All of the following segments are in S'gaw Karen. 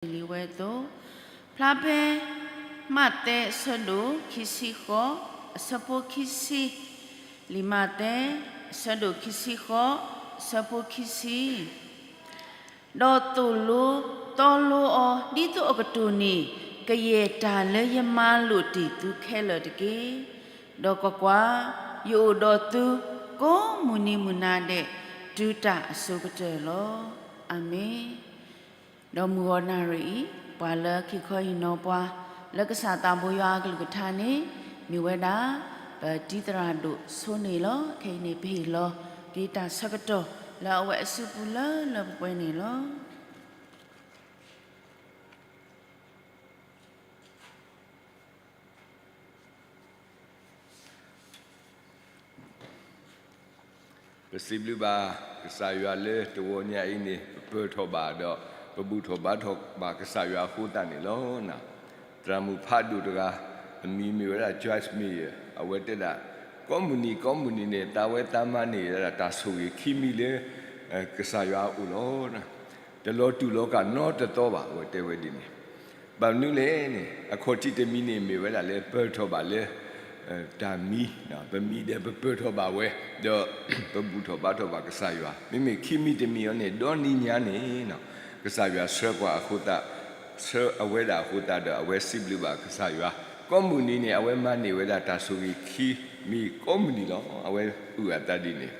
လံာ်ဝဲအသိး, ဖျါဖဲ မးသဲအဆၢဒိၣ်ခံဆံဃိး အဆၢဖိခံဆံ, လံာ်မးသဲ အဆၢဒိၣ်ခံဆံဃိး အဆၢဖိခံဆံ ဒီးသိၣ်လိသီလိအီၤ ဒ်သိးအကတိၢ်န့ၢ် ကယဲၢ်တၢ်လၢယမၤလိာ်တ့ၢ်သုခဲလၢာ်တက့ၢ်. ဒီးကွၢ်ကွၢ်, ယအိၣ်ဒီးသုကိးမုၢ်နံၤမုၢ်နၤဒဲး တုၤတၢ်အစိၤကတၢၢ်လီၤ. အၤမ့ၣ်. ဒီးမုၢ်ဂီၤနၣ်ရံၣ်အံၤ ပှၤလၢက့ၤခီဟ့ၣ်နီၤပှၤ လၢကစၢ်သးဘိယွၤအကလုၢ်ကထါန့ၣ် မ့ၢ်ဝဲဒၣ် ပတံၤသရၣ်ဒိၣ်ဆိန့ၣ်လီၤ. ခဲအံၤန့ၣ် ပဟ့ၣ်လီၤက့ၤတၢ်ဆၢကတီၢ် လၢအဝဲအစုပူၤလၢလၢပှဲၤပှဲၤန့ၣ်လီၤ. ပစံးဘျုးဘၣ်ကစၢ်ယွၤလၢတဂီၤညါအံၤန့ၣ် ပပၢၤထီၣ်ဘၣ်ဒီး ပဘူၣ်ထီၣ်ဘါထီၣ်ဘၣ်ကစၢ်ယွၤအဃိသတးန့ၣ်လီၤ. သရၣ်မုၣ်ဖးဒိၣ်တဂၤ အမံၤမ့ၢ်ဝဲဒၣ် Joyce Meyer အဝဲတဲဒၣ် ကိးမုၢ်နံၤကိးမုၢ်နံၤန့ၣ် သးဝဲသးမါန့ၢ်ဝဲဒၣ်တၢ်ဆိၣ်ဂ့ၤခံမံၤလၢ ကစၢ်ယွၤအအိၣ်လီၤ. တလီၤတူာ်လီၤကာ်နီတသီဘၣ် အဝဲတဲဝဲဒ်န့ၣ်. ဘၣ်မနုၤလဲၣ်န့ၣ် အခီၣ်ထံးတမံၤန့ၣ် မ့ၢ်ဝဲဒၣ်လၢပၢၤထီၣ်ဘၣ်လၢ တၢ်မံ, ပမံဒီးပပၢၤထီၣ်ဘၣ်ဝဲ, ဒီးပဘူၣ်ထီၣ်ဘါထီၣ်ဘၣ်ကစၢ်ယွၤ. မ့မ့ၢ်ခံမံၤတမံၤအံၤန့ၣ် ဒီနံၤညါန့ၣ် ကစၢ်ယွၤဆှၢပှၤအဃိသတး, ဆှၢအဝဲဒၣ်အဃိသတးဒီး အဝဲစံးဘျုးဘၣ်ကစၢ်ယွၤ. ကိးမုၢ်နံၤန့ၣ် အဝဲမၤန့ၢ်ဝဲဒၣ်တၢ်ဆိၣ်ဂ့ၤခံမံၤကိးမုၢ်နံၤလီၤ. အဝဲအုၣ်အသးဒ်န့ၣ်.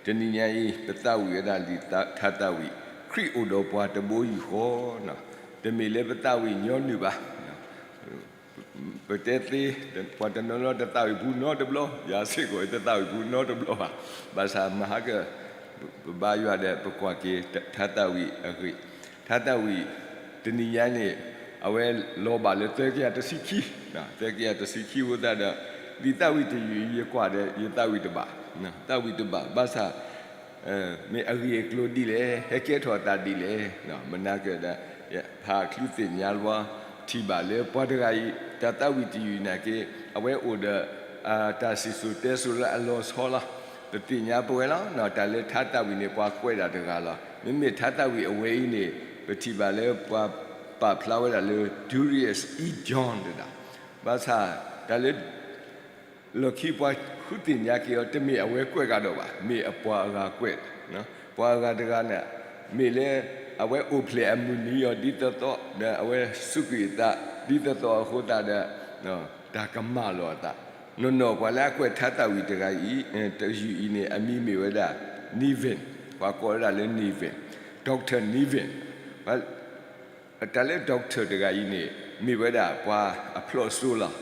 တနံၤညါအံၤ ပသးဝံၣ်ဝဲဒၣ်လံာ်ထါသးဝံၣ်, ခရံာ်အိၣ်ဒီးပှၤတဘိယူၢ်ဃီ, တမ့ၢ်လၢပသးဝံၣ်ညီနုၢ်ဘၣ်. ပတဲသ့, ပှၤတနီၤနီၤတသးဝံၣ်ပူၤနီတဘျီ, ယၤစ့ၢ်ကီးတသးဝံၣ်ပူၤနီတဘျီဘၣ်. ဘၣ်ဆၣ်မဟါက ပဘါယွၤဒီးပကွၢ်က့ၤထါသးဝံၣ်အဂ့ၢ်, ထါသးဝံၣ် တနံၤညါန့ၣ် အဝဲလီၤဘၣ်လၢသၢကယၤတဆံခံ, သၢကယၤတဆံခံအဃိသတးဒီး ဒ်သးဝံၣ်တယုၢ်အံၤ ယကွၢ်ဒီးယသးဝံၣ်တဘၣ်, သးဝံၣ်တဘၣ် ဘၣ်ဆၣ် မ့ၢ်အဂ့ၢ်အကျိၤဒ်လဲၣ်, ဟဲကဲထီၣ်အသးဒ်လဲၣ်, မနၤကဒီး ဖးချုသ့ၣ်ညါလီၤ, ထံၣ်ဘၣ်လၢပှၤတဂၤအံၤ တၢ်သးဝံၣ်တယုၢ်နာ်က့ အဝဲအိၣ်ဒီး တၢ်စံၣ်စိၤတဲစိၤလၢအလီၤဆီလီၤ. ပသ့ၣ်ညါပဝဲလီၤ, တၢ်လၢထါသးဝံၣ်န့ၣ် ပှၤကွဲးဒၣ်တဂၤလီၤ. မ့မ့ၢ်ထါသးဝံၣ်အဝဲအံၤန့ၣ် ပထံၣ်ဘၣ်လၢပှၤပာ်ဖျါဝဲဒၣ်လၢ Durius E. John တဒၣ်, ဘၣ်ဆၣ် တၢ်လၢ လီၢ်ခံပှၤဃုသ့ၣ်ညါက့ၤအီၤ တမ့ၢ်အဝဲကွဲးကဒီးဘၣ်, မ့ၢ်အပှၤအဂၤကွဲး, ပှၤအဂၤတဂၤန့ၣ် မ့ၢ်လၢ အဝဲအိၣ်ဖျဲၣ်အမုၢ်နံၤအီၤဒ်သိးသိး ဒီးအဝဲစူးကွံာ်အသးဒ်သိးသိးအဃိသတးဒီး တၢ်ကမၣ်လီၤအသး, နီၢ်နီၢ်ပှၤလၢအကွဲးထါသးဝံၣ်တဂၤအံၤ တယုၢ်အံၤန့ၣ် အမံၤမ့ၢ်ဝဲဒၣ် Nevin, ပှၤကိးဝဲဒၣ်လၢ Nevin, Doctor Nevin. တၢ်လၢ doctor တဂၤအံၤန့ၣ် မ့ၢ်ဝဲဒၣ်ပှၤအဖျိးစိလီၤ.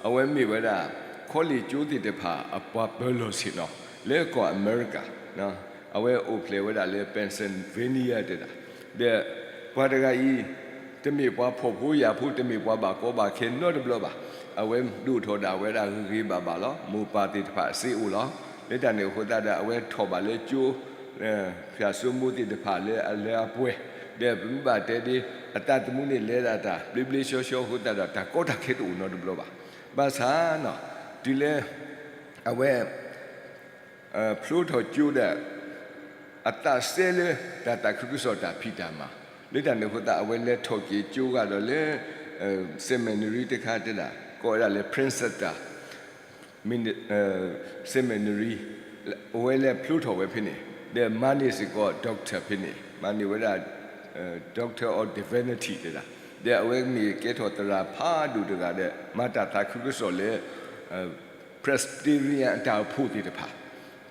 အဝဲမ့ၢ်ဝဲဒၣ် college ကၠိသ့ၣ်တဖၣ်အပှၤပၢၤလီၢ်ဆ့ၣ်နီၤ လၢကီၢ်အမဲရကၤ, အဝဲအိၣ်ဖျဲၣ်ဝဲဒၣ်လၢ Pennsylvania တဒၣ်, ဒီးပှၤတဂၤအံၤ တမ့ၢ်ပှၤဖှီၣ်ဖိယာ်ဖိ တမ့ၢ်ပှၤဘၣ်ကီဘၣ်ခဲနီတဘျီဘၣ်. အဝဲဒိၣ်ထီၣ်ဒၣ်ဝဲဒၣ်ဂ့ၤဂ့ၤဘၣ်ဘၣ်လီၤ. မိၢ်ပၢ်သ့ၣ်တဖၣ်စ့အိၣ်လီၤ. လၢတၢ်န့ၣ်အဃိသတးဒီး အဝဲထီၣ်ဘၣ်လၢကၠိ ဖၠၣ်စိမိၢ်သ့ၣ်တဖၣ်လၢအလၢအပှဲၤ, ဒီးပမ့ၢ်ဘၣ်တဲဒ် အသးသမူန့ၣ်လဲၤဒၣ်တၢ်ဘျ့ဘျ့ဆှီဆှီအဃိသတးဒီး တၢ်ကီတၢ်ခဲတအိၣ်နီတဘျီဘၣ်. ဘၣ်ဆၣ် တုၤလၢ အဝဲ ဖျိထီၣ်ကၠိဒီး အသးစဲလၢတၢ်သးခုကစီၣ်တၢ်ဖံးတၢ်မၤ, လၢတၢ်န့ၣ်အဃိသတး အဝဲလဲၤထီၣ်က့ၤကၠိဂၤဒီးလၢ seminary တခါတဲဒၣ် ကိးဝဲဒၣ်လၢ Princeton seminary, အဝဲလဲၤဖျိထီၣ်ဝဲဖဲန့ၣ် ဒီးမၤန့ၢ်စ့ၢ်ကီး doctor ဖဲန့ၣ် မၤန့ၢ်ဝဲဒၣ် Doctor of Divinity တဲဒၣ်, ဒီးအဝဲမ့ၢ်ကဲထီၣ်သရၣ်ဖးဒိၣ်တဂၤဒီး မၤတၢ်သးခုကစီၣ်လၢ Presbyterian အတၢ်အိၣ်ဖှိၣ်သ့ၣ်တဖၣ်,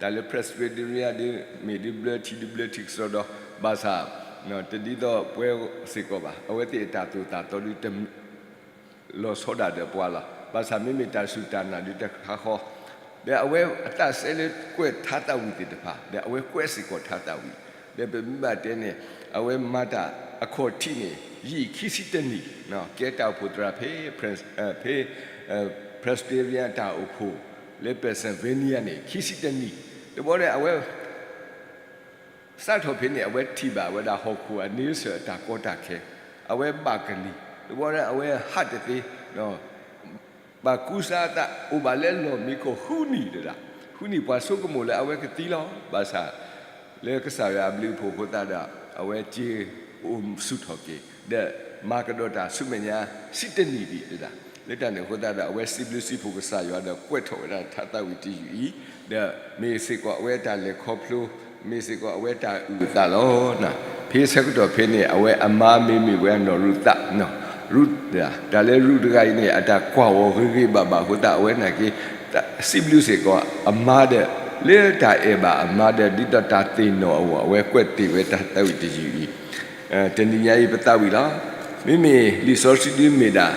တၢ်လၢ Presbyterian ဒ်မ့ၢ်ဒ်ဘျၢထံဒ်ဘျၢထံကစီဒီ, ဘၣ်ဆၣ် တဒ်သိးပဝဲစ့ၢ်ကီးဘၣ်, အဝဲသ့ၣ်အတၢ်သိၣ်တၢ်သီဒ်တ လီၤဆီဒၣ်ဒီးပှၤလီၤ. ဘၣ်ဆၣ်မ့မ့ၢ်တၢ်စူၢ်တၢ်နာ်ဒ်တခါဃီ, ဒီးအဝဲအသးစဲလၢကွဲးထါသးဝံၣ်သ့ၣ်တဖၣ်, ဒီးအဝဲကွဲးစ့ၢ်ကီးထါသးဝံၣ်, ဒီးပမ့ၢ်ဘၣ်တဲန့ၣ် အဝဲမၤတၢ်အခီၣ်ထံးန့ၣ် ယံာ်ခံဆံတနံၣ်, ကဲတၢ်အိၣ်ဖှိၣ်သရၣ်ဖဲ ဖဲ Presbyterian တၢ်အိၣ်ဖှိၣ်လၢ Pennsylvania န့ၣ် ခံဆံတနံၣ်, တဘျီဒီးအဝဲ စးထီၣ်ဖဲန့ၣ် အဝဲထံၣ်ဘၣ်ဝဲဒၣ်ဟီၣ်ခိၣ်အန့ဆၢၣ်အတၢ်ကီတၢ်ခဲ, အဝဲဘၣ်ကလံၤ, တဘျီဒီးအဝဲဟးတသ့, ဘၣ်ကူစါအသး အိၣ်ဘၣ်လၢလီၢ်မံခိၣ်ဃုနံၣ်တဒၣ်, ဃုနံၣ်ပှၤဆိကမိၣ်လၢအဝဲကသံလီၤ. ဘၣ်ဆၣ် လၢကစၢ်ယွၤအဘျုးအဖှိၣ်အဃိသတးဒီး အဝဲက့ၤအိၣ်ဆူၣ်ထီၣ်က့ၤ, ဒီး မၤကဒီးတၢ်ဆူမဲာ်ညါ ဆံတနံၣ်ဒံးတဒၣ်, လၢတၢ်န့ၣ်အဃိသတးဒီး အဝဲစံးဘျုးစံးဖှိၣ်ကစၢ်ယွၤဒီးကွဲးထီၣ်ဝဲဒၣ်တၢ်သးဝံၣ်တယုၢ်အံၤ, ဒီးမ့ၢ်စ့ၢ်ကီးအဝဲအတၢ်လဲၤခီဖျိ, မ့ၢ်စ့ၢ်ကီးအဝဲတၢ်အုၣ်အသးလီၤ. ဖဲဆၢကတီၢ်ဖဲန့ၣ် အဝဲအမါမ့မ့ၢ်ဝဲအနီၢ်ရူၤသး, ရူၤ, တၢ်လၢရူၤတဂၤအံၤန့ၣ် အတၢ်ကွၢ်ဝီၤဂ့ၤဂ့ၤဘၣ်ဘၣ်အဃိသတး အဝဲနာ်က့ စံးဘျုးစ့ၢ်ကီးအမါဒီး လၢတၢ်အဲၣ်ဘၣ်အမါဒီး ဒ်သိးတၢ်သ့ၣ်နီၣ်အဂီၢ် အဝဲကွဲးတ့ၢ်ဝဲတၢ်သးဝံၣ်တယုၢ်အံၤ တနံၤညါအံၤပသးဝံၣ်လီၤ. မ့မ့ၢ်လံာ်စီဆှံဒုးမ့ၢ်ဒၣ်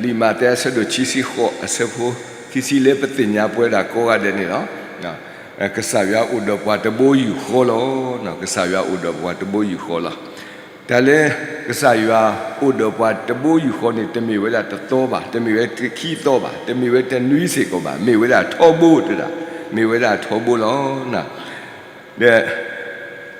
လံာ်မးသဲအဆၢဒိၣ်ခံဆံဃိး အဆၢဖိခံဆံလၢပသ့ၣ်ညါပဝဲဒၣ်ကိးဂၤဒဲးန့ၣ်လီၤ. ကစၢ်ယွၤအိၣ်ဒီးပှၤတဘိယူၢ်ဃီလီၤ. ကစၢ်ယွၤအိၣ်ဒီးပှၤတဘိယူၢ်ဃီလီၤ. တၢ်လၢ ကစၢ်ယွၤအိၣ်ဒီးပှၤတဘိယူၢ်ဃီန့ၣ် တမ့ၢ်ဝဲဒၣ်တသီဘၣ်, တမ့ၢ်ဝဲခံသီဘၣ်, တမ့ၢ်ဝဲတနွံစ့ၢ်ကီးဘၣ်, မ့ၢ်ဝဲဒၣ်ထီဘိတဒၣ်, မ့ၢ်ဝဲဒၣ်ထီဘိလီၤ. ဒီး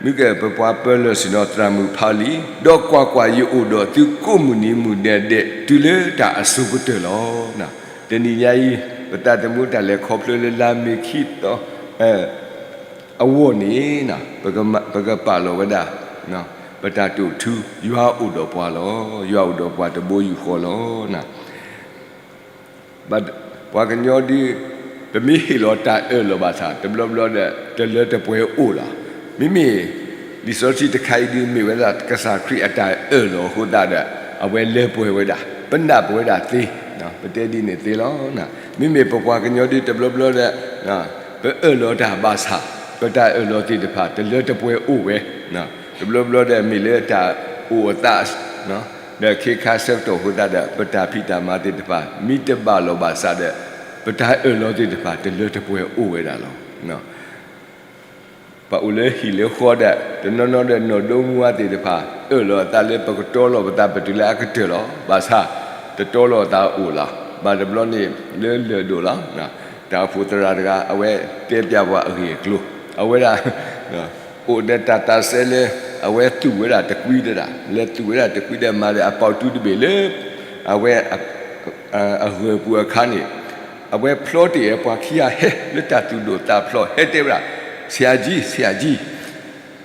မုၢ်ကဲ ပပှၤပၢၤလၢာ်ဆ့ၣ်နီၤသရၣ်မုၣ်ဖးလံာ်, ဒီးကွၢ်ကွၢ်, ယအိၣ်ဒီးသုကိးမုၢ်နံၤမုၢ်ဒဲးဒဲး တုၤလၢတၢ်အစိၤကတၢၢ်လီၤ. တနံၤညါအံၤ ပသးသမူတၢ်လဲၤခီဖျိလၢလါမ့ၤခံသီ အဂီၢ်န့ၣ် ပကပာ်လီၤဝဲဒၣ် ပတၢ်တိာ်ထူ ယွၤအိၣ်ဒီးပှၤလီၤ. ယွၤအိၣ်ဒီးပှၤတဘိယူၢ်ဃီလီၤ. ပှၤကညီဒုး ပမ့ၢ်ဟ့ၣ်လီၤတၢ်အၢၣ်လီၤဘၣ်ဆၣ် တဘျီဘျီဒီး တလၢတပှဲၤအိၣ်လီၤ. မ့မ့ၢ် လံာ်စီဆှံတခါအံၤဒုး မ့ၢ်ဝဲဒၣ်ကစၢ်ခရံာ်အတၢ်အၢၣ်လီၤအဃိသတးဒီး အဝဲလၢပှဲၤဝဲဒၣ်, ပနၢ်ပဝဲဒၣ်သ့, ပတဲဒ်န့ၣ်သ့လီၤ. မ့မ့ၢ်ပပှၤကညီဒုး တဘျီဘျီဒီး ပအၢၣ်လီၤတၢ်ဘၣ်ဆၣ် ပတၢ်အၢၣ်လီၤသ့ၣ်တဖၣ် တလၢတပှဲၤအိၣ်ဝဲ, တဘျီဘျီဒီးမ့ၢ်လၢတၢ်အိၣ်အသး ဒီးခ့ခါဆၢကတီၢ်အဃိသတးဒီး ပတၢ်ဖံးတၢ်မၤသ့ၣ်တဖၣ် မ့ၢ်တဘၣ်လီၤဘၣ်ဆၣ်ဒီး ပတၢ်အၢၣ်လီၤသ့ၣ်တဖၣ် တလၢတပှဲၤအိၣ်ဝဲဒၣ်လီၤ. ပအိၣ်လၢဟံၣ်လၢဃီဒီး တနီၤနီၤဒီးနီၢ်ဒိမူဝါသ့ၣ်တဖၣ် အၢၣ်လီၤအသးလၢပကတီလီၤပသးပတုၤလၢအကတၢၢ်လီၤ. ဘၣ်ဆၣ် တတီလီၤအသးအိၣ်လီၤ. ဘၣ်တဘျီန့ၣ်လၢလၢၢ်ဒိၣ်လီၤ. တၢ်အိၣ်ဖှိၣ်သရၣ်တဂၤ အဝဲတဲပျးပှၤအဂ့ၢ်အကျိၤ, အဝဲဒၣ် အိၣ်ဒီးတၢ်သးစဲလၢ အဝဲသူၣ်ဝဲဒၣ်တကွံတဒၣ်, လဲၤသူၣ်ဝဲဒၣ်တကွံဒီးမၤဒီးအပီးတူတဘ့ၣ်လၢ အဝဲ အဂၢၢ်ပူၤအခါန့ၣ် အဝဲဖျီတ့ၢ်ဝဲပှၤခံဂၤဟဲလၢတၢ်သူၣ်ဒိၣ်သးဖျိး ဟဲတဲဝဲဒၣ်, ဆရာကြီး, ဆရာကြီး,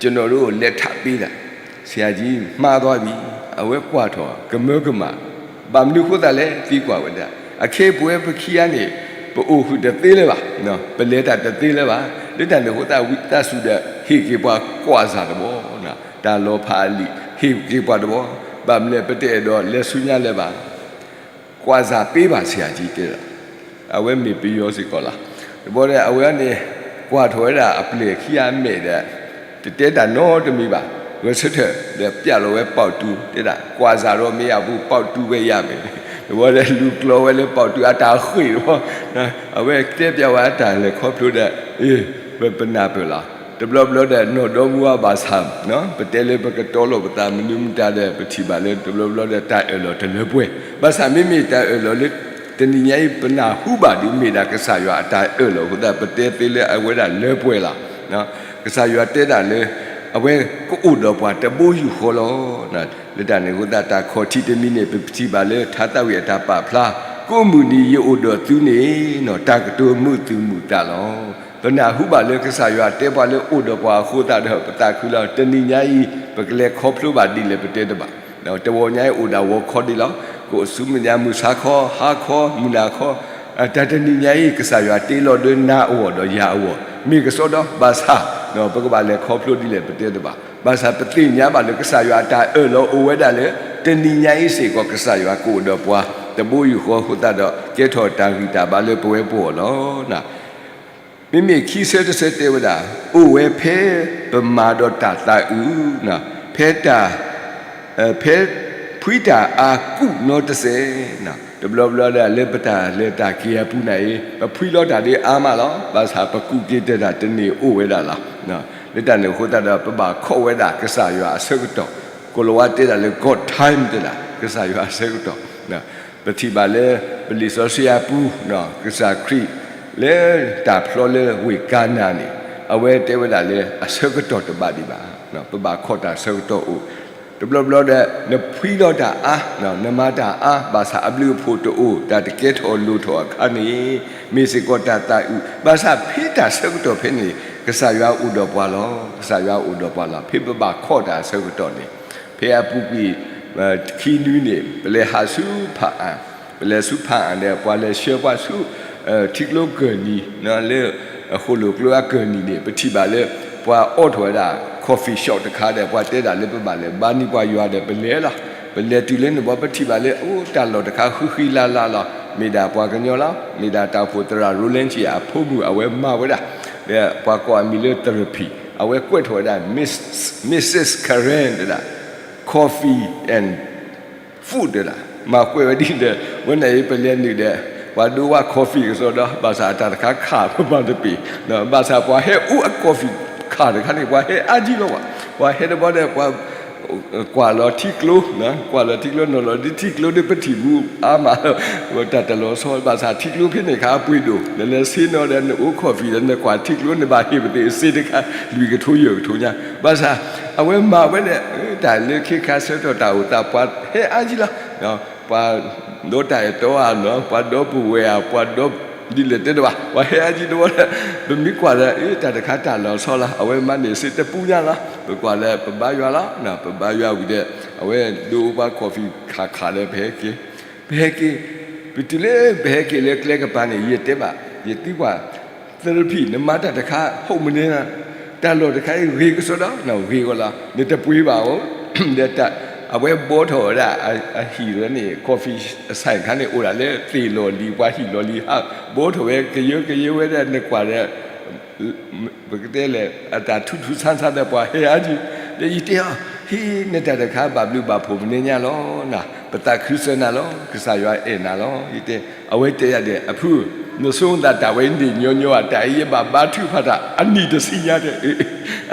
ကျွန်တော်တို့ လက်ထပ်ပေးတာ ဆရာကြီး မှားသွားပြီ. အဝဲကွၢ်ထီၣ် ကမၢကမၣ်, ဘၣ်မနုၤအဃိသတးလဲၣ် သံကွၢ်ဝဲဒၣ်, အခဲအံၤပဝဲပခံဂၤန့ၣ် ပအိၣ်ဃုာ်တသ့လၢၤဘၣ်, ပလဲၤတၢ်တသ့လၢၤဘၣ်. လၢတၢ်န့ၣ်အဃိသတး ဝံသးစူၤဒီး ဟ့ၣ်က့ၤပှၤကွၢ်စၢ်တဘီ, တၢ်လီၤဖးအလံာ် ဟ့ၣ်က့ၤပှၤတဘီ, ဘၣ်မနုၤလဲၣ် ပတအဲၣ်ဒိးလဲၤဆူညါလၢၤဘၣ် ကွၢ်စၢ်ပ့ဘၣ်ဆရာကြီးတဲဒၣ်, အဝဲမ့ၢ်ပယီၤစ့ၢ်ကီးလီၤ. တဘျီဒီး အဝဲန့ၣ် ကွၢ်ထီၣ်ဝဲဒၣ်အပျဲၢ်ခံဂၤအမဲာ်ဒီး တတဲတၢ်နီတမံၤဘၣ်, ဂဲၤဆၢထၢၣ်ဒီးပျးလီၤဝဲပီးတူတဲဒၣ်, ကွၢ်စၢ်ဒီးမ့ၢ်အပူၤ ပီးတူဝဲယၤမဲာ်, တဘျီဒီးလူၤကျီဝဲလၢပီးတူအတၢ်ဃ့ၢ်တဘျီ, အဝဲတဲပျးဝဲအတၢ်လဲၤခီဖျိဒီး ပပနၢ်ပၢၢ်လီၤ. တဘျီဘျီဒီး နီၢ်ဒီမူဝါဘၣ်ဆၣ် ပတဲလၢပကတီလီၤပသးမနုၤမတၤဒီး ပထံၣ်ဘၣ်လၢတဘျီဘျီဒီး တၢ်အၢၣ်လီၤတလၢပှဲၤ, ဘၣ်ဆၣ်မ့မ့ၢ်တၢ်အၢၣ်လီၤလၢ တနံၤညါအံၤ ပနၢ်ဟူဘၣ်ဒ်မ့ၢ်ဒၣ်ကစၢ်ယွၤအတၢ်အၢၣ်လီၤအဃိသတး ပတဲသ့လၢအဝဲဒၣ်လၢပှဲၤလီၤ. ကစၢ်ယွၤတဲဒၣ်လၢ အဝဲကအိၣ်ဒီးပှၤတဘိယူၢ်ဃီလီၤ. လၢတၢ်န့ၣ်အဃိသတး တၢ်ခီၣ်ထံးတမံၤန့ၣ် ပထံၣ်ဘၣ်လၢထါသးဝံၣ်အတၢ်ပာ်ဖျါ, ကိးမုၢ်နံၤယအိၣ်ဒီးသုန့ၣ် တၢ်ကတိၤမုာ်သူၣ်မုာ်သးလီၤ. ပနၢ်ဟူဘၣ်လၢကစၢ်ယွၤတဲပှၤလၢအိၣ်ဒီးပှၤအဃိသတးဒီး ပသးခုလီၤ. တနံၤညါအံၤ ပကလဲၤခီဖျိဘၣ်ဒ်လဲၣ်ပတဲတဘၣ်, တဂီၤညါအံၤအိၣ်ဒၣ်ဂီၤခီဒံးလီၤ. ကအိၣ်ဆူမဲာ်ညါမုၢ်ဆါခီ ဟါခီ မုၢ်နၤခီ တၢ်တနံၤညါအံၤ ကစၢ်ယွၤတ့လီၤလၢနၤအဂီၢ်ဒီးယၤအဂီၢ် မ့ၢ်ကစီဒီ ဘၣ်ဆၣ် ပကဘၣ်လဲၤခီဖျိဒ်လဲၣ်ပတဲတဘၣ်. ဘၣ်ဆၣ်ပသ့ၣ်ညါဘၣ်လၢကစၢ်ယွၤအတၢ်အၢၣ်လီၤအိၣ်ဝဲဒၣ်လၢ တနံၤညါအံၤစ့ၢ်ကီး ကစၢ်ယွၤကအိၣ်ဒီးပှၤတဘိယူၢ်ဃီအဃိသတးဒီး ကဲထီၣ်တၢ်ဂံၢ်တၢ်ဘါလၢပဝဲပဂီၢ်လီၤ. မ့မ့ၢ်ခံဆၢတဆၢတဲဝဲဒၣ်, အိၣ်ဝဲဖဲပမၤဒီးတၢ်သးအုး, ဖဲတၢ် ဖဲဖှံတၢ်အါကူၣ်နီတစဲး, တဘျီဘျီဒီးလၢပတၢ်လဲၤတၢ်က့ၤအပူၤန့ၣ်အံၤ ပဖှံလီၤတၢ်ဒ်အါမးလီၤ. ဘၣ်ဆၣ်ပကူၣ်က့ၤတၢ်တၢ်တန့ၢ်အိၣ်ဝဲဒၣ်လီၤ. လၢတၢ်န့ၣ်အဃိသတးဒီး ပဘၣ်ခီၣ်ဝဲဒၣ်ကစၢ်ယွၤအဆၢကတီၢ်, ကိၤလၤဝါတဲဒၣ်လၢ God time တဲဒၣ် ကစၢ်ယွၤအဆၢကတီၢ် ပထံၣ်ဘၣ်လၢ ပလံာ်စီဆှံအပူၤ ကစၢ်ခရံာ် လၢတၢ်ဖျီလၢဝ့ၢ်ကါနၤန့ၣ် အဝဲတဲဝဲဒၣ်လၢအဆၢကတီၢ်တဘၣ်ဒံးဘၣ်. ပဘၣ်ခီၣ်တၢ်ဆၢကတီၢ်အိၣ်, တဘျီဘျီဒီး နဖှံလီၤတၢ်အါ, နမၤတၢ်အါ ဘၣ်ဆၣ်အဘျုးအဖှိၣ်တအိၣ်, တၢ်တကဲထီၣ်လိၣ်ထီၣ်အခါန့ၣ် မ့ၢ်စ့ၢ်ကီးတၢ်သးအုး, ဘၣ်ဆၣ်ဖဲတၢ်ဆၢကတီၢ်ဖဲန့ၣ် ကစၢ်ယွၤအိၣ်ဒီးပှၤလီၤ. ကစၢ်ယွၤအိၣ်ဒီးပှၤလီၤ. ဖဲပဘၣ်ခီၣ်တၢ်ဆၢကတီၢ်န့ၣ် ဖဲအပူၤကွံာ် ခံနွံန့ၣ် ပလဲၤဟးဆူဖၣ်အၣ်, ပလဲၤဆူဖၣ်အၣ်ဒီး ပှၤလဲၤဆှၢပှၤဆူ ထံကျိကၢၢ်နံၤ လၢ ဃိၣ်လိာ်ကျိအကၢၢ်နံၤန့ၣ် ပထံၣ်ဘၣ်လၢ ပှၤအိးထီၣ်ဝဲဒၣ် coffee shop တခါဒီး ပှၤတဲဒၣ်လၢပဘၣ်လဲၤဘါန့ၢ်ပှၤယွၤဒီး ပလဲၤလီၤ. ပလဲၤတုၤလၢန့ၣ်ဘီ ပထံၣ်ဘၣ်လၢ အိၣ်တၢ်လီၢ်တခါဃံဃံလၤလၤလီၤ. မ့ၢ်ဒၣ်ပှၤကညီလီၤ. မ့ၢ်ဒၣ်တၢ်အိၣ်ဖှိၣ်သရၣ် Roland ကံ အဖိမုၣ် အဝဲမၤဝဲဒၣ်, ဒီးပှၤကိးအမံၤလၢသရၣ်ဖံၣ် အဝဲကွဲးထီၣ်ဝဲဒၣ် Miss, Missus Karen တဒၣ် coffee and food တဒၣ်, မၤကွဲးဝဲဒ်ဒီး ဝဲန့ၣ်အံၤပလဲၤနုာ်ဒီး ပှၤဒိဝဲ coffee ကစီဒီ ဘၣ်ဆၣ်အတၢ်တခါခးပမၤတပ့ၤ, ဘၣ်ဆၣ်ပှၤဟဲအိၣ်အ coffee ခးတခါန့ၣ် ပှၤဟဲအါကံလီၤဝဲ, ပှၤဟဲတဘီဒီး ပှၤ ကွၢ်လီၤထံကျိ, ကွၢ်လီၤထံကျိ နီၤလီၤဒ်ထံကျိဒီး ပထံၣ်ဘူးအါမး, တၢ်တလီၤဆီ ဘၣ်ဆၣ်ထံကျိဖဲန့ၣ်ခါအပှ့ၤဒိၣ်, နလဲၤဆ့ၣ်နီၤဒီး နအိၣ် coffee ဒီး နကွၢ်ထံကျိ နဘၣ်ဟ့ၣ်ပသ့ၣ်အစ့တခါ လွံၢ်ကထိယဲၢ်ကထိညါ, ဘၣ်ဆၣ် အဝဲမၤဝဲဒီး တၢ်လၢခ့ခါဆၢထီၣ်တၢ်အိၣ်သး ပှၤဟဲအါကံလီၤ, ပှၤဒီတၢ်အဲၣ်တီဧါ, ပှၤဒီပုၢ်ဝဲၢ်ဧါ, ပှၤဒီ ဒ်လဲၣ်တဲတဘၣ် ပှၤဟဲအါကံတဘီဒီး ပမ့ၢ်ကွၢ်ဒီး တၢ်တခါတၢ်လီၤဆီလီၤ, အဝဲမၤန့ၢ်စ့တပူညါလီၤ, ပကွၢ်လၢပဘါယွၤလီၤ, ပဘါယွၤဝံၤဒီး အဝဲဒိပှၤ coffee ခးခးဒီး ပဟဲက့ၤ, ပဟဲက့ၤ, ပတုၤလၢပဟဲက့ၤလၢကျဲကပၤန့ၣ် ယတဲဘၣ်, ယသံကွၢ် သရၣ်ဖံၣ် နမၤတၢ်တခါ ဟိၣ်မနုၤ, တၢ်လီၢ်တခါအံၤဂ့ၤကစီဒီ ဂ့ၤဂီၤလီၤ, နတပှ့ၤဘၣ်အီၤ, ဒီး အဝဲဘှီထီၣ်ဝဲဒၣ် အဟံၣ်လၢန့ၣ် coffee အဆိုင်ခါန့ၣ် အိၣ်ဒၣ်လၢသ့ၣ်လီၢ်လံၤ ပှၤဟံၣ်လီၢ်လံၤဟး ဘှီထီၣ်ဝဲကယၢကယၢဝဲဒၣ် နကွၢ်ဒီး ပကတဲလဲၣ် အတၢ်ထူထူဆန်းဆန်းဒီး ပှၤဟဲအါကံ, ဒီးယတဲအီၤ ဟံး နတၢ်တခါဘၣ်ဘျုးဘၣ်ဖှိၣ်မနုၤညါလီၤ, ပသးခုစၢၤနၤလီၤ, ကစၢ်ယွၤအဲၣ်နၤလီၤ, ယတဲ, အဝဲတဲယၤဒဲး အဖုဧၢ, နဆိသးတၢ်ဝဲန့ၣ်ညီညီဧါ, တၢ်အံၤယဘၣ်ဘါထုကဖၣ်တၢ် အနံၣ်တဆံညါတဲ,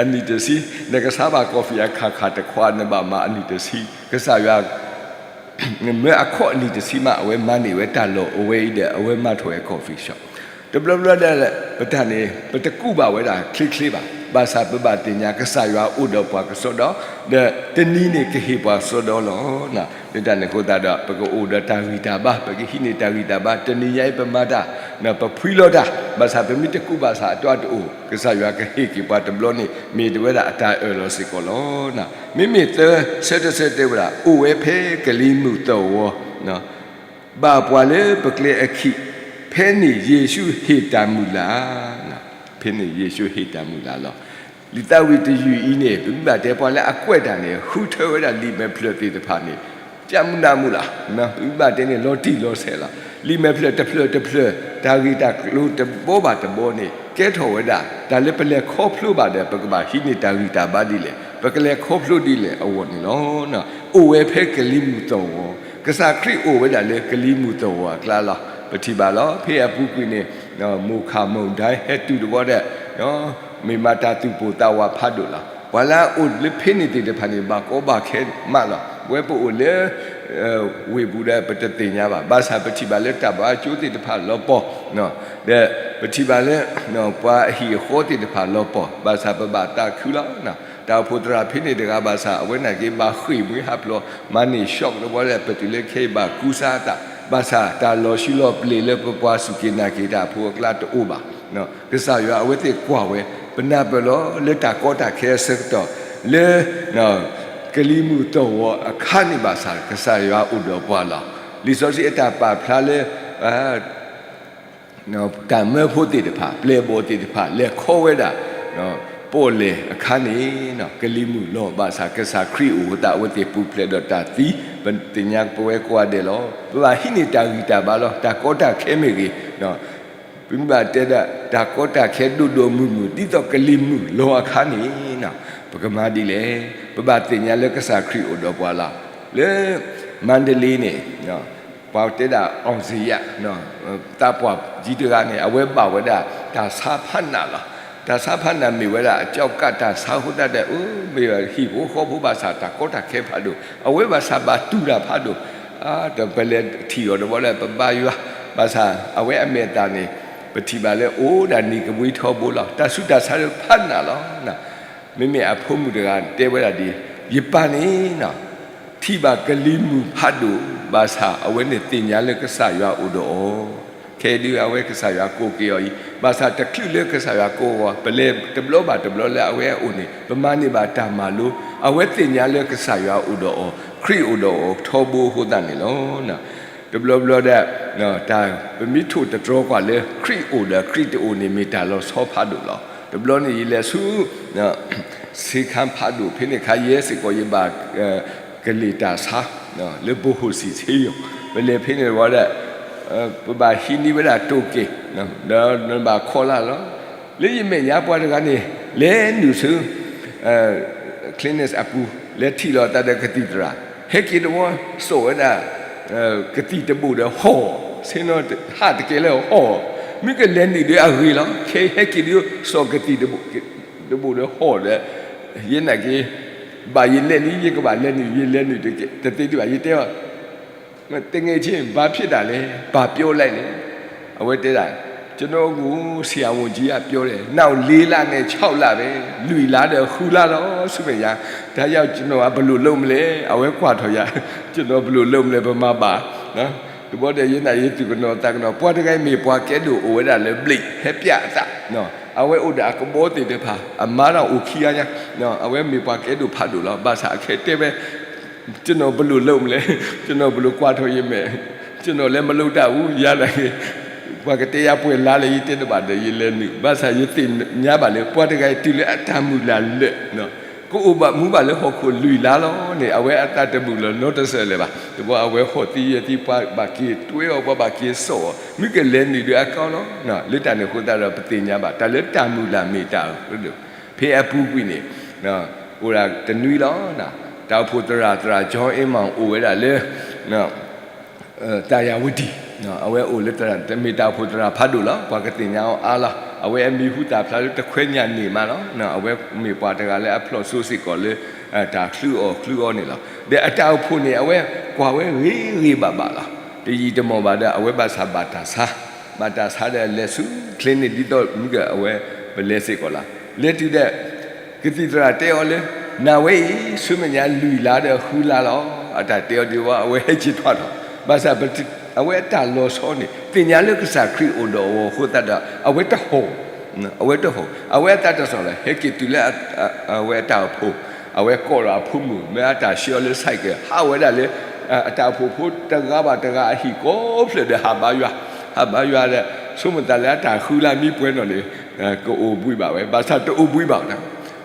အနံၣ်တဆံ, နကစၢ်ဘၣ် coffee အခးခးတခွါ နဘၣ်မၤအနံၣ်တဆံ, ကစၢ်ယွၤ မ့ၢ်အခီၣ်အနံၣ်တဆံမး အဝဲမၤန့ၢ်ဝဲတၢ်လီၢ်အဝဲအံၤဒီး အဝဲမၤထီၣ်ဝဲ coffee shop, တဘျီဘျီဒီး ပတၢ်န့ၣ် ပတကူးဘၣ်ဝဲဒၣ်ချ့ချ့ဘၣ်, ဘၣ်ဆၣ်ပဘၣ်သ့ၣ်ညါ ကစၢ်ယွၤအိၣ်ဒီးပှၤကစီဒီ, ဒီးတနံၤန့ၣ်ကဟ့ၣ်ပှၤစီဒီလီၤ. လၢတၢ်န့ၣ်အဃိသတးဒီး ပကအိၣ်ဒီးတၢ်ဂံၢ်တၢ်ဘါ, ပကဟံးန့ၢ်တၢ်ဂံၢ်တၢ်ဘါ, တနံၤညါအံၤပမၤတၢ်, ပဖှံလီၤတၢ်, ဘၣ်ဆၣ်ပမ့ၢ်တကူးဘၣ်ဆၣ်အတီအတအိၣ်, ကစၢ်ယွၤကဟ့ၣ်က့ၤပှၤတဘျီန့ၣ် မ့ၢ်တဝဲဒၣ်အတၢ်အၢၣ်လီၤစ့ၢ်ကီးလီၤ. မ့မ့ၢ်သၢဆၢတဆၢတဲဝဲဒၣ် အိၣ်ဝဲဖဲကလံၤမုၢ်သဝီ ဘၣ်ပှၤလၢပကျဲအခံ, ဖဲန့ၣ်ယ့ၣ်ၡူးဟ့ၣ်တၢ်မုၢ်လၢ်, ဖဲန့ၣ်ယ့ၣ်ၡူးဟ့ၣ်တၢ်မုၢ်လၢ်လီၤ. လံာ်သးဝံၣ်တယုၢ်အံၤန့ၣ် ပမ့ၢ်ဘၣ်တဲပှၤလၢအကွဲးတၢ်န့ၣ် ဃုထၢဝဲဒၣ်လံာ်မဲာ်ဖျၢၣ်သ့ၣ်တဖၣ်န့ၣ် ကၢ်မုၢ်နၢ်မုၢ်လီၤ. ပမ့ၢ်ဘၣ်တဲန့ၣ် လီၤတံၢ်လီၤဆဲးလီၤ. လံာ်မဲာ်ဖျၢၣ်တဖျၢၣ်တဖျၢၣ် တၢ်ဂ့ၢ်တၢ်ကျိၤတဘီဘၣ်တဘီန့ၣ် ကဲထီၣ်ဝဲဒၣ် တၢ်လၢပလဲၤခီဖျိဘၣ်ဒီး ပကဘၣ်ဟံးန့ၢ်တၢ်ဂံၢ်တၢ်ဘါဒ်လဲၣ်, ပကလဲၤခီဖျိဒ်လဲၣ်အဂီၢ်န့ၣ်လီၤ. အိၣ်ဝဲဖဲကလံၤမုၢ်သဝီ, ကစၢ်ခရံာ်အိၣ်ဝဲဒၣ်လၢကလံၤမုၢ်သဝီအကျါလီၤ. ပထံၣ်ဘၣ်လီၤ ဖဲအပူၤကွံာ်န့ၣ် မိၢ်ခၢၣ်မိၢ်ဒၢဟဲတုၤတဘီဒီး မ့ၢ်မၤတၢ်သူၣ်ပိၢ်သးဝးဖးဒိၣ်လီၤ. ပှၤလၢအအိၣ်လၢဖဲန့ၣ်သ့ၣ်တဖၣ်န့ၣ် ဘၣ်ကီဘၣ်ခဲမးလီၤ. ဝဲပအိၣ်လၢ ဝ့ၢ်ပူၤဒီး ပတသ့ၣ်ညါဘၣ်. ဘၣ်ဆၣ်ပထံၣ်ဘၣ်လၢတၢ်ဘါကၠိသ့ၣ်တဖၣ်လီၤပှီၢ်, ဒီးပထံၣ်ဘၣ်လၢ ပှၤအဟံၣ်အဃီသ့ၣ်တဖၣ်လီၤပှီၢ်, ဘၣ်ဆၣ်ပဘၣ်သးခုလီၤ. တၢ်အိၣ်ဖှိၣ်သရၣ်ဖဲန့ၣ်တဂၤဘၣ်ဆၣ် အဝဲန့ၣ်က့ၤဘၣ်ဃ့ၢ်မှံဟးဖျိး မၤန့ၢ် shop တဘီဒီး ပတုၤလၢခဲအံၤဘၣ်ကူစါအသး, ဘၣ်ဆၣ်တၢ်လီၤဆူလီၤပျ့ၤလၢပပှၤစူၢ်က့ၤနာ်က့ၤတၢ်အဖိအကျါတအိၣ်ဘၣ်. ကစၢ်ယွၤအဝဲသ့ၣ်ကွၢ်ဝဲ, ပနၢ်ပၢၢ်လီၤလၢတၢ်ကီတၢ်ခဲအဆၢကတီၢ် လၢ ကလံၤမုၢ်သဝီအခါန့ၣ်ဘၣ်ဆၣ် ကစၢ်ယွၤအိၣ်ဒီးပှၤလီၤ. လံာ်စီဆှံအတၢ်ပာ်ဖျါလၢ တၢ်မၢဖိသ့ၣ်တဖၣ် ပျဲၢ်ဘီၣ်သ့ၣ်တဖၣ် လဲၤခီဝဲဒၣ် ပီၣ်လဲၣ်အခါန့ၣ် ကလံၤမုၢ်လီၤဘၣ်ဆၣ် ကစၢ်ခရံာ်အိၣ်အသး အဝဲသ့ၣ်ပူၤဖျဲးဒီးတၢ်သံ ပသ့ၣ်ညါပဝဲကိးဂၤဒဲးလီၤ. ပဘၣ်ဟံးန့ၢ်တၢ်ဂံၢ်တၢ်ဘါလီၤ. တၢ်ကီတၢ်ခဲမ့ၢ်ဂ့ၤ ပမ့ၢ်ဘၣ်တဲဒၣ် တၢ်ကီတၢ်ခဲဒိၣ်ဒိၣ်မုၢ်မုၢ် ဒ်သိးကလံၤမုၢ်လီၤအခါန့ၣ် ပကမၤဒ်လဲၣ်. ပဘၣ်သ့ၣ်ညါလၢကစၢ်ခရံာ်အိၣ်ဒီးပှၤလီၤ. လၢ မန္တလေးန့ၣ် ပှၤတဲဒၣ် အောင်ဇေယျ သးပှၢ်ကံတဂၤန့ၣ် အဝဲဘၣ်ဝဲဒၣ် တၢ်ဆါဖးနးလီၤ. တၢ်ဆါဖးနးမ့ၢ်ဝဲဒၣ် အကၠီကးတၢ်ဆါအဃိသတးဒီး အမ့ၢ်ဟံၣ်ဖိဃီဖိဘၣ်ဆၣ် တၢ်ကီတၢ်ခဲဖးဒိၣ် အဝဲဘၣ်ဆၣ်ဘၣ်တူၢ်တၢ်ဖးဒိၣ် ဒီးပလဲၤထံၣ်အီၤတဘျီလၢပဘါယွၤ ဘၣ်ဆၣ် အဝဲအမဲာ်သၣ်န့ၣ် ပထံၣ်ဘၣ်လၢအိၣ်ဒၣ်နံၤကဘှံထီဘိလီၤ. တၢ်ဆူးတၢ်ဆါလၢဖးနးလီၤ. မ့မ့ၢ်အဖိမုၣ်တဂၤတဲဝဲဒၣ်ဒ် ယပၢ်န့ၣ် ထံၣ်ဘၣ်ကလံၤမုၢ်ဖးဒိၣ် ဘၣ်ဆၣ်အဝဲန့ၣ်သ့ၣ်ညါလၢကစၢ်ယွၤအိၣ်ဒီးအီၤ, ခဲအံၤဒုးအဝဲကစၢ်ယွၤကိးက့ၤအီၤအံၤ ဘၣ်ဆၣ်တချုးလၢကစၢ်ယွၤကိးအီၤ ပလဲၤတဘျီဘၣ်တဘျီလၢအဝဲအအိၣ်န့ၣ် ပမၤန့ၢ်ဘၣ်တၢ်မၤလိ အဝဲသ့ၣ်ညါလၢကစၢ်ယွၤအိၣ်ဒီးအီၤ, ခရံာ်အိၣ်ဒီးအီၤထီဘိအဃိသတးန့ၣ်လီၤ. တဘျီဘျီဒီး တၢ်ပမ့ၢ်ထိၣ်သတြီၤကွၢ်လၢ ခရံာ်အိၣ်ဒီးခရံာ်တအိၣ်န့ၣ် မ့ၢ်တၢ်လီၤဆီဖးဒိၣ်လီၤ. တဘျီန့ၣ်ယလဲၤဆူ ဆ့ခါဖးဒိၣ်ဖဲန့ၣ်ခါ ယဲစ့ၢ်ကီးယဘၣ် ကလံာ်တၢ်ဆါ လၢဘိၣ်ဟိၣ်စံၣ်ဆ့ယီၤ, ပလဲၤဖဲန့ၣ်ဝံၤဒီး ပဘၣ်ဟံးန့ၢ်ဝဲဒၣ်တိၢ်က့ၣ် ဒီးနဘၣ်ခိးလၢ်လီၤ. လၢယမဲာ်ညါပှၤတဂၤန့ၣ် လဲၤနုာ်ဆူ clinic အပူၤ လဲၤထံၣ်လိာ်သးဒီးကသံၣ်သရၣ်, ဟဲက့ၤတဝီ စိာ်ဝဲဒၣ် ကသံၣ်တဘိၣ်ဒီးဟီၣ်, ဆ့ၣ်နီၤဟးတကဲလၢဟီၣ်, မ့ၢ်ကလဲၤနုာ်ဒီးအဂ့ၤလီၤ. ခဲအံၤဟဲက့ၤဒုး စိာ်ကသံၣ်တဘိၣ်ဒီးဟီၣ်ဒီး ယဲနာ်က့ ဘၣ်ယလဲၤနုာ် ယကဘၣ်လဲၤနုာ် ယလဲၤနုာ်တသ့ဒံးဘၣ် ယတဲအီၤ သူငယ်ချင်း ဘာဖြစ်တာလဲ ဘာပြောလိုက်လဲ. အဝဲတဲဒၣ် ကျွန်တော့်ကို ဆရာဝန်ကြီးကပြောတယ် နောက်လေးလနဲ့ခြောက်လပဲ လွံၢ်လဒီးဃုလလီၤ ဆူမဲာ်ညါ ဒါကြောင့်ကျွန်တော်ကဘယ်လိုလုပ်မလဲ အဝဲကွၢ်ထီၣ်ယၤ ကျွန်တော်ဘယ်လိုလုပ်မလဲ ဗမာဘါ တဘျီဒီးယဲနာ်က့ သူၣ်ကနီၤသးကနီၤ ပှၤတဂၤအံၤမ့ၢ်ပှၤကဲဒိၣ်အိၣ်ဝဲဒၣ်လၢ ဘျံး ဟဲပျးအသး အဝဲအိၣ်ဒီးအကဘီသ့ၣ်တဖၣ် အမါတၢ်အိၣ်ခံဂၤညါ အဝဲမ့ၢ်ပှၤကဲဒိၣ်ဖးဒိၣ်လီၤ. ဘၣ်ဆၣ်အခဲတဲဝဲ ကျွန်တော်ဘယ်လိုလုပ်မလဲ ကျွန်တော်ဘယ်လိုကွာထော်ရမလဲ ကျွန်တော်လည်းမလုပ်တတ်ဘူး ယၤနာ်က့ ပှၤကတဲယၤပှဲၤလါလၢယတဲတဘၣ်ဒီးယလဲၤနုာ် ဘၣ်ဆၣ်ယသ့ၣ်ညါဘၣ်လၢ ပှၤတဂၤအံၤတုၤလၢအတၢ်မုၢ်လၢ်လၢာ် ကအိၣ်ဘၣ်မူဘၣ်လၢဟီၣ်ခိၣ်လွံၢ်လါလီၤန့ၣ် အဝဲအသးတမုာ်လီၤနီတစဲးလၢၤဘၣ်. တဘျီအဝဲဟီၣ်သံယဲၢ်သံ ပှၤဘၣ်က့ၤတွဲအီၤ ပှၤဘၣ်က့ၤစိာ်အီၤ မ့ၢ်ကလဲၤနုာ်ဒီးအကီလီၤ. လၢတၢ်န့ၣ်အဃိသတးဒီး ပသ့ၣ်ညါဘၣ် တၢ်လၢတၢ်မုၢ်လၢ်မ့ၢ်တၢ်အၢ ဖဲအပူၤကွံာ်န့ၣ် အိၣ်ဒၣ်တနွံလီၤ. တၢ်အိၣ်ဖှိၣ်သရၣ် သရၣ် John Emmons အိၣ်ဝဲဒၣ်လၢ တၢ်ယၤဝတံၣ် အဝဲအိၣ်လၢ မ့ၢ်တၢ်အိၣ်ဖှိၣ်သရၣ်ဖးဒိၣ်လီၤ. ပှၤကသ့ၣ်ညါအီၤအါလီၤ. အဝဲအမံၤဟူသၣ်ဖျါလၢတခွဲညၣ်န့ၣ်မးလီၤ. အဝဲမ့ၢ်ပှၤတဂၤလၢအဖျီၣ်စိစ့ၢ်ကီးလၢ တၢ်ချုးအီၣ်ချုးအီန့ၣ်လီၤ. ဒီးအတၢ်အိၣ်ဖှိၣ်န့ၣ် အဝဲကွၢ်ဝဲဂ့ၤဂ့ၤဘၣ်ဘၣ်လီၤ. တယံာ်တမီၢ်ဘၣ်ဒီး အဝဲဘၣ်ဆၣ်ဘၣ်တၢ်ဆါ, ဘၣ်တၢ်ဆါဒီးလဲၤဆူ clinic ဒ်သိးမုၢ်က အဝဲပလဲၤစ့ၢ်ကီးလီၤ. လဲၤတုၤဒီး ကသံၣ်သရၣ်တဲအီၤလၢ နဝဲအံၤ ဆူမဲာ်ညါလွံၢ်လါဒီးဃုလါလီၤ. အတၢ်တဲအီၤဒ်ဝဲ အဝဲဟဲက့ၤထွဲထီၣ်, ဘၣ်ဆၣ် အဝဲအတၢ်လီၤဆီန့ၣ် သ့ၣ်ညါလၢကစၢ်ခရံာ်အိၣ်ဒီးအီၤအဃိသတးဒီး အဝဲတဟီၣ်, အဝဲတဟီၣ်, အဝဲအသးတစီၣ်လၢၤ ဟဲက့ၤတုၤလၢ အဝဲအတၢ်အိၣ်ဖှိၣ်, အဝဲကိးဒီးအဖိမုၣ် မ့ၢ်အတၢ်ဆှၢအီၤလၢ cycle ဟးဝဲဒၣ်လၢ အတၢ်အိၣ်ဖှိၣ်ဖိတဂၤဘၣ်တဂၤအဟံၣ်ကိးဖျၢၣ်ဒီးဟးဘါယွၤ, ဟးဘါယွၤဒီး ဆိကမိၣ်သးလၢအတၢ်ဃုလၢမံပှဲၤနီၣ်န့ၣ် ကအိၣ်ဘှံးဘၣ်ဝဲ, ဘၣ်ဆၣ်တအိၣ်ဘှံးဘၣ်,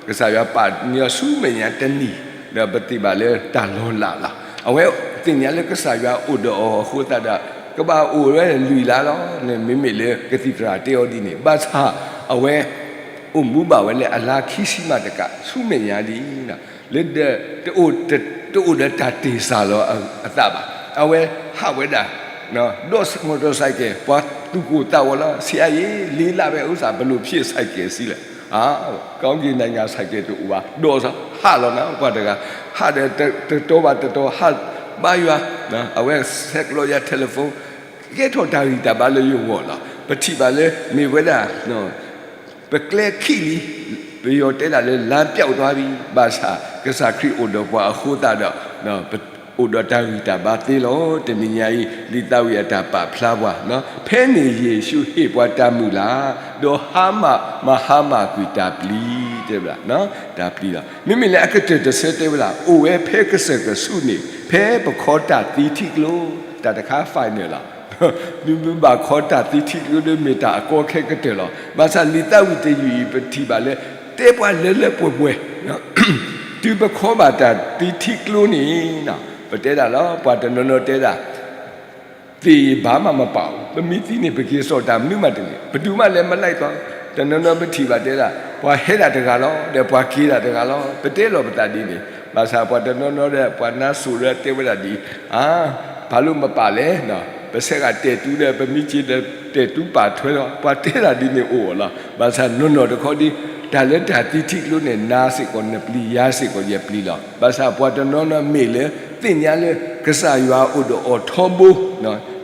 ကစၢ်ယွၤပာ်န့ၢ်အီၤဆူမဲာ်ညါတနံၤ, ဒီးပသ့ၣ်ဘၣ်လၢတၢ်လီၤလးလီၤ. အဝဲသ့ၣ်ညါလၢကစၢ်ယွၤအိၣ်ဒီးအီၤအဃိသတးဒီး ကဘၣ်အိၣ်ဝဲလွံၢ်လါလီၤန့ၣ် မ့မ့ၢ်လၢကသံၣ်သရၣ်တဲအီၤဒ်န့ၣ်, ဘၣ်ဆၣ်အဝဲ အိၣ်မူဘၣ်ဝဲလၢအလါခံဆံမးတကး ဆူမဲာ်ညါဒ် လၢ တအိၣ်ဒီးတၢ်တ့ၢ်စၢ်လီၤအသးဘၣ်. အဝဲဟးဝဲဒၣ် ဒီး motorcycle ပှၤသူၣ်ကိၢ်သးဂီၤလီၤ, ဆရာရေ လေးလပဲ ဥစ္စာ ဘယ်လိုဖြစ် ဆိုင်ကယ်စီးလဲ, ကောင်းကင်နိုင်ငံ ဆိုင်ကယ် တအိၣ်ဘၣ်, ဒီးဟးလီၤနၤ ပှၤတဂၤ, ဟးဒီးတတီၤဘၣ်တတီၤ ဟးဘါယွၤ, အဝဲဆဲးကျိးယၤ telephone ကဲထီၣ်တၢ်ဂံၢ်တၢ်ဘါလၢယဂီၢ်လီၤ. ပထံၣ်ဘၣ်လၢမ့ၢ်ဝဲဒၣ် ပကျဲခံလံ, ပယီၤတဲဒၣ်လၢ လမ်းပျောက်သွားပြီ, ဘၣ်ဆၣ် ကစၢ်ခရံာ်အိၣ်ဒီးပှၤအဃိသတးဒီး အိၣ်ဒီးတၢ်ဂံၢ်တၢ်ဘါသ့လီၤ. တနံၤညါအံၤ လံာ်သးဝံၣ်အတၢ်ပာ်ဖျါပှၤ, ဖဲန့ၣ်ယ့ၣ်ၡူးဟ့ၣ်ပှၤတၢ်မုၢ်လၢ်, ဒီးဟါမၢ် မၤဟါမၢ်ကွံာ်တၢ်ပျံၤ, တဲဝဲဒၣ်, တၢ်ပျံၤလီၤ. မ့မ့ၢ်လၢအကတၢၢ်တဆၢတဲဝဲဒၣ် အိၣ်ဝဲဖဲကစၢၢ်ကဆူးန့ၣ် ဖဲပခီတၢ်သံထံကျိ, တၢ်တခါ final လီၤ. မ့ၢ်ဘၣ်ခီတၢ်သံထံကျိဒီး မ့ၢ်တၢ်အကီခဲကတၢၢ်လီၤ. ဘၣ်ဆၣ်လံာ်သးဝံၣ်တယုၢ်အံၤ ပထံၣ်ဘၣ်လၢ တဲပှၤလၢလၢပှဲၤပှဲၤ, တုၤပခီဘၣ်တၢ်သံထံကျိန့ၣ်, ပတဲဒၣ်လီၤ, ပှၤတနီၤနီၤတဲဒၣ် သေဘာမှမပါဘူး, ပမ့ၢ်သံန့ၣ် ပက့ၤစိာ်တၢ်မနုၤမးတန့ၢ်, ဘယ်သူမှလည်းမလိုက်သွားဘူး, တနီၤနီၤပထံၣ်ဘၣ်တဲဒၣ် ပှၤဟဲဒၣ်တဂၤလီၤ, ဒီးပှၤက့ၤဒၣ်တဂၤလီၤ, ပတဲလီၤပသးဒ်န့ၣ်, ဘၣ်ဆၣ်ပှၤတနီၤနီၤဒီး ပှၤနါစိၤဒီးတဲဝဲဒၣ်ဒ်အံၤ, ဘာလို့မပါလဲ, ပဆဲးဂၤတဲာ်တူဒီး ပမ့ၢ်က့ၤဒီးတဲာ်တူပာ်ထွဲလီၤ, ပှၤတဲဒၣ်ဒ်န့ၣ်အိၣ်လီၤ. ဘၣ်ဆၣ်နီၢ်နီၢ်တခီဒ် တၢ်လၢတၢ်သံထံကျိန့ၣ် နၤစ့ၢ်ကီးနပျံၤ ယၤစ့ၢ်ကီးယပျံၤလီၤ. ဘၣ်ဆၣ်ပှၤတနီၤနီၤမ့ၢ်လၢ သ့ၣ်ညါလၢကစၢ်ယွၤအိၣ်ဒီးအီၤထီဘိ,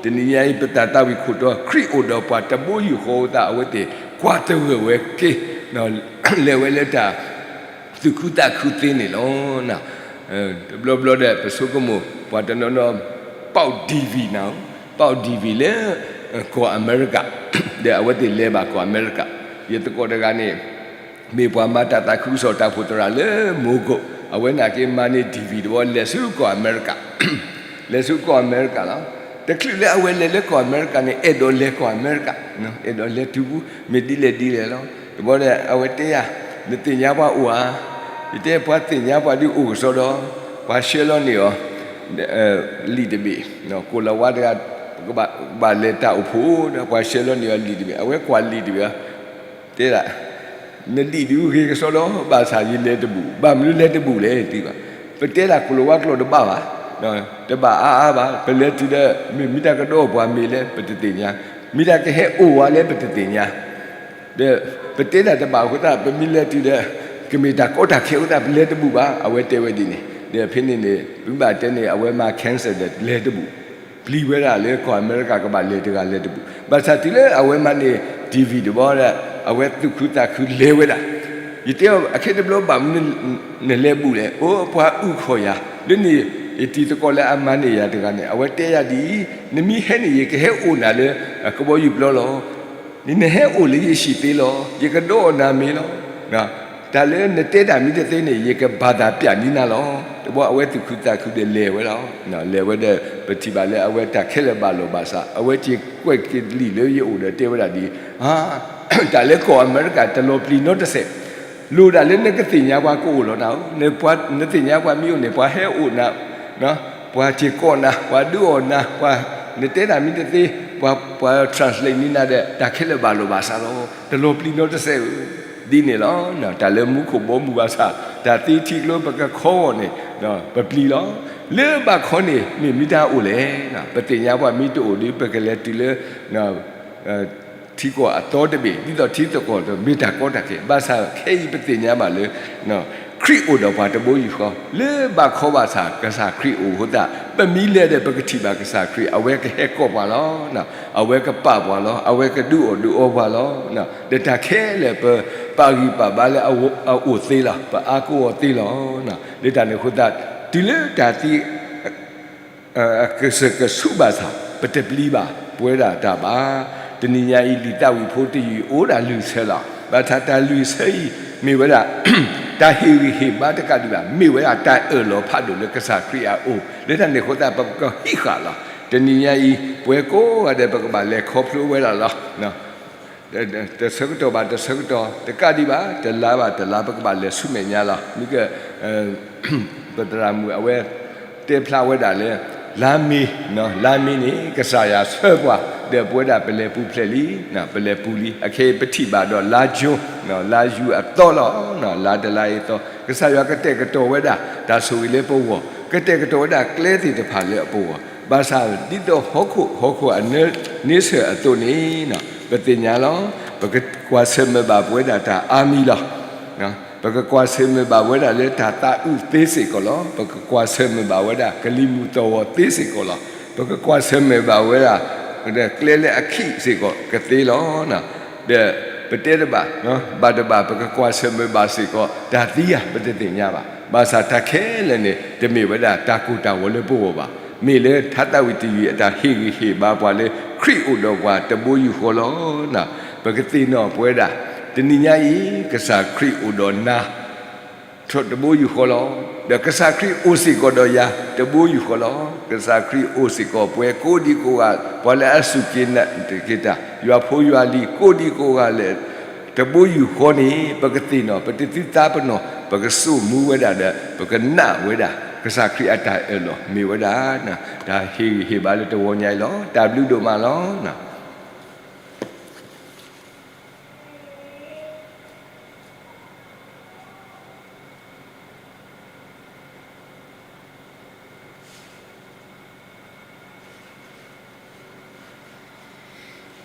တနံၤညါအံၤ ပတၢ်သးဝံၣ်ခိၣ်တီ ခရံာ်အိၣ်ဒီးပှၤတဘိယူၢ်ဃီအသး အဝဲသ့ၣ်ကွၢ်သဂၢၢ်ဝဲက့ၤ, လဲၤဝဲလၢတၢ်သူၣ်ခုသးခုသ့န့ၣ်လီၤ. တဘျီဘျီဒီး ပဆိကမိၣ် ပှၤတနီၤနီၤ ပေါက် ဒံၣ်ဝံၣ် နၤ, ပေါက် ဒံၣ်ဝံၣ် လၢကီၢ်အမဲရကၤ, ဒီးအဝဲသ့ၣ်လဲၤဘၣ်ကီၢ်အမဲရကၤ, ယသကိးတဂၤန့ၣ် မ့ၢ်ပှၤမၤတၢ်သးခုကစီၣ်တၢ်အိၣ်ဖှိၣ်သရၣ်လၢမိၢ်ကိၣ် အဝဲန့ၣ်က့မၤန့ၢ် ဒံၣ်ဝံၣ် တဘီ လဲၤဆူကီၢ်အမဲရကၤ, လဲၤဆူကီၢ်အမဲရကၤလီၤ. တချုးလၢအဝဲလဲၤလၢကီၢ်အမဲရကၤန့ၣ် အဲၣ်ဒိးလဲၤကီၢ်အမဲရကၤ, အဲၣ်ဒိးလဲၤတုၤပူၤ မ့ၢ်ဒ်လဲၣ်ဒ်လဲၣ်လီၤ. တဘီဒီး အဝဲတဲယၤ, နသ့ၣ်ညါပှၤအိၣ်ဧါ, ယတဲပှၤသ့ၣ်ညါပှၤဒုးအိၣ်ကစီဒီး, ပှၤဆှၢလီၤန့ၢ်အီၤ လံာ်တဘ့ၣ်, ကိၣ်လၤဝါတဂၤ ကဘၣ်လဲၤတၢ်အိၣ်ဖှိၣ်ဒီး ပှၤဆှၢလီၤန့ၢ်အီၤလံာ်တဘ့ၣ်, အဝဲကွၢ်လံာ်တဘ့ၣ် တဲဒၣ်, နလံာ်ဒုးဂ့ၤကစီဒီး ဘၣ်ဆၣ်ယလဲၤတဘူၣ်, ဘၣ်မနုၤလဲၤတဘူၣ်လဲၣ်တဘၣ်, ပတဲဒၣ်ကိၣ်လၤဝါကျိာ်တဘၣ်ဘၣ်, တဘၣ်အါအါဘၣ်, ပလဲၤတုၤဒီး မ့ၢ်မ့ၢ်တၢ်ကဒီးပှၤမ့ၢ်လဲၣ် ပတသ့ၣ်ညါ, မ့ၢ်တၢ်ကဟဲအိၣ်ဝဲလဲၣ် ပတသ့ၣ်ညါ ဒီးပတဲဒၣ်တဘၣ်အဃိသတး ပမ့ၢ်လဲၤတုၤဒီး ကမ့ၢ်တၢ်ကီတၢ်ခဲအဃိသတး ပလဲၤတဘူၣ်ဘၣ်, အဝဲတဲဝဲဒ်န့ၣ်, ဒီးဖဲန့ၣ်န့ၣ် ပမ့ၢ်ဘၣ်တဲန့ၣ် အဝဲမၤ cancel ဒီးလဲၤတဘူၣ်, ပျံၤဝဲဒၣ်လၢကီၢ်အမဲရကၤကဘၣ်လဲၤတဂၤလဲၤတဘူၣ်, ဘၣ်ဆၣ်တုၤလၢအဝဲမၤန့ၢ် ဒံၣ်ဝံၣ် တဘီဒီး အဝဲသူၣ်ခုသးခုလဲၤဝဲဒၣ်, ယတဲအီၤအခဲတဘျီဘၣ်မနုၤ နလဲၤဘူၣ်လဲၣ်, အိၣ်ပှၤအုၣ်ခီၣ်ယၤ, လၢန့ၣ် ယတံၤသကိးလၢအမၤန့ၢ်ယၤတဂၤန့ၣ် အဝဲတဲယၤဒ်အံၤ, နမ့ၢ်ဟဲန့ၣ် ယကဟဲအိၣ်နၤလၢ ကဘီယူၤပျီလီၤ နဟဲအိၣ်လၢယဟံၣ်သ့လီၤ, ယကဒိးအီၣ်နၤမ့ၤလီၤ. တၢ်လၢနတဲတၢ်မ့ၢ်တသ့န့ၣ် ယကဘၣ်သးပျၢ်န့ၢ်နၤလီၤ. တဘီအဝဲသူၣ်ခုသးခုဒီးလဲၤဝဲလီၤ. လဲၤဝဲဒီး ပထံၣ်ဘၣ်လၢအဝဲတၢ်ခဲလၢာ်ဘၣ်လီၤဘၣ်ဆၣ် အဝဲစ့ၢ်ကွဲးက့ၤလံာ်လၢယအိၣ်ဒီးတဲဝဲဒၣ်ဒ်အံၤ, တၢ်လၢကီၢ်အမဲရကၤတလီၤပျံၤနီတစဲး, လိၣ်ဒၣ်လၢနကသ့ၣ်ညါပှၤကအိၣ်လီၤနၤဧၢ, နသ့ၣ်ညါပှၤမ့ၢ်အိၣ်န့ၣ် ပှၤဟဲအိၣ်နၤ ပှၤစ့ၢ်ကီးနၤ, ပှၤဒုးအီၣ်နၤ, ပှၤ နတဲတၢ်မ့ၢ်တသ့, ပှၤ ပှၤ translate န့ၢ်နၤဒီး တၢ်ခဲလၢာ်ဘၣ်လီၤဘၣ်ဆၣ်လီၤ. တလီၤပျံၤနီတစဲးဧၢ, ဒ်န့ၣ်လီၤ. တၢ်လၢမူခိၣ်ဘီမုၢ်ဘၣ်ဆၣ် တၢ်သ့ထံကျိပကခီဂီၢ်န့ၣ် ပပျံၤလီၤ. လၢဘၣ်ခီန့ၣ် မ့ၢ်မ့ၢ်တၢ်အိၣ်လဲၣ်, ပသ့ၣ်ညါပှၤမ့ၢ်တအိၣ်ဒီး ပကလဲၤတုၤလၢ ထံကီၢ်အသီတဘ့ၣ် ဒ်သိးထံသကိးတမ့ၢ်တၢ်ကီတၢ်ခဲ, ဘၣ်ဆၣ်ခဲအံၤပသ့ၣ်ညါဘၣ်လၢ ခရံာ်အိၣ်ဒီးပှၤတဘိယူၢ်ဃီ, လၢဘၣ်ခီဘၣ်ဆၣ် ကစၢ်ခရံာ်အိၣ်အဃိသတး ပမ့ၢ်လဲၤဒီးပကထံၣ်ဘၣ်ကစၢ်ခရံာ် အဝဲကဟဲကိးပှၤလီၤ. အဝဲကပာ်ပှၤလီၤ, အဝဲကဒုးအီၣ်ဒုးအီပှၤလီၤ. ဒီးတၢ်ခဲလၢာ်ပပာ်ဂံၢ်ပာ်ဘါလၢအအိၣ်သ့လီၤ, ပအါကအိၣ်သ့လီၤ. လၢတၢ်န့ၣ်အဃိသတး တုၤလၢတၢ်သံ ကစၢၢ်ကဆူးဘၣ်ဆၣ် ပတပျံၤဘၣ်ပဝဲဒၣ်တၢ်ဘၣ်. တနံၤညါအံၤ လံာ်သးဝံၣ်ဖိတယုၢ်အံၤ အိၣ်ဒၣ်လွံၢ်ဆၢလီၤ. ဘၣ်ဆၣ်တၢ်လွံၢ်ဆၢအံၤ မ့ၢ်ဝဲဒၣ် တၢ်ဟ့ၣ်ဂံၢ်ဟ့ၣ်ဘါတကးဒံးဘၣ်, မ့ၢ်ဝဲဒၣ်တၢ်အၢၣ်လီၤဖးဒိၣ်လၢကစၢ်ခရံာ်အအိၣ်. လၢတၢ်န့ၣ်အဃိသတး ပကဟံးဃာ်လီၤ. တနံၤညါအံၤ ပဝဲကိးဂၤဒဲး ပကဘၣ်လဲၤခီဖျိဝဲဒၣ်လီၤ. တဆၢကတီၢ်ဘၣ်တဆၢကတီၢ် တကးဒံးဘၣ် တလါဘၣ်တလါ ပကဘၣ်လဲၤဆူမဲာ်ညါလီၤ. မ့ၢ်က ပသရၣ်မုၣ်အဝဲ တဲဖျါဝဲဒၣ်လၢ လါမ့ၤ, လါမ့ၤန့ၣ် ကစၢ်ယွၤဆှၢပှၤ ဒီးပဝဲဒၣ်ပလဲၤပူၤဖျဲးလံ, ပလဲၤပူၤလံ. အခဲအံၤပထံၣ်ဘၣ်ဒီးလါယူၤ, လါယူၤအသီလီၤ. လါတလါအံၤအသီ ကစၢ်ယွၤကတဲာ်ကတီၤဝဲဒၣ် တၢ်ဆိၣ်ဂ့ၤလၢပဂီၢ်, ကတဲာ်ကတီၤဝဲဒၣ်ကျဲသ့ၣ်တဖၣ်လၢအပဂီၢ်, ဘၣ်ဆၣ်ဒ်သိးဟီၣ်ခိၣ် ဟီၣ်ခိၣ်အနၢန့ဆၢၣ်အသိးန့ၣ် ပသ့ၣ်ညါလီၤ. ပကကွၢ်ဆၢၣ်မဲာ်ဘၣ်ပဝဲဒၣ်တၢ်အါမံၤလီၤ. ပကကွၢ်ဆၢၣ်မဲာ်ဘၣ်ဝဲဒၣ်လၢတၢ်သးအုးသ့စ့ၢ်ကီးလီၤ. ပကကွၢ်ဆၢၣ်မဲာ်ဘၣ်ဝဲဒၣ်ကလံၤမုၢ်သီၣ်ဂီၤသ့စ့ၢ်ကီးလီၤ. ပကကွၢ်ဆၢၣ်မဲာ်ဘၣ်ဝဲဒၣ် ကျဲလၢအခံးစ့ၢ်ကီးကသ့လီၤ. ဒီးပတဲတဘၣ် ဘၣ်တဘၣ် ပကကွၢ်ဆၢၣ်မဲာ်ဘၣ်စ့ၢ်ကီး တၢ်သံဧါ ပတသ့ၣ်ညါဘၣ်. ဘၣ်ဆၣ်တၢ်ခဲလၢာ်န့ၣ် တမ့ၢ်ဝဲဒၣ်တၢ်ကိၢ်တၢ်ဂီၤလၢပဂီၢ်ဘၣ်. မ့ၢ်လၢထါသးဝံၣ်တယုၢ်အံၤ အတၢ်ဟ့ၣ်ဂံၢ်ဟ့ၣ်ဘါပှၤလၢ ခရံာ်အိၣ်ဒီးပှၤတဘိယူၢ်ဃီလီၤ. ပကသ့ၣ်နီၣ်ပဝဲဒၣ် တနံၤညါအံၤ ကစၢ်ခရံာ်အိၣ်ဒီးနၤ တဘိယူၢ်ဃီလီၤ. ဒီးကစၢ်ခရံာ်အိၣ်စ့ၢ်ကီးဒီးယၤ တဘိယူၢ်ဃီလီၤ. ကစၢ်ခရံာ်အိၣ်စ့ၢ်ကီးပဝဲကိးဒံကိးဂၤ ပှၤလၢအစူၢ်က့ၤနာ်က့ၤတၢ် ယွၤဖိယွၤလံၤကိးဒံကိးဂၤလၢ တဘိယူၢ်ဃီန့ၣ် ပကသ့ၣ်နီၣ် ပတသုသးပနီၣ် ပကစိာ်မူဝဲဒၣ်ဒီး ပကနၣ်ဝဲဒၣ် ကစၢ်ခရံာ်အတၢ်အၢၣ်လီၤ မ့ၢ်ဝဲဒၣ် တၢ်ဟ့ၣ်ဂံၢ်ဟ့ၣ်ဘါလၢတဂီၤညါအံၤလီၤ. တၢ်ဘျုးဒိၣ်မးလီၤ.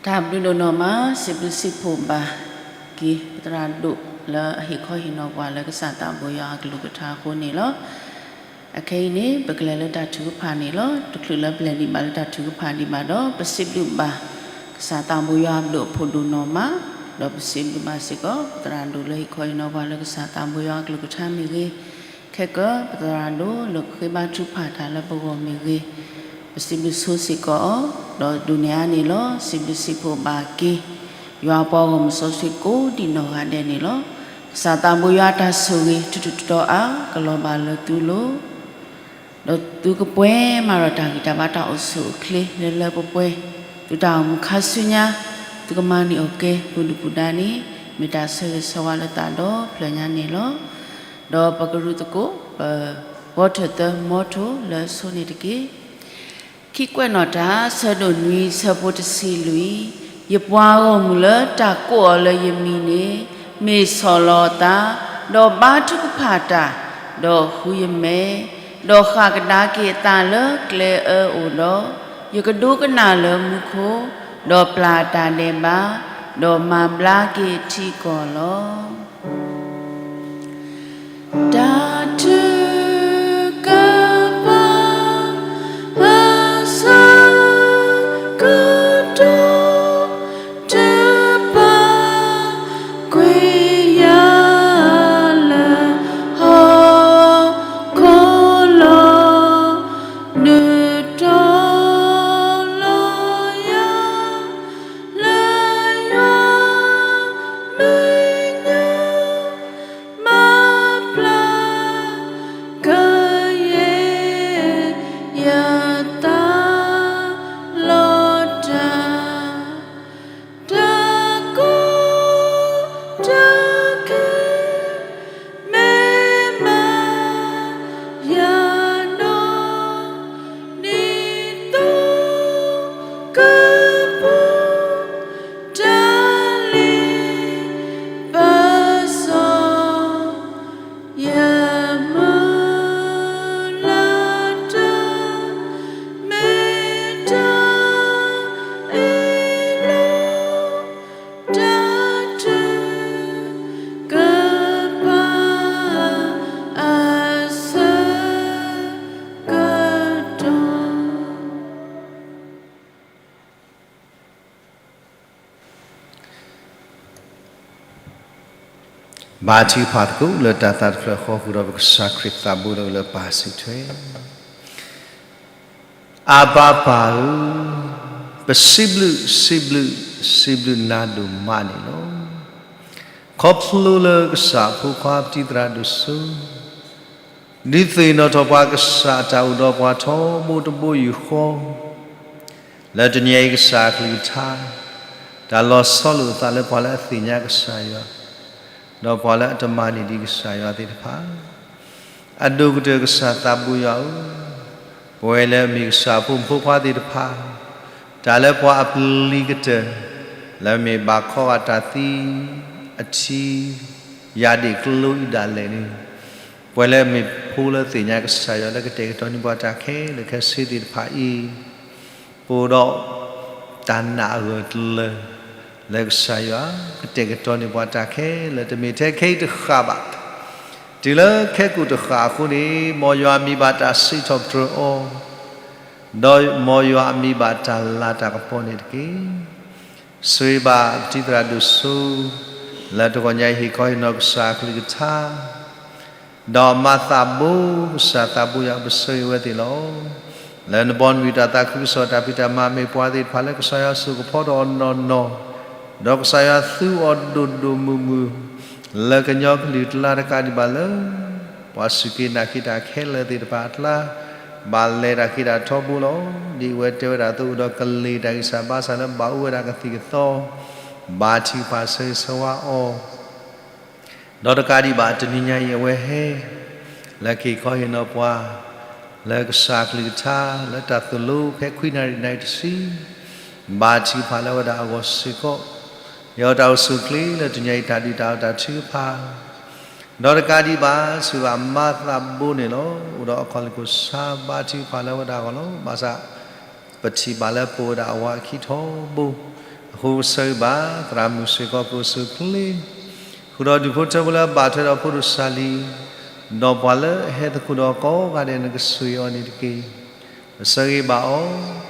တၢ်ဘျုးဒိၣ်နီၢ်မး စံးဘျုးစံးဖှိၣ်ဘၣ်က့ၤ ပသရၣ်ဒိၣ်လၢအဟ့ၣ်ခီဟ့ၣ်နီၤပှၤလၢကစၢ်သးဘိယွၤအကလုၢ်ကထါအဃိန့ၣ်လီၤ. အခဲအံၤန့ၣ် ပကလဲၤလၢတၢ်ထုကဖၣ်န့ၣ်လီၤ. တချုးလၢပလဲၤဒံးဘၣ်လၢတၢ်ထုကဖၣ်ဒံးဘၣ်ဒီး ပစံးဘျုးဘၣ် ကစၢ်သးဘိယွၤအဘျုးအဖှိၣ်ဒိၣ်နီၢ်မး, ဒီးပစံးဘျုးဘၣ်စ့ၢ်ကီး ပသရၣ်ဒိၣ်လၢဟ့ၣ်ခီဟ့ၣ်နီၤပှၤလၢကစၢ်သးဘိယွၤအကလုၢ်ကထါမ့ၢ်ဂ့ၤ, ခဲကၢ ပသရၣ်ဒိၣ်လၢဃ့ဘါထုကဖၣ်တၢ်လၢပဂီၢ်မ့ၢ်ဂ့ၤ, ပစံးဘျုးဆိစ့ၢ်ကီးအီၤ, ဒီးဒိၣ်န့ၢ်အါန့ၣ်လီၤ. စံးဘျုးစံးဖှိၣ်ဘၣ်က့ၤ ယွၤအပှၤဂီၢ်မုၢ်စီဆှံကိးဒံးနီၢ်ဂၤဒဲးန့ၣ်လီၤ. ကစၢ်သးဘိယွၤအတၢ်ဆိၣ်ဂ့ၤ ထူးထူးတီၤတီၤအါ ကလီၤဘၣ်လၢသုလိၤ, ဒီးသုကပှဲၤမၤဒီးတၢ်ဂံၢ်တၢ်ဘါတၢ်အိၣ်ဆူၣ်အိၣ်ချ့လၢလၢပှဲၤပှဲၤ, သုတၢ်အိၣ်မူခါဆူညါ, သုကမၤန့ၢ်အီၣ်ကဲ ပူၤဒုၣ်ပူၤဒါန့ၣ် မ့ၢ်တၢ်ဆၢဂ့ၤဆၢဝါလၢသးဒီဖျၢၣ်ညါန့ၣ်လီၤ. ဒီးပကရူၢ်သကိး ပဝီထၢၣ်သၢမီထိလၢအဆိန့ၣ်တက့ၢ်. ခံကွဲးနီၣ်တၢ် ဆၢဒိၣ်နွံ ဆၢဖိတဆံလွံၢ်, ယပှၤဂီၢ်မုၢ်လၢတၢ်ကိးအီၤလၢယမံၤန့ၣ် မ့ၢ်ဆီၣ်လီၤအသး, ဒီးဘါထုကဖၣ်တၢ်, ဒီးဃုယမဲာ်, ဒီးဃၣ်ကဒါက့ၤအသးလၢကျဲအၢအိၣ်ဒီး, ယကဒိကနၣ်လၢမူခိၣ်, ဒီးပျၢ်တၢ်ဒဲးဘး, ဒီးမၤဘျါက့ၤထံကီၢ်လီၤ. တၢ်ထုကဖၣ်အဆၢကတီၢ် တပာ်ကွံာ်ယၤလၢဟီၣ်ခိၣ်လီၤ, နုာ်တီလီၤယၤလၢယွၤမဲာ်ညါ မၤပျၢ်ကယဲၢ်ယသးလီၤတၢ်, တၢ်ကိးတၢ်ဂီၤ မ့ၢ်မၤယၤနီၢ် ဒ်သိးကပူၤ တၢ်လ့ပစီ ယမုၢ်လၢ်တၢ် မ့ၢ်တၢ်အ့ၣ်လိာ် တၢ်ထုကဖၣ်အဆၢကတီၢ်. ဘါထုကဖၣ်သကိးလၢတၢ်သးတဖျၢၣ်ဃီ ဃုာ်ဒီးပကစၢ်ခရံာ်သးဘိလၢအအိၣ်လၢပၢ်စုထွဲ အဘၤပၢ်ဧၢ, ပစံးဘျုး စံးဘျုး စံးဘျုးနၤဒိၣ်မးန့ၣ်လီၤ. ခီဖျိလၢကစၢ်အဖိခွါပတံၤသရၣ်ဒိၣ်စိ ဒုးသ့ၣ်နီၣ်ထီၣ်ပှၤကစၢ်အတၢ်အိၣ်ဒီးပှၤထီဘိတဘိယူၢ်ဃီ, လၢတနံၤအံၤကစၢ်အကလုၢ်ကထါ တၢ်လီၤဆီလိာ်အသးလၢပှၤလၢအသ့ၣ်ညါကစၢ်ယွၤ ဒီးပှၤလၢအတမၤန့ၢ်ဒံးကစၢ်ယွၤသ့ၣ်တဖၣ် အဒိၣ်ကတၢၢ်ကစၢ်သးဘိယွၤဧၢ, ပဝဲလၢအမ့ၢ်ကစၢ်အဖိမုၣ်ဖိခွါသ့ၣ်တဖၣ် တၢ်လၢပှၤအပျံၤကတၢၢ် လၢအမ့ၢ်ဘၣ်ခီဂာ်တၢ်သံ အထံ ယၢ်ဒ့ၣ်ကျိအံၤဒၣ်လဲာ်န့ၣ်, ပဝဲလၢအမ့ၢ်ဖိလၢသ့ၣ်ညါကစၢ်ယွၤလၢကတဲာ်ကတီၤန့ၢ်ပှၤတၢ်ခဲလၢာ်ခဲဆ့သ့ၣ်တဖၣ်အံၤ ပအိၣ်ဒီး တၢ်နာ်အဂၢၢ်ကျၢၤ လၢကစၢ်ယွၤ ကတဲာ်ကတီၤန့ၢ်ပှၤတၢ်ခဲလၢာ် တမ့ၢ်ထဲခဲအံၤတဃၣ်ဘၣ်. တုၤလၢခဲကိာ်တဃၣ်အဃိန့ၣ် မ်ယွၤအမံၤဘၣ်တၢ်စံးထီၣ်ပတြၢၤအီၤ, ဒီးမ်ယွၤအမံၤဘၣ်တၢ်လၤတၢ်ကပီၤန့ၣ်တက့ၢ်. ဆိၣ်ဂ့ၤဘၣ်ပတံၤသရၣ်ဒိၣ်စိ လၢတဂီၤညါအံၤဟ့ၣ်ခီဟ့ၣ်နီၤကစၢ်အကလုၢ်ကထါ ဒီးမၤသးဘိ ကစၢ်သးဘိယွၤ ပဆၢဂ့ၤဝဲသ့ၣ်လီၤ. လၢနဘီနမုၢ်တၢ်သးခုကစီၣ် တၢ်ဖံးတၢ်မၤ မ့ၢ်ပှၤသ့ၣ်တဖၣ်လၢကစၢ်ယွၤစိာ်ကဖီထီၣ်အီၤနီၢ်နီၢ်, ဒီးကစၢ်ယွၤသူအီၤဒိၣ်ဒိၣ်မုၢ်မုၢ် လၢကညီကလုာ်ကျါတကးဒံးဘၣ်လၢ ပှၤစူၢ်က့ၤနာ်က့ၤတၢ်ခဲလၢာ်သ့ၣ်တဖၣ်အကျါ, ဘၣ်လဲၤတၢ်က့ၤတၢ်ထီဘိလီၤ. ဒ်အဝဲတဲဝဲဒၣ်အသိး အိၣ်ဒီးကလ့ၢ်တၢ်ဂံၢ်စၢ်ဘါစၢ်လၢဘၣ်အိၣ်ဝဲဒၣ်ကသံၣ်ကသီ, ဘါထုကဖၣ်ဆၢဂ့ၤဆၢဝါအီၤ ဒီးတကးဒံးဘၣ် တနံၤညါအံၤအဝဲဟဲ လၢကဟ့ၣ်ခီဟ့ၣ်နီၤပှၤ လၢကစၢ်အကလုၢ်ကထါ လၢတၢ်သိၣ်လိဖဲခွံနၣ်ရံၣ်နၣ်ရံၣ်တဆံ, ဘါထုကဖၣ်လၢဝဲဒၣ်အဂီၢ်စ့ၢ်ကီး, ယွၤတၢ်အိၣ်ဆူၣ်အိၣ်ချ့လၢတနံၤညါအံၤ တၢ်ဒုးတၢ်အီၣ်တၢ်ထုကဖၣ် ဒီးတကးဒံးဘၣ် ဆိၣ်ဂ့ၤဘၣ်မၤသးဘိန့ၣ်လီၤ. အိၣ်ဒီးအခီၣ်လ့ၣ်ခိၣ်ဆါ ဘါထုကဖၣ်လၢဝဲဒၣ်အဂီၢ်လီၤ. ဘၣ်ဆၣ် ပထံၣ်ဘၣ်လၢပအိၣ်ဝဲဒၣ်အဝၤအခံထီဘိ, အဃိပဆၢဂ့ၤဘၣ် သရၣ်မုၣ်စ့ၢ်ကီး ကအိၣ်ဆူၣ်အိၣ်ချ့ ဃုာ်ဒီးဒူၣ်ဖိထၢဖိလၢအဘၣ်ထွဲဒီးဖိဒိၣ်စၢ်လံ, ဒီးပှၤလၢအဟဲသကိးဒီးကိးဂၤဒဲး နကဆိၣ်ဂ့ၤအီၤန့ၣ်တက့ၢ်. ပဆၢဂ့ၤဘၣ်အီ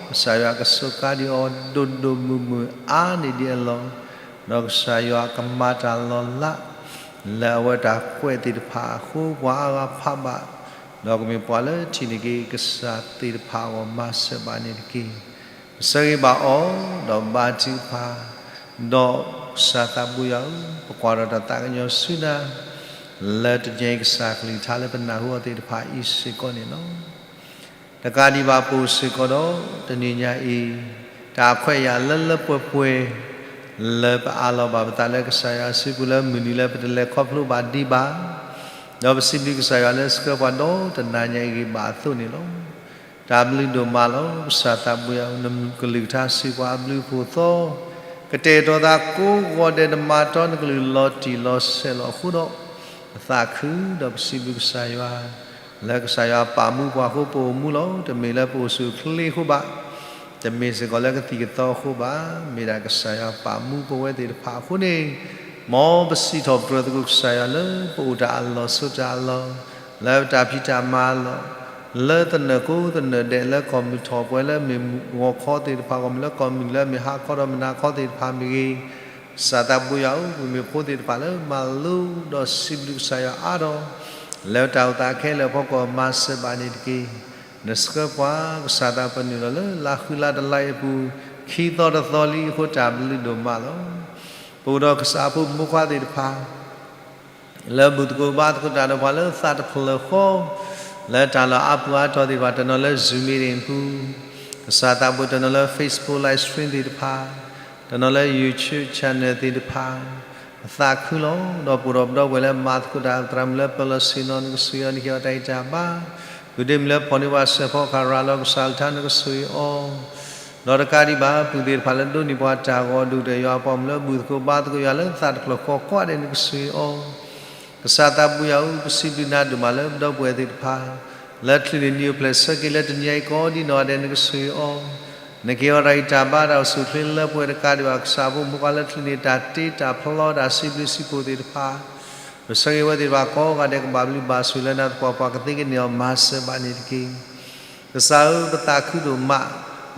ၤ, ကစၢ်ယွၤကစူးကါဒံးအီၤဒိၣ်ဒိၣ်မုၢ်မုၢ်အါန့ၢ်ဒံးအလီၢ်, ဒီးကစၢ်ယွၤကမၤတၢ်လီၤလး လၢအဝဲတၢ်ကွဲးသ့ၣ်တဖၣ်အဃိ ပှၤအါဂၤဖးဘၣ်, ဒီးကမ့ၢ်ပှၤလၢထံၣ်န့ၢ်က့ၤကစၢ်သ့ၣ်တဖၣ်အဂီၢ် မၤစၢၤဘၣ်န့ၣ်တက့ၢ်. ပဆၢဂ့ၤဘၣ်အီၤ, ဒီးဘါထုကဖၣ် ဒီးကစၢ်သးဘိယွၤဧၢ, ပကွၢ်ထီၣ်တၢ်သးကညီၤဆူနၤ, လၢတနံၤအံၤကစၢ်ကလုၢ်ကထါလၢပနၢ်ဟူအီၤသ့ၣ်တဖၣ်အံၤစ့ၢ်ကီးန့ၣ်လီၤ. တကးဒံးဘၣ်ပအိၣ်စ့ၢ်ကီးဒီး တနံၤညါအံၤ တၢ်ခွဲးယာ်လၢလၢပှဲၤပှဲၤ လၢပအးလီၤဘၣ်ပသးလၢကစၢ်ယွၤစုပူၤလၢမုၢ်နံၤလၢပတလဲၤခီဖျိဘၣ်ဒံးဘၣ်, ဒီးပစံးဘျုးကစၢ်ယွၤလၢဆှၢပှၤဒီတနၤညါအံၤဂ့ၤဘၣ်အသိးန့ၣ်လီၤ. တၢ်ဘျုးဒိၣ်မးလီၤ. ကစၢ်သးဘိယွၤဧၢ, နကလုၢ်ကထါစံးပှၤအဘျုးအဖှိၣ်သီ, ကတဲာ်ကတီၤသးကိးဂီၤဒဲး နမၤတီနကလုၢ်လီၤတံၢ်လီၤဆဲးလီၤအဃိဒီး ပသးခုဒီးပစံးဘျုးကစၢ်ယွၤ, လၢကစၢ်ယွၤပာ်မူပှၤအဃိပအိၣ်မူလီၤ. တမ့ၢ်လၢပအိၣ်ဆူၣ်အိၣ်ချ့အဃိဘၣ်, တမ့ၢ်စ့ၢ်ကီးလၢကသံၣ်ကသီအဃိဘၣ်, မ့ၢ်ဒၣ်ကစၢ်ယွၤပာ်မူပဝဲသ့ၣ်တဖၣ်အဃိန့ၣ်, မ်ပစံးထီၣ်ပတြၢၤသကိးကစၢ်ယွၤလၢပအိၣ်တၢ်အလီၢ်ဆိးတၢ်အလီၢ်, လၢပတၢ်ဖံးတၢ်မၤအလီၢ်, လၢသနၢၣ်ကိးသနၢၣ်ဒဲး လၢကီၢ်မုၢ်ထီၣ်ပှဲၤလၢမ့ၢ်ဂီၤခီသ့ၣ်တဖၣ် ဂီၢ်မုၢ်လၢမ့ၢ်ဟါခီဒီးမုၢ်နၤခီသ့ၣ်တဖၣ်မ့ၢ်ဂ့ၤ, ကစၢ်သးဘိယွၤဧၢ, ပမ့ၢ်ဖိသ့ၣ်တဖၣ်လၢမၤလိဒီးစံးဘျုးကစၢ်ယွၤအါထီၣ်, လၢတၢ်အိၣ်သးခဲလၢာ်အဖီခိၣ် မၤစၢၤဘၣ်န့ၣ်တက့ၢ်. နဆှၢပှၤကစၢ်သးပနုာ်လီၤလၢလါဃုလါတလါအံၤအပူၤ ခံသီတသီလံအဃိ တၢ်ဘျုးဒိၣ်မးလီၤ. ပအိၣ်ဒီးကစၢ်ဖိမုၣ်ဖိခွါသ့ၣ်တဖၣ် လၢဘူၣ်သကိးဘါသကိးတၢ်ဒီးပှၤလၢသးတဖျၢၣ်ဃီ, လၢတၢ်လီၢ်အါပူၤအါတီၤသ့ၣ်တဖၣ် တနီၤလၢ Zoom meeting ပူၤ, ကစၢ်သးဘိတနီၤလၢ Facebook live stream သ့ၣ်တဖၣ်, တနီၤလၢ YouTube channel သ့ၣ်တဖၣ်, ပသးခုလီၤ. ဒီးပအိၣ်ဒီးပဒီပုၢ်ဝဲၢ်လၢမၤသကိးတၢ်သရၣ်မုၣ်လၢပၢၤလီၢ်ဆ့ၣ်နီၤ နကစၢ်ယွၤ နကဟ့ၣ်အီၤတၢ်ဂံၢ်တၢ်ဘါ, ဒုးဒ့မုၣ်လၢဖီၣ်န့ၢ်ပှၤစဲးဖီကဟၣ်ရၤလီၤ ကစၢ်ကလုၢ်ကထါ နကစၢ်ယွၤအီၤ, ဒီးတကးဒံးဘၣ် ပုၢ်သ့ၣ်တဖၣ်လၢဒိးန့ၢ်ပှၤတၢ်ဂီၤဒုၣ်ဒီးယွၤအပှၤမုၣ်လၢဘူၣ်သကိးဘါသကိးယွၤလၢသးတဖျၢၣ်ဃီကိးဂၤဒဲး နကစၢ်ယွၤအီၤ, ကစၢ်သးဘိယွၤဧၢ, ပစံးဘျုးနၤဒိၣ်မးလၢပဒီပုၢ်ဝဲၢ်သ့ၣ်တဖၣ်, လၢချုးန့ၢ်နံၣ်အိၣ်ဖျဲၣ်ဆၢက့ၤလၢတနံၤအံၤကိးဒံးနီၢ်ဂၤဒဲး နကစၢ်ယွၤအီၤ, နကဟ့ၣ်အီၤတၢ်ဂံၢ်တၢ်ဘါတၢ်အိၣ်ဆူၣ်အိၣ်ချ့လၢပှဲၤတကးဒံးဘၣ် ကစၢ်ဖိမုၣ်ဖိခွါလၢချုးန့ၢ်တၢ်တ့တၢ်ဖျီတၢ်စံးဘျုးစံးဖှိၣ်သ့ၣ်တဖၣ်, ပဆၢဂ့ၤဝဲသ့ၣ်တဖၣ်ကိးဂၤဒဲး ကဘၣ်ဘျုးဘၣ်ဆိၣ်လၢနၤသပှၢ်ပှၢ် ကသ့ကန့ၢ်အီၤ မၤစၢၤဘၣ်န့ၣ်တက့ၢ်. ကစၢ်ဧၢ, ပသးခုဒိၣ်မး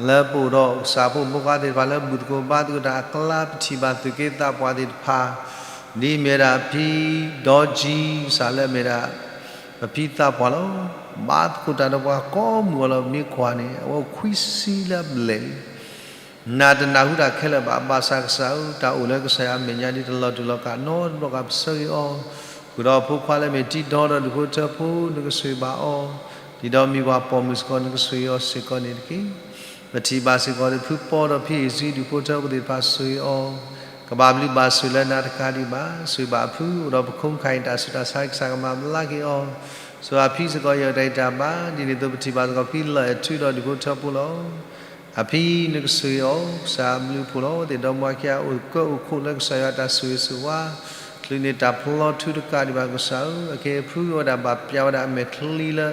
လၢပအိၣ်ဒီးကစၢ်ဖိမုၣ်ဖိခွါသ့ၣ်တဖၣ်လၢဘူၣ်သကိးဘါသကိးတၢ်အကျါ ပထံၣ်ဘၣ်သူၣ်က့သးပှၢ်သ့ၣ်တဖၣ်, ဒ်အမ့ၢ်ဝဲဒၣ်ဖံဒီကံ, ကစၢ်လၢအမ့ၢ်ဒၣ် ပဖံသးပှၢ်လီၤ. ဘါသကိးတၢ်ဒီးပှၤကိးမုၢ်အလီၢ် မ့ၢ်ကွၢ်န့ၣ် အဝဲအိၣ်ခွံဆံလၢအဘျဲၣ်လံ. နၤတနၢ်ဟူတၢ်ခဲလၢာ်ဘၣ်, ဘၣ်ဆၣ်ကစၢ်ဧၢ, တၢ်အိၣ်လၢကစၢ်ယွၤအမဲာ်ညါဒ်တလီၤတူာ်လီၤကာ်နီတဘျီဃီ ပဆၢဂ့ၤအီၤ, ဃုာ်ဒီးအဖိခွါလၢအမ့ၢ်တံၤဒီဒီးဒူၣ်ဖိထၢဖိ နကဆိၣ်ဂ့ၤဘၣ်အီၤ, ဒ်ဒီးမံၤပှၢ်ပိာ်မုၣ်စ့ၢ်ကီး နကဆိၣ်ဂ့ၤအီၤစ့ၢ်ကီးန့ၣ်တက့ၢ်. ပထံၣ်ဘၣ်စ့ၢ်ကီး ဖုပီဒီးဖံအ့ၣ်စံ ဒူၣ်ဖိထၢဖိသ့ၣ်တဖၣ် ဆိၣ်ဂ့ၤအီၤ, ကဘၣ်ဘျုးဘၣ်ဆိၣ်လၢနၤတကးဒံးဘၣ်, ဆိၣ်ဂ့ၤဘၣ်အဖု အိၣ်ဒီးပခိၣ်ပနၢ်အံၤ တၢ်ဆူးတၢ်ဆါကစၢ်ကမၤဘျါက့ၤအီၤ, ဆိၣ်ဂ့ၤအဖံစ့ၢ်ကီး ယတၢ်ဂံၢ်တၢ်ဘါ, ဒ်န့ၣ်အသိးပထံၣ်ဘၣ်စ့ၢ်ကီး ဖံလၢၢ်အဲၣ်ထုဒီးဒူၣ်ဖိထၢဖိလီၤ. အဖံနကဆိၣ်ဂ့ၤအီၤ, ကစၢ်အဘျုးအဖှိၣ်လီၤ, သ့ၣ်ဒီမါခံဂၤအိၣ်ကၢအိၣ်ခိးလၢကစၢ်ယွၤတၢ်ဆိၣ်ဂ့ၤဆိၣ်ဝါ, ချုးန့ၢ်တၢ်ဖျီထူတကးဒံးဘၣ်ကစၢ်ဧၢ, အကဲဖုဂ့ၤဝဲဒၣ်ဘၣ်ပျၢ်ဝဲဒၣ်အမဲာ်ချံလၢ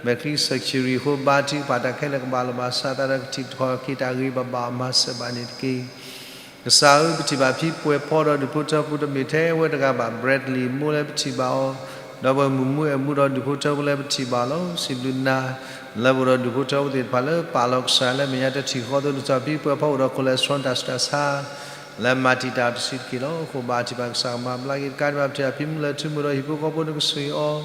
မဲာ်ချံ surgery အဃိ ဘါထုကဖၣ်တၢ်ခဲလၢာ်ကဘၣ်လီၤဘၣ်စး သးဒီးကထံၣ်ကထီၣ်က့ၤတၢ်ဂ့ၤဘၣ်ဘၣ်အီၤ မၤစၢၤဘၣ်န့ၣ်တက့ၢ်. ကစၢ်ဧၢ, ပထံၣ်ဘၣ်ဖံပှဲၤဖီဒီးဒူၣ်ဖိထၢဖိ တမ့ၢ်ထဲဝဲတဂၤဘၣ်, Bradley မိၢ်လၢပထံၣ်ဘၣ်အီၤ, ဒီပုၢ်ဝဲၢ်မုၣ်မူအဲၣ်မူဒီးဒူၣ်ဖိထၢဖိလၢပထံၣ်ဘၣ်အီၤလီၤ. စံးဘျုးနၤ လၢပအိၣ်ဒီးဒူၣ်ဖိထၢဖိသ့ၣ်တဖၣ်လၢပာ်လီၤကစၢ်လၢအမဲာ်ညါတထံၣ်ဃီအသိး ဒ်သိးဖံပှဲၤဖီအိၣ်ဒီး cholesterol တၢ်ဆူးတၢ်ဆါ လၢမၤတံာ်တာ်အီၤတစုတက့ၢ်လီၤ. အဃိဘါထုကဖၣ်ကစၢ်ကမၤဘျါက့ၤတကးဒံးဘၣ် ပထံၣ်ဘၣ်ဖံမုၢ်လၢၢ်ထူမိၢ်ဒီးဟံၣ်ဖိဃီဖိ နကဆိၣ်ဂ့ၤအီၤ,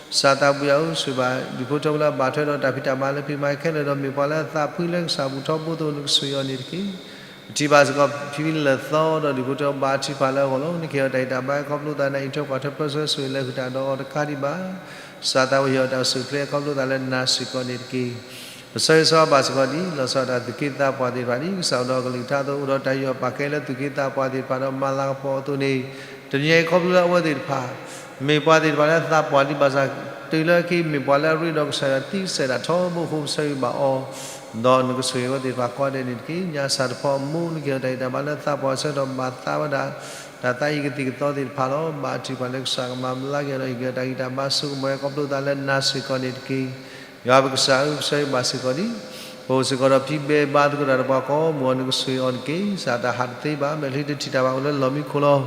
ကစၢ်သးဘိယွၤဧၢ, ဆိၣ်ဂ့ၤဘၣ်ဒူၣ်ဖိထၢဖိလၢအဘၣ်ထွဲဒီးတၢ်ဖံးတၢ်မၤလၢ ဖံးမၤခဲလၢာ်ဒီး မ့ၢ်ပှၤလၢအသးဖှံလၢကစၢ်ဘူၣ်ထီဘိအသိး နကဆိၣ်ဂ့ၤအီၤန့ၣ်တက့ၢ်. ပထံၣ်ဘၣ်စ့ၢ်ကီးဖံလၢၢ်သီဒီးဒူၣ်ဖိထၢဖိ ဘါထုကဖၣ်လၢအဂီၢ်လီၤ. နကဟ့ၣ်အီၤတၢ်ဂံၢ်တၢ်ဘါ ခီဖျိသးနၤအံးထွဲကွၢ်ထွဲ ပၢဆှၢဆိၣ်ဂ့ၤ လဲၤဃုာ်တၢ်ဒီးအီၤတကးဒံးဘၣ် ကစၢ်သးဘိယွၤ ဟ့ၣ်အီၤတၢ်အိၣ်ဆူၣ်အိၣ်ချ့ ခီဖျိသးလၢနၤစ့ၢ်ကီးန့ၣ်တက့ၢ်. ပဆၢဂ့ၤဆၢဝါဘၣ်စ့ၢ်ကီးဒ် လီၤဆီဒၣ်တၢ်သူၣ်က့သးပှၢ်သ့ၣ်တဖၣ် ဒ်ကစၢ်အိၣ်ဒီးအကလုၢ်ကထါအသိး အိၣ်ဒီးတၢ်ယူးယီၣ်ပာ်ကဲလၢသူၣ်က့သးပှၢ်သ့ၣ်တဖၣ်ဒီး မၤလၤကပီၤအသိးန့ၣ်, တနံၤအံၤခီဖျိလၢအဝဲသ့ၣ်တဖၣ် မ့ၢ်ပှၤသ့ၣ်တဖၣ်လၢသးပှၢ်ဒံးဘၣ်ဆၣ် တုၤလၢအခဲအံၤ မ့ၢ်ပှၤလၢအရ့ဒီးကစၢ်ယွၤသံစဲးဒၣ်ထီဘိအဃိ ပဆၢဂ့ၤဘၣ်အီၤ, ဒီးနကဆိၣ်ဂ့ၤအဝဲသ့ၣ်တဖၣ်ကိးဂၤဒဲးန့ၣ်တက့ၢ်. ညါစၢ်တဖီအမိၢ် နကဟ့ၣ်အီၤတၢ်ဂံၢ်တၢ်ဘါလၢသးပှၢ်ဆၢကတီၢ် ဘၣ်သးဝဲဒၣ် တၢ်သးအံၤကသံၣ်ကသီသ့ၣ်တဖၣ်လီၤ. ဘါထုကဖၣ်လၢကစၢ်ကမၤဘျါက့ၤအီၤဒီး ဟ့ၣ်က့ၤအီၤတၢ်ဂံၢ်တၢ်ဘါ ဆိကမိၣ်ဝဲ ခီဖျိသးလၢနၤစ့ၢ်ကီးန့ၣ်တက့ၢ်. ယွၤပကစၢ်ဧၢ, ပဆၢဂ့ၤဘၣ်စ့ၢ်ကီးဒ် ပအိၣ်စ့ၢ်ကီးဒီးဖံဘဲဘါသကိးတၢ်ဒီးပှၤကိးမုၢ်အီၤ နကဆိၣ်ဂ့ၤအီၤတက့ၢ်. ကစၢ်တၢ်ဟးတသ့ဘၣ်, မဲာ်ချံတထံၣ်တၢ်ဘၣ် အိၣ်လၢလီၢ်မံခိၣ်လီၤ.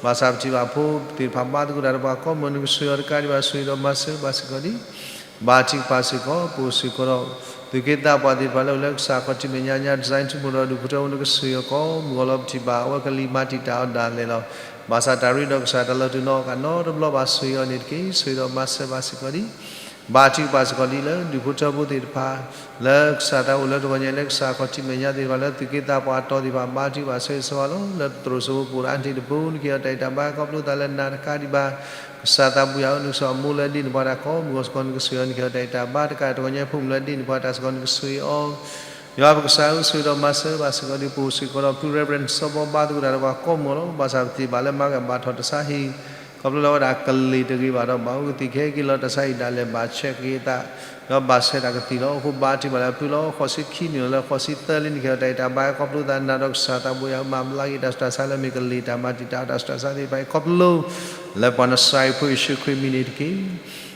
ဘၣ်ဆၣ်ပထံၣ်ဘၣ်ဖိသ့ၣ်တဖၣ်ဘါသကိးတၢ်ဒီးပှၤကိးမုၢ်အီၤ နကဆိၣ်ဂ့ၤအီၤတကးဒံးဘၣ် ဆိၣ်ဂ့ၤဒီးမၤစၢၤဘၣ်စ့ၢ်ကီးဒ် ဘါထုကဖၣ်စ့ၢ်ကီး ပအိၣ်စ့ၢ်ကီးဒီး သူၣ်က့သးပှၢ်သ့ၣ်တဖၣ်လၢအိၣ်လၢကစၢ်ခီၣ်ထံးမဲာ်ညါညါ design ထူမိၢ်ဒီးဒူၣ်ဖိထၢဖိ နကဆိၣ်ဂ့ၤအီၤကိးမုၢ်အီၤလီၤ. ပထံၣ်ဘၣ်အဝဲကလံၤမၤတံာ်တာ်အီၤဒၣ်လဲာ်လီၤ. ဘၣ်ဆၣ်တၢ်ရ့ဒီးကစၢ်တၢ်လီၤတူာ်နီၢ်ကီၢ်နီတဘျီဘၣ် ဆိၣ်ဂ့ၤအီၤန့ၣ်တက့ၢ်. ဆိၣ်ဂ့ၤဒီးမၤစၢၤဘၣ်စ့ၢ်ကီးဒ် ဘါထုကဖၣ်စ့ၢ်ကီးဒ်လၢ ဒူၣ်ဖိထၢဖိသ့ၣ်တဖၣ် လၢကစၢ်သးအိၣ်လၢတဂီၤညါ လၢကစၢ်ခီၣ်ထံးမဲာ်ညါသ့ၣ်တဖၣ် လၢသူၣ်က့သးပှၢ်အတီၤသ့ၣ်တဖၣ် ဘါထုကဖၣ်ဆၢဂ့ၤဆၢဝါလီၤ. လၢတြိာ်စိဖိပအိၣ်ဒီးအါန့ၢ်တပူၤ နကဟ့ၣ်အီၤတၢ်ဂံၢ်တၢ်ဘါ ခီဖျိသးလၢနၤတကးဒံးဘၣ် ကစၢ်သးဘိယွၤဧၢ နကဆိၣ်အမိၢ်လၢဒ့န့ၢ်ပှၤတၢ်ကိးမုၢ်ဂီၤစ့ၢ်ကီး နကဆိၣ်အီၤ နကဟ့ၣ်အီၤတၢ်ဂံၢ်တၢ်ဘါတကး တဂီၤညါဖိမုၣ်လၢဒ့န့ၢ်ပှၤတၢ်စ့ၢ်ကီး နကဆိၣ်အီၤ ယွၤပကစၢ်ဧၢ ဆိၣ်ဂ့ၤဒီးမၤစၢၤဘၣ်စ့ၢ်ကီး ဒ်ပအိၣ်စ့ၢ်ကီးဒီး ဖု Reverend စီၤဘီ ဘါသကိးတၢ်ဒီးပှၤကိးမုၢ်ဂီၤလီၤ. ဘၣ်ဆၣ်ပသ့ၣ်ဘၣ်လၢမၤကဘၣ်ထီၣ်တၢ်ဆါဟံၣ် ခီဖျိလၢအဝဲဒၣ်ကလ့ၢ်တဂ့ၤဘၣ်ဒီး ဘၣ်အိၣ်ကသံၣ်ခဲက့ၤလီၤ တၢ်ဆါဟံၣ်ဒၣ်လဲာ်ဘၣ်ဆဲးက့ၤအသး ဒီးဘၣ်ဆဲးတၢ်ကသံၣ်လီၤ. အဃိဘါထုကဖၣ်လၢအဖုလီၤ ဃိးဆံခံနံၣ်လီၤ လၢဃိးဆံသၢလံ နကဟ့ၣ်အီၤတၢ်ဂံၢ်တၢ်ဘါ ခီဖျိသးနၤဒီးကစၢ်သးဘိယွၤဧၢ မၤဘျါက့ၤတၢ်ဆူးတၢ်ဆါလၢမ့ၢ်ကလ့ၢ်တၢ်မၤတံာ်တာ် တၢ်ဆူးတၢ်ဆါသ့ၣ်တဖၣ်အံၤ ခီဖျိ လၢပှၤနစၤရ့းဖိယ့ၣ်ၡူးခရံာ်မံၤန့ၣ်တက့ၢ်.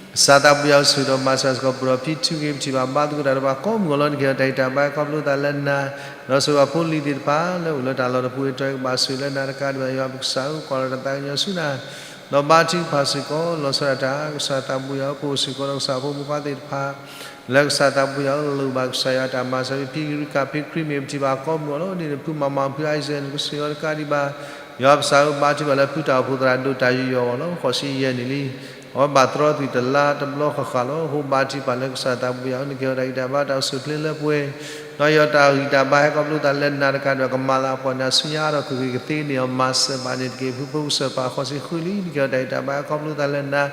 ကစၢ်သးဘိယွၤဧၢ ဆိၣ်ဂ့ၤဒီးမၤစၢၤစ့ၢ်ကီး ပအိၣ်ဒီးဖံထုက့ၤပထံၣ်ဘၣ်ဘါသကိးတၢ်ဒီးပှၤကိးမုၢ်ဂီၤလီၤ နကဟ့ၣ်အီၤတၢ်ဂံၢ်တၢ်ဘါ ခီဖျိသးလၢနၤ ဒီးဆိၣ်ဂ့ၤဘၣ်ဖိလံၤသ့ၣ်တဖၣ် လၢအိၣ်လၢတၢ်လီၢ်တပူၤအံၤ တၢ်ဂံၢ်ဘါဆိၣ်ဂ့ၤလၢနၤတကးဒံးဘၣ် ယွၤပကစၢ်ဧၢ ကွၢ်လီၤတၢ်သးကညီၤဆူနၤ ဒီးဘါထုကဖၣ်စ့ၢ်ကီး လီၤဆီဒၣ်တၢ် ကစၢ်သးဘိယွၤဧၢ ပအိၣ်စ့ၢ်ကီးဒီးကစၢ်ဖိမုၣ်ဖိခွါသ့ၣ်တဖၣ် လၢကစၢ်သးဘိယွၤဧၢ လိၣ်ဘၣ်ကစၢ်ယွၤတၢ်မၤစၢၤ ဖံဂံၢ်ခါဖံခရံာ်မ့ၢ်ပထံၣ်ဘၣ်ကိးမုၢ်ဂီၤလီၤ ဒ်န့ၣ်ဖုမၤမၤဖုအါစၢၤ နကဆိၣ်ဂ့ၤအီၤတကးဒံးဘၣ် ယွၤပကစၢ်ဧၢ ဘါထုကဖၣ်လၢဖုတၢ်အိၣ်ဖှိၣ်သရၣ်ဒိၣ်တၢ်ယူးယီၣ်အဂီၢ်လီၤ ဃိးဆံယဲၢ်နံၣ်လံ အဝဲဘၣ်တြီသွံၣ်တလါတဘျီဃၣ်ဃၣ်လီၤ. အဃိဘါထုကဖၣ်လၢကစၢ်သးဘိယွၤဧၢ နကဟ့ၣ်အီၤတၢ်ဂံၢ်တၢ်ဘါတၢ်အိၣ်ဆူၣ်အိၣ်ချ့လၢပှဲၤ ဒီးဟ့ၣ်အီၤတၢ်ဂံၢ်တၢ်ဘါဟဲခီဖျိသးလၢနၤတကးဒံးဘၣ် ကမၤလၤအပီၢ်န့ၣ် ဆူညါအါထီၣ်ကွ့ၢ်ကွ့ၢ်ကသ့န့ၣ်အီၤ မၤစၢၤဘၣ်န့ၣ်တက့ၢ်. ဖုဖိကစၢၢ်ပၢ်ဃိးဆံဃုလံ နကဟ့ၣ်အီၤတၢ်ဂံၢ်တၢ်ဘါဟဲခီဖျိသးလၢနၤ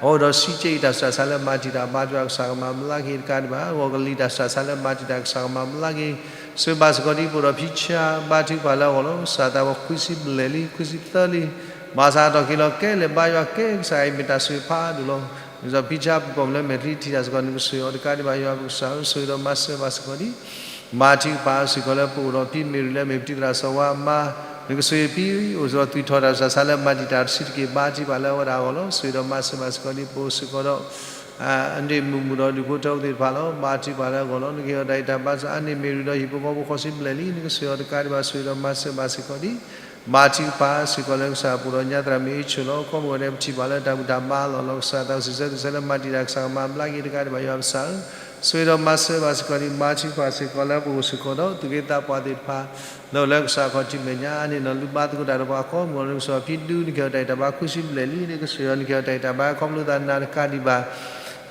အအိၣ်ဒီးစံးကဲအံၤ တၢ်ဆူးတၢ်ဆါလၢမၤတံာ်တာ် ဘါထုကဖၣ်ကစၢ်ကမၤဘျါက့ၤတကးဒံးဘၣ် အဂီၢ်ကလံၤတၢ်ဆူးတၢ်ဆါလၢမၤတံာ်တာ် ကစၢ်ကမၤဘျါက့ၤ ဆိၣ်ဂ့ၤဘၣ်စ့ၢ်ကီးဒ်ပအိၣ်ဒီးဖံဆါ ဘါထုကဖၣ်လၢအဂီၢ်လီၤ. ကစၢ်သးဘိယွၤခွံဆံဘျဲၣ်လံ ခွံဆံသၢလံ ဘၣ်ဆၣ်အတီၢ်က့ၤလီၤကဲလဲၣ် ဘါယွၤကဲကစၢ်အံၤ မ့ၢ်တၢ်ဆိၣ်ဂ့ၤဖးဒိၣ်လီၤ. ဒ်သိးဖံဆါပူၤကွံာ်လၢမဲာ်ချံထံၣ်တၢ်စ့ၢ်ကီး နကဆိၣ်ဂ့ၤအီၤတကးဒံးဘၣ် ယွၤပကစၢ်ဧၢ ဆိၣ်ဂ့ၤဒီးမၤစၢၤဘၣ်စ့ၢ်ကီးဒ် ဘါထုကဖၣ်စ့ၢ်ကီးလၢပအိၣ်ဒီးဖံမ့ၢ်ရံလၢမ့ၢ်ပတံၤသရၣ်စီၤဝါအမါ နကဆိၣ်ဂ့ၤဖံအိၣ်စ့ၢ်ကီး သွံၣ်ထီၣ်တၢ်ဆူးတၢ်ဆါလၢမၤတံာ်တာ်တစုတက့ၢ် ဘါထုကဖၣ်လၢအဝဲဒၣ်အဂီၢ်လီၤ. ဆိၣ်ဂ့ၤဒီးမၤစၢၤဘၣ်စ့ၢ်ကီးဒ်ပအိၣ်စ့ၢ်ကီးဒီး အန့ၣ်မုၢ်မုၢ်ဒီးဒူၣ်ဖိထၢဖိသ့ၣ်တဖၣ်လီၤ. ဘါထုကဖၣ်လၢအဂီၢ်လီၤ. နကဟ့ၣ်အီၤတၢ်ဂံၢ်တၢ်ဘါစ့ၢ် အန့ၣ်မ့ၢ်ရံဒီးဟံၣ်ဖိဃီဖိဃိးဆံဘျဲၣ်လံ နကဆိၣ်ဂ့ၤအီၤတကးဒံးဘၣ် ဆိၣ်ဂ့ၤဒီးမၤစၢၤဘၣ်စ့ၢ်ကီးဒ် ဘါထုကဖၣ်စ့ၢ်ကီးလၢကစၢ်ပူၤဒီးညါသရၣ်မ့ၢ်အ့ၣ်ဆိၣ်လီၤ. ကိးမုၢ်ဂီၤဒဲးပထံၣ်ဘၣ်လၢတၢ်ဘူၣ်တၢ်ဘါအလီၢ်လီၤ. ကစၢ်သးစီဆှံကစၢ်လၢမၤတံာ်တာ် ကစၢ်ကမၤဘျါက့ၤတကးဒံးဘၣ် ယွၤပကစၢ်ဧၢ ဆိၣ်ဂ့ၤဒီးမၤစၢၤဘၣ်စ့ၢ်ကီးဒ် ဘါထုကဖၣ်စ့ၢ်ကီးလၢပအိၣ်စ့ၢ်ကီးဒီးသူၣ်က့သးပှၢ်သ့ၣ်တဖၣ် လၢအိၣ်လၢကစၢ်ခီၣ်ထံးမဲာ်ညါ အန့ၣ်နီၢ်လူဘါသကိးတၢ်ဒီးပှၤကိးမုၢ်ဂီၤ နကဆိၣ်ဂ့ၤဖံဒူ နကဟ့ၣ်အီၤတၢ်ဂံၢ်တၢ်ဘါခွံဆံဘျဲၣ်လံ နကဆိၣ်ဂ့ၤအီၤ နကဟ့ၣ်အီၤတၢ်ဂံၢ်တၢ်ဘါ ခီဖျိသးနၤတကးဒံးဘၣ်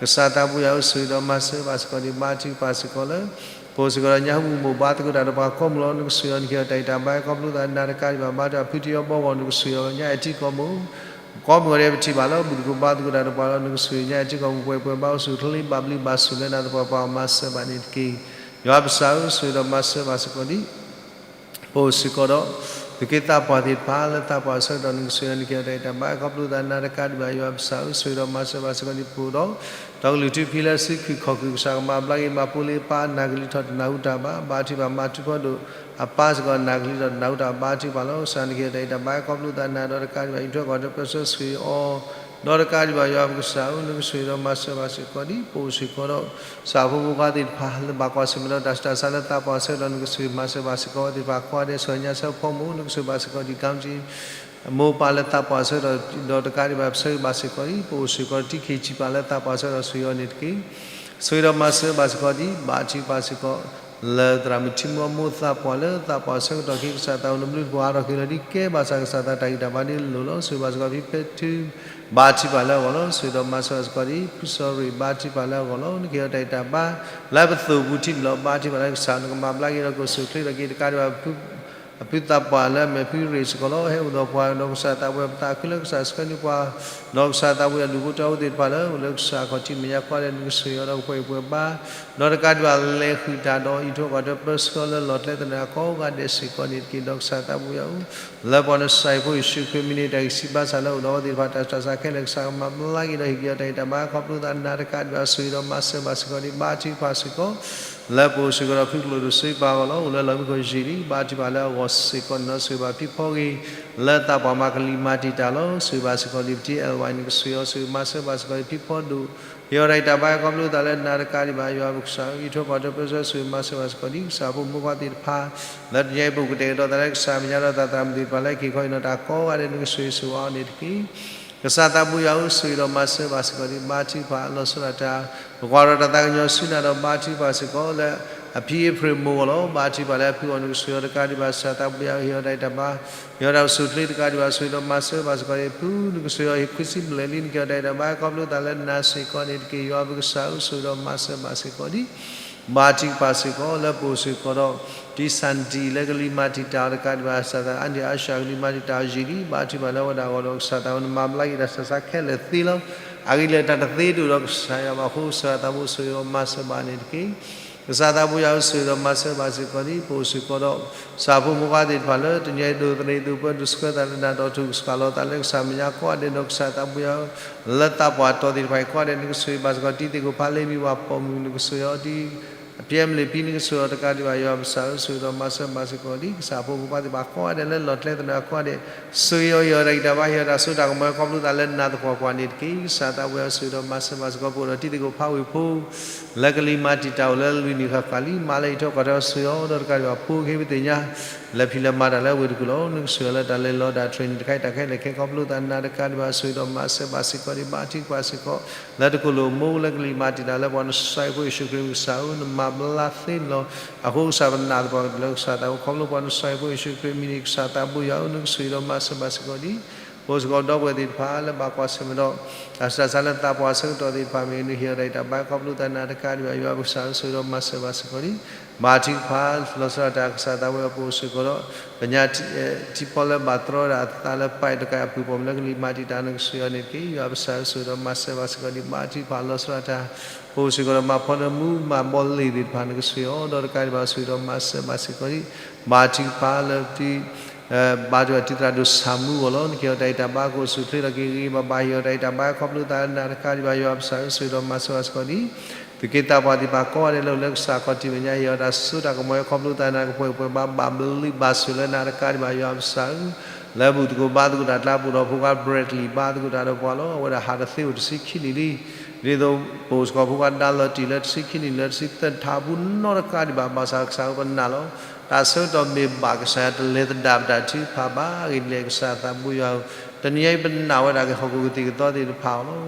ကစၢ်သးဘိယွၤဧၢ ဆိၣ်ဂ့ၤဒီးမၤစၢၤဘၣ်စ့ၢ်ကီးဒ် ဘါထုကဖၣ်စ့ၢ်ကီးလၢ ပအိၣ်စ့ၢ်ကီးဒီးညါဟူမုၢ်ဘါသကိးတၢ်ဒီးပှၤကိးမုၢ်ဂီၤ နကဆိၣ်ဂ့ၤအီၤ နကဟ့ၣ်အီၤတၢ်ဂံၢ်တၢ်ဘါ ခီဖျိသးနၤတကးဒံးဘၣ် ဘါထုကဖၣ်ဖုတယီဘီဂီၢ် နကဆိၣ်ဂ့ၤအီၤညါအဲၣ်ထံကီၢ်မုၢ် ကိးမုၢ်ဂီၤဒဲးပထံၣ်ဘၣ်လၢဘူၣ်တကိးဘါသကိးတၢ်ဒီးပှၤလီၤ နကဆိၣ်ဂ့ၤညါအဲၣ်ထံကီၢ်မုၢ်ပှဲၤပှဲၤဘါအိၣ်ဆူၣ်အိၣ်ချ့ဘၣ်ဘျုးဘၣ်ဆိၣ်လၢနၤသပှၢ်ပှၢ် မၤစၢၤဘၣ်န့ၣ်တက့ၢ်. ယွၤပကစၢ်ဧၢ ဆိၣ်ဂ့ၤဒီးမၤစၢၤဘၣ်စ့ၢ်ကီးဒ် ပအိၣ်စ့ၢ်ကီးဒီး သူၣ်က့သးပှၢ်သ့ၣ်တဖၣ်လၢသးပှၢ်အဆၢကတီၢ် နကဆိၣ်ဂ့ၤအီၤ နကဟ့ၣ်အီၤတၢ်ဂံၢ်တၢ်ဘါ ခီဖျိသးနၤတကးဒံးဘၣ် ယွၤပကစၢ်ဧၢ ဆိၣ်ဂ့ၤဒီးမၤစၢၤဘၣ်စ့ၢ်ကီးဒ်ပအိၣ်ဒီး ဒီကလုာ်ထူဖံးလၢစုခုၣ်ခီၣ်ခုၣ် ကစၢ်ကမၤဘျါက့ၤ မၤဖိလ့အပၢ် နၢ်ကလံၤထီၣ်တနၢ်ဟူတၢ်ဘၣ် ဘါထုကဖၣ် မၤထူဖီဒိၣ်အပၢ်စ့ၢ်ကီး နၢ်ကလံၤထီၣ်တနၢ်ဟူတၢ်ဘါထုကဖၣ်လီၤ. ကစၢ်နကဟ့ၣ်အီၤတၢ်ဂံၢ်တၢ်ဘါ ခီဖျိသးနၤဒီးတကးဒံးဘၣ် အံးထွဲကွၢ်ထွဲပၢဆှၢဆိၣ်ဂ့ၤအီၤ ဒီးတကးဒံးဘၣ် ယွၤပကစၢ်ဧၢ နကဆိၣ်ဂ့ၤဒီးမၤစၢၤဘၣ်စ့ၢ်ကီးဒ် ပအိၣ်စ့ၢ်ကီးဒီး ကစၢ်ဖိမုၣ်ဖိခွါသ့ၣ်တဖၣ် လၢဘၣ်ကွၢ်ဆၢၣ်မဲာ်ဒီးတၢ်ဆူးတၢ်ဆါလၢသးပှၢ်အဆၢကတီၢ် နကဆိၣ်ဂ့ၤမၤစၢၤဘၣ်စ့ၢ်ကီးအဝဲသ့ၣ်တဖၣ် ကိးဂၤဒဲး ဆူညါဆၢဖိမုၣ် နကဆိၣ်ဂ့ၤဘၣ်စ့ၢ်ကီးဒ် ကၣ်ကၠံ မိၢ်ပၢ်လၢသးပှၢ်အဆၢကတီၢ် ဒီးတကးဒံးဘၣ် ပဆၢဂ့ၤဘၣ်စ့ၢ်ကီးဒ် ပအိၣ်စ့ၢ်ကီး တံၤခ့ၣ်စံးပာ်လၢသးပှၢ်အဆၢကတီၢ် ဆိၣ်ဂ့ၤအီၤန့ၣ်တက့ၢ်. ဆိၣ်ဂ့ၤဒီးမၤစၢၤဘၣ်စ့ၢ်ကီးဒ် ဘါထုကဖၣ်စ့ၢ်ကီး လၢသရၣ်မုၣ်ထံမီမိၢ်သးပှၢ်လၢသးပှၢ်အဆၢကတီၢ်ခံ ကစၢ်သးအိၣ်နဘျုးတပူၤ ဟးထီၣ်က့ၤလီၤဒ်ကဲ ဘၣ်ဆၣ်ကစၢ်သးတၢ်ဂံၢ်တၢ်ဘါဒ်လိၤလီၤ. ဆိၣ်ဂ့ၤဘၣ်စ့ၢ်ကီးဖံဖဲထူ ဘါထုကဖၣ်လၢအဂီၢ်လီၤ. ဆိၣ်ဂ့ၤဒီးမၤစၢၤဘၣ်စ့ၢ်ကီးဒ် ဖုစီၤရ့ၣ် ဘါထုကဖၣ်လၢအဂီၢ်လီၤ. နကဟ့ၣ်အီၤတၢ်ဂံၢ်တၢ်ဘါ လၢပသိၣ်ပူၤထံၣ်န့ၣ်လီၤ. ဘါထုကဖၣ်လၢကစၢ်နကမၤဘျါက့ၤဒီး ကဆိၣ်ချ့ထီၣ်က့ၤတကးဒံးဘၣ် အဖုသးပှၢ်လၢအမ့ၢ်ဖုရ့ၣ်စ့ၢ်ကီးလီၤ. ဟဲအိၣ်ဒီးပှၤ ဒီးကစၢ်သးဝဲပသးခုလၢကစၢ်ဆှၢန့ၢ်ပှၤ ဒီးကစၢ်သးဝဲအဒူၣ်ဖိထၢဖိသ့ၣ်တဖၣ်လၢ အိၣ်လၢကစၢ်ခီၣ်ထံးမဲာ်ညါကိးဂၤဒဲး နကဆိၣ်ဂ့ၤအီၤဒီးပှဲၤအံၤပှဲၤဘါ ဒီးတကးဒံးဘၣ်လဲၤဃုာ်တၢ်ဒီးအံးထွဲကွၢ်ထွဲပၢဆှၢလၢလီၢ်ကျဲသနၢၣ်ကိးဂၤဒဲးစ့ၢ်ကီးန့ၣ်တက့ၢ်. ဒီးကစၢ်သးဘိယွၤဧၢ လၢပှၤနစၤရ့းဖိယ့ၣ်ၡူးခရံာ်မံၤန့ၣ် တၢ်ဂံၢ်စၢ်ဘါစၢ်လၢအိၣ်ဒီးအဝဲသ့ၣ်တဖၣ်တၢ်ဆူးတၢ်ဆါခဲလၢာ် ကစၢ်ကမၤဘျါက့ၤဒီးဟ့ၣ်က့ၤအီၤတၢ်ဂံၢ်တၢ်ဘါ ခီဖျိသးနၤတကးဒံးဘၣ် ဆိၣ်ဂ့ၤဒီးမၤစၢၤဘၣ်စ့ၢ်ကီးဒ် ဘါထုကဖၣ်စ့ၢ်ကီး လၢပအိၣ်စ့ၢ်ကီးဒီးဖုကျိၣ်ဒိၣ်စ့ပာ်အဂီၢ်လီၤ. အိၣ်လၢလီၢ်မံခိၣ်ယံာ်လံ ဘါထုကဖၣ်လၢအဂီၢ်စ့ၢ်ကီးန့ၣ်လီၤ. ဆိၣ်ဂ့ၤဘၣ်ဖံဖီဂ့ၤ လၢသးပှၢ်မၤကလံၤမၤတံာ်တာ်လီၤ. ဆိၣ်ဂ့ၤဘၣ်စ့ၢ်ကီးဒ်ပတံၤ L Y န့ၣ် ကဆိၣ်ဂ့ၤအီၤ ဆိၣ်ဂ့ၤမၤစၢၤဘၣ်စ့ၢ်ကီးဒ်ဖံဖီဒိၣ် ဟ့ၣ်အီၤတၢ်ဂံၢ်တၢ်ဘါ ခီဖျိသးလၢနၤတကးဒံးဘၣ် ယွၤပကစၢ် အံးထွဲကွၢ်ထွဲပၢဆှၢ ဆိၣ်ဂ့ၤမၤစၢၤဘၣ်စ့ၢ်ကီးဒ် ကစၢ်ဖိမုၣ်ဖိခွါသ့ၣ်တဖၣ် လၢတနံၤအံၤပအိၣ်ကတဲာ်ကတီၤသးလၢကစၢ်မဲာ်ညါဒီးသးသရၣ်မုၣ်သ့ၣ်တဖၣ်လၢက့ၤခီအံၤနီၤ တၢ်ကိးဂၤဒဲး နကဆိၣ်ဂ့ၤဆိၣ်ဝါအီၤန့ၣ်တက့ၢ်. ကစၢ်သးဘိယွၤဧၢ ဆိၣ်ဂ့ၤဒီးမၤစၢၤဘၣ်စ့ၢ်ကီးဒ် ဘါထုကဖၣ်လီၤဆီဒၣ်တၢ် ပကွၢ်ဒီးတၢ်သးကညီၤဆူနၤဒီး ဘါထုကဖၣ်စ့ၢ်ကီးလၢ အဖံအဖြ့ၣ်မိၢ်အဂီၢ်လီၤ. ဘါထုကဖၣ်လၢအဖုအဂီၢ် နကဆိၣ်ဂ့ၤအီၤတကးဒံးဘၣ် ကစၢ်သးဘိယွၤဧၢ, ဟ့ၣ်အီၤတၢ်အံၤတၢ်ဘါ, ဟ့ၣ်အီၤတၢ်အိၣ်ဆူၣ်အိၣ်ချ့တကးဒံးဘၣ် ဆိၣ်ဂ့ၤဒီးမၤစၢၤဘၣ်စ့ၢ်ကီးန့ၣ်. ဖုနကဆိၣ်ဂ့ၤအီၤ ဟ့ၣ်ခွံဆံဘျဲၣ်လံ နကဟ့ၣ်အီၤတၢ်အံၤတၢ်ဘါ ခီဖျိသးလၢနၤစ့ၢ်ကီးန့ၣ်တက့ၢ်. ယွၤပကစၢ်ဧၢ, ဆိၣ်ဂ့ၤဒီးမၤစၢၤဘၣ်စ့ၢ်ကီးန့ၣ်. ဘါထုကဖၣ်စ့ၢ်ကီး လၢပအိၣ်စ့ၢ်ကီးဒီး တံၢ်စၣ်တံၢ်လၢကလံၤမၤတံာ်တာ်အီၤတကးဒံးဘၣ် ကစၢ်သး အါန့ၢ်အါစှၤ ကလံၤမၤတံာ်တာ်အီၤယံာ်လံ. ဘါထုကဖၣ်လၢအဝဲဒၣ်အဂီၢ်ဒီး ကစၢ်သးဝဲ နမၤဘျါက့ၤတၢ်ဆူးတၢ်ဆါခဲလၢာ်သ့လီၤ. အဂ့ၢ်လၢတၢ်တသ့တအိၣ်ဒီးကစၢ်ယွၤဘၣ်အဃိ ကစၢ်သးဘိ ဆိၣ်ဂ့ၤဒီးမၤစၢၤဘၣ်န့ၣ်တက့ၢ်. ကစၢ်သးဘိယွၤဧၢ, ဆိၣ်ဂ့ၤဒီးမၤစၢၤဘၣ်စ့ၢ်ကီးန့ၣ်. ပအိၣ်စ့ၢ်ကီးဒီး ကစၢ်ဖိမုၣ်ခွါသ့ၣ်တဖၣ်လၢ တနံၤအံၤဒိးသန့ၤဒိးပၢဒိးဆှၢသးလၢနၤဒီး ထုးကဆှၣ်လီၤသးလၢကစၢ်မဲာ်ညါကိးဂၤဒဲးဒီး ကစၢ်သးဘိယွၤဧၢ, လၢသးပှၢ်တီၢ်သ့ၣ်တဖၣ်အံၤကိးဂၤဒဲး နကဆိၣ်ဂ့ၤဘၣ်စ့ၢ်ကီး တံၤသကိးဖးလ့မံၤ ပှၤပိာ်မုၣ် နကဆိၣ်ဂ့ၤအီၤ တံၤ အဖံအမလ့ၣ်ဖံ နကဆိၣ်ဂ့ၤအီၤတကးဒံးဘၣ် ယွၤပကစၢ်ဧၢ, ဆိၣ်ဂ့ၤဒီးမၤစၢၤဘၣ်စ့ၢ်ကီးန့ၣ်. ကစၢ်ဖိမုၣ်ခွါသ့ၣ်တဖၣ်ကိးဂၤဒဲး လၢလီၢ်ကျဲသနၢၣ်ကိးဂၤဒဲး ဆိၣ်ဂ့ၤအီၤ ဟ့ၣ်အီၤတၢ်ဂံၢ်တၢ်ဘါ ဟ့ၣ်အီၤတၢ်စိတၢ်ကမီၤ ခီဖျိသးလၢနၤသပှၢ်ပှၢ်န့ၣ်တက့ၢ်. ကစၢ်သးဘိယွၤဧၢ, ဆိၣ်ဂ့ၤဒီးမၤစၢၤဘၣ်စ့ၢ်ကီး ပအိၣ်ဒီးတံၤသကိးဖးဝ့ၢ်ဖိ လၢကလံၤမၤတံာ်တာ်အိၣ်လၢလွံၢ်နံၣ်ဃၣ်ဃၣ်လံ, မၤလၢဟံးထီၣ်ကွၢ်ထီၣ် ဆိၣ်ဂ့ၤအီၤဒီးတကးဒံးဘၣ် ဖိကဟ့ၣ်ပသ့ၣ်ညါ လဲၤဖံးလဲၤမၤတၢ်လၢဝ့ၢ်တကူၣ်လီၤ. နကဆိၣ်ဂ့ၤအီၤလၢတၢ်လဲၤလီၤတၢ်တြီန့ၣ်တခါအံၤ တၢ်ခဲလၢာ်ခဲဆ့ ခီဖျိသးနၤတကးဒံးဘၣ် ဆိၣ်ဂ့ၤဒီးမၤစၢၤဘၣ်စ့ၢ်ကီးန့ၣ်. ဘါထုကဖၣ်စ့ၢ်ကီး လၢတကိၢ်လိာ်မိၢ်လၢကလံၤမၤတံာ်တာ်လၢပှၤ နစီၤယံၤဖိယ့ၣ်ၡူးခရံာ်မံၤ ကစၢ်ဧၢ, နမၤဘျါသ့န့ၣ်လီၤ. အဃိကစၢ်ပနာ်သပှၢ်ကတၢၢ်လၢကစၢ်သးဘိ ခီဖျိပှၤ နစီၤယံၤဖိယ့ၣ်ၡူးခရံာ်မံၤန့ၣ် ကစၢ်သးဘိယွၤဧၢ, နကဆိၣ်ဂ့ၤဒီးမၤစၢၤဘၣ်စ့ၢ်ကီးန့ၣ်. ပအိၣ်စ့ၢ်ကီးဒီပုၢ်ဝဲၢ်သ့ၣ်တဖၣ်လၢဘၣ်ကွၢ်ဆၢၣ်မဲာ်ဒီး တၢ်ဆူးတၢ်ဆါလၢသးပှၢ်ဆၢကတီၢ်သ့ၣ်တဖၣ်မ့ၢ်ဂ့ၤ နဟ့ၣ်အီၤတၢ်ဂံၢ်တၢ်ဘါ ခီဖျိသးနၤတကးဒံးဘၣ် ယွၤပကစၢ်ဧၢ, ဆိၣ်ဂ့ၤဒီးမၤစၢၤဘၣ်စ့ၢ်ကီးန့ၣ်. ဘါထုကဖၣ် လီၤဆီဒၣ်တၢ် ကစၢ်သးဘိယွၤ ပအိၣ်စ့ၢ်ကီးဒီး ပညါ ထံဖီလၢဘၣ်တြီဝဲဒၣ်အသးလၢ ပးတကးအပူၤ ပိာ်မုၣ်လၢကလံၤမၤတံာ်တာ် နကဆိၣ်ဂ့ၤအီၤန့ၣ်တက့ၢ်. ယွၤပကစၢ်ဧၢ, ဆိၣ်ဂ့ၤဒီးမၤစၢၤဘၣ်စ့ၢ်ကီးန့ၣ်. ဘါထုကဖၣ် လီၤဆီဒၣ်တၢ် ပအိၣ်စ့ၢ်ကီးဒီး မၤဖီနၢမူ မၤဘီလ့ၣ်သ့ၣ်တဖၣ် နကဆိၣ်ဂ့ၤအီၤဒီးတကးဒံးဘၣ် ဆိၣ်ဂ့ၤဒီးမၤစၢၤဘၣ်စ့ၢ်ကီးန့ၣ်. ဘါထုကဖၣ်လၢ ဘါထုကဖၣ်တံၤသရၣ်ဒိၣ်ဆၣ်မူအဂီၢ်လီၤ. နကဟ့ၣ်အီၤတၢ်ဂံၢ်တၢ်ဘါ ကအိၣ်ဆူၣ်အိၣ်ချ့ဒီးက့ၤဂ့ၤဂ့ၤဘၣ်ဘၣ် ဟ့ၣ်အီၤတၢ်ဂံၢ်တၢ်ဘါ ခီဖျိသးနၤတကးဒံးဘၣ် ယွၤပကစၢ်ဧၢ, ဆိၣ်ဂ့ၤဒီးမၤစၢၤဘၣ်စ့ၢ်ကီးန့ၣ်. သူၣ်က့သးပှၢ်သ့ၣ်တဖၣ်ကိးဂၤဒဲး လၢလၢကစၢ်ခီၣ်ထံးမဲာ်ညါ ဟ့ၣ်အီၤတၢ်စိတၢ်ကမီၤ ခီဖျိသးနၤ ကပှဲၤပှဲၤဘၣ်ဘၣ်ဘျုးဘၣ်ဆိၣ်လၢနၤတကးဒံးဘၣ် ယွၤပကစၢ်ဧၢ. လၢဘူၣ်သကိးဘါသကိးတၢ်ကျါ ပအိၣ်ဒီးဖိခွါ Bradley ဘါသကိးတၢ်ဒီးပှၤလီၤ. အဝဲဒၣ်ဟးတသ့အိၣ်တဆံခံနံၣ်လံ. ဒ်သိးပအိၣ်စ့ၢ်ကီးဖိခွါ ဒါလီၤတံၢ် လၢတဆံခံနံၣ် လၢတဆံသၢနံၣ်အပူၤနီတကးဒံးဘၣ် ဘၣ်ဆၣ်ကစၢ်ဧၢ ပနာ်လီၤ. တၢ်ဆၢကတီၢ်မ့ၢ်ဘၣ် ကစၢ်ယွၤတလဲၤသဒၣ်ပတၢ်ထုကဖၣ်ဘၣ်. အဂ့ၢ်ဒ်လဲၣ် ကစၢ်သးဘိယွၤဧၢ, တနံၤအံၤပနာ်ဝဲဒၣ်က့ၤဟီၣ်ခိၣ်ကသံၣ်ကသီသ့ၣ်တဖၣ်အီၤလီၤ.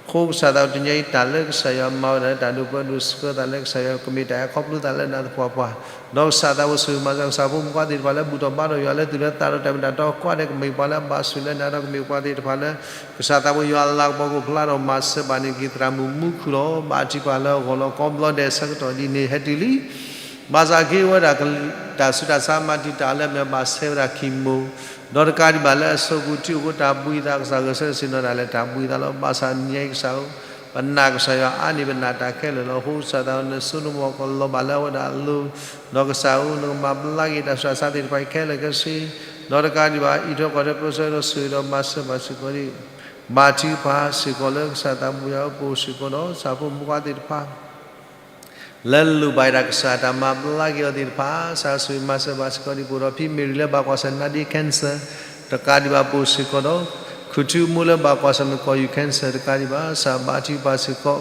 အဃိကစၢ်သးဘိ တနံၤအံၤတၢ်လၢကစၢ်ယွၤမၤဝဲဒၣ်လၢတၢ်ဒိးပၢဒိးဆှၢသးလၢကစၢ်ယွၤ ကမ့ၢ်တၢ်အံၤခီဖျိသးလၢနၤသပှၢ်ပှၢ်, ဒီးကစၢ်သးဘိဆိၣ်ဂ့ၤမၤစၢၤ ကစၢ်ဖိမုၣ်ခွါသ့ၣ်တဖၣ်လၢဘူၣ်ထီၣ်ဘါထီၣ်ယွၤလၢသူၣ်လၢသးဒီးတၢ်မ့ၢ်တၢ်တီကိးဂၤဒဲး ကမ့ၢ်ပှၤလၢအဘၣ်ဆိၣ်လၢနၤဒီးကမ့ၢ်ပှၤသ့ၣ်တဖၣ်လၢ ကစၢ်သးဘိယွၤအလၤကပီၤကအိၣ်ဖျါဒီးမၤစၢၤဘၣ်န့ၣ်တက့ၢ်. သရၣ်မုၣ်မူခိၣ်လီၤ. ဘါထုကဖၣ်လၢအဂီၢ်လီၤ. ကိးဘျီဒဲးဆၢကတီၢ်ဒ်န့ၣ်ဟဲတုၤလံ ဘၣ်ဆၣ်က့ၤဝဲဒၣ် တၢ်ဆူးတၢ်ဆါမၤတံာ်တာ်လၢအမ့ၢ်ဘၣ်ဆဲးဝဲဒၣ် chemo ဒီးတကးဒံးဘၣ်လၢအဆိးပူၤထံအိၣ်ဃိ တၢ်ဘှံးသး ကစၢ်ဂဲၤဆၢထၢၣ်ဆ့ၣ်နီၤတၢ်လၢတၢ်ဘှံးသးလီၤ. ဘၣ်ဆၣ်တနံၤအံၤကစၢ်ဧၢ, ပနာ်ကစၢ်ယွၤအါန့ၢ်ပနာ်တၢ်ခဲလၢာ်လီၤ. အဃိကစၢ်သးဘိ နဆိကမိၣ်ကလီၤဘၣ်လၢအဝဲဒၣ်အလိၤ, ဒီးကစၢ်ဧၢ နကမၤဘျါက့ၤတၢ်ဆူးတၢ်ဆါသ့ၣ်တဖၣ်အံၤခဲလၢာ်ခဲဆ့, ဒီးတကးဒံးဘၣ် အံးထွဲကွၢ်ထွဲပၢဆှၢဒီးဆိၣ်ဂ့ၤဒီးမၤစၢၤဘၣ်စ့ၢ်ကီးန့ၣ်. ဘါထုကဖၣ်စ့ၢ်ကီးလၢကစၢ်သးဘိယွၤဧၢ, ပအိၣ်စ့ၢ်ကီးဒီး ကစၢ်ဖိမုၣ်ခွါသ့ၣ်တဖၣ် လၢလိၣ်ဘၣ်ဒၣ်ကစၢ်တၢ်မၤဘျါက့ၤအီၤသ့ၣ်တဖၣ်, ကစၢ်ဆိၣ်ဂ့ၤမၤစၢၤဘၣ်စ့ၢ်ကီးဒံး ပအိၣ်ဒီးဖံမ့ၢ်ရံၤလၢဘၣ်ကွၢ်ဆၢၣ် နာဒ့ cancer တကးဒံးဘၣ် ပအိၣ်စ့ၢ်ကီးဒီး ခူၣ်ထူအမိၢ်လၢဘၣ်ကွၢ်ဆၢၣ်မဲာ်ကီၢ်ယူၢ် cancer တကးဒံးဘၣ်, ကစၢ်ဘါထုကဖၣ်စ့ၢ်ကီး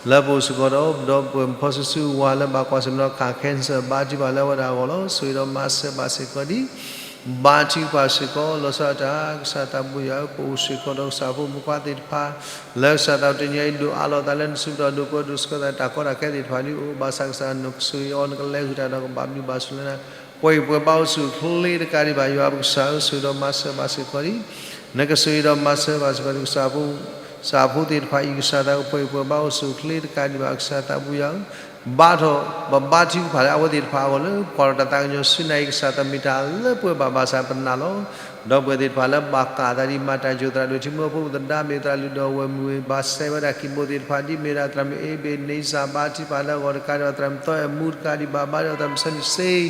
လၢပအိၣ်စ့ၢ်ကီးဒီး ဒီပုၢ်ဝဲၢ်မုၣ်ဖီဆူၣ်ဆူၣ်ဝၤလၢဘၣ်ကွၢ်ဆၢၣ်မဲာ်ဒီးခး cancer ဘါထုကဖၣ်လၢအဝဲဒၣ်အဂီၢ်လီၤ. ဆိၣ်ဂ့ၤဒီးမၤစၢၤဘၣ်စ့ၢ်ကီးဒံး ဘါထုကဖၣ်စ့ၢ်ကီး လီၤဆီဒၣ်တၢ် ကစၢ်သးဘိယွၤဧၢ, ပအိၣ်စ့ၢ်ကီးဒီးကစၢ်ဖိမုၣ်ခွါသ့ၣ်တဖၣ် လၢကစၢ်သးဘိ တနံၤအံၤဒိးအးလီၤသးလၢနစုပူၤဒီး ဒိးပၢဒိးဆှၢသး တၢ်ကီတၢ်ခဲသ့ၣ်တဖၣ်ဒ်အိၣ်, ဘၣ်ဆၣ်ကစၢ်နကဆိၣ်ဂ့ၤအီၤ နကလဲၤဃုာ်တၢ်ဒီးကဘၣ်ဘျုးဘၣ်ဆိၣ်လၢနၤ, ပှဲၤပှဲၤဘၣ်အိၣ်ဆူၣ်အိၣ်ချ့တကးဒံးဘၣ် ယွၤပကစၢ်ဧၢ, ဆိၣ်ဂ့ၤဒီးမၤစၢၤဘၣ်စ့ၢ်ကီးဒံး, နကဆိၣ်ဂ့ၤဒီးမၤစၢၤဘၣ်စ့ၢ်ကီးဒံး ကစၢ်ဖိ ကစၢ်ဖိသ့ၣ်တဖၣ်အံၤ ကစၢ်သးကပှဲၤပှဲၤဘၣ်အိၣ်ဆူၣ်အိၣ်ချ့တကးဒံးဘၣ် ကစၢ်သးဘိယွၤဧၢ, ဘါထီၣ် ပဘါထုကဖၣ်လၢအဝဲသ့ၣ်တဖၣ်အဂီၢ်လၢ ကွၢ်ထီၣ်တၢ်သးကညီၤဆူနၤအံၤ ကစၢ်တမ့ၢ်တၢ်လၢပှဲၤဘၣ် ဘၣ်ဆၣ်ပနာ်လီၤ. ဒီပုၢ်ဝဲၢ်သ့ၣ်တဖၣ်လၢဘၣ်ကးသးဒ်မၤတၢ်ယိာ်သရၣ်ဒိၣ်ထံမုၢ်ဖိ သဒါမ့ၢ်သရၣ်လုၢ်ဒီးဝဲၢ်မုၢ်ဝဲၢ် ဘၣ်ဆဲးဝဲဒၣ် chemo သ့ၣ်တဖၣ် ဒ်မ့ၢ်ဒၣ်သရၣ်မုၣ် အ့ဘ့းန့စၢ် ဘါထုကဖၣ်လၢအဂီၢ်တကးဒံးဘၣ် သရၣ်မုၣ်သီအဲၣ်မူတကးဒံးဘၣ် ဘါဒီးသရၣ်မုၣ်ဆၢနံၣ်စ့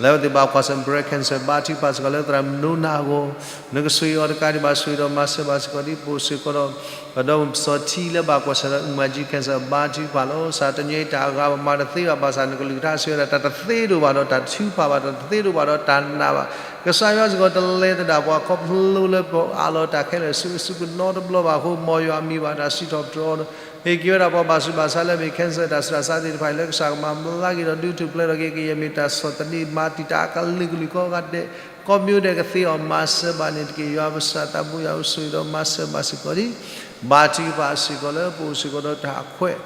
လၢအဝဲသ့ၣ်ဘၣ်ကွၢ်ဆၢၣ်မဲာ် breast cancer ဘါထုကဖၣ်စ့ၢ်ကီးလၢသရၣ်မုၣ် နူနၤ အဂီၢ်, နကဆိၣ်ဂ့ၤအီၤတကးဒံးဘၣ် ဆိၣ်ဂ့ၤဒီးမၤစၢၤဘၣ်စ့ၢ်ကီးဒံး ပအိၣ်စ့ၢ်ကီးဒီး ပဒီပုၢ်ဝဲၢ်မုၣ်စီၤထံလၢဘၣ်ကွၢ်ဆၢၣ်ဒီး အူမၤကၠံ cancer ဘါထုကဖၣ်လီၤ. ကစၢ်တနံၤအံၤတၢ်အဂၤပမၤတသ့ဘၣ် ဘၣ်ဆၣ် နကလုၢ်ကထါစံးဝဲဒၣ် တၢ်တသ့ဒိၣ်ဘၣ်ဒီးတၢ်ထုကဖၣ်ဘၣ်, တၢ်တသ့ဒိၣ်ဘၣ်ဒီးတၢ်နာ်ဘၣ်. ကစၢ်ယွၤစ့ၢ်ကီးတလဲၤသဒၣ်ပှၤ ခီဖျိလၢပအးလီၤတၢ်ခဲလၢာ်ဆူအစုပူၤနီတဘျီဘၣ်အဃိ မ်ယွၤမံၤဘၣ် တၢ်စံးထီၣ်ပတြၢၤအီၤဒီး ဟ့ၣ်က့ၤဝဲဒၣ်ပှၤဘၣ်ဆူးဘၣ်ဆါလၢအမ့ၢ် cancer တၢ်ဆူးတၢ်ဆါသ့ၣ်တဖၣ်အံၤ လၢကစၢ်ကမၤဘျါက့ၤဒီး ဒုးထူၣ်ဖျဲးထီၣ်က့ၤ ကယဲၢ်မ့ၢ်တၢ်ဆီၣ်သနံး မၤတံာ်တာ်အကလုာ်ကလုာ်ကိးဂၤဒဲး ကိးမံၤဒဲးကသ့အီၤ မၤစၢၤဘၣ်န့ၣ်တက့ၢ်. ယွၤပကစၢ်သးဘိယွၤဧၢ, ဆိၣ်ဂ့ၤဒီးမၤစၢၤဘၣ်စ့ၢ်ကီးဒံး ဘါထုကဖၣ်စ့ၢ်ကီးလၢပအိၣ်စ့ၢ်ကီးဒီးတၢ်ခွဲး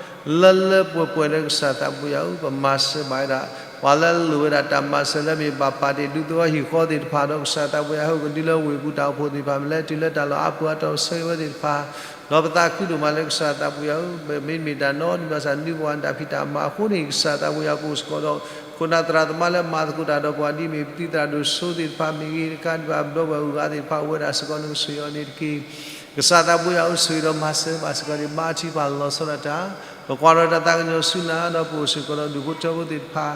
လၢလၢပှဲၤပှဲၤလၢကစၢ်သးဘိယွၤဧၢ, ပမၤစၢၤဘၣ်ဝဲဒၣ် ပှၤလၢအလိၣ်ဝဲဒၣ်တၢ်မၤစၢၤလၢမ့ၢ်ဘၣ်ပာ်တ့ၢ်ဒူသဝီဟံၣ်ဃီသ့ၣ်တဖၣ်ဒီး ကစၢ်သးပူၤယွၤဟဲအိၣ်ကဒုလၢဝ့ၢ်ပူၤတၢ်အိၣ်ဖှိၣ်သ့ၣ်တဖၣ် မ့ၢ်လဲၤတုၤလၢတၢ်လီၢ်အါပူၤအါတီၤ ဆၢဂ့ၤဝဲသ့ၣ်တဖၣ်, ဒီးပသးခုဒိၣ်မးလၢကစၢ်သးပူၤယွၤဧၢ, မ့တမ့ၢ်တၢ်နီတမံၤဘၣ်ဆၣ် နွံပှၤတၢ်ဖံးတၢ်မၤအဃိန့ၣ် ကစၢ်သးပူၤယွၤပအိၣ်စ့ၢ်ကီးဒီး ခိၣ်နၢ်သရၣ်သမါလၢမၤသကိးတၢ်ဒီးပှၤဒ်မ့ၢ်ပသံၣ်သရၣ်ဒိၣ်စိသ့ၣ်တဖၣ်မ့ၢ်ဂ့ၤ, တကးဒံးဘၣ်ပဒီပုၢ်ဝဲၢ်အဂၤသ့ၣ်တဖၣ် အိၣ်ဝဲဒၣ်စ့ၢ်ကီး နကဆိၣ်ဂ့ၤအီၤန့ၣ်တက့ၢ်. ကစၢ်သးပူၤယွၤဧၢ, ဆိၣ်ဂ့ၤဒီးမၤစၢၤဘၣ်စ့ၢ်ကီးန့ၣ် ဘါထုကဖၣ်လီၤဆီဒၣ်တၢ်, ပကွၢ်ထီၣ်တၢ်သးကညီၤဆူနၤ ဒီးပအိၣ်စ့ၢ်ကီးဒီးဒူၣ်ဖိထၢဖိသ့ၣ်တဖၣ်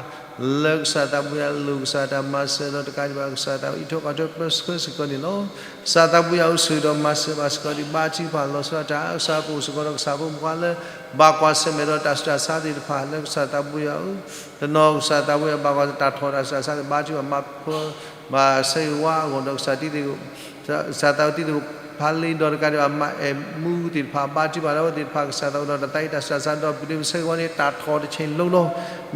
လၢကစၢ်သးပူၤယွၤလိၣ်ကစၢ်တၢ်မၤစၢၤဒီးတကးဒံးဘၣ် ကစၢ်သးအံးထွဲကွၢ်ထွဲပၢဆှၢစ့ၢ်ကီးန့ၣ်လီၤ. ကစၢ်သးပူၤယွၤဧၢ, ဆိၣ်ဂ့ၤဒီးမၤစၢၤဘၣ်စ့ၢ်ကီးန့ၣ် ဘါထုကဖၣ်လီၤဆီဒၣ်တၢ်, ကစၢ်ပအိၣ်စ့ၢ်ကီးဒီးကစၢ်ဖိမုၣ်ဖိလၢ ဘၣ်ကွၢ်ဆၢၣ်မဲာ်ဒီးတၢ်ဆူးတၢ်ဆါသ့ၣ်တဖၣ် လၢကစၢ်သးပူၤယွၤဧၢ, တနီၤကစၢ်သးပူၤယွၤဘၣ်ကွၢ်တၢ်ထီၣ်တၢ်ဆူးတၢ်ဆါသ့ၣ် ဘါထုကဖၣ်မၤဖှီၣ် ဘၣ်ဆၢဂ့ၤဝါအဂီၢ်ဒီးကစၢ်တံၤသကိး ကစၢ်သးဝဲတံၤသကိးဖးလ့ဒီးတကးဒံးဘၣ် မၤအဲၣ်မူသ့ၣ်တဖၣ် ဘါထုကဖၣ်လၢအဝဲသ့ၣ်တဖၣ် ကစၢ်သးဝဲဒီးတၢ်သးအံးတၢ်ဆူးတၢ်ဆါဒီး ပတုၤမ့ၢ်ဆၢဂ့ၤဝဲန့ၣ် တၢ်ထီၣ်တဆံးလိၤလီၤ.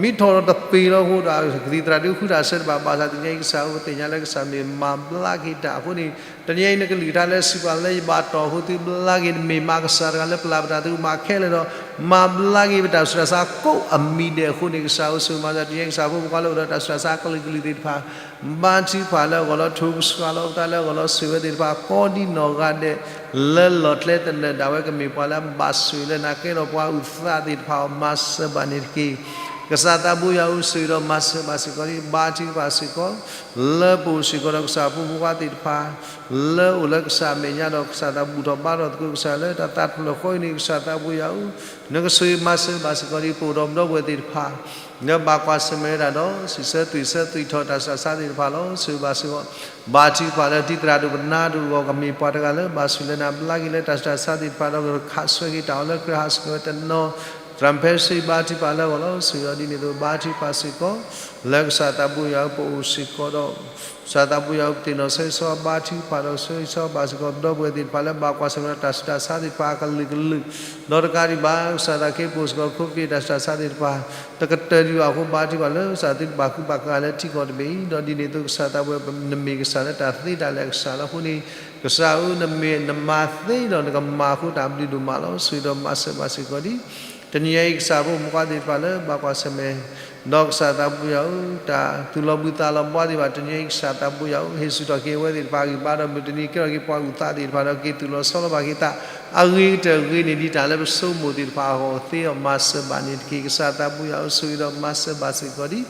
မ့ၢ်ထီၣ်ဒီးတပ့ၤလီၤအဃိဒီး ကသံၣ်သရၣ်ဒုးဃုတၢ်ဆၢတဘၣ်ဘၣ်ဆၣ် တနံၤအံၤကစၢ်ဧၢ ပသ့ၣ်ညါလၢကစၢ်မ့ၢ်မၤဘျါက့ၤတၢ်အဃိန့ၣ် တနံၤအံၤနကလုၢ်ကထါလၢစံးပှၤလၢယဘၣ်တီၢ်အဃိသုဘျါက့ၤ တမ့ၢ်မၤကစၢ်တဂၤလၢပျၢ်ပတၢ်သရူးမၤခဲလၢာ်ဒီး မၤဘျါက့ၤပတၢ်ဆူးတၢ်ဆါကိးအမံၤဒဲးအဃိန့ၣ် ကစၢ်ဧၢ ဆိၣ်ဂ့ၤမၤစၢၤ တနံၤအံၤကစၢ်ဖိမုၣ်ဖိလၢအိၣ်ဒီးတၢ်ဆူးတၢ်ဆါကလုာ်ကလုာ်သ့ၣ်တဖၣ် ဘါထုကဖၣ်လၢအဂီၢ်လီၤ ထိၣ်ကဆှီလီၤပသးလၢအဂီၢ်လီၤ ဆိၣ်ဂ့ၤဝဲသ့ၣ်တဖၣ် ကိးဒံနီၢ်ဂၤဒဲး လၢလီၢ်ကျဲသနၢၣ်ဒၣ်ဝဲ ကမ့ၢ်ပှၤလၢအဘၣ်ဆိၣ်ဂ့ၤလၢနၤကဲထီၣ်ပှၤအုၣ်သးသ့ၣ်တဖၣ်အီၤ မၤစၢၤဘၣ်န့ၣ်တက့ၢ်. ကစၢ်သးဘိယွၤဧၢ ဆိၣ်ဂ့ၤဒီးမၤစၢၤဘၣ်စ့ၢ်ကီး ဘါထုကဖၣ်စ့ၢ်ကီး လၢပအိၣ်စ့ၢ်ကီးဒီးကစၢ်ဖိမုၣ်ဖိခွါသ့ၣ်တဖၣ် လၢအိၣ်လၢကစၢ်အမဲာ်ညါဒီး ကစၢ်သးဘူၣ်ထီၣ်ဘါထီၣ်သကိးကစၢ်လၢတၢ်သးတဖျၢၣ်ဃီအံၤန့ၣ် ကစၢ်သးဘိယွၤဧၢ နကဆိၣ်ဂ့ၤမၤစၢၤဘၣ်စ့ၢ်ကီး ဒ်ပအိၣ်ဒီးပဒီပုၢ်ဝဲၢ်သ့ၣ်တဖၣ် လၢဘၣ်ကွၢ်ဆၢၣ်မဲာ်ဝဲဒၣ်ဒီး စံးဆၢသွံၣ်ဆၢသွံၣ်ထီၣ်တၢ်ဆူးတၢ်ဆါသ့ၣ်တဖၣ်လီၤ ဆိၣ်ဂ့ၤဘၣ်စ့ၢ်ကီး ဘါထုကဖၣ်လၢတံၤသရၣ်ဒိၣ်ပနါဒိၣ်အဂီၢ် ကမ့ၢ်ပှၤတဂၤလၢဘၣ်ဆိၣ်လၢနၤဘျါက့ၤလၢတၢ်ဆူးတၢ်ဆါသ့ၣ်တဖၣ်ဒီး ကခးဆှဲက့ၤတၢ်အီၤလၢကြၢးဟးဆှဲးဝဲတနီၤ သရၣ်မုၣ်ဖဲစ့ဘါထုကဖၣ်လၢအဂီၢ်လီၤ ဆိၣ်ဂ့ၤအီၤဒ်န့ၣ်အသိး ဘါထုကဖၣ်စ့ၢ်ကီး လၢကစၢ်သးဘိယွၤဧၢ ပအိၣ်စ့ၢ်ကီးဒီး ကစၢ်သးဘိယွၤဧၢ ပသ့ၣ်နီၣ်ဆၢဂ့ၤဆၢဝါဘါထုကဖၣ်ဒီးဆၢဂ့ၤဆၢဝါဘၣ်စ့ၢ်ကီး ပဒီပုၢ်ဝဲၢ်သ့ၣ်တဖၣ်လၢဘၣ်ကွၢ်ဆၢၣ်မဲာ်ဒီးတၢ်ဆူးတၢ်ဆါသ့ၣ်တဖၣ်အကလုာ်ကလုာ် ဒီးတကးဒံးဘၣ် ကစၢ်သးခဲအံၤပအိၣ်စ့ၢ်ကီး ခိၣ်ဖံးတၢ်ဆူးတၢ်ဆါသ့ၣ်တဖၣ် တကတၢၢ်ဒံးဘၣ်အဃိ ဘါထုကဖၣ်လၢကစၢ်သုတဘၣ်ဃုဘၣ်ဃးလၢထံကီၢ်တဘ့ၣ်အံၤ ဒီးဒ်န့ၣ်အသိးကစၢ်သးဘိယွၤ နမ့ၢ်ကစၢ်လၢတၢ်သ့တၢ်လၢာ်ကစၢ်လီၤအဃိန့ၣ် ကစၢ်ဧၢ နမ့ၢ်နမၤသ့ဒီးနကမၤအဃိ တၢ်ဘျုးဒိၣ်မးလီၤ ဆိၣ်ဂ့ၤဒီးမၤစၢၤဘၣ်စ့ၢ်ကီးဒ် တနံၤညါအံၤ ကစၢ်ဖိမုၣ်ဖိခွါသ့ၣ်တဖၣ်လၢဘၣ်ကွၢ်ဆၢၣ်မဲာ် ဒီးကစၢ်သးဘိယွၤဧၢ တၢ်သူၣ်လီၤဘှံးသးလီၤဘှါသ့ၣ်တဖၣ် တနံၤညါအံၤ ကစၢ်သးဘိယွၤဧၢ ဟ့ၣ်ဆူၣ်ထီၣ်က့ၤအဝဲသ့ၣ်တဖၣ်အဂံၢ်အဘါဒီး မုၢ်တနံၤကဲထီၣ်က့ၤပှၤအုၣ်သးသ့ၣ်တဖၣ်ဒီး က့ၤသူၣ်လီၤဆီလီၤဘၣ်က့ၤသး အဂ့ၤကတၢၢ်အဂ့ၤန့ၣ် ဒ်တၢ်လၢပဆိကမိၣ်သ့ၣ်တဖၣ်အဂီၢ်သ့အီၤ မၤစၢၤဘၣ်န့ၣ်တက့ၢ်. ကစၢ်သးဘိယွၤဧၢ ဆိၣ်ဂ့ၤဒီးမၤစၢၤဘၣ်စ့ၢ်ကီးဒ်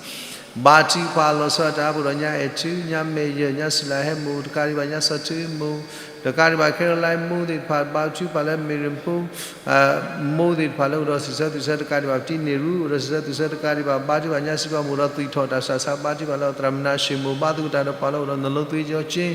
ဘါထုကဖၣ်လီၤဆီဒၣ်တၢ် ပှၤဒီးညါအဲၣ်ထု ညါမဲာ်ယၢၢ် ညါစူၢ်လၢ်ဟဲမူ တကးဒံးဘၣ် ညါစီၤထူမူ တကးဒံးဘၣ် ခဲလၢာ်လါမူသ့ၣ်တဖၣ် ဘါထုကဖၣ်လၢမ့ၢ်ရ့ၣ်ဖိ မူသ့ၣ်တဖၣ်လၢအိၣ်ဒီးစံးဆၢသွံၣ်ဆၢတကးဒံးဘၣ် ပတံၤန့ၢ်ရူ အိၣ်ဒီးစံးဆၢသွံၣ်ဆၢတကးဒံးဘၣ် ဘါထုကဖၣ်ညါစံးပှၤမိၢ်ဒီးသွံၣ်ထီၣ်တၢ်ဆူးတၢ်ဆါ ဘါထုကဖၣ်လၢသရၣ်မုၣ်နၤၡ့ၣ်မိၢ် ဘါသကိးတၢ်ဒီးပှၤလၢအိၣ်ဒီးနလိသွ့ကၠီကၠ့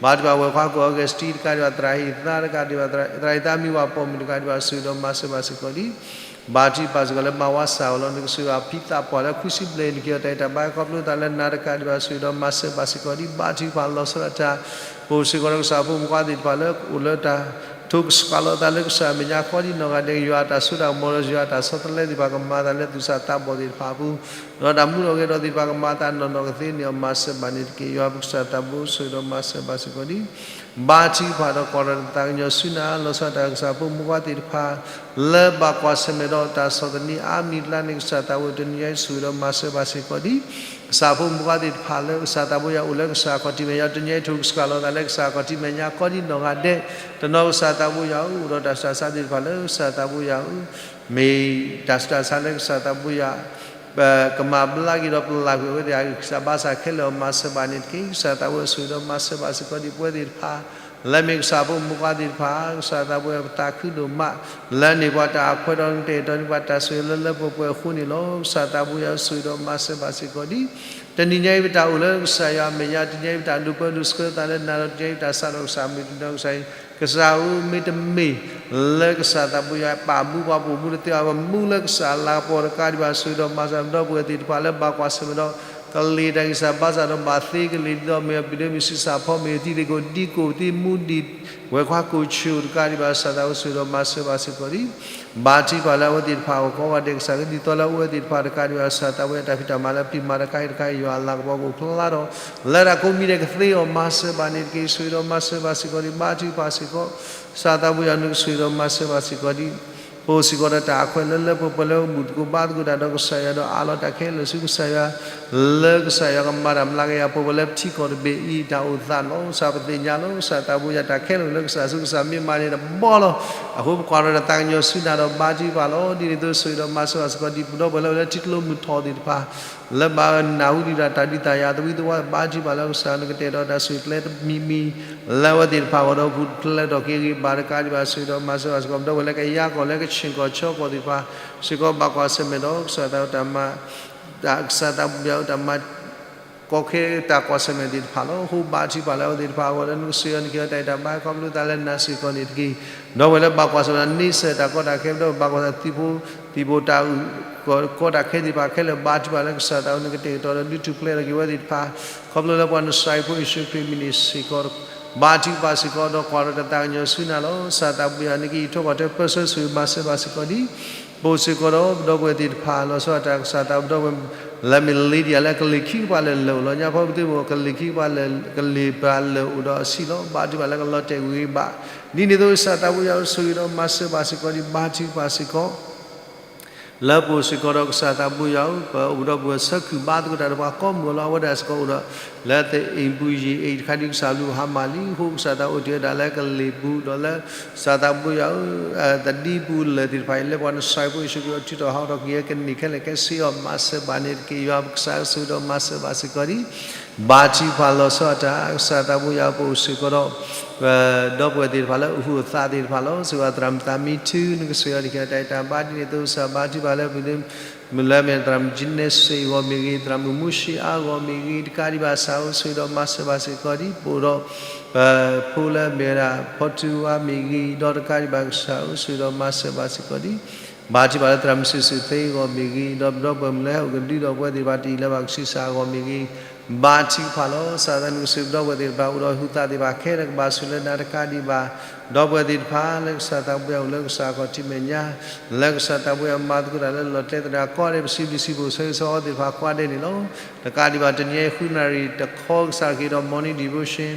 ဘါထုကဖၣ်ဝဲၢ်ခွါကိၣ်အီကူးစတံတကးဒံးဘၣ် သရၣ်ဟ့ၣ်သါတကးဒံးဘၣ် သရၣ်ဟ့ၣ်သါမံဝၤပိာ်မုၣ်တကးဒံးဘၣ် ဆိၣ်ဂ့ၤဒီးမၤစၢၤဘၣ်စ့ၢ်ကီးဒ် ဘါထုကဖၣ်စ့ၢ်ကီးလၢမၤဝါစၢ်အီၤလီၤ နကဆိၣ်ဂ့ၤအဖံသးပှၢ်လၢခွံဆံဘျဲၣ် နက့ၤအီၤတၢ်အဲၣ်တၢ်ဘါခီဖျိသးလၢနၤတကးဒံးဘၣ် ဆိၣ်ဂ့ၤဒီးမၤစၢၤဘၣ်စ့ၢ်ကီးဒ် ဘါထုကဖၣ်လီၤဆီဒၣ်တၢ် ပအိၣ်စ့ၢ်ကီးဒီးကစၢ်ဖိမုၣ်ဖိခွါသ့ၣ်တဖၣ်လၢအိၣ်လၢတၢ် ထိၣ်ကဆှီလီၤသးလၢကစၢ်အမဲာ်ညါ ကိးဒံနီၢ်ဂၤဒဲး ယွၤအတၢ်စိတၢ်ကမီၤဒီးယွၤအတၢ်ဆီတလဲသ့ၣ်တဖၣ် ကမၤအသးလၢသူၣ်စၢ်သးဘီၣ်သ့ၣ်တဖၣ်အပူၤ ဒီးတၢ်မူထီၣ်ဂဲၤထီၣ်သ့ၣ်တဖၣ် ကမၤအသးနီၢ်နီၢ်ကသ့န့ၣ်အီၤ မၤစၢၤဘၣ်န့ၣ်တက့ၢ်. ယွၤပကစၢ်သးဘိ ဆိၣ်ဂ့ၤဒီးမၤစၢၤဘၣ်စ့ၢ်ကီးဒ် ဘါထုကဖၣ်ဒီးကွၢ်ထီၣ်တၢ်သးကညီၤဆူနၤ လီၤဆီဒၣ်တၢ်ကစၢ်ဖိမုၣ်ဖိခွါသ့ၣ်တဖၣ် လၢဘၣ်ကွၢ်ဆၢၣ်မဲာ်ဒီးတၢ်ဆီၣ်သနံးအါမံၤအကျါန့ၣ် ကစၢ်သးဘိ တနံၤညါအံၤ ဆိၣ်ဂ့ၤဒီးမၤစၢၤဘၣ်စ့ၢ်ကီးဒ် ကစၢ်ဖိမုၣ်ဖိခွါသ့ၣ်တဖၣ်လၢကစၢ်သးဘိယွၤအိၣ်လၢကစၢ်ခီၣ်ထံးမဲာ်ညါ တနံၤညါအံၤ ထိၣ်ကဆှီလီၤသးလၢကစၢ်ခီၣ်ထံးမဲာ်ညါ ကိးဒံနီၢ်ဂၤဒဲး တနီၤကစၢ်သးဘိယွၤဧၢ အိၣ်ဒီးတၢ်ဆူးတၢ်ဆါသ့ၣ်တဖၣ်လၢကစၢ်သးဘိယွၤဧၢ မ့ၢ်တၢ်ဆူးတၢ်ဆါလၢကစၢ်သးဘိယွၤ ကမၤဘျါက့ၤဒီးပျၢ်ကွံာ်အဝဲသ့ၣ်အဂံၢ်စၢ်ဘါစၢ်ခဲလၢာ်အီၤ မၤစၢၤဘၣ်န့ၣ်တက့ၢ်. ကစၢ်သးဘိ ဆိၣ်ဂ့ၤဒီးမၤစၢၤဘၣ်စ့ၢ်ကီးဒ်ပဝဲသ့ၣ်တဖၣ် လၢမ့ၢ်ကစၢ်ဖိမုၣ်ဖိခွါသ့ၣ်တဖၣ် ကစၢ်သးဘိ ပသးခုဒိၣ်မး လၢန့ၢ်ပှၤတၢ်အခွဲးဒီး နတအဲၣ်တီန့ၢ်ပှၤတၢ်ဆိၣ်ဂ့ၤလၢလၢပှဲၤပှဲၤအဃိန့ၣ်လီၤ. ကစၢ်သးဘိယွၤ ဆိၣ်ဂ့ၤဒီးမၤစၢၤဘၣ်စ့ၢ်ကီးဒ် တနံၤညါအံၤ ပတၢ်အိၣ်လၢကစၢ်ယွၤအမဲာ်ညါ တနံၤညါအံၤ ပတၢ်ဒိးပၢဒိးဆှၢသးလၢနၤဒီး တနံၤညါအံၤ ပတၢ်စးထီၣ်ကစၢ်မ့ၢ်တနီၤကစၢ်အံၤ ကစၢ်ဧၢ မ့တမ့ၢ် လၢကစၢ်သးဘိယွၤပာ်မူပှၤ ပအိၣ်မူတသ့ဘၣ် ပမူလၢကစၢ်အလၤကပီၤတကးဒံးဘၣ် ဆိၣ်ဂ့ၤဒီးမၤစၢၤ ပဒီပုၢ်ဝဲၢ်သ့ၣ်တဖၣ်လၢဘၣ်ကွၢ်ဆၢၣ်မဲာ်ဒီး ကလံၢ်တၢ်ဂံၢ်စၢ်ဘါစၢ်ဒီးဘၣ်သ့ကလံၢ်ဒ်သိး မ့ၢ်အပျံၤဒ့မ့ၢ်ဆံးစၢ်ဖီ မ့ၢ်အသံသကိးဒံကိးသံမူဒံး ဝဲၢ်ခွါကိးဆၢတကးဒံးဘၣ် ကစၢ်သးဘိ ဆိၣ်ဂ့ၤဒီးမၤစၢၤဘၣ်စ့ၢ်ကီးဒ် ဘါထုကဖၣ်လၢအဝဲသ့ၣ်တဖၣ်အဂီၢ်ကိးဂၤဒဲး ကစၢ်ကဒ်သိးလၢအဝဲသ့ၣ်တဖၣ်တကးဒံးဘၣ် ကစၢ်သးဘိယွၤ တၢ်ဖံးတၢ်မၤလၢပျံၤမၤတခါအံၤတခါအံၤ ယွၤအလၤကပီၤကအိၣ်ဖျါထီၣ် လၢတၢ်ကိးမံၤဒဲးကသ့အီၤ မၤစၢၤဘၣ်န့ၣ်တက့ၢ်. ဆိၣ်ဂ့ၤဒီးမၤစၢၤဘၣ်စ့ၢ်ကီးဒ် ဘါထုကဖၣ်စ့ၢ်ကီး ကစၢ်သးဘိယွၤ နကဆိၣ်ဂ့ၤဒီးမၤစၢၤဘၣ်စ့ၢ်ကီးဒ် ပအိၣ်စ့ၢ်ကီးဒီးတၢ်အခွဲးလၢလၢပှဲၤပှဲၤလၢဘူၣ်သကိးဘါသကိးတၢ်ဒီးကစၢ်ယွၤဒီးအးလီၤတၢ်ခဲလၢာ်ဆူကစၢ်ယွၤ လၢကစၢ်ယွၤကမၤတၢ်မျးကယၤပှဲၤပှဲၤလၢပထံကီၢ်တဘ့ၣ်အံၤ တၢ်အိၣ်သးလီၤ. ကစၢ်ပသ့ၣ်ညါလီၤ ကစၢ်သးဘိယၤတၢ်ခဲလၢာ်လၢကစၢ်ဆူကစၢ်မ့ၢ်မၤန့ၣ်တဘီလီၤ. အဃိပကွၢ်ထီၣ်တၢ်သးကညီၤဆူနၤဒီးဘါထုကဖၣ်လီၤ. ဒ်န့ၣ်အသိးဆိၣ်ဂ့ၤဒီးမၤစၢၤဘၣ်စ့ၢ်ကီးဒ်ပဒီပုၢ်ဝဲၢ်လၢအိၣ်လၢထံကျိမုၢ်ထီၣ်သ့ၣ်တဖၣ် လၢဘၣ်နၢ်ဟူဒံးတၢ်ဒုးသ့ၣ်ညါသဝံသဝါ ဘါထုကဖၣ်လၢကစၢ်နကတဲာ်ကတီၤတၢ်ဆိၣ်ဂ့ၤကျဲတမံၤမံၤ လၢအဝဲသ့ၣ်တဖၣ်အဂီၢ်ဒီး ပူၤဖျဲးထီၣ်က့ၤဂ့ၤဘၣ်တကးဒံးဘၣ် ဆိၣ်ဂ့ၤဒီးမၤစၢၤဘၣ်စ့ၢ်ကီး ပဒီပုၢ်ဝဲၢ်လၢကယၤကီၢ်လၢကဆ့ၣ်ကီၢ်ဆၢကီၢ်သ့ၣ်တဖၣ် စ့ၢ်ကီးဘၣ်ကွၢ်ဆၢၣ်မဲာ်ဒီး ကစၢ်သးတၢ်မၤ ကစၢ်သးဘိယၤအတၢ်မၤ ကီခဲတၢ်ကွၢ်ဆၢၣ်မဲာ်သ့ၣ်တဖၣ်လီၤ. အဃိဘါထုကဖၣ်လၢအဝဲသ့ၣ်တဖၣ်အဂီၢ်လၢနကဆိၣ်ဂ့ၤအီၤနကဟ့ၣ်အီၤတၢ်အဲၣ်တၢ်ဘါ ခီဖျိသးလၢနၤစ့ၢ်ကီးန့ၣ်တက့ၢ်. ဒီပုၢ်ဝဲၢ်လၢဘၣ်ကွၢ်ဆၢၣ်မဲာ်န့ဆၢၣ်တၢ်ကီတၢ်ခဲ ဒီးဘၣ်ကွၢ်ဆၢၣ်မဲာ်သံၣ်ဖိ သံၣ်ဖိတၢ်အုၣ် ကီတၢ်ခဲသ့ၣ်တဖၣ်ခဲလၢာ် ဘါထုကဖၣ်လၢကစၢ်သးဘိယၤနကတဲာ်ကတီၤဒီးဒုးထူၣ်ဖျဲးထီၣ်က့ၤဝဲသ့ၣ်တဖၣ် ခီဖျိလၢပှၤနစၢ်ဟ့ၣ်ဖိယ့ၣ်ၡူးခရံာ်အမံၤန့ၣ်စ့ၢ်ကီး ဘါထုကဖၣ်စ့ၢ်ကီးဒီးကွၢ်ထီၣ်တၢ်သးကညီၤဆူနၤလီၤ. ကစၢ်သးဘိယၤနကဟ့ၣ်ထီၣ်ပှၤတၢ်ပၢဆှၢ ဆိၣ်ဂ့ၤမၤစၢၤဘၣ်စ့ၢ်ကီးဒ် ပအိၣ်စ့ၢ်ကီးဒီးပဒီပုၢ်ဝဲၢ်သ့ၣ်တဖၣ် လီၤဆီဒၣ်တၢ်ကစၢ်သးဘိဒီပုၢ်ဝဲၢ် လၢမ့ၢ်လ့ဒံယၤလၢကလံၤခံကပၤလၢာ်လၢာ်အိၣ်လီၤ. ညါဖီပသ့ၣ်မ့ၢ်ကလံၤခံကပၤလၢာ် ကလံၤပၤလၢာ်အိၣ်ဒီးအဆံးလီၤ. ဘါထုကဖၣ်လၢကလီၤတဲာ်ဂ့ၤဘၣ် ဒ်န့ၣ်အသိးကစၢ်သးဘိယၤအိၣ်ဆိၣ်ဂ့ၤဒီးမၤစၢၤဘၣ်စ့ၢ်ကီးဒ် ဘါထုကဖၣ်စ့ၢ်ကီး လၢပအိၣ်စ့ၢ်ကီးဒီးကစၢ်သးဘိယၤဧၢ ပအိၣ်ဒီးပှၤဆၢခုၣ်ဘါသကိးတၢ်ဒီးပှၤကိးမုၢ်လီၤ. အဝဲဒၣ်စ့ၢ်ကီးအိၣ်ဒီး လၢသ့ၣ်အ့ၣ်ပူၤယံၤအ့ၣ်တခါဒ်ကစၢ်လူၤဟါမၢ်လံ အဃိကစၢ်သးအိၣ်တ့ၢ်ဝဲဒၣ်လၢကလံၤပူၤဒီးလၢ ကစၢ်သးဘိယၤဧၢ သဒံပူၤလၢာ်သ့ၣ်တဖၣ်အံၤ လၢပှၤနစၢ်ဟ့ၣ်ဖိယ့ၣ်ၡူးခရံာ်အထုးထီၣ်ဟးထီၣ်က့ၤအကန့ၢ်ခဲလၢာ်ခဲဆ့အီၤ မၤစၢၤဘၣ်န့ၣ်တက့ၢ်. ယွၤပကစၢ်ဆိၣ်ဂ့ၤဒီးမၤစၢၤဘၣ်စ့ၢ်ကီးဒ် ဘါထုကဖၣ်လီၤဆီဒၣ်တၢ် ကစၢ်သးဘိယၤဧၢ ပအိၣ်စ့ၢ်ကီးဒီး ဒီပုၢ်ဝဲၢ်သ့ၣ်တဖၣ်လၢအဟူးအသးသ့ၣ်တဖၣ်လီၤ. စ့ၢ်ကီးသရၣ်မုၣ်သးမံထု နကဆိၣ်ဂ့ၤအီၤနကဟ့ၣ်အီၤတၢ်အဲၣ်တၢ်ဘါ ဒ်န့ၣ်အသိးကစၢ်ဘါထုကဖၣ်လၢပ မုၢ်လၢမဲာ်သရၣ်မုၣ်ကၠံနဲစ့အဂီၢ်မ့ၢ်ဂ့ၤ သရၣ်မုၣ်မူၡ့အါအဂီၢ်မ့ၢ်ဂ့ၤ တကးဒံးဘၣ်ကစၢ်ဧၢ ဆိၣ်ဂ့ၤဒီးမၤစၢၤဘၣ်စ့ၢ်ကီးဒ် ပအိၣ်ဒီး ဖိလၢမဲာ်ဝဲဒၣ် ဖီထူဝါမ့ၢ်ဂ့ၤ ဒီးတကးဒံးဘၣ်ကစၢ်ဧၢ ဆိၣ်ဂ့ၤဒီးမၤစၢၤဘၣ်စ့ၢ်ကီးဒ် ဘါထုကဖၣ်လၢသရၣ်မုၣ်စုၣ်စုၣ်သ့အဂီၢ်မ့ၢ်ဂ့ၤ ဒီးပဒီပုၢ်ဝဲၢ်လၢဟဲအိၣ်ကဒုဒီးပဝဲသ့ၣ်တဖၣ်တအံၤလၢဘၣ်ကဆံးစၢ်အဂီၢ်မ့ၢ်ဂ့ၤ ဘါထုကဖၣ်လီၤ. ကစၢ်သးနကဆိၣ်ဂ့ၤပဒီပုၢ်ဝဲၢ်သ့ၣ်တဖၣ် အိၣ်ဒီးဟူးသးသ့ၣ်တဖၣ်ခဲလၢာ်ကဘၣ်ဆိၣ်လၢနၤတကးဒံးဘၣ် ဒီပုၢ်ဝဲၢ်သ့ၣ်တဖၣ်လၢကစၢ်သးဘိယၤအိၣ်လၢကစၢ်အခီၣ်ထံးမဲာ်ညါ လၢကစၢ်သးဘိယၤမၤသကိးတၢ်လၢလီၢ်ကျဲသရၣ်ကိးဂၤဒဲး ပစံးဘျုးစံးဖှိၣ်ဆိၣ်ဂ့ၤဆိၣ်ဝါအီၤသ့ၣ်တဖၣ်ကိးဂၤဒဲးန့ၣ်လီၤ. တကးဒံးဘၣ်တနံၤအံၤဃုနၣ်ရံၣ်တခီကစၢ်ကဟ့ၣ်ဒီး morning devotion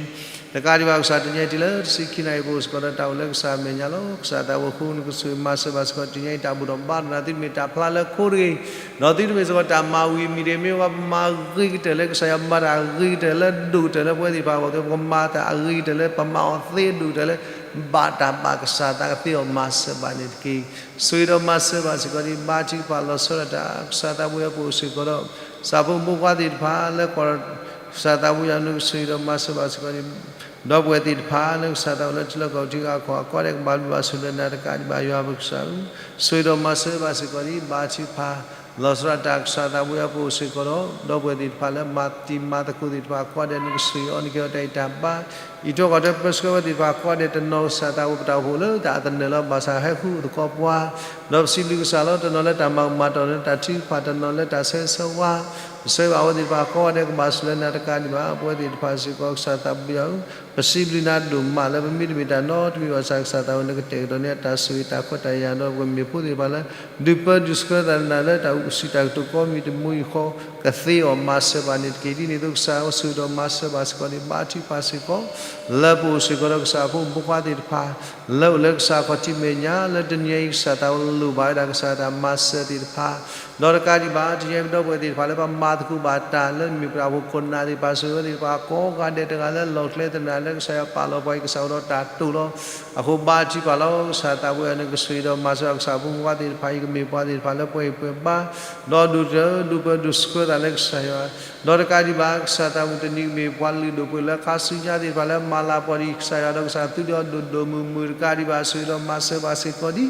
တကးဒံးဘၣ်ကစၢ်တနံၤအံၤတုၤလၢတဆံခံနၣ်ရံၣ် ပအိၣ်စ့ၢ်ကီးဒီးတၢ်အိၣ်လၢကစၢ်အမဲာ်ညါလီၤ. ကစၢ်သးဘိဃိနကဆိၣ်ဂ့ၤမၤစၢၤဘၣ်စ့ၢ်ကီးတနံၤအံၤတၢ်ဘူၣ်ထီၣ်ဘါထီၣ်နၤ သုတမ့ၢ်တၢ်ဖျါလၢခိတဂ့ၤ ဒီးသုတမ့ၢ်စ့ၢ်ကီးတၢ်မၤဝံၤမံၤတဂ့ၤ မ့ၢ်ပှၤပမၤအဂ့ၤကတၢၢ်လၢကစၢ်ယွၤမၤတၢ်အဂ့ၤကတၢၢ်လၢဒိၣ်ကတၢၢ်လၢပဝဲသ့ၣ်တဖၣ်အဂီၢ် ပကမၤတၢ်အဂ့ၤကတၢၢ်လၢပမၤအီၤသ့အဒိၣ်ကတၢၢ်လၢ ဘၣ်တၢ်ဘၣ်ကစၢ်သးကသ့အီၤမၤစၢၤဘၣ်န့ၣ်တက့ၢ်. ဆိၣ်ဂ့ၤဒီးမၤစၢၤဘၣ်စ့ၢ်ကီးဒ် ဘါထုကဖၣ်လီၤဆီဒၣ်တၢ် ကစၢ်သးဘိယၤပအိၣ်စ့ၢ်ကီးဒီး ကစၢ်ဖိမုၣ်ဖိခွါသ့ၣ်တဖၣ်လၢကွၢ် ကစၢ်သးဘိယၤနကဆိၣ်ဂ့ၤဒီးမၤစၢၤဘၣ်စ့ၢ်ကီးဒ် ဒီပုၢ်ဝဲၢ်သ့ၣ်တဖၣ်လၢကစၢ်သးအိၣ်လၢထံလီၢ်ကီၢ်ပူၤထံဂၤကီၢ်ဂၤကိးဂၤဒဲး ကဘၣ်ဘျုးဘၣ်ဆိၣ်ဂ့ၤလၢနၤတကးဒံးဘၣ်ယွၤပကစၢ်ဧၢ. ဆိၣ်ဂ့ၤဒီးမၤစၢၤဘၣ်စ့ၢ်ကီးဒ် ဘါထုကဖၣ် လီၤဆီဒၣ်တၢ် ကစၢ်သးဘိယၤပအိၣ်စ့ၢ်ကီးဒီး ဒီပုၢ်ဝဲၢ်သ့ၣ်တဖၣ်လၢမၤတံၤမၤသကိးသ့ၣ်တဖၣ်ကိးဂၤဒဲး နကဆိၣ်ဂ့ၤအီၤ နကဟ့ၣ်အီၤတၢ်အဲၣ်တၢ်ဘါ အံးထွဲကွၢ်ထွဲပၢဆှၢဝဲသ့ၣ်တဖၣ်ကိးဂၤဒဲး တနီၤကစၢ်သးအိၣ်ပတၢ်အိၣ်ဖှိၣ်လၢတၢ်အသနၢၣ်လီၤ ဘၣ်ဆၣ်ဟဲဃုသကိးပှၤ ဒီးပစံးဘျုးကစၢ်လီၤ. တနီၤလၢတၢ်မၤကမၣ် တနီၤလၢတၢ်ထုကဖၣ် တနီၤလၢတၢ်ဆၢဂ့ၤဆၢဝါ ပဆၢဂ့ၤဘၣ်အဝဲသ့ၣ်တဖၣ်ကိးဂၤဒဲး ကဘၣ်ဆိၣ်လၢနၤတကးဒံးဘၣ် ပဝဲသ့ၣ်တဖၣ်စ့ၢ်ကီး ကစၢ်သးဘိယၤဧၢ ပစံးဘျုးနၤဒိၣ်မးလၢပမ့တမ့ၢ်တၢ်နီတမံၤဘၣ်ဆၣ် ကစၢ်သးဝဲနကတဲာ်ကတီၤန့ၢ် တၢ်ဆိၣ်ဂ့ၤတၢ်ခွဲးတၢ်ယာ်ဒီးပကမ့ၢ်ဖိသ့ၣ်တဖၣ်လၢ ဒုးပၢဒုးဆှၢသးနၤလၢတၢ်အိၣ်စံးတၢ်ကတိၤကိးမံၤတမံၤဃီ ကသ့အီၤမၤစၢၤဘၣ်န့ၣ်တက့ၢ်. ဒ်န့ၣ်အသိးကစၢ်ဆိၣ်ဂ့ၤဒီးမၤစၢၤဘၣ်စ့ၢ်ကီးန့ၣ် ဘါထုကဖၣ်စ့ၢ်ကီး လၢပအိၣ်စ့ၢ်ကီးဒီးကစၢ်ဖိမုၣ်ဖိခွါသ့ၣ်တဖၣ် လၢအိၣ်လၢကစၢ်အခီၣ်ထံးမဲာ်ညါ လၢတနံၤအံၤကစၢ်သးလိၣ်ဘၣ်ဝဲဒၣ်ကစၢ်တၢ်မၤစၢၤသ့ၣ်တဖၣ် ဒီးတကးဒံးဘၣ် တနံၤအံၤပဒီပုၢ်ဝဲၢ်သ့ၣ်တဖၣ်လၢပမၤသကိးဘၣ်တၢ်လၢမ့ၢ်ပတၢ်အိၣ်ဖှိၣ်ခိၣ်နၢ်သ့ၣ်တဖၣ် ဆိၣ်ဂ့ၤဝဲသ့ၣ်တဖၣ်ကိးဂၤဒဲးတဂၤလၢလီၢ်ကျဲသရၣ်လၢကစၢ်ယွၤပာ်လီၤပှၤအံၤ ကစၢ်အိၣ်ဒီးတၢ်တိာ်လီၤ. အဃိဘါထုကဖၣ်လီၤ ကစၢ်သးဘိယၤန့ၣ် ကဆိၣ်ဂ့ၤဒီးမၤစၢၤကစၢ်ဖိမုၣ်ဖိခွါသ့ၣ်တဖၣ်အံၤ ကမ့ၢ်ပှၤသ့ၣ်တဖၣ်လၢပှဲၤဂံၢ်ပှဲၤဘါ ဒီးဒိၣ်တၢ်ဒိၣ်ပၢဒိၣ်ဆှၢသးလၢကစၢ်ယွၤ ဒီးတကးဒံးဘၣ် ကစၢ်သးမုၢ်တနံၤကမ့ၢ်ပှၤလုၢ်ဒိၣ်ပှ့ၤလၢခါဆူညါသ့ၣ်တဖၣ်လၢ မၤလၤပှၤဒ်ကစၢ်ယွၤဒီးကစၢ်သူဒီးဒိၣ်ဒိၣ်မုၢ်မုၢ်တကးဒံးဘၣ် ဆိၣ်ဂ့ၤဒီးမၤစၢၤဘၣ်စ့ၢ်ကီးဒ်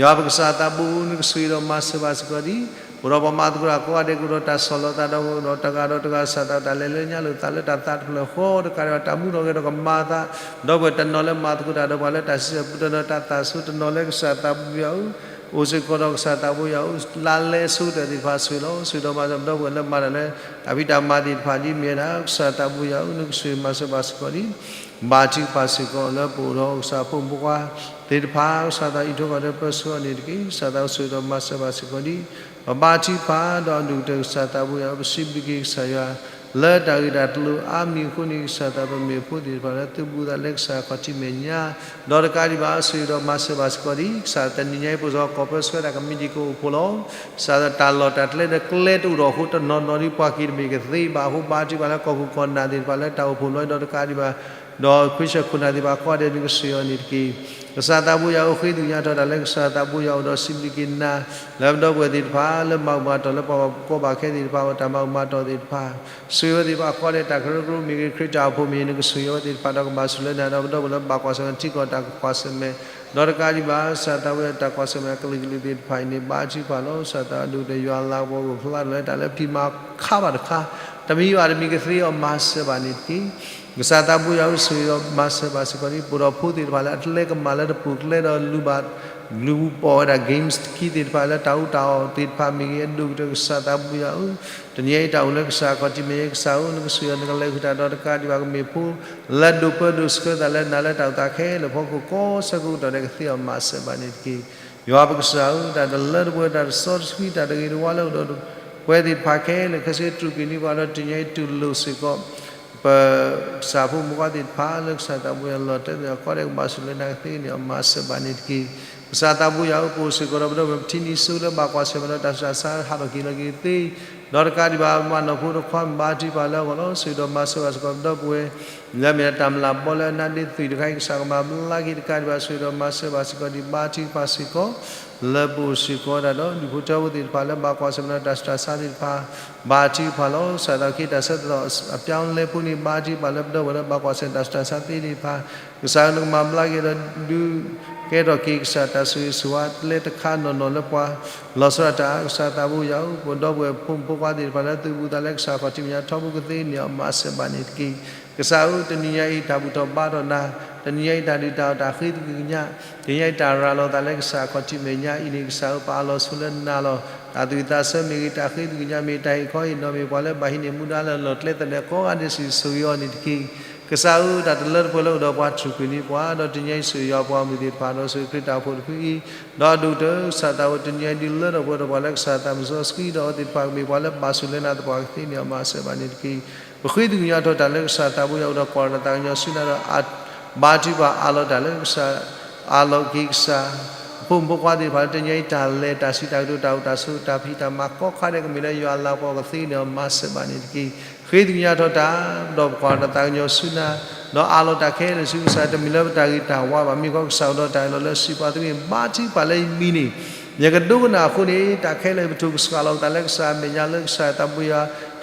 ယွၤပကစၢ်သးဘိနကဆိၣ်ဂ့ၤဒီးမၤစၢၤဘၣ်စ့ၢ်ကီးဒ် အိၣ်ဒီးပှၤမၤသကိးတၢ်ကိးဂၤဒဲး ကအိၣ်ဒီးတၢ်ဆီၣ်လီၤသးဒီး ဒီးတဂၤဒီးတဂၤ ကစၢ်သးတၢ်လဲၤလၢညါလိာ်သးလၢတၢ်သးတဖျၢၣ်ဃီ တကးဒံးဘၣ်တၢ်မူထီၣ်ဂဲၤဒီးကမၤအသး ဒီပုၢ်ဝဲၢ်တနီၤလၢမၤသကိးတၢ်ဒီးပှၤလၢတၢ်စံးဆၢပူၤ တနီၤတၢ်သးစူၤ တနီၤလၢကစၢ်သးဘိယၤဧၢ အိၣ်စ့ၢ်ကီးဒီးကစၢ်သးဘိယၤဧၢ လါလဲဆိကတၢၢ်သ့ၣ်တဖၣ်ဆိၣ်ဂ့ၤလီၤ ဆိၣ်ဂ့ၤဒီးမၤစၢၤပဒီပုၢ်ဝဲၢ်လၢမၤတၢ်လၢ တၢ်ဖံးတၢ်မၤသ့ၣ်တဖၣ်ဒ်မ့ၢ်ဝဲဒၣ် ကစၢ်သးဘိယၤဧၢ နကဆိၣ်ဂ့ၤမၤစၢၤဘၣ်စ့ၢ်ကီးဒ် ဘါထုကဖၣ်စ့ၢ်ကီးလၢပအိၣ်ဒီးကစၢ်ဖိမုၣ်ဖိခွါသ့ၣ်တဖၣ် ကစၢ်သးအံးထွဲကွၢ်ထွဲပၢဆှၢအီၤန့ၣ်တက့ၢ် ကစၢ်သးဆိၣ်ဂ့ၤဒီးမၤစၢၤဘၣ်စ့ၢ်ကီးဒ် ပဘါထုကဖၣ်ဒီးအဒိၣ်ကတၢၢ်ကစၢ်သးဘိယၤဧၢ ပစံးဘျုးက့ၤကစၢ်ယွၤ လၢတၢ်ဂ့ၢ်တၢ်ကျိၤအါမံၤအဃိန့ၣ် ကစၢ်သးပမ့ၢ်ဖိသ့ၣ်တဖၣ်လၢသုးဘူးသးလၢကစၢ်ခီၣ်ထံးမဲာ်ညါ, ဒီးတကးဒံးဘၣ် ဆိၣ်ဂ့ၤဒီးမၤစၢၤဘၣ်စ့ၢ်ကီးဒံး ကစၢ်တနံၤညါအံၤ ပစိၤကီၢ်ပၢဆှၢတၢ်ကမံးတံာ်ကိးအိၣ်ဖှိၣ်လီၤ. ကစၢ်တၢ်လီၢ်တၢ်ကျဲဒီးကျဲတအိၣ်ဒီးအဃိ တနီၤနီၤဒ်ပှၤက့ၤတမ့ၢ်ကသ့ဘၣ်အဃိ ဘါထုကဖၣ်လၢကီၢ်ခိၣ်ကီၢ်နၢ်သ့ၣ်တဖၣ်လၢတၢ်အိၣ်ဖှိၣ်ဘျီဒီးတကးဒံးဘၣ် ဒီးခွံဆၢခိၣ်နၢ်သ့ၣ်တဖၣ်ကိးဂၤဒဲး နကဆိၣ်ဂ့ၤအီၤန့ၣ်တက့ၢ်. ကစၢ်သးဘိယွၤဧၢ ဃ့ကညးထီၣ်တၢ်လၢကစၢ်သးဘိယွၤအိၣ်ဒီးစံးဘျုးက့ၤနၤ လၢပဒီပုၢ်ဝဲၢ်သ့ၣ်တဖၣ် လၢမၤကမၤတီၢ်လၢပှၤဘၣ်ကီဘၣ်ခဲသ့ၣ်တဖၣ်အဂီၢ် တၢ်မၤကမၤတီၢ်သ့ၣ်တဖၣ် ဆိၣ်ဂ့ၤဝဲသ့ၣ်တဖၣ်ကိးဂၤဒဲး တၢ်ကရၢကရိမ့ၢ်ဂ့ၤ ခရံာ်တၢ်အိၣ်ဖှိၣ်မ့ၢ်ဂ့ၤ နကဆိၣ်ဂ့ၤဝဲသ့ၣ်တဖၣ်ဒီးကဘၣ်ဆိၣ်လၢနၤဒီးပဒီပုၢ်ဝဲၢ်လၢဘၣ်ကွၢ်ဆၢၣ်မဲာ်ထံကီၢ်တၢ်ကွၢ်ဆၢၣ်မဲာ် ဒီးတကးဒံးဘၣ် ကစၢ်သးဘိယွၤတၢ်ကွၢ်ဆၢၣ်မဲာ်အကလုာ်ကလုာ်သ့ၣ်တဖၣ်အံၤန့ၣ် ဘါထုကဖၣ်လီၤ. ကစၢ်သးဒိၣ်ကတၢၢ်ယွၤအလၤကပီၤအိၣ်ဖျါထီၣ်လၢတၢ်လၢဖံးမၤခါဘၣ်တခါ တမံၤဘၣ်တမံၤကသ့အီၤမၤစၢၤဘၣ်န့ၣ်တက့ၢ်. ကစၢ်သးဘိယွၤဧၢ ဆိၣ်ဂ့ၤဒီးမၤစၢၤဘၣ်စ့ၢ်ကီးဒ် ပိာ်ထီၣ်ဖိသ့ၣ်တဖၣ်လၢအတလဲကမၣ်လၢတပူၤကျဲဒီးလူၤဘၣ် လူၤပိာ်ဝဲဒၣ် games တခီသ့ၣ်တဖၣ်လၢတၢ်အူတၢ်အီၣ်သ့ၣ်တဖၣ်မ့ၢ်ဂ့ၤ အဒိၣ်ကတၢၢ်ကစၢ်သးဘိယွၤဧၢ တနံၤအံၤတၢ်အိၣ်လၢကစၢ်ခီၣ်ထံးမဲာ်ညါကစၢ်ဧၢ နကဆိၣ်ဂ့ၤအီၤ နကလဲၤဃုာ်တၢ်ဒီးတကးဒံးဘၣ်ကမ့ၢ်ဖိ လၢဒိးပၢဒိးဆှၢသးလၢနၤလၢတၢ်အိၣ်သးခဲလၢာ်အဖီခိၣ် ကိးဆၢကတီၢ်ဒဲးကသ့အီၤမၤစၢၤဘၣ်န့ၣ်တက့ၢ်. ယွၤပကစၢ်ဧၢ တၢ်တလၢတပှဲၤ တၢ်တစီတဆှံ တၢ်တဂ့ၤတဝါလၢအိၣ်ဒီးပဝဲသ့ၣ်တဖၣ်ခဲလၢာ် ခဲဆ့တြူာ်ကွံာ်န့ၢ်ပှၤဒီးတနံၤအံၤတူၢ်လိာ်စ့ၢ်ကီး ပကစၢ်ဖိမုၣ်ဖိခွါသ့ၣ်တဖၣ်လၢကစၢ်သးဘိယွၤလီၤတဲာ် ကိးဂၤဒဲးကဘၣ်ဆိၣ်လၢနၤကသ့န့ၣ် အီၤမၤစၢၤဘၣ်န့ၣ်တက့ၢ်. ကစၢ်သးဘိယွၤဧၢ ပအိၣ်စ့ၢ်ကီးဒီးပဒီပုၢ်ဝဲၢ်ပထံနံၤဆူလၢဘၣ်ကွၢ်ဆၢၣ်မဲာ်ဒီးတၢ်ဆူးတၢ်ဆါဟးထီၣ်က့ၤလီၤက့ၤသ့ ဒီးတကးဒံးဘၣ် မၤနီၢ်ဖိတခွါ ဘါထုကဖၣ်လၢအဂီၢ်လီၤ. ဆိၣ်ဂ့ၤဒီးမၤစၢၤဘၣ်စ့ၢ်ကီးပဒီပုၢ်ဝဲၢ် လၢအမ့ၢ်ဒၣ်တၢ်မျၢ်ဘီလၢအနါဒ့သွံၣ်တခါအံၤ ကစၢ်ကမၤဘျါက့ၤတကးဒံးဘၣ် ဆိၣ်ဂ့ၤဒီးမၤစၢၤဘၣ်စ့ၢ်ကီးဒ်ဘါထုကဖၣ်စ့ၢ်ကီး လၢပအိၣ်စ့ၢ်ကီးဝဲဒၣ်ဒီး ဒူၣ်ဖိထၢဖိသ့ၣ်တဖၣ်လၢဘၣ်ကွၢ်ဆၢၣ်မဲာ်ဒီးတၢ်ဆူးတၢ်ဆါသ့ၣ်တဖၣ် ဘါထုကဖၣ်လီၤ. ကစၢ်သးက့ၤတၢ်ဆၢကတီၢ်အပြောင်းလဲဖိန့ၣ် ဘါထုကဖၣ်လၢပဒီပုၢ်ဝဲၢ်လၢဘၣ်ကွၢ်ဆၢၣ်မဲာ်တၢ်ဆူးတၢ်ဆါသ့ၣ်တဖၣ် ကစၢ်ဧၢ နကမၤဘျါက့ၤဒီးဒုးကဲထီၣ်က့ၤကစၢ်တၢ်ဆိၣ်ဂ့ၤဆိၣ်ဝါ ကျဲတခါနီၢ်နီၢ်လၢပှၤ လီၤဆီဒၣ်တၢ် ကစၢ်သးဘိယွၤဧၢ ပဒီပုၢ်ဝဲၢ်ဖိမုၣ်ဖိခွါသ့ၣ်တဖၣ်လၢသုးဘူးသးလၢကစၢ်ခီၣ်ထံးမဲာ်ညါ ထီဘိကသ့န့ၣ် အီၤမၤစၢၤဘၣ်န့ၣ်တက့ၢ်. ကစၢ်ဧၢ တနံၤညါအံၤတၢ်ဘူၣ်ထီၣ်ဘါထီၣ်နၤ, တနံၤညါအံၤတၢ်ဒုၣ်တၢ်အီၣ်တၢ်ဃ့သကွံာ်ကညး, တနံၤညါအံၤတၢ်ရၤလီၤသးလၢကစၢ်ခီၣ်ထံးမဲာ်ညါအံၤန့ၣ် ကစၢ်ဧၢ ပအးလီၤဆိလၢနၤလီၤ. တၢ်သူၣ်ဝံၣ်သးဆၢမ့ၢ်ဂ့ၤ, တၢ်ဃ့သကွံာ်ကညးမ့ၢ်ဂ့ၤ, တၢ်ဟ့ၣ်ခီဟ့ၣ်နီၤမ့ၢ်ဂ့ၤ, ပှၤလၢဘၣ်ဟံးန့ၢ်မူဒါလၢလီၢ်ကျဲသနၢၣ်ကိးဂၤဒဲး စံးဆိၣ်ဂ့ၤအီၤန့ၣ်တက့ၢ်. ကစၢ်ဧၢ တၢ်တလၢတပှဲၤလၢအိၣ်ဒီးပှၤတြူာ်ကွံာ်န့ၢ်ပှၤ, ဒီးတနံၤအံၤဆိၣ်ဂ့ၤယွၤပှၤမုၢ်သ့ၣ်တဖၣ်, ဒီးဆိၣ်ဂ့ၤခရံာ်တၢ်အိၣ်ဖှိၣ်တဖုအံၤ, ဒီးအဒိၣ်ကတၢၢ်ကစၢ်သးဝဲ တနံၤအံၤဒုးလၢထီၣ်ပှဲၤထီၣ်ပှၤလၢကစၢ်သးမုၢ်စီဆှံဒီးအဝဲသ့ၣ်တဖၣ်ကမ့ၢ်ပှၤလၢဘၣ်ဆိၣ်လၢနၤသပှၢ်ကသ့န့ၣ် အီၤမၤစၢၤဘၣ်န့ၣ်တက့ၢ်. ပဃ့သကွံာ်ကညးထီၣ်တၢ်လၢကစၢ်သးဘိယွၤအိၣ်ဒီးကွၢ်တၢ်သးကညီၤဆူနၤဒီး ဘါထုကဖၣ်အးလီၤတၢ်လၢကစၢ်, အးလီၤက့ၤကစၢ် ဖိမုၣ်ဖိခွါသ့ၣ်တဖၣ်လၢတနံၤအံၤတၢ်လဲၤတၢ်စံးတၢ်ကတိၤတၢ်အိၣ်တၢ်ဆိးတၢ်ဖံးတၢ်မၤကိးခါဒဲးကမ့ၢ်လၢယွၤအလၤကပီၤကသ့န့ၣ် အီၤမၤစၢၤဘၣ်န့ၣ်တက့ၢ်. ဃ့သကွံာ်ကညးထီၣ်တၢ် ဒီးပကွၢ်တၢ်သးကညီၤဆူနၤ, ဒီးအးလီၤတၢ်ခဲလၢာ်ဆူကစၢ် တမ့ၢ်လၢပတၢ်ဂ့ၤတၢ်ဝါဘၣ် မ့ၢ်ကီးကစၢ်အိၣ်ဒီးတၢ်အၢၣ်လီၤလၢအစံးပှၤသ့ၣ်တဖၣ် ဘါထုကဖၣ်လၢယမံၤန့ၣ် ယကဒိကနၣ်အဃိန့ၣ် တၢ်ခဲလၢာ်ပထိၣ်ကစှၤလီၤပသးလၢကစၢ်အမဲာ်ညါလၢကစၢ်သးဘိယွၤ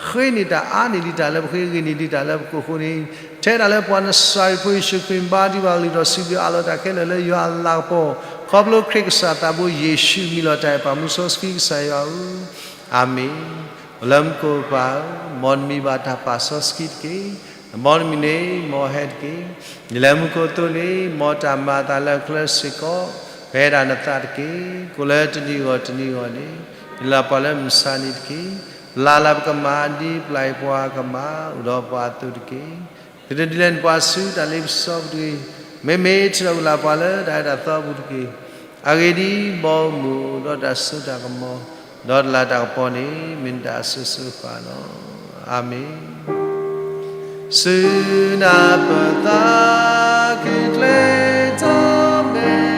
ဃ့န့ၢ်တၢ်အါန့ၢ်ဒံးတၢ်လၢပဃ့ ဂ့ၤန့ၢ်ဒံးတၢ်လၢပကိးအဃိန့ၣ် ထဲဒၣ်လၢပှၤနစၤရ့းဖိယ့ၣ်ၡူးခရံာ်ဘါထုကဖၣ်ကလုၢ်ထီၣ်စံးဘျုးအးလီၤတၢ်ခဲလၢာ်လၢယွၤအလၤကပီၤ ခီဖျိခရံာ်ကစၢ်သးဘိယ့ၣ်ၡူးအမံၤလီၤတၢ်အဲၣ်ပာ်မူစီဆှံကစၢ်ယွၤဧၢ, အၤမ့ၣ်. အိၣ်လၢမူခိၣ်ပၢ်ဧၢ, မ်နမံၤဘၣ်တၢ်ပာ်စီဆှံတက့ၢ်. နဘီနမံၤန့ၣ် မ်အဟဲတက့ၢ်. နလဲၤမူခိၣ်သိန့ၣ် မ်တၢ်မၤအသးလၢအချၢစ့ၢ်ကီး ပဟဲဒၣ်နသးတက့ၢ်. ကိးလၢတနံၤဂီၢ်တနံၤဂီၢ်န့ၣ် နလၢပှၤလၢမုၢ်ဆါနံၤတက့ၢ်. ပျၢ်လၢပကမၣ်ဒ်ပျၢ်အံၤပှၤကမၣ် အိၣ်ဒီးပှၤအသိးတက့ၢ်. သုတဒုးလဲၤနပှၤဆူတၢ်လ့ပစီပူၤတဂ့ၤ. မ့မ့ၢ်ထံၣ်လိာ်ကလာ်ပှၤလၢတၢ်အဲၣ်တၢ်သီပူၤတက့ၢ်. အဂ့ၢ်ဒ်အံၤ, မ်အမူအိၣ်ဒီးတၢ်စိတၢ်ကမီၤ, ဒီးတလၤတၢ်ကပီၤန့ၣ် မ့ၢ်နတၢ်အစိၤစိၤဃၣ်ဃၣ်လီၤ. အၤမ့ၣ်. စူၢ်နၤပသးခုချ့ထီၣ်မဲာ်,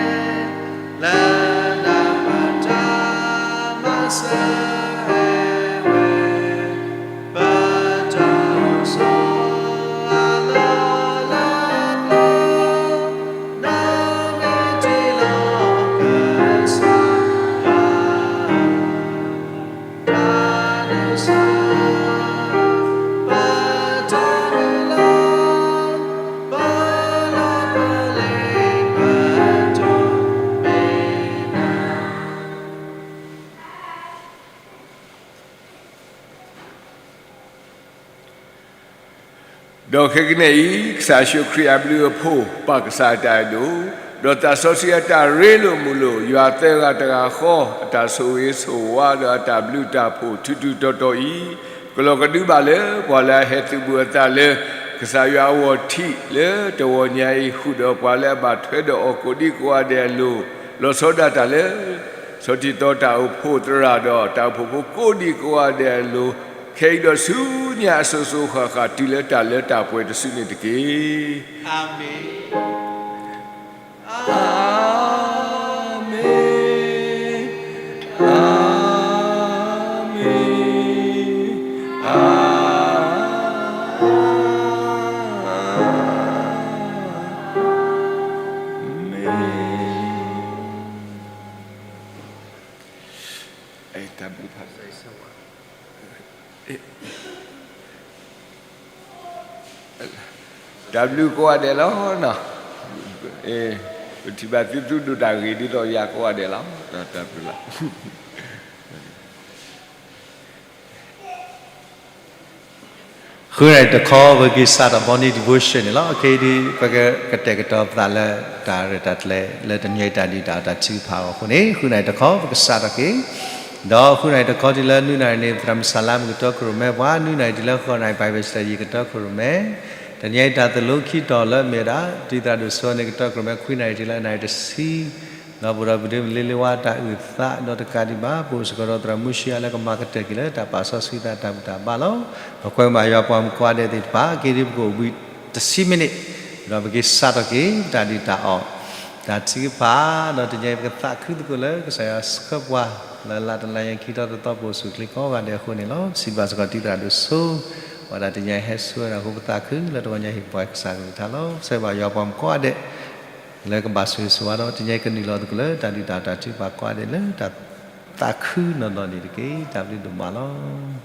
လၢနၤပတၢ်မၤစၢၤဟဲဝဲ, ပတၢ်အိၣ်ဆိးအလီၢ်လၢပျၢၤ, နမ့ၢ်တ့လီၤကစၢ်ယွၤ ဒီးခဲကနံၣ်အံၤ ကစၢ်ယ့ၣ်ၡူးခရံာ်အဘျုးအဖှိၣ်, ပၢ်ကစၢ်အတၢ်အဲၣ်ဒိၣ်, ဒီးသးစီဆှံအတၢ်ရ့လိာ်မုာ်လိာ်, ယွၤသၢဂၤတဂၤဃီ အတၢ်ဆိၣ်ဂ့ၤဆိၣ်ဝါ ဒီးအတၢ်ဘျုးတၢ်ဖှိၣ်ထူးထူးတီၤတီၤအံၤ, ကလီၤကဒုဘၣ်လၢ ပှၤလၢအဟဲသုးဘူးအသးလၢ ကစၢ်ယွၤအဂီၢ်ထံးလၢတဂီၤညါအံၤ ဃုာ်ဒီးပှၤလၢအဘၣ်ထွဲဒီးအီၤကိးဒံကိးဂၤဒဲးအလိၤ, လီၤဆီဒၣ်တၢ်လၢ ဆီထံသီတၢ်အိၣ်ဖှိၣ်သရၣ်ဒီးတၢ်အိၣ်ဖှိၣ်ဖိကိးဒံကိးဂၤဒဲးအလိၤ, ခဲအံၤဒီးဆူညါအစိၤစိၤဃၣ်ဃၣ် တုၤလၢတၢ်လၢတၢ်ပှဲၤတစုန့ၣ်တက့ၢ်. အၤမ့ၣ်, အၤမ့ၣ်, အၤမ့ၣ်, အၤမ့ၣ်. တၢ်ဘျုးကိးဂၤဒဲးလီၤ. ပထံၣ်ဘၣ်သုသူၣ်ဒိၣ်တၢ်ဂ့ၤ ဒ်သိးယၤကိးဂၤဒဲးလီၤ. တၢ်ဘျုးလီၤ. ဃုနၣ်ရံၣ်တခီ ပက့ၤစးထီၣ် morning devotion န့ၣ်လီၤ. ခဲအံၤဒ် ပကကတဲာ်ကတီၤပသးလၢ တၢ်ရဲၣ်တၢ်ကျဲၤ လၢတနံၤအံၤတၢ်ဒုးတၢ်အီၣ်တၢ်ထုကဖၣ်အဂီၢ်အဃိန့ၣ် ဃုနၣ်ရံၣ်တခီ ပကစးထီၣ်က့ၤ, ဒီးဃုနၣ်ရံၣ်တခီတုၤလၢနွံနၣ်ရံၣ်န့ၣ် သရၣ်မုၣ်စၢ်လါမ့ၢ်ကတီခိၣ်ရိၣ်မဲပှၤ, နွံနၣ်ရံၣ်တုၤလၢဃိးနၣ်ရံၣ် Bible study ကတီခိၣ်ရိၣ်မဲ, တနံၤအံၤတၢ်သိၣ်လိခံတီၤလၢအမ့ၢ်ဝဲဒၣ် တံၤသရၣ်ဒိၣ်စိန့ၣ် ကတီခိၣ်ရိၣ်မဲ ခွံနၣ်ရံၣ်တုၤလၢနၣ်ရံၣ်တဆံ ဒီးပဒိးပဒုးမ့ၢ်လ့လ့ဝါတၢ်အုၣ်သး ဒီးတကးဒံးဘၣ် ပအိၣ်စ့ၢ်ကီးဒီးသရၣ်မုၢ်ဆံးအါလၢကမၤကတၢၢ်က့ၤလၢတၢ်ပာ်စီဆှံသးတၢ်ဘူၣ်တၢ်ဘါလီၤ. ပကွဲမုာ်ယွၤပှၤမုၣ်ကိးဂၤဒဲးသ့ၣ်တဖၣ် က့ၤဒ်ပကအိၣ်ဘှံးတဆံမံးနံး, ဒီးပက့ၤစးထီၣ်က့ၤ တၢ်ဒုးတၢ်အီၣ် တၢ်ထုကဖၣ်, ဒီးတနံၤအံၤပကသးခုသကိးလၢကစၢ်ယွၤဆှၢပှၤ လၢလါတလါညါခံထီၣ်တသီပအိၣ်ဆူၣ်ချ့ကိးဂၤဒဲးအဃိန့ၣ်လီၤ. စံးဘျုးစ့ၢ်ကီးတံၤသရၣ်ဒိၣ်စိ ဝဲဒၣ်တနံၤအံၤဟဲဆူဝဲဒၣ်အဃိ ပသးခုလၢတဂီၤညါဟ့ၣ်ပှၤကစၢ်ကလုၢ်ကထါလီၤ. ဆၢဂ့ၤဘၣ်ယွၤပှၤမုၣ်ကိးဂၤဒဲး လၢကဘၣ်ဆိၣ်ဂ့ၤဆိၣ်ဝါဒီး တနံၤအံၤကနုာ်လီၤသကိးလၢတၢ်ဒုးတၢ်အီၣ်တၢ်ထုကဖၣ်ကိးဂၤဒဲးလၢတၢ်သးခုနီၢ်နီၢ်န့ၣ်တက့ၢ်. တၢ်ဘျုးဒိၣ်မးလီၤ.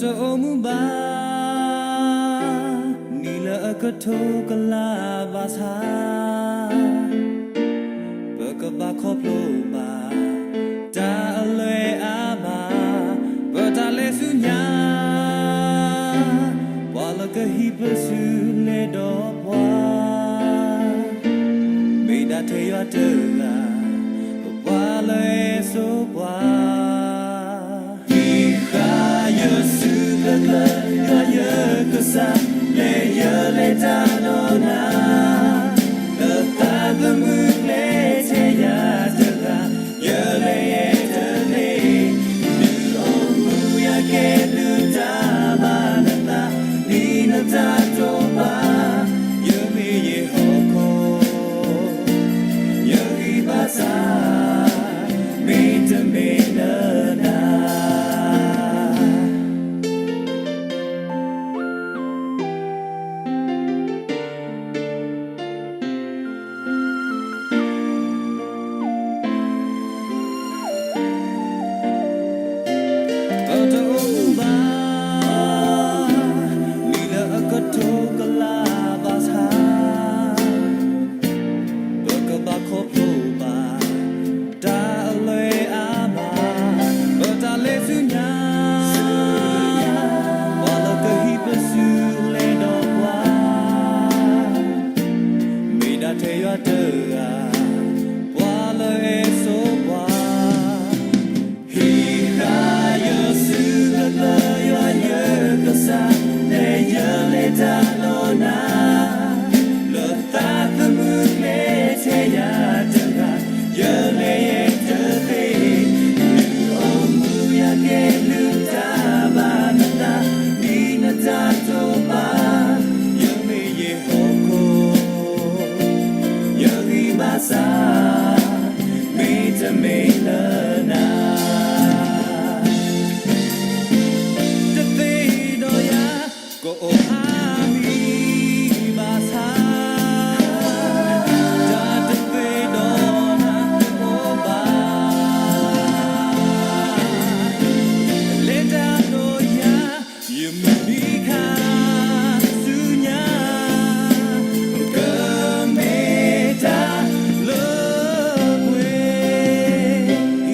တအိၣ်မူဘၣ် နံၣ်လၢအကထိကလးဘၣ်ဆၣ်, ပကဘၣ်ခီဖျိဘၣ် တၢ်အလွဲအါဘၣ်, ပတၢ်လဲၤဆူညါ, ပှၤလၢကဟံးပစုလဲၤဒီးပှၤ, မ့ၢ်ဒၣ်ထဲယွၤတဂၤ, ပှၤလၢအစိပှၤ ဟံးဃာ်ယစုကျၢၤကျၢၤ ယွၤယကစၢ်, လဲၤယလဲၤတၢ်ဒီးနၤ, လၢသးသမူကျဲထဲယၤတဂၤ, ယလဲၤယဲတသ့, ဒုးအိၣ်မူယၤကဲဘျုးတၢ်ဘၣ်နသး, ဒ်နတၢ်တိာ်ပာ်, ယမ့ၢ်ယဟီၣ်ခိၣ် ယဂံၢ်ဘါစၢ်, မ့တမ့ၢ်လၢနၤ ပတအိၣ်မူဘၣ် နံၣ်လၢအကထိကလးဘၣ်ဆၣ်, ပကဘၣ်ခီဖျိဘၣ် တၢ်အလွဲအါဘၣ်, ပတၢ်လဲၤဆူညါ, ပှၤလၢကဟံးပစုလဲၤဒီးပှၤ, မ့ၢ်ဒၣ်ထဲယွၤတဂၤ, ပှၤလၢအစိပှၤ ဟံးဃာ်ယစုကျၢၤကျၢၤ ယွၤယကစၢ်, လဲၤယလဲၤတၢ်ဒီးနၤ, လၢသးသမူကျဲထဲယၤတဂၤ, ယလဲၤယဲတသ့, ဒုးအိၣ်မူယၤကဲဘျုးတၢ်ဘၣ်နသး, ဒ်နတၢ်တိာ်ပာ်, ယမ့ၢ်ယဟီၣ်ခိၣ် ယဂံၢ်ဘါစၢ်, မ့တမ့ၢ်လၢနၤ, တသ့ဒီးယၤ ကအိၣ်အါမံၤဘၣ်ဆၣ်, တၢ်တသ့ဒီးနၤတအိၣ်ဘၣ်, လဲၤတၢ်ဒီးယၤ ယမုၢ်နံၤခါဆူညါ, ကမ့ၢ်တၢ်လၢပှဲၤ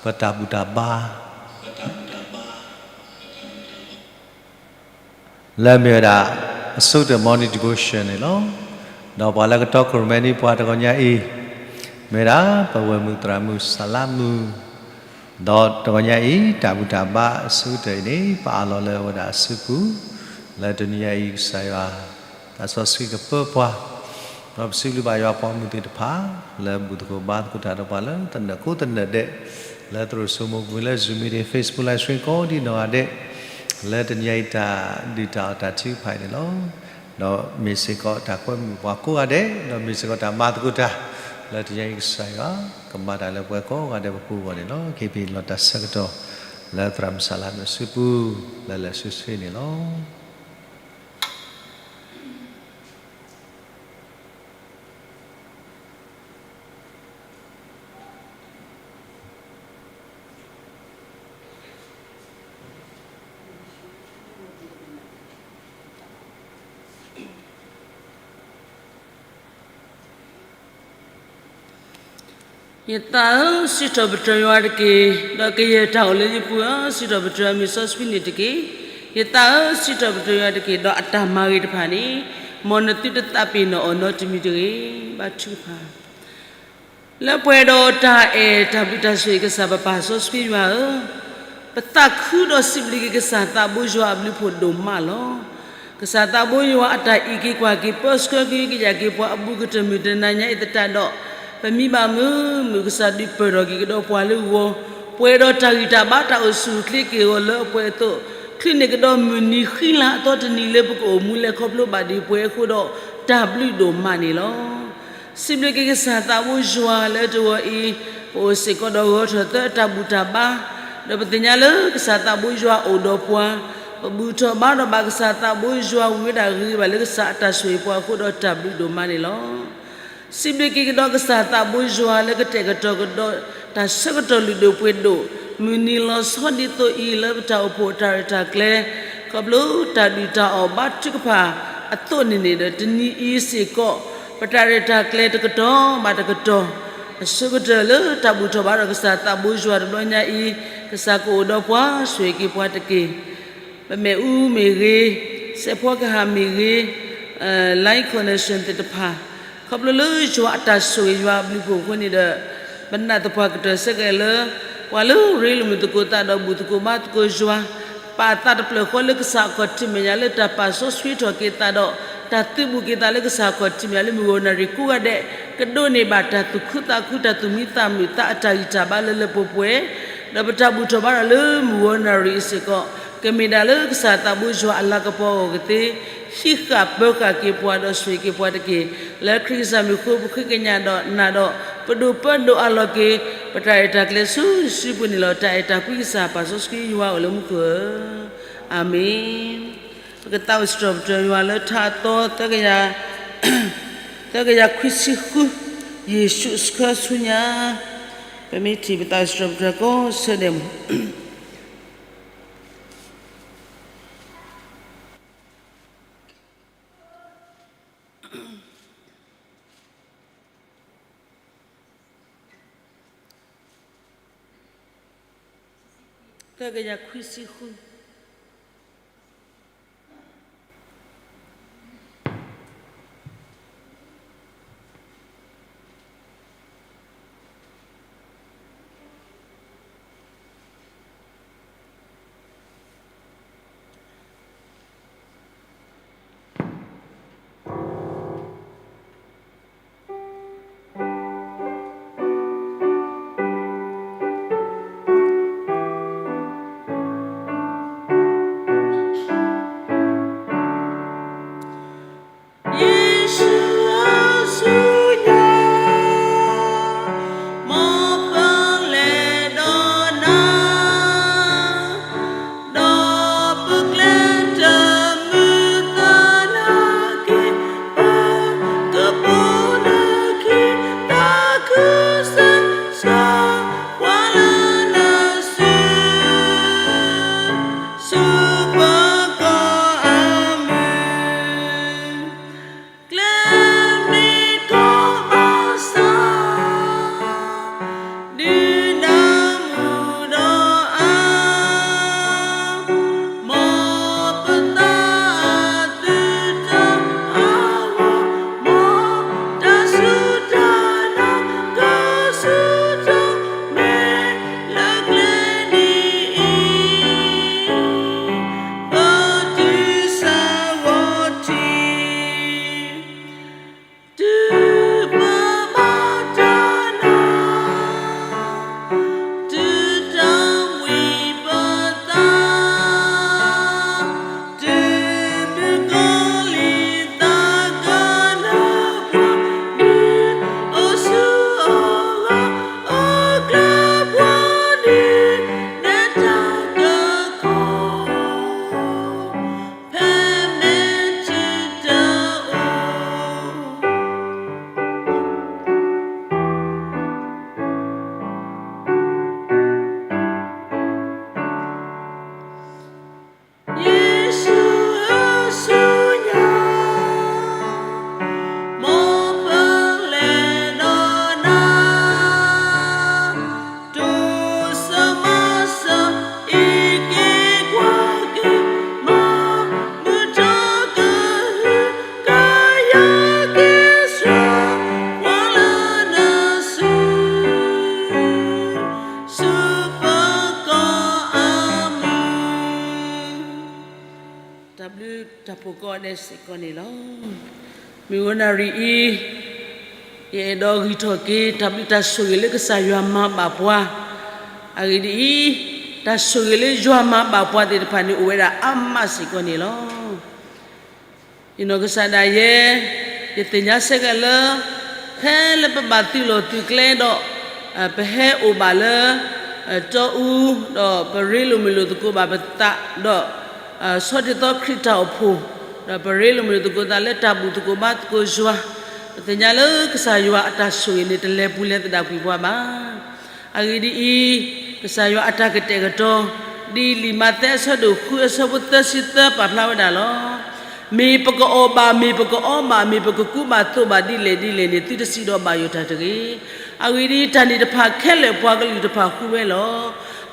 ပတၢ်ဘူၣ်တၢ်ဘါ လၢမ့ၢ်ဝဲဒၣ် အဆိကတၢၢ် morning devotion န့ၣ်လီၤ. ဒီးပှၤလၢကတီခိၣ်ရိၣ်မဲန့ၣ် ပှၤတဂီၤညါအံၤ မ့ၢ်ဝဲဒၣ် ပဝဲၢ်မုၢ်သရၣ်မုၣ်စလါမုၣ်, ဒီးတဂီၤညါအံၤ တၢ်ဘူၣ်တၢ်ဘါအဆိကတၢၢ်အံၤန့ၣ် ပအးလီၤလၢအဝဲဒၣ်အစုပူၤ, လၢတနံၤညါအံၤ ကစၢ်ယွၤ သးစီဆှံကပၢပှၤ, ဒီးပစံးဘျုးဘၣ်ယွၤပှၤမုၢ်သ့ၣ်တဖၣ် လၢဘူၣ်သကိးဘါသကိးတၢ်ဒီးပှၤလၢသနၢၣ်ကိးသနၢၣ်ဒဲး, လၢသရိာ်စိမိၤပူၤ လၢ Zoom meeting, Facebook live stream ကိးဒံနီၢ်ဂၤဒဲး, လၢတနံၤညါအံၤတၢ်ဒုၣ်တၢ်အီၣ်တၢ်ထုကဖၣ်အံၤန့ၣ်လီၤ. ဒီးမ့ၢ်စ့ၢ်ကီးတၢ်ကွဲမုာ်ပှၤကိးဂၤဒဲး, ဒီးမ့ၢ်စ့ၢ်ကီးတၢ်မၤသကိးတၢ်, လၢတနံၤညါအံၤကစၢ်ယွၤ ကမၤတၢ်လၢပှၤကိးဂၤဒဲးပပူၤအဂီၢ်န့ၣ်လီၤ. ကဟ့ၣ်ပလီၢ်တၢ်ဆၢကတီၢ် လၢသရၣ်မုၣ်စလါမုၣ်အစုပူၤ လၢလၢာ်ဆ့ဆ့န့ၣ်လီၤ. ယသးဧၢ, စံးထီၣ်ပတြၢၤယွၤတက့ၢ်. ဒီးကယဲၢ်တၢ်အိၣ်လၢယပူၤဧၢ, စံးထီၣ်ပတြၢၤမုၢ်စီဆှံန့ၣ်တက့ၢ်. ယသးဧၢ, စံးထီၣ်ပတြၢၤယွၤတက့ၢ်. ဒီးအတၢ်မၤဂ့ၤတဖၣ်န့ၣ် မ်နသုတသးပ့ၤနီၣ်အီၤနီတမံၤတဂ့ၤ. ဘါထုကဖၣ် လၢပှဲၤဒီးတၢ်အဲၣ်တၢ်ဘျုးတၢ်ဆိၣ်ဂ့ၤ ကစၢ်ပပၢ်စီဆှံယွၤဧၢ, ပသးခုဒီးစံးဘျုးက့ၤကစၢ်သးဘိယွၤအဘျုးဖှိၣ်ဒိၣ်မးလီၤ. ကစၢ်သးဘိယွၤအတၢ်အံးက့ၤကွၢ်က့ၤ ပၢဆှၢက့ၤ ကယၢ်က့ၤပှၤအဘူးကတၢၢ်မုၢ်တနၤညါအံၤသတးဒီး, ပမံဘၣ်မုာ်မုာ် ကစၢ်ဒုးပၢၢ်ထီၣ်က့ၤကဒီးပှၤလၢဂီၤ, ပှဲၤဒီးတၢ်ဂံၢ်တၢ်ဘါတၢ်အိၣ်ဆူၣ်အိၣ်ချ့က့ၤအဂီၢ်လၢအပှဲၤအသိး, ချုးန့ၢ်ကဒီးမုၢ်နံၤဃံလၤအသီတနံၤလၢပကအိၣ်မူလဲၤခီဖျိဘၣ်ဒံးပှဲၤအဃိဒီး တၢ်ဘျုးဒိၣ်မးန့ၣ်လီၤ. စံးဘျုးက့ၤကစၢ်သးဘိယွၤလၢတဂီၤအံၤ, ပအိၣ်စ့ၢ်ကီးဒီးဂီၤထီၣ်သၢအတၢ်ဘူၣ်တၢ်ဘါ, ဒီးပသ့ၣ်ညါလၢကစၢ်သးဘိယွၤအိၣ်ဒီးပှၤ, ပဘူၣ်ထီၣ်ဘါထီၣ်ဘၣ်ကစၢ်သးဘိယွၤဝံၤဝဲဒၣ်ဂ့ၤဂ့ၤဘၣ်လၢကစၢ်အတၢ်ဆိၣ်ဂ့ၤပှၤအဃိဒီးတၢ်ဘျုးဒိၣ်မးန့ၣ်လီၤ. စံးဘျုးက့ၤကဒီးကစၢ်သးဘိယွၤလၢကတဲာ်ကတီၤကဒီးတၢ်ဆၢကတီၢ်လုၢ်ဒိၣ်ပှ့ၤဒိၣ်, မုၢ်နံၤလီၤဆီဒ်သိးအံၤလၢပတၢ်အိၣ်ဖှိၣ်တၢ်ရဲၣ်တၢ်ကျဲၤ, ခီဖျိတၢ်ဒုၣ်တၢ်အီၣ်ဘါထုကဖၣ်အသိးန့ၣ်န့ၣ်ဒီး တနံၤအံၤစ့ၢ်ကီး ပတၢ်ရဲၣ်တၢ်ကျဲၤတကတီၢ်ဘၣ်တကတီၢ် အဆိကတၢၢ်လၢတၢ်ဘူၣ်ထီၣ်ဘါထီၣ်ကစၢ်သးဘိယွၤတဘျီညါအံၤ, ကစၢ်ကအိၣ်ဒီးပှၤဆိၣ်ဂ့ၤက့ၤပှၤတက့ၢ်. ပမ့ၣ်အူမ့ၢ်ဂ့ၤ, စဲးဖီကဟၣ်မ့ၢ်ဂ့ၤ, line connection သ့ၣ်တဖၣ်, ခီဖျိလၢယွၤအတၢ်ဆိၣ်ဂ့ၤယွၤအဘျုးဖှိၣ်အဃိန့ၣ်ဒီး, ပနာ်သပှၢ်ကတၢၢ်ဆၢကဲၤလၢ ပှၤလၢရ့လိာ်မုာ်သကိးသးဒီးဘူၣ်သကိးဘါသကိးယွၤ, ပာ်သးတဖျၢၣ်ဃီလၢကစၢ်အခီၣ်ထံးမဲာ်ညါလၢတၢ်ပာ်စီဆှံထီၣ်က့ၤသးဒီး တၢ်သုးဘူးက့ၤသးလၢကစၢ်အခီၣ်ထံးမဲာ်ညါလၢမုၢ်ဂီၤနၣ်ရံၣ်ကိးဂၤဒဲး, ကဒိးန့ၢ်ဘၣ်တၢ်သူၣ်ခုသးခု တၢ်သူၣ်မံသးမုာ်သးအတၢ်ဂံၢ်တၢ်ဘါလၢလၢပှဲၤပှဲၤ, ဒီးပတၢ်ဘူၣ်ထီၣ်ဘါထီၣ်လၢမုၢ်ဂီၤနၣ်ရံၣ်အံၤစ့ၢ်ကီး, ကမ့ၢ်ဒၣ်လၢကစၢ်သးဘိယွၤအလၤကပီၤအဂီၢ်ကသ့, ဟံးဃာ်ပၢဃာ်က့ၤပှၤဒီးဆိၣ်ဂ့ၤက့ၤပှၤတက့ၢ်. လၢခရံာ်ကစၢ်မံၤအဃိ ပဃ့ကညးဒီးနာ်ဒီး ပဒိၣ်ပၢဒိၣ်အးလီၤက့ၤ ပတၢ်ရဲၣ်တၢ်ကျဲၤဆူယစုပူၤန့ၣ်လီၤ. တၢ်အဲၣ်တၢ်ကွံကစၢ်ပၢ်စီဆှံယွၤအိၣ်လၢမူခိၣ်ဧၢ, အၤမ့ၣ်. ပကသးအိၣ်စံးထီၣ်ပတြၢၤယွၤလၢထါအသီ သၢကယၤခွံဆံဃု, ယ့ၣ်ၡူးဆှၢဆူညါ, ပမ့ၢ်ထံၣ်ပသးအိၣ်စံးထီၣ်ပတြၢၤကိးဆၢဒဲးမး သၢကယၤခွံဆံဃု. တၢ်ဘျုးတၢ်ဖှိၣ်ကိးဂၤဒဲးစ့ၢ်ကီးန့ၣ်လီၤ. မုၢ်ဂီၤနၣ်ရံၣ်အံၤ, ယအဲၣ်ဒိးဂံၢ်ထီၣ်က့ၤ တၢ်ဘျုးတၢ်ဆိၣ်ဂ့ၤလၢကစၢ်ယွၤမၤဘၣ်ပှၤ, အဂ့ၢ်ဒ်အံၤ, တၢ်ဆိၣ်ဂ့ၤလၢယွၤမၤဘၣ်ပှၤသ့ၣ်တဖၣ်န့ၣ် အိၣ်ဝဲဒၣ်အါမးစ့ၢ်ကီးန့ၣ်လီၤ. ယနီၢ်ကစၢ်ဒၣ်ယဲ, ယသ့ၣ်ညါစ့ၢ်ကီးလၢ ဖဲလၢပဘၣ်သုးလီၢ်သုးကျဲဒီး, ပဟဲအိၣ်ဘၣ်လၢ တီအူ, ဒီးပရ့လိာ်မုာ်လိာ်သကိးဘၣ်ပသး, ဒီး ဆီဒၣ်ထီၣ်ခရံာ်တၢ်အိၣ်ဖှိၣ်, ဒီးပရ့လိာ်မုာ်လိာ်သကိးသးလၢတၢ်ဘူၣ်သကိးဘါသကိးယွၤ, ပသ့ၣ်ညါလၢကစၢ်ယွၤအတၢ်ဆိၣ်ဂ့ၤန့ၣ် တလဲၤပူၤလဲၤသဒၣ်ကွံာ်ပှၤဘၣ်. အဂ့ၢ်ဒ်အံၤ, ကစၢ်ယွၤအတၢ်ကတဲာ်ကတီၤ, ဒ်လံာ်မးသဲအဆၢဒိၣ်ဃုအဆၢဖိသၢဆံသၢပာ်ဖျါဝဲဒၣ်လီၤ. မ့ၢ်ပကအီၣ်ဘၣ်, မ့ၢ်ပကအီဘၣ်, မ့ၢ်ပကကူးဘၣ်သိးဘၣ်ဒ်လဲၣ်ဒ်လဲၣ်န့ၣ် သုတစံးဒီးဘၣ်ယိၣ်တၢ်တဂ့ၤ. အဂ့ၢ်ဒ်အံၤ, တၢ်န့ၣ်တဖၣ်ခဲလၢာ်ပှၤကလုာ်တဖၣ်ဃုဝဲလီၤ.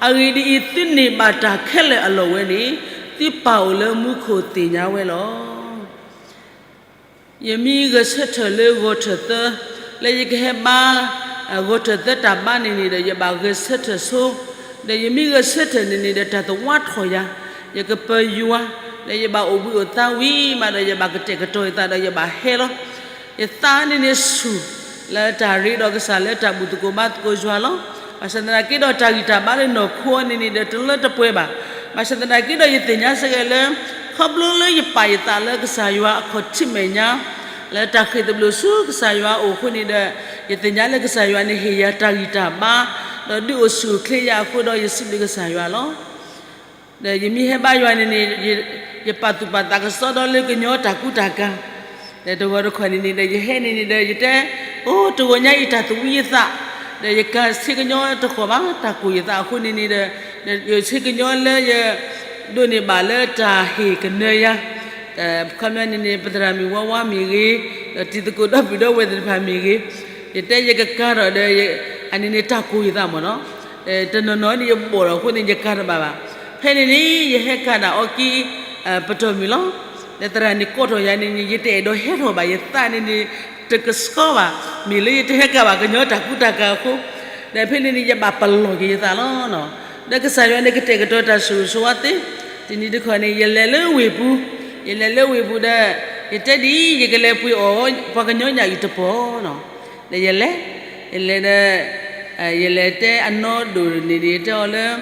အဂ့ၢ်ဒ်အံၤ, သုန့ၢ်ဘၣ်တၢ်ခဲလၢာ်အလီၢ်ဝဲန့ၣ်, သုပၢ်အိၣ်လၢမူခိၣ်သ့ၣ်ညါဝဲလီၤ. ယမ့ၢ်ဂဲၤဆၢထၢၣ်လၢဂီၤထၢၣ်သၢ, လၢယကဟဲဘါ ဂီၤထၢၣ်သၢတၢ်ဘါန့ၣ်န့ၣ်ဒီး ယဘၣ်ဂဲၤဆၢထၢၣ်ဆိ, ဒီးယမ့ၢ်ဂဲၤဆၢထၢၣ်န့ၣ်န့ၣ်ဒီး တၢ်သဝါထီၣ်ယၤ, ယကပၢၤယွၤ, ဒီးယဘၣ်အိၣ်ဘှံးအိၣ်သါဝံၤမးဒီး ယဘၣ်ကတဲာ်ကတီၤယသးဒီးယဘၣ်ဟဲလီၤ. ယသးန့ၣ်န့ၣ်ဆူၣ် လၢတၢ်ရ့ဒီးကစၢ်လၢတၢ်ဘူၣ်သကိးဘါသကိးယွၤလီၤ. ဘၣ်ဆၣ်သနာ်က့ဒီး တၢ်ဂံၢ်တၢ်ဘါလၢနီၢ်ခိန့ၣ်န့ၣ်ဒီး တလၢတပှဲၤဘၣ်. ဘၣ်ဆၣ်သနာ်က့ဒီး ယသ့ၣ်ညါစ့ၢ်ကီးလၢ ခီဖျိလၢယပာ်ယသးလၢကစၢ်ယွၤအခီၣ်ထံးမဲာ်ညါ, လၢတၢ်ဃ့ၢ်သဘျိးဆူကစၢ်ယွၤအအိၣ်အဃိန့ၣ်ဒီး, ယသ့ၣ်ညါလၢကစၢ်ယွၤန့ၣ်ဟ့ၣ်ယၤတၢ်ဂံၢ်တၢ်ဘါ, ဒီးဒုးအိၣ်ဆူၣ်အိၣ်ချ့ယၤအဃိဒီး ယစံးဘျုးကစၢ်ယွၤလီၤ. ဒီးယမ့ၢ်ဟဲဘါယွၤန့ၣ်န့ၣ်, ယပာ်သူၣ်ပာ်သးကစီဒီလၢကညီတၢ်ကူတၢ်ကၤ, ဒီးတဂီၤတခီၣ်န့ၣ်န့ၣ်ဒီး ယဟဲန့ၣ်န့ၣ်ဒီး ယတဲ, အိ တဂီၤညါအံၤတၢ်သဝံယသး, ဒီးယကၤဆ့ကညီတဃီၣ်ဘၣ် တၢ်ကိၢ်ယသးအဃိန့ၣ်န့ၣ်ဒီး, ယဆ့ကညီလၢယ ဒိးန့ၢ်ဘၣ်လၢတၢ်ဟ့ၣ်ကနၢယၤ, ခီပညီန့ၣ်န့ၣ် ပသရၣ်မုၣ်ဝါဝါမ့ၢ်ဂ့ၤ, ဒီးတံၤသကိးဒီပုၢ်ဒီဝဲၢ်သ့ၣ်တဖၣ်မ့ၢ်ဂ့ၤ, ယတဲယကကၤထီၣ်ဒီး, အန့ၣ်န့ၣ်တၢ်ကိၢ်ယသးမ့ၢ်နီၤ, တနီၤနီၤန့ၣ်ယဘီၣ်ထီၣ်အဃိန့ၣ် ယကၤတဘၣ်ဘၣ်. ဖဲန့ၣ်န့ၣ် ယဟဲကၤဒၣ်အီၤက့ၤ ပတီၢ်မုၢ်လီၤ. ဒီးသရၣ်န့ၣ်ကိးထီၣ်ယၤန့ၣ်န့ၣ် ယတအဲၣ်ဒိးဟဲထီၣ်ဘၣ် ယသးန့ၣ်န့ၣ် တကဆှီဘၣ်, မ့ၢ်လၢယတဟဲကၤဘၣ်ကညီတၢ်ကူတၢ်ကၤအဃိ, ဒီးဖဲန့ၣ်န့ၣ် ယဘၣ်ပလီၢ်က့ၤယသးလီၤ. ဒီးကစၢ်ယွၤန့ၣ်ကတဲာ်ကတီၤတၢ်ဆိၣ်ဂ့ၤဆိၣ်ဝါသ့, တနံၤတခီန့ၣ် ယလဲၤလၢဝ့ၢ်ပူၤ, ယလဲၤလၢဝ့ၢ်ပူၤဒီး, ယတဲဒ်အံၤ ယကလဲၤပှ့ၤအီၣ် ပှၤကညီညၣ်အုၣ်တပီၢ်နီၤ, ဒီးယလဲၤ, ယလဲၤဒီး, ယလဲၤတဲအနီၢ်ဒိၣ်န့ၣ်န့ၣ် ယတဲအီၤလၢ,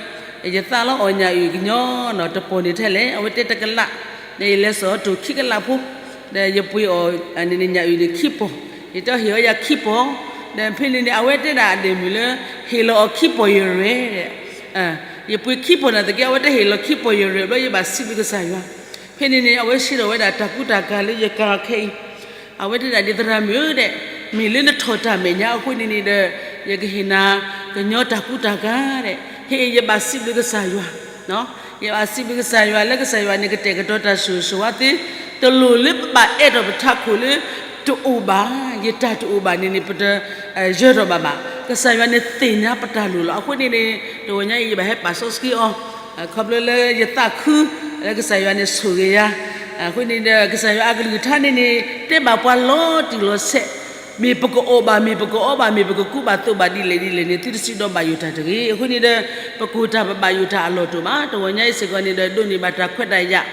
ယသးလီၤအီၣ်ညၣ်အုၣ်ကညီနီၤ တပီၢ်န့ၣ်ထဲလဲၣ်, အဝဲတဲတကလး, ဒီးယလဲၤစိာ်အီၤတိၢ်ခံကလးဖိ, ဒီးယပှ့ၤအီၣ်န့ၣ်န့ၣ် ညၣ်အုၣ်န့ၣ်ခံပီၢ်, ယတဲအီၤဟ့ၣ်အီၤယၤခံပီၢ်, ဒီးဖဲန့ၣ်န့ၣ် အဝဲတဲဒၣ်အဒဲၣ်မုၣ်လၢ, ဟ့ၣ်လီၤအီၤခံပီၢ်ယရဲၣ်, ယပှ့ၤခံပီၢ်နာ်သက့ အဝဲတဲဟ့ၣ်လီၤခံပီၢ်ယရဲၣ်ဘျီ ယဘၣ်စံးဘျုးကစၢ်ယွၤ, ဖဲန့ၣ်န့ၣ် အဝဲဆှၢထီၣ်ဝဲဒၣ်တၢ်ကူတၢ်ကၤလၢယကၤခဲအံၤ, အဝဲတဲဒၣ်ဒ်သရၣ်မုၣ်ဧၢဒီး, မ့ၢ်လၢနထီၣ်တၢ်မဲာ်ညါအဃိန့ၣ်န့ၣ်ဒီး, ယကဟ့ၣ်နၤ, ကညီတၢ်ကူတၢ်ကၤဒီး, ဟ့ၣ်ယဘၣ်စံးဘျုးကစၢ်ယွၤ, ယဘၣ်စံးဘျုးကစၢ်ယွၤလၢကစၢ်ယွၤန့ၣ်ကတဲာ်ကတီၤတၢ်ဆိၣ်ဂ့ၤဆိၣ်ဝါသ့, တလိၣ်လၢပဘၣ်အဲၣ်ထီၣ်ပထးခိၣ်လၢ, တအိၣ်ဘၣ်, ယတၢ်တအိၣ်ဘၣ်န့ၣ်န့ၣ် ပတ, ယၢၤထီၣ်ဘၣ်ဘၣ်, ကစၢ်ယွၤန့ၣ်သ့ၣ်ညါပတၢ်လိၣ်လီၤ. အဃိန့ၣ်န့ၣ်, တဂီၤညါအံၤယဘၣ်ဟဲပာ်စီဆှံအီၤ, ခီဖျိလၢယသးခု, လၢကစၢ်ယွၤန့ၣ်ဆိၣ်ဂ့ၤယၤ, အဃိန့ၣ်ဒီး ကစၢ်ယွၤအကလုၢ်ကထါန့ၣ်န့ၣ်, တဲဘၣ်ပှၤလီၤတံၢ်လီၤဆဲး, မ့ၢ်ပကအီၣ်ဘၣ် မ့ၢ်ပကအီဘၣ် မ့ၢ်ပကကူးဘၣ်သိးဘၣ်ဒ်လဲၣ်ဒ်လဲၣ်န့ၣ် သုတစံးဒီးဘၣ်ယိၣ်တၢ်တဂ့ၤ. အဃိန့ၣ်ဒီး, ပကိၢ်တၢ်ပဘၣ်ယိၣ်တၢ်အလီၢ်တအိၣ်ဘၣ်. တဂီၤညါအံၤစ့ၢ်ကီးန့ၣ်ဒီး ဒိးန့ၢ်ဘၣ်တၢ်ခွဲးတၢ်ယာ်,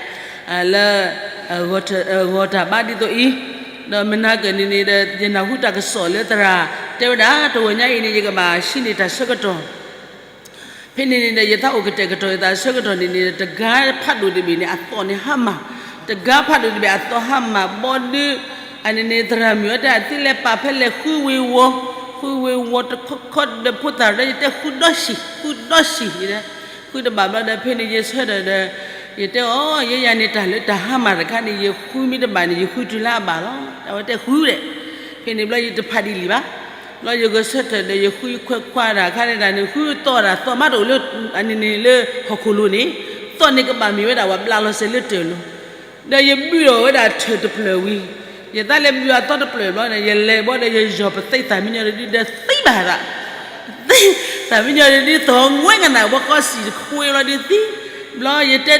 လၢ, ဂီၤတၢ်ဘါဒ်သိးအံၤ, ဒီးမနၤကၢၣ်န့ၣ်န့ၣ်ဒီး ယနၢ်ဟူတၢ်ကစီၣ်လၢသရၣ်, တဲဝဲဒၣ် တဂီၤညါအံၤန့ၣ် ယကဘၣ်ဟံးန့ၢ်တၢ်ဆၢကတီၢ် ဖဲန့ၣ်န့ၣ်ဒီး ယသးအိၣ်ကတဲာ်ကတီၤယသးဆၢကတီၢ်န့ၣ်န့ၣ် တဂၤဖးဒိၣ်တဘ့ၣ်န့ၣ် အသီၣ်န့ၣ်ဟါမၢ်, တဂၤဖးဒိၣ်တဘ့ၣ်အသီၣ်ဟါမၢ် ဘီဒုး, အန့ၣ်န့ၣ် သရၣ်မုၣ်အီၤတဲ အသုလဲၤပာ်ဖဲလဲၣ် ဃုဝ့ၤဝီၤ, ဃုဝ့ၤဝီၤတခီခီဒီးဖိသၣ်ဒီး ယတဲဃုဒီဆံ, ဃုဒီဆံ, ဃုတဘၣ်ဘျီဒီး ဖဲန့ၣ်ယဆၢထၢၣ်ဒီး, ယတဲအီၤ ယဲယၤန့ၣ် တၢ်လၢတၢ်ဟါမၢ်တခါန့ၣ် ယဃုမ့ၢ်တဘၣ်န့ၣ် ယဃုတုၤလၢအဘၣ်လီၤ. အဝဲတဲဃုဒီး, ဖဲန့ၣ်ဘျီယတဖးဒံးလံာ်ဘၣ် ဘျီယဂဲၤဆၢထၢၣ်ဒီး ယဃုခွဲးခွါတၢ်ခါန့ၣ်တၢ်န့ၣ် ဃုသီၣ်တၢ်သီၣ်မးတအိၣ်လၢ, အန့ၣ်န့ၣ်လၢဟီၣ်ခိၣ်လိၤန့ၣ်, သီၣ်န့ၣ်ကဘၣ်မ့ၢ်ဝဲဒၣ်ပှၤဘျးလီၤစဲးလၢတၢၢ်လိၤ, ဒီးယဘုၣ်ထီၣ်ဝဲဒၣ်ထၢၣ်တဖျၢၣ်ဝံၤ, ယသးလဲၤဘုၣ်အသီတဖျၢၣ်ဘျီန့ၣ် ယလဲၤဘီဒီးယယီၢ်ပသံသၣ်မံညီၤတဒုဒီးသံဘၣ်သး သၣ်မံညီၤတဒုသီၣ်ငွဲကနၣ် ဘီကီၢ်စံၣ်တခွ့ဘျီဒုသံ, ဘျီယတဲ,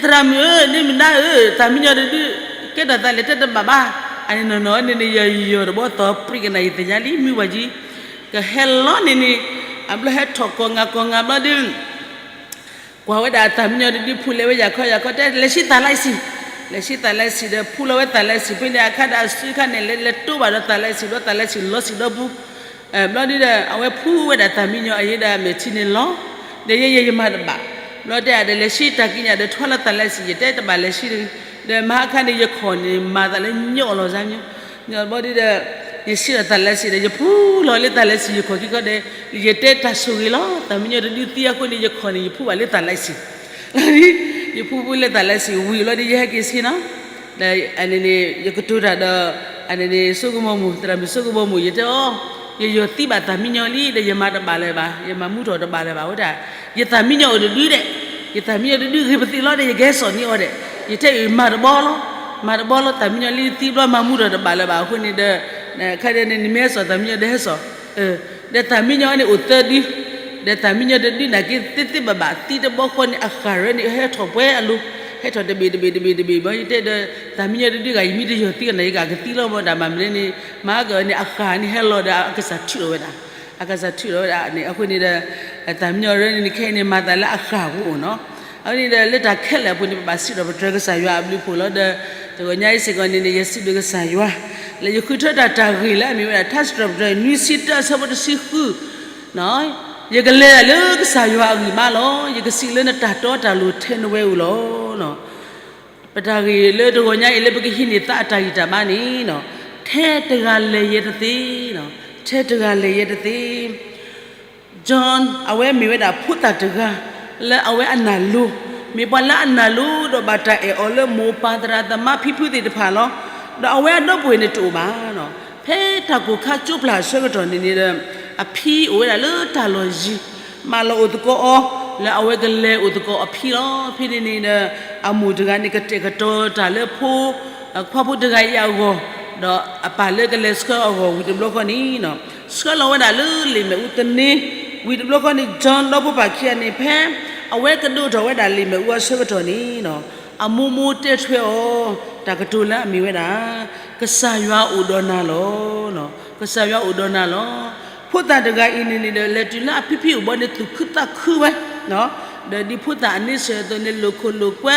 သရၣ်မုၣ်ဧၢ ဒ်မနုၤဧၢ သၣ်မံညီၤတဒု, ကဲထီၣ်သးလဲၤတဲတဘၣ်ဘၣ်, အန့ၣ်နီၢ်နီၢ်န့ၣ်န့ၣ် ယယီၢ်တဘီသီၣ်ပြံကနၣ် ယသ့ၣ်ညါလံ မုၢ်ဝၤကံ, ကဟဲလီၤန့ၣ်န့ၣ်, အဘျီဟဲထီၣ်ကိးငါကိးငါဘျီဒု ကွၢ်ဝဲဒၣ်သၣ်မံညီၤတဒုဖူးလဲၤဝဲယၤခီယၤခီ တဲလဲၤဆံသၣ်လၢစံၣ်, လဲၤဆံးသးလဲစံးဒီး ဖူလီၤဝဲသးလဲစံး ဖဲန့ၣ်အခါဒီးအစုအခါန့ၣ် လဲၤလဲၤတိၢ်ဘၣ်ဒီးသးလဲစံး ဘျီသးလဲစံးလီၤစံးဒီပူၤ, ဘျီဒုဒီး အဝဲဖူဝဲဒၣ်သးမံညီၤအယံၤဒီး မဲာ်ထံန့ၣ်လီၤ, ဒီးယဲယဲယမၤတဘၣ်, ဘျီတဲအဒီး လဲၤဆံးတၢ်ကံးညာ်ဒီး ထွါလီၤသးလဲစံး ယတဲတဘၣ်လဲၤဆံးတဂ့ၤ, ဒီးမဟါခါန့ၣ် ယခီၣ်န့ၣ် မၤသးလၢညီၣ်လီၤစါမညီၤ, ဘျီဒုဒီး ယဆံးဒီးသးလဲစံးဒီး ယဖူလီၤလၢသးလဲစံး ယခီၣ်ခံခီဒီး ယတဲတၢ်ဆိၣ်ဂ့ၤလီၤ သးမံညီၤတဒုသံအဃိန့ၣ် ယခီၣ်န့ၣ် ယဖူဘၣ်လၢသးလဲစံး ယဖူဖူလၢသးလဲစံးဝံၤလီၤဒီး ယဟဲက့ၤဆ့နီၤ, ဒီးအန့ၣ်န့ၣ် ယကတိၤတၢ်ဒီး အန့ၣ်န့ၣ် စိကမီၤမုၣ် သရၣ်မုၣ်စိကမီၤမုၣ် ယတဲအီၤ, ယယီၢ်သံဘၣ်သးမံညီၤလံ ဒီးယမၤတဘၣ်လၢၤဘၣ် ယမၤမူထီၣ်တဘၣ်လၢၤဘၣ်ဝဲဒၣ်, ယသးမံညီၤအိၣ်တဒုဒဲး, ယသးမံညီၤတဒုဂ့ၤပသံးလီၤဒီး ယကဟဲစိာ်န့ၢ်အီၤဒဲး, ယတဲအံၤမၤတဘီလီၤ, မၤတဘီလီၤ သးမံညီၤလံသံဘျီမၤမူထီၣ်တဘၣ်လၢၤဘၣ်အဃိန့ၣ်ဒီး ခါဒဲးန့ၣ် နမ့ၢ်ဟဲစိာ်သးမံညီၤဒီးဟဲစိာ် ဒီးသးမံညီၤန့ၣ်အိၣ်သၢဒု, ဒီးသးမံညီၤတဒုနာ်က့သ့သ့ဘၣ်ဘၣ် သံတဘီဃီန့ၣ် အဃၢ်ရၢန့ၣ် ဟဲထီၣ်ပှဲၤအလိၤ, ဟဲထီၣ်တဘ့ၣ်တဘ့ၣ်တဘ့ၣ်တဘ့ၣ်ဘျီ ယတဲဒီး သးမံညီၤတဒုဂၤ ယမ့ၢ်တယီၢ်သံကန့ၣ် ယကကသံလီၤမ့ၢ်ဒၣ် မၤကန့ၣ် အဃၢ်န့ၣ်ဟဲလီၤဒီးအကစၢ်ထုးလီၤဝဲဒၣ်, အကစၢ်ထုးလီၤဝဲဒၣ်န့ၣ် အဃိန့ၣ်ဒီး သးမံညီၤရၢန့ၣ် ခဲအံၤန့ၣ် မၤသးလၢအဃၢ်ပူၤအိၣ်နီၤ, အဃိန့ၣ်ဒီး လၢတၢ်ခဲလၢာ်အပူၤန့ၣ် ပဘၣ်စံးထီၣ်ပတြၢၤကစၢ်ယွၤအဘျုးအဖှိၣ်လီၤဒီး တဂီၤညါအံၤစ့ၢ်ကီးန့ၣ်န့ၣ် ယစံးဘျုးကစၢ်ယွၤ လၢယဃုထၢတၢ်တၢ်ဂ့ၢ်လၢအမ့ၢ်ဝဲဒၣ် ထါစံးထီၣ်ပတြၢၤ နွံဆံတၢ အဆၢဖိတဆံဃု, ယကလဲၤတၢ်လၢကစၢ်ယွၤအဂံၢ်ဘါလီၤ. ယကစံးလၢနတၢ်တီတၢ်လိၤထဲနဝဲအိၣ်လီၤ. ပတၢ်ဂ့ၢ်လၢတဂီၤညါအံၤလၢပကဟံးန့ၢ်သးအတၢ်ဂံၢ်တၢ်ဘါန့ၣ်, ထဲတဂၤလဲၤယဲတသ့, ထဲတဂၤလဲၤယဲတသ့ John အဝဲမ့ၢ်ဝဲဒၣ်ဖိသၣ်တဂၤ လၢအဝဲအနၢ်လိၤ, မ့ၢ်ပှၤလၢအနၢ်လိၤဒီးဘၣ်တၢ်အဲၣ်အီၤလၢမိၢ်ပၢ်သရၣ်သမါဖံဖုသ့ၣ်တဖၣ်လီၤ. ဒီးအဝဲအဒီပုၢ်ဝဲၢ်န့ၣ်တအိၣ်ဘၣ်. ဖဲတၢ်ကိၢ်ခါကၠိပျၢ်အဆၢကတီၢ်န့ၣ်န့ၣ်ဒီး အဖံအိၣ်ဝဲဒၣ်လၢတၢ်လီၢ်ယံၤ, မၢလီၤအိၣ်သကိးအီၤ လၢအဝဲကလဲၤအိၣ်သကိးအဖံလီၤ. ဖဲန့ၣ်န့ၣ်ဒီး အမိၢ်တဂၤန့ၣ် ကတဲာ်ကတီၤတၢ်လၢဖိ ခွါဖိတဂၤအံၤအဂီၢ်, ဒီးအပၢ်လၢကလဲၤဆှၢအဂီၢ်ဝံၤတဘျီဃီန့ၣ်, ဆှၢလီၤဝဲဒၣ်လၢလံာ်မဲာ်အူသန့, ဝံၤတဘျီဃီန့ၣ် John ဒီဖိပၢ်ခံဂၤန့ၣ် ဖဲအဝဲကဒိးထီၣ်ဝဲဒၣ်လံာ်မဲာ်အူအဆၢကတီၢ်န့ၣ်, အမိၢ်မိၢ်တဲထွဲအီၤ တၢ်ကတိၤလၢအမ့ၢ်ဝဲဒၣ် ကစၢ်ယွၤအိၣ်ဒီးနၤလီၤ. ကစၢ်ယွၤအိၣ်ဒီးနၤလီၤ. ဖိသၣ်တဂၤအံၤန့ၣ်န့ၣ်ဒီး လဲၤတုၤလၢအဖံဖံအိၣ်ဘီန့ၣ် သူၣ်ခုသးခုဝဲ ဒီးဒ်ဖိသၣ်အန့ဆၢၣ်အသိးန့ၣ် လိာ်ခိၣ်လိာ်ကွဲ,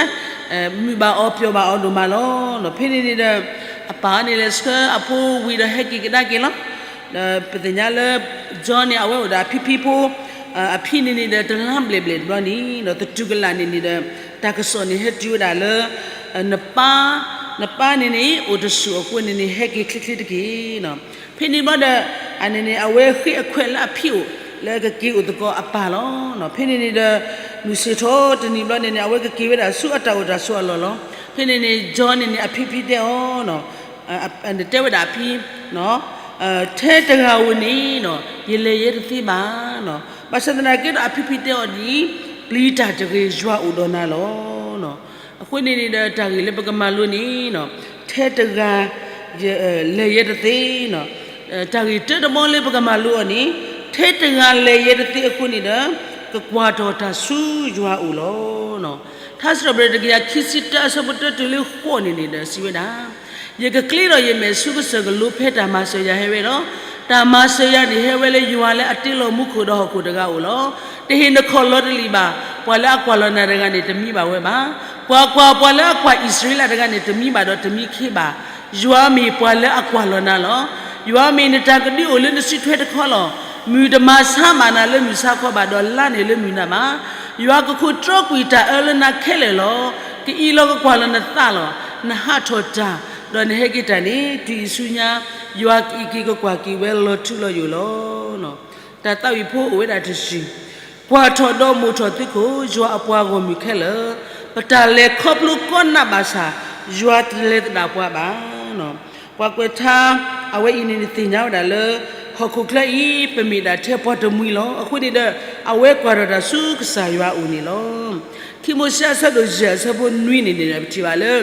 မုာ်ဘၣ်အီၤပျီၢ်ဘၣ်အီၤဒိၣ်မးလီၤ. ဖဲန့ၣ်န့ၣ်ဒီး အပၢ်န့ၣ်လဲၤဆှၢအဖိဝံၤဒီးဟဲက့ၤကဒါက့ၤလီၤ. ဒီးပသ့ၣ်ညါလၢ John န့ၣ် အဝဲအိၣ်ဒီးအဖံဖံဖိ, အဖံန့ၣ်န့ၣ်ဒီး တလါဘျဲၣ်ဘျဲၣ်တဘျီန့ၣ်ဒီး သတူၢ်ကလာ်န့ၣ်န့ၣ်ဒီး တၢ်ကစီၣ်န့ၣ်ဟဲတုၤဝဲဒၣ်လၢ နပၢ်, နပၢ်န့ၣ်န့ၣ် အိၣ်တဆူၣ်အဃိန့ၣ်န့ၣ် ဟဲက့ၤချ့ချ့တက့ၢ်. ဖဲန့ၣ်ဘျီဒီး အန့ၣ်န့ၣ် အဝဲဃ့အခွဲးလၢအဖံအိၣ် လၢကက့ၤအိၣ်သကိးအပၢ်လီၤ. ဖဲန့ၣ်န့ၣ်ဒီး မုၢ်ဆ့ၣ်ထီၣ်တနံၤဘျီန့ၣ်န့ၣ် အဝဲကက့ၤဝဲဒၣ်ဆူအတၢ်အိၣ်တၢ်ဆိးအလီၢ်လီၤ. ဖဲန့ၣ်န့ၣ် John န့ၣ်န့ၣ် အဖံဖံတဲအီၤ, တဲဝဲဒၣ်အဖံ, ထဲတဂၤဧိၤန့ၣ် ယလဲၤယဲတသ့ဘၣ်. ဘၣ်ဆၣ်သနာ်က့ဒီးအဖံဖံတဲအီၤဒ်အံၤ, ပျံၤတၢ်တဂ့ၤ ယွၤအိၣ်ဒီးနၤလီၤ. အဃိန့ၣ်န့ၣ်ဒီး တၢ်ဂ့ၢ်လၢပကမၤလိန့ၣ်, ထဲတဂၤ လဲၤယဲတသ့, တၢ်ဂ့ၢ်တၢတဘီလၢပကမၤလိအီၤန့ၣ်, ထဲတဂၤလဲၤယဲတသ့အဃိန့ၣ်ဒီး ကကွၢ်ထီၣ်တၢ်ဆူယွၤအအိၣ်လီၤ. ထါစံးထီၣ်ပတြၢၤတကယၤခံဆံတၢ အဆၢဖိတၢတုၤလၢဃိးန့ၣ်န့ၣ်ဒီး စံးဝဲဒၣ်, ယကကျ့ဒီးယမဲာ်ဆူကစၢၢ်ကလိဖဲတၢ်မၤစၢၤယၤဟဲဝဲလီၤ. တၢ်မၤစၢၤယၤန့ၣ် ဟဲဝဲလၢယွၤလၢအတ့လီၤမူခိၣ်ဒီးဟီၣ်ခိၣ်တဂၤအအိၣ်လီၤ. တဟ့ၣ်နခီၣ်လီၤတလံာ်ဘၣ်. ပှၤလၢအကွၢ်လီၤနၤတဂၤန့ၣ် တမံဘၣ်ဝဲဘၣ်. ကွၢ်ကွၢ်, ပှၤလၢအကွၢ်အံၣ်စရ့လးတဂၤန့ၣ် တမံဘၣ်ဒီးတမံခ့ဘၣ်. ယွၤမ့ၢ်ပှၤလၢအကွၢ်လီၤနၤလီၤ. ယွၤမ့ၢ်နတၢ်ကဒုအိၣ်လၢနစုထွဲတခီလီၤ. မုၢ်တမၤဆါဘၣ်နၤလၢမုၢ်ဆါခီဘၣ်, ဒီးလါန့ၣ်လၢမုၢ်နၤဘၣ်. ယွၤကခိးတြီကွံာ်တၢ်အၢလၢနၤခဲလၢာ်လီၤ. ကအံးလီၤကကွၢ်လီၤနသးလီၤ. နဟးထီၣ်တၢ်, ဒီးနဟဲက့ၤတၢ်န့ၣ် တုၤအံၤဆူညါ, ယွၤကအံးက့ၤကကွၢ်က့ၤဝဲလီၤထူလီၤယိာ်လီၤ. တၢ်သးဝံၣ်ဖိအိၣ်ဝဲဒၣ်တဆံး, ကွၢ်ထီၣ်ဒီးမိာ်ထီၣ်သုခိၣ်, ယွၤအပှၤဂီၢ်မုၢ်ခဲလၢာ်, ပတၢ်လဲၤခီဖျိကီနးဘၣ်ဆၣ်, ယွၤတလဲၤသဒၣ်ပှၤဘၣ်. ပှၤကွဲးထါ အဝဲအံၤန့ၣ် သ့ၣ်ညါဝဲဒၣ်လၢ ဟီၣ်ခိၣ်ချၢအံၤ ပမ့ၢ်ဒၣ်ထဲပှၤတမှံၤလီၤ. အဃိန့ၣ်ဒီး အဝဲကွၢ်ထီၣ်တၢ်ဆူကစၢ်ယွၤအအိၣ်န့ၣ်လီၤ. ခံမိၤၡ့အဆၢဒိၣ်ယဲၢ်အဆၢဖိနွံန့ၣ်န့ၣ် ပထံၣ်ဘၣ်လၢ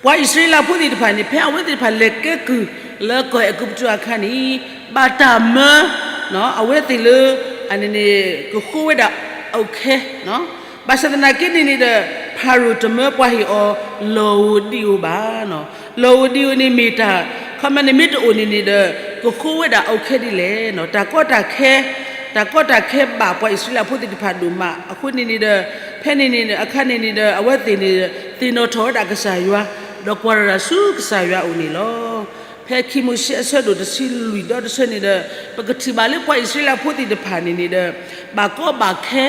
ပှၤအံၣ်စရ့လးဖိသ့ၣ်တဖၣ်န့ၣ် ဖဲအဝဲသ့ၣ်တဖၣ်လဲၤကဲကုၢ်လၢကီၢ်အဲၤကူပတူးအခါန့ၣ် ဘၣ်တၢ်မၢ အဝဲသ့ၣ်လၢ အန့ၣ်န့ၣ် ကဃိဝဲဒၣ်အုတ်ခဲ, ဘၣ်ဆၣ်သနာ်က့န့ၣ်န့ၣ်ဒီး ဖၤရိၤတမၢပှၤဟ့ၣ်အီၤ လီၢ်ဧိၤဒံဧိၤဘၣ်. လီၢ်ဧိၤဒံဧိၤန့ၣ်မ့ၢ်တၢ် ခီမ့ၢ်န့ၣ်မ့ၢ်တအိၣ်န့ၣ်န့ၣ်ဒီး ကဃိဝဲဒၣ်အုတ်ခဲဒ်လဲၣ်. တၢ်ကီတၢ်ခဲ တၢ်ကီတၢ်ခဲဘၣ်ပှၤအံၣ်စရ့လးဖိသ့ၣ်တဖၣ်ဒိၣ်မး အဃိန့ၣ်န့ၣ်ဒီး ဖဲန့ၣ်န့ၣ်အခါန့ၣ်န့ၣ်ဒီး အဝဲသ့ၣ်န့ၣ် သ့ၣ်နီၣ်ထီၣ်ဝဲဒၣ်ကစၢ်ယွၤ, ဒီးကွၢ်ရၤတၢ်ဆူကစၢ်ယွၤအအိၣ်န့ၣ်လီၤ. ဖဲခံမိၤၡ့အဆၢဒိၣ်တဆံလွံၢ်ဒီတဆၢန့ၣ်ဒီး ပကထံၣ်ဘၣ်လၢပှၤအံၣ်စရ့လးဖိသ့ၣ်တဖၣ်န့ၣ်န့ၣ်ဒီး ဘၣ်ကီဘၣ်ခဲ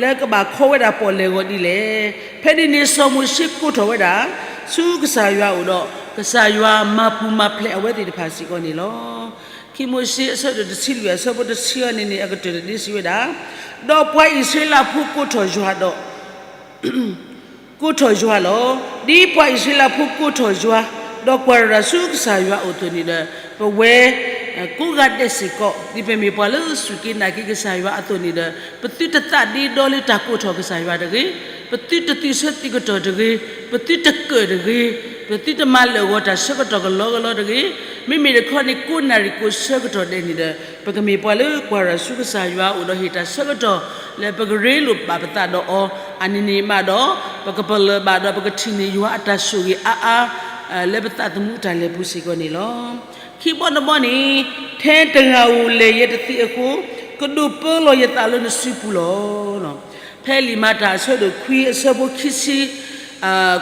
လၢကဘၣ်ခီဝဲဒၣ်ပီၣ်လဲၣ်ဂီၤဒ်လဲၣ်. ဖဲန့ၣ်န့ၣ်စီၤမိၤၡ့ကိးထီၣ်ဝဲဒၣ် ဆူကစၢ်ယွၤအအိၣ်ဒီး ကစၢ်ယွၤမၤပူၤမၤဖျဲးအဝဲသ့ၣ်တဖၣ်စ့ၢ်ကီးန့ၣ်လီၤ. ခံမိၤၡ့အဆၢဒိၣ်တဆံလွံၢ်အဆၢဖိတဆံအံၤန့ၣ်န့ၣ် အကတၢၢ်တဒ့စံးဝဲဒၣ်, ဒီးပှၤအံၣ်စရ့လးဖိကိးထီၣ်ယွၤဒီး ကိးထီၣ်ယွၤလီၤ. ဒ်ပှၤအံၣ်စရ့လးဖိကိးထီၣ်ယွၤ, ဒီးကွၢ်ရၤတၢ်ဆူကစၢ်ယွၤအအိၣ်အသိးန့ၣ်ဒီး ပဝဲကိးဂၤဒဲးစ့ၢ်ကီး ဒ်ပမ့ၢ်ပှၤလၢစူၢ်က့ၤနာ်က့ၤကစၢ်ယွၤအသိးန့ၣ်ဒီး ပသုတသးဒ့ဒီလၢတၢ်ကိးထီၣ်ကစၢ်ယွၤတဂ့ၤ, ပသုတသုးဆၢသံးကတီၢ်တဂ့ၤ, ပသုတကၢၣ်တဂ့ၤ, ပသုတမၤလၢာ်ဂီၤတၢ်ဆၢကတီၢ်ကလီကလီတဂ့ၤ. မ့မ့ၢ်တခီန့ၣ် ကိးနၣ်ရံၣ်ကိးဆၢကတီၢ်ဒဲးန့ၣ်ဒီး ပကမ့ၢ်ပှၤလၢကွၢ်ရၤဆူကစၢ်ယွၤအအိၣ်ဒီးဟ့ၣ်တၢ်ဆၢကတီၢ် လၢပကရ့လိာ်ဘၣ်ပသးဒီးအီၤ, အန့ၣ်န့ၣ်မးဒီး ပကပလၢၢ်ဘၣ်ဒီးပကထံၣ်န့ၢ်ယွၤအတၢ်ဆိၣ်ဂ့ၤအါအါ လၢပသးသမူအတၢ်လဲၤပူၤစ့ၢ်ကီးန့ၣ်လီၤ. ခံဘီတဘီန့ၣ် ထဲတဂၤဧိၤလဲၣ်ယဲတသ့အဃိ, ကဒိးပၢလီၤယသးလၢနစုပူၤလီၤ. ဖဲလံာ်မၤတၢ်အဆၢဒိၣ်ခွံအဆၢဖိခံဆံ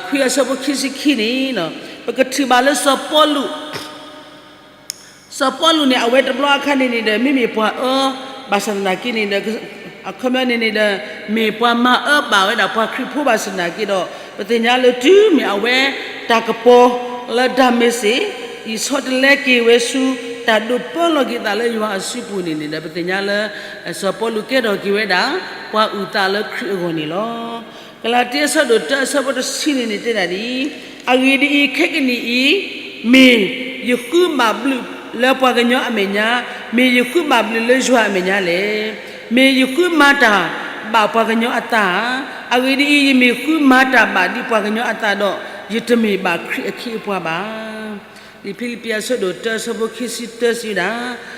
ခွံအဆၢဖိခံဆံခံန့ၣ် ပကထံၣ်ဘၣ်လၢစီၤပီလူး စီၤပီလူးန့ၣ် အဝဲတဘျီအခါန့ၣ်န့ၣ်ဒီး မ့မ့ၢ်ပှၤအၢ ဘၣ်ဆၣ်သနာ်က့န့ၣ်ဒီး အခီပညီန့ၣ်န့ၣ်ဒီး မ့ၢ်ပှၤမၤအၢဘၣ်ဝဲဒၣ်ပှၤခရံာ်ဖိဘၣ်ဆၣ်သနာ်က့ဒီး ပသ့ၣ်ညါလၢတုၤမ့ၢ်အဝဲတၢ်ကပီၤလၢဒၤမ့းစ့း အံၤဆီတလဲက့ၤဝဲဆူ တၢ်ဒိးပၢလီၤက့ၤသးလၢယွၤအစုပူၤန့ၣ်န့ၣ်ဒီး ပသ့ၣ်ညါလၢ စီၤပီလူးကဲထီၣ်က့ၤဝဲဒၣ် ပှၤအုၣ်သးလၢခရံာ်အဂီၢ်န့ၣ်လီၤ. ကလၤတံအဆၢဒိၣ်တၢအဆၢဖိတဆံန့ၣ်န့ၣ်တဲဒၣ်ဒ်အံၤ, အဂ့ၢ်ဒ်အံၤ, ခဲကနံၣ်အံၤ မ့ၢ်ယဃုဘၣ်ဘျုးလၢပှၤကညီအမဲာ်ညါ, မ့ၢ်ယဃုဘၣ်ဘျုးလၢယွၤအမဲာ်ညါလဲၣ်. မ့ၢ်ယဃုမၤတၢ်ဘၣ်ပှၤကညီအသးဧါ. အဂ့ၢ်ဒ်အံၤ, ယမ့ၢ်ဃုမၤတၢ်ဘၣ်ဒ်ပှၤကညီအသးဒီး, ယတမ့ၢ်ဘၣ်ခရံာ်အခ့အပှၤဘၣ်. လံာ်ဖံလံးပံးအဆၢဒိၣ်တၢအဆၢဖိခံဆံတၢစံးဝဲဒၣ်,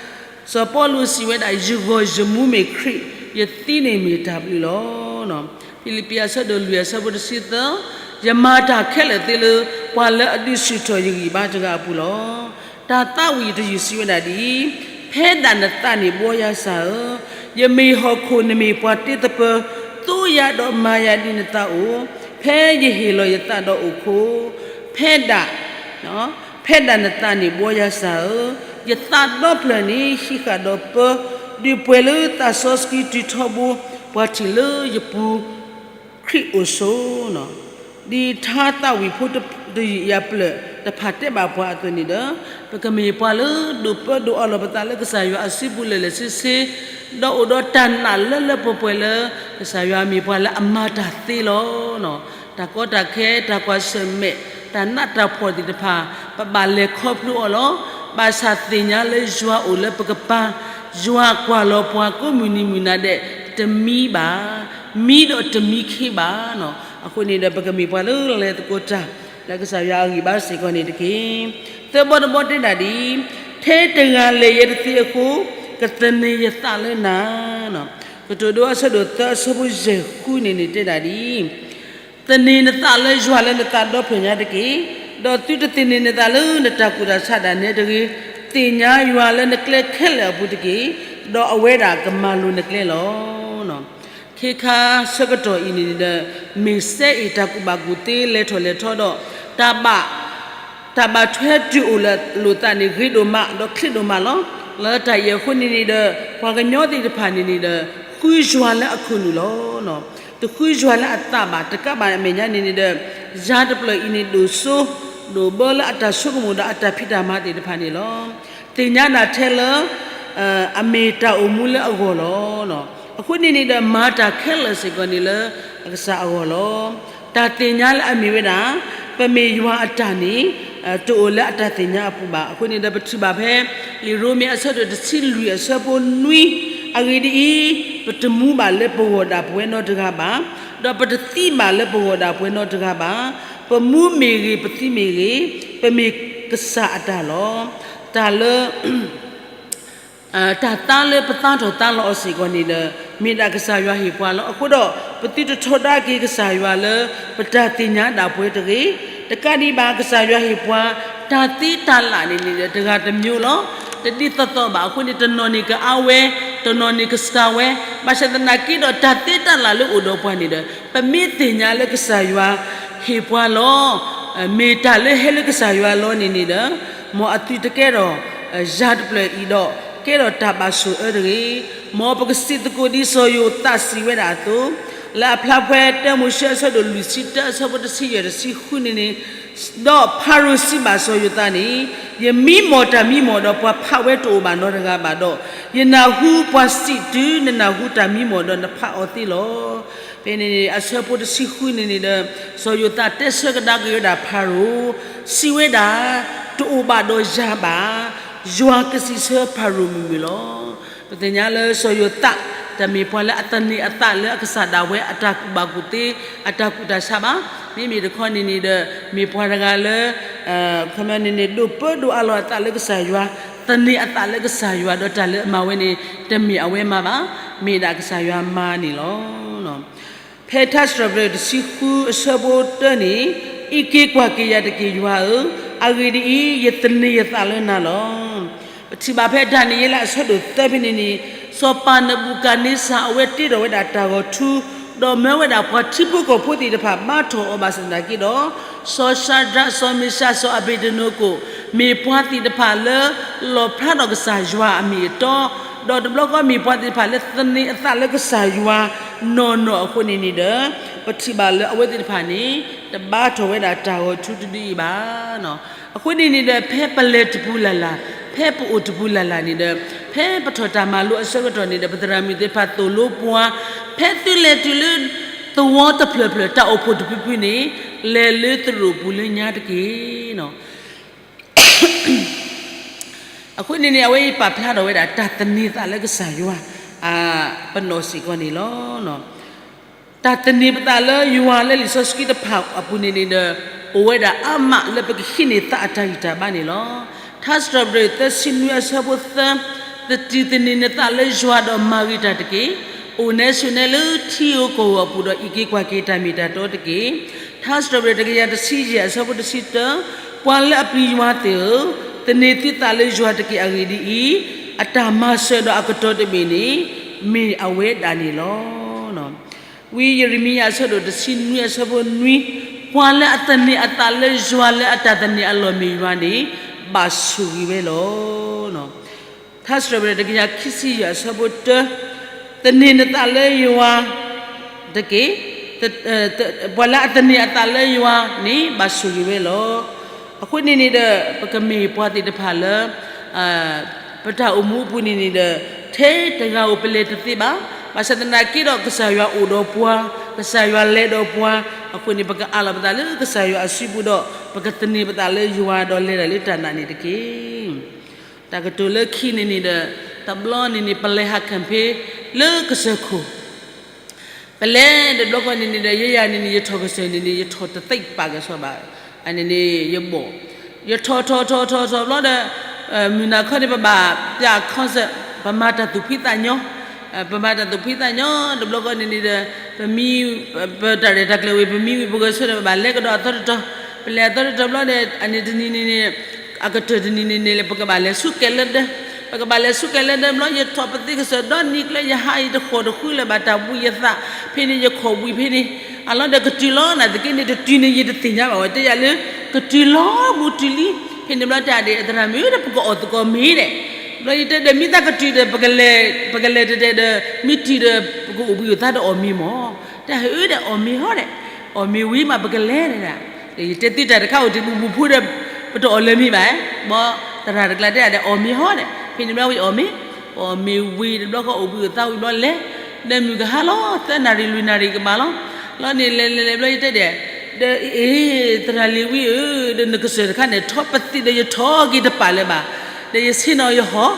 စီၤပီလူးစံးဝဲဒၣ်, ယဂီၢ်ယမူမ့ၢ်ခရံာ်, ယသံန့ၣ်မ့ၢ်တၢ်ဘျုးလီၤ. ဖံလံးပံးအဆၢဒိၣ်လွံၢ်အဆၢဖိတဆံသၢ, ယမၤတၢ်ခဲလၢာ်သ့လၢပှၤလၢအဒုးဆူၣ်ထီၣ်ယဂံၢ်ဘါတဂၤအပူၤလီၤ. တၢ်သးဝံၣ်တယုၢ်စံးဝဲဒၣ်ဒ်အံၤ, ဖဲဒၣ်နသးန့ၣ်ဘှီယၤစၢ်ဧၢ, ယမ့ၢ်ဟီၣ်ခိၣ်နမ့ၢ်ပှၤတ့သပၢၤ, သိယၤဒီးမၤယၤဒ်နသးအိၣ်, ဖဲယဟ့ၣ်လီၤယသးဒီးအိၣ်ခိၣ်, ဖဲဒၣ် ဖဲဒၣ်နသးန့ၣ်ဘှီယၤစၢ်ဧၢ, ယသးဒီဖျၢၣ်န့ၣ် ဟံးဃာ်ဒီးပၢ, ဒုးပှဲၤလၢသးစီဆှံတုၤထီဘိ, ပှၤထံၣ်လၢယပူၤခရံာ်အိၣ်ဆိး. ဒ်ထါသးဝံၣ်ဖိတယုၢ်အံၤအဖျၢၣ်တဖၣ်တဲဘၣ်ပှၤအသိးန့ၣ်ဒီး, ပကမ့ၢ်ပှၤလၢဒိးပၢဒိးအီလီၤပသးလၢကစၢ်ယွၤအစုပူၤလၢာ်လၢာ်ဆ့ဆ့, ဒီးအိၣ်ဒီးတၢ်နာ်လၢလၢပှဲၤပှဲၤလၢ ကစၢ်ယွၤမ့ၢ်ပှၤလၢအမၤတၢ်သ့လီၤ. တၢ်ကီတၢ်ခဲ, တၢ်ကွၢ်ဆၢၣ်မဲာ်, တၢ်နးတၢ်ဖှီၣ်သ့ၣ်တဖၣ်, ပဘၣ်လဲၤခီဖျိအီၤလီၤ. ဘၣ်ဆၣ်သ့ၣ်ညါလၢယွၤအိၣ်လၢပကပၤ, ယွၤကွၢ်လီၤပှၤကိးမုၢ်နံၤမုၢ်နၤဒဲး, တမံဘၣ်, မံဒီးတမံခ့ဘၣ်. အဃိန့ၣ်ဒီး ပကမ့ၢ်ပှၤလၢလဲၤသကိးတၢ် လၢကစၢ်ယွၤအဂံၢ်ဘါစ့ၢ်ကီးန့ၣ်တက့ၢ်. သၢဘီတဘီတဲဒၣ်ဒ်အံၤ, ထဲတဂၤလဲၤယဲတသ့အဃိ, ကသန့ၤယသးလၢနၤ ကတိၤဒိအဆၢဒိၣ်သၢအဆၢဖိယဲၢ်ဃုန့ၣ်န့ၣ်တဲဒၣ်ဒ်အံၤ, သန့ၤနသးလၢယွၤလၢနသးဒီဖျၢၣ်ညါတက့ၢ်. ဒီးသုတသန့ၤနသးလၢနတၢ်ကူၣ်တၢ်ဆးဒၣ်နဲတဂ့ၤ. သ့ၣ်ညါယွၤလၢနကျဲခဲလၢာ်အပူၤတက့ၢ်. ဒီးအဝဲဒၣ်ကမၤလိၤနကျဲလီၤ. ခ့ခါဆၢကတီၢ်အံၤန့ၣ်ဒီး မ့ၢ်စဲအ့ၣ်တၢ်ကူၣ်ဘၣ်ကူၣ်သ့လဲၤထီၣ်လဲၤထီဒီး တၢ်ဘၣ် တၢ်ဘၣ်ထွဲတုၤအိၣ်လိာ်သးန့ၣ် ဂ့ၤဒိၣ်မး ဒီးချ့ဒိၣ်မးလီၤ. လၢတၢ်အံၤအဃိန့ၣ်န့ၣ်ဒီး ပှၤကညီသ့ၣ်တဖၣ်န့ၣ်န့ၣ်ဒီး ဃုယွၤလၢအခိၣ်နူာ်လီၤ. တဃုယွၤလၢအသးဘၣ် တကးဘၣ်အမဲာ်ညါန့ၣ်န့ၣ်ဒီး ယၤတဖျၢၣ်အံၤန့ၣ်ဒိၣ်စိ ဒိၣ်ဘၢလၢအတၢ်ဆိကမိၣ်ဒီးအတၢ်ဖံးတၢ်မၤသ့ၣ်တဖၣ်န့ၣ်လီၤ. သ့ၣ်ညါနၤထဲလၢ အမ့ၢ်တၢ်အိၣ်မူလၢအဂီၢ်လီၤ. အဃိန့ၣ်န့ၣ်ဒီး မၤတၢ်ခဲလၢာ်စ့ၢ်ကီးန့ၣ်လၢအကစၢ်အဂီၢ်လီၤ. တၢ်သ့ၣ်ညါလၢအမ့ၢ်ဝဲဒၣ် ပမ့ၢ်ယွၤအတၢ်န့ၣ် တအိၣ်လၢအတၢ်သ့ၣ်ညါအပူၤဘၣ်. အဃိန့ၣ်ဒီး ပထံၣ်ဘၣ်ဖဲ လံာ်ရိမ့ၤအဆၢဒိၣ်တဆံလွံၢ်အဆၢဖိနွံ, အဂ့ၢ်ဒ်အံၤ, ပတမူဘၣ်လၢပဂီၢ်ဒၣ်ပဝဲနီတဂၤဘၣ်, ဒီးပတသံဘၣ်လၢပဂီၢ်ဒၣ်ပဝဲနီတဂၤဘၣ်. ပမူမ့ၢ်ဂ့ၤ, ပသံမ့ၢ်ဂ့ၤ, ပမ့ၢ်ကစၢ်အတၢ်လီၤ. တၢ်လၢ တၢ်သါလၢပသါထီၣ်သါလီၤအီၤစ့ၢ်ကီးန့ၣ်ဒီး မ့ၢ်ဒၣ်ကစၢ်ယွၤဟ့ၣ်ပှၤလီၤ. အဃိဒီး ပသုတထီဒါက့ၤကစၢ်ယွၤလၢ ပတၢ်သ့ၣ်ညါဒၣ်ပဝဲတဂ့ၤ. တကးဒံးဘၣ် ကစၢ်ယွၤဟ့ၣ်ပှၤ တၢ်သ့တၢ်လၢ်န့ၣ်န့ၣ်ဒီး တဂၤတမျိုးလီၤ. တဒ်သိးသိးဘၣ်. အဃိန့ၣ် တနီၤန့ၣ်ကအါဝဲ တနီၤန့ၣ်ကစှၤဝဲ, ဘၣ်ဆၣ်သနာ်က့ဒီးတၢ်သ့တၢ်လၢ်လၢအိၣ်ဒီးပှၤန့ၣ်ဒီး ပမ့ၢ်သ့ၣ်ညါလၢကစၢ်ယွၤဟ့ၣ်ပှၤလီၤ. မ့ၢ်တၢ်လၢဟဲလၢကစၢ်ယွၤလီၤန့ၣ်န့ၣ်ဒီး, မ်အသုတကဲထီၣ်ယၤတဖျၢၣ်အံၤဒီး, ကဲထီၣ်တၢ်ဘၣ်ဆိၣ်အၢတဂ့ၤ. မ်ပကစံးသကိးဒ်စီၤယိၤသးစံးဝဲဒၣ်အသိး, လၢအဖျါဖဲတၢမိၤၡ့အဆၢဒိၣ်လွံၢ်ဆံတၢ အဆၢဖိတဆံယဲၢ်တဆံဃုန့ၣ်န့ၣ်, ဒီးဖၤရိၤစံးဘၣ်စီၤယိၤသးန့ၣ်, ယမံမီၢ်တၢ်မံမီၢ်ဒီးပှၤဖးဝဲတအိၣ်ဘၣ်နီတဂၤဘၣ်ဒီး, ယနၢ်ဟူပှၤစံးတုၤနနၢ်ဟူတၢ်မံမီၢ်ဒီးနဖးအီၤသ့လီၤ. ဖဲန့ၣ်အဆၢဖိတဆံဃုန့ၣ်န့ၣ်ဒီး, စီၤယိၤသးတဲဆၢကဒါက့ၤဝဲဒၣ်ဖၤရိၤ, စံးဝဲဒၣ်, တအိၣ်ဘၣ်ဒီးယၤဘၣ်, ယွၤကစံးဆၢဖၤရိၤမုၢ်မုၢ်လီၤ. ပသ့ၣ်ညါလၢစီၤယိၤသး, တၢ်မ့ၢ်ပှၤလၢအသန့ၤအသးလၢအကစၢ်ဒၣ်ဝဲအတၢ်ကူၣ်ဘၣ်ကူၣ်သ့, အတၢ်ကူၣ်တၢ်ဆးဘၣ်. မ့မ့ၢ်တခီန့ၣ်န့ၣ်ဒီး, မ့ၢ်ပှၤတဂၤလၢ ခီန့ၣ်န့ၣ် ဒိးပၢဒိးအးလီၤအသးလၢကစၢ်ယွၤ, သန့ၤအသးလၢကစၢ်ယွၤဒီးတၢ်လၢအမၤဝဲန့ၣ်, တမ့ၢ်အဝဲမၤဘၣ်, မ့ၢ်ဒၣ်ကစၢ်ယွၤမၤန့ၣ်လီၤ. ဖဲထါစံးထီၣ်ပတြၢၤတဆံဃုအဆၢဖိတၢန့ၣ်, အံးက့ၤကွၢ်က့ၤယၤတက့ၢ်ယွၤဧၢ, အဂ့ၢ်ဒ်အံၤ, ယသန့ၤယသးလၢနၤလီၤ. ပထံၣ်ဘၣ်ဖဲဒၤနံးယ့လးအဆၢဒိၣ်သၢဖဲန့ၣ်န့ၣ်, စီၤပၤနဘူၤခၣ်န့စၢ်အဝဲတ့ထီၣ်ဝဲဒၣ်တၢ်ဂီၤထူ, ဒီးမၢဝဲဒၣ်ပှၤထံဖိကီၢ်ဖိသ့ၣ်တဖၣ်ဘါထီၣ်အီၤဘၣ်ဆၣ်သနာ်က့ဒီး, စီၤၡၤဒြး, စီၤမ့ၡး, စီၤအဘ့းနကိၣ်, မ့ၢ်ပှၤသ့ၣ်တဖၣ်လၢလီၣ်ဖျါထီၣ်ကစၢ်ယွၤအမံၤအတီ, ဒီးတဘျီဃီမ့ၢ်ပှၤသ့ၣ်တဖၣ်လၢသန့ၤအသးလၢကစၢ်ယွၤနီၢ်နီၢ်အဃိန့ၣ်န့ၣ်ဒီး, ပထံၣ်ဘၣ်လၢအဝဲသ့ၣ်တဖၣ်န့ၣ် တဘါထီၣ်ဝဲဒၣ်တၢ်ဂီၤထူတဒုအံၤဘၣ်. အဃိန့ၣ်န့ၣ်ဒီး ဖဲပလဲၤတပူၤလၢ်လၢ်, ဖဲပအိၣ်တပူၤလၢ်လၢ်န့ၣ်ဒီး, ဖဲပထီၣ်တၢ်မၤလိအဆၢကတီၢ်န့ၣ်ဒီး ပသရၣ်မုၣ်သ့ၣ်တဖၣ်သိၣ်လိပှၤ, ဖဲသုလဲၤတုၤလၢသဝီတဖျၢၣ်ဖျၢၣ် တၢ်အိၣ်ဖှိၣ်တဖုဖုန့ၣ်, လဲၤလၢသရိာ်ပူၤလၢညါတက့ၢ်. အဃိန့ၣ်န့ၣ် အဝဲအံၤပာ်ဖျါထီၣ်ဝဲဒၣ်တၢ်သန့ၤသးလၢကစၢ်ယွၤ ပနီၢ်စ့ၢ်ကီးန့ၣ်လီၤ. တၢ်သန့ၤပသးလၢယွၤလၢလံာ်စီဆှံတဖၣ်အပူၤန့ၣ်န့ၣ်ဒီး, အိၣ်ဝဲဒၣ်အါမးလၢပကဟံးန့ၢ်သးအတၢ်ဂံၢ်တၢ်ဘါန့ၣ်လီၤ. ထါစံးထီၣ်ပတြၢၤသၢဆံနွံအဆၢဖိသၢ, သတံၢ်သန့ၤနသးလၢယွၤဒီးမၤဂ့ၤတၢ်တက့ၢ်. အိၣ်နဲဆိးနဲလၢထံဧိၤကီၢ်ဧိၤအပူၤဒီး အံးက့ၤကွၢ်က့ၤတၢ်မ့ၢ်တၢ်တီတက့ၢ်. ထါစံးထီၣ်ပတြၢၤတကယၤတဆံယဲၢ်အဆၢဖိတဆံတၢ, ပှၤလၢအပျံၤယွၤသ့ၣ်ဧၢ, သန့ၤသုသးလၢယွၤတက့ၢ်. အဂ့ၢ်ဒ်အံၤ, အတၢ်မၤစၢၤဒီးအကတီၤတဘ့ၣ်န့ၣ် မ့ၢ်အဝဲဒၣ်န့ၣ်လီၤ. ဝံယံးရမံယၤအဆၢဒိၣ်တဆံနွံအဆၢဖိနွံ, ပှၤလၢအသန့ၤအသးလၢယွၤလၢအတၢ်သန့ၤအလီၢ်မ့ၢ်ယွၤန့ၣ်, ဘၣ်ဆိၣ်ဂ့ၤဝဲလီၤ. ထါစံးထီၣ်ပတြၢၤတကယၤခံဆံယဲၢ်အဆၢဖိတၢ, သန့ၤနသးလၢယွၤတက့ၢ်. ပှၤလၢအသန့ၤအသးလၢယွၤန့ၣ် ဘၣ်ဆိၣ်ဂ့ၤဝဲလီၤ. အဃိန့ၣ်န့ၣ်ဒီး ပကမ့ၢ်ပှၤသ့ၣ်တဖၣ်လၢ ပတၢ်အိၣ်မူအပူၤန့ၣ်န့ၣ်ဒီး ထဲတဂၤဧိၤပလဲၤတသ့ဘၣ်. ဘၣ်ဆၣ်သနာ်က့ဒီး ကစၢ်ယွၤအိၣ်ဒီးပှၤ, ကစၢ်ယွၤလဲၤဒီးပှၤ, အဃိန့ၣ် ပကအးလီၤပသးလၢကစၢ်ယွၤအစုပူၤဒီး ပကသန့ၤပသးလၢယွၤဒီးလဲၤဒၣ်လၢတၢ်နာ်န့ၣ်တက့ၢ်. တၢ်ကတိၤလၢခံန့ၣ်န့ၣ်ဒီး တဘျီန့ၣ်န့ၣ် ပလဲၤဟး campaign လၢကစၢၢ်ခိၣ် ပလဲၤတဘျီဃီန့ၣ်န့ၣ်ဒီး ယဲယၤန့ၣ်န့ၣ် ယထီၣ်ကစၢၢ်န့ၣ်န့ၣ် ယထီၣ်တသ့ပာ်ကစီဘၣ်, အန့ၣ်န့ၣ် ယဘီၣ်, ယထီၣ်ထီၣ်ထီၣ်ထီၣ်ထီၣ်ဘျီဒီး မုၢ်နၤခီန့ၣ် ပဘၣ်ပျၢ် concert, ပမၤတၢ်သူၣ်ဖှံသးညီ, ပမၤတၢ်သူၣ်ဖှံသးညီ တဘျီဃီန့ၣ်န့ၣ်ဒီး ပမံ ပတၢ်ရဲၣ်တၢ်ကျဲၤဝံၤ ပမံဝံၤပဂဲၤဆၢဒီး ပဘၣ်လဲၤကဒီးအသီတတီၤ, ပလဲၤအသီတတီၤဘျီဒီး အန့ၣ်တနံၤန့ၣ်န့ၣ် အကတၢၢ်တနံၤန့ၣ်န့ၣ် ပကဘၣ်လဲၤဆူကဲလၢဒၢ, ပကဘၣ်လဲၤဆူကဲလၢဒၢဘျီ ယထီၣ်ပသ့ကစၢၢ်ဒီနံၤကျၢၤ ယဟးအံၤတဃီၣ်တဃုလၢၤဘၣ် တၢ်ဘှံးယသးဖဲန့ၣ် ယခီၣ်ဘှံးဖဲန့ၣ်, အလီၤဒီးကတုၤလီၤနာ်သက့န့ၣ် တတုၤန့ၣ် ယတသ့ၣ်ညါဘၣ်ဝဲ တဲယၤလၢ ကတုၤလီၤဘူးတုၤလံ, ဖဲန့ၣ်ဘျီတဲဒၣ် သရၣ်မုၣ်ဒီး ပကအီၣ်သကိးမ့ၤဒဲး, ဘျီယတဲဒီး မ့ၢ်သးကတုၤဒီး ပကလဲၤတဒဲးဒီး မ့ၢ်တုၤဒီး ပကအိၣ်ဘှံးအိၣ်သါဒီးအီၣ်မ့ၤမၢ်, တၢ်ဟဲအၢဒီးအီၣ်မ့ၤဟီဒဲး, အီၣ်မ့ၤဝံၤမးပကလဲၤဒဲးဒၣ်, ယတဲသုတၢ်တခါအိၣ်တ့ၢ်ဘူးဘူးဖိဒီး ပတအီၣ်လၢၤမ့ၤဘၣ်, ဘီ သရၣ်တကျါတဲဒၣ် အီၣ်မ့ၤဟီဒဲး, ဖဲန့ၣ်ဘျီဝံၤအီၣ်မ့ၤ, အီၣ်မ့ၤဝံၤတဘျီဃီအိၣ်ဘှံးအိၣ်သါဝံၤဘျီလဲၤ, ဒီးမုၢ်ကဟါလီၤ သၢနၣ်ရံၣ်လွံၢ်နၣ်ရံၣ်ကဘၣ်လီၤ, လီၤန့ၣ်လဲၤလဲၤလဲၤဘျီယတဲဒဲး, ဒီးအ့ သရၣ်လ့ၤဝံဧၢ, ဒီးနကစၢၢ်တခါန့ၣ် ထီပသံးဒီးယထီၣ်က့ၤတပာ်လၢၤဘၣ်, ဒီးယဆ့ၣ်နီၤယဟီၣ်,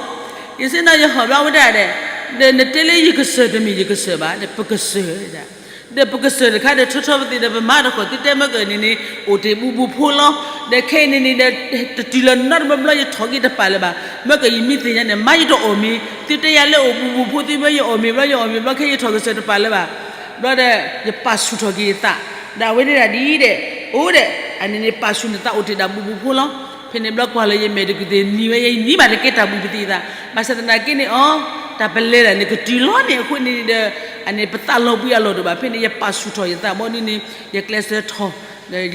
ယဆ့ၣ်နီၤယဟီၣ်ဘျီဝဲဒၣ်ဒီး, ဒီးနတဲလၢယကစၢၢ်တမ့ၢ်ယကစၢၢ်ဘၣ်, ဒီးပကစၢၢ်ဒၣ် ဒီးပကစၢၢ်တခါဒီး ထီထီပသံးဒီးပမၤတဃီၣ် သုတဲမၢကၢၢ်န့ၣ်န့ၣ် အိၣ်တ့ၢ်ဘူးဘူးဖိလီၤ, ဒီးခဲအံၤန့ၣ်န့ၣ်ဒီး တတုၤလီၤနီတဘျီဘျီ ယထီၣ်က့ၤတပာ်လၢၤဘၣ်, မၢကၢၢ်ယမ့ၢ်သ့ၣ်ညါန့ၣ် မၤယတအီၣ်မ့ၤ, သုတဲယၤလၢအိၣ်ဘူးဘူးဖိသုဘျီ ယအီၣ်မ့ၤဘျီ ယအီၣ်မ့ၤဘျီ ခဲယထီၣ်ကစၢၢ်တပာ်လၢၤဘၣ်, ဘျီဒီး ယပာ်ဆူၣ်ထီၣ်က့ၤယသး, ဒီးအဝဲဒၣ်ဒ်အံၤဒဲး, အိၣ်ဒဲး, အန့ၣ်န့ၣ် ပာ်ဆူၣ်နသးအိၣ်တ့ၢ်ဒၣ်ဘူးဘူးဖိလီၤ, ဖဲန့ၣ်ဘျီကွၢ်လၢယမဲာ်တကုၢ်သ့ၣ်နံၤဝဲ ယနံၤဘၣ်တကဲတၢ်ဘူးပသံးအသး, ဘၣ်ဆၣ်သနာ်က့န့ၣ်အီၤ တၢ်ပလဲၤဒၣ်န့ၣ် ကတုၤလီၤန့ၣ် အဃိန့ၣ်ဒီး အန့ၣ် ပသးလီၤဘှံးအလီၢ်တအိၣ်ဘၣ်. ဖဲန့ၣ် ယပာ်ဆူၣ်ထီၣ်ယသးဘီဒ်န့ၣ် ယကျဲးစၢးထီၣ်,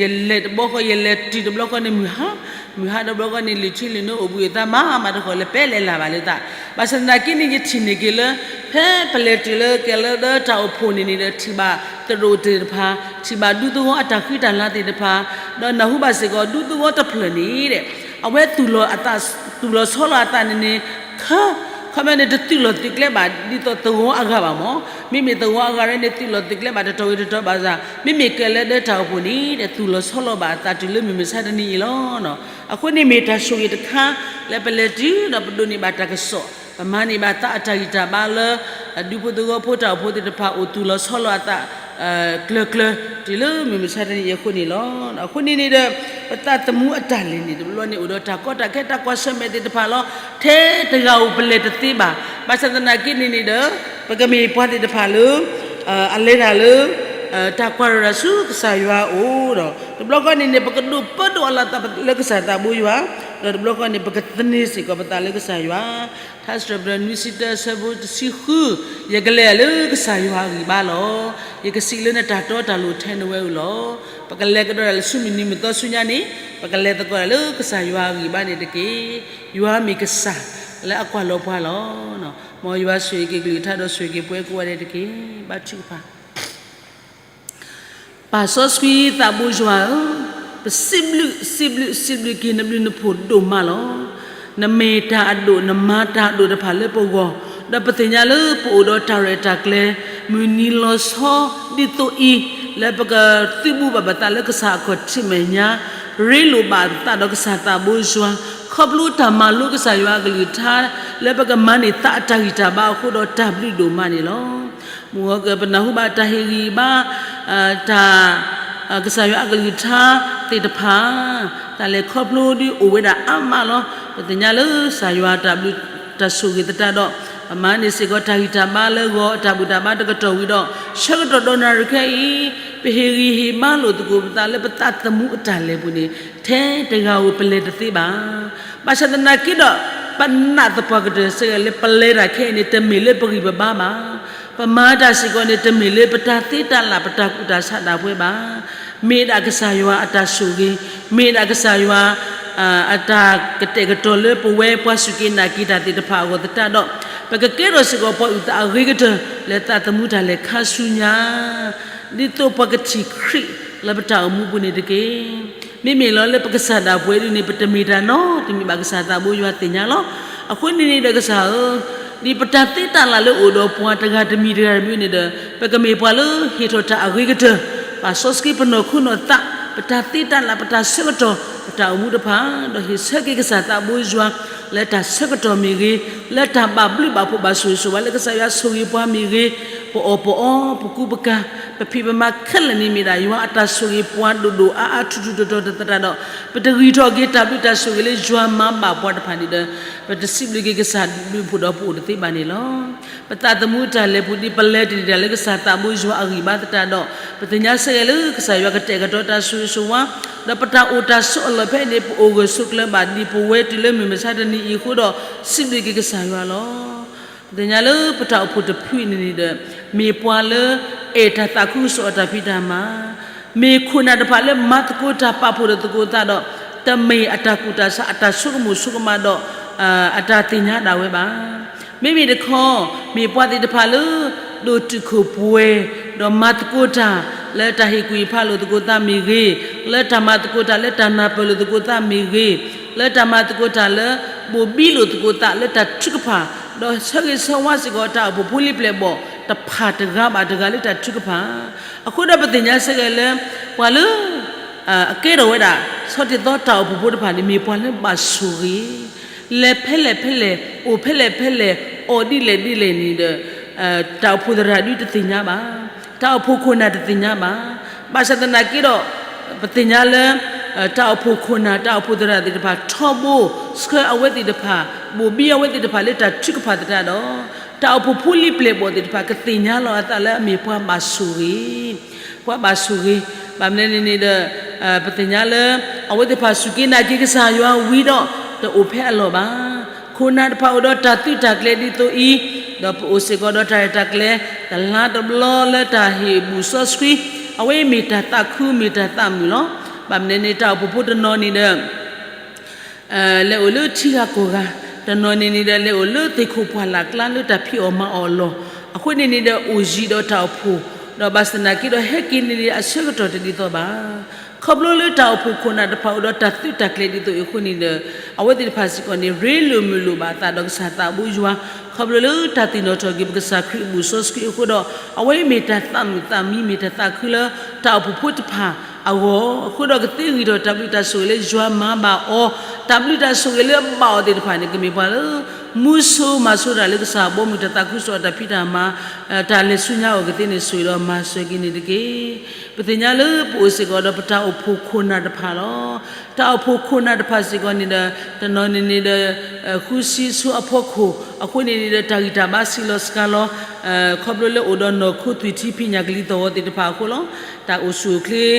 ယလဲၤတဘျီဃီ ယလဲၤတုၤတဘျီဃီန့ၣ် မုၢ်ဟါ, မုၢ်ဟါတဘျီဃီန့ၣ် လံာ်ထံလံာ်နိအိၣ်ဘှံးအသးမၤမၤတဃီၤ လၢပလဲၤလၢ်ဘၣ်လၢသး. ဘၣ်ဆၣ်သနာ်က့န့ၣ် ယထံၣ်န့ၢ်က့ၤလၢ ဖဲပလဲၤတုၤလၢကဲလၢဒီးတၢ်အိၣ်ဖှိၣ်န့ၣ်န့ၣ်ဒီး ထံၣ်ဘၣ်သရိာ်သ့ၣ်တဖၣ်, ထံၣ်ဘၣ်ဒူသဝီအတၢ်ဃံတၢ်လၤသ့ၣ်တဖၣ်, ဒီးနၢ်ဟူဘၣ်စ့ၢ်ကီး ဒူသဝီတဖျၢၣ်န့ၣ်ဒီး အဝဲသူၣ်လီၤအသး, သူၣ်လီၤဆီလီၤအသးန့ၣ်န့ၣ် ခၢ, ခီပညီန့ၣ် တသူၣ်လီၤသုးကျဲဘၣ် ဒ်သိးသဝီအဂၤဘၣ်မၢ်. မ့မ့ၢ်သဝီအဂၤရဲၣ်န့ၣ် သူၣ်လီၤသုးကျဲဘၣ်တတီၤဝံၤတတီၤဘၣ်ဆၣ်, မ့မ့ၢ်ကဲလၢဒီးတၢ်အိၣ်ဖှိၣ်န့ၣ်ဒီး သူၣ်လီၤဆီလီၤဘၣ်အသးတုၤလၢမုၢ်မဆါတနံၤအံၤလီၤ. အဃိန့ၣ်မ့ၢ်တၢ်ဆိၣ်ဂ့ၤတခါ လၢပလဲၤတုၤဒီးပဒိးန့ၢ်ဘၣ်တၢ်ကစီၣ်, ပမၤန့ၢ်ဘၣ်သးအတၢ်ဂံၢ်တၢ်ဘါလၢ ဒူဖိသဝီဖိတၢ်အိၣ်ဖှိၣ်သ့ၣ်တဖၣ်အိၣ်သူၣ်လီၤဆီလီၤအသး ကျၢၤကျၢၤ တုၤလၢမုၢ်မဆါတနံၤအံၤအဃိန့ၣ်လီၤ. အဃိန့ၣ်န့ၣ်ဒီး ပသးသမူအတၢ်လဲၤန့ၣ် တဘျီန့ၣ်အိၣ်ဒီးတၢ်ကီတၢ်ခဲတၢ်ကွၢ်ဆၢၣ်မဲာ်သ့ၣ်တဖၣ်လီၤ. ထဲတဂၤဧိၤပလဲၤတသ့ဘၣ်. ဘၣ်ဆၣ်သနာ်က့န့ၣ်န့ၣ်ဒီး ပကမ့ၢ်ပှၤသ့ၣ်တဖၣ်လၢ အလဲၤတၢ်လၢ တၢ်ကွၢ်ရၤဆူကစၢ်ယွၤအအိၣ်ဒီး တဘျီဃီန့ၣ်န့ၣ် ပကဒိးပၢဒိးအလီၢ်သးလၢကစၢ်သးဘိယွၤ, ဒီးတဘျီဃီန့ၣ် ပကသန့ၤစ့ၢ်ကီးပသးလၢကစၢ်ယွၤ. ထါစံးထီၣ်ပတြၢၤနွံဆံတၢ အဆၢဖိတဆံဃု, ယကလဲၤလၢကစၢ်ယွၤအဂံၢ်ဘါလီၤ. ယကစံးလၢနတၢ်တီတၢ်လိၤထဲနဝဲဧိၤလီၤ. ပကလဲၤကဒီးတၢ်လၢဆူမုၢ်နံၤမုၢ်သီဆူညါန့ၣ် ပကလဲၤသကိးတၢ်လၢကစၢ်ယွၤအဂံၢ်ဘါန့ၣ်တက့ၢ်. ယွၤမ့ၢ်ကစၢ်လၢအကွၢ်လီၤပှၤလီၤ. မ်ယွၤဆိၣ်ဂ့ၤက့ၤကလုၢ်ကထါဒီးဆိၣ်ဂ့ၤက့ၤပဝဲကိးဂၤဒဲးတက့ၢ်. ဘါထုကဖၣ် ပၢ်စီဆှံသးဘိယွၤဧၢ, ပစံးဘျုး စံးဘျုး စံးဘျုးက့ၤနဘျုးနဖှိၣ်ဒိၣ်မးလီၤ. နမ့ၢ်တၢ်အဒိၣ် နမၤတၢ်အဒိၣ်တဖၣ်လၢပဂီၢ်, ဒီးပသ့ၣ်ညါလၢပအိၣ်ဒီးတၢ်ရဲၣ်တၢ်ကျဲၤ မုၢ်နံၤလီၤဆီဒ်သိးအံၤ, လၢပကသုးဘူးဘၣ်ပသးလၢကစၢ်အခီၣ်ထံးမဲာ်ညါ, ရ့လိာ်ဘၣ်ပသးဒီးကစၢ်သးဘိယွၤ, ခီဖျိတၢ်မၤလိကစၢ်ယွၤအကလုၢ်ကထါ လၢပကမၤန့ၢ်သးအတၢ်ဂံၢ်တၢ်ဘါအဃိဒီးတၢ်ဘျုးဒိၣ်မးန့ၣ်လီၤ. မုၢ်ဂီၤကပနၢ်ဟူဘၣ်တၢ်ဟ့ၣ်ဂံၢ်ဘါ တၢ် ကစၢ်ယွၤအကလုၢ်ကထါသ့ၣ်တဖၣ်, တၢ်လဲၤခီဖျိဒ်အိၣ်ဝဲဒၣ်အါမးလီၤ. ပသ့ၣ်ညါလၢကစၢ်ယွၤတၢ်ဘျုးတၢ်ဆိၣ်ဂ့ၤသတးဒီး ပမၤန့ၢ်စ့ၢ်ကီးတၢ်ဂံၢ်တၢ်ဘါလၢဂီၤအတၢ်ဘူၣ်တၢ်ဘါတကတီၢ်ဝံၤဒီး ဆၢကတီၢ်ဒီးနၣ်ရံၣ်ခဲအံၤ ပဟ့ၣ်ဂံၢ်ဟ့ၣ်ဘါလိာ်သကိးပသးလၢပသးသမူအတၢ်လဲၤပူၤန့ၣ် ထဲတဂၤဧိၤပလဲၤတသ့ဘၣ်. ဘၣ်ဆၣ်သနာ်က့ဒီး ပနာ်သပှၢ်ကတၢၢ်စ့ၢ်ကီးလၢပလဲၤတၢ်ခဲအံၤန့ၣ် တမ့ၢ်လၢပဂံၢ်ပဘါဘၣ်. ပမၤတၢ်စ့ၢ်ကီးန့ၣ် တမ့ၢ်လၢပတၢ်သ့တၢ်လၢ်ပတၢ်ကူၣ်တၢ်ဆးဒၣ်ပဝဲဘၣ်. မ့ၢ်ဒၣ်ကစၢ်ယွၤအတၢ်ဆိၣ်ဂ့ၤ, မ့ၢ်ဒၣ်ကစၢ်ယွၤ အတၢ်ကတဲာ်ကတီၤလၢပဝဲပှၤစူၢ်က့ၤနာ်က့ၤတၢ်သ့ၣ်တဖၣ်အဂီၢ်သတးဒီး ပကကဲထီၣ်စ့ၢ်ကီးပှၤအုၣ်သးအဂ့ၤကတၢၢ် လၢသးသမူတၢ်လဲၤခါဆူညါ ဒ်သိးပှၤကထံၣ်ခရံာ်လၢပတၢ်အိၣ်မူပူၤန့ၣ်တက့ၢ်. မ့မ့ၢ်လီၤလၢပကစၢ်ဒၣ်ပဝဲဒ်န့ၣ် ပတမ့ၢ်တၢ်နီတမံၤဘၣ် ကစၢ်သးဘိယွၤသ့ၣ်ညါလီၤ. အဃိန့ၣ်န့ၣ်ဒီးကစၢ်ဧၢ, ဒ်ပတၢ်သ့တၢ်လၢ်လၢအိၣ်ဒီးပှၤတဂၤတမံၤတဂၤတမံၤန့ၣ်ဒီး ပကမ့ၢ်ပှၤလၢဟ့ၣ်ထီၣ်တၢ်အဂ့ၤကတၢၢ်, ပာ်စီဆှံပနီၢ်ခိနီၢ်သး, ပတၢ်သ့တၢ်လၢ် ပတၢ်ဆၢကတီၢ်, ပတၢ်အိၣ်မူတဖၣ် ဒီးဟ့ၣ်ဆၢက့ၤကစၢ်သးဘိယွၤ လၢတၢ်ဆၢကတီၢ်မ့ၢ်ဂ့ၤ, လၢတၢ်ဘၣ်ဘျုးဘၣ်ဖှိၣ်ဘၣ်ဆိၣ်ဂ့ၤဆိၣ်ဝါလၢကစၢ်ယွၤဆိၣ်ဂ့ၤပှၤမ့ၢ်ဂ့ၤ, ပအီၣ်ပအီ ပကူပကၤ ပဖံးပမၤခဲလၢာ်န့ၣ်မ့ၢ်ဒၣ် ယွၤအတၢ်ဆိၣ်ဂ့ၤပှၤဒိၣ်ဒိၣ်အါအါထူထူတီတီသတးဒီး ပတဂံၢ်ထီၣ်က့ၤတၢ်ဘျုးတၢ်ဆိၣ်ဂ့ၤလၢယွၤမၤဘၣ်ပှၤတဖၣ်န့ၣ်ဒီး ပတစံးဘျုးက့ၤကစၢ်ဒုးဖှိၣ်ဒီးပအိၣ်တသ့ဘၣ်န့ၣ်လီၤ. ပသးသမူတၢ်လဲၤပူၤဒ်ပလဲၤတ့ၢ်တၢ်လၢကစၢ်သးဘိယွၤအဂံၢ်ဘါသတးဒီး ပသ့ၣ်ညါစ့ၢ်ကီးလၢကစၢ်ယွၤကတဲာ်ကတီၤတၢ်ဆိၣ်ဂ့ၤဆိၣ်ဝါ, ဒီးပတၢ်အိၣ်တၢ်ဆိးအလီၢ်ဖဲန့ၣ် ပအိၣ်ဂၢၢ်ဆိးကျၢၤဘၣ်ဒ်ပဝဲတုၤလၢမုၢ်မဆါတနံၤအံၤအဃိဒီး စံးဘျုးက့ၤကစၢ်ယွၤလီၤ. ပသ့ၣ်ညါလၢပတၢ်အိၣ်ဖှိၣ်တဖုအံၤန့ၣ်န့ၣ်ဒီး မ့ၢ်ပှၤလၢအဲၣ်တၢ်သးခုကစီၣ်အတၢ်ဖံးတၢ်မၤ, မ့ၢ်ခိၣ်နၢ်တဖၣ်လၢမၤသကိးတၢ်ပာ်ဖှိၣ်ဒီးသကိးသးဒီး တမ့ၢ်အတၢ်ကူၣ်တၢ်ဆးအတၢ်ဆိကမိၣ်ဆိကမးဒီး အတၢ်သ့ၣ်ညါဒၣ်ဝဲဘၣ်. မ့မ့ၢ်တခီ မ့ၢ်ပှၤသ့ၣ်တဖၣ်လၢ ဒိၣ်တုာ်ခိၣ်ပှဲၤ ဒီးမၤသကိးတၢ် လၢတၢ်ဟ့ၣ်ကူၣ်ဟ့ၣ်ဖးလိာ်သကိးသးမ့ၢ်ဂ့ၤ, လၢတၢ်မၤသကိးတၢ်လၢတၢ်နၢ်ပၢၢ်လိာ်သကိးသးမ့ၢ်ဂ့ၤ, လၢတၢ်မၤသကိးတၢ်လၢ ဘိၣ်ဘံလိာ်သကိးသးလၢတၢ်ထုကဖၣ်, ဒီးဆၢဂ့ၤဆၢဝါစ့ၢ်ကီးတၢ်အိၣ်ဖှိၣ်ဖိလံၤပျဲၢ်ဘီၣ်တဖၣ်တဂၤဘၣ်တဂၤလၢတၢ်ထုကဖၣ် အဃိဒီးပသ့ၣ်ညါစ့ၢ်ကီးလၢ ပှၤလၢ အကဲထီၣ်ဝဲဒၣ် ဆီတ့ၢ်သီတၢ်အိၣ်ဖှိၣ်ဖိတဖၣ်န့ၣ် မ့ၢ်ပှၤလၢဘၣ်ဆိၣ်ဂ့ၤ, လဲၤဖဲလဲၣ်ဖဲလဲၣ်, အိၣ်ဖဲလဲၣ်ဖဲလဲၣ်, အီၣ်ဒ်လဲၣ်ဒ်လဲၣ်န့ၣ်ဒီး တၢ်အိၣ်ဖှိၣ်သရၣ်ဒုတသ့ၣ်ညါဘၣ်, တၢ်အိၣ်ဖှိၣ်ခိၣ်နၢ်တသ့ၣ်ညါဘၣ်. ဘၣ်ဆၣ်သနာ်က့ဒီး ပသ့ၣ်ညါလၢ တၢ်အိၣ်ဖှိၣ်ခိၣ်နၢ် တၢ်အိၣ်ဖှိၣ်သရၣ်သ့ၣ်တဖၣ် ထီဘိ ဆှၢအဝဲသ့ၣ်တဖၣ်, ဘိၣ်ဘံအဝဲသ့ၣ်တဖၣ်လၢတၢ်ထုကဖၣ်သတးဒီး တၢ်အိၣ်ဖှိၣ်ဖိလံၤပျဲၢ်ဘီၣ်သ့ၣ်တဖၣ် ကသ့ၣ်ညါလီၤအသးလၢအမ့ၢ်ပှၤဘၣ်ဆိၣ်ဂ့ၤ ပှၤဘၣ်ဆိၣ်ဂ့ၤ, ဘၣ်မနုၤလဲၣ်န့ၣ်ဒီး ပသ့ၣ်ညါလၢ အဝဲသ့ၣ်တဖၣ်စူၢ်က့ၤနာ်က့ၤကစၢ်ယွၤဝံၤဒီး တအိၣ်ဖဲအလီၢ်ဘၣ်. ခိၣ်နၢ်တဖၣ်အိၣ်ဒီးတၢ်သုးတၢ်ကျဲၤဒ်သိးအံၤ, ဒီးပအိၣ်စ့ၢ်ကီးဒီးတၢ်ရဲၣ်တၢ်ကျဲၤ တလါတဘျီလၢတၢ်ဟ့ၣ်ဘူၣ်စီဆှံ, အဝဲအံၤမ့ၢ်တၢ်သးခု မ့ၢ်တၢ်သးမုာ်လီၤ. ဘၣ်မနုၤန့ၣ် တၢ်အိၣ်ဖှိၣ်ဖိတနီၤန့ၣ်ဒီး လဲၤအိၣ်လၢထံဂၤကီၢ်ဂၤ, တနီၤန့ၣ်န့ၣ်ဒီး လဲၤအိၣ်လၢသ့ၣ်ခိၣ်ပှၢ်လၢ်ကျါလၢတၢ်ဖံးအီၣ်မၤအီၣ်အလီၢ်, အဃိန့ၣ်န့ၣ်ဒီး အိၣ်ယံၤဒီးတၢ်အိၣ်ဖှိၣ်, ဒီးဘၣ်ဆၣ်သနာ်က့ဒီးဟဲက့ၤန့ၣ်န့ၣ် အဆၢကတီၢ်တဒ်သိးဘၣ်. ခီဖျိလၢတၢ်အိၣ်ဖှိၣ်ခိၣ်နၢ်တဖၣ်အိၣ်ဒီးတၢ်သုးတၢ်ကျဲၤဒ်သိးအံၤအဃိန့ၣ်ဒီး အဝဲသ့ၣ်တဖၣ်စ့ၢ်ကီးန့ၣ် ရ့လိာ်မုာ်လိာ်ဘၣ်အသးဒီးကစၢ်သးဘိယွၤ, ခီဖျိလၢတၢ်သ့ၣ်နီၣ်ထီၣ်က့ၤပကစၢ်ခရံာ်အဘူၣ်စီဆှံအဃိဒီး အဝဲအံၤမ့ၢ်တၢ်သးမုာ်သးမံ မ့ၢ်တၢ်သးခုလၢတၢ်အိၣ်ဖှိၣ်ဖိတဖၣ်အဂီၢ်, အဃိဒီးကသ့ဂံၢ်ထီၣ်တၢ်ဘျုးတၢ်ဆိၣ်ဂ့ၤလၢ ယွၤမၤဘၣ်အီၤ, တၢ်ဘျုးတၢ်ဆိၣ်ဂ့ၤလၢအဘၣ်အီၤသ့ၣ်တဖၣ်န့ၣ် ကမ့ၢ်ပှၤလၢ မူဆိမၤဆိတၢ်လၢကစၢ်အဘီအမုၢ် တၢ်သးခုကစီၣ်အတၢ်ဖံးတၢ်မၤ, တၢ်လဲၤဆူညါအဂီၢ်ကသ့န့ၣ် ဆိၣ်ဂ့ၤဒီးမၤစၢၤက့ၤန့ၣ်တက့ၢ်. ပသ့ၣ်ညါလၢပအိၣ်စ့ၢ်ကီးဒီးပတၢ်အိၣ်ဖှိၣ်ခိၣ်နၢ်တဖၣ်လီၤ. တၢ်အိၣ်ဖှိၣ်ခိၣ်နၢ်တဖၣ်စ့ၢ်ကီးန့ၣ်ဒီး တနီၤန့ၣ်န့ၣ်ဒီး ဃုဆံဆိအဖီခိၣ်, အဃိန့ၣ်န့ၣ်ဒီး တၢ်ဂံၢ်တၢ်ဘါစံးလီၤစှၤလီၤ, ခီဖျိလၢအိၣ်ဒီးနီၢ်ခိသွံၣ်ထံဖံးညၣ်ကလံၤသီၣ်ဂီၤသ့ၣ်တဖၣ်အဃိလီၤ. တၢ်အိၣ်ဆူၣ်အိၣ်ချ့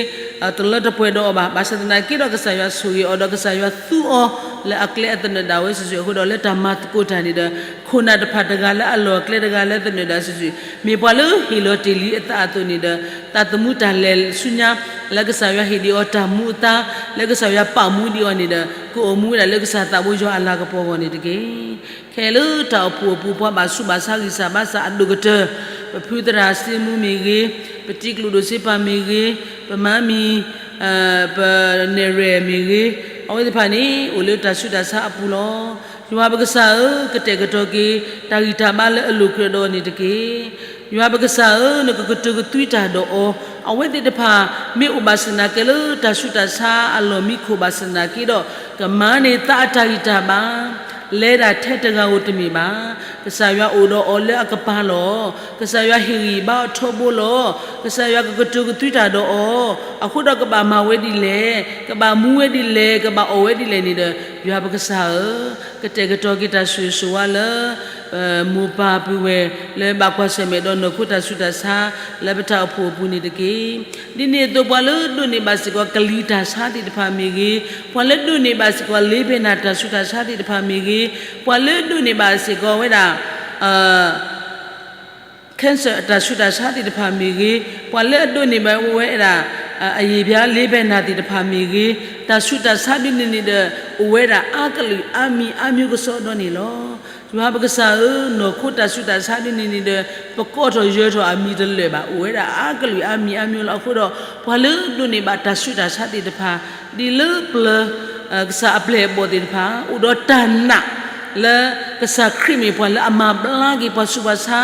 တလၢတပှဲၤဒီးအီၤဘၣ်. ဘၣ်ဆၣ်သနာ်က့ဒီး ကစၢ်ယွၤဆိၣ်ဂ့ၤအီၤဒီးကစၢ်ယွၤသူအီၤ လၢအကျဲအသနၢၣ်ဒၣ်ဝဲစုာ်စုာ်အဃိဒီး လၢတၢ်မၤသကိးတၢ်န့ၣ်ဒီး ခိၣ်နၢ်တဖၣ်တဂၤလၢအလီၢ်အကျဲတဂၤလၢသနၢၣ်ဒၣ်စုာ်စုာ် မ့ၢ်ပှၤလၢဟ့ၣ်လီၤတ့ၢ်လံအသးအသိးန့ၣ်ဒီး သးသမူတၢ်လဲၤဆူညါ လၢကစၢ်ယွၤဟ့ၣ်ဒံးအီၤတၢ်မူအသါ, လၢကစၢ်ယွၤပာ်မူဒံးအီၤန့ၣ်ဒီး ကအိၣ်မူဝဲဒၣ်လၢကစၢ်သးဘိယွၤအလၤကပီၤအဂီၢ်န့ၣ်တက့ၢ်. ခဲအံၤလၢတၢ်အိၣ်ဖှိၣ်အပူၤ ပှၤဘၣ်ဆူးဘၣ်ဆါဂံၢ်စၢ်ဘါစၢ်အဒိၣ်ကတၢၢ်, ပဖုသရၣ်စ့မူမ့ၢ်ဂ့ၤ, ပတံၤကျိၣ်ဒိၣ်စ့ပၢ်မ့ၢ်ဂ့ၤ, ပမါမံၤ, ပနဲၣ်ရွဲၣ်မ့ၢ်ဂ့ၤ, အဝဲသ့ၣ်တဖၣ်န့ၣ် အိၣ်လၢတၢ်ဆူးတၢ်ဆါအပူၤလီၤ. ယွၤပကစၢ်ဧၢ, ကတဲာ်ကတီၤက့ၤ တၢ်ဂံၢ်တၢ်ဘါလၢအလိာ်ကြၢးဒီးအီၤန့ၣ်တက့ၢ်. ယွၤပကစၢ်ဧၢ, နကကတိၤကသွံတၢ်ဒီးအီၤ, အဝဲသ့ၣ်တဖၣ် မ့ၢ်အိၣ်ဘၣ်ဆၣ်သနာ်က့လၢတၢ်ဆူးတၢ်ဆါအလီၢ်မံခိၣ်ဘၣ်ဆၣ်သနာ်က့ဒီး ကမၤန့ၢ်သးအတၢ်ဂံၢ်တၢ်ဘါ လဲၤဒၣ်ထဲတဂၤဧိၤတမ့ၢ်ဘၣ်. ကစၢ်ယွၤအိၣ်ဒီးအီၤလၢအကပၤလီၤ. ကစၢ်ယွၤဟ့ၣ်ဂံၢ်ဘါအီၤထီဘိလီၤ. ကစၢ်ယွၤကကတိၤကသွံတၢ်ဒီးအီၤ, အဃိဒီးကဘၣ်မၤဝဲဒ်လဲၣ်, ကဘၣ်မူဝဲဒ်လဲၣ်, ကဘၣ်အီၣ်ဝဲဒ်လဲၣ်န့ၣ်ဒီး ယွၤပကစၢ်ဧၢ, ကတဲာ်ကတီၤက့ၤတၢ်ဆိၣ်ဂ့ၤဆိၣ်ဝါလၢ မိၢ်ပၢ်ပုၢ်ဝဲၢ် လၢဘၣ်ကွၢ်ဆၢၣ်မဲာ်ဒီးနီၢ်ခိတၢ်ဆူးတၢ်ဆါ လၢပတၢ်အိၣ်ဖှိၣ်အပူၤန့ၣ်တက့ၢ်. ဒ်န့ၣ်အသိး ပှၤလၢဒိးန့ၢ်ဘၣ်စ့ၢ်ကီးကလံၤတၢ်ဆါသ့ၣ်တဖၣ်မ့ၢ်ဂ့ၤ, ပှၤလၢဒိးန့ၢ်ဘၣ်စ့ၢ်ကီးလ့ဘဲနၢ်တၢ်ဆူးတၢ်ဆါသ့ၣ်တဖၣ်မ့ၢ်ဂ့ၤ, ပှၤလၢဒိးန့ၢ်ဘၣ်စ့ၢ်ကီးဝဲဒၣ် cancer အတၢ်ဆူးတၢ်ဆါသ့ၣ်တဖၣ်မ့ၢ်ဂ့ၤ, ပှၤလၢအဒိးန့ၢ်ဘၣ်ဝဲဒၣ် အယံာ်ဘျါလ့ဘဲနၢ်သ့ၣ်တဖၣ်မ့ၢ်ဂ့ၤ, တၢ်ဆူးတၢ်ဆါဒ်န့ၣ်န့ၣ်ဒီး အိၣ်ဝဲဒၣ်အါကလုာ်အါမံၤအါမျိုးကစီဒီန့ၣ်လီၤ. ယွၤပကစၢ်ဧၢ, နီၢ်ခိတၢ်ဆူးတၢ်ဆါဒ်န့ၣ်န့ၣ်ဒီး ပကိးထီၣ်ယၢၤထီၣ်အမံၤတလၢာ်ဘၣ်, အိၣ်ဝဲဒၣ်အါကလုာ်အါမံၤအါမျိုးလီၤ. အဃိဒီး ပှၤလၢဒိးန့ၢ်ဘၣ်တၢ်ဆူးတၢ်ဆါသ့ၣ်တဖၣ် ဒ်လၢပျၢၤ ကစၢ်အပျဲၢ်အဘီၣ်သ့ၣ်တဖၣ် အိၣ်ဒီးတၢ်နာ် လၢကစၢ်ခရံာ်မ့ၢ်ပှၤလၢအမၤဘျါက့ၤပှၤဆူးပှၤဆါ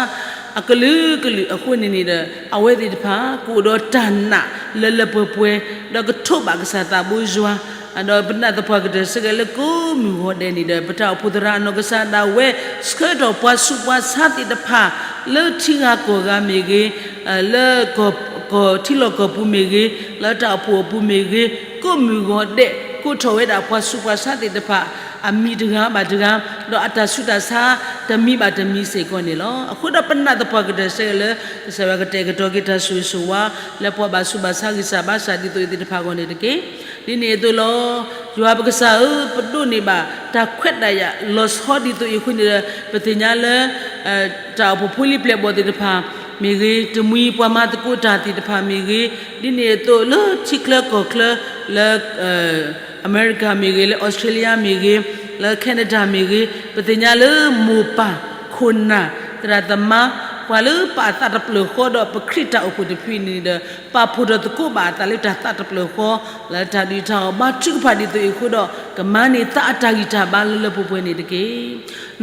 အကလုာ်ကလုာ်အဃိန့ၣ်န့ၣ်ဒီး အဝဲသ့ၣ်တဖၣ် ကအိၣ်ဒီးတၢ်နာ်လၢလၢပှဲၤပှဲၤ ဒီးကထိးဘၣ်ကစၢ်သးဘိယွၤ, ဒီးပနာ်သပှၢ်ကတၢၢ်ဆၢက့ၤလၢကိးမုၢ်ဂီၤဒဲးန့ၣ်ဒီး ပတၢ်အိၣ်ဖှိၣ်သရၣ်အနီၢ်ကစၢ်ဒၣ်ဝဲ ဆှၢထီၣ်ပှၤဆူးပှၤဆါသ့ၣ်တဖၣ် လၢထံဂၤကီၢ်ဂၤမ့ၢ်ဂ့ၤ, လၢ ကီၢ်ထံလီၢ်ကီၢ်ပူၤမ့ၢ်ဂ့ၤ, လၢတၢ်အိၣ်ဖှိၣ်အပူၤမ့ၢ်ဂ့ၤ, ကိးမုၢ်ဂီၤဒဲး ကိးထီၣ်ဝဲဒၣ်ပှၤဆူးပှၤဆါသ့ၣ်တဖၣ် အမံၤတဂၤဘၣ်တဂၤ, ဒီးအတၢ်ဆူးတၢ်ဆါတမံၤဘၣ်တမံၤစ့ၢ်ကီးန့ၣ်လီၤ. အဃိဒီးပနာ်သပှၢ်ကတၢၢ်ဆၢက့ၤလၢ ကစၢ်ယွၤကတဲာ်ကတီၤက့ၤတၢ်ဆိၣ်ဂ့ၤဆိၣ်ဝါ လၢပှၤဘၣ်ဆူးဘၣ်ဆါဂံၢ်စၢ်ဘါစၢ်ဒ်သိးအံၤသ့ၣ်တဖၣ်အဂီၢ်န့ၣ်တက့ၢ်. ဒ်န့ၣ်အသိးလီၤ. ယွၤပကစၢ်ဧၢ, ပဒိးန့ၢ်ဘၣ်တၢ်ခွဲးတၢ်ယာ်လီၤဆီဒ်သိးအံၤအဃိန့ၣ်ဒီး ပသ့ၣ်ညါလၢ တၢ်အိၣ်ဖှိၣ်ဖိလံၤပျဲၢ်ဘီၣ်သ့ၣ်တဖၣ်မ့ၢ်ဂ့ၤ, တမှံၤပှၤမၤသကိးတၢ်သ့ၣ်တဖၣ်မ့ၢ်ဂ့ၤ, ဒ်န့ၣ်အသိးလၢထံချၢကီၢ်ချၢ လၢ အမဲရကၤမ့ၢ်ဂ့ၤ, လၢအီစထြ့လယါမ့ၢ်ဂ့ၤ, လၢ Canada မ့ၢ်ဂ့ၤ, ပသ့ၣ်ညါလၢမိၢ်ပၢ် ခိၣ်နၢ် သရၣ်သမါ ပှၤလၢပာ်အသးတဖျၢၣ်ဃီဒီးပခရံာ်တၢ်အိၣ်ဖှိၣ်တဖုအံၤန့ၣ်ဒီး ပာ်ဖှိၣ်ထီၣ်သကိးဘၣ်အသးလၢတၢ်သးတဖျၢၣ်ဃီ လၢတၢ်ဒုးတၢ်အီၣ်ဘါထုကဖၣ်ဒ်သိးအံၤအဃိဒီး ကမၤန့ၢ်သးအတၢ်ဂံၢ်တၢ်ဘါလၢလၢပှဲၤပှဲၤန့ၣ်တက့ၢ်.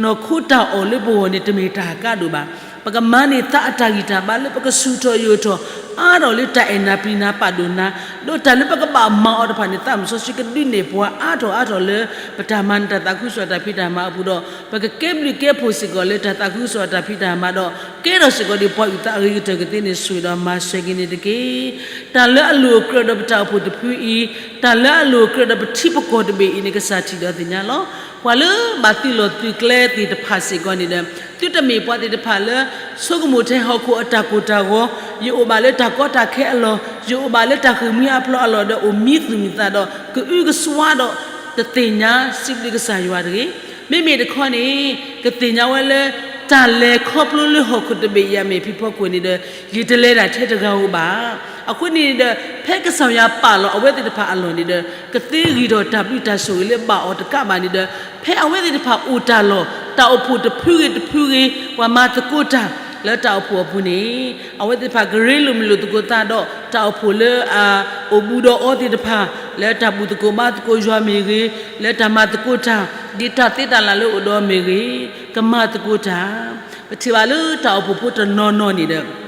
နီၢ်ခိတၢ်အီၣ်လၢပဂီၢ်န့ၣ် တမ့ၢ်တၢ်အကါဒိၣ်ဘၣ်. ပကမၤန့ၢ်သးအတၢ်ဂံၢ်တၢ်ဘါလၢပကဆူၣ်ထီၣ်ယိာ်ထီၣ် အါထီၣ်လၢတၢ်အဲၣ်နၤပျံၤနၤပာ်ဒိၣ်နၤ, ဒီးတၢ်လၢပကဘၣ်မၤအီၤတဖၣ်န့ၣ် သးမုၢ်စီဆှံကဒုးနဲၣ်ပှၤအါထီၣ်အါထီၣ်လၢ ပတၢ်မၤန့ၢ်တၢ်သးခုကစီၣ်တၢ်ဖံးတၢ်မၤအပူၤဒီး ပကကဲဘျုးကဲဖှိၣ်စ့ၢ်ကီးလၢတၢ်သးခုကစီၣ်တၢ်ဖံးတၢ်မၤဒီး ကဲထီၣ်စ့ၢ်ကီးဒ်ပှၤအုၣ်သးအဂ့ၤကတၢၢ်ကသ့န့ၣ် ဆိၣ်ဂ့ၤဒီးမၤစၢၤက့ၤန့ၣ်တက့ၢ်. တၢ်လၢအလိၤအကြၢးဒီးပတၢ်အိၣ်ဖှိၣ်တဖုအံၤ, တၢ်လၢအလိၤအကြၢးဒီးပထံပကီၢ်တဘ့ၣ်အံၤန့ၣ် ကစၢ်ထံၣ်ဒီးသ့ၣ်ညါလီၤ. ပှၤလၢဘၣ်သုးလီၢ်သုးကျဲသ့ၣ်တဖၣ်စ့ၢ်ကီးန့ၣ်ဒီး သုတမ့ၢ်ပှၤသ့ၣ်တဖၣ်လၢ ဆိကမိၣ်ထဲဟီၣ်ခိၣ်အတၢ်ကိၢ်တၢ်ဂီၤ, ယအိၣ်ဘၣ်လၢတၢ်ကီတၢ်ခဲအလီၢ်, ယအိၣ်ဘၣ်လၢတၢ်ဃ့ၢ်မှံဟးဖျိးအလီၢ်ဒီး အိၣ်မံသူၣ်မံသးဒီး ကအုကစွါဒီး တသ့ၣ်ညါစံးဘျုးကစၢ်ယွၤတဂ့ၤ. မ့မ့ၢ်တခီန့ၣ် ကသ့ၣ်ညါဝဲလၢ တၢ်လဲၤခီဖျိလၢဟီၣ်ခိၣ်တဘ့ၣ်အံၤအမဲာ်ဖံးဖီခိၣ်န့ၣ်ဒီး ယတလဲၤတၢ်ထဲတဂၤဧိၤဘၣ်. အဃိန့ၣ်ဒီး ဖဲကစၢ်ယွၤပာ်လီၤအဝဲသ့ၣ်တဖၣ်အလီၢ်န့ၣ်ဒီး ကသ့ဂံၢ်ထီၣ်တၢ်ဘျုးတၢ်ဆိၣ်ဂ့ၤလၢဘၣ်အီၤတကးဘၣ်န့ၣ်ဒီး ဖဲအဝဲသ့ၣ်တဖၣ်အိၣ်တၢ်လီၢ် တၢ်အိၣ်ဖှိၣ်တဖုဂ့ၤတဖုဂ့ၤ ပှၤမၤသကိးတၢ်လၢတၢ်အိၣ်ဖှိၣ်အပူၤန့ၣ် အဝဲသ့ၣ်တဖၣ်ကရ့လိာ်မုာ်လိာ်သကိးသးဒီး တၢ်အိၣ်ဖှိၣ်လၢအအိၣ်ဘူးဒီးအီၤသ့ၣ်တဖၣ် လၢတၢ်ဘူၣ်သကိးဘါသကိးယွၤမ့ၢ်ဂ့ၤ, လၢတၢ်မၤသကိးတၢ် ဒ်တၢ်သ့တၢ်လၢ်လၢအိၣ်ဒီးအီၤမ့ၢ်ဂ့ၤ, ကမၤသကိးတၢ်. ပထံၣ်ဘၣ်လၢတၢ်အိၣ်ဖှိၣ်ဖိတနီၤနီၤန့ၣ်ဒီး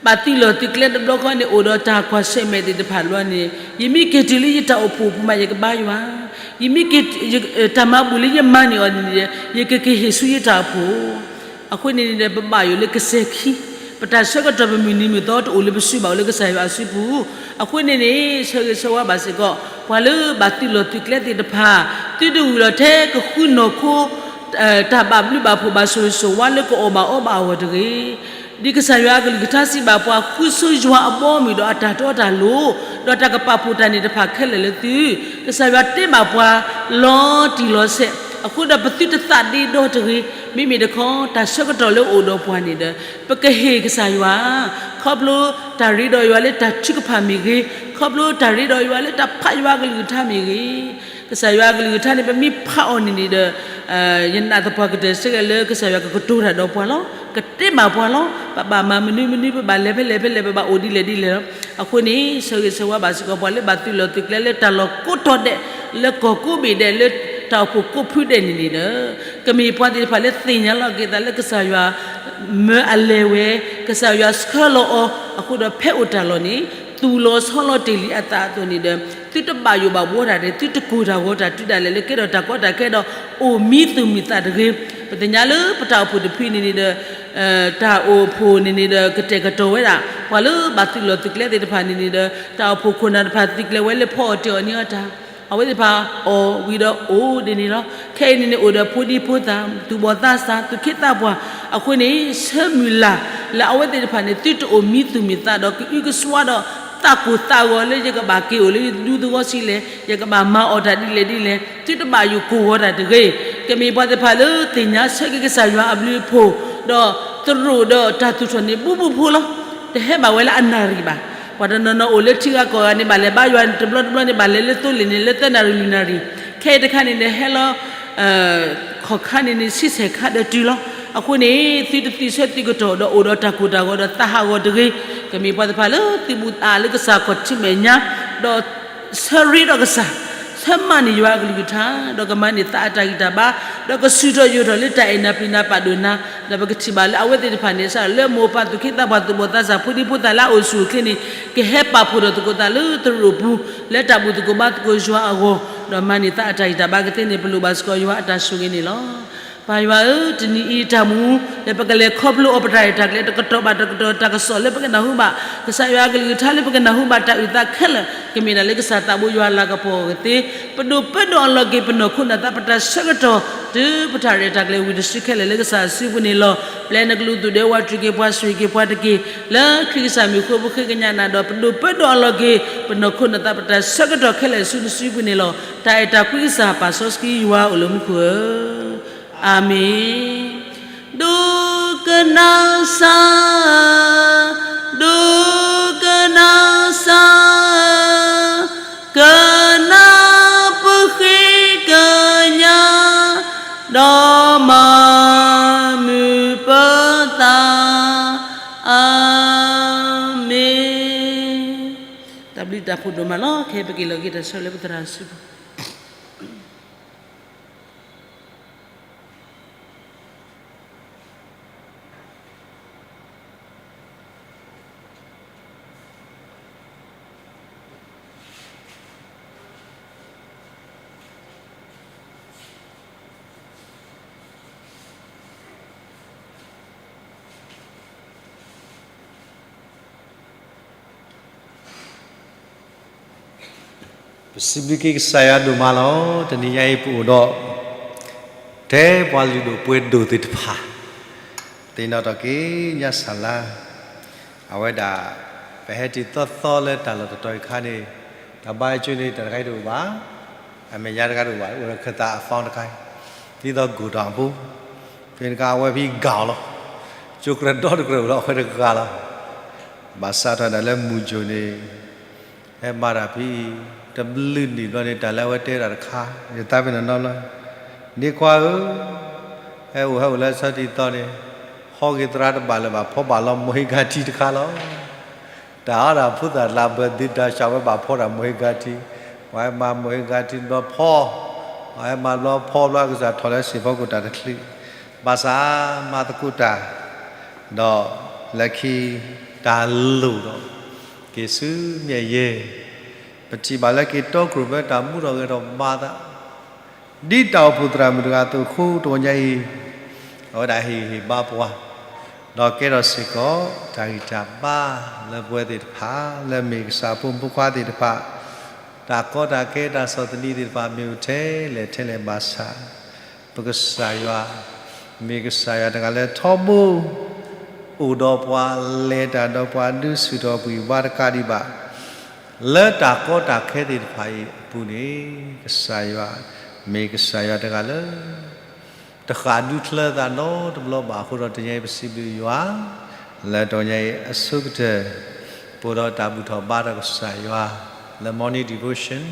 ဘၣ်သုးလီၢ်သုးကျဲတဘျီဃီန့ၣ် အိၣ်ဒီးတၢ်ကွၢ်ဆၢၣ်မဲာ်သ့ၣ်တဖၣ်တဘျီန့ၣ် ယမ့ၢ်က့ၤတုၤလၢယတၢ်အိၣ်ဖှိၣ်ပူၤမး ယကဘါယွၤ, ယမ့ၢ်က့ၤ တၢ်မၤဘူၣ်လၢယမၤန့ၢ်အီၤန့ၣ် ယကက့ၤဟ့ၣ်ဆူယတၢ်အိၣ်ဖှိၣ် အဃိန့ၣ်န့ၣ်ဒီး ပဘၣ်ယိၣ်လၢကစဲၤခံ, ပတၢ်ဆၢကတီၢ်ပမုၢ်နံၤမုၢ်သီတအိၣ်လၢပစုဘၣ်အိၣ်လၢကစၢ်ယွၤအစုပူၤ. အဃိန့ၣ်န့ၣ် ဆၢဂ့ၤဆၢဝါဘၣ်စ့ၢ်ကီး ပှၤလၢဘၣ်သုးလီၢ်သုးကျဲသ့ၣ်တဖၣ် သုတဝံၤလီၤထဲကဃုနီၢ်ခိ တၢ်ဘၣ်ဘျုးဘၣ်ဖှိၣ်ဘၣ်ဆိၣ်ဂ့ၤဆိၣ်ဝါလၢကအီၣ်ဘၣ်အီဘၣ်အဂီၢ်တဂ့ၤ. ဒ်ကစၢ်ယွၤအကလုၢ်ကထါစံးဘၣ်ပှၤ ဃုဆိယွၤအဘီအမုၢ်ဒီးအတၢ်တီတၢ်လိၤ, ဒီးတၢ်ကပာ်ဖှိၣ်တၢ်န့ၣ်တဖၣ်ခဲလၢာ်လၢသု, ကစၢ်ယွၤတဲဘၣ်ပှၤ လီၤတံၢ်လီၤဆဲး, အဃိဒီးပသုတသးဒ့ဒီတဂ့ၤ. မ့မ့ၢ်တခီ တၢ်ဆၢကတီၢ်လၢအိၣ်ဒီးပှၤန့ၣ်ဒီး ပကဟ့ၣ်ကစၢ်ယွၤ ခီဖျိတၢ်ရ့ဒီးယွၤလၢတၢ်ထုကဖၣ်မ့ၢ်ဂ့ၤ, ခီဖျိတၢ်ရ့ဒီးယွၤလၢတၢ်ဖးယွၤအကလုၢ်ကထါမ့ၢ်ဂ့ၤ, ကစၢ်ယွၤအကလုၢ်ကထါန့ၣ် ပမ့ၢ်ဖးအီၤန့ၣ်န့ၣ်ဒီး ယနာ်သပှၢ်ကတၢၢ်စ့ၢ်ကီးလၢကစၢ်ယွၤကကတိၤတၢ်ဒီးပှၤလီၤ. ကတဲဘၣ်ပှၤလီၤ. ပဘၣ်မၤမနုၤမနုၤ ပဘၣ်လဲၤဖဲလဲၣ်ဖဲလဲၣ် ပဘၣ်အိၣ်ဒ်လဲၣ်ဒ်လဲၣ်လီၤ. အဃိန့ၣ် ဆၢဂ့ၤဆၢဝါဘၣ်စ့ၢ်ကီးပှၤလၢဘၣ်သုးလီၢ်သုးကျဲလၢတၢ်လီၢ်ကိးတီၤဒဲး လၢကီၢ်ကိးဘ့ၣ်ဒဲး လၢတၢ်အိၣ်ဖှိၣ်ကိးဖုဒဲးန့ၣ်န့ၣ်ဒီး ကမ့ၢ်ပှၤသ့ၣ်တဖၣ်လၢသ့ၣ်ညါလီၤက့ၤသးလၢကစၢ်ယွၤ မၢအလဲၤဝဲ, ကစၢ်ယွၤဆှၢလီၤအီၤ, အဃိဒီးဖဲအိၣ်တၢ်လီၢ်န့ၣ် သူၣ်လီၤဆီလီၤတ့ၢ်လံအသးအသိးန့ၣ်ဒီး သုတဘၣ်ယိၣ်ဘၣ်ဘှီတၢ်တဂ့ၤ, သုတကိၢ်တၢ်ဂီၤတၢ်တုၤဒၣ်လဲာ်လၢကဲထီၣ်တၢ်ကီတၢ်ခဲဒီး အိၣ်မံသူၣ်မံသးတဂ့ၤ. ပသ့ၣ်ညါလၢပတၢ်အိၣ်ဖှိၣ်တဖုန့ၣ်န့ၣ်ဒီး တၢ်အိၣ်ဖှိၣ်န့ၣ်န့ၣ်ဒီး ကတဲာ်ကတီၤဝဲဒၣ် ပှၤလၢဘၣ်သုးလီၢ်သုးကျဲသ့ၣ်တဖၣ်န့ၣ်န့ၣ်ဒီး တၢ်အိၣ်ဖှိၣ်ခိၣ်နၢ်တဖၣ်သံကျဲဝဲလၢဖီအီၣ်တ့ၢ်အီၣ်န့ၢ်အီၣ်တၢ် အဝဲသ့ၣ်တဖၣ်အီၣ်ဝံၤဒီးအိၣ်ဒ်န့ၣ်လီၤ. ခဲအံၤန့ၣ်န့ၣ် အိၣ်ဒီးဖိဒံဖိသၣ် သူၣ်ဘီၣ်သးစၢ် သူၣ်က့သးပှၢ် အဃိန့ၣ် ဆၢမုၢ်လၢ်လၢအဝဲသ့ၣ်တဖၣ်န့ၣ် သုတအိၣ်မံသူၣ်မံသးဒီး ကအုကစွါဒီး သးကိၢ်သးဂီၤလၢယကဘၣ်က့ၤအိၣ်လၢယဒူသဝီဆံးလဲၣ်, ယကဘၣ်မၤအီၣ်တၢ်ဒ်လဲၣ်ဒ်လဲၣ်, သုတဘၣ်ယိၣ်ကိၢ်ဂီၤတၢ်တဂ့ၤ. ကမ့ၢ်ပှၤသ့ၣ်တဖၣ်လၢသ့ၣ်ညါဆၢက့ၤကစၢ်ယွၤအဘျုးအဖှိၣ်, ဒီးသရိာ်ဒီးတၢ်သူၣ်ထီၣ်န့ၣ် ဘူးဘူးဖိလီၤ. တဟဲဘၣ်ဝဲလၢအနၣ်ရံၣ်ဘၣ်. ပှၤတနီၤနီၤအိၣ်လၢထံဂၤကီၢ်ဂၤန့ၣ် ဘၣ်လဲၤဘါယွၤတဘျီတဘျီန့ၣ် ဘၣ်လဲၤလၢသိလ့ၣ်န့ၣ် လၢသၢနၣ်ရံၣ်လွံၢ်နၣ်ရံၣ်, ခဲအံၤတခါန့ၣ်န့ၣ် ဟဲလီၤ ခီၣ်ခါန့ၣ်န့ၣ် ဆံဆဲၣ်ခါဒီးတုၤလီၤ. အဃိန့ၣ် သုတသံဆၢသုကတီၢ်ဒီးအိၣ်ဒီးတၢ်ကိၢ်တၢ်ဂီၤဒီးသးဟးဂီၤတဂ့ၤ. ကမ့ၢ်ပှၤသ့ၣ်တဖၣ်လၢသုဘူးအါလၢကစၢ်ခီၣ်ထံးမဲာ်ညါ, ဒီးဆၢရ့ဒီးကစၢ်, ဆၢမၤန့ၢ်ယွၤအကလုၢ်ကထါ, ဒီးကမၤန့ၢ်သးအတၢ်ဂံၢ်တၢ်ဘါ, ဒီးကဆူၣ်ထီၣ်ယိာ်ထီၣ်လၢတၢ်အဲၣ်နၢ်ပျံၤနၢ်ပာ်ဒိၣ်နၢ်, ဒီးပကထံၣ်ဘၣ်လၢအဝဲသ့ၣ်တဖၣ်န့ၣ် စးလၢမိၢ်ပၢ်သူၣ်က့သးပှၢ်သူၣ်ဘီၣ်သးစၢ်ဖိဒံဖိသၣ်လၢအအိၣ်ဆူၣ်အိၣ်ချ့န့ၣ် ကဟဲပာ်ဖှိၣ်ထီၣ်သကိးသးလၢသရိာ်ပူၤ လၢတၢ်ဘူၣ်သကိးဘါသကိးယွၤအဂီၢ်, ဒီးမၤန့ၢ်သးအတၢ်ဂံၢ်တၢ်ဘါကသ့န့ၣ် ပလိၣ်ဘၣ်စ့ၢ်ကီးယွၤအတၢ်ဆိၣ်ဂ့ၤန့ၣ်လီၤ. ပၢ်ယွၤဧၢ, တနံၤအံၤတၢ်မူ လၢပကလဲၤခီဖျိအီၤပတၢ်ရဲၣ်တၢ်ကျဲၤ တကတီၢ်ဘၣ်တကတီၢ် တၢ်ကစီၣ်လၢပကနၢ်ဟူဘၣ်, ကစၢ်ယွၤအကလုၢ်ကထါလၢပကနၢ်ဟူဘၣ်တၢ်အုၣ်သးခဲလၢာ် ကမ့ၢ်ဒၣ်လၢကစၢ်သးဘိယွၤလၤကပီၤအဂီၢ်သ့, ပဒိၣ်ပၢဒီးအလီၢ်က့ၤ ပနီၢ်ခိနီၢ်သးပတၢ်ဆၢကတီၢ် တုၤပတၢ်ရဲၣ်တၢ်ကျဲၤဝံၤတစုခဲလၢာ်လၢကစၢ်အစုပူၤန့ၣ်လီၤ. ပျဲနကလူးသူၣ်ဒဲဝးတြံၤက့ၤပှၤ ဆိၣ်ဂ့ၤက့ၤပှၤတက့ၢ်, လၢခရံာ်ကစၢ်မံၤအဃိ ပဃ့ကညးနၤဒီး ပဒိၣ်ပၢဒီးအလီၢ်က့ၤ ပနီၢ်ခိနီၢ်သးပတၢ်ဆၢကတီၢ်ခဲလၢာ်ဆူနစုပူၤန့ၣ်လီၤ. တၢ်အဲၣ်တၢ်ကွံကစၢ်ပာ်စီဆှံယွၤအိၣ်လၢမူခိၣ်ဧၢ, အၤမ့ၣ်. ဒိကနၣ်စၢ်, ဒိကနၣ်စၢ်, ကနၣ်ပဃ့ကညး ဒီးမၤမုာ်ပသး, အၤမ့ၣ်. တၢ်ဘျုးတၢ်ဖှိၣ်ဒိၣ်မးလီၤ. ခဲအံၤပက့ၤလီၤက့ၤတၢ်ဆၢလၢပသရၣ်စုပူၤ. ပစံးဘျုးက့ၤကစၢ်ယွၤ ဒိၣ်မးလီၤ. တနံၤညါအံၤ ပအိၣ်ဒီး ထဲပှၤလုၢ်ဒိၣ်ပှ့ၤဒိၣ်သ့ၣ်တဖၣ် သ့ၣ်နီၣ်ထီၣ်က့ၤညါဆၢ်လါ, အဝဲဒၣ် ပဟဲတုၤသီသီလၢတၢ်လီၢ်တတီၤအံၤအခါန့ၣ် တၢ်ဘါယွၤကၠိန့ၣ် တၢ်တခါအံၤတအိၣ်ဘၣ်, အမဲာ်ညါတခါတအိၣ်ဘၣ်, အိၣ်ဒီးခၢၣ်သးအ phone တခါ, ဒ်သိး ကိၢ်တီၢ်အပူၤ ဖဲန့ၣ်အခါအဝဲဖဲဂၤလီၤ, ကၠိကရၢဒီတကရၢလီၤ အဝဲတဂၤလီၤ. ဘၣ်ဆၣ်ထီၣ်ဒၣ်လၢမုၢ်ကၠိန့ၣ် ဟဲမၤတၢ်ဖဲအံၤ တဘျုးနံၣ်ဘျီန့ၣ် တၢ်လၢအဝဲတဲတၢ်တခါ ယသးပ့ၤနီၣ်နီတဘျီ, န့ၢ်ခွါဧၢ, ဟဲအိၣ်ဟဲအိၣ်လၢဆီတံၢ်သီန့ၣ် ဟီဂ့ၤသရၣ်တဘၣ်လၢၤဘၣ် ဖီဘၣ်လီၤမိၢ်ဟ့ၣ်ဂၤထံတခါလီၤ. တၢ်အီၣ်တၢ်ဖိသၣ်လၢဘၢၣ်သ့တၢ်ဆၣ်ဝဲဘၣ်ဖီတၢ်မိၢ်ဟ့ၣ်ဂၤထံ, ပှၤဟဲမၤမိၢ်ဟ့ၣ်ဂၤထံဘျီဖီ, ပှၤဟဲမၤဘျီဖီဘျီ ကစၢ်ထီၣ်လၢစံၣ်ဖီခိၣ်တၢ်တချ့, ဘၣ်ဆၣ်မၤသကိးတၢ်, ဒီးလၢခံတၢ်လိၣ်ဒီး က့ၤဆူမ့ၢ်ယဲ, ပထံၣ်ဘၣ်လၢက့ၤတီကြိးဖဲတၢ်မူထီၣ်ဂဲၤထီၣ်ဘၣ်သး ဒ်တၢ်အိၣ်ဖှိၣ်သရၣ်မုၣ်တဂၤအသိးအဃိ တဂီၤညါအံၤ အဝဲဒၣ်ဟ့ၣ်ဂံၢ်ဟ့ၣ်ဘါပှၤ, ဒီးကဲထီၣ်စ့ၢ်ကီးတၢ်ဂံၢ်တၢ်ဘါလၢပဝဲသ့ၣ်တဖၣ် လၢမ့ၢ်ကစၢ်အဖိမုၣ်ဖိခွါသ့ၣ်တဖၣ်, တၢ်ကီတၢ်ခဲတၢ်ဆီၣ်သနံးသ့ၣ်တဖၣ် မ့ၢ်အိၣ်ထဲလဲၣ်ထဲလဲၣ်ဘၣ်ဆၣ်, ပကစၢ်ယွၤ မ့ၢ်ကစၢ်ယွၤတဂၤလၢထီဘိ အိၣ်ဒီးပှၤ လဲၤတၢ်ဒီးပှၤ ဒုးဆူၣ်ထီၣ်ကွံာ်ပှၤတကးဒံးဘၣ် လၢတၢ်ကီတၢ်ခဲသ့ၣ်တဖၣ်အံၤအပူၤန့ၣ် ကစၢ်ယွၤ မ့ၢ်ကစၢ်ယွၤတဂၤလၢ တဃၣ်ဒူချၢသးနီတဘျီဘၣ်အဃိဒီး တနံၤအံၤပစံးဘျုးယွၤ လၢတနံၤအံၤအဆိကတၢၢ် ပအိၣ်ဒီးတၢ်ဘူၣ်ထီၣ်ဘါထီၣ်ကစၢ်ယွၤ လၢ morning devotion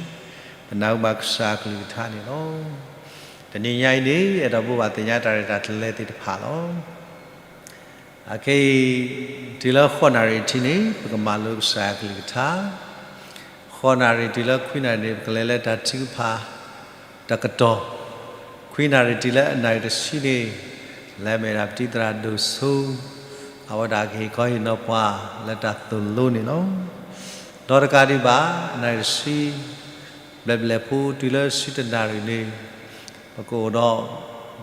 ပနၢ်ဟူဘၣ်ကစၢ်အကလုၢ်ကထါန့ၣ်လီၤ. တနံၤညါအံၤန့ၣ် အဲၣ်ဒိးဘိးဘၣ်သ့ၣ်ညါတၢ်ရဲၣ်တၢ်ကျဲၤသ့ၣ်တဖၣ်လီၤ. အခဲအံၤ တုၤလၢဃိးနၣ်ရံၣ်ထံန့ၣ် ပကမၤလိကစၢ်အကလုၢ်ကထါ, ဃိးနၣ်ရံၣ်တုၤလၢခွံနၣ်ရံၣ်န့ၣ် ပကလဲၤလၢတၢ်ထုကဖၣ်တကတီၢ်, ခွံနၣ်ရံၣ်တုၤလၢအနၣ်ရံၣ်တဆံန့ၣ် လၢအမ့ၢ်ဒၣ်ပတံၤသရၣ်ဒိၣ်စိ အဝဲဒၣ်ကဟ့ၣ်ခီဟ့ၣ်နီၤပှၤလၢတၢ်သိၣ်လိန့ၣ်လီၤ. ဒီးတကးဒံးဘၣ် အနၣ်ရံၣ်တဆံ ဘျဲၣ်ဘျဲၣ်ဖိတုၤလၢဆံတနၣ်ရံၣ်န့ၣ် ပကအိၣ်ဒီး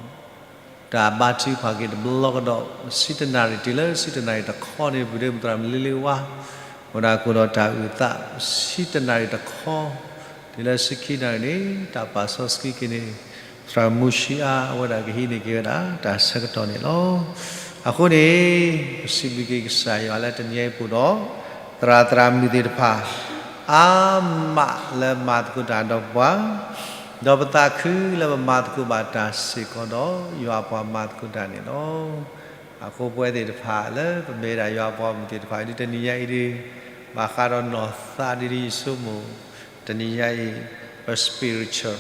တၢ်ဘါထုကဖၣ်က့ၤတဘျီကဒီး ဆံတနၣ်ရံၣ်တုၤလၢဆံတနၣ်ရံၣ်တခီန့ၣ် ပဒိၣ်မုၣ်သရၣ်မုၣ်လ့လ့ဝါ အိၣ်ဒၣ်ကအိၣ်ဒီးတၢ်အုၣ်သး ဆံတနၣ်ရံၣ်တခီ တုၤလၢဆံခံနၣ်ရံၣ်န့ၣ် တၢ်ပာ်စီဆှံက့ၤန့ၣ် သရၣ်မုၣ်မူၡံအါ အဝဲဒၣ်ကဟံးန့ၢ်က့ၤဝဲဒၣ်တၢ်ဆၢကတီၢ်န့ၣ်လီၤ. အဃိန့ၣ် ပစံးဘျုးက့ၤကစၢ်ယွၤလၢတနံၤအံၤပအိၣ်ဒီး သရၣ်သရၣ်မုၣ်သ့ၣ်တဖၣ် အါမးလၢမၤသကိးတၢ်ဒီးပှၤ, ဒီးပသးခုလၢပမၤသကိးဘၣ်တၢ်စ့ၢ်ကီးဒီး ယွၤပှၤမၤသကိးတၢ်န့ၣ်လီၤ. အဃိပဝဲသ့ၣ်တဖၣ်လၢပမ့ၢ်ဒၣ်ယွၤပှၤမုၣ်သ့ၣ်တဖၣ်အံၤ တနံၤညါအံၤဒီး ဘၣ်ဃးဒီးနီၢ်သးဒ်ယဆိကမိၣ် တနံၤညါအံၤ ပ spiritual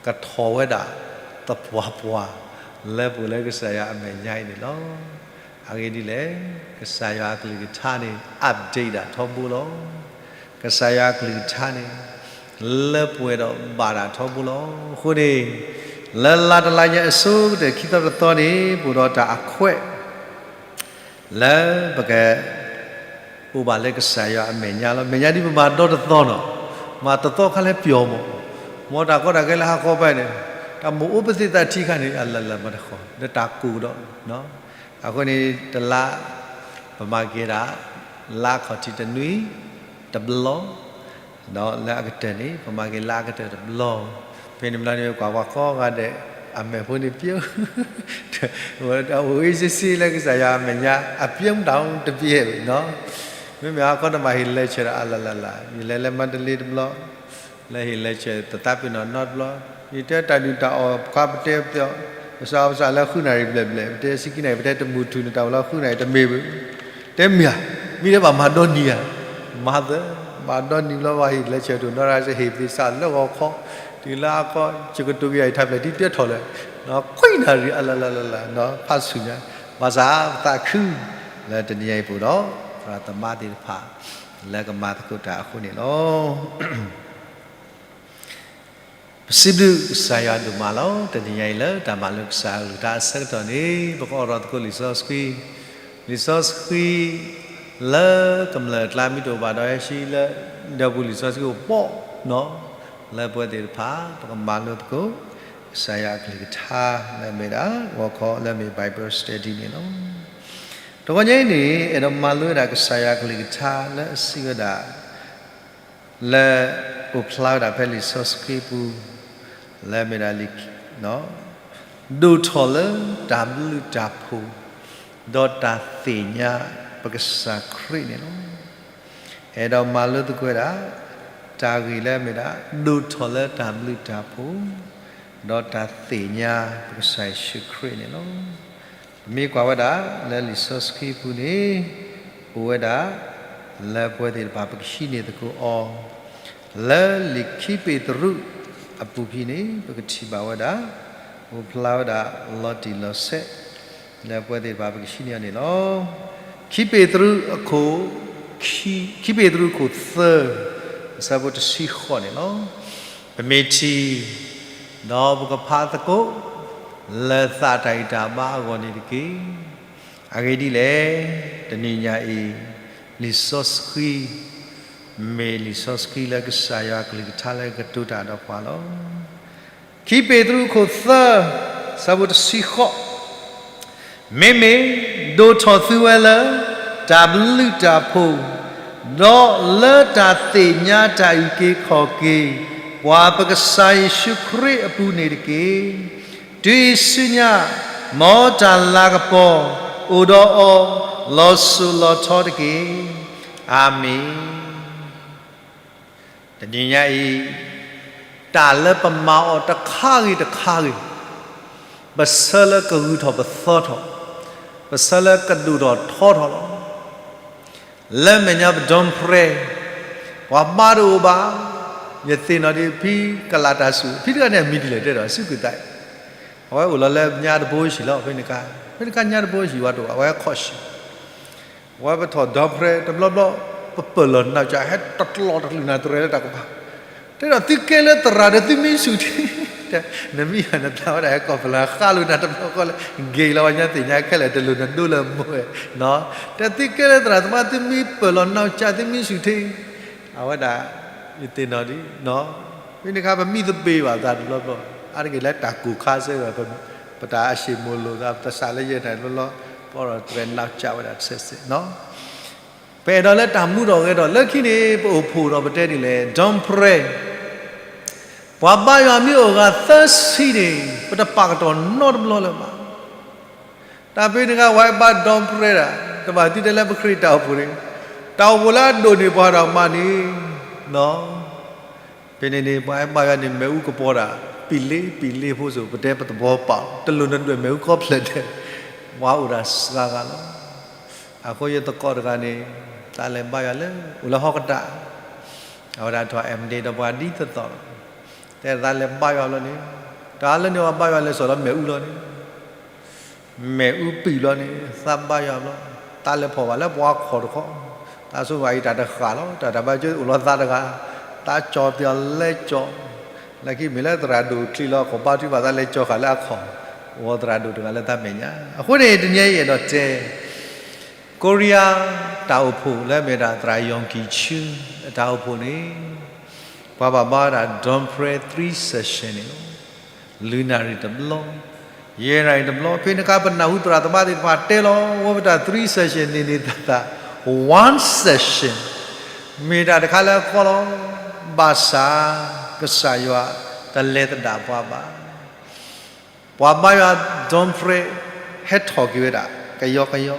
ကထီၣ်ဝဲဒၣ်သပှၢ်ပှၢ် လၢပအိၣ်လၢကစၢ်ယွၤအမဲာ်ညါအံၤန့ၣ်လီၤ. အဂ့ၢ်ဒ်လဲၣ်, ကစၢ်ယွၤအကလုၢ်ကထါန့ၣ် update ဒၣ်ထီဘိလီၤ. ကစၢ်ယွၤအကလုၢ်ကထါန့ၣ် လၢပှဲၤဒီးဘၣ်ဒၣ်ထီဘိလီၤ. အဃိန့ၣ် လၢလါတလါညါအဆိကတၢၢ်ခံသီတသီန့ၣ် ပအိၣ်ဒီးတၢ်အခွဲး လၢပက အိၣ်ဘၣ်လၢကစၢ်ယွၤအမဲာ်ညါလီၤ. မဲာ်ညါဒ်ပမၤဒီတသီနီၤ, မၤတသီခါလၢပျီၤမး, မ်တၢ်ကီတၢ်ခဲလၢဟးဃီပာ်န့ၣ် တၢ်မိၣ်အိၣ်ပသ့ၣ်သးထံခါန့ၣ် အလၢလၢမၤတဃီ ဒီးတၢ်ကိၢ်ဒီး အဃိန့ၣ် တလါ ပမၤက့ၤဒၣ် လါခီၣ်ထံးတနွံ တဘျီ ဒီးလၢအကတၢၢ်န့ၣ် ပမၤက့ၤလၢအကတၢၢ်တဘျီ, ဖဲန့ၣ်ဘျီန့ၣ် ကွၢ်ပှၤကိးဂၤဒဲး အမဲာ်ဖိန့ၣ်ပျဲ, အိၣ်အ့စ့စ့လၢကစၢ်ယွၤအမဲာ်ညါ အပျဲမတၤတပျဲဘၣ်နီၤ, မ့မ့ၢ်ဟါခီနဘၣ်ဟ့ၣ် lecture ဒီးအလၢ်လၢ်လၢ် ယလဲၤလၢမါတလ့တဘျီ လၢဟ့ၣ် lecture တသးပ့ၤနီၣ်နီတဘျီ, ယတဲတၢ်ဒုၣ်တၢ်အီၣ်ခါပတဲပျီ, ပစးပစးလၢဃုနၣ်ရံၣ်ဘျဲၣ်ဘျဲၣ် ပတဲဆံခံနၣ်ရံၣ် ပတဲတမုၢ်ထူၣ်န့ၣ် တၢ်အိၣ်လၢဃုနၣ်ရံၣ်တမ့ၢ်ဘၣ်, တဲမ့ၢ်ဧါ, မ့ၢ်တဲဘၣ်မၤဒီနံၤဧါ, မၤသၢ, မၤဒီနံၤဘျီဘၣ်ဟ့ၣ် lecture တအိၣ်နီတဂၤ ဟ့ၣ်သ့စးလၢဂီၤခီ, တုၤလၢအကီ ယကတိၤက့ၤယၤအံၤ ထါဖျဲၣ်ထံတဲထီၣ်လၢ ခွံနၣ်ရံၣ်အလၢ်လၢ်လၢ်လၢ် ဖးဆူညါ, ဘၣ်ဆၣ်ပသးခု လၢတနံၤညါအံၤပအိၣ်ဒီး သရၣ်သမါသ့ၣ်တဖၣ် လၢကမၤသကိးတၢ်အဃိန့ၣ်လီၤ. ပစံးဘျုးကစၢ်ယွၤဒိၣ်မးလီၤ. တနံၤညါအံၤလၢတၢ်မၤလိကစၢ်အကလုၢ်ကထါအဆၢကတီၢ်န့ၣ် ပကအိးထီၣ်သကိးလံာ်စီဆှံ, လံာ်စီဆှံ လၢကမျၢၢ်အကျါမ့ၢ်တအိၣ်ဘၣ်ဒီး ဟဲဆှံလၢ ဒီပုၢ်လံာ်စီဆှံအိၣ်ဘီၣ်နီၤ, လၢပဝဲသ့ၣ်တဖၣ် ပကမၤလိသကိး ကစၢ်ယွၤအကလုၢ်ကထါ လၢအမ့ၢ်ဒၣ် ဂီၤခီလၢအမ့ၢ် Bible study န့ၣ်လီၤ. တဂီၤညါအံၤန့ၣ် အဲၣ်ဒိးမၤလိဝဲဒၣ်ကစၢ်ယွၤအကလုၢ်ကထါလၢအစံးဝဲဒၣ် လၢအိၣ်ဖျါဝဲဒၣ်ဖဲလံာ်စီဆှံပူၤ လၢအမ့ၢ်ဒၣ်လံာ် ဒိၣ်ထီၣ်လၢတၢ်ဘျုးတၢ်ဖှိၣ် ဒီးတၢ်သ့ၣ်ညါပကစၢ်ခရံာ်န့ၣ်လီၤ. အဲၣ်ဒိးမၤလိသကိးဝဲဒၣ် တၢ်ဂ့ၢ်လၢအမ့ၢ်ဒၣ် ဒိၣ်ထီၣ်လၢတၢ်ဘျုးတၢ်ဖှိၣ် ဒီးတၢ်သ့ၣ်ညါပကစၢ်ယ့ၣ်ၡူးခရံာ်န့ၣ်လီၤ. ပမ့ၢ်ကွၢ်ဝဲဒၣ်လၢလံာ်စီဆှံပူၤန့ၣ်, အိၣ်ဝဲဒၣ်လၢပဝဲသ့ၣ်တဖၣ် ပကဟံးန့ၢ်သကိးအီၤ, လၢလံာ်ခံပ့းတရူးအပူၤဖဲန့ၣ် ပကထံၣ်ဘၣ်ဝဲဒၣ်, အိၣ်ဖျါဝဲဒၣ်လီၤတံၢ်လီၤဆဲး လၢပဝဲသ့ၣ်တဖၣ်ပကဟံးန့ၢ်အီၤန့ၣ်လီၤ. ခံပ့းတရူးအခိၣ်, ခံပ့းတရူးအခိၣ်သၢ, အဆၢဖိတဆံဃိးန့ၣ်လီၤ. ပမ့ၢ်ထံၣ်, ဒီးပကဖးသကိး, လၢသးတၢ်ဂံၢ်တၢ်ဘါအဂီၢ်န့ၣ်တက့ၢ်. အဂ့ၢ်ဒ်လဲၣ်, တနံၤညါအံၤ, လံာ်စီဆှံ မ့ၢ်လံာ်စီဆှံလၢကစၢ်ယွၤအကလုၢ်ကထါလၢကတိၤတၢ်ဒီးပှၤလီၤ. ခံပ့းတရူးအခိၣ်သၢ, အဆၢဖိတဆံဃိး, မ့မ့ၢ်ဒိၣ်ထီၣ်သုဝဲလၢတၢ်ဘျုးတၢ်ဖှိၣ်, ဒီးလၢတၢ်သ့ၣ်ညါတၢ်အုၣ်က့ၤခီၣ်က့ၤ ပှၤပကစၢ်ယ့ၣ်ၡူးခရံာ်အပူၤန့ၣ်တက့ၢ်. တုၤအံၤဆူညါ, မ်တၢ်လၤကပီၤအိၣ်ဒီးအီၤ လီၤစိၤလီၤထီတက့ၢ်. အၤမ့ၣ်. တနံၤညါအံၤ, တၢ်လၢပမၤအီၤတခါဂ့ၤတခါဂ့ၤ, ပဆၢလၢကဂုာ်ထီၣ်ပသီထီၣ်, ပဆၢလၢကဒိၣ်ထီၣ်ထီထီၣ်လီၤ. လၢမဲာ်ညါပ Don Pray, ပှၤဘါတအိၣ်ဘၣ်. ယသ့ၣ်နီၣ်ဒံးဖံကလးတၢ်ဆူၣ်, ဖံတဂၤန့ၣ်အမံၤဒ်လဲၣ်တဲဒီး စူးကွံာ်သး, အဝဲအိၣ်လီၤလၢညါတဘိဟံၣ်လီၤ, ဖဲန့ၣ်ခါ, ဖဲန့ၣ်ခါညါတဘိဟံၣ်ဝဲတအိၣ်ဘၣ်, အဝဲခီၣ်ဆံ ဝဲပထီၣ် Don Pray တဘျီဘျီ, ပပၢၢ်လီၤနီၢ်ကၠး ဟဲတလီၤတကလုာ်နၤတရဲလၢတၢ်ကပၤ, တဲဒီးသုကဲလၢသရၣ်ဒီးသုမံဆူၣ်ထံ, နမံယၤနသးဝဲဒၣ်ဟဲကီၢ်ဖလၢဃါလိာ်နၤတဘျီဃီလၢ, ဂ့ၤလီၤဝဲညါသ့ၣ်ညါခဲလၢာ် တလိၣ်နဒိလၢမိၢ်ဝဲ, တဲသုကဲလၢသရၣ်သမါ သုမံပၢၢ်လီၤနီၢ်ကၠး သုမံဆူၣ်ထံ, အဝဲဒၣ်, ယသ့ၣ်နီၣ်ဒံး, ဖဲန့ၣ်ခါပမံသပ့ၤဘၣ်သးတဘျီဘျီ, အါတက့ၢ်လၢတၢ်ကိၢ်ခါစ့ၢ်ကီး, ပတၢ်အရှ့ၣ်မိၣ်လိာ်သး ပတၢ်ဆၢလၢယဲၢ်နၤတဘျီဘျီ, ပအီၣ်ဒီးတရဲနီၢ်ကၠးဝဲဒၣ်တစဲးစဲး ပအဲၣ်ဒိးလၢတၢ်မူထီၣ်ဂဲၤထီၣ် လၢခံန့ၣ် ပအိၣ်ဖှိၣ်ဒီးပတဲဒ်လဲၣ် Don Pray, ပှၤဘါယွၤမ့ၢ်အိၣ်ဂၤသၢဆံန့ၣ် ပတပာ်ကတီၢ်နီတဘျီလၢၤဘၣ်. တၢ်ဖဲန့ၣ်ခါ ပှၤဟဲဘါ Don Pray ဒၣ်, တဘၣ်သုတဲလၢပခရံာ်တၢ်အိၣ်ဖှိၣ်န့ၣ်, တၢ်အိၣ်ဖှိၣ်လၢအဒိၣ်န့ၢ်ပှၤဒီးမးန့ၣ်, ဖဲန့ၣ်န့ၣ် ပှၤဟဲဘါယွၤန့ၣ် မ့ၣ်အူကပီၤဒၣ်, ပံာ်လ့ပံာ်လ့ဖိစိၤ ပတဲပသဘီပာ်, တလိၣ်နဒွဲၣ်မ့ၣ်အူကီဖျၢၣ်ဒဲး, ပှၤအိၣ်ဒၣ်စှၤဂၤလီၤ. အဃိယသကိးတဂၤန့ၣ်, တၢ်လဲၤဘါယွၤလၢ အိၣ်လၢဟီၣ်ကတၢၢ်, အဝဲဒၣ်ထီၣ် M.Div ဒီးပှၤဒ်သိးသိးလီၤ. တဲသးလဲၤဘါယွၤလီၤန့ၣ်, တၢ်လၢန့ၣ်ပှၤဘါယွၤလဲၤစိာ်လီၤမ့ၣ်အူလီၤန့ၣ်, မ့ၣ်အူပံာ်လီၤန့ၣ် သးဘါယွၤဘျီ, သးလဲၤဖီၣ်ဘၣ်လၢပှၤခီၣ်တခီ, သးဆိဘၣ်အံၤတၢ်တဃၣ်လီၤ, တၢ်တၢ်ဘါကၠိအိၣ်လီၤသးတဂၤ, သးကၠီၤပၠီၤလဲကၠီၤ, လၢခံမ့ၢ်လၢသရၣ်ဒိၣ်ချံလီၤ ခိၣ်ဘါထုကဖၣ်သးလဲကၠီၤဃာ်လၢအခီၣ်, အိၣ်သရၣ်ဒိၣ်တဂၤလၢသးမဲာ်ညါ, အဃိန့ၣ် တနံၤအံၤအဲၣ်ဒိးတဲ ကိရံယါတၢ်အိၣ်ဖှိၣ်လၢအမ့ၢ်ဒၣ်သရၣ်ယီၣ်ကံၣ်ဆူ အတၢ်အိၣ်ဖှိၣ်န့ၣ်, ပှၤဘၣ်ဘါဝဲဒၣ် Don Pray three session န့ၣ်လီၤ. လွံၢ်နၣ်ရံၣ်တဘျီ, ယဲၢ်နၣ်ရံၣ်တဘျီ, ဖဲန့ၣ်အခါပနၢ်ဟူသရၣ်သမါသ့ၣ်တဖၣ်တဲလီၤ, ဝဲပတၢ် three session န့ၣ်န့ၣ်သးသး, one session မ့ၢ်တၢ်တခါလၢအကီလီၤ, ဘၣ်ဆၣ် ကစၢ်ယွၤတလဲၤသဒၣ်ပှၤဘၣ်. ပှၤဘါယွၤ Don Pray ဟဲထီၣ်က့ၤဝဲဒၣ် ကယီကယီ,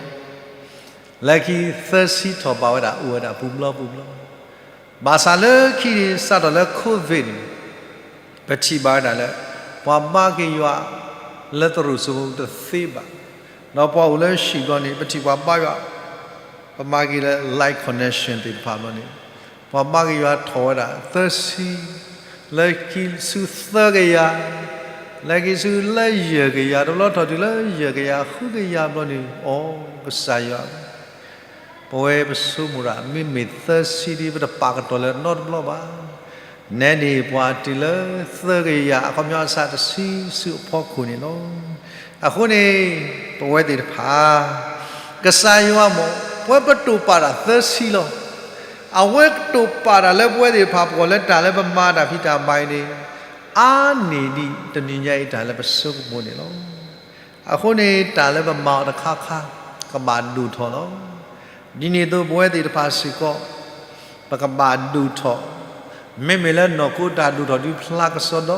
လၢခံသၢဆံထီၣ်ဘၣ်ဝဲဒၣ် အိၣ်ဝဲဒၣ်ပူၤဘျီပူၤဘျီ, ဘၣ်ဆၣ်လၢခံန့ၣ် စးထီၣ်လၢ COVID န့ၣ်, ပထံၣ်ဘၣ်ဝဲဒၣ်လၢ ပှၤဘါက့ၤယွၤလၢသရိာ်စိမိတသ့ဘၣ်, ဒီးပှၤအိၣ်လၢဟံၣ်ဘျီန့ၣ် ပထံၣ်ပှၤဘါယွၤ ပမၤက့ၤလၢ live connection သ့ၣ်တဖၣ်ဘျီန့ၣ်, ပှၤဘါက့ၤယွၤထီၣ်ဝဲဒၣ်သၢဆံ, လၢခံဆူသၢကယၤ, လၢခံဆူလၢယဲၢ်ကယၤ, တဘျီထီၣ်တုၤလၢယဲၢ်ကယၤ ဃုကယၤဘျီန့ၣ်, အိ ကစၢ်ယွၤ ပဝဲပဆိကမိၣ်ဒၣ် မ့မ့ၢ်သၢဆံဒ် ပတပာ်ကတီၢ်လၢၤနီတဘျီဘၣ်. နဲန့ၣ်ပှၤတုၤလၢသၢကယၤ အခီပညီအဆၢတဆံဆူအဖီခိၣ်န့ၣ်လီၤ. အဃိန့ၣ် ပဝဲသ့ၣ်တဖၣ် ကစၢ်ယွၤမ့ၢ် ပဝဲပတိာ်ပာ်တၢ်သၢဆံလီၤ. အဝဲကတိာ်ပာ်တၢ်လၢပဝဲသ့ၣ်တဖၣ် ပဂီၢ်လၢတၢ်လၢပမၤတၢ်ဖံးတၢ်မၤအံၤန့ၣ် အါန့ၢ်ဒံးတနံၤညါအံၤတၢ်လၢပဆိကမိၣ်န့ၣ်လီၤ. အဃိန့ၣ် တၢ်လၢပမၤအီၤတခါခါ ကဘၣ်ဒိၣ်ထီၣ်လီၤ. ဒ်န့ၣ်အသိး ပဝဲသ့ၣ်တဖၣ်စ့ၢ်ကီး ပကဘၣ်ဒိၣ်ထီၣ်, မ့မ့ၢ်လၢနီၢ်ခိတၢ်ဒိၣ်ထီၣ်ဒုးဖျါကစီဒီ,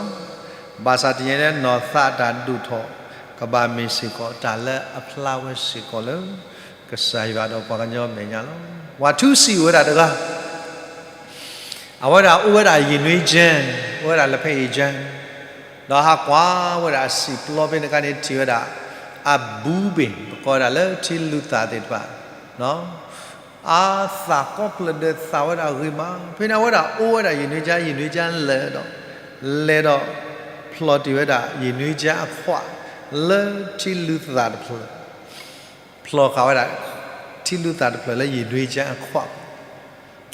ဘၣ်ဆၣ်တနံၤညါလၢနီၢ်သးတၢ်ဒိၣ်ထီၣ် ကဘၣ်မ့ၢ်စ့ၢ်ကီးတၢ်လၢအဖျါဝဲစ့ၢ်ကီးလၢ ကစၢ်ယွၤဒီးပှၤကညီမဲာ်ညါလီၤ. ပှၤထူစံးဝဲဒၣ်တဂၤ အဝဲဒၣ်အိၣ်ဝဲဒၣ်ယံၣ်နွံကၠၢၣ်, အိၣ်ဝဲဒၣ်လၢဖဲအံၤကၠၢၣ်, ဒီးဟးကွၢ်ဝဲဒၣ်အစံာ်ပျီဖဲန့ၣ်အခါန့ၣ် ထံၣ်ဝဲဒၣ် အဘူးဘ့ၣ် ပကိးဝဲဒၣ်လၢထံလူၤသၣ်သ့ၣ်တဖၣ်, အသၣ်ကိးဖျၢၣ်ဒီးသၣ်ဝဲဒၣ်ဂ့ၤမး, ဖဲန့ၣ်အဝဲဒၣ်အိၣ်ဝဲဒၣ်ယံာ်နွံကၠါ ယံာ်နွံကၠါလၢာ်ဒီး လဲၤဒီးဖျိးတ့ၢ်ဝဲဒၣ်ယံာ်နွံကၠါအခွး လၢထံလူၤသၣ်တဖျၢၣ်, ဖျိးဃာ်ဝဲဒၣ် ထံလူၤသၣ်တဖျၢၣ်လၢယံာ်နွံကၠါအခွး,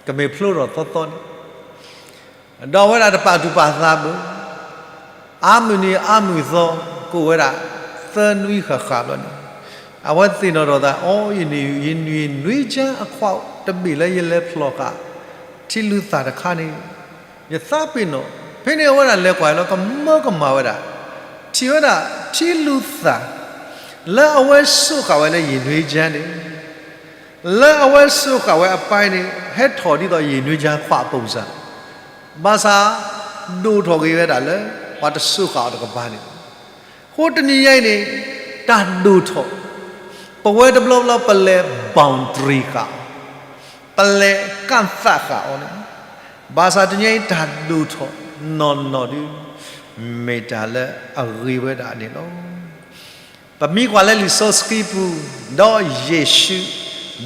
ကမ့ၢ်ဖျိထီၣ်သီသီန့ၣ် ဒီးအဝဲဒၣ်တပာ်သူၣ်ပာ်သးဘၣ်, အါမုၢ်နံၤအါမုၢ်သီ ကအိၣ်ဝဲဒၣ် သၢနွံဃၣ်ဃၣ်ဘျီန့ၣ်, အဝဲသ့ၣ်နီၣ်ထီၣ်သး အိ ယံာ်နွံကၠါအခွးတဘ့ၣ်လၢယလဲၤဖျိးဃာ် ထံလူၤသၣ်တခါန့ၣ် ယသးပ့ၤနီၣ်, ဖဲန့ၣ်အဝဲဒၣ်လဲၤကွၢ်လီၤ ကမၢကမၣ်ဝဲဒၣ်, ထံၣ်ဝဲဒၣ်ထံလူၤသၣ် လၢအဝဲစိာ်ဃာ်ဝဲလၢယံာ်နွံကၠါန့ၣ် လၢအဝဲစိာ်ဃာ်ဝဲအပၢ်န့ၣ် ဟဲထီၣ်ဒ်သိးယံာ်နွံကၠါခွးအပူၤစ့ၢ်, ဘၣ်ဆၣ် ဒိၣ်ထီၣ်ဂ့ၤဝဲဒၣ်လၢ ပှၤတစိာ်ဃာ်အီၤတကပၤန့ၣ်လီၤ. အဃိတနံၤညါအံၤန့ၣ် တၢ်ဒိၣ်ထီၣ် ပဝဲတဘျီဘျီပလဲၤ boundary ဃာ်အီၤ, ပလဲၤကၣ်သးဃာ်အီၤန့ၣ်, ဘၣ်ဆၣ်တနံၤညါအံၤတၢ်ဒိၣ်ထီၣ်နီၢ်နီၢ်ဒု မ့ၢ်တၢ်လၢအဂ့ၤဝဲဒၣ်န့ၣ်လီၤ. ပမ့ၢ်ကွၢ်လၢလံာ်စီဆှံပူၤ ဒီးယ့ၣ်ၡူး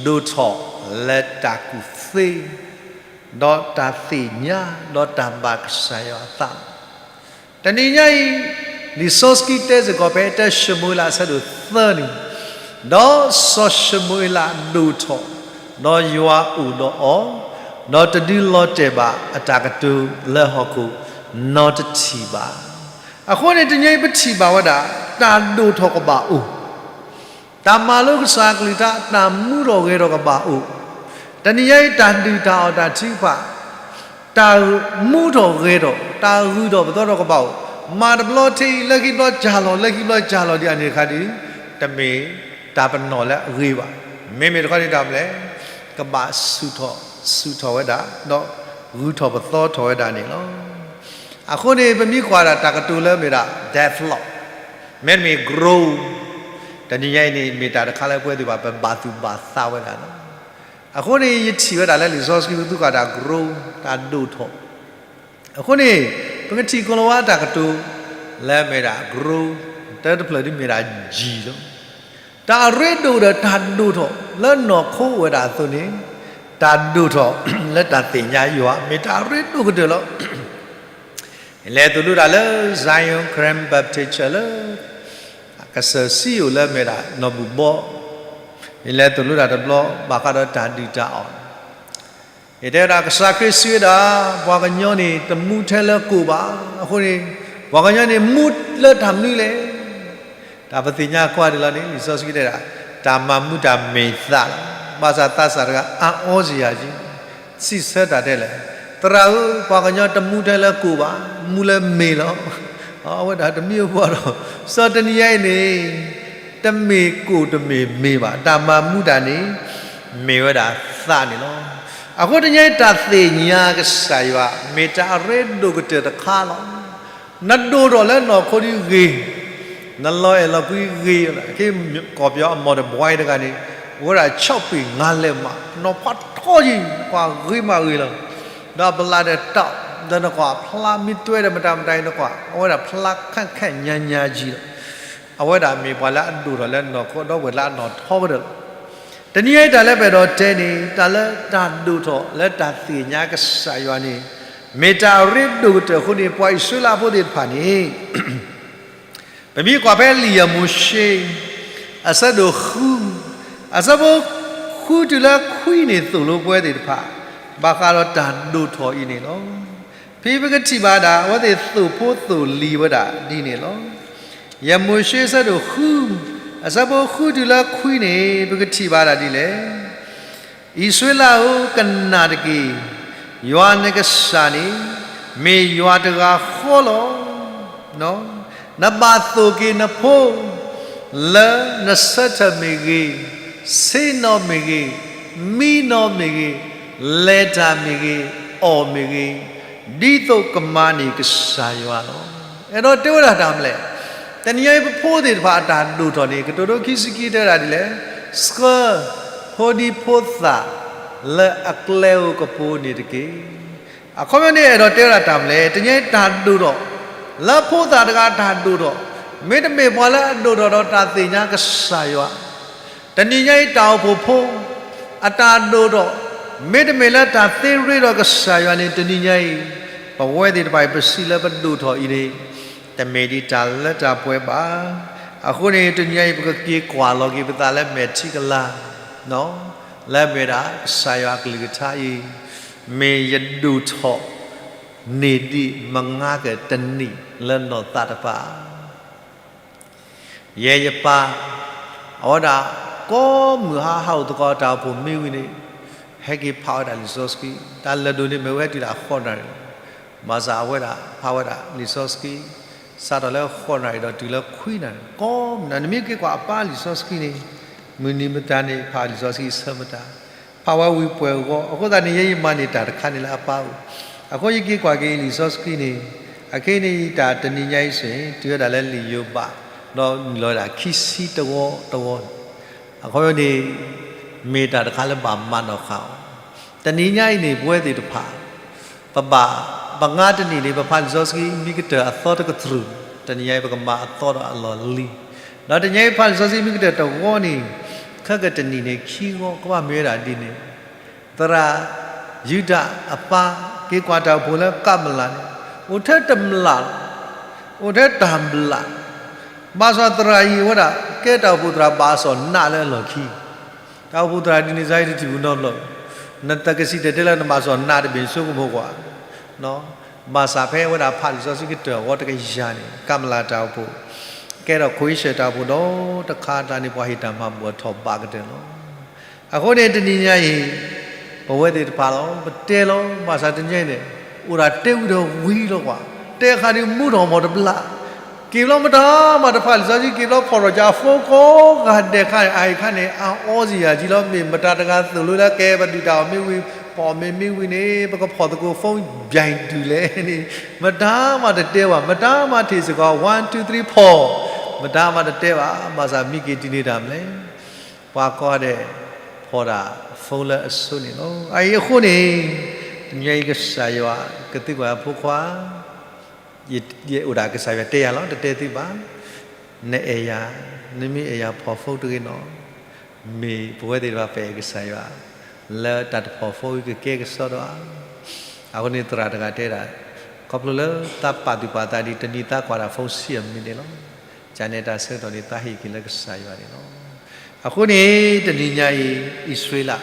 ဒိၣ်ထီၣ်လၢတၢ်ကူၣ်သ့, ဒီးတၢ်သ့ၣ်ညါ ဒီးတၢ်ဘၣ်ကစၢ်ယွၤအသးလီၤ. တနံၤညါအံၤ လံာ်စီဆှံတဲစ့ၢ်ကီးဖဲတၢၡမူၤအ့လးအဆၢဒိၣ်သၢန့ၣ်, ဒီးစီၤၡမူၤအ့လးဒိၣ်ထီၣ်, ဒီးယွၤအိၣ်ဒီးအီၤ, ဒီးတဒုးလီၤတဲာ်ဘၣ်အတၢ်ကတိၤလၢဟီၣ်ခိၣ်နီတထံၣ်ဘၣ်. အဃိန့ၣ်တနံၤညါအံၤပထံၣ်ဘၣ်ဝဲဒၣ် တၢ်ဒိၣ်ထီၣ်ကဘၣ်အိၣ် တၢ်မၤလိကစၢ်အကလုၢ်ကထါ တၢ်မူထီၣ်ဂဲၤထီၣ်ကဘၣ်အိၣ်, တနံၤညါအံၤတၢ်ဒုၣ်တၢ်အီၣ်တၢ်ထုကဖၣ်, တၢ်မူထီၣ်ဂဲၤထီၣ် တၢ်ဂုၤထီၣ်ပသီထီၣ်ကဘၣ်အိၣ်, မၤတဘျီထံအံၤ လၢခံဘျီစၢ်လီၤ လၢခံဘျီစၢ်လီၤဒံးအန့ၣ်တခါဒု တမ့ၢ်တၢ်ပနီၣ်လၢအဂ့ၤဘၣ်. မ့မ့ၢ်တခီန့ၣ်တၢ်မနုၤလဲၣ်, ကဘၣ်ဆူၣ်ထီၣ် ဆူၣ်ထီၣ်ဝဲဒၣ် ဒီးဂုၤထီၣ်ပသီထီၣ်ဝဲဒၣ်န့ၣ်လီၤ. အဃိန့ၣ် ပမ့ၢ်ကွၢ်ဒၣ်တၢ်ကတိၤလၢမ့ၢ်ဒၣ် develop မ့တမ့ၢ် grow တနံၤညါအံၤန့ၣ် မ့ၢ်တၢ်တခါလၢပဝဲသ့ၣ်တဖၣ် ပဘၣ်သူၣ်ဘၣ်သးဝဲဒၣ်လီၤ. အဃိန့ၣ် ယထံၣ်ဝဲဒၣ်လၢလံာ်စီဆှံပူၤ သူၣ်ကၢ်တၢ် grow တၢ်ဒိၣ်ထီၣ်, အဃိန့ၣ် ပကထံၣ်ကိၤလၤဝါတၢ်ကတိၤ လၢမ့ၢ်ဒၣ် grow တၢတဖျၢၣ်ဒ်မ့ၢ်ဒၣ် G လီၤ. တၢ်အရ့ဒိၣ်ဒီးတၢ်ဒိၣ်ထီၣ်လၢနီၢ်ခိအိၣ်ဝဲဒၣ်အသိးန့ၣ်, တၢ်ဒိၣ်ထီၣ်လၢတၢ်သ့ၣ်ညါယွၤ မ့ၢ်တၢ်အရ့ဒိၣ်ကတၢၢ်လီၤ. ယလဲၤသိၣ်လိတၢ်လၢ Zion Karen Baptist Church လၢ ကစၢၢ်စံယိၣ်လၢမ့ၢ်ဒၣ်နီၢ်ဘူၣ်ဘီ, ယလဲၤသိၣ်လိတၢ်တဘျီ ဘၣ်ဃးဒီးတၢ်ဒုၣ်တၢ်အီၣ် ယတဲဝဲဒၣ် ကစၢ်ခရံာ်စံးဝဲဒၣ် ပှၤကညီန့ၣ် တမူထဲလၢကိၣ်ဘၣ်. အဃိန့ၣ် ပှၤကညီန့ၣ် မူလၢတၢ်မနုၤလဲၣ်. တၢ်ပသ့ၣ်ညါကွၢ်ဒ်လီၤန့ၣ် လံာ်စီဆှံတဲဒၣ် တၢ်မၤမူတၢ်မ့ၢ်သးလီၤ. ဘၣ်ဆၣ်သးစၢ်တဂၤ အါအီစယၤက့ၤ စံးဆၢတၢ်တဲလဲၣ်, သရၣ်ဧၢ, ပှၤကညီတမူထဲလၢကိၣ်ဘၣ်, မူလၢမ့ၢ်လီၤ. အဝဲဒၣ်တမံၤအပှၤဒီး စီၤတနံၤညါအံၤန့ၣ် တမ့ၢ်ကိၣ်တမ့ၢ်မ့ၢ်ဘၣ်, တၢ်မၤမူတၢ်န့ၣ် မ့ၢ်ဝဲဒၣ်သးန့ၣ်လီၤ. အဃိတနံၤညါအံၤ တၢ်သ့ၣ်ညါကစၢ်ယွၤ မ့ၢ်တၢ်အရ့ဒိၣ်ကတၢၢ်တခါလီၤ. နဒိၣ်ထီၣ်လၢနီၢ်ခိဒ်ဂ့ၤ, နလီၤအဲၣ်လီၤကွံဂ့ၤ, က့ၤကီၢ်ပယီၤအမီၢ်တဘှါတဂၤန့ၣ် အိၣ်ဝဲဒၣ်ဆီၣ်ပ့ၤငါလဲးမး, နီၢ်ဖးထီယံၤ, ပှၤဂ့ၤမးဂ့ၤလီၤ. ဒီးအပျၢ်ဒီးတီၢ်, ဒီးနကွၢ်ဖျါမ့ၢ်တွဲဒီးမတၤမတၤအံၤနကွၢ်, အဝဲဒၣ်ဖျါခၣ်ခၣ်ညါညါကံလီၤ. အဝဲဒၣ်မ့ၢ်ပှၤလၢအဒိၣ်ထီၣ်လၢနီၢ်ခိ ဒီးဝဲဒၣ်လၢအနီၢ်ထီကတၢၢ်လီၤ. တနံၤအံၤတၢ်လၢပအဲၣ်ဒိးတဲန့ၣ် တၢ်လၢတၢ်ဒိၣ်ထီၣ်လၢတၢ်သ့ၣ်ညါကစၢ်ယွၤန့ၣ် မ့ၢ်တၢ်အရ့ဒိၣ်ကတၢၢ်အဃိန့ၣ် ပှၤအံၣ်စရ့လးဖိသ့ၣ်တဖၣ်န့ၣ် ပမ့ၢ်ကွၢ်ဖဲလံာ်ယၤမိၤၡ့ အဆၢဒိၣ်ဃု, အဆၢဖိဃုတုၤလၢခွံန့ၣ် သိၣ်လိပဝဲသ့ၣ်တဖၣ် ဘၣ်ဃးဒီးတၢ်ဒိၣ်ထီၣ်အံၤန့ၣ်လီၤ. ဖဲပကထံၣ်ဘၣ်ဒၣ် အဝဲသ့ၣ်သိၣ်ဖိသိၣ်လံၤဝဲဒၣ်ဒ်န့ၣ်လီၤ. ယၤမိၤၡ့အဆၢဒိၣ်ဃု, အဆၢဖိဃုတုၤလၢခွံန့ၣ် ပကထံၣ်ဘၣ်ဒၣ်ဒ်လဲၣ်. အံၣ်စရ့လးဧၢ, ကနၣ်တက့ၢ်. ယွၤနကစၢ်န့ၣ် မ့ၢ်ယွၤတဂၤဃီလီၤ. နဘၣ်သိၣ်က့ၤနဖိ လၢနဆၢထၢၣ်မ့ၢ်ဂ့ၤ, ဆ့ၣ်နီၤမ့ၢ်ဂ့ၤ, မံနီၤမ့ၢ်ဂ့ၤ, လဲၤတၢ်မ့ၢ်ဂ့ၤ, အီၣ်မ့ၢ်ဂ့ၤ, ဒ်သိးကမၤန့ၢ်ကစၢ်ယွၤလီၤ. အဲၣ်ဒိးတဲဝဲဒၣ်တၢ်မနုၤလဲၣ်. တနံၤညါအံၤပဖိသ့ၣ်တဖၣ်အတၢ်ဒိၣ်ထီၣ်န့ၣ် ကတိၤဒိခံဆံခံတဲဝဲဒၣ်ဒ်လဲၣ်, ဆှၢဖိဒံဖိသၣ်လၢအကျဲဧိၤကပူၤန့ၣ်တက့ၢ်. အခီပညီန့ၣ် အဲၣ်ဒိးတဲဝဲဒၣ်တၢ်မနုၤလဲၣ်. တနံၤညါအံၤတၢ်ဒိၣ်ထီၣ် လၢဖိသၣ်တဂၤအတၢ်ဒိၣ်ထီၣ်, မ့တမ့ၢ်ပှၤလၢအဒိၣ်ထီၣ်ဒီးတၢ်သ့ၣ်ညါကစၢ်ယွၤ, တနံၤညါအံၤတၢ်အိၣ်ဖှိၣ်ဖိ အတၢ်ဒိၣ်ထီၣ်, မ့တမ့ၢ်လၢတၢ်သ့ရ့ဒီးကစၢ်ယွၤန့ၣ် တနံၤညါအံၤ ပဝဲသ့ၣ်တဖၣ်အံၤ ပစံးလၢပဒိၣ်ထီၣ်အံၤန့ၣ် တမ့ၢ်ဒ်တၢ်လၢတၢ်ပှဲၤဘၣ်. အဃိန့ၣ် တနံၤညါအံၤ ပကက့ၤကွၢ်လီၤက့ၤပသးလၢမဲာ်ထံကလၤ လၢအမ့ၢ်ဒၣ်ကစၢ်ယွၤအကလုၢ်ကထါအံၤ, မ့ၢ်ယဒိၣ်ထီၣ်န့ၢ်ဒံးမငါကတနံၣ်လၢနီၢ်သးတဖၣ် ယဲယပၢ်, အဝဲဒၣ် ကိးမုၢ်ဟါဟးအိၣ်သကိးတၢ်အိၣ်ဖှိၣ်မ့ၢ်ဝံၤန့ၣ် ဟဲက့ၤဖးဝဲဒၣ်လံာ်စီဆှံ, တၢ်လၢာ်ဒိၣ်န့ၣ်မ့ၢ်ဝဲတုၤဒၣ်ဃိးနၣ်ရံၣ်လီၤ. ဘၣ်ဆၣ်အဝဲဒၣ်ဖးဝဲဒၣ်လံာ်စီဆှံ စးထီၣ်လၢဃိးနၣ်ရံၣ်ဒီးတုၤလၢခွံနၣ်ရံၣ်, ကိးမုၢ်နၤ နမ့ၢ်က့ၤကွၢ်အပၢ်လံာ်စီဆှံန့ၣ် မုၢ်နံၤမတၤန့ၣ် ဖးလံာ်စီဆှံအဆၢမတၤ, ဖးဝဲဝံၤပှဲၤဂီၤ, အဃိသတးန့ၣ် ယဲယမၤန့ၢ်တၢ်တခါန့ၣ်လၢအပၢ်အိၣ်, အဃိယက့ၤကွၢ်က့ၤလံာ်စီဆှံန့ၣ်, အခဲအံၤန့ၣ် ယတၢ်တနံၤညါအံၤစ့ၢ် တုၤဝဲဒၣ်လၢလံာ်ယိၤဘး, ဒီးနုာ်လီၤဝဲဒၣ်ခံဆံတဝီတဝီန့ၣ်, အဃိန့ၣ် မ့ၢ်တၢ်တခါလၢဘၣ်မၤနီၣ်ဃာ်အီၤ, တနံၤညါအံၤန့ၣ် ပဝဲသ့ၣ်တဖၣ် ပဘၣ်, ပငါတနံၣ်န့ၣ် ပဖးလံာ်စီဆှံမ့ၢ်ကတၢၢ်အသီတကတြူၢ်, တနံၤညါအံၤ ပကမၤအသီဒီးအလီၢ်လံၤ, ဒီးတနံၤညါအံၤဖးလံာ်စီဆှံမ့ၢ်ကတၢၢ်တဝီန့ၣ်, ခဲကတနံၣ်န့ၣ် ခံဝီ ကဘၣ်မ့ၢ်ဝဲဒၣ်ဒ်န့ၣ်, သရၣ်ယူဒၤအပၢ် က့ၤကွၢ်တၢ်အိၣ်ဖှိၣ်လၢကးမလးန့ၣ်, အိၣ်ထဲတမျးလီၤ, အိၣ်ထဲတမျးလီၤ, ဘၣ်ဆၣ်သရၣ်အံၤဝဲဒၣ် ကဲတၢ်အိၣ်ဖှိၣ်သရၣ်ဘၣ်အစီၣ်နးလၢအလီၢ်ခံ တၢ်အိၣ်ဖှိၣ်သရၣ်ဒ်န့ၣ် စါယတထံၣ်ပူၤနီတဘျီ, နတကစံၣ်တဲၤတဲလၢနဘၣ်စီၣ်နးတဘ့ၣ်ဆိကမိၣ်ကွၢ်, ဘၣ်ဆၣ်ဖဲအဝဲဒၣ်ဖးလံာ်စီဆှံကတၢၢ်အဂီၢ်တကယၤန့ၣ် ကးမလးတၢ်အိၣ်ဖှိၣ်, ကဲထီၣ်ခွံဆၢၣ်တၢ်အိၣ်ဖှိၣ်ဒီးတခါတၢ်န့ၣ် ပှၤဟ့ၣ်တၢ်မၤဘူၣ်အထီၣ်ဘးကတၢၢ်လီၤ. အဃိန့ၣ်တနံၤညါအံၤ ပဝဲသ့ၣ်တဖၣ်လီၤ ပတဲလီၤ ဘၣ်ဆၣ်တနံၤညါအံၤန့ၣ် အိၣ်ဒၣ်တဲဝံၤဒီးဝံၤလီၤကွၢ်, တဲအခါန့ၣ်မူထီၣ်မီၢ်တဘျီ က့ၤဘျီမတၤမးတဖးလံာ်စီဆှံ က့ၤဘျီဖီၣ်ထီၣ်က့ၤအ phone ကိးဂၤဒဲးခါန့ၣ် အအံၤခါန့ၣ် အအီစ့ၢ်ယၤကံလီၤ မ့ၢ်မတၤတဂၤသိၣ်လိလၢကဲပဒုၣ်တၢ်အီၣ်မ့ၢ်ဝံၤ ဖီၣ်မ့ၢ်မ့ၢ်ဝံၤန့ၣ် ပကဖီၣ်သကိး phone ဘၣ်ဒုးလဲၣ်န့ၣ် မတၤမးတတဲဘၣ်, မတၤမးထံၣ်စ့ၢ်ကီး one two three four မတၤမးတတဲဘၣ်, ဘၣ်ဆၣ်မ့ၢ်က့ၤတုၤန့ၢ်တၢ်မနုၤလဲၣ်, ပှၤကိးဂၤဒဲး ဖီၣ်ဒၣ် phone လၢအဆိန့ၣ်လီၤ. အအံၤအဃိန့ၣ် တနံၤညါအံၤကစၢ်ယွၤကသံကွၢ်အဖိခွါ ယအိၣ်ဒၣ်ကစၢ်ယွၤတဲယၤလီၤ တတဲသုဘၣ်, နအဲၣ်ယၤ, နမ့ၢ်အဲၣ်ယၤဖီၣ် phone တဂ့ၤနီၤ, မ့ၢ်ပဝဲသ့ၣ်တဖၣ်ပအဲၣ်ကစၢ်ယွၤ, လၢတၢ်တဖီၣ် phone အံၤကကဲကစီဒီဧါ. အဃိန့ၣ်သရၣ်တဂၤတဲဒၣ်, ခီဖျိလၢသးပာ်သူၣ်ပာ်သးဒ်တနံၤသးကွၢ်တၢ် phone ဆံအမံးနံးန့ၣ်လီၤ. ကန့ၣ်တၢ်ဆၢကတီၢ်န့ၣ် သးဟ့ၣ်က့ၤလၢကစၢ်ယွၤန့ၣ်လီၤ. အဃိန့ၣ် တနံၤညါအံၤ အံၣ်စရ့လး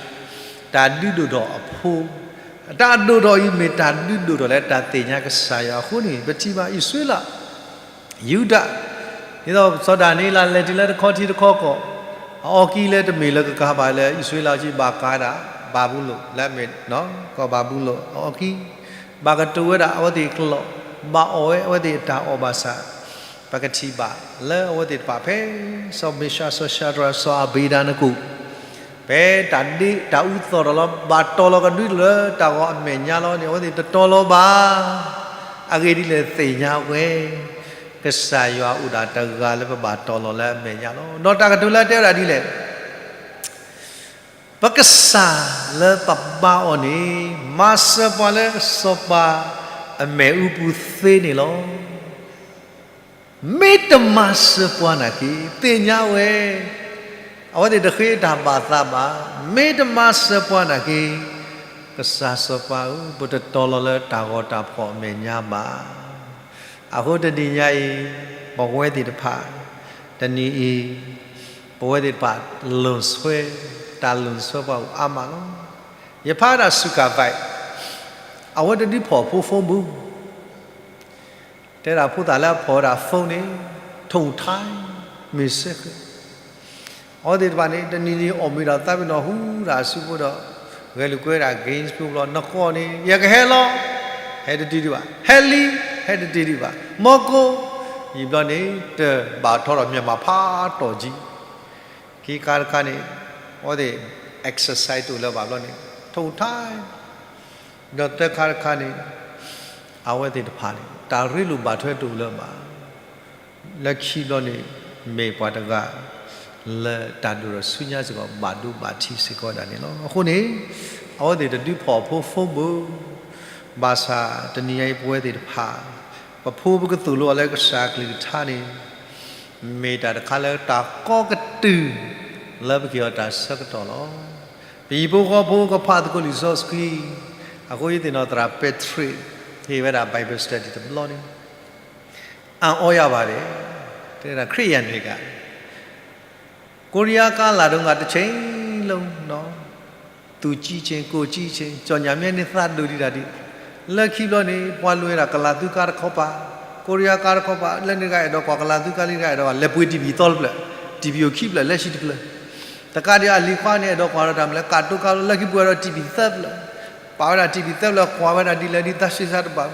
တၢ်ဒုးဒိၣ်ထီၣ်အဖိ, တၢ်ဒိၣ်ထီၣ်အံၤမ့ၢ်တၢ်ဒုးဒိၣ်ထီၣ်လၢတၢ်သ့ၣ်ညါကစၢ်ယွၤအဃိန့ၣ် ပထံၣ်ဘၣ်အံၣ်စရ့လး ယူဒၤ, ဒ်သိးစီၤဒၤနံးယ့လးလဲၤတုၤလၢတခီထံတခီကီၢ်, အအီၣ်ကံလၢတမ့ၢ်လၢကကၤဘၣ်လၢအံၣ်စရ့လးအီၤကံ ဘၣ်ကၤဒၣ် ဘၤဘူလိၣ် လၢအမ့ၢ် ကီၢ်ဘၤဘူလိၣ် အအီၣ်ကံ, ဘၣ်ကတိၤဝဲဒၣ်အဝဲသ့ၣ်ကျိာ်, ဘၣ်အီၣ်ဝဲအဝဲသ့ၣ်အတၢ်အီၣ်ဘၣ်ဆၣ်, ပကထံၣ်ဘၣ်လၢအဝဲသ့ၣ်တဖၣ်ဖဲ စီၤမ့ၤၡး စီၤၡၤဒြး စီၤအဘ့းနကိၣ် ဖဲတၢ်ဒ့တၢ်အူသီၣ်ထီၣ်လီၤ ဘၣ်တီၤလီၤကဒွံလၢတၢ်ဂီၤအမဲာ်ညါလီၤန့ၣ် အဝဲသ့ၣ်တတီၤလီၤဘၣ်. အဂ့ၢ်ဒ်လဲၣ်သ့ၣ်ညါဝဲ, ကစၢ်ယွၤအိၣ်ဒၣ်တဂၤလၢပဘၣ်တီၤလီၤလၢအမဲာ်ညါလီၤ. ဒီးတၢ်ကတိၤလၢအတဲဝဲဒၣ်ဒ်လဲၣ်, ပကစၢ်လၢပဘါအီၤန့ၣ် မၤစၢၤပှၤလၢစီၤပၤအမ့ၣ်အူပူၤသ့န့ၣ်လီၤ. မ့ၢ်တမၤစၢၤပှၤနာ်က့ သ့ၣ်ညါဝဲ, အဝဲသ့ၣ်တဃ့တၢ်ဘၣ်သးဘၣ်, မ့ၢ်တမၤစၢၤပှၤနာ်က့, ကစၢ်စီၤပၤဧၢ, ပတတီၤလီၤလၢတၢ်ဂီၤတၢ်ဖှီၣ်အမဲာ်ညါဘၣ်. အဃိတနံၤညါအံၤ, ပဝဲသ့ၣ်တဖၣ်, တနံၤအံၤ, ပဝဲသ့ၣ်တဖၣ် လိၣ်ဆှၢ, တၢ်လိၣ်ဆှၢပှၤအိၣ်အါမးလီၤ. ယဖးဒၣ်စူးကၣ်ဘၣ်, အဝဲတဒုးဖီၣ်ဖိ phone ဘၣ် တဲဒၣ်ဖိသၣ်လၢအဖီၣ်ဝဲဒၣ် phone န့ၣ်, ထိၣ်ထါ, မ့ၢ်စ့ၢ်ကီး, အဝဲသ့ၣ်တဖၣ်န့ၣ် တနံၤနံၤအီၣ်မ့ၤဒီးသးပ့ၤနီၣ်ဟူဒၣ်အစုဖိဒီး, ဂဲၤလိာ်ကွဲဒၣ် games ဖိဘျီ နကိးန့ၣ် ယကဟဲလီၤ, ဟဲတတုၤဒံးဘၣ်, ဟဲလံ, ဟဲတတုၤဒံးဘၣ်, မီကိး, ယံာ်ဘျီန့ၣ် တဘၣ်ထီထီၣ် မြန်မာဖးတီၢ်ကံ ခံခါတခါန့ၣ်, အဝဲသ့ၣ် exercise တအိၣ်လၢၤဘၣ်ဘျီန့ၣ်, ထိၣ်ထါ ဒီးသၢခါတခါန့ၣ်, အဝဲသ့ၣ်တဖၣ်န့ၣ် တၢ်ရ့လိာ်ဘၣ်ထွဲတအိၣ်လၢၤဘၣ်. လၢခံဘျီန့ၣ် မ့ၢ်ပှၤတဂၤ လၢတၢ်ဒိၣ်ထီၣ်ဆူညါစ့ၢ်ကီး ဘၣ်ဒိဘၣ်ထံးစ့ၢ်ကီးဒၣ်န့ၣ်လီၤ. အဃိန့ၣ် အဝဲသ့ၣ်တဒုးဖီၣ်ဖိ phone ဘၣ်, ဘၣ်ဆၣ်တနံၤညါအံၤပဝဲသ့ၣ်တဖၣ် ပဖိပကသိၣ်လိအီၤလၢကစၢ်အကလုၢ်ကထါန့ၣ် မ့ၢ်တၢ်တခါလၢတၢ်ကီကတုၢ် လၢပကဟ့ၣ်အီၤတၢ်ဆၢကတီၢ်လီၤ. ပဟံၣ်ဖိဃီဖိကဖးသကိးလံာ်စီဆှံ, အဃိယသ့ၣ်နီၣ်သရၣ်ပဲတရ့ၣ် ဟ့ၣ်ဝဲဒၣ် Bible study တဘျီန့ၣ် အါအီၣ်ယၤဘၣ်ဒဲး, တဲဒၣ်ခရံာ်ယၤန့ၣ်က ကိုရီးယားကမ်းလာတုန်းက တချိန်လုံး နော်, သူကြီးခြင်း ကိုကြီးခြင်း ကြော်ငြာမျိုးနဲ့ သတ်ဒိၣ်ဒံးတၢ်ဒံး, လၢခံဘျီန့ၣ် ပှၤလူၤဝဲဒၣ်ကလၤသူကါတခီပၤ, ကိုရီးယားကါတခီပၤ လၢန့ၣ်တဂၤအဲၣ်ဒိးကွၢ်ကလၤသူကါ လၢန့ၣ်တဂၤအဲၣ်ဒိးကွၢ် လဲၤပှ့ၤ TV သီတဖျၢၣ်, TV အိၣ်ခံဖျၢၣ် လၢဆံတဖျၢၣ်, တကးဒံးအလံၤခွါန့ၣ် အဲၣ်ဒိးကွၢ်ဒီးတၢ်မနုၤလဲၣ် ကၣ်တိကါလိ လၢခံပှဲၤဒီး TV သၢဖျၢၣ်, ပာ်ဝဲဒၣ် TV သၢဖျၢၣ် ကွၢ်ဝဲဒၣ်ဒ်လဲၣ်ဒ်သးဆံးစါတဘၣ်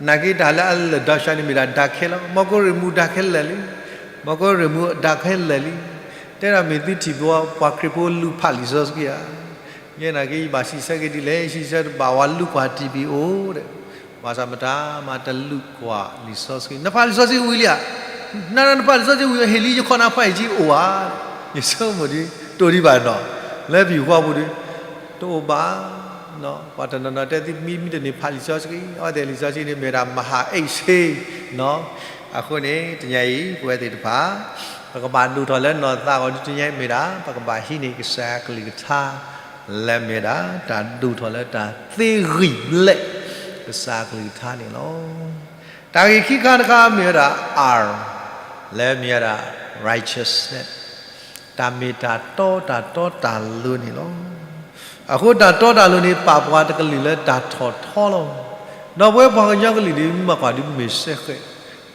နာ်က့တၢ်လၢအလၢာ်ဒီးစှၤန့ၣ် မ့ၢ်ဒၣ်ဒၢခဲလီၤ. မီၤကိရိၣ်မူဒၢခဲလၢာ်လံ, မီၤကိရိၣ်မူဒၢခဲလၢာ်လံ, တဲဒၣ်မ့ၢ်သုထံၣ်ဘိ ပှၤခရံာ်ဖိလူၤဖးလံာ်စီဆှံဧါ, ယဲနာ်က့ ယဘၣ်စံးဆၢက့ၤဒ်လဲၣ် စံးဆၢတဘၣ် ဝဲလူၤကွၢ် TV အိၣ်ဒီး, ဘၣ်ဆၣ်မတၤမၤတလူၤကွၢ်လံာ်စီဆှံ, နဖးလံာ�ၢ်စီဆှံဝံၤလံဧါ, နနဖးလံာ်စီဆှံဝံၤ ဟ့ၣ်လံယခီၣ်နါဖးအံၤကံအိၣ်ဧါ, ယဆိကမိၣ်ဒ် တိၢ်ဒံးဘၣ်နီၤ, လၢပဟံၣ်ပူၤဒ် တအိၣ်ဘၣ် ပှၤတနီၤနီၤတဲသုမံမံတန့ၢ်ဖးလံာ်စီဆှံ, အဝဲသ့ၣ်လံာ်စီဆှံန့ၣ် မ့ၢ်ဒၣ်မဟါအ့ၣ်ဆ့နီၤ, အဃိန့ၣ် တနံၤအံၤ ပဝဲသ့ၣ်တဖၣ် ပကဘၣ်ဒိၣ်ထီၣ်လၢနီၢ်သးအဂီၢ် ဒ်တနံၤအံၤမ့ၢ်ဒၣ် ပကဘၣ်ဟံးန့ၢ်ကစၢ်အကလုၢ်ကထါ လၢမ့ၢ်ဒၣ် တၢ်ဒိၣ်ထီၣ်လၢတၢ်သ့ဂံၢ်ဘျဲၣ် ကစၢ်အကလုၢ်ကထါန့ၣ်လီၤ. တၢ်ဂ့ၢ်ခံခါတခါမ့ၢ်ဝဲဒၣ် R လၢမ့ၢ်ဝဲဒၣ် righteousness တၢ်မ့ၢ်တၢ်တီ တၢ်တီတၢ်လိၤန့ၣ်လီၤ. အဃိတၢ်တီတၢ်လိၤန့ၣ် ပာ်ပှၤတကလုာ်လၢတၢ်ထီၣ်ထီလီၤ. ဒီးပဝဲပှၤကညီကလုာ်န့ၣ် မ့ၢ်ကွၢ်ဒ်မ့ၢ်စဲဃဲး,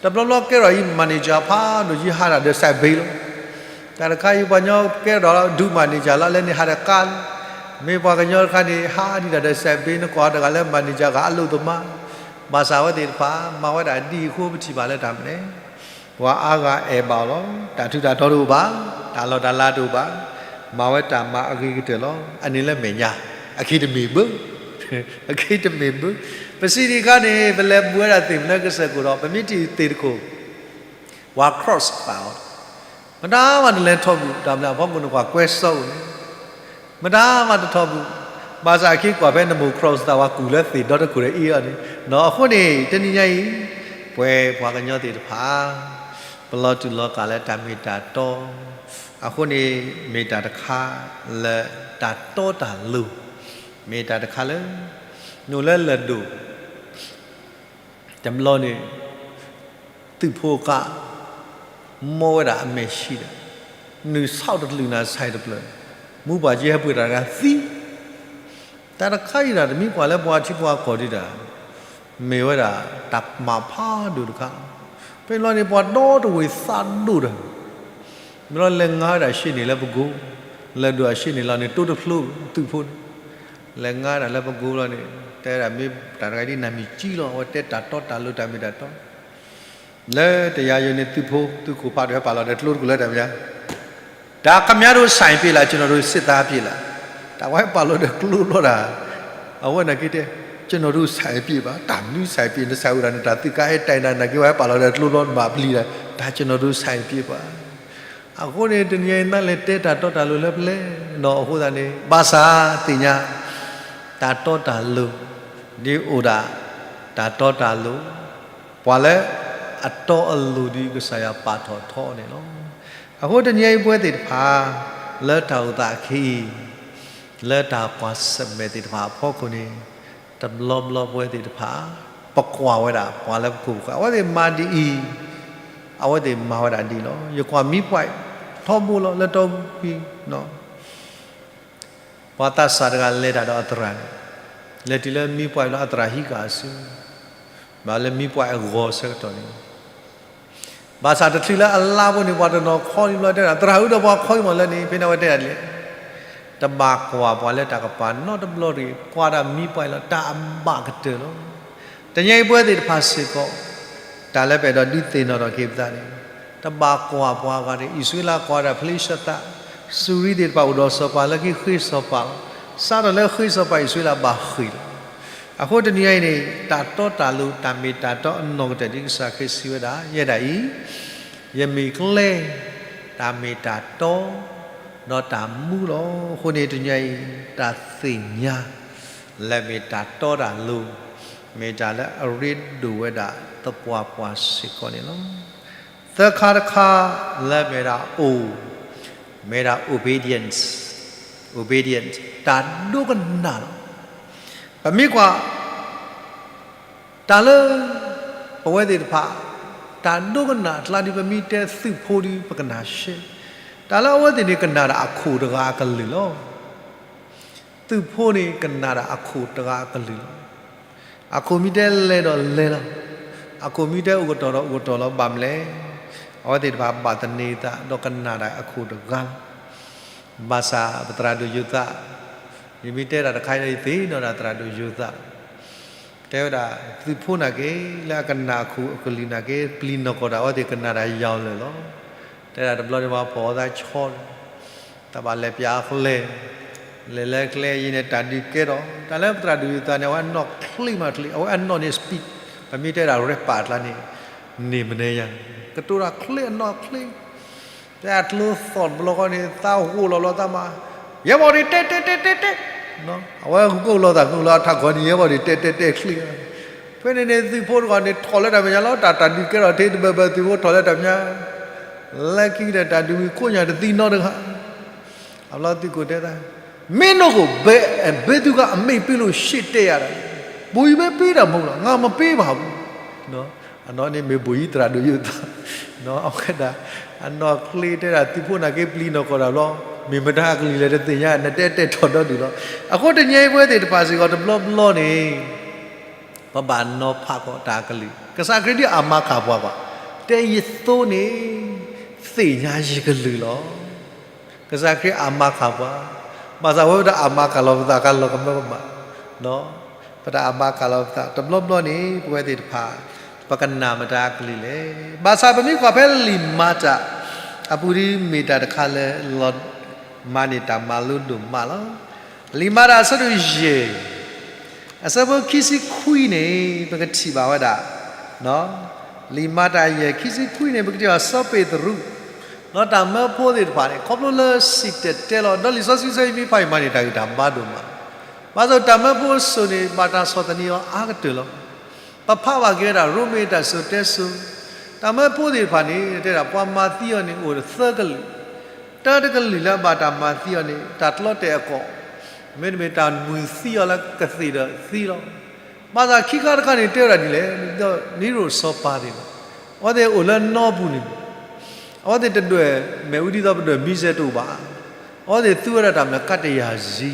တဘျီဘျီကဲထီၣ်အံၤ manager ဖးဒိၣ်ယံၤဟးတၢ်ဒီး စဲးဘ့လီၤ. တၢ်တခါအံၤပှၤကညီကဲထီၣ်ဒုး manager လီၤ လၢန့ၣ်ဟးဒီးကါလီၤ. မ့ၢ်ပှၤကညီတခါန့ၣ် ဟးဒံးတၢ်ဒီး စဲးဘ့ နကွၢ်တဂၤလၢ manager ဂၤအလိၣ်သမါ, ဘၣ်ဆၣ်အဝဲသ့ၣ်တဖၣ် မၤဝဲဒၣ်ဒ်အံၤအဃိ ပထံၣ်ဘၣ်လၢတၢ်မနုၤလဲၣ် ပှၤအါဂၤအဲၣ်ဘၣ်အီၤလီၤ. တၢ်ထူးတၢ်တီတအိၣ်ဘၣ်, တၢ်လီၢ်တၢ်လၤတအိၣ်ဘၣ်, မၤဝဲတၢ်မၤအဂ့ၤကတၢၢ်လီၤ. အန့ၣ်လၢမဲာ်ညါ, အခံတမ့ၢ်ဘၣ်, အခံတမ့ၢ်ဘၣ်. ပစံးဒံးအခါန့ၣ် ပလဲၤဘူးဝဲဒၣ်သ့ၣ်မနုၤကစၢၢ်ခိၣ်ဒီး ပမ့ၢ်ထံၣ်သ့ၣ်တခိၣ် ပှၤ cross သးအီၤ, မတၤမးတလဲၤထီၣ်ဘူး, တၢ်မနုၤအဖီခိၣ်န့ၣ် ပှၤကွဲစီအိၣ်န့ၣ် မတၤမးတထီၣ်ဘူး, ဘၣ်ဆၣ်အခံကွၢ်ဖဲနမိၢ် cross သးဝဲကူၣ်လၢသ့ၣ်ဒီတခိၣ်ဒီးအ့ၣ်အီၤန့ၣ်, အဃိန့ၣ် တနံၤညါအံၤ ပဝဲပှၤကညီသ့ၣ်တဖၣ် ပလီၤတူာ်လီၤကာ်လၢတၢ်မ့ၢ်တၢ်တီ, အဃိန့ၣ် မ့ၢ်တၢ်တခါလၢတၢ်တီတၢ်လိၤ, မ့ၢ်တၢ်တခါလၢ နအိၣ်လၢလၢၢ်ဒိၣ် တဘျီန့ၣ် သုးဖိကါ မီဝဲဒၣ်အမဲာ်ဆံးဒီး နုာ်ဆီတကလုာ်နၤ ဆိုင်တဖျၢၣ်, မူပှၤကဟဲပှ့ၤတၢ်တဂၤသံ, တၢ်တခါအံၤဒၣ် တမ့ၢ်ကွၢ်လၢပှၤထံပှၤကီၢ်ဒံးဒၣ်, မ့ၢ်ဝဲဒၣ်တၢ်မၤဖးဒိၣ်တခါ, ဖဲန့ၣ်လီၤန့ၣ် ပှၤဒီတဝ့ၢ်သးဒိၣ်တၢ် မ့ၢ်လီၤလဲၤငါဝဲဒၣ်ဆ့န့ၣ်လၢပကိ, လၢဒိၣ်အဆ့န့ၣ်လီၤန့ၣ် တိတဖျိသုးဖိန့ၣ်, လဲၤငါဝဲဒၣ်လၢပကိလီၤန့ၣ် တဲဝဲဒၣ်မ့ၢ်တၢ်တဂၤဒ်နၢ်မံၤကံလီၤ အဝဲတဲတၢ်တီတၢ်လိၤတၢ်မ့ၢ်တၢ်တီ, လၢတယၤယိၤန့ၣ်သုးဖိ သုးခိၣ်ဖးဒိၣ်ဟဲပာ်လီၤဒီးကျိတကလုာ်လၢတၢ်မဲာ်ညါ ဒါခင်ဗျားတို့ ဆိုင်ပြေးလား ကျွန်တော်တို့ စစ်သားပြေးလား, တၢ်ဝဲပာ်လီၤဒီးကျိဘျီဒၣ်, အဝဲနာ်က့တဲ ကျွန်တော်တို့ ဆိုင်ပြေးပါ, တၢ်မနုၤ ဆိုင်ပြေး န ဆိုင် အိၣ်ဒၣ်န့ၣ် တၢ်သုးကါအဲၣ်တဲနၤ နာ်က့ဝဲပာ်လီၤဒီးကျိဘျီ နဘၣ်ပျံၤဒၣ်, ဒါ ကျွန်တော်တို့ ဆိုင်ပြေးပါ. အဃိန့ၣ် တနံၤအံၤ နလဲၤတဲတၢ်တီတၢ်လိၤလၢပျဲၢ်နီၤ အဃိသတးန့ၣ် ဘၣ်ဆၣ်သ့ၣ်ညါ တၢ်တီတၢ်လိၤ ဒ်အိၣ်ဒၣ် တၢ်တီတၢ်လိၤ ပှၤလၢအတီအလိၤဒ်ကစၢ်ယွၤပာ်ထီၣ်ထီန့ၣ်လီၤ. အဃိတနံၤအံၤပဝဲသ့ၣ်တဖၣ် လၢတၢ်အိၣ်သးအခံအံၤ လၢတၢ်ကွၢ်ဆၢၣ်မဲာ်သ့ၣ်တဖၣ်အဖီခိၣ်န့ၣ် တဘျီဘျီပဝဲသ့ၣ်တဖၣ် ပကွၢ်ဝဲဒၣ် ပှၤလၢပခိၣ်ပဃၢၤ အဝဲသ့ၣ်မၤဒ်အံၤ အဝဲသ့ၣ်မၤဝဲဒၣ်ဒ်လီၤ. ယကွၢ်မံပှဲၤထီဘိလီၤ လၢတီပံၤ ပှၤသးစၢ်တဂၤလဲၤတၢ်ဒီးအသရၣ်န့ၣ် လဲၤတုၤလၢမံပှဲၤလၢအသရၣ်ဟံးဃာ်အစု ဘၣ်လၢမံပှဲၤအဂီၤဆၢကတီၢ်န့ၣ် ဘၣ်ဆၣ်တချုးလၢအလါဖိန့ၣ် ပှၤတနီၤခီလံဘျီတဲဒၣ် သရၣ်ဧၢ ဒီးပှၤခီအံၤမးလၢန့ၣ် ဖဲန့ၣ်အဝဲတဲဒၣ်ဒ်လဲၣ် တဘၣ်ကွၢ်ပှၤလၢတၢ်ကပၤနီတဘျီတဂ့ၤ, ကွၢ်တၢ်မံပှဲၤလီၤ တၢ်အဘၣ်ကတၢၢ်လီၤ. တနံၤအံၤပဝဲသ့ၣ်တဖၣ်စ့ၢ်ကီး တၢ်လၢပအဲၣ်ဒိးဒုးသ့ၣ်နီၣ်ထီၣ်က့ၤပသးန့ၣ် တဘၣ်ကွၢ်ပှၤဂၤန့ၣ် အံၣ်စရ့လးကွၢ်ဒၣ်ဖလ့ၡသး, စူၤရံသ့ၣ်တဖၣ်အိၣ်ဒီးစီၤပၤလၢခံဃ့စီၤပၤလီၤ. စးထီၣ်လၢဃ့စီၤပၤအံၣ်စရ့လးဘၣ်ဃ့ၢ်လီၤ. အဃိတနံၤအံၤန့ၣ် တၢ်တီတၢ်လိၤ တၢ်မ့ၢ်တၢ်တီအနီၢ်ကတၢၢ်ဒ်ကစၢ်ခရံာ်စံးဝဲဒၣ် ယဲဒၣ်အံၤ ယမ့ၢ်ကျဲ တၢ်မ့ၢ်တၢ်တီ ဒီးတၢ်မူလီၤ. အဃိန့ၣ်တနံၤအံၤ တၢ်သ့ၣ်ညါ လၢမ့ၢ်တၢ်တီတၢ်လိၤ မ့ၢ်တၢ်လၢအရ့ဒိၣ်ဝဲဒၣ်သပှၢ်ပှၢ်စ့ၢ်ကီးန့ၣ်လီၤ. သၢခါတခါလၢမ့ၢ်ဒၣ် O, မ့ၢ်ဒၣ် obedience, obedience တၢ်ဒိကနၣ်လီၤ. ပမ့ၢ်ကွၢ် တၢ်လၢ ပဝဲသ့ၣ်တဖၣ် တၢ်ဒိကနၣ်အကျါဒ်ပမ့ၢ်တဲသုးဖိဒီး ပကနၣ်ရှဲ, တၢ်လၢအဝဲသ့ၣ်န့ၣ်ကနၣ်ဒၣ်အခိၣ်တဂၤအကလုၢ်လီၤ. သုးဖိန့ၣ်ကနၣ်ဒၣ်အခိၣ်တဂၤအကလုၢ်လီၤ. အခိၣ်မ့ၢ်တဲလဲၤဒီးလဲၤလီၤ. အခိၣ်မ့ၢ်တဲအိၣ်ကတီၢ်ဒီးအိၣ်ကတီၢ်လီၤ. ဘၣ်မနုၤလဲၣ်, အဝဲသ့ၣ်တဖၣ်ဘၣ်သန့ၤအသး ဒီးကနၣ်ဒၣ်အခိၣ်တဂၤလီၤ. ဘၣ်ဆၣ်ပသရၣ်ဒိၣ်ယိၤသး, ယမ့ၢ်တဲတၢ်တခါအံၤဒီး ယသ့ၣ်နီၣ်ဒၣ်သရၣ်ဒိၣ်ယိၤသး တဲဝဲဒၣ် သုးဖိနာ်က့ လၢအကနၣ်အခိၣ်အကလုၢ်နာ်က့ ပျံၤနီၢ်ကီၢ်တၢ်အဝဲသ့ၣ်ကနၣ်တၢ်ယီၤလၢာ်လီၤ. တဲဒၣ်တဘျီန့ၣ် ပှၤဖီၣ်အသးဆီဒီး တၢ်ဘၣ်လဲၤပၠးအကျဲ, လဲၤလၢကျဲအံၤန့ၣ် တၢ်ဒုးကဲထီၣ် တၢ်လၢပသရၣ်ဒိၣ်ယိၤသးန့ၣ် အဝဲအနီၣ်ချ့မးချ့ အဝဲအနီၣ်န့ၣ် speed ပမ့ၢ်တဲဒၣ် rapper အကျါန့ၣ် န့ၣ်မနုၤညါ ကတိၤတၢ်ချ့အနီၣ်ချ့ တဲအကျိသီၣ်တဘျီဃီန့ၣ် သးဟိးလီၤလီၤသးမး, ယဲဘီၣ်ဒံးတဲတဲတဲတဲတဲ, အဝဲဂုာ်လီၤသးဂုာ်လီၤအထးခီန့ၣ် ယဲဘီၣ်ဒံးတဲတဲတဲချ့, ဖဲန့ၣ်န့ၣ် သုးဖိတဂၤန့ၣ် ထီၣ်လၢတၢ်မဲာ်ညါလီၤ. တၢ်တၢ်ဒုးကဲထီၣ်ထဲတဘၢဘၢ သုးဖိထီၣ်လၢတၢ်မဲာ်ညါ, လၢခံကတၢၢ်တၢ်ဒုးဝံၤခိၣ်ညါတသံနီတဂၤ အဘျီသုးခိၣ်တဲသး, မင်းတို့ကိုဘယ် ဘယ်သူကအမိန့်ပေးလို့ရှေ့တက်ရတာလဲ, ဗိုလ်ကြီးပဲပေးတာမဟုတ်လား, ငါမပေးပါဘူး. အနီၣ်န့ၣ်မ့ၢ်ဗိုလ်ကြီးသရၣ်ဒိၣ်ယိၤသး, အဝဲဒၣ် အနီၣ်ချ့တဲဒၣ်သုးဖိနာ်က့ပျံၤနီၢ်ကီၢ်တၢ်ဘျီ, မ့ၢ်မတၤအကလုၢ်လဲၣ်တသ့ၣ်ညါ နတဲတဲထီၣ်ဒီဒုၣ်လီၤ. အဃိတနံၤအံၤပဝဲသ့ၣ်တဖၣ်စ့ၢ်ကီးတဘျီဘျီန့ၣ် ပဘၣ်နီၤဖးကီးတၢ်အကလုၢ်, ကစၢ်ခရံာ်ဒ်အမၤခးပှၤကွၢ်, တဲယသိန့ၣ် သ့ၣ်ညါယကလုၢ်လီၤ. ကစၢ်ခရံာ်အမၤခးပှၤ, ဘၣ်ဆၣ်ဝဲပတၢ်အမၤခးလီၤပသးခါလီၤကမၢကမၣ်, ပတၢ်အမၤခးလီၤပသး တဘျီဘျီန့ၣ် ပဝဲသ့ၣ်တဖၣ် ပကနၣ်မတၤအကလုၢ်လဲၣ်. ဘၣ်ဆၣ်ပမ့ၢ်ကွၢ်ဖဲလံာ်မၤတၢ် အပူၤဒ်မ့ၢ်တၢ်တခါလၢ လီၤမၤန့ၢ်တၢ်မၤလိဒိၣ်မးလီၤ. လံာ်မၤတၢ်အဆၢဒိၣ်ယဲၢ် အဆၢဖိခံဆံခွံန့ၣ် ပကထံၣ်ဘၣ်ဝဲဒၣ်, လံာ်မၤတၢ်ယဲၢ်ခံဆံခွံန့ၣ် ပကထံၣ်ဘၣ်စီၤပ့းတရူး ဒီးတၢ်မၢဖိသ့ၣ်တဖၣ်န့ၣ် ခီဖျိလၢစံၣ်တဲၤတဲလီၤ ဒီးလံာ်စီဆှံဆၢအံၤမ့ၢ်ဖးအံၤမၤန့ၢ်တၢ်ဂံၢ်တၢ်ဘါဒိၣ်မး, ဘၣ်ဆၣ်တၢ်မၢဖိအစိၤန့ၣ် ဘၣ်တၢ်ဆီၣ်သနံးအီၤအါကတၢၢ်လီၤ. ပဖးဘၣ်က့ၤဝဲဒၣ် ရိမ့ၤတၢ်စိၤတဲစိၤ, တၢ်မၢဖိသ့ၣ်တဖၣ်န့ၣ် တဲဒၣ်ပှၤမၤသံအီၤန့ၣ်အိၣ်သၢကလုာ်, တၢတကလုာ်လၢအဘၣ်တၢ်မၤသံအီၤန့ၣ် တၢ်ကျီတဲာ်အကီၢ်, မ့တမ့ၢ်တၢ်မုၢ်သံအီၤလၢကသ့ၣ်ဒီးသံလီၤ. ဘၣ်ဆၣ်ခံခါတခါန့ၣ် တဲဝဲဒၣ်ဒ်လဲၣ်, ဒ်သိးနံၣ်ရိၣ်စီၤပၤသ့ၣ်တဖၣ်, အဝဲသ့ၣ်အိၣ်လၢနီပူၤန့ၣ်, အဝဲသ့ၣ်တဒွဲၣ်မ့ၣ်အူဒ်သိးပဒွဲၣ်မံစဲးတအိၣ်ဘၣ်, အဝဲသ့ၣ်သူဝဲဒၣ်တၢ်မနုၤကးတယၢ်စံ,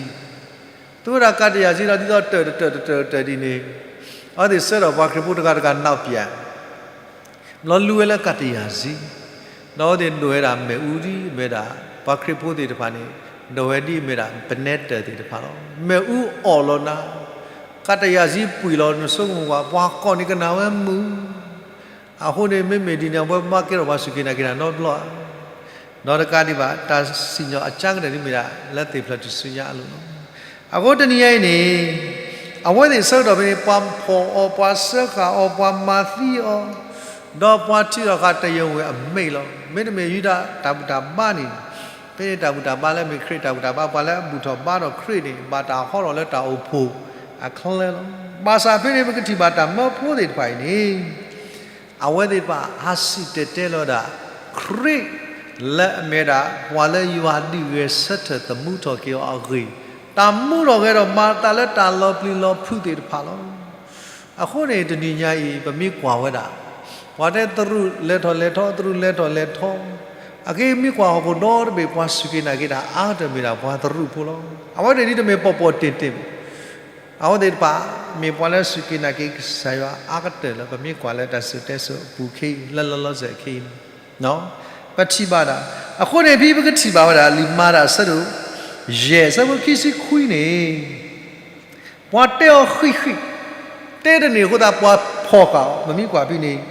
သူဝဲဒၣ်ကးတယၢ်စံဒီး ဒ်သိးတၢၢ်တတၢၢ်တတၢၢ်တတၢၢ်ဒ်န့ၣ်, အဝဲသ့ၣ်ဆှၢဒီးပှၤခရံာ်ဖိတဂၤတဂၤနီၣ်ပၠး ဘျီလူဝဲလၢကးတယၢ်စံ, ဒီးအဝဲသ့ၣ်ဒွဲၣ်ဝဲဒၣ်မ့ၣ်အူဒ်အမ့ၢ်ဒၣ်, ပှၤခရံာ်ဖိသ့ၣ်တဖၣ်န့ၣ် ဒွဲၣ်ဝဲဒ်အမ့ၢ်ဒၣ် ပနဲတၢၢ်သ့ၣ်တဖၣ်လီၤ. မ့ၣ်အူအီၣ်လီၤနၤ, ကးတယၢ်စံပှံာ်လီၤနဆိကမိၣ်ကွၢ်, ပှၤကီၢ်န့ၣ်ကနၣ်ဝဲမုာ်, အဃိန့ၣ် မ့မ့ၢ်ဒ်န့ၣ် အဝဲမၤကဲထီၣ်ပှၤစူၢ်က့ၤနာ်က့ၤတၢ်နီတဘျီဧါ. ဒီးတကးဒံးဘၣ် တၢ်စံၣ်ညီၣ်အကါကတၢၢ်ဒ်မ့ၢ်ဒၣ် လၢသ့ၣ်ဖျၢၣ်ထူၣ်စုညါအလိၤလီၤ. အဃိတနံၤညါအံၤန့ၣ် အဝဲသ့ၣ်ဆၢကတီၢ်ဖဲန့ၣ် ပှၤဖီၣ်အီၤ, ပှၤစၢဃာ်အီၤ, ပှၤမၤသံအီၤ, ဒီးပှၤထံၣ်ထီၣ်ဃာ်တယဲၢ်ဝဲအမဲာ်လီၤ. မ့တမ့ၢ်ယူဒၤတၢ်ဘူၣ်တၢ်ဘါန့ၣ်, ဖဲန့ၣ်တၢ်ဘူၣ်တၢ်ဘါလၢမ့ၢ်ခရံာ်တၢ်ဘူၣ်တၢ်ဘါ ပှၤလၢအဘူၣ်ထီၣ်ဘါထီၣ်ခရံာ်န့ၣ် ဘၣ်တၢ်ဟီထီၣ်လၢတၢ်အိၣ်ဖှိၣ်အချၢလီၤ. ဘၣ်ဆၣ်ဖဲန့ၣ် ပကထံၣ်ဘၣ်တၢ်မၢဖိသ့ၣ်တဖၣ်အံၤန့ၣ် အဝဲသ့ၣ်တဖၣ်ဟးစံၣ်တဲၤတဲလီၤဝဲဒၣ် ခရံာ်လၢအမ့ၢ်ဝဲဒၣ် ပှၤလၢယွၤဒုးဂဲၤဆၢထၢၣ်သမူထီၣ်က့ၤအီၤအဂ့ၢ်, တၢ်မူထီၣ်ဂဲၤဒီးမၤသးလၢတၢ်လီၤပျံၤလီၤဖုးသ့ၣ်တဖၣ်လီၤ. အဃိန့ၣ် တနံၤညါအံၤ ပမ့ၢ်ကွၢ်ဝဲဒၣ် ပှၤတဲသရူးလဲၤထီၣ်လဲၤထီ, သရူးလဲၤထီၣ်လဲၤထီ, အက့မ့ၢ်ကွၢ်ဟီၣ်ခိၣ်ဒီတဘ့ၣ် ပှၤစူၢ်က့ၤနာ်က့ၤတၢ်အါကတၢၢ်မ့ၢ်ဒၣ်ပှၤသရူးဖိလီၤ. အဝဲသ့ၣ်ဒ်တမ့ၢ်ပီၢ်ပီၢ်တ့ၢ်တ့ၢ် အဝဲသ့ၣ်တဖၣ် မ့ၢ်ပှၤလၢစူၢ်က့ၤနာ်က့ၤကစၢ်ယွၤအါကတၢၢ်လၢ ပမ့ၢ်ကွၢ်လၢတၢ်စံၣ်တဲစိၤအပူၤခဲအံၤ လၢလီၤလီၤဆဲးခဲအံၤန့ၣ် ပထံၣ်ဘၣ်ဒၣ်. အဃိန့ၣ် ဖဲပကထံၣ်ဘၣ်ဝဲဒၣ် လံာ်မၤတၢ်အဆၢဒိၣ်ယဲၢ် အဆၢဖိခံဆံခွံန့ၣ် ပှၤတဲအီၤဃံးဃံး, တဲတန့ၢ်အဃိသတး ပှၤဖီၣ်ဃာ်အီၤ, ပမ့ၢ်ကွၢ်ဖဲန့ၣ်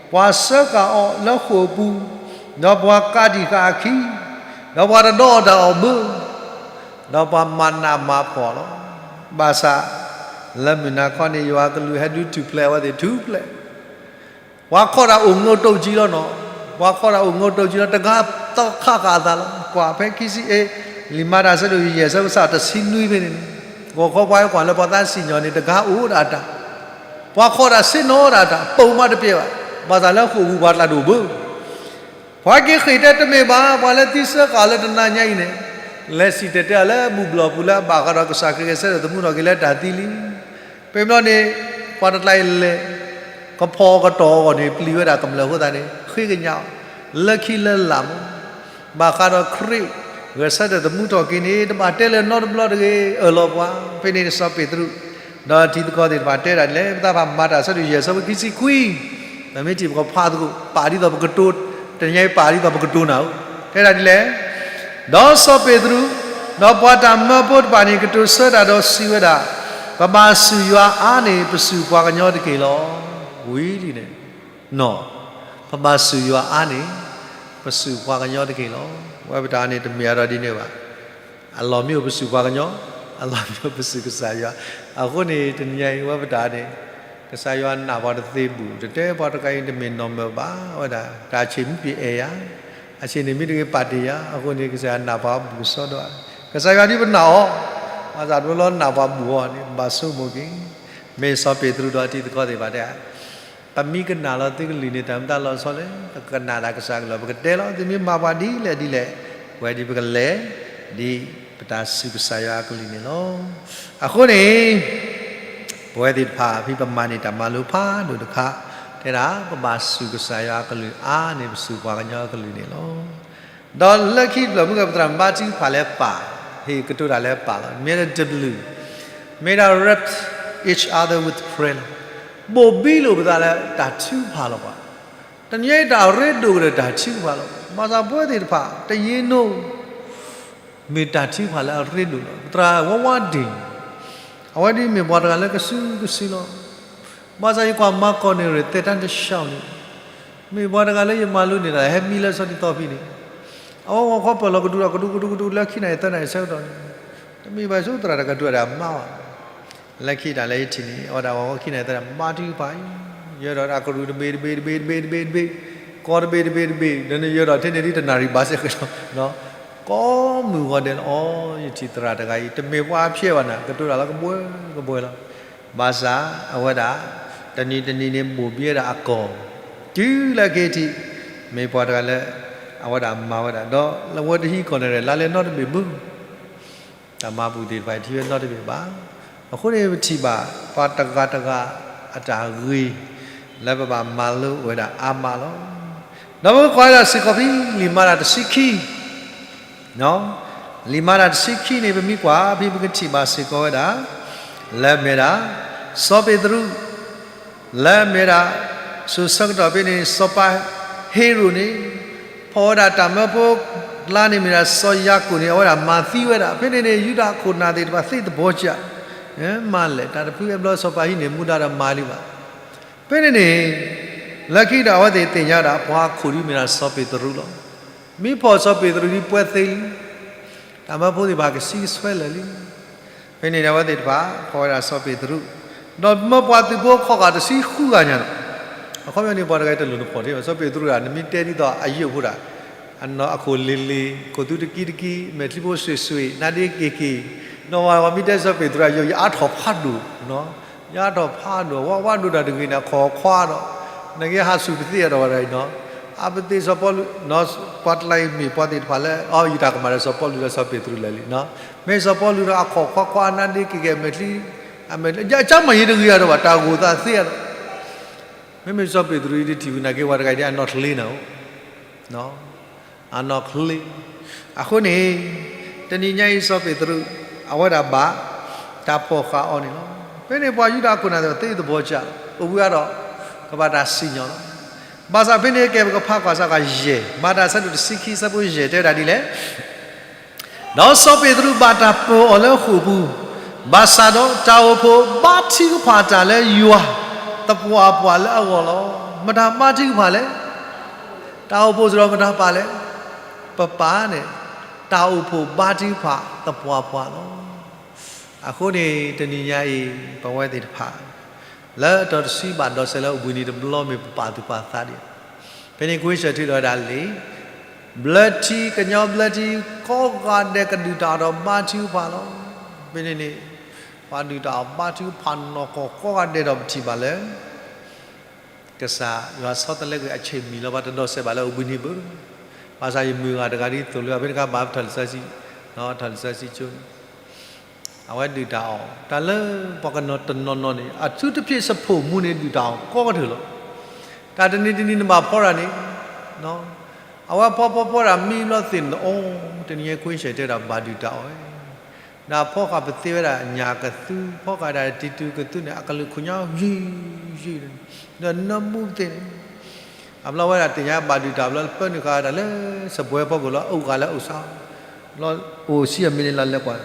ပှၤစၢဃာ်အီၤလၢဃိာ်အပူၤ, ဒီးပှၤကးတံာ်ဃာ်အခံ, ဒီးပှၤတဒီအီၣ်တၢ်အီၣ်ဘၢ, ဒီးပှၤမၤနးမၤဖှီၣ်လီၤ. ဘၣ်ဆၣ် လၢမုၢ်နၤခီန့ၣ် ယွၤကလူးဟဲဒုးထူၣ်ဖျဲးအဝဲသ့ၣ်ထူၣ်ဖျဲး ပှၤခီၣ်တၢ်အိၣ်ငိးတိၢ်ကၠံလီၤနီၤ, ပှၤခီၣ်တၢ်အိၣ်ငိးတိၢ်ကၠံလီၤ, တဂၤသီခးဃာ်အသးလီၤ. ကွၢ်ဖဲခံဆံအ့ၣ်, လံာ်မၤတၢ်အဆၢဒိၣ်ယဲၢ် အဆၢဖိတဆံနွံဖဲန့ၣ်န့ၣ်, ဂီၤခီပှၤဟဲကွၢ်လၢပှၤသးစံၣ်ညီၣ်န့ၣ် တဂၤအိၣ်ဒၣ်တၢ် ပှၤခိးတၢ်ဆ့ၣ်နီၤတၢ် တၢ်ပိာ်မးတပျဲဘၣ်, ဘၣ်ဆၣ်လၢဃိာ်ပူၤပှၤကျါဒိၣ်ဘၣ်. ပှၤက့ၤဃ့ၢ်တဲတမ့ၢ်ဘၣ်, ပှၤလၢသံစၢဃာ်လၢတနၤညါအံၤန့ၣ်, လဲၤစံၣ်တဲၤတဲအီၤလၢဘူၣ်ဘျီၣ်ပူၤလၢအဘၣ်ဃးဒီးကစၢ်ခရံာ်ဂဲၤဆၢထၢၣ်သမူထီၣ်က့ၤလၢတၢ်သံလံ. ပမ့ၢ်ဘျီန့ၣ်, ပှၤတကျါအံၤလဲၤ, ကဖီကတီၢ်အဂီၢ်န့ၣ် ပျံၤဝဲဒၣ်ကမျၢၢ်အဃိသတးန့ၣ် ဃ့ကညးအီၤ, လၢခံလၢလာ်မး ဘၣ်ဃးဒီးခရံာ်ဂဲၤဆၢထၢၣ်သမူထီၣ်က့ၤန့ၣ် တဘၣ်တဲလၢၤနီတဘျီတဂ့ၤ, အၢၣ်လီၤပှၤ. ဖဲန့ၣ်န့ၣ် စီၤပ့းတရူး ဒီးတံၤသကိးသ့ၣ်တဖၣ်တဲဒၣ်ဒ်လဲၣ်, ပသးပှၢ်မၤတၢ်ဆၢဒိၣ်ယဲၢ်ဆၢဖိခံဆံခွံ, ပမ့ၢ်ထံၣ်ပကဖးသကိး ပာ်ဒ်သိးပကတိၤ, တနံၤညါအံၤပာ်ဒ်သိးပကတိၤနၤဧိၤ, တဲဒၣ်ဒ်လဲၣ်, ဒီးစီၤပ့းတရူး, ဒီးပှၤတၢ်မၢဖိတဖၣ်န့ၣ် ကတိၤဆၢတၢ်ဒီးစံးဝဲဒၣ်, ပဘၣ်စူၢ်ယွၤအါန့ၢ် ပစူၢ်ပှၤကညီတက့ၢ်လီၤ. ဝံၤလံန့ၣ် နီၢ်, ပဘၣ်စူၢ်ယွၤအါန့ၢ် ပစူၢ်ပှၤကညီတက့ၢ်လီၤ. ဝဲပတၢ်န့ၣ် တမ့ၢ်အါဒီးဒ်န့ၣ်ဘၣ်. အလီၢ်မ့ၢ်အိၣ်ပစူၢ်ပှၤကညီ, အလီၢ်မ့ၢ်အိၣ်ပစူၢ်ကစၢ်ယွၤ. အဃိန့ၣ် တနံၤညါအံၤ ဝဲပတၢ်န့ၣ် ကစၢ်ယွၤနာ်ပှၤတသ့ဘူၣ်, တတဲပှၤတဂၤအံၤတမ့ၢ်နီၢ်မၢၢ်ဘၣ်ဝဲဒၣ်, တၢ်ဆ့ၣ်မံပှဲၤအဲၣ်ယၤ, အဆ့ၣ်န့ၣ်မ့ၢ်တဂ့ၤပာ်တ့ၢ်ယၤ, အဃိန့ၣ် ကစၢ်ယွၤနာ်ပှၤဘူၣ်ကစီဒီး, ကစၢ်ယွၤဒ်ပနာ်အီၤ, ဘၣ်ဆၣ်တဘျီလၢနာ်ပှၤဘူၣ်အီၤန့ၣ် ဘၣ်ဆိကမိၣ်က့ၤ, မ့ၢ်စီၤပ့းတရူးဒီးတံၤသကိးသ့ၣ်တဖၣ်တဲ ပမ့ၢ်ကနာ်လီၤသုကလုၢ်န့ၣ် တၢ်မတၤလီၤဆီလဲၣ်, ပကနာ်တၢ်ကစၢ်ကလုၢ် ပကတဲလီၤ, သုမ့ၢ်မၤပှၤဒ်လဲၣ်ဒ်လဲၣ်, ပဝဲဒ်ပကလဲၤ, ဒ်ပတၢ်စူၢ်ကစၢ်ယွၤအကလုၢ်န့ၣ်လီၤ. အဃိန့ၣ် ပဝဲသ့ၣ်တဖၣ် ဖဲပမၤန့ၢ်တၢ်မၤလိဖးဒိၣ်တခါ, တဲဒၣ် ပဘၣ်စူၢ်ကစၢ်ယွၤအကလုၢ်အါန့ၢ် ပစူၢ်ပှၤကညီအကလုၢ်န့ၣ်လီၤ. ဒီးလၢခံတဖျၢၣ်မုၢ်ကပသရၣ်မါထံကဖၣ်လၢပၢ်, ဟ့ၣ်ကတိၤတၢ်လၢပၢ်လီၤ. မ့ၢ်ဒၣ်တဘျုး, မ့ၢ်ဒၣ် wrap each other with prayer လီၤ. ဘိၣ်ဘံလိာ်ပသးလၢတၢ်ထုကဖၣ်လီၤပှၤ. တနံၤညါအံၤတၢ်အရ့ဒိၣ်ကဒီးတၢ်ထုကဖၣ်လီၤ. ဘၣ်ဆၣ်ပဝဲသ့ၣ်တဖၣ် တယ့နိ မ့ၢ်တၢ်ထုကဖၣ်လၢအရ့ဒိၣ်လီၤ. ပသရၣ်ဝါဝါဒ့ၣ်, အဝဲဒ်မ့ၢ်ပှၤတဂၤလၢကစုကစုလီၤ. ဘၣ်ဆၣ်ယကွၢ်မၤကီၢ်န့ၣ်ရ့ၣ် သဲတၢ်တဆှီန့ၣ်, မ့ၢ်ပှၤတဂၤလၢယမၤလိန့ၢ်တၢ် ဟဲမံလၢစီၤတံၤသီဖံန့ၣ်, အဝဲဂီၤခီပၢၢ်လီၤကဒူဒီး ကဒူကဒူကဒူလၢခံနၣ်ရံၣ်သၢနၣ်ရံၣ်ဆၢကတီၢ်န့ၣ်, တမ့ၢ်ဘၣ်ဆိသရၣ်တကဒူဒီးအမါဘၣ်. လၢခံတၢ်လၢယထံၣ်န့ၣ် အဝဲဒၣ်ဂီၤခီခံနၣ်ရံၣ်သၢနၣ်ရံၣ် မၤထုကဖၣ်အံၤ, ယဲဒီးတၢ်ကရူၢ်တဘ့ၣ်တဘ့ၣ်တဘ့ၣ်တဘ့ၣ်တဘ့ၣ်တဘ့ၣ်, ကီတဘ့ၣ်တဘ့ၣ်တဘ့ၣ်, ဒီးနယဲဒီးထဲန့ၣ်ဒ်တနၣ်ရံၣ်ဘၣ်စ့ၢ်ကီး, ကိးမုၢ်ဂီၤဒဲးလီၤ. အီ ယထံၣ်သရၣ်တဂၤအံၤ တမ့ၢ်ပှၤဖျဲးဘၣ်နၤ, ကတိၤတၢ်လၢကဘှဲကဘှဲလီၤ. ဘၣ်ဆၣ်အဝဲဒၣ် တနံၤတနံၤန့ၣ် ဘိၣ်ဘံဝဲဒၣ်အကီၢ်, တုၤလၢက့ၤထံၣ် မ့ၢ်ပှၤတဂၤလၢ အဝဲဒၣ်မၤဝဲဒၣ် ဒီးလၢဝဲတဟံးကီၢ်န့ၣ် လါလဲနီတဘ့ၣ်ဘၣ် တၢ်မၤဘူၣ်သ့ၣ်တဖၣ် ထံၣ်ဝဲနီတဘ့ၣ်ဘၣ်. အဃိန့ၣ် ပထံၣ်ဘၣ် ပှၤတဂၤတဂၤအတၢ်ဂ့ၤ လၢပဘၣ်မၤလိဝဲဒၣ်အါမးလီၤ. ဒီးပကွၢ်ဝဲဒၣ်စ့ၢ်ကီးဖဲ လံာ်မၤတၢ်တဆံခံ, လံာ်မၤတၢ်တဆံခံန့ၣ် ပမ့ၢ်ကွၢ်ဖဲ ပကထံၣ်ဘၣ်စ့ၢ်ကီးဝဲဒၣ် လၢမ့ၢ်ဒၣ် စီၤပ့းတရူး လၢမ့ၢ်ဒၣ် စိၤဆၢကတီၢ်ဖဲန့ၣ် စီၤပၤဟ့ရိၣ်န့ၣ် ဖီၣ်ဝဲဒၣ်တၢ်မၢဖိ လါန့ၣ်မ့ၢ်ဒၣ်စီၤယၤကိာ်န့ၣ် အဝဲဒၣ်မၤသံဝဲဒၣ်. ဖဲန့ၣ်န့ၣ် ယူဒၤခိၣ်နၢ်သ့ၣ်တဖၣ်သ့သဘီကၠး, မၤလဲၣ် တၢ်တဖုအဘျီစီၤပၤဟံးန့ၢ်မူဒါဒီးမၤလံဘၣ်. ဖဲန့ၣ်န့ၣ် လၢခံဒီးအဝဲသ့ၣ်သ့ၣ်ညါဝဲဒၣ် ပှၤခိၣ်ဒ်မ့ၢ်ဒၣ်စီၤပ့းတရူးလီၤ. မ့ၢ်ဖီၣ်စီၤပ့းတရူးဒ်ပှဲၤသ့လံ. တၢ်မၢဖိသ့ၣ်တဖၣ်ကဆံကဆွဲလၢာ်လံ. ဖဲန့ၣ်န့ၣ် အဝဲသ့ၣ်တဖၣ် ဖီၣ်ဝဲဒၣ်စီၤပ့းတရူး, ဒီးမၢပှၤသုးဖိခီၣ်ဃာ်တဆံဃုဂၤညါန့ၣ်, အခီပညီန့ၣ် ပှၤတဂၤတလိၣ်နဖီၣ်ထံဘၣ် စီၤပ့းတရူးဒၣ် နမ့ၢ်တဲဒ်သိးအယုၢ်ဖိဒၣ် အနီၢ်အခိၣ်လ့ၤလ့ၤ, ခိၣ်သူတကံတကံ, မဲာ်ချံဖိဆွ့ၣ်ဆွ့ၣ်, နါဒ့က့ၤက့ၤ, နီၢ်ဝၤဝၤမ့ၢ်တဲစီၤပ့းတရူးအယုၢ် ယအါထီၣ်ဖးဒိၣ်, ယအါထီၣ်ဖးဒိၣ်, ဝးဝးဒိၣ်တၢ်တဂ့ၤန့ၣ် အခီၣ်ခွါဒီး, နကဟးဆူၣ်ပသ့ၣ်အဒီးဝဲဒၣ်အံၤနီၤ, အပသ့ၣ်စီၤပီလူး, ပှၤတလါအံၤမ့ၢ်ပှၤသ့ၣ်တဖၣ်လၢ အီ ယတၢ်ကမၣ်ဒီးစီၤပီလူးဒီးစီၤပ့းတရူးလၢာ်လံ, မ့ၢ်စီၤပီလူးဒီးအခီၣ်ခွါခွါနါဒ့က့ၤက့ၤမဲာ်ချံ, အမဲာ်ချံ, ကၢ်မၤယံၤတဂ့ၤအဒီးဘၣ် တၢ်ဂိၢ်သးသ့အဒီး မ့မ့ၢ်စီၤပ့းတရူးအံၤဒ်ထံၣ်ဝံၤနာ်က့ ပှၤတဂၤအံၤဒ်အနီၢ်ချ့နၤဧိၤ, အနီၢ်ချ့. အဃိန့ၣ် တနံၤညါအံၤစီၤပ့းတရူး အဝဲဒၣ်ဘၣ်တၢ်ဖီၣ်ဃာ်အီၤန့ၣ်လီၤ. ဖဲန့ၣ်ပှၤယူဒၤခိၣ်နၢ်သ့ၣ်တဖၣ်သ့သဘီကၠး, အိၣ်ဘှံးအါဒီး ကဘၣ်တၢ်စံၣ်ညီၣ်လီၤ. ဘၣ်ဆၣ်ဖဲန့ၣ်ကဲ ပကဖးကွၢ်စ့ၢ်ကီးယဲၢ်, မၤတၢ်ဆၢဒိၣ်တဆံခံဆၢဖိယဲၢ် တဲဝဲဒၣ်ဒ်လဲၣ် ဒီးစီၤပ့းတရူးဘၣ်တၢ်ပၢၤအီၤလၢဃိာ်ပူၤ, ဘၣ်ဆၣ်ဒီးတၢ်အိၣ်ဖှိၣ်ဘါထုကဖၣ်တၢ်လၢယွၤသပှၢ်ပှၢ်လၢအဂီၢ်လီၤ. မတၤဘါထုကဖၣ်လဲၣ်. တၢ်အိၣ်ဖှိၣ်စ့ၢ်ကီးမတၤပာ်လဲၣ်. ပပၢ်န့ၣ် တၢ်အိၣ်ဖှိၣ်ဘါထုကဖၣ်သပှၢ်ပှၢ်လီၤ. အဃိန့ၣ် တနံၤညါအံၤ ပဝဲသ့ၣ်တဖၣ် လၢအတီၤတဆံဘၣ်ဒီးစဲးလၢအိၣ်ဘှံးနံၤတဘျီမ့ၢ်ပပာ်သူၣ်ပာ်သးဒံး, ဖဲန့ၣ်ကွ့ဆၢၣ်ထံးဒီးဝဲဒၣ်လံာ်, ဘျၢထံ ကညီဘျၢထံ ကိးဂၤဒဲးကဒုးတၢ်အီၣ်ဒီးဘါထုကဖၣ်လီၤ. ဖဲန့ၣ်န့ၣ် ပှၤဒုၣ်တၢ်အီၣ်ဘါထုကဖၣ်နီၢ်ကီၢ်ကိးဂၤဒဲးဒီးပထံၣ်ဘၣ်လၢ ကစၢ်ယွၤဆီတလဲကွံာ်အဆ့ၣ်မံၤလီၤ ပှၤတဒိးစဲးဘၣ်လၢအိၣ်ဘှံးနံၤဘၣ်. ဘၣ်ဆၣ်ယမုၢ်ဂၤတဂၤဒ်သိးလၢအဖဲတခါဘၣ်ပထီၣ်လံာ်စီဆှံ, ထီၣ်လံာ်စီဆှံကၠိန့ၣ် အဝဲဒုၣ်တၢ်အီၣ် တၢ်လၢပှၤကနီၤတနီၤနီၤန့ၣ် အထူးသဖြင့် စဖိးမူန့ၣ် ဒုၣ်တၢ်အီၣ်ကိးကတၢၢ်လီၤ. တၢ်တနံၤတနံၤနဘၣ်ဖီတၢ်န့ၣ် အဝဲဖီဖီဖီတၢ်မံဘျီသ့ၣ်န့ၣ် အိၣ်တနံၤညါ ကွ့ၢ်ဆဲးတဲဒၣ်ဘၣ်ဒုၣ်တၢ်အီၣ်ဝဲ, ဒီးဖီဃာ်ပသ့ဝဲဒၣ်ညၣ်ကသူ, ဖီဃာ်ဒၣ်တံၤတူကသူန့ၣ် အကလုာ်ခိၣ်ညါယံာ်ယံာ်, ဒီးနၢမူပသ့ၣ်န့ၣ် အဘျီဝဲဒၣ်သ့ၣ်ညါဘၣ်ဒုၣ်တၢ်အီၣ်ဘျီ ပၢနုာ်ဃာ်တၢ်လၢစပွဲဖီခိၣ်လီၤ အိၣ်ဃာ်လၢအိၣ်ဆါ, ဘျီအိၣ်ဆံအမံးနံးလၢလဲၤကွၢ်,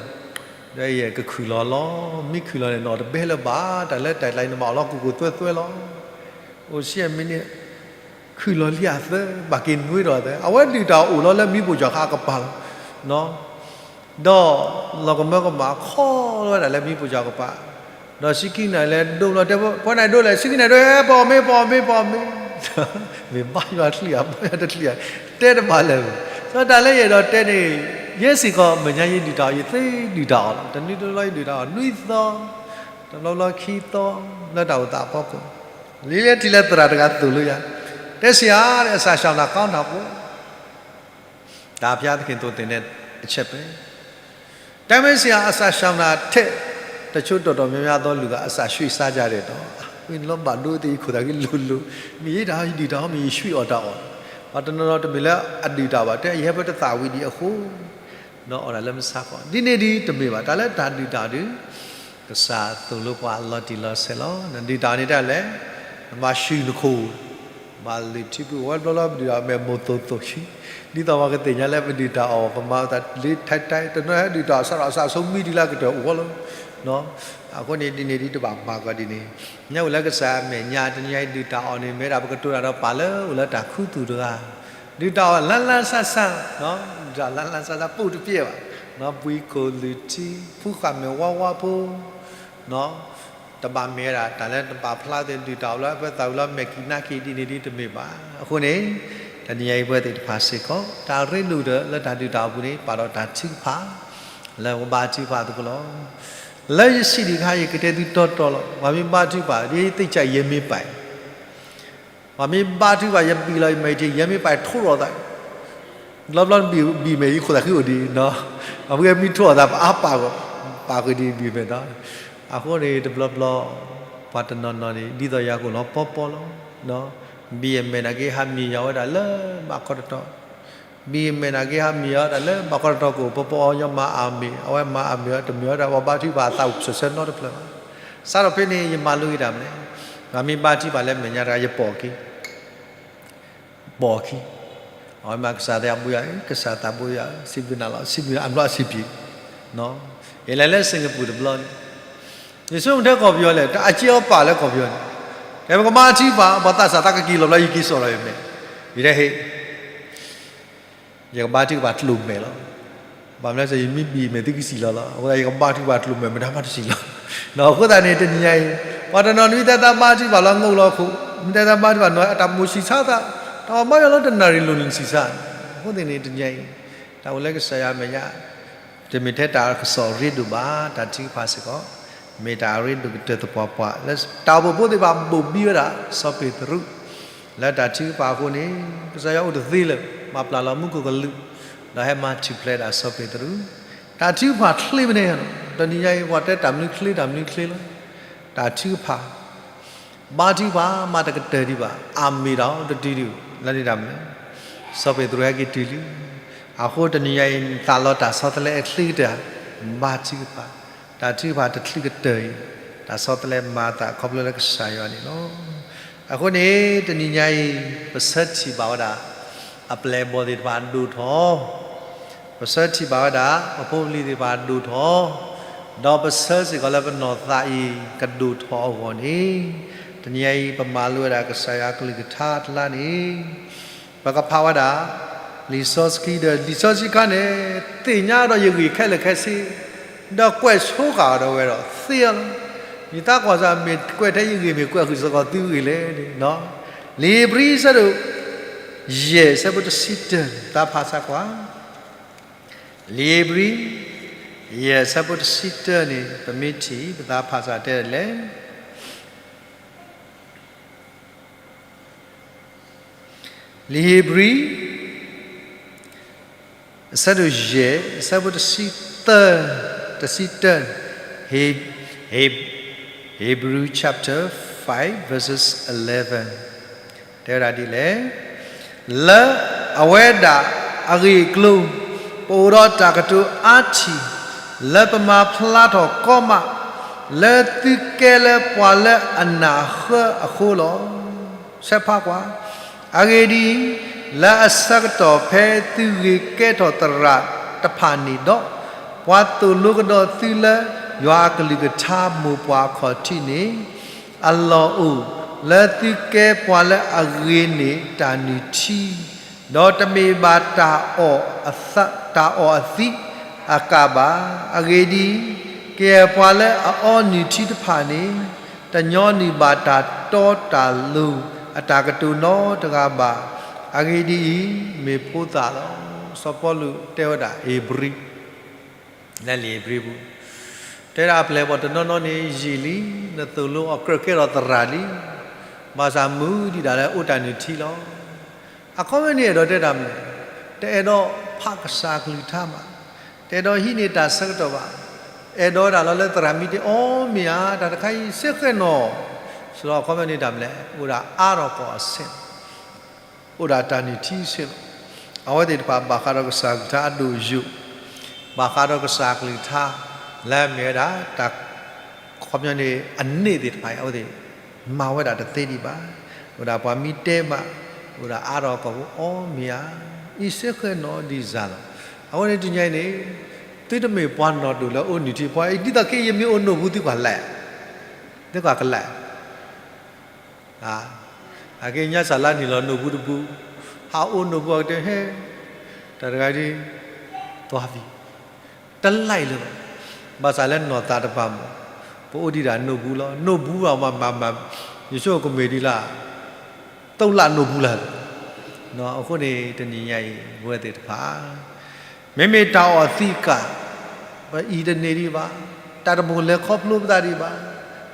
ဒီးယကခုၣ်လီၤလီၤ, မ့ၢ်ခုၣ်လီၤန့ၣ် နီၢ်တဘဲလၢၤဘၣ်, တၢ်လၢတၢ်ကျါအံၤနဘၣ်အီၣ်လီၤ ကူၣ်ကူၣ်သွဲသွဲလီၤ. အိၣ်ဆံအမံးနံး ခုၣ်လီၤလံအသၢ, ဘၣ်က့ၤနွံဒီးအသၢ, အဝဲဒုၣ်တၢ်အီၣ်အိၣ်လီၤလၢမံပိာ်ကၠီၤခါအကပၤလီၤ. ဒီးလီၤကမၢကမၣ်ခီလီၤဝဲဒၣ်လၢမံပိာ်ကၠီၤကပၤ, ဒီးဆံခံနၣ်ရံၣ်လဲၤဒိဘျီ တဲ ပှၤနၢ်ဒိလဲၣ်, ဆံခံနၣ်ရံၣ်ဒိလဲၣ်, ဆံခံနၣ်ရံၣ်ဒိ ပအီၣ်မ့ၤ ပအီၣ်မ့ၤ ပအီၣ်မ့ၤ, မ့ၢ်ဘါယွၤတချံးဧါ ဘါယွၤတချံးဧါ, တဲတဘၣ်လၢၤဘၣ်. ဒီးတၢ်လၢယအဲၣ်ဒိးတဲန့ၣ် ယဲစ့ၢ်ကီးမဲာ်ညါယဒုၣ်တၢ်အီၣ် ယသ့ဒုၣ်တၢ်အီၣ်လီၤ. တနွံတဘျီယဒုၣ်တၢ်အီၣ်နွံသီ, တဘျီဘျီခံသီ, လၢတၢ်အိၣ်သးအဖီခိၣ်, လံလဲၤထံၣ်လၢသရၣ်တဂၤသိၣ်လိယၤ, တဲဆံးဧါ, အစာရှောင်တာကောင်းတာပေါ့, ဒါဘုရားသခင်သွန်သင်တဲ့အချက်ပဲ. တဲမ့ၢ်ဆံးဧါ, အစာရှောင်တာထက် တချို့တော်တော်များများသောလူက အစာရွှေ့စားကြတယ်တော့, ဝံၤလီၤဘၣ်ဒိသ့ၣ် ယခိၣ်သးဂ့ၤလိၤလိၤ, မ့ၢ်ယဲဒၣ်ယဒုၣ်တၢ်အီၣ် မ့ၢ်ယရွှေ့အီၣ်တၢ်အီၣ်, ပှၤတနီၤနီၤတမ့ၢ်လၢအဒုၣ်တၢ်အီၣ်ဘၣ်, တဲယဟဲဖဲတသးဝံၤဒံးအဃိ ဒီးအီၣ်တၢ်လၢမုၢ်ဆါခီ, ဒ်န့ၣ်ဒ်တမ့ၢ်ဘၣ်, တၢ်လၢတၢ်ဒုၣ်တၢ်အီၣ်ဒီး ကစၢ်သိၣ်လိပှၤလီၤတံၢ်လီၤဆဲးလီၤ. နဒုၣ်တၢ်အီၣ်န့ၣ်တၢ်လဲၣ်, နဘၣ်ဆူၣ်နခိၣ်, ဘၣ်လုၢ်ထံပူၤ အဝဲဘျီဘျီပဒုၣ်တၢ်အီၣ်မဲာ်မိၢ်သိၣ်သိၣ်ဆံ, ဒ်သိးပှၤကသ့ၣ်ညါလၢပဒုၣ်တၢ်အီၣ် ပမၤအသးလ့ထဲထဲ တနီၤဒုၣ်တၢ်အီၣ်စးထီၣ်အစးဆိမံဒံးလၢအကတၢၢ်အိၣ်လီၤ. အဃိန့ၣ် ဒ်န့ၣ်ဒ်တဘၣ်မၤကီးဒ်န့ၣ်, မ့ၢ်အိၣ်လၢကစၢ်အမဲာ်ညါ တနံၤညါအံၤဒုၣ်တၢ်အီၣ်န့ၣ် မ့ၢ်ဒၣ်ပကတိၤတၢ်ဒီးပာ်လၢအိၣ်လၢတၢ်ခူသူၣ်တဂၤ, ဒုၣ်တၢ်အီၣ်လၢလၢဆးဆး, ဒုၣ်တၢ်အီၣ်လၢလၢဆးဆး ပူတပျဲၢ်ဘၣ်, ပှံၤခိၣ်လုၢ်ထံ ဖုဃာ်မဲာ်ဝါဝါဖိ တဘၣ်မ့ၢ်ဝဲဒၣ် တၢ်လၢတဘၣ်ဖျါသ့ၣ် ဒုၣ်တၢ်အီၣ်လၢအပၢသးဝံၤလီၤ မဲာ်ကံၣ်နါကံၣ်ဒ်န့ၣ်ဒ်တမ့ၢ်ဘၣ်. အဃိန့ၣ် တနံၤညါအံၤပဝဲသ့ၣ်တဖၣ်စ့ၢ်ကီး တၢ်ရ့ဒိၣ်ကတၢၢ်လၢတၢ်ဒုၣ်တၢ်အီၣ်အပူၤန့ၣ် ပာ်ဒီးတၢ်ထုကဖၣ် လၢပဘါထုကဖၣ်သကိးလီၤ. လၢယဆံးဒံးခါ ယကတဲသုတီတီလီၤ. ပှၤမ့ၢ်ဘါထုကဖၣ် ဒ်ယသ့ၣ်ညါ ယဲမ့ၢ်ပာ် ပှၤမ့ၢ်ဘါထုကဖၣ် ယဘံၣ်လီၤ ယမဲာ်ထံ ယဲမ့ၢ်ပာ်ထိးထီၣ်သး ဘျီဘျီဘံၣ်မဲာ် ယခိၣ်သးဃံအိၣ်ဒံးနီၤ, ပှၤမ့ၢ်ထိးထီၣ်သး ပအါပာ်ဂီၢ် ပာ်ဃုာ်ဒံးဘံၣ်မဲာ်နီၤ. အဃိန့ၣ် တဘျီဘျီ ပှၤတနီၤနီၤန့ၣ် ဒ်သိးယၤကအိၣ်လီၤပီပီလီၤ. ဘံၣ်အမဲာ်နာ်က့ ဟးမံၤယၤဝဲဒၣ်လၢဘၣ်ခီတတီၤ, ဘံၣ်အမဲာ်နာ်က့ ဟးမံၤယၤဝဲဒၣ်လၢဘၣ်ခီတတီၤ ကအိၣ်ပီပီအီၤ ယမၤအမ့ၢ် အဝဲမၤအမ့ၢ် တမ့ၢ်ဝဲဒၣ် ပှၤဘါထုကဖၣ်အသးအိၣ်စၢၤဆၢနီတဖျၢၣ်ဘၣ်. စးထီၣ်ဖဲန့ၣ် ယမၤလိက့ၤတၢ်မနုၤလဲၣ်, ပှၤမ့ၢ်ဘါထုကဖၣ်လၢမဲာ်ညါတဂၤ ယပိာ်အခံ ပိာ်အခံ, အဝဲမ့ၢ်ကစၢ်သးဘိယၤ, ကစၢ်သးဘိယၤ, စံးဘျုးနၤလီၤ, စံးဘျုးနၤအဘျီအစံးဘျုး, ယလဲၤလၢစ့ၣ်ကပူၤတဘျီန့ၣ်, ယဆိကမိၣ်ထဲကီၢ်ပယီၤလဲၣ်, တၢ်အက့အီပာ်လၢကီၢ်ပယီၤန့ၣ်, တဲပကဘါထုကဖၣ် ပှၤသးစၢ်သးကက့ၤလီၤဘျီ ယက့ၤစိာ်လီၤယမဲာ်, ယတဲဟ့ၣ် ယကဘါထုကဖၣ်ကျိၤမဲာ်လီၤ. ဘၣ်မနုၤလဲၣ် ယမ့ၢ်ဘံၣ်မဲာ်သုကစံၣ်လီၤလီၤ. အဃိသတး ယကဘါထုကဖၣ်ကျိၤမဲာ် မတၤမးတစံၣ်လီၤ. အဃိသတးန့ၣ် တနံၤညါအံၤ ပှၤတနီၤနီၤ မ့ၢ်တဲသးဘါထုကဖၣ်လီၤ ငိၢ်လီၤခိၣ်, မ့ၢ်တဲသးဘါထုကဖၣ်နီၤ အတၢ်မိၣ်ဆံးဆါသး, တၢ်မၤယီၤလီၤတနၣ်ရံၣ်လိၤန့ၣ်စံးဆါ. အဃိသတးန့ၣ် တနံၤညါအံၤ တၢ်အိၣ်လၢကစၢ်ယွၤအမဲာ်ညါ တမ့ၢ်ထဲတၢ်ကစီၣ်ရ့ဒိၣ်ဘၣ်, တၢ်ထုကဖၣ်စ့ၢ်ကီး မ့ၢ်တၢ်အရ့ဒိၣ်ကတၢၢ်သပှၢ်ပှၢ် လၢတၢ်အိၣ်ဖှိၣ်ဖိသ့ၣ်တဖၣ်ဘိၣ်ဘံဝဲဒၣ် စီၤပ့းတရူး လၢတၢ်ထုကဖၣ်အဃိန့ၣ် ကစၢ်ယွၤအိၣ်တသ့လၢၤ ဘၣ်ပျၢ်လီၤမူခိၣ်ကလူး ဒီးဟဲမၤထူၣ်ဖျဲးဒၣ်စီၤပ့းတရူး, တၢ်ထုကဖၣ်ချ့မ့ၢ်န့ၣ်, တနံၤညါအံၤ ပှၤတဲတၢ်မနုၤချ့ တၢ်မနုၤချ့လီၤ, တၢ်ထုကဖၣ် ဘါထုကဖၣ် မၤတကတၢၢ်ဒံးဘၣ်, အမ့ၢ်တၢ်တတုၤဒံး လၢန့ၣ်တၢ်မနုၤလဲၣ်, စီၤပ့းတရူးဟဲက့ၤတုၤလံ, အဃိတနံၤညါအံၤ နသးလီတၢ်ဆီတလဲအချ့ကတၢၢ်, ဘါထုကဖၣ်, တၢ်ထုကဖၣ်တချ့ကတၢၢ်အံၤ တၢ်ဆီတလဲမၤအသးခီဖျိလၢကစၢ်ယွၤန့ၣ်လီၤ. အဃိန့ၣ် တနံၤညါအံၤ ပဆၢထံၣ်ဘၣ်ဝဲဒၣ် အပျဲၢ်အဘီၣ်သ့ၣ်တဖၣ်ဒိၣ်ထီၣ် ပဆၢထံၣ်ဘၣ်ဝဲဒၣ် ပဖိပလံၤသ့ၣ်တဖၣ်ဒိၣ်ထီၣ်, ဒီးပဆၢစ့ၢ်ကီးလၢပနီၢ်သးအံၤကဒိၣ်ထီၣ်အဂီၢ်န့ၣ်, တနံၤညါအံၤ ပမၤလိဝဲဒၣ်ကစၢ်ယွၤအကလုၢ်ကထါအကျါန့ၣ်, ပကဖးဝဲဒၣ် လံာ်စီဆှံဒီး လံာ်စီဆှံခါန့ၣ် သ့ၣ်ညါဒီးယဂ့ၢ်ခဲလၢာ်ခဲဆ့, ဒီးကွဲးဆိဃာ်ဒီးဝဲဒီးသ့လီၤ. ယသးကွၢ်စ့ၢ် မ့ၢ်ကွဲးထဲယဂ့ၢ် မ့ၢ်ကွဲးဃုာ်စ့ၢ်ကီးသုဂ့ၢ်လဲၣ်န့ၣ်, လံာ်ဧ့ၤဘြံၤ အဆၢဒိၣ်ယဲၢ် အဆၢဖိတဆံတၢန့ၣ် သးဖးစ့ၢ်ကွၢ် လံာ်ဧ့ၤဘြံၤ ယဲၢ် အဆၢဖိတဆံတၢန့ၣ် ပမ့ၢ်ထံၣ် ပသးဖးစးတဲဒ်လဲၣ်. လံာ်ဧ့ၤဘြံၤ အဆၢဒိၣ်ယဲၢ် အဆၢဖိတဆံတၢ, တဆံတၢ, Heb- Heb- Hebrew chapter five verses eleven တဲဝဲဒၣ်ဒ်လဲၣ်. လၢအဝဲဒၣ်အဂ့ၢ်အကျိၤ ပအိၣ်ဒီးတၢ်ကတိၤအါထံၣ် လၢပမၤဖျါထီၣ်ကီမး လၢသုကဲလၢပှၤလၢအနၢ်ဃၢအဃိလီၤ. ဆဲးဖးကွၢ်, အဂ့ၢ်ဒ်အံၤ, လၢအဆၢကတီၢ်ဖဲသုဂ့ၤကဲထီၣ်သရၣ်တဖၣ်န့ၣ်ဒီး, ပှၤသိၣ်လိကဒီးသုလၢယွၤအကလုၢ်ကထါမိၢ်ပှၢ်အခီၣ်ထံးန့ၣ် အလီၢ်အိၣ်လၢသုကဲပှၤလၢအဂ့ၤန့ၢ်တၢ်နုၢ်ထံ, ဒီးတမ့ၢ်ဘၣ်တၢ်အီၣ်အသ တၢ်အီၣ်အသံးအကၣ်ဘၣ်. အဂ့ၢ်ဒ်အံၤ, ကယဲၢ်ပှၤလၢအအီနုၢ်ထံတဖၣ်န့ၣ် တညီနုၢ်ဘၣ်တၢ်တီတၢ်လိၤအတၢ်ကတိၤနီတဂၤဘၣ်. အဂ့ၢ်ဒ်အံၤ, မ့ၢ်ဖိသၣ်လီၤ. စီၤပီလူးတဲဝဲဒၣ်ဧ့ၤဘြံၤ လၢလံာ်ဧ့ၤဘြံၤပူၤ, တဲဒၣ်အပျဲၢ်အဘီၣ်တနီၤနီၤန့ၣ် ယံာ်လံ, နသိၣ်လိအကြၢးကဲထီၣ်သရၣ်လံ, ဘၣ်ဆၣ်မုာ်ဒံးဒၣ်လၢအိၣ်တၢ်နုၢ်ထံလီၤ. အခီပညီန့ၣ် အဲၣ်ဒိးတဲတၢ်မနုၤလဲၣ်, တအဲၣ်ဒိးဖးကစၢ်ကလုၢ်ကထါမး, တအဲၣ်ဒိးဟံးန့ၢ်တၢ်ဆၢကတီၢ်ဘၣ်, အဲၣ်ဒိးဝဲဒၣ်လီၤလၢသရၣ်မံၤတ့ၢ်အီၤမ့ၢ်ဧါ, တၢ်တခါအံၤစ့ၢ်ကီးနီၤ, ဆိလီၤအခီပညီန့ၣ်တၢ်မနုၤလဲၣ်, အိၣ်ဒၣ်အါထီၣ်ကီၢ်အဆဲး အိၣ်ဒၣ်တၢ်နုၢ်ထံဆဲးလီၤ. အဝဲသ့ၣ်တဖၣ်ဘၣ်ဃးဒီးကစၢ်ကလုၢ်ကထါအဒိၣ်ယိာ်, ဘၣ်ဃးဒီးကစၢ်ကလုၢ်ကထါ လၢအမ့ၢ်ဝဲဒၣ်တၢ် ခီပညီန့ၣ် အန့ၣ်သ့ၣ်တဖၣ်အံၤ အဝဲသ့ၣ်မၤဝဲဒၣ်တသ့ဒံးဘၣ်. အိၣ်ဒၣ်ပှၤမံၤတ့ၢ်မး, အိၣ်ဒၣ်အါထီၣ်ကီၢ်ဖိအီၤမ့ၢ်ဧါ, အံၤစ့ၢ်ကီးနီၤဒ်စၢ်လီၤ. အဝဲန့ၣ်တနံၤအံၤန့ၣ် သုတမ့ၢ်ပှၤနီၢ်ဒိၣ်လၢအိၣ်နုၢ်ထံပှၤအံၤ, ဒ်သိးခဲအံၤယမ့ၢ်အိၣ်နိၣ်ပူၤသုကွၢ်လဲၣ်, သုကွၢ်ကလဲၣ် အက့ညါစၢ်လါနံၣ်လီၤနိၣ်ပူၤတပူၤ, ဟးအိၣ်နိၣ်ပူၤအကတၢၢ်ဟဲ, တၢ်တဂၤဒ် သွါဖံး, တလၢ်လၢၤဘၣ်, ဘၣ်ဆၣ်လၢနီၢ်သးတပၤမး, ပအိၣ်ဒံးဒၣ်နိၣ်ပူၤလီၤ. နိၣ်ပူၤအမးမးမး, ယဆိကမိၣ်ကမ့ၢ်ဒ်လၢ သုးလၢ်နိၣ်ပူၤလၢ်လၢၤ. အဃိန့ၣ် တနံၤညါအံၤ ပဝဲသ့ၣ်တဖၣ် မ့မ့ၢ်တၢ်အီၣ်သံးကၣ် ပအံၤတန့ၢ်ဒံးဘၣ်, တၢ်တမိၣ်လဲၤခီဖျိပသးဒံးဘၣ်,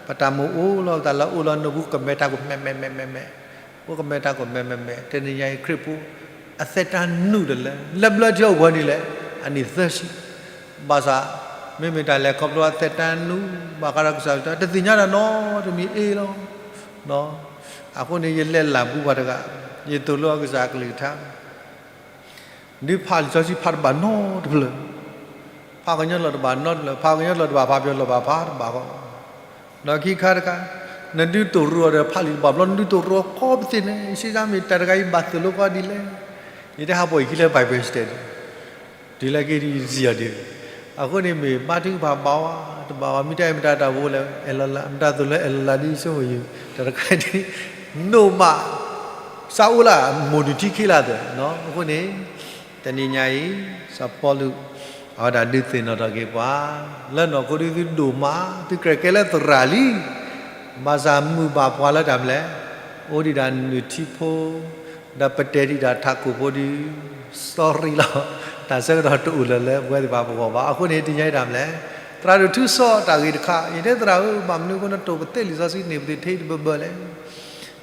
ပတၢ်မိၣ်အိၣ်လီၤပသးလၢအိၣ်လၢနိၣ်ပူၤ ကမဲာ်တၢ်ကိၢ်မဲာ်မဲာ်မဲာ်မဲာ်မဲာ်, အိၣ်ကမဲာ်တၢ်ကိၢ်မဲာ်မဲာ်မဲာ်, တနံၤညါအံၤခရံာ်ဖိ အသက်တမ်းနုာ်ဒီးလဲၣ်, လၢဘျၢထံအိၣ်ပှဲၤနံၣ်လဲၣ်, အနံၣ်သၢဆံ, ဘၣ်ဆၣ် မ့မ့ၢ်တၢ်လဲၤခီဖျိအသက်တမ်းနုာ် ဘၣ်ဃးဒီးကစၢ်ကလုၢ်ကထါ တသ့ၣ်ညါတၢ်နီတမံၤအ့လီၤ. အဃိန့ၣ် ယလဲၤလၢ်ဘူးပှၤတဂၤ, ယသိၣ်လိအကစၢ်ကလုၢ်ကထါ ဒုးဖးလံာ်စီဆှံဖးတဘၣ်နီတဖျၢၣ်, ဖးကညီလီၤတဘၣ်နီတဖျၢၣ်, ဖးကညီလီၤတဘၣ် ဖးပယီၤလီၤဘၣ်ဖးတဘၣ်ဃီ, ဒီးခံခါတခါ နဒုးသိၣ်ရူးအီၤဒီးဖးလံာ်တဘၣ်ဘျီ နဒုးသိၣ်ရူးအီၤကိးပသ့ၣ်န့ၣ် စံးစါမ့ၢ်တၢ်တဂၤအံၤဘၣ်သိၣ်လိကီးဒ်လဲၣ်, ယတဟးပိာ်ယခံလၢ Bible study တုၤလၢက့ၤဒ်ယံာ်အီၤဒ်, အဃိန့ၣ်မ့ၢ်ဘါထုကဖၣ်ဘၣ်ဝဲတဘၣ်ဝဲ မ့ၢ်တၢ်အံၤမ့ၢ်တၢ်တၢ်ဖိလဲၣ် အဲၣ်လီၤလၢ မ့ၢ်တၢ်သိၣ်လိအဲၣ်လီၤလၢဒ်ဆိကမိၣ်ယုၢ် တၢ်တခါဒ် နိၣ်မး စးအိၣ်လၢမိၢ်နုၢ်ထံခံလၢာ်သ့ၣ်, အဃိန့ၣ် တနံၤညါအံၤ စီၤပီလူး အဝဲဒၣ်ဒုးသ့ၣ်နီၣ်ထီၣ်က့ၤပှၤ လၢနီၢ်ခိဒ်သုဒိၣ်မး သုကြၢးကဲလၢသရၣ်လံ ဘၣ်ဆၣ်မုာ်ဘၣ်ပှၤလၢတၢ်မနုၤလဲၣ်, အိၣ်ဒံးဒၣ်နုၢ်ထံဖိ ဒီးပတဲဒံးဒၣ်ထးခိၣ်ဖိဒုး sorry လီၤ, တၢ်ဆၢကတီၢ်တအိၣ်လၢၤလၢပဝဲသ့ၣ်တဖၣ်ပဂီၢ်ဘၣ်. အဃိန့ၣ် တနံၤညါအံၤတၢ်မနုၤလဲၣ်, သရၣ်ဒိၣ်ထူစီၤတၢ်ဂ့ၢ်တခါ, ယတဲသရၣ်ဧၢ, ဘၣ်မနုၤအဃိနတိၢ်ပသ့လံာ်စီဆှံန့ၣ် ပသ့ၣ်ထဲတဘၢဘၢလဲၣ်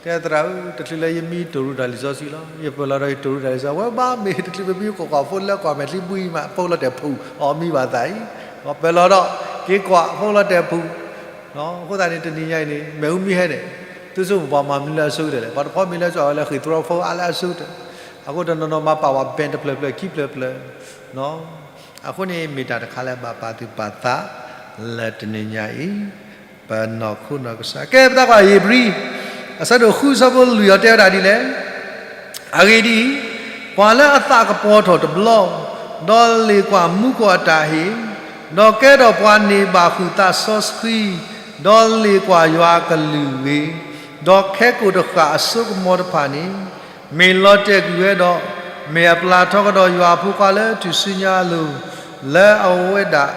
တဲသရၣ်ဧၢ, တချုးလၢယမံတိၢ်ရူးတၢ်လံာ်စီဆှံလီၤ, ယပၢၢ်လီၤဒီးယတိၢ်ရူးတၢ်လံာ်စီဆှံ, ဝဲဘၣ်မ့ၢ်တချုးပမံကွၢ်ကွၢ်ဖိလၢကွၢ်မဲာ်ချံဘှံးမး ဖိလီၤတဲာ်ဖုၣ် အီၣ်မံဘၣ်သးအံၤ, ပၢၢ်လီၤဒီး က့ၤကွၢ်ဖိလီၤတဲာ်ဖုၣ်, အဃိသတးန့ၣ် တနံၤညါအံၤန့ၣ် မ့ၣ်အူမံဟဲန့ၣ်, သုဆိကမိၣ်ပှၤမၤမနုၤလၢအဆိကတၢၢ်လဲၣ်, ပှၤတဖီမ့ၢ်လၢအဆိအဝဲလၢဃ့ၢ်သရီဖိအါလၢအဆိကတၢၢ်, အဃိတနီၤနီၤမၤပာ်ဝဲ ဘဲၣ်တဖျၢၣ်ဖျၢၣ်ခံဖျၢၣ်ဖျၢၣ် အဃိန့ၣ် မ့ၢ်တၢ်တခါလၢဘၣ်ပာ်သူၣ်ပာ်သး လၢတနံၤညါအံၤ ပနီၢ်ခိနီၢ်ကစၢ်. ကဲ ပသးကွၢ်ဧ့ၤဘြံၤ အဆၢဒိၣ်ဃု အဆၢဖိလွံၢ်အံၤတဲဝဲဒၣ်ဒ်လဲၣ်, အဂ့ၢ်ဒ်အံၤ, ပှၤလၢအသးကပီၤထီၣ်တဘျီ, ဒီးလ့ၣ်ကွၢ်မူခိၣ်အတၢ်ဟ့ၣ်, ဒီးကဲထီၣ်ပှၤန့ၢ်ဘၣ်ဃုာ်သးစီဆှံ, ဒီးလ့ၣ်ကွၢ်ယွၤအကလုၢ်ဂ့ၤ, ဒီးခဲကိာ်တဃၣ်အစိကမီၤတဖၣ်န့ၣ် မ့ၢ်လီၤတဲာ်ကွံာ်ဝဲဒီး မ့ၢ်အပျၢ်ထီကဒီးယွၤအဖိခွါလၢထူၣ်စုညါအလိၤ, လၢအဝဲဒၣ်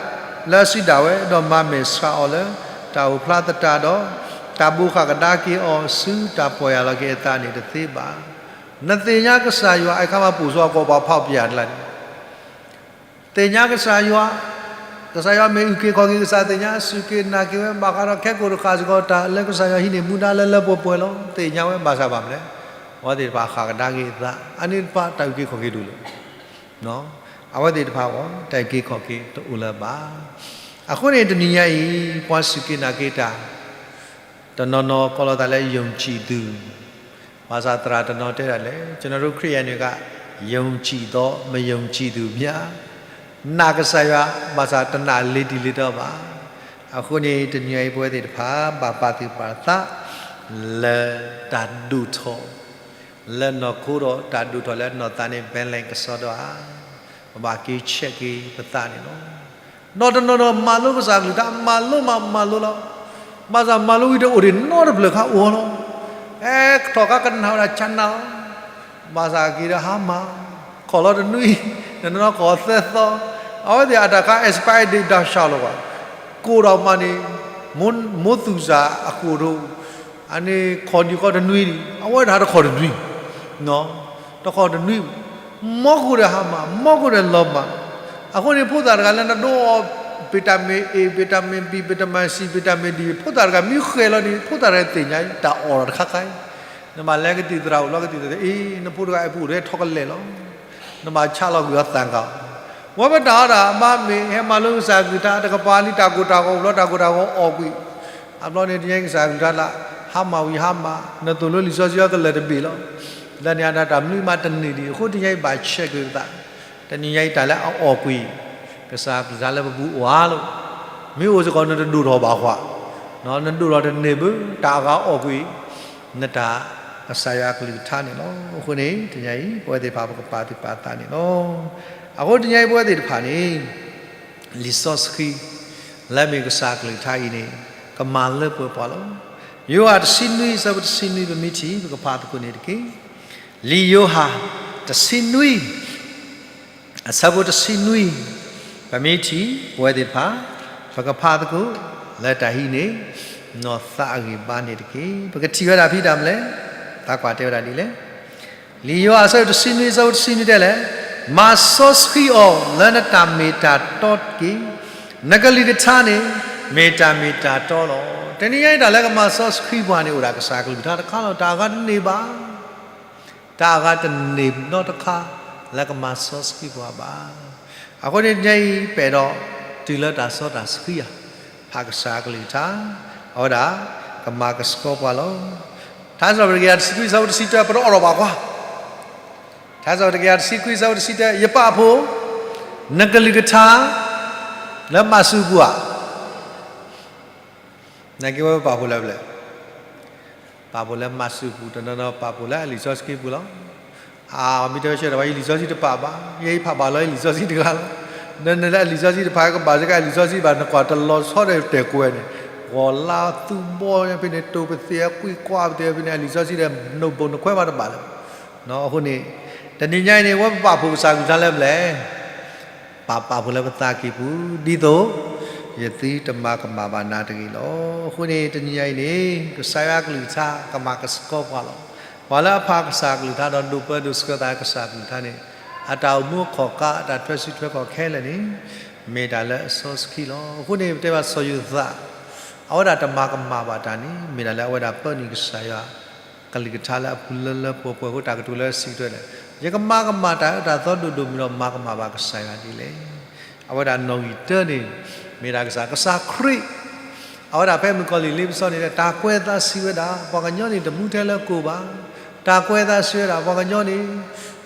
လၢအစုဒၣ်ဝဲ, ဒီးမၤမဲာ်ဆှးအီၤလၢ တၢ်အိၣ်ဖျါသတးဒီး တၢ်ဘိးဃၣ်ကဒါက့ၤအီၤဆူတၢ်ပီၢ်ယၢ်လီၤက့ၤအသးန့ၣ်တသ့ဘၣ်. နသ့ၣ်ညါကစၢ်ယွၤ အခါမးပိာ်စီၤကီၢ်ပှၤဖးပယၢ်တလါန့ၣ် သ့ၣ်ညါကစၢ်ယွၤ, ကစၢ်ယွၤမ့ၢ်အုၣ်က့ၤခီၣ်က့ၤကစၢ်သ့ၣ်ညါ စူၢ်က့ၤနာ်က့ၤဝဲ ဘၣ်ဃးဒီးခဲကိာ်တဃၣ်စ့ၢ်ကီး တၢ်လၢကစၢ်ယွၤဟံးန့ၢ်မူဒါလၢလၢပှဲၤပှဲၤလီၤ. သ့ၣ်ညါဝဲဘၣ်ဆၣ်ဘၣ်မနုၤလဲၣ်, အဝဲသ့ၣ်တဖၣ်ဃၣ်ကဒါက့ၤအသး အန့ၣ်တဖၣ်တၢ်အုၣ်က့ၤခီၣ်က့ၤတအိၣ်လၢၤ အဝဲသ့ၣ်တဖၣ်အဂီၢ် တၢ်အုၣ်က့ၤခီၣ်က့ၤတအိၣ်လၢၤဘၣ်. အဃိန့ၣ်တနံၤညါအံၤ ပှၤစူၢ်က့ၤနာ်က့ၤတၢ် တနီၤနီၤကိးလီၤသးလၢယုံကြည်သူ, ဘၣ်ဆၣ်သရၣ်တနီၤတဲဒၣ်လဲာ် ကျွန်တော်တို့ခရစ်ယာန်တွေက ယုံကြည်သော မယုံကြည်သူများ, နာ်ကစၢ်ယွၤ ဘၣ်ဆၣ်တနာ်လ့ၤတံၢ်လ့ၤတီဘၣ်. အဃိန့ၣ် တနံၤညါအံၤပဝဲသ့ၣ်တဖၣ် ဘၣ်ပာ်သူၣ်ပာ်သး လၢတၢ်ဒိၣ်ထီၣ် လၢနီၢ်ခိဒီးတၢ်ဒိၣ်ထီၣ်လၢနီၢ်သးန့ၣ် balance ကစီဒီဧါ, ပဘၣ်က့ၤ check က့ၤပသးန့ၣ်လီၤ. ဒီးတနီၤနီၤမၤလိကစၢ်ကလုၢ်ကထါ မၤလိမးမၤလိလီၤ. ဘၣ်ဆၣ်မၤလိဝံၤတအိၣ်ဒံးနီတဖျၢၣ်ခါအိၣ်လီၤ. ဟဲကထီၣ်ခါကနၣ်ဝဲဒၣ် channel လီၤ. ဘၣ်ဆၣ်က့ၤဒီးဟါမၢ်, ခိးလီၤတနွံ, တနီၤနီၤခိးသၢသီ, အဝဲသ့ၣ်အတၢ်ခါ expire date ဒၣ်ဆှးလီၤဘၣ်, ကိၢ်ဒီးမးန့ၣ်, မိၢ်သူၣ်စၢ်အကိၢ်ဒိၣ်, အန့ၣ်ခိးဒံးဃီတနွံဒံး, အဝဲဒၣ်တခိးတနွံ, တခိးတနွံ, မီၢ်ကိၢ်ဒီးဟါမၢ်, မီၢ်ကိၢ်ဒီးလီၤမၢ်. အဃိန့ၣ် ဖိသၣ်တဂၤလၢနဒိးအီၤ vitamin A, vitamin B, vitamin C, vitamin D ဖိသၣ်တဂၤမ့ၢ်ဃဲၤလီၤန့ၣ် ဖိသၣ်တဂၤသ့ၣ်ညါတၢ်အီၣ်တခါခါအံၤ, နဘၣ်လဲၤကသံၣ်သရၣ်အိၣ်ဘျီ ကသံၣ်သရၣ် အ့ နဖိတဂၤအပူၤအိၣ်ထဲထီကလဲာ်လီၤ. နဘၣ်ဆးလီၤကွံာ်အီၤသၣ်ကၢ်အီၤ, ဝဲပတၢ်အီၣ်တၢ်အမါမ့ၢ် ဟဲမၤလိကစၢ်ကလုၢ်ကထါ တကပၤလံ တၢ်ကိၢ်တၢ်ဂီၤအိၣ်ဘျီ တၢ်ကိၢ်တၢ်ဂီၤအီၣ်ကွံာ်, အဘျီန့ၣ် တနံၤညါအံၤကစၢ်ကလုၢ်ကထါလၢ ဟါမၢ်ဝံၤဟါမၢ်, နသိၣ်လိလံာ်စီဆှံအကလၢၢ်တဘ့ၣ်လီၤ. လၢန့ၣ်အတၢ်မနုၤမးတန့ၢ်ဒံး, အဃိတနံၤညါအံၤဘၣ် check ကွံာ်ပသး, တနံၤညါအံၤတၢ်လၢအအီၣ်ကွံာ် ကစၢ်ကလုၢ်ကထါလၢပပူၤအိၣ်ဧါလီၤ. မ့ၢ်အိၣ်စ့ၢ်ကီး နတဒိၣ်ထီၣ်ဘၣ်ဃီ, နဒိၣ်ထီၣ်တန့ၢ်ဘၣ် တၢ်အဂၤအီၣ်ကွံာ် နတၢ်ကစၢ်ယွၤကလုၢ်ကထါန့ၣ်လီၤ. အဃိန့ၣ် တနံၤညါအံၤ ပဝဲသ့ၣ်တဖၣ်ပကပာ်သူၣ်ပာ်သးန့ၣ်လီၤ. အဃိတနံၤညါအံၤပဝဲသ့ၣ်တဖၣ်န့ၣ် လံာ်စီဆှံ လၢမ့ၢ်ကစၢ်ကလုၢ်ကထါအံၤန့ၣ် ကမၤလၢပှဲၤပှၤလီၤ. ယိၤဟၣ်တဆံနွံ အဆၢဖိတဆံနွံ ပမ့ၢ်ထံၣ် ပကဖးသကိးန့ၣ်တက့ၢ်. လံာ်ယိၤဟၣ် တဆံနွံ အဆၢဖိတဆံနွံ ပမ့ၢ်ထံၣ် ပဝဲသ့ၣ်တဖၣ် ပကဖးသကိး လၢတၢ်ဟံးန့ၢ် နီၢ်သးအဂံၢ်ဘါန့ၣ်တက့ၢ်. ပကထံၣ်ဝဲဒၣ်ဖဲတၢ်မနုၤလဲၣ်, သးကွၢ်တဲဝဲဒၣ်ဒ်လဲၣ်. လံာ်ယိၤဟၣ်အဆၢဒိၣ်တဆံနွံ အဆၢဖိတဆံနွံတဲလဲၣ်, မၤစီဆှံအီၤလၢနတၢ်မ့ၢ်တၢ်တီတက့ၢ်. နကလုၢ်ကထါန့ၣ် မ့ၢ်တၢ်မ့ၢ်တၢ်တီလီၤ. တနံၤညါအံၤတၢ်လၢကမၤစီဆှံပှၤန့ၣ် အိၣ်ဒၣ်ကစၢ်ကလုၢ်ကထါတခါလီၤ. တၢ်အဂၤတန့ၢ်ဘၣ်, တၢ်အဂၤတန့ၢ်နီတခါ လၢကမၤစီဆှံပှၤဘၣ်. အဃိန့ၣ်တနံၤညါအံၤ ပအဲၣ်ဒိးတုၤလၢတၢ်စီတၢ်ဆှံဧါ, ဖးကစၢ်ကလုၢ်ကထါ, အဝဲဒၣ်ကမၤကဆှီပှၤလီၤ. ထါစံးထီၣ်ပတြၢၤ တဆံခွံ အဆၢဖိတဆံတၢ ပတအိးထီၣ်ဘၣ်ကွၢ်. ထါစံးထီၣ်ပတြၢၤ တဆံခွံ အဆၢဖိတဆံတၢ ယပာ်ဖှိၣ် နကလုၢ်ကထါ လၢမၤစူၤပူၤဧါ. နာ်က့ဝဲပပာ်ဖှိၣ်လၢပျဲၢ်, ပာ်ဖှိၣ်လၢမၤစူၤပူၤ, တနီၤနီၤပာ်ဖှိၣ်လၢအလံာ်စီဆှံပူၤလီၤ. အါ မ့ၢ်တဲဝဲဆၢဒီး ယလံာ်စီဆှံတပာ်ဘၣ်, ယဲယဖးဘၣ်လီၤယလံာ်စီဆှံတဂၤလီၤ. နနလၢအလံာ်စီဆှံတဖးကဘၣ်စ့ၢ်ကီး အလံာ်စီဆှံဘၣ် နကွၢ်တလီၤဆီဒီးတဲာ်ကွဲန့ၣ်, ဂီၤလါသူဘီဖဲန့ၣ် တိၤပသ့ၣ်ကွံာ်ကွၢ်ပသ့ၣ်ဖဲန့ၣ် အလံာ်စီဆှံဒီး နဘိၣ်နခွဲးဘၣ်တဘၣ်လၢၤ. အဃိန့ၣ် တနံၤညါအံၤန့ၣ် ဝဲပပာ်ဖှိၣ်ကစၢ်ကလုၢ်ကထါလၢပျဲၢ် ပာ်ပာ်ဖှိၣ်လၢပသးကံၢ်ပူၤ ဒ်သိး ယသုတမၤကမၣ်ဘၣ်နၤတဂ့ၤလီၤ. အဃိန့ၣ် တနံၤညါအံၤန့ၣ် ကစၢ်ယွၤကလုၢ်ကထါ ကမၤကဆှီပှၤလီၤ. ပှၤလၢအဖးကစၢ်ကလုၢ်ကထါဒီးဒိးပၢဒိးဆှၢသးကစၢ်ကလုၢ်ကထါန့ၣ် အတၢ်အိၣ်မူအခီၣ်ကါ အတၢ်ထွဲစုထွဲခီၣ်ခဲလၢာ်န့ၣ် မ့ၢ်တၢ်လၢအစီဆှံလီၤ. အဃိန့ၣ် ပတဲဘၣ်စီၤယိၤသး အဝဲဒၣ်တမၤကမၣ်ဘၣ်တၢ်န့ၣ် မ့ၢ်တၢ်လၢအဝဲဒၣ်ပၢနုာ်ကစၢ်ယွၤ ကလုၢ်ကထါလၢအပူၤလၢလၢပှဲၤပှဲၤအဃိ တၢ်ကတိၤလၢစံးကတၢၢ်လဲၣ်, ယကမၤကမၣ်တၢ်အၢတၢ်သီဒိၣ်ဒိၣ်မုၢ်ဒီး မၤကမၣ်ဘၣ်ကစၢ်ယွၤဒ်လဲၣ်. အဝဲဒၣ်နီၣ်ဂံၢ်တၢန့ၣ် မ့ၢ်ဒၣ်ကစၢ်, ကစၢ်ခရံာ် အဝဲဒၣ်ဖဲမုၣ်ကီၤလံၢ်လ့ပစီန့ၣ် တၢ်ကွဲးအသးစံးဝဲဒၣ် ပှၤကညီန့ၣ် တမူထဲလၢကိၢ်ဘၣ်. တၢ်ကွဲးအသးစံးဝဲဒၣ် ပှၤကညီန့ၣ်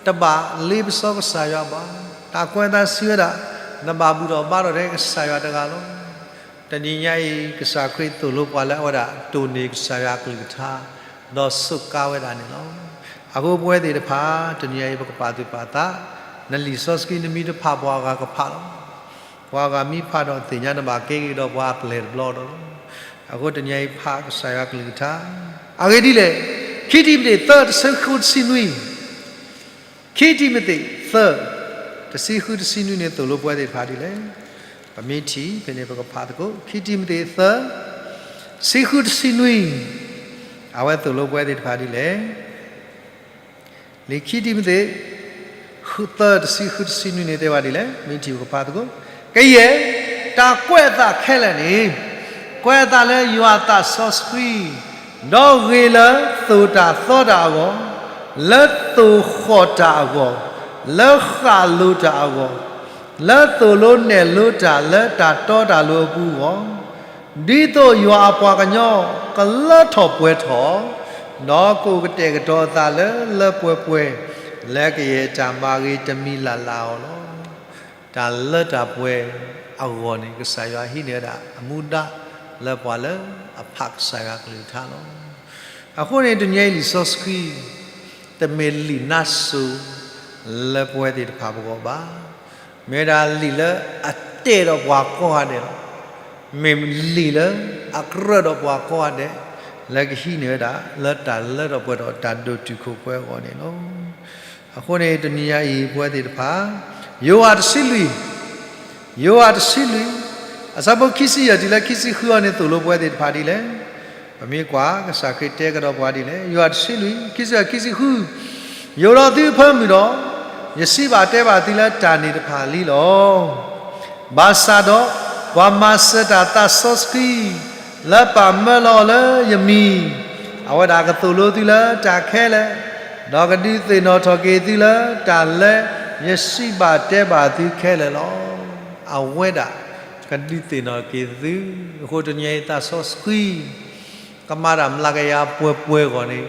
တဘၣ်လ့ပစီကစၢ်ယွၤဘၣ်. တၢ်ကွဲးအသးစံးဝဲဒၣ် နဘၣ်ဘူၣ်ထီၣ်ဘါထီၣ်ထဲကစၢ်ယွၤတဂၤလီၤ. တနံၤညါအံၤ ကစၢ်ခရံာ်သိၣ်လိပှၤလၢအဝဲဒၣ် တိၢ်န့ၢ်ကစၢ်ယွၤကလုၢ်ကထါ ဒီးစူးကါဝဲဒၣ်န့ၣ်လီၤ. အဃိပဝဲသ့ၣ်တဖၣ် တနံၤညါအံၤ ပကပာ်သူၣ်ပာ်သး, နလံာ်စီဆှံနမ့ၢ်တဖး ပှၤအဂၤကဖးလီၤ. ပှၤအဂၤမ့ၢ်ဖးဒီးသ့ၣ်ညါ နဘၣ်ကဲက့ၤဒီးပှၤအပျဲၢ်တဘျီဒီးလီၤ. အဃိတနံၤညါအံၤ ဖးကစၢ်ယွၤကလုၢ်ကထါ, အဂ့ၢ်ဒ်လဲၣ်, ခံတံၤမသ့း သၢ တဆံဃု တဆံနွံ ခံတံၤမသ့း သၢ တဆံဃု တဆံနွံန့ၣ် သိၣ်လိပဝဲသ့ၣ်တဖၣ်ဒ်လဲၣ်. ပမ့ၢ်ထံၣ်ဖဲန့ၣ် ပကဖးသကိး ခံတံၤမသ့း သၢ တဆံဃု တဆံနွံ, အဝဲသိၣ်လိပဝဲသ့ၣ်တဖၣ်ဒ်လဲၣ်. လံာ်ခံတံၤမသ့း သၢ တဆံဃု တဆံနွံန့ၣ် တဲဝဲဒ်လဲၣ်, မ့ၢ်ထံၣ်ပကဖးသကိး, ကယဲၢ် တၢ်ကွဲးအသးခဲလၢာ်န့ၣ်, ကွဲးအသးလၢယွၤအသးစီဆှံ, ဒီးဂ့ၤလၢသိၣ်တၢ်သီတၢ်အဂီၢ်, လၢသိၣ်ဃီၣ်တၢ်အဂီၢ်, လၢဃၣ်လိၤတၢ်အဂီၢ်, လၢသိၣ်လိနဲၣ်လိတၢ်လၢတၢ်တီတၢ်လိၤအပူၤအဂီၢ်, ဒ်သိးယွၤအပှၤကညီကလၢထီၣ်ပှဲၤထီၣ်, ဒီးကအိၣ်ကတဲာ်ကတီၤအသးလၢလၢပှဲၤပှဲၤ, လၢကယဲၢ်တၢ်မၤဂ့ၤတမံၤလၢ်လၢ်အီၤလီၤ. တၢ်လၢတၢ်ပှဲၤအဂီၢ်န့ၣ် ကစၢ်ယွၤဟံးန့ၢ်ဝဲဒၣ်အမူဒါလၢပှၤလၢအဖးကစၢ်ယွၤအကလုၢ်ကထါလီၤ. အဃိန့ၣ် တနံၤအံၤလံာ်စီဆှံ တမ့ၢ်လံာ်နါစိၤလၢပဝဲသ့ၣ်တဖၣ်ပဂီၢ်ဘၣ်. မ့ၢ်ဝဲဒၣ်လံာ်လၢအတဲဒီးပှၤကိးဂၤဒဲးလီၤ. မ့ၢ်လံာ်လၢအကြၢးဒီးပှၤကိးဂၤဒဲး လၢကဟံးန့ၢ်ဝဲဒၣ် လၢတၢ်လၢထီၣ်ပှဲၤထီၣ်တၢ်ဒိၣ်တုာ်ခိၣ်ပှဲၤအဂီၢ်န့ၣ်လီၤ. အဃိန့ၣ် တနံၤညါအံၤ ပဝဲသ့ၣ်တဖၣ် ယိၤဟၣ်တဆံလွံၢ်, ယိၤဟၣ်တဆံလွံၢ်, အဆၢဖိခံဆံယဲၢ်တုၤလၢခံဆံဃုအံၤန့ၣ် သိၣ်လိပဝဲသ့ၣ်တဖၣ်ဒ်လဲၣ်. ပမ့ၢ်ကွၢ် ကစၢ်ခရံာ်တဲကဒီးပှၤဒ်လဲၣ်. ယိၤဟၣ်တဆံလွံၢ် ခံဆံယဲၢ် ခံဆံဃု, ယိးဒီးသုအဖၢမုၢ်ဒီး, ယစံးဘၣ်တဲဘၣ်သုလၢတၢ်န့ၣ်တဖၣ်လံလီၤ. ဘၣ်ဆၣ်ဒီး ပှၤမၤစၢၤတၢ်သးစီဆှံ လၢပာ်မၢလီၤအီၤလၢယမံၤ, အဝဲဒၣ်ကသိၣ်လိသုလၢတၢ်ခဲလၢာ်, ဒီးကဒုးသ့ၣ်နီၣ်ထီၣ်က့ၤသုလၢတၢ်လၢယစံးဘၣ်တဲဘၣ်သုခဲလၢာ်လီၤ. အဝဲဒၣ်ကဒုးသ့ၣ်နီၣ်က့ၤသု, အဃိတနံၤအံၤသးစီဆှံ ကမၤတၢ်မျးကယၤပှဲၤပှဲၤအဂီၢ်န့ၣ်,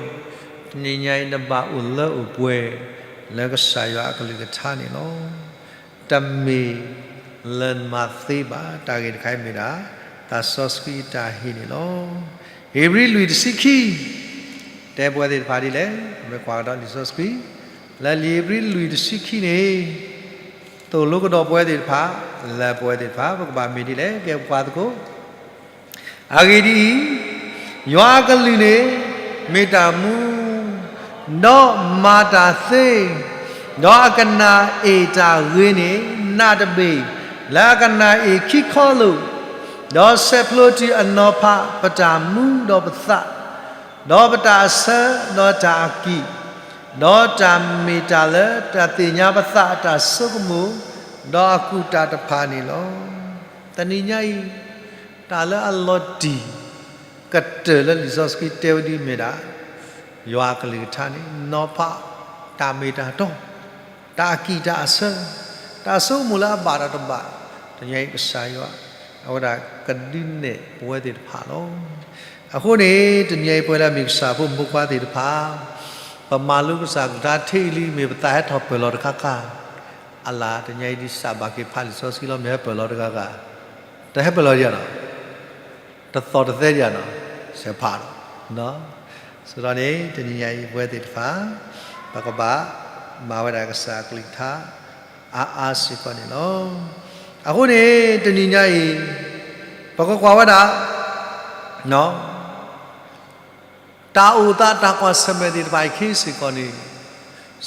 တနံၤညါအံၤနဘၣ်အိၣ်လၢအိၣ်ပှဲၤ လၢကစၢ်ယွၤအကလုၢ်ကထါန့ၣ်လီၤ. တမ့ၢ်လၢနမၤသ့ဘၣ်, တၢ်ဂ့ၢ်တခါအံၤမ့ၢ်ဒၣ် သးစီဆှံအတၢ်ဟ့ၣ်န့ၣ်လီၤ. ဧ့ၤဘြံၤလွံၢ်တဆံခံ တဲပဝဲသ့ၣ်တဖၣ်ဒ်လဲၣ်, ပမ့ၢ်ကွၢ်ကဒီးလံာ်စီဆှံ လၢလံာ်ဧ့ၤဘြံၤလွံၢ်တဆံခံန့ၣ် သိၣ်လိကဒီးပဝဲသ့ၣ်တဖၣ်, လၢပဝဲသ့ၣ်တဖၣ် ပကဘၣ်မ့ၢ်ဒ်လဲၣ်, ကဲပကွၢ်သကိး အဂ့ၢ်ဒ်အံၤ, ယွၤအကလုၢ်န့ၣ် မ့ၢ်တၢ်မူ, ဒီးမၤတၢ်သ့, ဒီးအကနၣ်အ့ၣ်တၢ်ဂ့ၤန့ၣ် နးတဘ့ၣ် လၢအကနၣ်အ့ၣ်ခံခီလိာ်, ဒီးဆဲးဖျိတုၤအနီၤဖးပတၢ်မူဒီးပသး, ဒီးပတၢ်အဆၢ, ဒီးတၢ်အကံၣ်, ဒီးတၢ်မ့ၢ်တၢ်လၢတၢ်သ့ၣ်ညါပသးအတၢ်ဆိကမိၣ်, ဒီးအကူၣ်တၢ်တဖၣ်န့ၣ်လီၤ. တနံၤညါအံၤ တၢ်လၢအလီၤတံၢ်ကတၢၢ်လၢလံာ်စီဆှံတဲဝဲဒ်မ့ၢ်ဒၣ် ယွၤအကလုၢ်ကထါန့ၣ် နီၤဖး တၢ်မ့ၢ်တၢ်တီ, တၢ်အကံၣ်တၢ်အဆၢ, တၢ်ဆိကမိၣ်လၢအဘၣ်ဒီးတဘၣ်, တနံၤညါအံၤကစၢ်ယွၤ အဝဲဒၣ်ကဒုးနဲၣ်ပဝဲသ့ၣ်တဖၣ်လီၤ. အဃိန့ၣ် တနံၤညါအံၤပဝဲလၢအမ့ၢ်ကစၢ်ဖိမုၣ်ဖိခွါသ့ၣ်တဖၣ် ပမၤလိကစၢ်ကလုၢ်ကထါထံအံၤလံ မ့ၢ်ပသးဟဲထီၣ်ပၢၢ်လီၤတခါခါ, အလၢ်တနံၤညါအံၤဒ်စးဘၣ်က့ၤဖးလံာ်စီဆှံလီၤ မ့ၢ်ဟဲပၢၢ်လီၤတဂၤဂၤ, တဟဲပၢၢ်လီၤဒံးဧါနီၤ, တသီၣ်တသဲဒံးဧါနီၤ, စဲးဖးဒီး, စးထီၣ်န့ၣ် တနံၤညါအံၤပဝဲသ့ၣ်တဖၣ် ပကဘၣ်မၤဝဲဒၣ်ကစၢ်ကလုၢ်ကထါ အါအါစ့ၢ်ကီးန့ၣ်လီၤ. အဃိန့ၣ် တနံၤညါအံၤ ပကကွၢ်ဝဲဒၣ် တၢ်အိၣ်သးတၢ်ကွၢ်ဆၢၣ်မဲာ်သ့ၣ်တဖၣ်အံၤခဲအံၤစ့ၢ်ကီးန့ၣ်,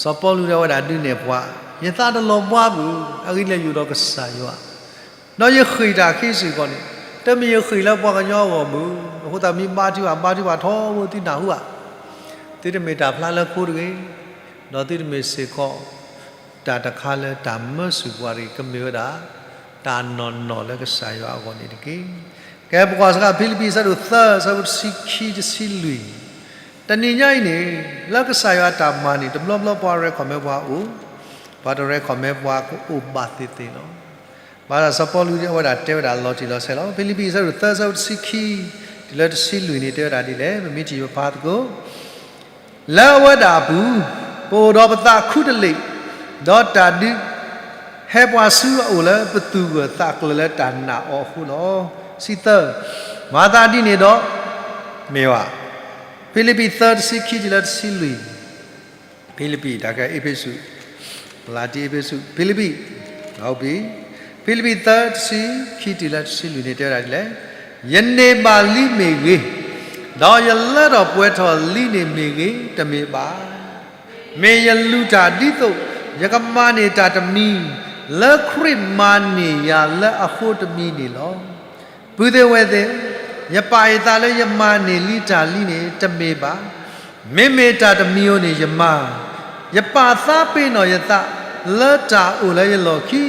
စီၤပီလူးတဲဝဲဒၣ်ဒုးနဲၣ်ပှၤ, ယသးတလီၤဘှါဘၣ်, အဂ့ၢ်ဒ်လဲၣ်ယအိၣ်ဒီးကစၢ်ယွၤ, ဒီးယဃ့ၢ်တၢ်ခဲအံၤစ့ၢ်ကီးန့ၣ်, တမ့ၢ်ယဃ့ၢ်လၢပှၤကညီအဂီၢ်ဘၣ်, အဃိသတးမ့ၢ်ဘါထုကဖၣ် ဘါထုကဖၣ်ထီဘိသုနၢ်ဟူဧါ, သုတမ့ၢ်တၢ်ဖျါလၢခိတဂ့ၤ, ဒီးသုတမ့ၢ်စ့ၢ်ကီး တၢ်တခါလၢတၢ်မၢဆူၣ်ပှၤတဂ့ၤ, ကမ့ၢ်ဝဲဒၣ် တၢ်နီၢ်နီၢ်လၢကစၢ်ယွၤအဂီၢ်န့ၣ်တက့ၢ်. ကဲပကွၢ်စ့ၢ်ကီး ဖံလံးပံၤ အဆၢဒိၣ်သၢ အဆၢဖိတဆံခံတဆံလွံၢ်, တနံၤညါအံၤန့ၣ် လၢကစၢ်ယွၤအတၢ်မၤန့ၣ် တဘျီဘျီပှၤရဲၣ်ခီၣ်မဲပှၤအိၣ်, ပှၤတရဲၣ်ခီၣ်မဲပှၤကအိၣ်ဘၣ်သ့ၣ်သ့ၣ်လီၤ. ဘၣ်ဆၣ်စီၤပီလူးအဝဲဒၣ်တဲဝဲဒၣ်လီၤတံၢ်လီၤဆဲးလီၤ. ဖံလံးပံၤ အဆၢဒိၣ်သၢ အဆၢဖိတဆံခံ တုၤလၢတဆံလွံၢ်န့ၣ် တဲဝဲဒၣ်ဒ်လဲၣ်, ပမ့ၢ်ထံၣ်ပဖးသကိး လၢအဝဲဒၣ်အပူၤ, ပအိၣ်ဒီးပသးခူတလ့ၢ်, ဒီးတၢ်ဒုးဟဲပှၤဆူအအိၣ်လၢပသူၣ်ဂၢၢ်သးကျၢၤလၢတၢ်နာ်အီၤအဃိလီၤ. တဆံသၢ, မၤသးဒ်န့ၣ်ဒီး မ့ၢ်ဝဲ, ဖံလံးပံၤ သၢ တဆံခံတုၤလၢတဆံလွံၢ်, ဖံလံးပံၤ တၢ်ခဲအ့းဖ့းစူး, လတံအ့းဖ့းစူး, ဖံလံးပံၤ, ဖံလံးပံၤ သၢ တဆံခံတုၤလၢတဆံလွံၢ်န့ၣ် တဲဝဲဒၣ်ဒ်လဲၣ်, ယန့ၢ်ဘၣ်လံမ့ၢ်ဂ့ၤ, ဒီးယလၢထီၣ်ပှဲၤထီၣ်လံန့ၣ်မ့ၢ်ဂ့ၤ, တမ့ၢ်ဘၣ်. မ့ၢ်ယလူၤတၢ်ဒ်သိး ယကမၤန့ၢ်တၢ်တမံၤ လၢခရံာ်မၤန့ၢ်ယၤလၢအဃိတမံၤန့ၣ်လီၤ. ပုၢ်သ့ၣ်ဝဲၢ်သ့ၣ်, ယပာ်ယသးလၢယမၤန့ၢ်လံတၢ်လံန့ၣ် တမ့ၢ်ဘၣ်. မ့မ့ၢ်တၢ်တမံၤဧိၤန့ၣ်ယမၤ, ယပာ်သးပ့ၤနီၣ်ယသး လၢတၢ်အိၣ်လၢယလီၢ်ခံ,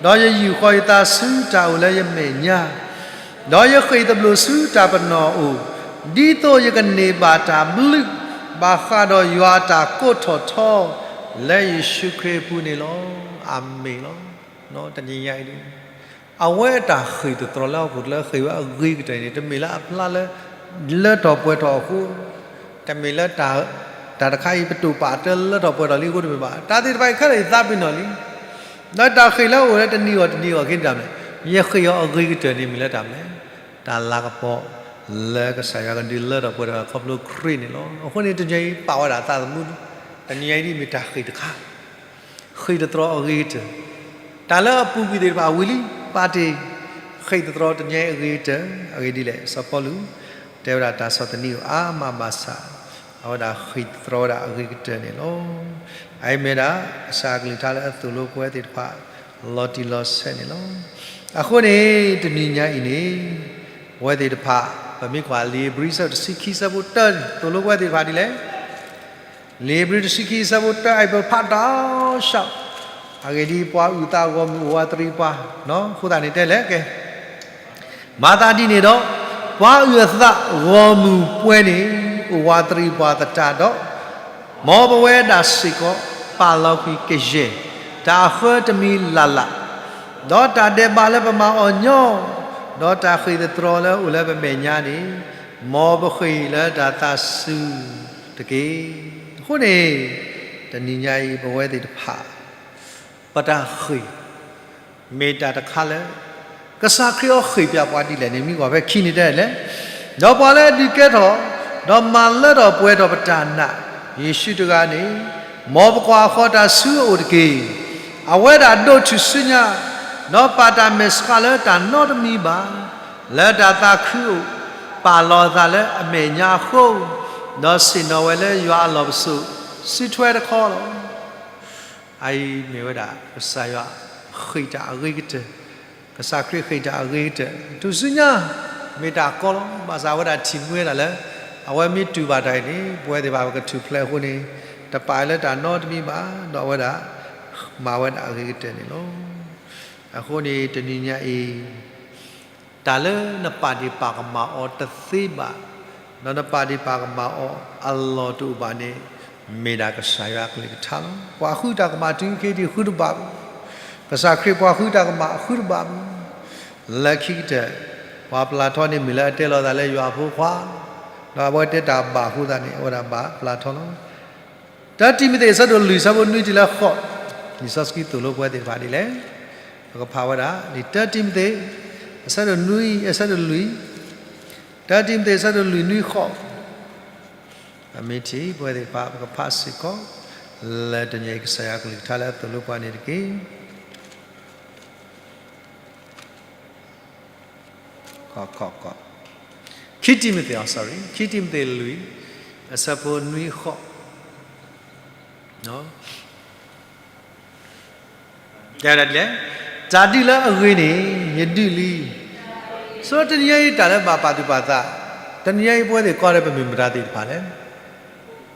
ဒီးယယူာ်ဃီၤယသးဆူတၢ်အိၣ်လၢယမဲာ်ညါ, ဒီးယဃ့ၢ်သဘျိးဆူတၢ်ပနီၣ်အအိၣ်, ဒ်သိးယကန့ၢ်ဘၣ်တၢ်ဘျုး ဘၣ်ဃးဒီးယွၤအတၢ်ကိးထီၣ်ထီ လၢယ့ၣ်ၡူးခရံာ်အပူၤန့ၣ်လီၤ. အၤမ့ၣ်လီၤ. တနံၤညါအံၤဒ် အဝဲအတၢ်ဃ့ၢ်သတြီၤလၢဟီၣ်ခိၣ်ချၢဃ့ၢ်ဝဲအဂ့ၤကတၢၢ်န့ၣ် တမ့ၢ်လၢအဖျါလၢ လၢထီၣ်ပှဲၤထီၣ်အဃိ, တမ့ၢ်လၢ တၢ်တခါအံၤပတိာ်ပာ်အတၢ်လၢထီၣ်ပှဲၤထီၣ်လံအဃိတမ့ၢ်ဘၣ်. တၢ်သ့ၣ်တဖၣ်အံၤခဲလၢာ်ယသးပ့ၤနီၣ်လံ. ဒီးတၢ်ဃ့ၢ်လၢအအိၣ်လၢတနံၤအဂီၢ်တနံၤအဂီၢ်က့တၢ်မနုၤလဲၣ်, ယဃ့ၢ်အီၤအဂ့ၤကတၢၢ်န့ၣ်မ့ၢ်လၢတၢ်မနုၤလဲၣ်, တၢ်လၤကပီၤလၢကစၢ်ယွၤကဒုးလၢထီၣ်ပှဲၤထီၣ်ခီဖျိခရံာ်န့ၣ်လီၤ. အဃိန့ၣ် တနံၤညါအံၤပာ်ဝဲဒၣ်အသးသမူ, တနံၤညါအံၤဒ်မ့ၢ်တၢ်ဃ့ၢ်တခါ ဃ့ၢ်သတြီၤအဂ့ၤကတၢၢ်, တၢ်လၢအပူၤကွံာ်သ့ၣ်တဖၣ်ဝံၤလံ, ပာ်တ့ၢ်, ဃ့ၢ်သတြီၤတနံၤညါအံၤအဂ့ၤကတၢၢ်. အဂ့ၢ်ဒ်လဲၣ်, စီၤပီလူး တဲဝဲဒၣ်တၢ်ဆီၣ်သနံးအါမးဘၣ်ဆၣ်, အဝဲဒၣ်ဃ့ၢ်သတြီၤဝဲဒၣ်အဂ့ၤကတၢၢ်န့ၣ်လီၤ. အအံၤမ့ၢ်ဒၣ် ကစၢ်အကလုၢ်ကထါလၢအသိၣ်လိပဝဲသ့ၣ်တဖၣ် လီၤတံၢ်လီၤဆဲးန့ၣ်လီၤ. အဃိန့ၣ် တနံၤညါအံၤန့ၣ် ပဝဲသ့ၣ်တဖၣ် ပမ့ၢ်ကွၢ်လံာ်ဧ့ၤဘြံၤအဆၢတဆံခံအဆၢဖိတၢန့ၣ် သိၣ်လိပဝဲသ့ၣ်တဖၣ်ဒ်လဲၣ် လံာ်ဧ့ၤဘြံၤတဆံခံအဆၢဖိတၢ အံၤပဖးတၢ်ဆၣ်, အဂ့ၢ်ဒ်အံၤ, ပှၤအုၣ်အသးဂီၢ်မုၢ်အိၣ်ဝးတရံးပှၤ, အဃိသတးန့ၣ်တဲလဲၣ်, ကဲ, မၤသးဒ်န့ၣ်ဒီး, ပှၤအုၣ်အသးဂီၢ်မုၢ်ပှဲၤန့ၣ် အိၣ်ဝးတရံးပှၤသတးဒီး, မ်ပဝဲဒၣ်စ့ၢ်ကီး ပာ်လီၤကွံာ်ကယဲၢ် တၢ်အဃၢတမံၤလၢ်လၢ်, ဒီးတၢ်ဒဲးဘးလၢပမၤအီၤညီ, ဒီးတၢ်ဃ့ၢ်သတြီၤလၢအိၣ်လၢပမဲာ်ညါန့ၣ်, မ်ပဃ့ၢ်လၢတၢ်သးစူၤတက့ၢ်. အဃိန့ၣ်, တနံၤညါအံၤပဝဲသ့ၣ်တဖၣ် ပတၢ်ဃ့ၢ် မ့ၢ်တၢ်တခါလၢ ကစၢ်ခရံာ်အီၤဃ့ၢ်ပၠးပှၤဒ်လဲၣ်န့ၣ် မ့ၢ်ကွၢ်ဖဲခံန့ၣ်တဲလဲၣ်, ဒီးပှၤလၢအဒုးကဲထီၣ်, ဒီးမၤလၢထီၣ်ပှဲၤထီၣ်ပတၢ်နာ် ယ့ၣ်ၡူးတဂၤန့ၣ်, မ်ပကွၢ်ဃီၤတၢ်ဆူအအိၣ်တက့ၢ်. အဝဲဒၣ်ဒိးထူၣ်စုညါ, ဒီးပာ်တၢ်မဲာ်ဆှးလၢတၢ်နီတမံၤဘၣ်, လၢတၢ်သးခုအိၣ်, ပာ်လီၤအသးလၢအမဲာ်ညါအဃိ, ဒီးဆ့ၣ်နီၤဝဲလၢယွၤအလီၢ်ပစိာ်, စုထွဲတခီလီၤ. အအံၤမ့ၢ်ဝဲဒၣ် ကစၢ်ယွၤဃ့ၢ်တၢ်အဂ့ၤကတၢၢ်, ကစၢ်ခရံာ်ဃ့ၢ်တၢ်အဂ့ၤကတၢၢ်, ထူၣ်စုညါ မ့ၢ်တၢ်ကီလီၤ. ဘၣ်ဆၣ်အဝဲဒၣ်ထံၣ်မှံဝဲဒၣ်လၢ အဝဲမ့ၢ်တူၢ်ဘၣ်တၢ်အံၤန့ၣ် ပဝဲသ့ၣ်တဖၣ်ပကထူၣ်ဖျဲးအဃိန့ၣ် တပာ်လၢတၢ်နီတမံၤဘၣ်, ဒီးအဝဲဒၣ် မၤဝဲဒၣ်အဂ့ၤကတၢၢ်န့ၣ်လီၤ. အဃိန့ၣ် တနံၤညါအံၤ တၢ်လၢနပာ်ဒ့ၣ်ပာ်ကမၣ်အီၤတသ့ဘၣ်, ဒီးနပာ်ဒ့ၣ်ပာ်ကမၣ်အီၤအလီၢ်တအိၣ်ဘၣ်န့ၣ်, မ့ၢ်ဒၣ်ကစၢ်ယွၤအကလုၢ်ကထါလီၤ. ပှၤဃုတၢ်ကမၣ်တုၤခဲအံၤဒံးဃုတဘၣ်ဘၣ်, ကစၢ်ခရံာ်ပှၤဃုတၢ်ကမၣ်ဃုတဘၣ်ဘၣ်. လၢခံကတၢၢ် ပှၤပျၢ်ထီန့ၣ်မ့ၢ်လၢအတဲလီၤသးလၢယွၤအဖိခွါ, ဒီးအဝဲတဲတၢ်ဘၣ်အဃိသတးန့ၣ် အဝဲဒၣ်ဘၣ်ပျၢ်ထီလီၤ. တၢတံၤမသ့း အဆၢဒိၣ်လွံၢ် အဆၢဖိနွံတုၤလၢဃိး, လံာ်စီဆှံသိၣ်လိပဝဲသ့ၣ်တဖၣ်ဒ်လဲၣ်. ပကဖးဝဲဒၣ် လံာ်တၢတံၤမသ့း အဆၢဒိၣ်နွံ အဆၢဒိၣ်လွံၢ်, တၢတံၤမသ့း အဆၢဒိၣ်လွံၢ် နွံ ဃိး, အမ့ၢ်ထံၣ်ပဝဲသ့ၣ်တဖၣ် ပကဖးစ့ၢ်ကီး လၢတနံၤအံၤ ကစၢ်ယွၤအကလုၢ်ကထါလၢအသိၣ်လိပှၤန့ၣ်တက့ၢ်. ခံတံၤမသ့း, ခံတံၤမသ့းလွံၢ် အဆၢဖိနွံ ဃိး, တဲဒ်လဲၣ်, တၢ်ဒုးလၢအဂ့ၤန့ၣ် ယဒုးလံ. ဆိတနံၤညါအံၤ တၢ်လၢဘၣ်ပာ်သူၣ်ပာ်သး, တနံၤညါအံၤ ပဝဲသ့ၣ်ကိးဒီး ပမ့ၢ်မတၤသ့ၣ်တဖၣ်လဲၣ်.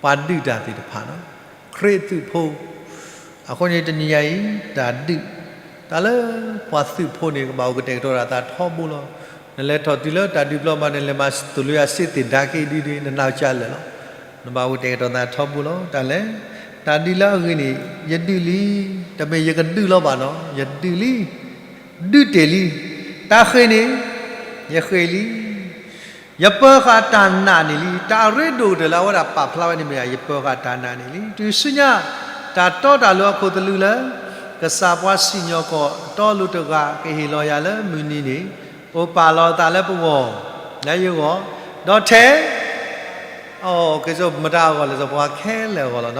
ပှၤဒုးတၢ်သ့ၣ်တဖၣ်လီၤ. ခရံာ်အသုးဖိ, အဃိန့ၣ် တနံၤညါအံၤ တၢ်ဒုး, တၢ်လၢပှၤသုးဖိန့ၣ် ကဘၣ်အိၣ်ကတဲာ်ကတီၤတၢ်သးထီဘိလီၤ. နလဲၤထီၣ်တုၤလၢတၢ်ဒုးပျီမး နလဲၤမၤသိၣ်လိယၤစ့သ့ၣ်ဒါက့ၤဒုးဒုး နနၢ်ကစၢ်လၢာ်လီၤ. နဘၣ်အိၣ်ကတဲာ်ကတီၤသးထီဘိလီၤ. တၢ်လဲၣ်, တၢ်ဒုးလၢအဂ့ၤန့ၣ် ယဒုးလံ. တမ့ၢ်ယကဒုးလီၤဘၣ်နီၤ, ယဒုးလံ. ဒုးတ့ၢ်လံ. တၢ်ဃ့ၢ်န့ၣ် ယဃ့ၢ်လံ. ယပၢၤဃာ်တၢ်နာ်န့ၣ်လံ. တၢ်အရ့ဒိၣ်ကတၢၢ်လၢအဝဲဒၣ်ပာ်ဖျါဝဲန့ၣ်မ့ၢ် ယပၢၤဃာ်တၢ်နာ်န့ၣ်လံ. တုၤဆူညါ တၢ်တီတၢ်လိၤအခိၣ်သလုးလၢ ကစၢ်ပှၤစံၣ်ညီၣ်ကွီၢ်တီလိၤတဂၤ ကဟ့ၣ်လီၤယၤလၢမုၢ်နံၤန့ၣ် အိၣ်ပာ်လီၤအသးလၢပဂီၢ်, လၢယဂီၢ်, ဒီးထဲ အကစီၣ်မတၤအဂီၢ်လဲၣ်, စီၤပှၤခဲလၢာ်အဂီၢ်လီၤနီၤ.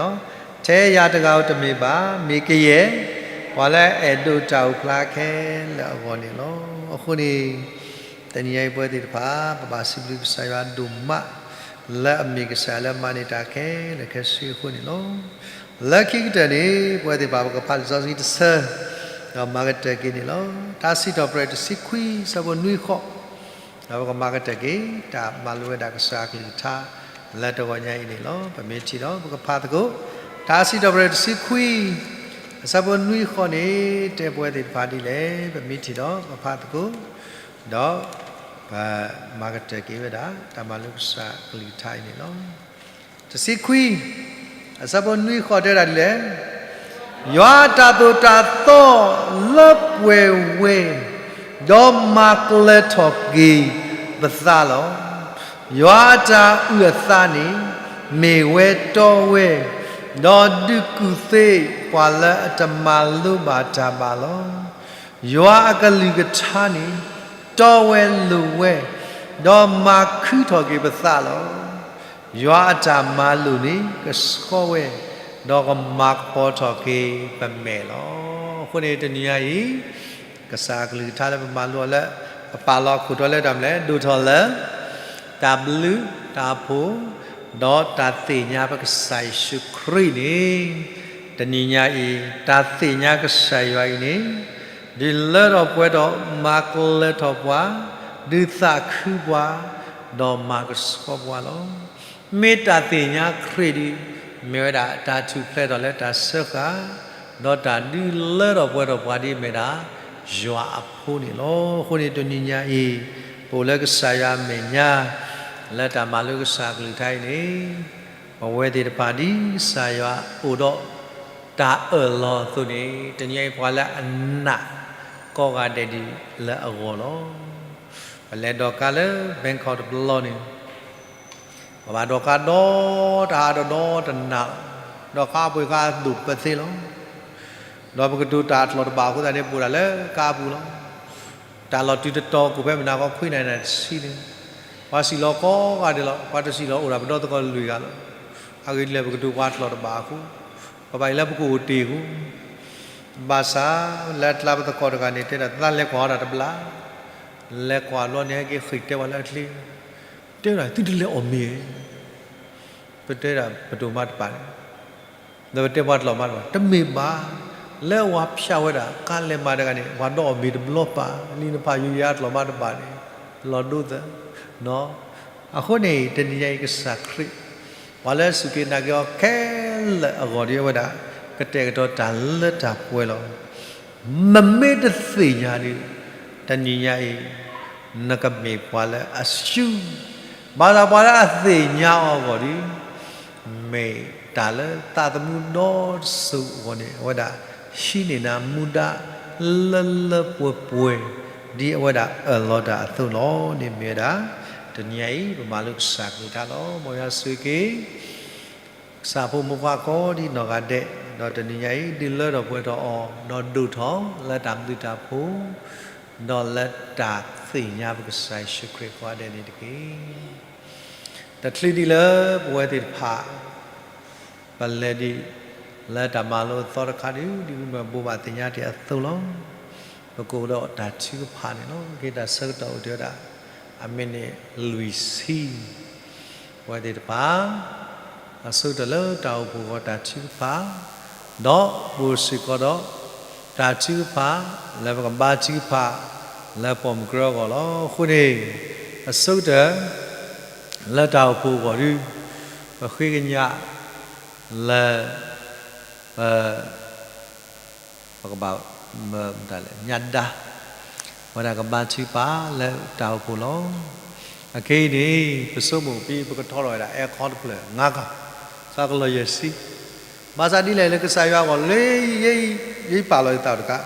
ထဲယၤတဂၤဧိၤတမ့ၢ်ဘၣ်, မ့ၢ်ကယဲၢ် ပှၤလၢအအဲၣ်ဒိးတၢ်အိၣ်ဖျါခဲလၢာ်အဂီၢ်န့ၣ်လီၤ. အဃိန့ၣ် တနံၤညါအံၤပဝဲသ့ၣ်တဖၣ် ပဘၣ်စံးဘျုးကစၢ်ယွၤဒိၣ်မး လၢအမ့ၢ်ကစၢ်လၢမၤန့ၢ်တၢ်ခဲလၢာ်ခဲဆ့အဃိန့ၣ်လီၤ. လၢခံကတၢၢ်န့ၣ် ပဝဲသ့ၣ်တဖၣ် ပကဖးလံာ်စီဆှံတဆၢ ဒီးမၤကတၢၢ်က့ၤန့ၣ်လီၤ. တၢ်စံးထီၣ်ပတြၢၤတဆံခွံ အဆၢဖိနွံဃိး ဒီးပကမၤကတၢၢ်က့ၤ တၢ်မၤလိဝဲဒၣ်ကစၢ်အကလုၢ်ကထါ လၢတဂီၤညါအံၤန့ၣ်လီၤ. ပမ့ၢ်ထံၣ်ဒီး ပကဖးသကိး တၢ်စံးထီၣ်ပတြၢၤတဆံခွံ အဆၢဖိနွံဃီန့ၣ် တဲပဝဲသ့ၣ်တဖၣ်ဒ်လဲၣ်, ပမ့ၢ်ထံၣ်ဒီးပဖးသကိး, ဒီးပမၤကတၢၢ်က့ၤဝဲဒၣ် တၢ်မၤလိကစၢ်အကလုၢ်ကထါအံၤန့ၣ်လီၤ. တဆံခွံ, အဆၢဖိနွံဃီတဲဒၣ်ဒ်လဲၣ်, ယွၤအတၢ်သိၣ်တၢ်သီလၢပှဲၤဝဲ, ဒီးမၤကျၢၤထီၣ်က့ၤပသးလီၤ. ယွၤအတၢ်အုၣ်အသးန့ၣ် မ့ၢ်ဝဲတီဝဲ, ဒီးဒုးကူၣ်သ့ပှၤလၢအတမၤလိဘၣ်တၢ်ဘၣ်လီၤ. ယွၤအကလုၢ်ကထါန့ၣ် တီဝဲလိၤဝဲ, ဒီးမၤခုထီၣ်က့ၤပသးလီၤ. ယွၤအတၢ်မၤလိာ်န့ၣ် ကဆှီဝဲ, ဒီးကမၤကပီၤထီၣ်က့ၤပမဲာ်လီၤ. အဃိန့ၣ်တနံၤညါအံၤ ကစၢ်အကလုၢ်ကထါလၢပမၤလိအီၤလၢ ပပာ်လီၤခိၣ်တီလၢတၢ်မနုၤလဲၣ်, ဒိၣ်ထီၣ်လၢ တၢ်ဘျုးတၢ်ဖှိၣ်, ဒီးတၢ်သ့ၣ်ညါပကစၢ်ယ့ၣ်ၡူးခရံာ်န့ၣ်, တနံၤညါအံၤ တၢ်သ့ၣ်ညါကစၢ်ယွၤအံၤန့ၣ် ဒုးလၢထီၣ်ပှဲၤထီၣ် မၤကျၢၤထီၣ်ပှၤ, ဒုးသးခုပှၤ, ဒီးမၤကဆှီပှၤလီၤ. မ့ၢ်တၢ်သ့ၣ်ညါခရံာ်ဒီး မ့ၢ်ဝဲဒၣ်တၢ်ထူၣ်ဖျဲးထီၣ်လၢတၢ်စၢဃာ်, ဒီးတၢ်ဒုးလၢထီၣ်ပှဲၤထီၣ်ပှၤဒ်အမ့ၢ်ဒၣ် ယွၤအဖိန့ၣ်လီၤ. အဃိန့ၣ်တနံၤညါအံၤ ပအိၣ်လၢကစၢ်ယွၤအမဲာ်ညါ လၢတၢ်မၤလိကစၢ်အကလုၢ်ကထါအံၤန့ၣ် ပဝဲသ့ၣ်တဖၣ်ဒ်ကစၢ်ယွၤအိၣ်ဒီး တၢ်အၢၣ်လီၤအသိးန့ၣ် တနံၤအံၤပှၤလၢအနာ်ကိးဂၤဒဲးဒ်လၢအဂီၢ်လီၤ. ပလဲၤဒိးကါလၢ Bangkok တဘျီန့ၣ် ပဘၣ်ဒိးကါဒီတဟါဒီးဒီတနၤ, ဒီးကါပှ့ၤကါဒိၣ်ပသ့လီၤ. ဒီးပကတိၤတၢ်အကျိာ်တဘၣ်အဃိသတးန့ၣ် ပအိၣ်ဒၣ်လၢကါပူၤလီၤ. တၢ်လီၤတုၤတတီၤ ကိးဖဲမုၢ်နၤခီခွံနၣ်ရံၣ်တဆံန့ၣ် ပှၤစံၣ်လီၤကိးဂၤဒဲးလီၤ. ပှၤတစံၣ်လီၤအိၣ်ဒၣ်ပဒီသကိးလွံၢ်ဂၤလီၤ. အဂ့ၢ်ဒ်လဲၣ် ပကတိၤပှၤကျိာ်တဘၣ်အဃိ, ပဘၣ်အံၤလၢပကအိၣ်တ့ၢ်အဃိ, ဘၣ်ဆၣ် လၢအကျါပသကိးတဂၤန့ၣ် တဲဒၣ်သးလဲၤကွၢ်အီၤတၢ်တဘျီ, လဲၤကွၢ်ဘျီန့ၣ် ဟဲက့ၤဃ့ၢ်တဲပှၤလၢအချ့, တဲဝဲဒၣ် သုတလဲၤအီၣ်မ့ၤ, ပတဲဒၣ်ပဒိၣ်မးတပာ်န့ၣ်, ဒီးပတဲပှၤကျိာ်မးတပာ်, တမ့ၢ်ဘၣ်, လၢအဝၤဖၠးဝဲဒၣ် ကါလဲၤမးတဂၤန့ၣ် ပှၤဒီးအီၣ်မ့ၤတဘျီပာ်, လံနဖးယိယၤကျိာ်မးတပာ်န့ၣ်, လီၤဒိသၢ, အဃိန့ၣ် တနံၤညါအံၤကစၢ်ခရံာ် ပှၤလၢအစူၢ်က့ၤနာ်က့ၤအီၤခဲလၢာ်အဂီၢ်ဒ်အဝဲဒၣ် ကတဲာ်ကတီၤတၢ်လၢတၢ်ပှဲၤလီၤ. နမ့ၢ်တသ့ၣ်ညါဒီး တနံၤညါအံၤ နကမ့ၢ်ပှၤလၢအဆူၣ်, ဘၣ်ဆၣ်ပှၤလၢအသ့ၣ်ညါအီၤအဂီၢ်ဒီး မ့ၢ်တၢ်လၢသးသမူဒီတစိၤအဂီၢ်န့ၣ် အဝဲဒၣ်ဟံးန့ၢ်နၤမူဒါလၢလၢပှဲၤပှဲၤ ဒ်အဝဲဒၣ်အၢၣ်လီၤတၢ်အသိးလီၤ. န့ၣ်မ့ၢ်ဝဲဒၣ် တနံၤညါအံၤ ပမၤလိကစၢ်ကလုၢ်ကထါလီၤ. မ်ယွၤဆိၣ်ဂ့ၤက့ၤ ကစၢ်ဖိမုၣ်ဖိခွါကိးဒ်နီၢ်ဂၤဒဲး, ဒီးတနံၤညါအံၤ ဒုးလၢထီၣ်ပှဲၤထီၣ်အီၤ ဒီးဒိၣ်ထီၣ်လၢတၢ်ဘျုးတၢ်ဖှိၣ်, ဒီးလၢတၢ်သ့ၣ်ညါပကစၢ်ယ့ၣ်ၡူးခရံာ်ကိးဂၤဒဲးန့ၣ်တက့ၢ်. တချုးဒံးလၢပဝဲသ့ၣ်တဖၣ် ပလဲၤဒံးလၢတၢ်မၤလိအသီတခါဒုး ဒ်မ့ၢ်ဘိးဘၣ်သ့ၣ်ညါတ့ၢ်အသိးလီၤ. ပကအိၣ်ဒီးတၢ်ထုကဖၣ်န့ၣ်လီၤ. က့ၤတၢ်ဆၢကတီၢ်အိၣ်တ့ၢ်ဝဲဒၣ် အမံးနံးလွံၢ်ဆံ ပဝဲသ့ၣ်တဖၣ် အဆိကတၢၢ်လၢတၢ်အိၣ်ဖှိၣ်အဂီၢ်တၢ်ထုကဖၣ်, ဒီးပအိၣ်စ့ၢ်ကီးဒီး တၢ်ထုကဖၣ် လၢပကဘါထုကဖၣ် လၢပိာ်မုၣ်ကရၢအဂီၢ်လီၤ. အဃိန့ၣ် အဆိကတၢၢ် လၢတၢ်အိၣ်ဖှိၣ်အဂီၢ်ဒုး ပဃ့ကညးလၢ ပ ပကဘၣ် မတၤလဲၣ် ညၣ်ဒါ ဝဲဒၣ်ကဘါထုကဖၣ်လၢတၢ်အိၣ်ဖှိၣ်လီၤ. အခဲအံၤန့ၣ် ပဆိကမိၣ်ဖဲပကထီထီၣ်ဝဲဒၣ် အဲၣ်ခီတဖျၢၣ် ငါးကောင် စးကလီၢ်ယဲၢ်ဆံ, ဘၣ်ဆၣ်ဒ်လဲၣ်လၢကစၢ်ယွၤအဂီၢ်လၢ ယပာ်လီၤယသးတကး,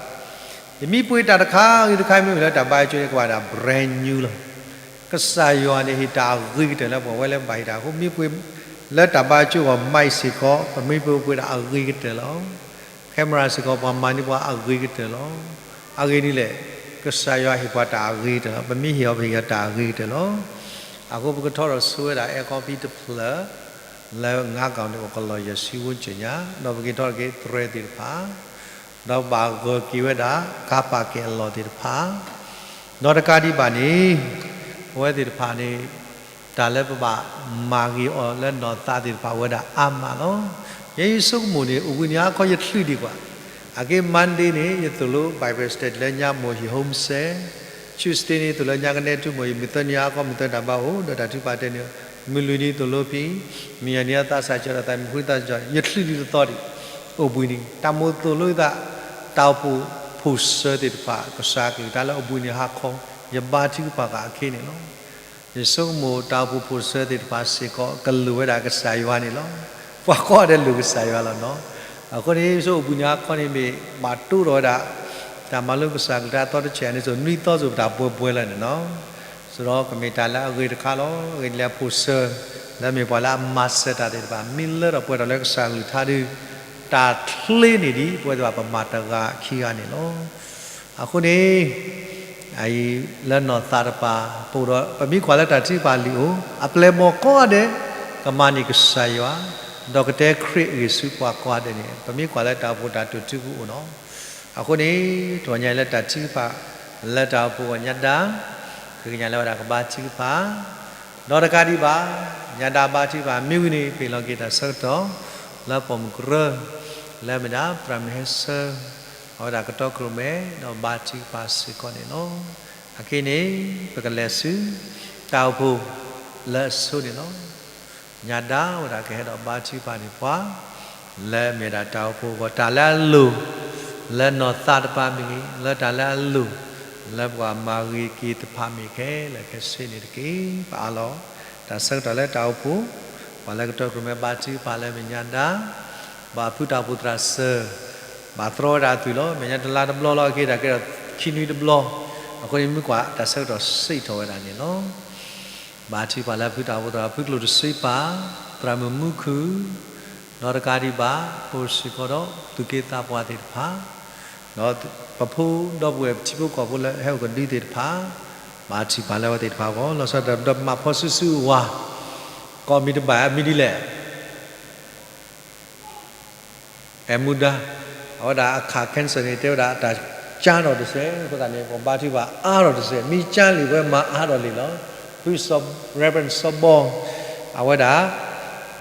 ယမ့ၢ်ပှ့ၤတၢ်တခါဂ့ၤတခါ မ့ၢ်အိၣ်လၢတၢ်ဘါယွၤကၠိန့ၣ် ကဘၣ်ဒၣ် brand new လီၤ. ကစၢ်ယွၤန့ၣ် ဟ့ၣ်တၢ်အဂ့ၤကတၢၢ်လၢပှၤဝဲလၢဘၣ်ဟ့ၣ်တၢ်အဃိ မ့ၢ်ပှ့ၤလၢတၢ်ဘါယွၤကၠိအဂီၢ် mic စ့ၢ်ကီး ပမ့ၢ်ပှ့ၤပှ့ၤဒၣ်အဂ့ၤကတၢၢ်လီၤ. camera စ့ၢ်ကီး ပှၤမၤန့ၢ်ပှၤအဂ့ၤကတၢၢ်လီၤ. အဂ့ၢ်ဒ်လဲၣ်, ကစၢ်ယွၤဟ့ၣ်ပှၤတၢ်အဂ့ၤကတၢၢ်လီၤ. ပမ့ၢ်ဟ့ၣ်အီၤ ပဟ့ၣ်အီၤတၢ်အဂ့ၤကတၢၢ်လီၤ. အဃိပကထီထီၣ်ဆိဝဲဒၣ် အဲၣ်ခီဖံတဖျၢၣ် လၢ ငါးကောင် န့ၣ် အိၣ်ကလီၢ်ယဲၢ်ဆံ ဝန်းကျင်ညါ, ဒီးပက့ၤထီၣ်က့ၤသရဲသ့ၣ်တဖၣ် ဒီးဘၣ်ဂၢၢ်က့ၤဝဲဒၣ် ကါပာ်ကဲအလီၢ်သ့ၣ်တဖၣ်, ဒီးတကးဒံးဘၣ်န့ၣ် ပဝဲသ့ၣ်တဖၣ်န့ၣ် တၢ်လၢပဘၣ်မၤဂ့ၤအီၤလၢနီၢ်သးသ့ၣ်တဖၣ်ဝဲဒၣ်အါမးလီၤ. ယဲယဆိကမိၣ်န့ၣ် အိၣ်ဘှံးနံၤဟါခီယချုးဒံးကွၢ်, အက့ Monday န့ၣ် ယသိၣ်လိ Bible study လၢညါ မိၢ်ဟံၣ် homestay, Tuesday န့ၣ် သိၣ်လိညါကနဲထူမိၢ်ဟံၣ်, မုၢ်သၢနံၤဟါခီ မုၢ်သၢတၢ်ဘါအိၣ် ဒီးတၢ်ထုကဖၣ်တဲန့ၣ်, မုၢ်လွံၢ်နံၤသိၣ်လိဖံ, မုၢ်ယဲၢ်နံၤအသးစၢ်ကၠီဒီးသးမုၢ်ဃုသးစၢ်ကၠီ, ယချုးဒံးတသီဒံး အိၣ်ဘှံးနံၤ တၢ်မိၣ်သိၣ်လိသး တၢ်အိၣ်ဖှိၣ်ဖိၣ်စၢၤသ့ၣ်တဖၣ် ကစၢ်ကလုၢ်ကထါလၢအိၣ်ဘှံးနံၤဟါခီ ယဘါထုကဖၣ်ဃာ်အခ့န့ၣ်လီၤ. ယဆိကမိၣ်တၢ်အိၣ်ဖှိၣ်ဖိၣ်စၢၤသ့ၣ်တဖၣ်စ့ၢ်ကီး ကလိၣ်ဝဲဒၣ်ကစၢ်ယွၤန့ၣ်လီၤ. ပှၤကိးဂၤဒဲးလိၣ်ကစၢ်ယွၤလီၤနီၤ. အဃိန့ၣ် ယဆိကမိၣ်အိၣ်ဘှံးနံၤဟါခီန့ၣ်မ့ၢ် ဘၣ်တိၢ်ထီၣ်ဝဲဒၣ် တၢ်မၤလိကစၢ်ကလုၢ်ကထါအသီတဆဲးန့ၣ် စိၤနွံသီစိၤပတၢ်ပှဲၤပှဲၤလၢာ်န့ၣ်နီၤ. စရီကမ့ၢ်တၢ်လၢအဂ့ၤတခါလီၤ. အဂ့ၢ်ဒ်လဲၣ် ဖိၣ်စၢၤ လၢမ့ၢ်ပှၤလၢအမၤစၢၤတၢ်သ့ၣ်တဖၣ် မ့ၢ်လၢထီၣ်ပှဲၤထီၣ်လၢကစၢ်ကလုၢ်ကထါဒီး တၢ်ချ့န့ၣ်ဒ်ပဝဲသ့ၣ်တဖၣ်ပမၤတဂၤခံဂၤန့ၣ်လီၤ. အဃိန့ၣ် လၢနီၢ်သးတပၤ ပအိၣ်ဒီး ပမ့ၢ်ကွၢ်လၢတၢ်ထုကဖၣ်လံာ်အိၣ် အပျဲၢ်အဘီၣ်ကိးဂၤဒဲး ကမၤန့ၢ်ကစၢ်ယွၤ ဒီးကတဲခရံာ်အဂ့ၢ်ဆူပှၤကိးဂၤဒဲးန့ၣ် ပမ့ၢ်ကွၢ်လၢတၢ်အိၣ်ဖှိၣ်တၢ်တိာ်ထုကအိၣ်နီၤ. အဃိန့ၣ် တဂီၤညါအံၤလၢတၢ်ထုကဖၣ် လၢတၢ်အိၣ်ဖှိၣ်အဂီၢ်ညါဒါ ဃ့ကညးလၢဝဲဒၣ်ကဘါထုကဖၣ် ဒီးတကးဒံးဘၣ် ညါဒါဘါထုကဖၣ်မ့ၢ်ဝံၤန့ၣ် ပဟ့ၣ်လီၤက့ၤတၢ်ဆၢကတီၢ် လၢပိာ်မုၣ်ကရၢ လၢအမ့ၢ်ဒၣ်သရၣ်မုၣ်ဟဲဆၢ အဝဲဒၣ်ကတီခိၣ်ရိၣ်မဲ ဒီးဘါထုကဖၣ်စ့ၢ်ကီးန့ၣ်လီၤ. အခဲအံၤန့ၣ် ပကလဲၤဆူ တၢ်အိၣ်ဖှိၣ် လၢအဆိန့ၣ်လီၤ. ညါဒါဝဲဒၣ်ကဟဲဒီးဘါထုကဖၣ်န့ၢ်ပှၤ လၢအမ့ၢ်ဒၣ်တၢ်အိၣ်ဖှိၣ်အဂီၢ် တၢ်လၢအလိၤ လၢနီၢ်သးတပၤမ့ၢ်ဂ့ၤ လၢတၢ်လၢအလိၤ လၢပှၤမၤဂ့ၤက့ၤတဖၣ်မ့ၢ်ခဲလၢာ်ခဲဆ့န့ၣ်တက့ၢ်. ပအးလီၤ တၢ်ဆၢကတီၢ်လၢတၢ်အိၣ်ဖှိၣ် ပှၤလၢကတီခိၣ်ရိၣ်မဲဘါထုကဖၣ်လၢအမ့ၢ်ညါဒါ ဘၣ်ဖုတၢ်အိၣ်ဖှိၣ်သရၣ်စၢၤ ဘၣ်သြီဝဲဒၣ်အသွံၣ်လီၤ. မဲာ်ညါတလါတဘျီလီၤ အက့ဒၣ်ကဲဒီးခံနွံတဘျီ အဃိန့ၣ်မ့ၢ်ကွၢ်တၢ်ဆၢကတီၢ်စံးထီၣ်ဝဲဒၣ်န့ၣ်လီၤ. ဘါထုကဖၣ်လၢဖုတၢ်အိၣ်ဖှိၣ်သရၣ် ဖုကျိၣ်တဆှံပၢ် သရၣ်မုၣ်မူခုၣ် ဒီးတကးဒံးဘၣ် ပအိၣ်စ့ၢ်ကီးဒီးသူၣ်က့သးပှၢ်သ့ၣ်တဖၣ် ဒီးပဖိဒီပုၢ်ဝဲၢ်ပထံဖိကီၢ်ဖိလၢဟဲအိၣ်ကဒုသ့ၣ်တဖၣ် ဘါထုကဖၣ်လၢအဝဲသ့ၣ်တဖၣ်အဂီၢ် လီၤဆီဒၣ်တၢ်ဒီးမၤဖီစုစုဝါ ကိးမံၤတဘၣ်မံၤဒ်လဲၣ် အဲၣ်မူဒါ အဝဲဒၣ်အခး cancer န့ၣ် တဲဝဲဒၣ်အတၢ်ကၠါထီၣ်တစဲး အဃိသတးန့ၣ် ပဘါထုကဖၣ်အါထီၣ်တစဲး မ့ၢ်ကၠါလံာ်ဝဲမၤအါထီၣ်လံာ်လီၤ. ဖု Reverend စီၤဘီ အဝဲဒၣ်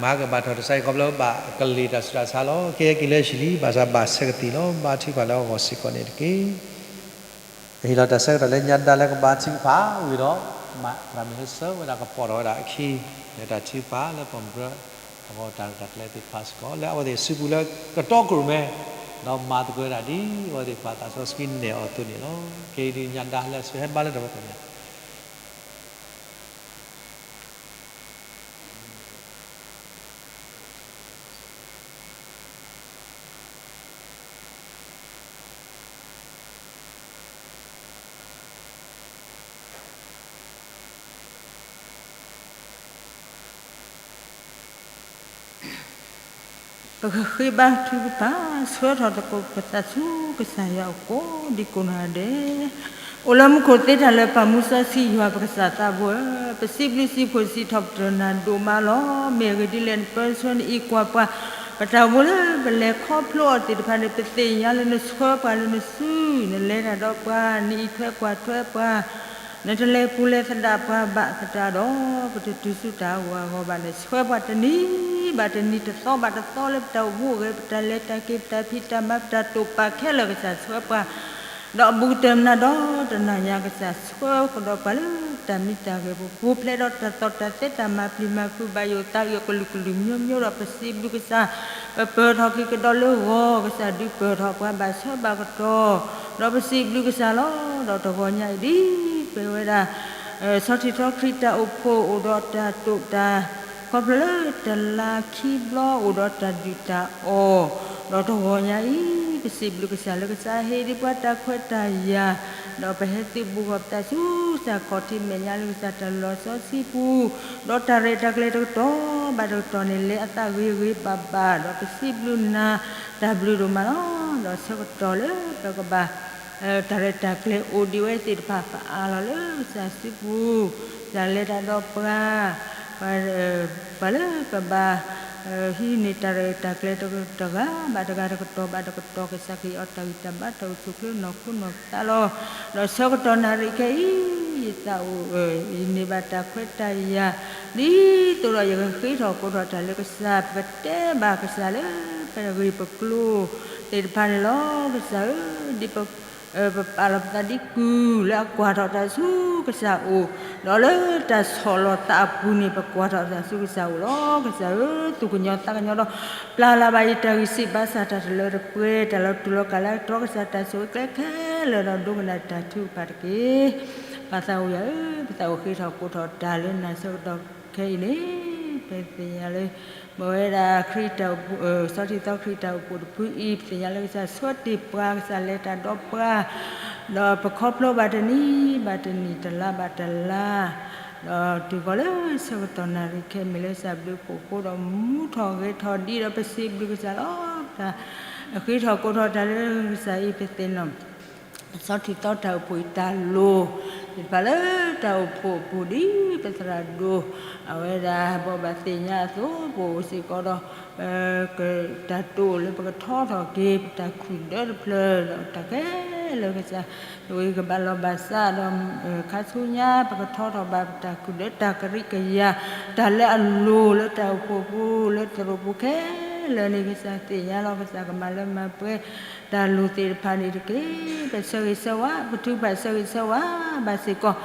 မၤကဘၣ်ထီၣ်တစဲး ခီဖျိဘၣ်ကလံၤတၢ်ဆူးတၢ်ဆါလီၤ. ကဲက့ၤလၢဟံၣ်လံ ဘၣ်ဆၣ်ဘၣ်ဆဲးကသံၣ်လီၤ. ဘါထုကဖၣ်လၢအဂီၢ်စ့ၢ်ကီးန့ၣ်တက့ၢ်. ပဟ့ၣ်လီၤတၢ်ဆၢကတီၢ်လၢညါဒါလၢကဘါထုကဖၣ်ဝံၤဒီး မၤသရၣ်မုၣ်ဟဲဆၢဝဲဒၣ်ကပီၤထီၣ်ဝဲဒၣ်အခံ လၢတၢ်ထုကဖၣ်လၢပိာ်မုၣ်ကရၢ အဂီၢ်တၢ်ရဲၣ်တၢ်ကျဲၤသ့ၣ်တဖၣ်စ့ၢ်ကီး လၢအဝဲသ့ၣ်စုပူၤလၢကတီခိၣ်ရိၣ်မဲ ဒီးမၤသကိးဝဲဒၣ်ဒ်အဝဲသ့ၣ်ပှၤသးစီဆှံနဲၣ်အီၤအသိးန့ၣ်လီၤ. ကဲဒ်ညါဒါလၢအဆၢဟဲဘါလၢတၢ်ဝဲပူၤန့ၣ် ပကဃ့ဘါထုကဖၣ် ဆှၢထီၣ်သကိးပသးဆူကစၢ်ယွၤအကိးဒံကိးနီၢ်ဂၤဒဲး, အိၣ်လၢမူခိၣ်သ့တၢ်လၢပၢ်မူစီဆှံယွၤပကစၢ်သးဘိဧၢ, ပစံးဘျုးစံးဖှိၣ်စံးထီၣ်ပတြၢၤနၤဒိၣ်မးလီၤ. မ့ၢ်အဂ့ၢ်ဒ်လဲၣ် နပၢဆှၢနအံးကွၢ်ပှၤ, ပတၢ်အိၣ်မူလၢပလဲၤခီဖျိအီၤသ့ၣ်တဖၣ်န့ၣ် ပသ့ၣ်ညါလၢနဆှၢပှၤလၢနစု, နလဲၤတၢ်ဒီးပှၤ, နအံးထွဲကွၢ်ထွဲပှၤ နတလဲၤပူၤလဲၤသဒၣ်ပှၤဘၣ်သတးဒီး ပတတုၤဆူတၢ်ဂီၤအဂီၢ်ဘၣ်န့ၣ် ဆှၢပှၤတနံၤဘၣ်တနံၤ တသီဘၣ်တသီလၢပတၢ်အိၣ်မူအဂ့ၢ် ပတၢ်လဲၤတၢ်က့ၤ ပတၢ်ဖံးတၢ်မၤ ပတၢ်တိာ်ပာ်ခဲလၢာ် ကစၢ်ဆှၢပှၤ ဒီးအဘူးကတၢၢ်မနုၤဒီးတနၤညါ ကစၢ်ဆှၢကဒီးပှၤလၢတၢ်မံတၢ်ဂဲၤပူၤ ပူၤဖျဲးဒီးတၢ်သီၣ်တၢ်သဲတၢ်မၤပျံၤမၤဖုးဘၣ်ယိၣ်သးအုးအကလုာ်ကလုာ်မျိုးမျိုးဒီး ပစံးဘျုးကစၢ်, ပပၢၢ်ထီၣ်က့ၤကဒီးလၢဂီၤ ကစၢ်ဒုးပၢၢ်ထီၣ်ပှၤဘၣ်ဆၢဘၣ်ကတီၢ် ဒီးပစံးဘျုးကစၢ်လီၤ. ဒီးတဂီၤညါအံၤဒ် ပဝဲဒၣ် ဆီထံထီခရံာ်တၢ်အိၣ်ဖှိၣ်အိၣ်ဒီးတၢ်တိာ်တၢ် ခီဖျိလၢတလါခံဘျီအိၣ်ဒီးတၢ်ဒုၣ်တၢ်အီၣ်, ဒီးတဂီၤညါအံၤ ပစံးဘျုးကစၢ်လၢကစၢ်ဟ့ၣ်ဒံးပှၤတၢ်ခွဲးတၢ်ယာ်, ဒီးပဟဲသုးဘူးဃီၤပသးဆူကစၢ်ခီၣ်ထံးမဲာ်ညါလၢကစၢ်တၢ်လီၤစီဆှံပူၤ, ဒီးတၢ်ရဲၣ်တၢ်ကျဲၤတကတီၢ်ဘၣ်တကတီၢ်န့ၣ် လဲၤအသးဂ့ၤဂ့ၤဘၣ်ဘၣ်, ဒီးပစံးဘျုးနၤတၢ်ဘျုးဒိၣ်မးလီၤ. ဒီးဆၢကတီၢ်လၢပကဘၣ် တၢ်ရဲၣ်တၢ်ကျဲၤအိၣ်ဒံးဝဲသ့ၣ်တဖၣ် ပအးလီၤလၢကစၢ်စုပူၤ, ကစၢ်လဲၤတၢ်ဒီးပှၤ, ပှၤလၢပဘၣ် ဟံးန့ၢ်တၢ်ရဲၣ်တၢ်ကျဲၤတဂၤ ဘၣ်တဂၤတကတီၢ်ဘၣ်တကတီၢ် ကစၢ်ကဟ့ၣ်အီၤတၢ်ဂံၢ်တၢ်ဘါတၢ်အိၣ်ဆူၣ်အိၣ်ချ့နီၢ်ခိနီၢ်သးလီၤ. ဒီးဆၢကတီၢ်နၣ်ရံၣ်ခဲအံၤ ယသးအိၣ် ယန့ၢ်ဘၣ်တၢ်ခွဲးတၢ်ယာ် ဒ်သိးဒီးယကဃ့ထီၣ်ကိးထီၣ်တၢ်လၢကစၢ် ပကတဲဘၣ်ကစၢ်လၢပဂ့ၢ်ပကျိၤသ့ၣ်တဖၣ်န့ၣ်လီၤ. ကစၢ်ဧၢ, ဒ်ပ ပပာ်လီၤပသးဒ်ကုၢ်လၢအကွၢ်ထီၣ်တၢ်ဆူကစၢ်အိၣ်, ဒီးလၢတၢ်ဆီၣ်လီၤသးအပူၤန့ၣ် ပကွၢ်ထီၣ်တၢ်ဆူကစၢ်အိၣ်လီၤ. ကစၢ်ဧၢ, သူၣ်ကညီၤသးကညီၤဒီး ပျၢ်လၢ်ဘၣ်ယတၢ်ဂံၢ်စၢ်ဘါစၢ် တၢ်တလၢတပှဲၤ တၢ်လီၤတူာ်လီၤကာ်လၢအကတြီ ကစၢ်တၢ်ဆိၣ်ဂ့ၤကျဲခဲလၢာ်ဒီး ဒိကနၣ်တၢ်ထုကဖၣ်တက့ၢ်. ပၢ်သးအိၣ်ယၤဧၢ, ပသးအိၣ်ဃ့ထီၣ်ကိးထီၣ်တၢ်လၢနၤဆၢကတီၢ်ခဲအံၤန့ၣ် ပသ့ၣ်ညါလၢ ပဝဲဒၣ်ခရံာ်တၢ်အိၣ်ဖှိၣ်, ဆီထံသီခရံာ်တၢ်အိၣ်ဖှိၣ်တဖုအံၤ ပသ့ၣ်ညါလၢကစၢ်ဆှၢတ့ၢ်ပှၤ, ကစၢ်လဲၤတၢ်ဒီးပှၤ, ဒီးပခီဖျိဘၣ်တနံၤဘၣ်တနံၤ တလါဘၣ်တလါ, ဒီးတုၤဃီၤလၢဆၢကတီၢ်နၣ်ရံၣ်ခဲအံၤ မ့ၢ်လၢကစၢ်ဘျုးဖှိၣ်အဃိဒီး မူထီၣ်ဂဲၤထီၣ်ဒ်ဒီး ပစံးဘျုးကစၢ်လီၤ. တၢ်ဃ့ထီၣ်ကိးထီၣ်တၢ်လၢကစၢ်အံၤ ပသ့ၣ်နီၣ် ဆီထံသီတၢ်အိၣ်ဖှိၣ်အံၤ တၢ်လိၣ်သ့ၣ်တဖၣ်လၢတၢ်အိၣ်ဖှိၣ်အပူၤ ဒ်ပသရၣ်ဒိၣ် အဝဲဒၣ်ဘိးဘၣ်သ့ၣ်ညါအသိး ပအိၣ်စ့ၢ်ကီးဒီး တၢ်တိာ်လၢပကထီထီၣ်က့ၤ ပတၢ်ခုၣ်ဒၢတဖျၢၣ် ဒီးတၢ်ခဲလၢာ်ကစၢ် ဝံၤကဘၣ်လီၤဘၣ်စးဒီး ခါဆူညါ ပကထီထီၣ်ဘၣ်ပတၢ်ခုၣ်ဒၢ တၢ်ကရံကယၤ တၢ်လၢအလိၣ်လၢတၢ်အိၣ်ဖှိၣ်ပူၤ လၢသရိာ်ပူၤခဲလၢာ်န့ၣ် ကစၢ်သ့ၣ်ညါလီၤ. ကစၢ်ကမၤလၢမၤပှဲၤ တၢ်လိၣ်သ့ၣ်တဖၣ်န့ၣ်တက့ၢ်. ပဆၢဂ့ၤဆၢဝါ ပထုကဖၣ်ဆၢဂ့ၤဆၢဝါဘၣ်စ့ၢ်ကီး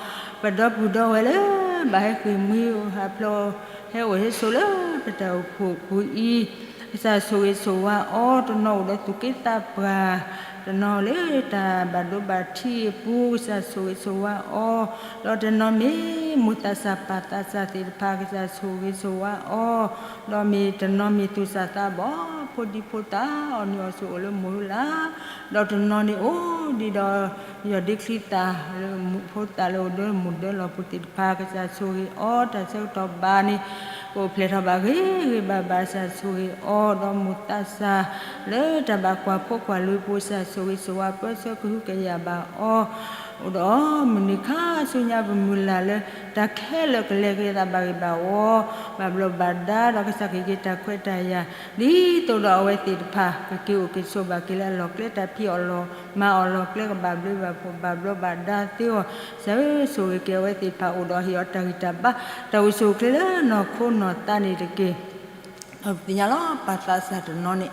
ပဒီပုၢ်ဒီဝဲၢ်လၢ ဘၣ်ဟဲဃ့ၢ်မှံဟးဖျိး ဟဲအိၣ်ဟဲဆိးလၢပတၢ်အိၣ်ဖှိၣ်ပူၤအံၤ ကစၢ်ဆိၣ်ဂ့ၤဆိၣ်ဝါအီၤ, တနီၤအိၣ်ဒီးသူၣ်က့သးပှၢ်, တနီၤလၢတၢ်ဘၣ်ဒိဘၣ်ထံးအပူၤ ကစၢ်ဆိၣ်ဂ့ၤဆိၣ်ဝါအီၤ, ဒီးတနီၤမ့ၢ်မိၢ်သးစၢ်ပၢ်သးစၢ်သ့ၣ်တဖၣ် ကစၢ်ဆိၣ်ဂ့ၤဆိၣ်ဝါအီၤ, ဒီးမ့ၢ်တနီၤမ့ၢ်သူၣ်စၢ်သးဘီၣ် ဖိဒံဖိသၣ် အီၣ်နံၣ်အီၣ်ဆိးအိၣ်လၢမိၢ်လၢ် ဒီးတနီၤန့ၣ်အိၣ်ဒံးဒီး ယီၢ်ဒ့ချံသၣ်လၢမူးဖိသၣ်လၢအိၣ်ဒီးမူးဒၢလီၢ်ပူၤသ့ၣ်တဖၣ် ကစၢ်ဆိၣ်ဂ့ၤအီၤ တၢ်ဆၢကတီၢ်ဘၣ်န့ၣ် ကအိၣ်ဖျဲၣ်ထီၣ်ဘၣ်ဂ့ၤဂ့ၤဘၣ်ဘၣ် ကစၢ်ဆိၣ်ဂ့ၤအီၤ ဒီးမိၢ်သးစၢ်လၢတၢ်ဘၣ်ကွၢ်ဖိကွၢ်လံၤပူၤ ကစၢ်ဆိၣ်ဂ့ၤဆိၣ်ဝါပၢဆှၢကဟုကယာ်ဘၣ်အီၤ အိၣ်ဒီးမုၢ်နံၤခါဆူညါပမုၢ်လၢ်လၢ တၢ်ခဲလၢာ်ကလဲၤက့ၤသးဘၣ်ဂ့ၤဘၣ်ဝီ ဘၣ်ဘျီးဘၣ်ဒါဒီး ကစၢ်ကဟ့ၣ်က့ၤတၢ်ခွဲးတၢ်ယာ် ဒ်သိးဒီးအဝဲသ့ၣ်တဖၣ် ကက့ၤအိၣ်က့ၤဆိးဘၣ်က့ၤလၢအလီၢ်ကျဲ တၢ်ဖံးအီၣ်လီၢ်မၤအီၣ်လီၢ်ကျဲ ကဘၣ်ဘျုးဘၣ်ဖှိၣ်ဘၣ်ဘျီးဘၣ်ဒါသ့အီၤ ကစၢ်ဧၢ ဆိၣ်ဂ့ၤက့ၤအဝဲသ့ၣ်တဖၣ် အိၣ်ဒီးဟ့ၣ်အီၤတၢ်ဂံၢ်တၢ်ဘါ တၢ်အိၣ်ဆူၣ်အိၣ်ချ့လၢနီၢ်ခိနီၢ်သးန့ၣ်တက့ၢ်. ဒီးပသ့ၣ်ညါလီၤ ပၢ်သးစၢ်တနီၤန့ၣ်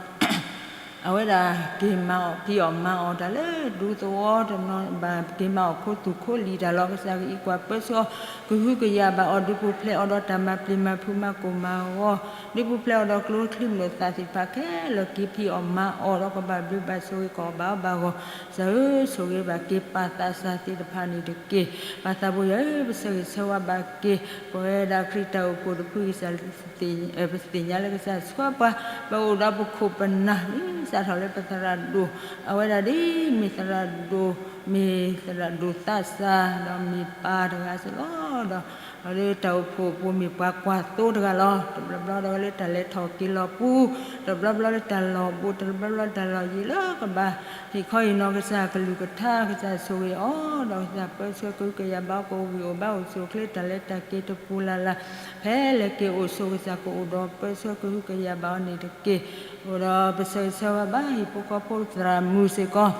အဝဲဒၣ်က့ၤမၤအီၣ်ဖံးအီၣ်မၤအီၣ်တၢ်လၢဒူသဝီတနီၤ ဘၣ်က့ၤမၤအီၣ်ခိသူၣ်ခိလံၤတၢ်လီၤ ကစၢ်ကအံးကွၢ်ပၢဆှၢအီၤ ကဟုကယာ်ဘၣ်အီၤ ဒုးပူၤဖျဲးအီၤဒီးတၢ်မၤပျံၤမၤဖုးမၤကိၢ်မၤဂီၤ ဒုးပူၤဖျဲးအီၤဒီးကျိချံမျိာ်သၣ်သ့ၣ်တဖၣ်ခဲလၢာ် က့ၤဖံးအီၣ်မၤအီၣ်ဒီးကဘၣ်ဘျုးဘၣ်ဆိၣ်ဂ့ၤကီးဘၣ်အီၤဘၣ်ဂီၢ် ကစၢ်ဧၢ ဆိၣ်ဂ့ၤဘၣ်က့ၤပၢ်သးစၢ်သ့ၣ်တဖၣ်န့ၣ်တက့ၢ်. ပၢ်သးဘိယွၤဧၢ ပဆၢဂ့ၤဆၢဝါဘၣ်က့ၤ ပဝဲဒၣ်ခရံာ်တၢ်အိၣ်ဖှိၣ်တဖု ကစၢ် ပသ့ၣ်ညါလၢကစၢ်ဆှၢပှၤ ပအိၣ်ဒီးပခိၣ်ပနၢ် ဒ်စးထီၣ်လၢပသရၣ်ဒိၣ် အဝဲဒၣ်ဒ်မ့ၢ်သရၣ်ဒိၣ် မ့ၢ်သရၣ်ဒိၣ်သးစၢ် ဒီးမ့ၢ်ပၢ်တဂၤစ့ၢ်လီၤ ဒီး လၢတၢ်အိၣ်ဖှိၣ်အပူၤမ့ၢ်ပှၤကွၢ်သိတဂၤလီၤ. တဘျီဘျီဒီးလၢတၢ်လဲၤထီၣ်က့ၤလီၤပူၤ, တဘျီဘျီလၢတၢ်လီၢ်ဘိး, တဘျီဘျီတၢ်လီၢ်ယံၤလၢကဘၣ် ဟ့ၣ်ခီဟ့ၣ်နီၤကစၢ်ကလုၢ်ကထါ ကစၢ်ဆိၣ်ဂ့ၤအီၤ ဒီးကစၢ်ပၢဆှၢကဟုကယာ်ဘၣ်အီၤ ကအိၣ်ဂံၢ်အိၣ်ဘါအိၣ်ဆူၣ်အိၣ်ချ့ တၢ်လဲၤတၢ်က့ၤတပူၤလၢ်လၢ် ဖဲလဲၣ်က့ၤအိၣ်ဆိး ကစၢ်ကအိၣ်ဒီးပၢဆှၢကဟုကယာ်ဘၣ်အီၤန့ၣ်တက့ၢ်. အိၣ်ဒီးပဆၢဂ့ၤဆၢဝါဘၣ် ဟံၣ်ဖိဃီဖိသရၣ်မုၣ်စ့ၢ်ကီး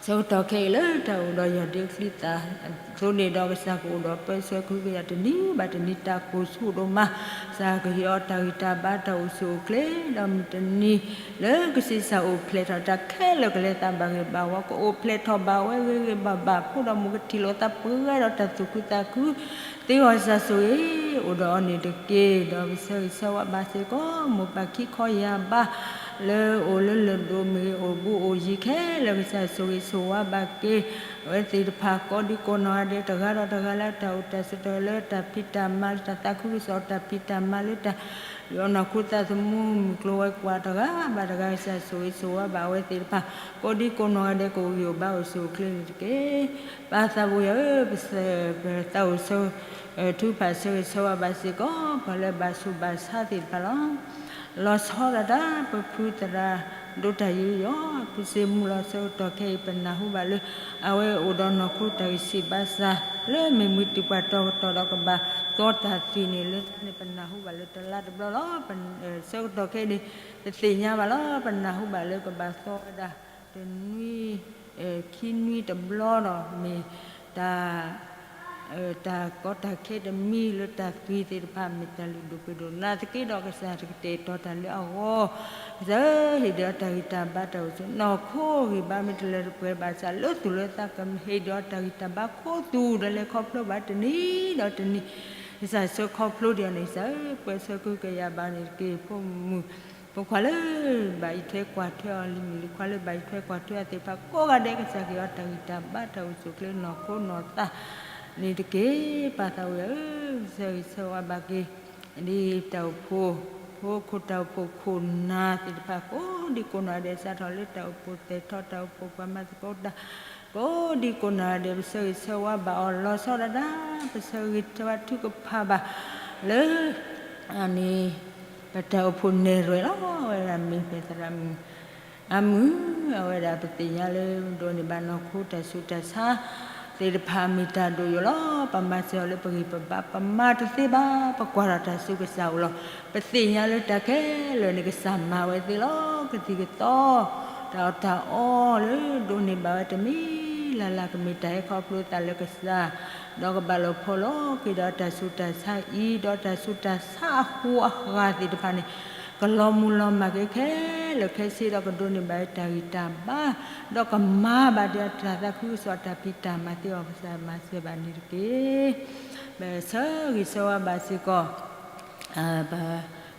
ဆၢကတီၢ်ခဲအံၤလၢတၢ်အိၣ်ဒီးယီၢ်ဒ့ချံသၣ်အသိးန့ၣ်ဒီး ကစၢ်ကအိၣ်ဒီးပၢဆှၢကဟုကယာ်တနံၤဘၣ်တနံၤ တၢ်ကိၢ်ဆူၣ်ဒိၣ်မး, ကစၢ်ကဟ့ၣ်အီၤတၢ်ဂံၢ်တၢ်ဘါ တၢ်အိၣ်ဆူၣ်အိၣ်ချ့ ဒီးမုၢ်တနံၤ လၢကဆံးစၢ်အိၣ်ဖျဲၣ်ထီၣ်တၢ်ခဲလၢာ်ကလဲၤသးဘၣ်ဂ့ၤဘၣ်ဝီ ကအိၣ်ဖျဲၣ်ထီၣ်ဘၣ်ဝဲဂ့ၤဂ့ၤဘၣ်ဘၣ် ဖိဒီးမုၣ်ကထံၣ်လိာ်သးပှဲၤဒီးတၢ်သူၣ်ခုသးခု သ့အီၤ ကစၢ်ဆိၣ်ဂ့ၤ အိၣ်ဒီးအီၤန့ၣ်တက့ၢ်. ဒီးပဆၢဂ့ၤဆၢဝါဘၣ်စ့ၢ်ကီး မိၢ်ပၢ်ခံခီယၢ်ဘါ လၢအိၣ်လၢလၢၢ်ဒိၣ်မ့ၢ်ဂ့ၤ အိၣ်ဘူးအိၣ်ယံၤခဲလၢာ် ကစၢ်ဆိၣ်ဂ့ၤဆိၣ်ဝါဘၣ်က့ၤ အဝဲသ့ၣ်တဖၣ်ကိးဒံကိးနီၢ်ဂၤဒဲး တဂၤဒီးတဂၤလၢတၢ်အိၣ်တၢ်ဆၢတဲာ်လၢတၢ်ဖံးတၢ်မၤလၢတၢ်သးခုကစီၣ် တၢ်ဖံးတၢ်မၤလၢတၢ် ယွၤနီၢ်ခိသးသမူ မုၢ်ကျိၤဝဲၤကွာ်တဂၤဘၣ်တဂၤ ကစၢ်ဆိၣ်ဂ့ၤဆိၣ်ဝါဘၣ်အဝဲသ့ၣ်တဖၣ် ကိးဒံကိးနီၢ်ဂၤဒဲး ကအိၣ်ဂံၢ်အိၣ်ဘါအိၣ်ဆူၣ်အိၣ်ချ့န့ၣ်တက့ၢ်. ပၢ်သးဘိယွၤဧၢ ပသးအိၣ်ဆၢ ထုကဖၣ်ဆၢဂ့ၤဆၢဝါဘၣ်စ့ၢ်ကီး ပှၤလၢဘၣ်ဆူးဘၣ်ဆါသ့ၣ်တဖၣ်လီၤ. လီၤဆီဒၣ်တၢ် ပဖုသရၣ်ဒိၣ်တၢ်ယူးယီၣ် ဖုစ့မူလီၤ ဆၢကတီၢ်ခဲအံၤ ပနၢ်ဟူဘၣ်လၢ အဝဲအိၣ်ဒီးနီၢ်ခိတၢ်ဂံၢ်စၢ်ဘါစၢ် လၢမ့ၢ်မုၢ်တံၢ်ပှၤတီၤကတီၢ်ဒီးကဘၣ်သီတၢ်သံၣ်န့ၣ်လၢတၢ်န့ၣ် ပနၢ်ဟူဘၣ်လၢတလါတဘျီလီၤ. ဆၢကတီၢ်ခဲအံၤန့ၣ် ပသ့ၣ်ညါဘၣ်လီၤ. ပနၢ်ဟူဘၣ်လၢကဘၣ်သီဝဲဒၣ် တနွံ ခံနွံတဘျီဒီး မ့ၢ်တၢ် တၢ်ကီတၢ်ခဲတမံၤလၢတၢ်သွံၣ်သ့ၣ်တဖၣ် မ့ၢ်တၢ်လုၢ်ဒိၣ်ပှ့ၤဒိၣ် နာ်သက့ဒီးကစၢ်တကတဲာ်ကတီၤတၢ်လၢအဂီၢ်, ကစၢ်ဧၢ ဟ့ၣ်ဒုးအီၤတၢ်ဂံၢ်တၢ်ဘါတၢ်အိၣ်ဆူၣ် နီၢ်ခိဂံၢ်ဘါမ့ၢ်တလၢတပှဲၤဘၣ်ဆၣ် လၢသူၣ်လၢသးကဟ့ၣ်ဒုးအီၤတၢ်ဂံၢ်တၢ်ဘါခူသူၣ်ဒီးလဲၤခီဖျိဘၣ်တနံၤဒီးတနံၤ, ကစၢ်ဆၢခီဖျိဒံးအီၤန့ၣ် ကစၢ်ဧၢ ပၢဆှၢကဟုကယာ်ဘၣ်န့ၣ်တက့ၢ်. ဖိမုၣ်ဖိခွါလၢ ဘၣ်အံးထွဲကွၢ်ထွဲအီၤ လံၤမုၣ်လံၤခွါလၢဘၣ်အံးထွဲကွၢ်ထွဲအီၤသ့ၣ်တဖၣ်ကိးဂၤဒဲး ကစၢ်ကဟ့ၣ်အီၤတၢ်ဂံၢ်တၢ်ဘါတၢ်အိၣ်ဆူၣ်အိၣ်ချ့နီၢ်ခိနီၢ်သးန့ၣ်တက့ၢ်. ပၢ်သးဝံၢ်ဧၢ, ဆၢဂ့ၤဆၢဝါဘၣ်က့ၤ ဒ်တၢ်အိၣ်ဖှိၣ် ဖိခိၣ်တၢ်အိၣ်ဖှိၣ်ခိၣ်နၢ်သ့ၣ်တဖၣ် ကိးဒံကိးနီၢ်ဂၤဒဲး စးထီၣ်လၢတၢ်အိၣ်ဖှိၣ်သဲးထီၣ် တၢ်အိၣ်ဖှိၣ်ပှၤမၤသကိးတၢ် ကိးဒံကိးနီၢ်ဂၤဒဲး ပဆၢဂ့ၤဆၢဝါဘၣ်အီၤလီၤဆီဒၣ်တၢ်, ပဆၢဂ့ၤဆၢဝါထုကဖၣ်ဘၣ်လၢ န့ၣ် ပတၢ်အိၣ်ဖှိၣ်နဲၣ်ရွဲၣ်လီၤ. အဝဲဒၣ်မ့ၢ်ပသရၣ်မုၣ် အမုၢ်, အဝဲဒၣ်ပသ့ၣ်ညါလၢဒိးန့ၢ်ဘၣ်နီၢ်ခိတၢ်ဆူးတၢ်ဆါ သ့ၣ်တဖၣ်မ့ၢ်တၢ်ဒိၣ်ယိာ်လီၤ. ပမၤစၢၤအီၤလၢပဂံၢ်ပဘါ ပမၤတသ့ဘၣ် ပကွၢ်ထီၣ်တၢ်ဆူကစၢ်အအိၣ်လီၤ. ပသ့ၣ်ညါလၢတၢ်ခဲလၢာ်န့ၣ် ကစၢ်မၤဝဲသ့လီၤ. ကသံၣ်ကသီ တၢ်အီၣ်တၢ်အီလၢဒိးန့ၢ်ဘၣ်ဝဲတမံၤလၢ်လၢ် ကမ့ၢ်တၢ်ဟဲခီဖျိသးလၢကစၢ် ဒီးကဘၣ်လီၤဖီၣ်လီၤက့ၤဒီးတၢ်ဆူးတၢ်ဆါအံၤ ဒီးတၢ်ဆူးတၢ်ဆါအဃိအဃၢ်သ့ၣ်တဖၣ်န့ၣ် ကလီၤမုၢ်လီၤမၢ်က့ၤခဲလၢာ်ခဲဆ့ဒီး ကဒိးန့ၢ်ဘၣ်တၢ်ဂံၢ်တၢ်ဘါ ဒီးကမၤဘၣ်ဒံးတၢ်သးခုကစီၣ်တၢ်ဖံးတၢ်မၤသ့အီၤ ကစၢ်မၤစၢၤဘၣ်န့ၣ်တက့ၢ်. ပဆၢဂ့ၤဆၢဝါဘၣ်စ့ၢ်ကီး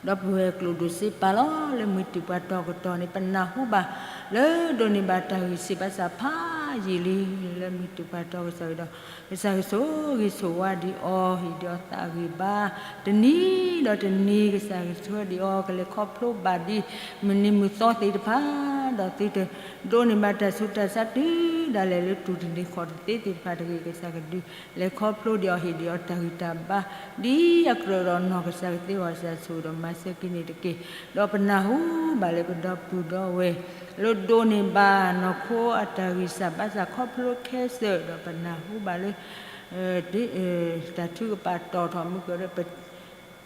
ဒီပုၢ်ဝဲၢ်ကျိၣ်ဒိၣ်စ့ပာ်လီၤ လၢမုၢ်တူာ်ပှၤတီၤကတီၢ်န့ၣ် ပနၢ်ဟူဘၣ် လၢဒိးန့ၢ်ဘၣ်တၢ်ဂံၢ်စၢ်ဘါစၢ်ဖးယံာ်လံ လၢမုၢ်တူာ်ပှၤတီၤကစီၣ်အံၤဒီး ကစၢ်ကဆိၣ်ဂ့ၤဆိၣ်ဝါဒံးအီၤ ဟ့ၣ်ဒုးအီၤသးဂံၢ်ဘါ တနံၤဒီးတနံၤ ကစၢ်ကဆှၢဒံးအီၤ ကလဲၤခီဖျိဘၣ်ဒ် မုၢ်နံၤမုၢ်သီသ့ၣ်တဖၣ် ဒီးသုတဒိးန့ၢ်ဘၣ်တၢ်ဆူးတၢ်ဆါတုၤဒၣ်လဲာ်လၢတူၢ်တနံၤဃီတသ့သ့ၣ်တဖၣ်တဂ့ၤ ကစၢ်ကဒုးလဲၤခီဖျိဒံးအီၤ ဟ့ၣ်ဒုးအီၤတၢ်ဂံၢ်တၢ်ဘါ ဒ်အကြၢးဒီးနီၢ်ကစၢ်ကသ့အဂီၢ် ကစၢ်ဆိၣ်ဂ့ၤဒီးမၤစၢၤက့ၤန့ၣ်တက့ၢ်. ဒီးပနၢ်ဟူဘၣ်လၢပဒီပုၢ်ဒီဝဲၢ် လၢဒိးန့ၢ်ဘၣ်နီၢ်ခိအတၢ်ဂံၢ်စၢ်ဘါစၢ်ခီဖျိခဲစၢၣ် ဒီးပနၢ်ဟူဘၣ်လၢ တၢ်ထုကဖၣ်တီၢ်ထီၣ်မုၢ်ကဒီး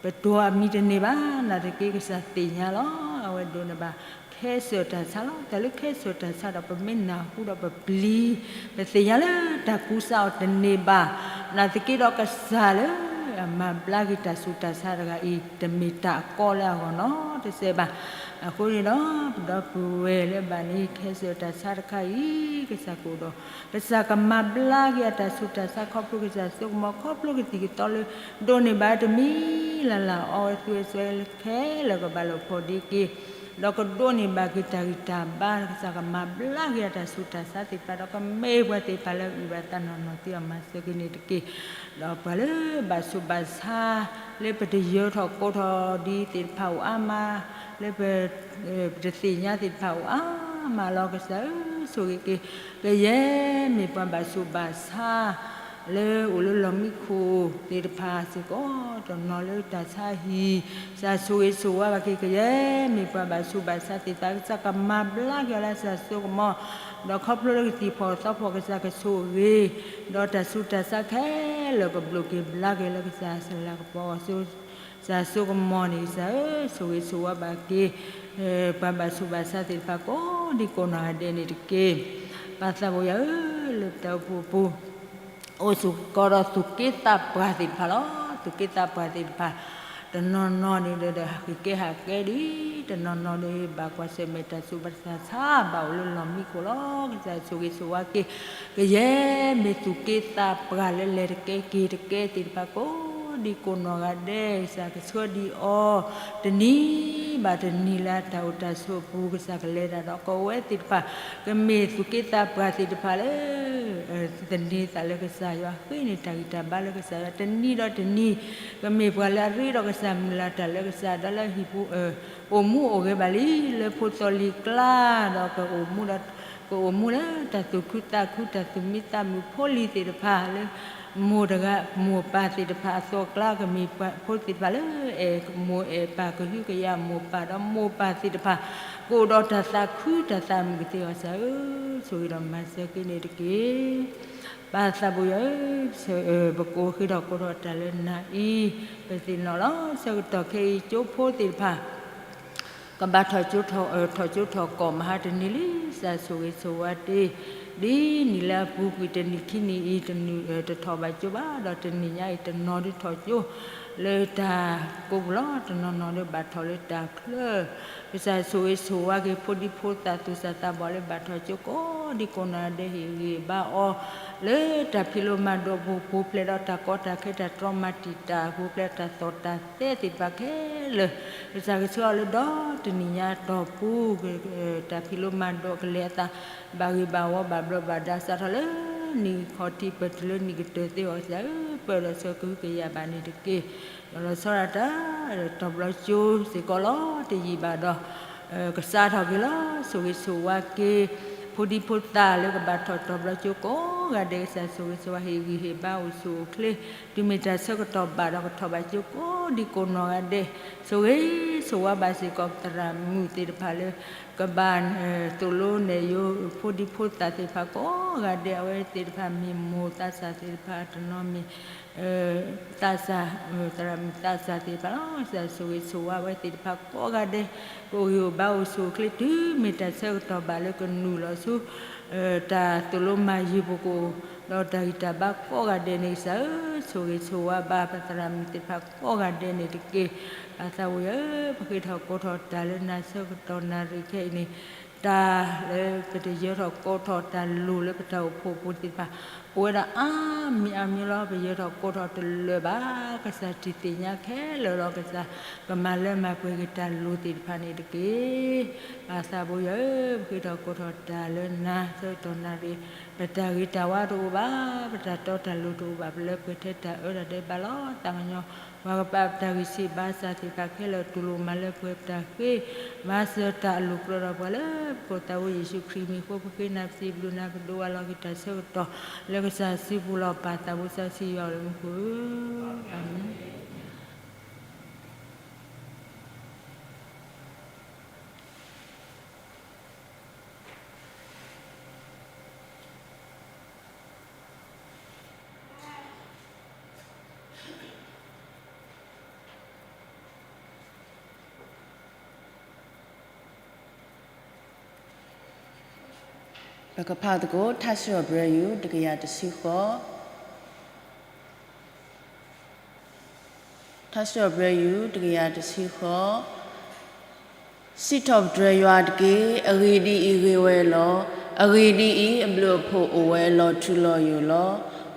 ပတိၤအမံၤတန့ၢ်ဘၣ် နာ်သက့ကစၢ်သ့ၣ်ညါလီၤ. အဝဲဒိးန့ၢ်ဘၣ် ခဲစၢၣ်တၢ်ဆါလီၤ. တၢ်လၢခဲစၢၣ်တၢ်ဆါဒီး ပမ့ၢ်နၢ်ဟူဒီးပပျံၤ ပသ့ၣ်ညါလၢတၢ်ကူစါအီၤတန့ၢ်ဘၣ် နာ်သက့ဒီးကစၢ်လၢအမၤဘျါက့ၤတၢ်ဆူးတၢ်ဆါတဂၤအံၤ တမ့ၢ်တၢ်အကီလၢအဂီၢ်နီတစဲးဘၣ်. အဃိန့ၣ်ဒီး ပဒီပုၢ်ဝဲၢ်လၢဘၣ်န့ၣ် ခဲစၢၣ်တၢ်ဆါတခါအံၤ ကစၢ်ကအိၣ်ဒီး ကစၢ်ကမၤဘျါက့ၤအတၢ်ဆူးတၢ်ဆါ ခီဖျိကစၢ်ဆိကမိၣ် ခီဖျိကသံၣ်ကသီလၢ ဒိးန့ၢ်ဘၣ်တမံၤလၢ်လၢ် အီဝဲသူဝဲစွဲခဲလၢာ်ကဘၣ်လီၤဖီၣ်ဒ့က့ၤ ဒီးကဒိးန့ၢ်ဘၣ်က့ၤတၢ်ဂံၢ်တၢ်ဘါ ကစၢ်ကမၤဘျါက့ၤအတၢ်ဆူးတၢ်ဆါသ့ၣ်တဖၣ်ဒီး ကမ့ၢ်ပှၤသ့ၣ်တဖၣ်လၢအဂံၢ်ဘၣ်သးနီၢ်နီၢ်သ့အီၤမၤစၢၤက့ၤန့ၣ်တက့ၢ်. ဒီးပှၤလၢဘၣ်ဆူးဘၣ်ဆါ လၢပတယၢၤထီၣ်ကိးထီၣ်ဒံးသ့ၣ်တဖၣ်အိၣ်အါမး လၢပ ပတသ့ၣ်ညါသ့ၣ်တဖၣ်အိၣ်အါမးလီၤ. ကစၢ်ဧၢ ဆိၣ်ဂ့ၤက့ၤ ကယဲၢ်မ့ၢ်ပှၤဘၣ်ဆူးဘၣ်ဆါ လၢအိၣ်လၢလီၢ်မံခိၣ်သ့ၣ်တဖၣ်စ့ၢ်ကီး တနီၤလၢတၢ်ဆါဟံၣ် ကစၢ်ဆိၣ်ဂ့ၤဆိၣ်ဝါဘၣ်က့ၤ ကယဲၢ်မ့ၢ်ပှၤဘၣ်ဆူးဘၣ်ဆါသ့ၣ်တဖၣ် ကစၢ်ကမၤဘျါက့ၤအီၤလၢကစၢ်ဆိကမိၣ် ဒီးခီဖျိလၢကသံၣ်ဖီၣ်သီဖီၣ် ကစၢ်ကဆိၣ်ဂ့ၤ ဒီးတၢ်ဆူးတၢ်ဆါခဲလၢာ်ကဘျိးက့ၤဘျါက့ၤလၢကစၢ်အလၤကပီၤအဂီၢ် ကစၢ်ဆိကမိၣ်န့ၣ် ကစၢ်ဧၢ ဆိၣ်ဂ့ၤဆိၣ်ဝါဘၣ်က့ၤ ပှၤဘၣ်ဆူးဘၣ်ဆါသ့ၣ်တဖၣ်ကိးဒံကိးနီၢ်ဂၤဒဲးန့ၣ်တက့ၢ်. ပၢ်သးဘိယွၤဧၢ လၢပတၢ်အိၣ်ဖှိၣ်ပူၤ အိၣ်စ့ၢ်ကီးဒီးသူၣ်က့သးပှၢ်သ့ၣ်တဖၣ်လီၤ. သူၣ်က့သးပှၢ်သ့ၣ်တဖၣ် တနီၤနီၤန့ၣ်ဒီး ဟးက့ၤကဲဟးကဲဒံး တနီၤနီၤဒီး ဘၣ်ကွၢ်ဆၢၣ်မဲာ်တၢ်ဆူးတၢ်ဆါ ဘၣ်အိၣ်လၢလီၢ်မံခိၣ်လီၤ. ကစၢ်ဆိၣ်ဂ့ၤဆိၣ်ဝါက့ၤ ကယဲၢ်မ့ၢ်သူၣ်က့သးပှၢ်လၢလဲၤတကဲက့ၤတကဲသ့ၣ်တဖၣ် ကိးဒံကိးနီၢ်ဂၤဒဲး ကစၢ်ကဆှၢဒံးအီၤ တနံၤဘၣ်တနံၤလၢအတၢ်အိၣ်တၢ်ဆိးအပူၤ ကစၢ်ကလဲၤတၢ်ဒီးကဝဲသ့ၣ်တဖၣ် ကမ့ၢ်သူၣ်က့သးပှၢ်သ့ၣ်တဖၣ်လၢ သန့ၤသးလၢကစၢ်ယွၤ ဃ့န့ၢ်တၢ်ဂံၢ်တၢ်ဘါလၢကစၢ်ယွၤ တနံၤဒီးတနံၤ ကမ့ၢ်ပှၤလၢအရ့ဒီးကစၢ် မုၢ်လၢ်တၢ်လၢကစၢ်ဒီးလၢဟံၣ်ပူၤ အိၣ်မူအိၣ်ဂဲၤဘၣ်လံ လၢဖိသီလံၤကျါ ဒီးကအိၣ်မူဒီး ကအိၣ်မူလၢတၢ်သူၣ်ခုသးခု တၢ်သူၣ်မံသးမုာ်ဖိလံၤသ့ၣ်တဖၣ်လၢ မိၢ်တဂၤ မိၢ်ပၢ်သ့ၣ်တဖၣ်အသီကျါ ကမ့ၢ်ပှၤဖိသ့ၣ်တဖၣ်လၢ အဲၣ်မိၢ်အဲၣ်ပၢ် ကဟုကယာ်မိၢ်ပၢ်ဒီးမိၢ်ပၢ်သ့ၣ်တဖၣ် ကအိၣ်ဒီးတၢ်သးခုတၢ်သးမုာ်ကသ့အီၤ ကစၢ်ဧၢ ဆိၣ်ဂ့ၤဒီးမၤစၢၤက့ၤန့ၣ်တက့ၢ်. ပၢ်သးဘိယွၤဧၢ, ပကအိၣ်ဃ့ထီၣ်ကိးထီၣ်တၢ်လၢနၤအံၤ, ပသ့ၣ်နီၣ်လီၤ ဆၢကတီၢ်ခဲအံၤ ကၠိဖိသ့ၣ်တဖၣ် ကဘၣ်ထီၣ်ကၠိထီၣ်ကီၢ်မဟါတနံၤလံ, ကစၢ်ဆိၣ်ဂ့ၤဆိၣ်ဝါတ့ၢ် ဒ်နံၤလၢအပူၤကွံာ်တနံၤခံနံၤအံၤ တနံၤတထီၣ်ဘၣ်ကၠိဘၣ်, ဒီးတနံၤညါအံၤတနီၤဒုးထီၣ်ကၠိလၢတၢ်ကိးပူၤလီၤ. တနီၤနီၤလၢဘၣ်ထီၣ်လၢတၢ်ချၢ ကစၢ်ဆိၣ်ဂ့ၤဆိၣ်ဝါက့ၤ ဖိဒံဖိသၣ်သူၣ်စၢ်သးဘီၣ်လၢဘၣ်ထီၣ်ကၠိကိးဒံကိးနီၢ်ဂၤဒဲး ဟ့ၣ်ဂံၢ်ဘါအီၤ လၢတၢ်ဖံးလိမၤဒိးပူၤ ပူၤဖျဲးဒီးတၢ်ကီတၢ်ခဲတၢ်တြီမၤတံာ်တာ် ပူၤဖျဲးတၢ်သီၣ်တၢ်သဲသ့ၣ်တဖၣ်ခဲလၢာ် ကစၢ်ကဆှၢအီၤလၢဒီတနံၣ်ညါတီၢ်ပူၤ တၢ်ဖံးလိမၤဒိးကလဲၤအသး ဘၣ်ဂ့ၤဘၣ်ဝီဘၣ်ဘျီးဘၣ်ဒါ စးထီၣ်လၢနံၣ်ခီၣ်ထံးပတုၤလၢနံၣ်ကတၢၢ်သ့အီၤ ကစၢ်ဧၢ ပၢၢ်ဒီးဆှၢကဟုကယာ်ဘၣ်န့ၣ်တက့ၢ်. ဒီးလီၤဆီဒၣ်တၢ် တီၢ်ဘျီကၠိစ့ၢ်ကီးလီၤ. တယံာ်ဘၣ်ဒီး ကစးထီၣ်က့ၤလီၤ. ဆိၣ်ဂ့ၤဆိၣ်ဝါက့ၤ ဖိဒံဖိသၣ်လၢကဘၣ်ထီၣ်တီၢ်ဘျီကၠိကိးဂၤဒဲး ကစၢ်ဆိၣ်ဂ့ၤဆိၣ်ဝါ ဟ့ၣ်ဂံၢ်ဟ့ၣ်ဘါအိၣ်ဆူၣ်အိၣ်ချ့ တုၤမ့ၢ်တၢ်ဆၢကတီၢ်ဘၣ်ဒီးကထီၣ်ဘၣ်ကၠိကိးဒံကိးနီၢ်ဂၤဒဲး ဆိၣ်ဂ့ၤဆိၣ်ဝါဘၣ်စ့ၢ်ကီးပသရၣ်မုၣ်သ့ၣ်တဖၣ်လၢ ကဘၣ်သိၣ်လိနဲၣ်ယိ ဖိဒံဖိသၣ်သ့ၣ်တဖၣ်ကိးဂၤဒဲး အဝဲသ့ၣ်တဖၣ်မ့ၢ်မိၢ်သးစၢ်သ့ၣ်တဖၣ် တနီၤမ့ၢ် သးစၢ် သရၣ်မုၣ်သးစၢ်သ့ၣ်တဖၣ်လီၤ. ကစၢ်ဆိၣ်ဂ့ၤဆိၣ်ဝါဝဲသ့ၣ်တဖၣ်ကိးဂၤဒဲး ကအိၣ်ဂံၢ်အိၣ်ဘါအိၣ်ဆူၣ်အိၣ်ချ့ တုၤမ့ၢ်တၢ်ဆၢကတီၢ်ဘၣ်လၢကနုာ်လီၤဆူ တၢ်သိၣ်လိမၤယုၤပကအိၣ် ဒီးတၢ်ဂံၢ်တၢ်ဘါကိးဂၤဒဲးန့ၣ် ကစၢ်ဧၢ ဆိၣ်ဂ့ၤဆိၣ်ဝါဘၣ်ပသရၣ်မုၣ်သ့ၣ်တဖၣ်ကိးဂၤဒဲးန့ၣ်တက့ၢ်. ပၢ်သးဝံယၤဧၢ ပဃ့ထီၣ်ကိးထီၣ်တၢ်လၢနၤဆၢကတီၢ်နၣ်ရံၣ်ခဲအံၤန့ၣ် တၢ်လၢပတယၢၤထီၣ်ကိးထီၣ်တၢ်လိၣ်လၢပတၢ်အိၣ်ဖှိၣ်ပူၤသ့ၣ်တဖၣ် အိၣ်ဝဲဒၣ်အါမံၤအါမံၤလီၤ. ပယၢၤထီၣ်ကိးထီၣ်တလၢာ်ဘၣ်. ကစၢ်ထံၣ်သ့ၣ်ညါခဲလၢာ်ဒီး ကစၢ်ကမၤလၢမၤပှဲၤက့ၤတၢ်လိၣ်သ့ၣ်တဖၣ်န့ၣ်တက့ၢ်. ပၢ်သးဝံယၤဧၢ ပဃ့ထီၣ်ကိးထီၣ်တၢ်လၢနၤဆၢကတီၢ်နၣ်ရံၣ် ပတၢ်ဂ့ၤတၢ်ဝါတအိၣ်ဘၣ်, ပတၢ်တီတၢ်လိၤတအိၣ်ဘၣ်, ပလၢပှဲၤထဲတၢ်အၢတၢ်ဒၢဘၣ်လီၤ. သးကညီၤ ပှၤကပာ်ပတၢ်ဂံၢ်ဆံးဘါစၢ်သ့ၣ်တဖၣ်ခဲလၢာ် တူၢ်လိာ်မၤလၢပှဲၤပတၢ်ဃ့ ဘါစၢၤတၢ်အလိၣ်ကြၢးဒီးပှၤလၢပခိၣ်သးဝံယ့ၣ်ၡူးခရံာ်မံၤအဃိ ပဃ့နၤပစံးဘျုးနၤ ပဒိးဝးလီၤက့ၤတၢ်ဆၢကတီၢ် လၢကစၢ်စုပူၤလီၤ. ပၢ်သးဝံစီဆှံယွၤလၢမူခိၣ်ဧၢ, အၤမ့ၣ်. ပကဖးသကိး ထါစံးထီၣ်ပတြၢၤ ယူၢ်တကယၤတဆံဃိး, ထါစံးထီၣ်ပတြၢၤ ယူၢ်တကယၤတဆံဃိး, စံးထီၣ်ပတြၢၤယွၤတက့ၢ်. အဂ့ၢ်ဒ်အံၤ, ဂ့ၤဝဲလီၤ. အဂ့ၢ်ဒ်အံၤ, အဘျုးအဖှိၣ်အိၣ်ဝဲလီၤထူလီၤယိာ်လီၤ.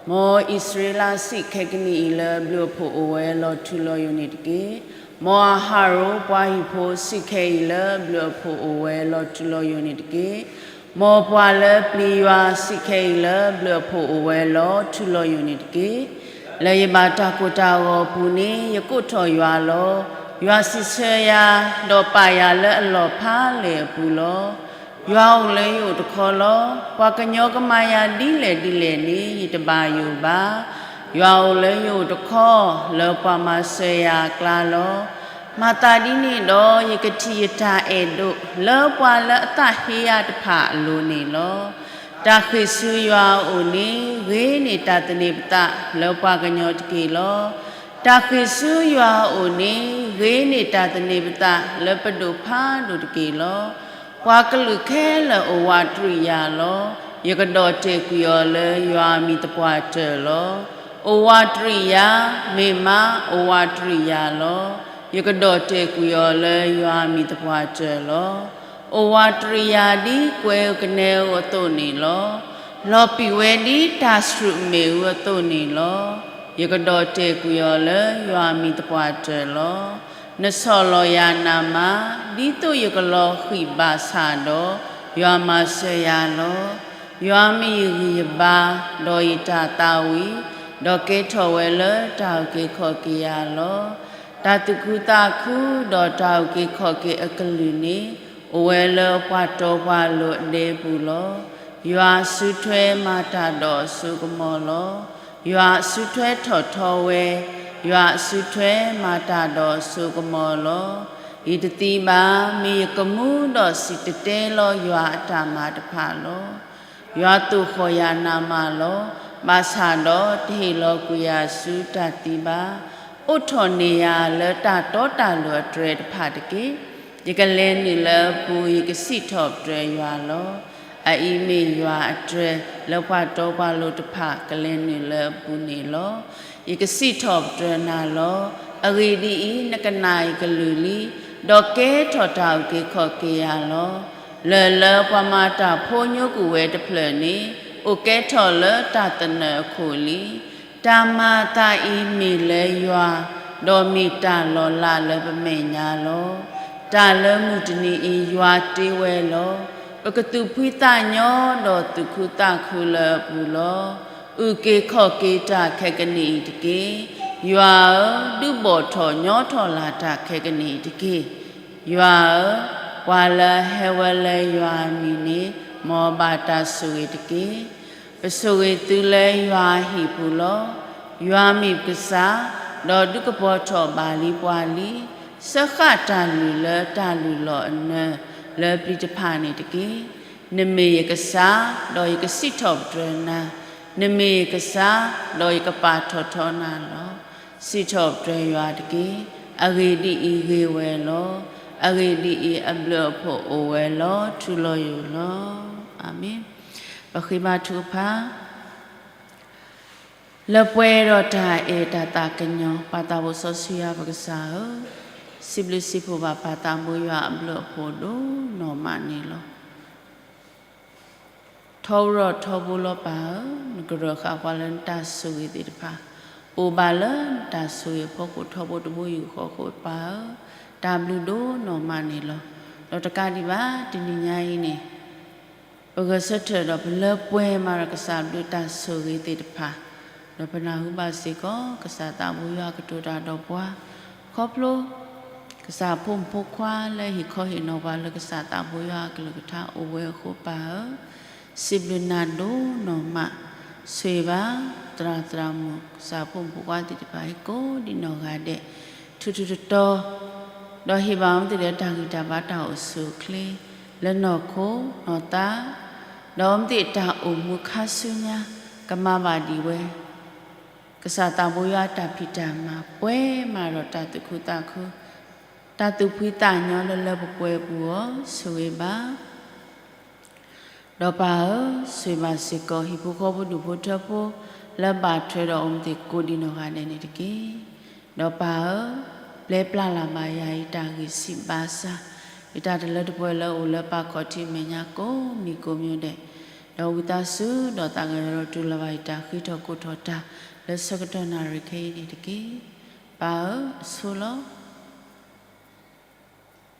မ်အံၣ်စရ့လးစံးခဲကနံၣ်အံၤလၢ အဘျုးအဖှိၣ်အိၣ်ဝဲလီၤထူလီၤယိာ်န့ၣ်တက့ၢ်. မ်အဟးရိၣ်ပှၤဟံၣ်ဖိစံးခဲအံၤလၢ အဘျုးအဖှိၣ်အိၣ်ဝဲလီၤထူလီၤယိာ်န့ၣ်တက့ၢ်. မ်ပှၤလၢပျံၤယွၤစံးခဲအံၤလၢ အဘျုးအဖှိၣ်အိၣ်ဝဲလီၤထူလီၤယိာ်န့ၣ်တက့ၢ်. လၢယဘၣ်တၢ်ကိၢ်တၢ်ဂီၤအပူၤန့ၣ် ယကိးထီၣ်ယွၤလီၤ. ယွၤစံးဆၢယၤ, ဒီးပာ်ယၤလၢအလီၢ်ဖးလဲၢ်အပူၤလီၤ. ယွၤအိၣ်လၢယအိၣ်တခီလီၤ. ပှၤကညီကမၤယၤဒ်လဲၣ်ဒ်လဲၣ်န့ၣ် ယတဘၣ်ယိၣ်ဘၣ်. ယွၤအိၣ်လၢယအိၣ်တခီ, လၢပှၤမၤစၢၤယၤအကျါလီၤ. မၤသးဒ်န့ၣ်ဒီး ယကထံၣ်ယတၢ်အဲၣ်ဒိး လၢပှၤလၢအသးဟ့ယၤတဖၣ်အလိၤန့ၣ်လီၤ. တၢ်ဃ့ၢ်ဆူယွၤအအိၣ်န့ၣ် ဂ့ၤန့ၢ်တၢ်သန့ၤပသးလၢပှၤကညီတက့ၢ်လီၤ. တၢ်ဃ့ၢ်ဆူယွၤအအိၣ်န့ၣ် ဂ့ၤန့ၢ်တၢ်သန့ၤပသးလၢပဒိၣ်ဖးဒိၣ်တက့ၢ်လီၤ. ပှၤကလုာ်ခဲလၢာ်အိၣ်ဝးတရံးယၤလီၤ. ယကဒီၣ်တဲာ်ကွံာ်အီၤလၢယွၤအမံၤသပှၢ်တၢၢ်လီၤ. အိၣ်ဝးတရံးယၤ, မ့ၢ်မးအိၣ်ဝးတရံးယၤလီၤ. ယကဒီၣ်တဲာ်ကွံာ်အီၤလၢယွၤအမံၤသပှၢ်တၢၢ်လီၤ. အိၣ်ဝးတရံးယၤဒ်ကွဲၤဧိၤကနဲဧိၤအသိးန့ၣ်လီၤ. လီၤပံာ်ဝဲဒ်တၢ်ဆှုၣ်မ့ၣ်အူအသိးန့ၣ်လီၤ. ယကဒီၣ်တဲာ်ကွံာ်အီၤလၢယွၤအမံၤသပှၢ်တၢၢ်လီၤ. နဆီၣ်လီၤယၤနးမး, ဒ်သိးယကလီၤဃံၤဘၣ်ဆၣ်ဒီး ယွၤမၤစၢၤယၤလီၤ. ယွၤမ့ၢ်ယဂံၢ်ယဘါ, ဒီးယတၢ်သးဝံၣ်, ဒီးကဲထီၣ်ဝဲလၢတၢ်အုၣ်က့ၤခီၣ်က့ၤယၤလီၤ. တၢ်သူၣ်ခုသးခု ဒီးတၢ်အုၣ်က့ၤခီၣ်က့ၤအကလုၢ်န့ၣ် အိၣ်ဝဲလၢပှၤတီပှၤလိၤအဒဲပူၤလီၤ. ယွၤအစုထွဲမၤတၢ်ဒီးအစိကမီၤလီၤ. ယွၤအစုထွဲထီၣ်ထီဝဲ, ယွၤအစုထွဲမၤတၢ်ဒီးအစိကမီၤလီၤ. ယတသံဘၣ်, မ့ၢ်ယကမူဒီးစံၣ်တဲၤတဲလီၤယွၤအတၢ်မၤတဖၣ်လီၤ. ယွၤသိၣ်ဃီၣ်ယၤနးမးလီၤ. ဘၣ်ဆၣ်ဒီးတဟ့ၣ်လီၤကွံာ်ယၤဆူတၢ်သံဘၣ်. အိးထီၣ်န့ၢ်ယၤလၢတၢ်တီတၢ်လိၤအတြဲၤတဖၣ်တက့ၢ်. ယကလဲၤနုာ်လၢအပူၤ, ယကစံးထီၣ်ပတြၢၤယွၤလီၤ. အအံၤမ့ၢ်ယွၤအတြဲၤ လၢပှၤတီပှၤလိၤတဖၣ်ကလဲၤနုာ်လၢအပူၤန့ၣ်လီၤ. ယကစံးထီၣ်ပတြၢၤနၤလီၤ. အဂ့ၢ်ဒ်အံၤ, နကနၣ်ယကလုၢ်လံ, ဒီးကဲထီၣ်တၢ်အုၣ်က့ၤခီၣ်က့ၤယၤလီၤ. လၢၢ်လၢပှၤမၤတၢ်ဖိညိကွံာ်ဝဲတဖျၢၣ်န့ၣ် အိၣ်ကဲထီၣ်လၢတၢ်သနၢၣ်အခိၣ်လံ. တၢ်မၤအသးအံၤမ့ၢ်လၢယွၤ, ဒီးမ့ၢ်တၢ်လီၤလးလၢပမဲာ်ညါလီၤ. တၢ်လၢမုၢ်တနံၤအံၤယွၤတ့ဝဲလီၤ. ပကသူၣ်ဖှံသးညီဒီးသူၣ်ခုသးခုလၢအပူၤလီၤ. အုၣ်က့ၤခီၣ်က့ၤတၢ်ခဲကနံၣ်အံၤတက့ၢ်. ယွၤဧၢ, ဒုးဘီၣ်ထီၣ်ညီထီၣ်လၢ်တၢ်ခဲကနံၣ်အံၤတက့ၢ်. ယွၤဧၢ, ပှၤလၢအဟဲဝဲလၢယွၤအမံၤန့ၣ် မ်အဘၣ်တၢ်ဆိၣ်ဂ့ၤတက့ၢ်. ပဆိၣ်ဂ့ၤသုလၢယွၤအဟံၣ်ပူၤလီၤ. ယွၤမ့ၢ်ပကစၢ်, ဒီးဒုးကပီၤထီၣ်ဘၣ်လံပှၤလံ. စၢဃာ်တၢ်လုၢ်လၢတၢ်လုၢ်လီၢ်အနၢၤ လၢပျံၤတဖၣ်န့ၣ်တက့ၢ်. နမ့ၢ်ယကစၢ်, ဒီးယကစံးထီၣ်ပတြၢၤနၤ, နမ့ၢ်ယကစၢ်, ဒီးယကပာ်ထီၣ်ထီနၤလီၤ. စံးထီၣ်ပတြၢၤယွၤတက့ၢ်. အဂ့ၢ်ဒ်အံၤဂ့ၤဝဲလီၤ. အဂ့ၢ်ဒ်အံၤအဘျုးအဖှိၣ်အိၣ်ဝဲလီၤ ထူလီၤယိာ်လီၤ. အၤမ့ၣ်. ပဃ့ဘါထုကဖၣ်. လၢပှဲၤဒီးတၢ်အဲၣ်တၢ်သးကညီၤ ပၢ်သးဘိစီဆှံယွၤပကစၢ်ဧၢ, စံးဘျုးစံးဖှိၣ်ဘၣ်ပၢ်သးဘိယွၤအဘျုးအဖှိၣ်ဒိၣ်နီၢ်မးန့ၣ်လီၤ. ထီဘိထီဘိလီၤပၢ်ဧၢ, နကရၢၢ်ဃာ်ပှၤလၢနတၢ်ဆိၣ်ဂ့ၤသ့ၣ်တဖၣ်, ပအိၣ်ဘၣ်လၢနတၢ်ဆိၣ်ဂ့ၤအဖီခိၣ်ထီဘိတဘိယူၢ်ဃီအဃိပၢ်ဧၢ, တၢ်ဘျုးဒိၣ်နီၢ်မးန့ၣ်လီၤ. ဒီးတကးဒံးဘၣ် တနံၤညါအံၤန့ၣ် ပဂဲၤဆၢထၢၣ်ဒီးပလၢပှဲၤမးဒီးကစၢ်ဘျုးတၢ်ဆိၣ်ဂ့ၤသ့ၣ်တဖၣ်, ဒီးပနၢ်ဟူဘၣ်စ့ၢ်ကီး ကစၢ်သးဘိယွၤကတိၤတၢ်ဒီးပှၤ, ခီဖျိ ကစၢ်ဖိမုၣ်ဖိခွါလၢဟ့ၣ်ခီဟ့ၣ်နီၤပှၤလၢကစၢ်သးဘိယွၤအကလုၢ်ကထါအိၣ်ဝဲအဃိပၢ်ဧၢ, စံးဘျုးနၤဒိၣ်နီၢ်မး, ဆိၣ်ဂ့ၤဘၣ်သရၣ်သရၣ်မုၣ် ကစၢ်ဖိမုၣ်ဖိခွါသ့ၣ်တဖၣ်အံၤကိးဒံးနီၢ်ဂၤဒဲး, ထူထူတီတီ ဒီးဟ့ၣ်ဘၣ်အီၤမ့ၢ်သ့ၣ်ဒီးတၢ်ဂံၢ်တၢ်ဘါတၢ်အိၣ်ဆူၣ်အိၣ်ချ့ လၢနီၢ်ခိနီၢ်သး, ဒီးအီၤမ့ၢ်သ့ၣ်တၢ်အိၣ်မူခါဆူညါ ကမၤဘၣ်ဒံးဝဲ ကစၢ်သးဘိယွၤတၢ်ဖံးတၢ်မၤပှဲၤမးဒီးတၢ်သူၣ်ခုသးခု, တၢ်သူၣ်ဖှံသးညီလၢလၢပှဲၤပှဲၤအပူၤအီၤ ဆိၣ်ဂ့ၤဘၣ် ဒီးပၢ်ဧၢ, ဆိၣ်ဂ့ၤဘၣ်စ့ၢ်ကီး ဟံၣ်ဖိဃီဖိဒူၣ်ဖိထၢဖိ လၢဘၣ်ထွဲဒီးအီၤမ့ၢ်သ့ၣ်ကိးဒံးနီၢ်ဂၤဒဲးန့ၣ်တက့ၢ်. ဒီးပၢ်ဧၢ, ပျဲပျၢ်လၢ်ဘၣ်ယၤအံၤတၢ်ဂံၢ်ဆံးဘါစၢ်, ယတၢ်တလၢတပှဲၤလၢအိၣ်လၢပၢ်ခီၣ်ထံးမဲာ်ညါကိးမံၤကိးမံၤဒဲး, ဒီးဝံသးစူၤဒီးသးကညီၤဒီးတူၢ်လိာ်ဘၣ်ယတၢ်ဃ့ထီၣ်ကိးထီၣ်တၢ် လၢဆၢကတီၢ်နၣ်ရံၣ်ခဲအံၤန့ၣ်တက့ၢ်. ပၢ်ဧၢ, အဆိလီၤ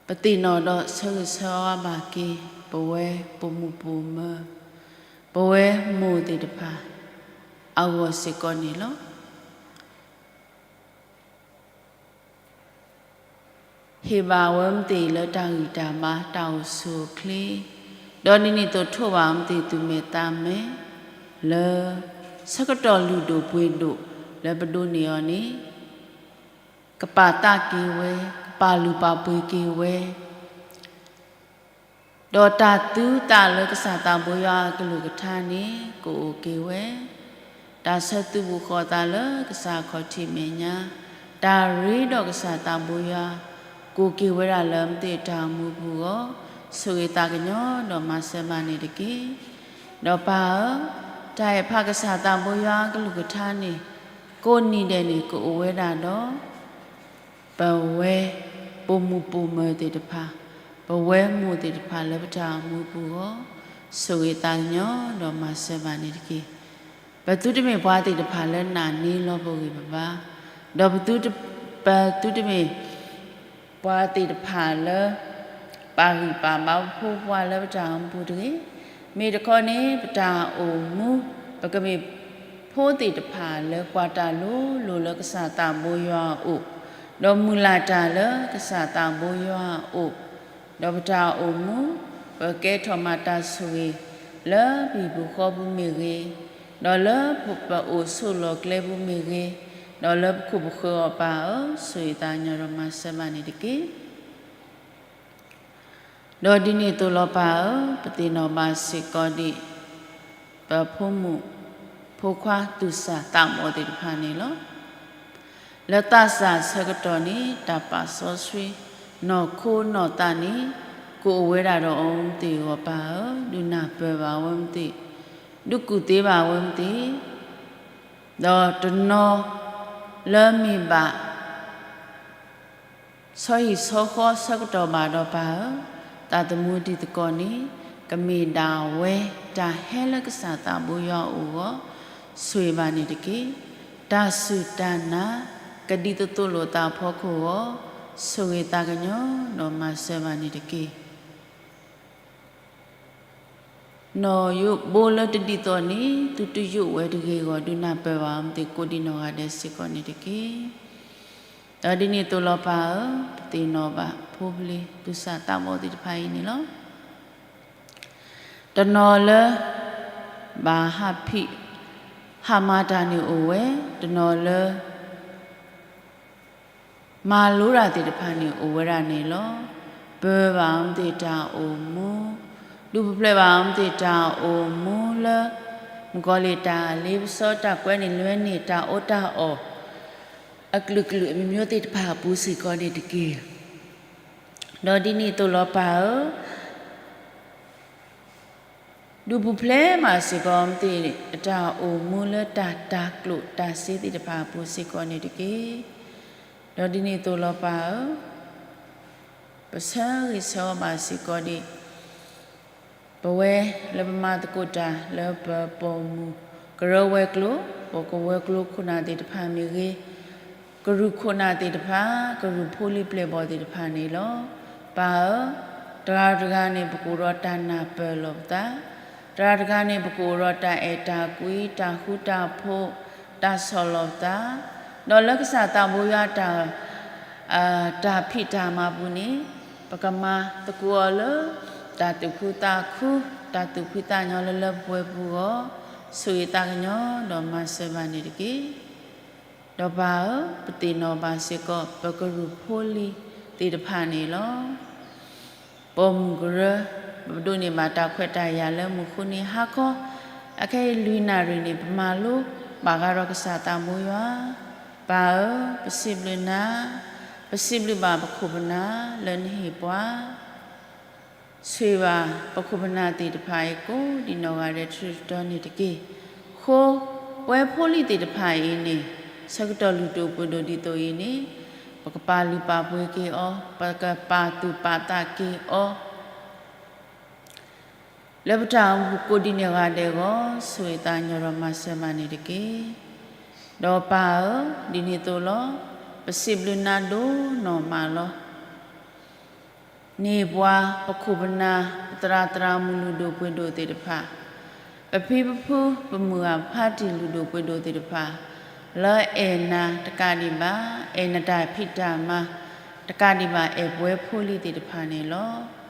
ပသ့ၣ်နီၣ်ဒီးဆၢဂ့ၤဆၢဝါဘၣ်က့ၤ ပဝဲပိာ်မုၣ်ပိာ်မၢၤ, ပဝဲမိၢ်သ့ၣ်တဖၣ် အဂီၢ်စ့ၢ်ကီးန့ၣ်လီၤ. ဟ့ၣ်ဘၣ်ဝဲမ့ၢ်သ့ၣ်လၢတၢ်ဂံၢ်တၢ်ဘါတၢ်အိၣ်ဆူၣ်အိၣ်ချ့, ဒီးဒ်န့ၣ်အသိးထိးဘၣ်မ့ၢ်သ့ၣ်သူၣ်မဲာ်သးမဲာ်, လၢဆၢကတီၢ်လုၢ်ဒိၣ်ပှ့ၤဒိၣ်လၢပဒိးန့ၢ်အီၤန့ၣ် ကပာ်သးက့ၤဝဲ, ကပာ်လုၢ်ပာ်ပှ့ၤက့ၤဝဲ, ဒီးတၢ်သုးသးလၢကစၢ်သးဘိယွၤအကလုၢ်ကထါန့ၣ် ကအိၣ်က့ၤဝဲ, တၢ်ဆၢသုးဘူးဃီၤသးလၢကစၢ်ခီၣ်ထံးမဲာ်ညါ, တၢ်ရ့ဒီးကစၢ်သးဘိယွၤ ကအိၣ်က့ၤဝဲဒၣ်လၢမ့ၢ်သ့ၣ်တၢ်အိၣ်မူပူၤအဂီၢ်, ဆိၣ်ဂ့ၤသးကညီၤဒီးမၤစၢၤဘၣ်န့ၣ်တက့ၢ်. ဒီးပၢ်ဧၢ, တၢ်အဲၣ်ဖးကစၢ်သးဘိယွၤအကလုၢ်ကထါန့ၣ် ကိးနံၤဒဲးန့ၣ် ကအိၣ်ဝဲဒၣ်ဒီး ပဝဲပိာ်မုၣ်ပိာ်မၢၤသ့ၣ်တဖၣ်, ပဝဲမိၢ်သ့ၣ်တဖၣ်လၢပတၢ်အိၣ်မူပူၤအဂီၢ်, ဆိၣ်ဂ့ၤသးကညီၤဒီးမၤစၢၤဘၣ်န့ၣ်တက့ၢ်. ပသုတမ့ၢ်ပှၤသ့ၣ်တဖၣ်လၢနာ်န့ၢ်လီၤပဂံၢ်ပဘါ, ဒီးပသုတ, ပသုတမ့ၢ် ပှၤသ့ၣ်တဖၣ်လၢ ပာ်ဂံၢ်ပာ်ဘါပဖိပှၢ်လၢပတၢ်အိၣ်မူပူၤတဂ့ၤ. မ့ၢ်တခီန့ၣ် ပတၢ်အိၣ်မူ ပကမ့ၢ်ဖိသ့ၣ်တဖၣ်လၢကွၢ်တၢ်လိၤလိၤလၢကစၢ်သးဘိယွၤအအိၣ်, ဒီးမုၢ်လၢ်တၢ်လၢကစၢ်သးဘိယွၤအအိၣ်, ဒီးပတၢ်အိၣ်မူ ပကဲထီၣ်မၤတၢ်ဆိၣ်ဂ့ၤ လၢပဟံၣ်ပူၤဃီပူၤမ့ၢ်ဂ့ၤ, ဒီးလၢပအိၣ်ဆိးလီၢ်ကျဲပူၤမ့ၢ်ဂ့ၤ, ဒီးလၢပခိၣ်ပဃၢၤအီၤပၢ်ဧၢ, ဆိၣ်ဂ့ၤသးကညီၤဒီးမၤစၢၤဘၣ်န့ၣ်တက့ၢ်. ဒီးဒ်န့ၣ်အသိးလီၤပၢ်ဧၢ, ပသ့ၣ်နီၣ်ဘၣ်စ့ၢ်ကီးဒံး ပဖိမုၣ် ဖိခွါသူၣ်စၢ်သးဘီၣ်သ့ၣ်တဖၣ်န့ၣ်လီၤ. လၢသးစၢ်ဆၢကတီၢ်န့ၣ် တၢ်ပာ်စီဆှံ နီၢ်ခိနီၢ်သးန့ၣ် ကိးဝဲဒၣ်ဒီးအီၤမသ့ၣ်အဂီၢ် ပၢ်ဧၢ, ဒုးနၢ်ပၢၢ်ဘၣ်ဝဲမသ့ၣ်, ဒုးကူၣ်သ့ဘၣ်ဝဲမသ့ၣ်, ဒီးတနီၤလၢမ့ၢ်ဘၣ် ဆီဟံၣ်ဆီဃီဆၢကတီၢ်ဘၣ်ဒီးပၢ်ဧၢ, သးသမူတံၤသကိးန့ၣ် ကမ့ၢ်ဒၣ်ဝဲတၢ်ဟဲလၢကစၢ်သးဘိယွၤအအိၣ်အဂီၢ်, ဆိၣ်ဂ့ၤဘၣ်န့ၣ်တက့ၢ်. တၢ်စူၢ်တၢ်နာ် ကဒ်သိးသိးလိာ်သးအဖီခိၣ်အဂီၢ်, ဆိၣ်ဂ့ၤသးကညီၤဒီးမၤစၢၤဘၣ်န့ၣ်တက့ၢ်. နီၢ်ယိးဘိလၢတဒ်သိးန့ၣ် သုတယိးဝဲတဂ့ၤအဂီၢ် ဒုးနၢ်ပၢၢ်ဘၣ်အီၤမသ့ၣ် ကိးဒံးနီၢ်ဂၤဒဲးစ့ၢ်ကီးန့ၣ်တက့ၢ်. ဒီးဒ်န့ၣ်အသိးလီၤပၢ်ဧၢ, ပသ့ၣ်နီၣ်ဘၣ်ဖိပလံၤသူၣ်စၢ်သးဘီၣ်သ့ၣ်တဖၣ်အံၤန့ၣ်လီၤ. တနီၤလၢ ဘၣ်ဟးဖံး ဟးမၤတၢ်န့ၣ်အိၣ်ဝဲ, တနီၤလၢ မၤလိတၢ်သ့ၣ်တဖၣ်န့ၣ်အိၣ်ဝဲဒၣ်န့ၣ်လီၤ. ပၢဘၣ်အီၤမသ့ၣ်တၢ်အိၣ်မူ, ဒုးပူၤဖျဲးဘၣ်အီၤမသ့ၣ်တၢ်အိၣ်မူလၢ မုၣ်ကီၤလံၢ်တၢ်လ့ပစီ တၢ်ကွဲန့ၢ်လွဲန့ၢ် တၢ်အီၣ်တၢ်အီ အကလုာ်ကလုာ်အမျိုးမျိုးသ့ၣ်တဖၣ်အပူၤစ့ၢ်ကီးန့ၣ်တက့ၢ်. ဒီးဒ်န့ၣ်အသိးလီၤပၢ်ဧၢ, ဒုးပူၤဖျဲးမးစ့ၢ်ကီးမသ့ၣ် အတၢ်အိၣ်မူလၢတၢ်တၤကျိၣ်တၤစ့သ့ၣ်တဖၣ်အပူၤစ့ၢ်ကီးန့ၣ်တက့ၢ်. ဒီးဒ်န့ၣ်အသိးလီၤပၢ်ဧၢ, ပဆၢဂ့ၤဆၢဝါဘၣ်စ့ၢ်ကီးဒံး ပဝဲလၢပမၤသကိးတၢ်လၢပပိာ်မုၣ်ကရၢဝဲၤကျိၤ, ပိာ်ကဝဲၤကျိၤခိၣ်နၢ်သ့ၣ်တဖၣ်မ့ၢ်ဂ့ၤ, ကရူၢ်ခိၣ်နၢ်သ့ၣ်တဖၣ်, ကရူၢ်ဖိလံၤပျဲၢ်ဘီၣ်သ့ၣ်တဖၣ်န့ၣ်လီၤ. ပၢ်ဧၢ, တဂၤတဂၤန့ၣ် ပကအိၣ်ဒီးတၢ်နၢ်ပၢၢ်လိာ်ပသး, တဂၤတဂၤန့ၣ် ပကအိၣ်ဒီးတၢ်အဲၣ်တၢ်ကွံ, တၢ်ဃူတၢ်ဖိး, တၢ်ဆီၣ်လီၤပသး, ဒီးလၢကစၢ်သးဘိယွၤတၢ် တၢ်ဖံးတၢ်မၤပူၤန့ၣ် ပကမၤသကိးအီၤလၢ တၢ်သူၣ်ခုသးခု, တၢ်သူၣ်ဖှံသးညီလၢလၢပှဲၤပှဲၤပူၤအဂီၢ်, ဆိၣ်ဂ့ၤသးကညီၤဒီးမၤစၢၤဘၣ်န့ၣ်တက့ၢ်. ဒီးပၢ်ဧၢ, ပသ့ၣ်နီၣ်ဘၣ်စ့ၢ်ကီး ပကရူၢ်ဖိလံၤသ့ၣ်တဖၣ်န့ၣ်လီၤ. ပိာ်မုၣ်ကရၢ, ပဒိးန့ၢ်ဘၣ်တၢ်ခွဲးတၢ်ယာ်လၢမုၢ်ဃုနံၤဟါခီ, အခဲအံၤလွံၢ်နၣ်ရံၣ်န့ၣ် ပမၤလိဘၣ်ဃးဒီးကစၢ်သးဘိယွၤ. ပၢ်ဧၢ, ပစံးဘျုးနၤ, ပစံးဘျုးဘၣ်ပခိၣ်ပနၢ်လၢနဟ့ၣ်ပှၤ ဆိၣ်ဂ့ၤဘၣ်ပခိၣ်ပနၢ်သ့ၣ်တဖၣ်အံၤ ကိးဒံးနီၢ်ဂၤဒဲးတထူၣ်တီန့ၣ်တက့ၢ်. ဃိ ပဝဲဖိလံၤသ့ၣ်တဖၣ်အံၤန့ၣ် ဆၢကတီၢ်လုၢ်ဒိၣ်ပှ့ၤဒိၣ်ဒ်သိးအံၤန့ၣ် ပကပာ်လုၢ်ပာ်ပှ့ၤက့ၤအီၤ, ပကပာ်သူၣ်ပာ်သးက့ၤအီၤ လၢပတၢ်အိၣ်မူပူၤကိးဒံးနီၢ်ဂၤဒဲးအဂီၢ် ဆိၣ်ဂ့ၤသးကညီၤဒီးမၤစၢၤဘၣ်န့ၣ်တက့ၢ်. ဒီးပၢ်ဧၢ, ဒ်န့ၣ်အသိးလီၤ. ပစံးဘျုးနၤဒိၣ်နီၢ်မးလီၤ. န့ၢ်ပှၤပခိၣ်ပနၢ် ပသရၣ်သရၣ်မုၣ်လုၢ်ဒိၣ်ပှ့ၤဒိၣ်သ့ၣ်တဖၣ်, ပဖံပဖု ပမုၢ်ဂၢ်ဖါတံၢ်လုၢ်ဒိၣ်ပှ့ၤဒိၣ်သ့ၣ်တဖၣ်, လၢအဲၣ်နၤတကးဒံးဘၣ်, အဲၣ်နတၢ်ဖံးတၢ်မၤတကးဒံးဘၣ် အဲၣ်ပဝဲဖိလံၤသ့ၣ်တဖၣ်န့ၣ်လီၤ.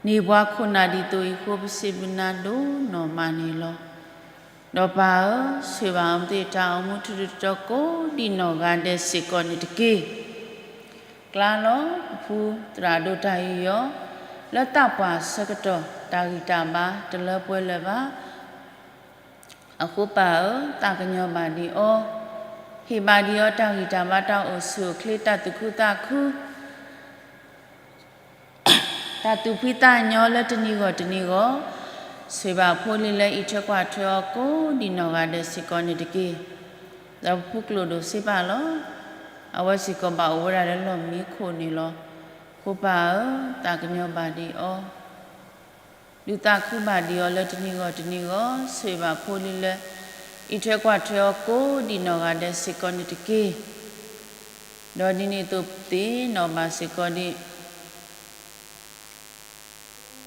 န့ၢ်ပှၤခိၣ်နၢ်ဒ်သိးအံၤအဃိ ပစံးဘျုးနၤဒိၣ်နီၢ်မးန့ၣ်လီၤ. ဒီးပၢ်ဧၢ, ဆိၣ်ဂ့ၤဘၣ်အီၤမ့ၢ်တၢ်အိၣ်မူထူးထူးတီၤတီၤကိးဒံးနီၢ်ဂၤဒဲးစ့ၢ်ကီးန့ၣ်တက့ၢ်. ကျါလီၤပဖုသရၣ်ဒိၣ်တၢ်ယူးယီၣ် လၢသးပှၢ်ဆၢကတီၢ် တၢ်ဂံၢ်တၢ်ဘါတလၢပှဲၤလၢၤဘၣ်. အဃိပၢ်ဧၢ, သးကညီၤဘၣ်ဒံးအီၤ, ဟ့ၣ်ဘၣ်ဒံးအီၤတၢ်ဂံၢ်တၢ်ဘါတၢ်အိၣ်ဆူၣ်အိၣ်ချ့ တၢ်သူၣ်ခုသးခု တၢ်သူၣ်ဖှံသးညီလၢတနံၤဂီၢ်တနံၤဂီၢ်, ဆိၣ်ဂ့ၤဘၣ်ဖိလံၤလၢအံးထွဲကွၢ်ထွဲအီၤကိးဒံးနီၢ်ဂၤဒဲးစ့ၢ်ကီးန့ၣ်တက့ၢ်. ဒီးပဖုကျိၣ်ဒိၣ်စ့ပာ်လီၤ. အဝဲစ့ၢ်ကီးဘၣ်အိၣ်ဝဲဒၣ်လၢလီၢ်မံခိၣ်န့ၣ်လီၤ. အဃိပၢ်ဧၢ, သးကညီၤဘၣ်ဒံးအီၤ, ဒုးသးခုဘၣ်ဒံးအီၤလၢတနံၤဂီၢ်တနံၤဂီၢ်, ဆိၣ်ဂ့ၤဘၣ်ဖိလံၤလၢ အံးထွဲကွၢ်ထွဲအီၤကိးဒံးနီၢ်ဂၤဒဲးစ့ၢ်ကီးန့ၣ်တက့ၢ်. ဒီးဒ်န့ၣ်အသိးပသ့ၣ်နီၣ်ဘၣ်စ့ၢ်ကီးဒံး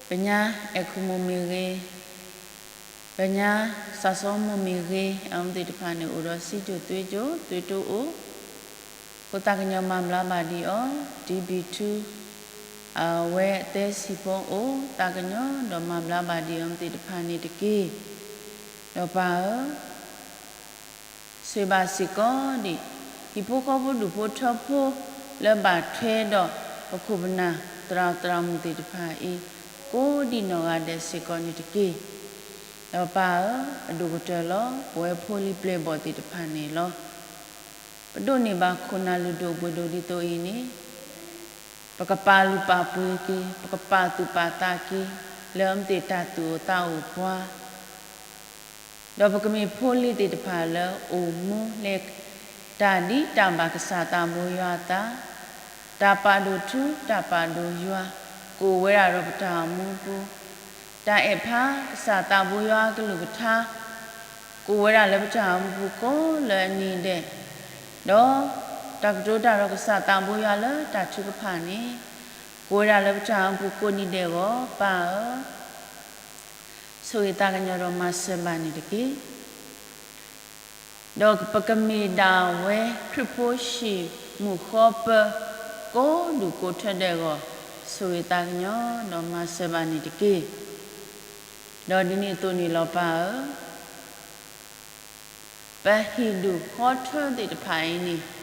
ပညါအဲၣ်ခူမိၢ်မ့ၢ်ဂ့ၤ, ပညါစီၤစီမိၢ်မ့ၢ်ဂ့ၤ, အဝဲသ့ၣ်တဖၣ်န့ၣ် အိၣ်ဒီးစံးဒိၣ်သွေးကြို သွေးတိုးအိၣ်, အဃိသးကညီၤမၤဘျါဘၣ်ဒံးအီၤ, ဒ်ဘံၣ်ထူ အဝဲသဲစံၣ်ဖိအိၣ်, သးကညီၤဒီးမၤဘျါဘၣ်ဒံးအီၤသ့ၣ်တဖၣ်န့ၣ်တက့ၢ်. ဒီးပၢ်ဧၢ ဆိၣ်ဂ့ၤဘၣ်စ့ၢ်ကီးဒံး ဟံၣ်ဖိဃီဖိဒူၣ်ဖိထၢဖိ လၢဘၣ်ထွဲဒီးပခိၣ်ပနၢ်သရၣ်သရၣ်မုၣ်သ့ၣ်တဖၣ်အံၤ ကိးဒံးနီၢ်ဂၤဒဲးစ့ၢ်ကီးန့ၣ်တက့ၢ်. ဒီးပၢ်ဧၢ, အဒိၣ်ကတၢၢ်လီၤ ပဝဲဖိလံၤပျဲၢ်ဘီၣ်သ့ၣ်တဖၣ်န့ၣ်လီၤ. ပဒိးန့ၢ်ဘၣ်ခိၣ်နၢ်လုၢ်ဒိၣ်ပှ့ၤဒိၣ်ဒ်သိးအံၤန့ၣ် ပကပာ်လုၢ်ပာ်ပှ့ၤက့ၤ, ပကပာ်သူၣ်ပာ်သးက့ၤ လၢအမ့ၢ်တၢ်သူၣ်အိၣ်သးအိၣ်ပှၤ, ဒီးပကမ့ၢ်ဖိလံၤသ့ၣ်တဖၣ်လၢအိၣ်မူလဲၤတၢ်ဒ်တၢ်ဘၣ်ကစၢ်သးဘိယွၤအသး, တၢ်ပာ်ဒိၣ်ထူ တၢ်ပာ်ဒိၣ်ယွၤ ကအိၣ်ဝဲဒၣ်ဒီးပတၢ်အိၣ်မူပူၤ, တၢ်အဲၣ်ဖးကစၢ်သးဘိယွၤအကလုၢ်ကထါ ကအိၣ်ဝဲဒၣ်လၢပတၢ်အိၣ်မူပူၤကိးလၢအနံၤဒဲး, ဒီးတၢ်ကတိၤတၢ်ဒီးကစၢ်သးဘိယွၤလၢတၢ်ထုကဖၣ်န့ၣ် ကအိၣ်ဝဲဒၣ်လၢပတၢ်အိၣ်မူပူၤကိးနံၤဒဲးအဂီၢ် ပၢ်ဧၢ, ဆိၣ်ဂ့ၤသးကညီၤဒီးမၤစၢၤဘၣ်န့ၣ်တက့ၢ်. ဒီးပကမ့ၢ်ဒၣ်ဝဲခရံာ်ဖိဟံၣ်မုၣ်ဃီပၢၤ ကိးဒူၣ်ကိးထၢဒဲးအဂီၢ် ဆိၣ်ဂ့ၤသးကညီၤဒီးမၤစၢၤဘၣ်န့ၣ်တက့ၢ်. ဒီးဒ်န့ၣ်အသိးန့ၣ်လီၤပၢ်ဧၢ, ပဟံၣ်ဒူၣ်ဃီထၢသ့ၣ်တဖၣ်အံၤန့ၣ်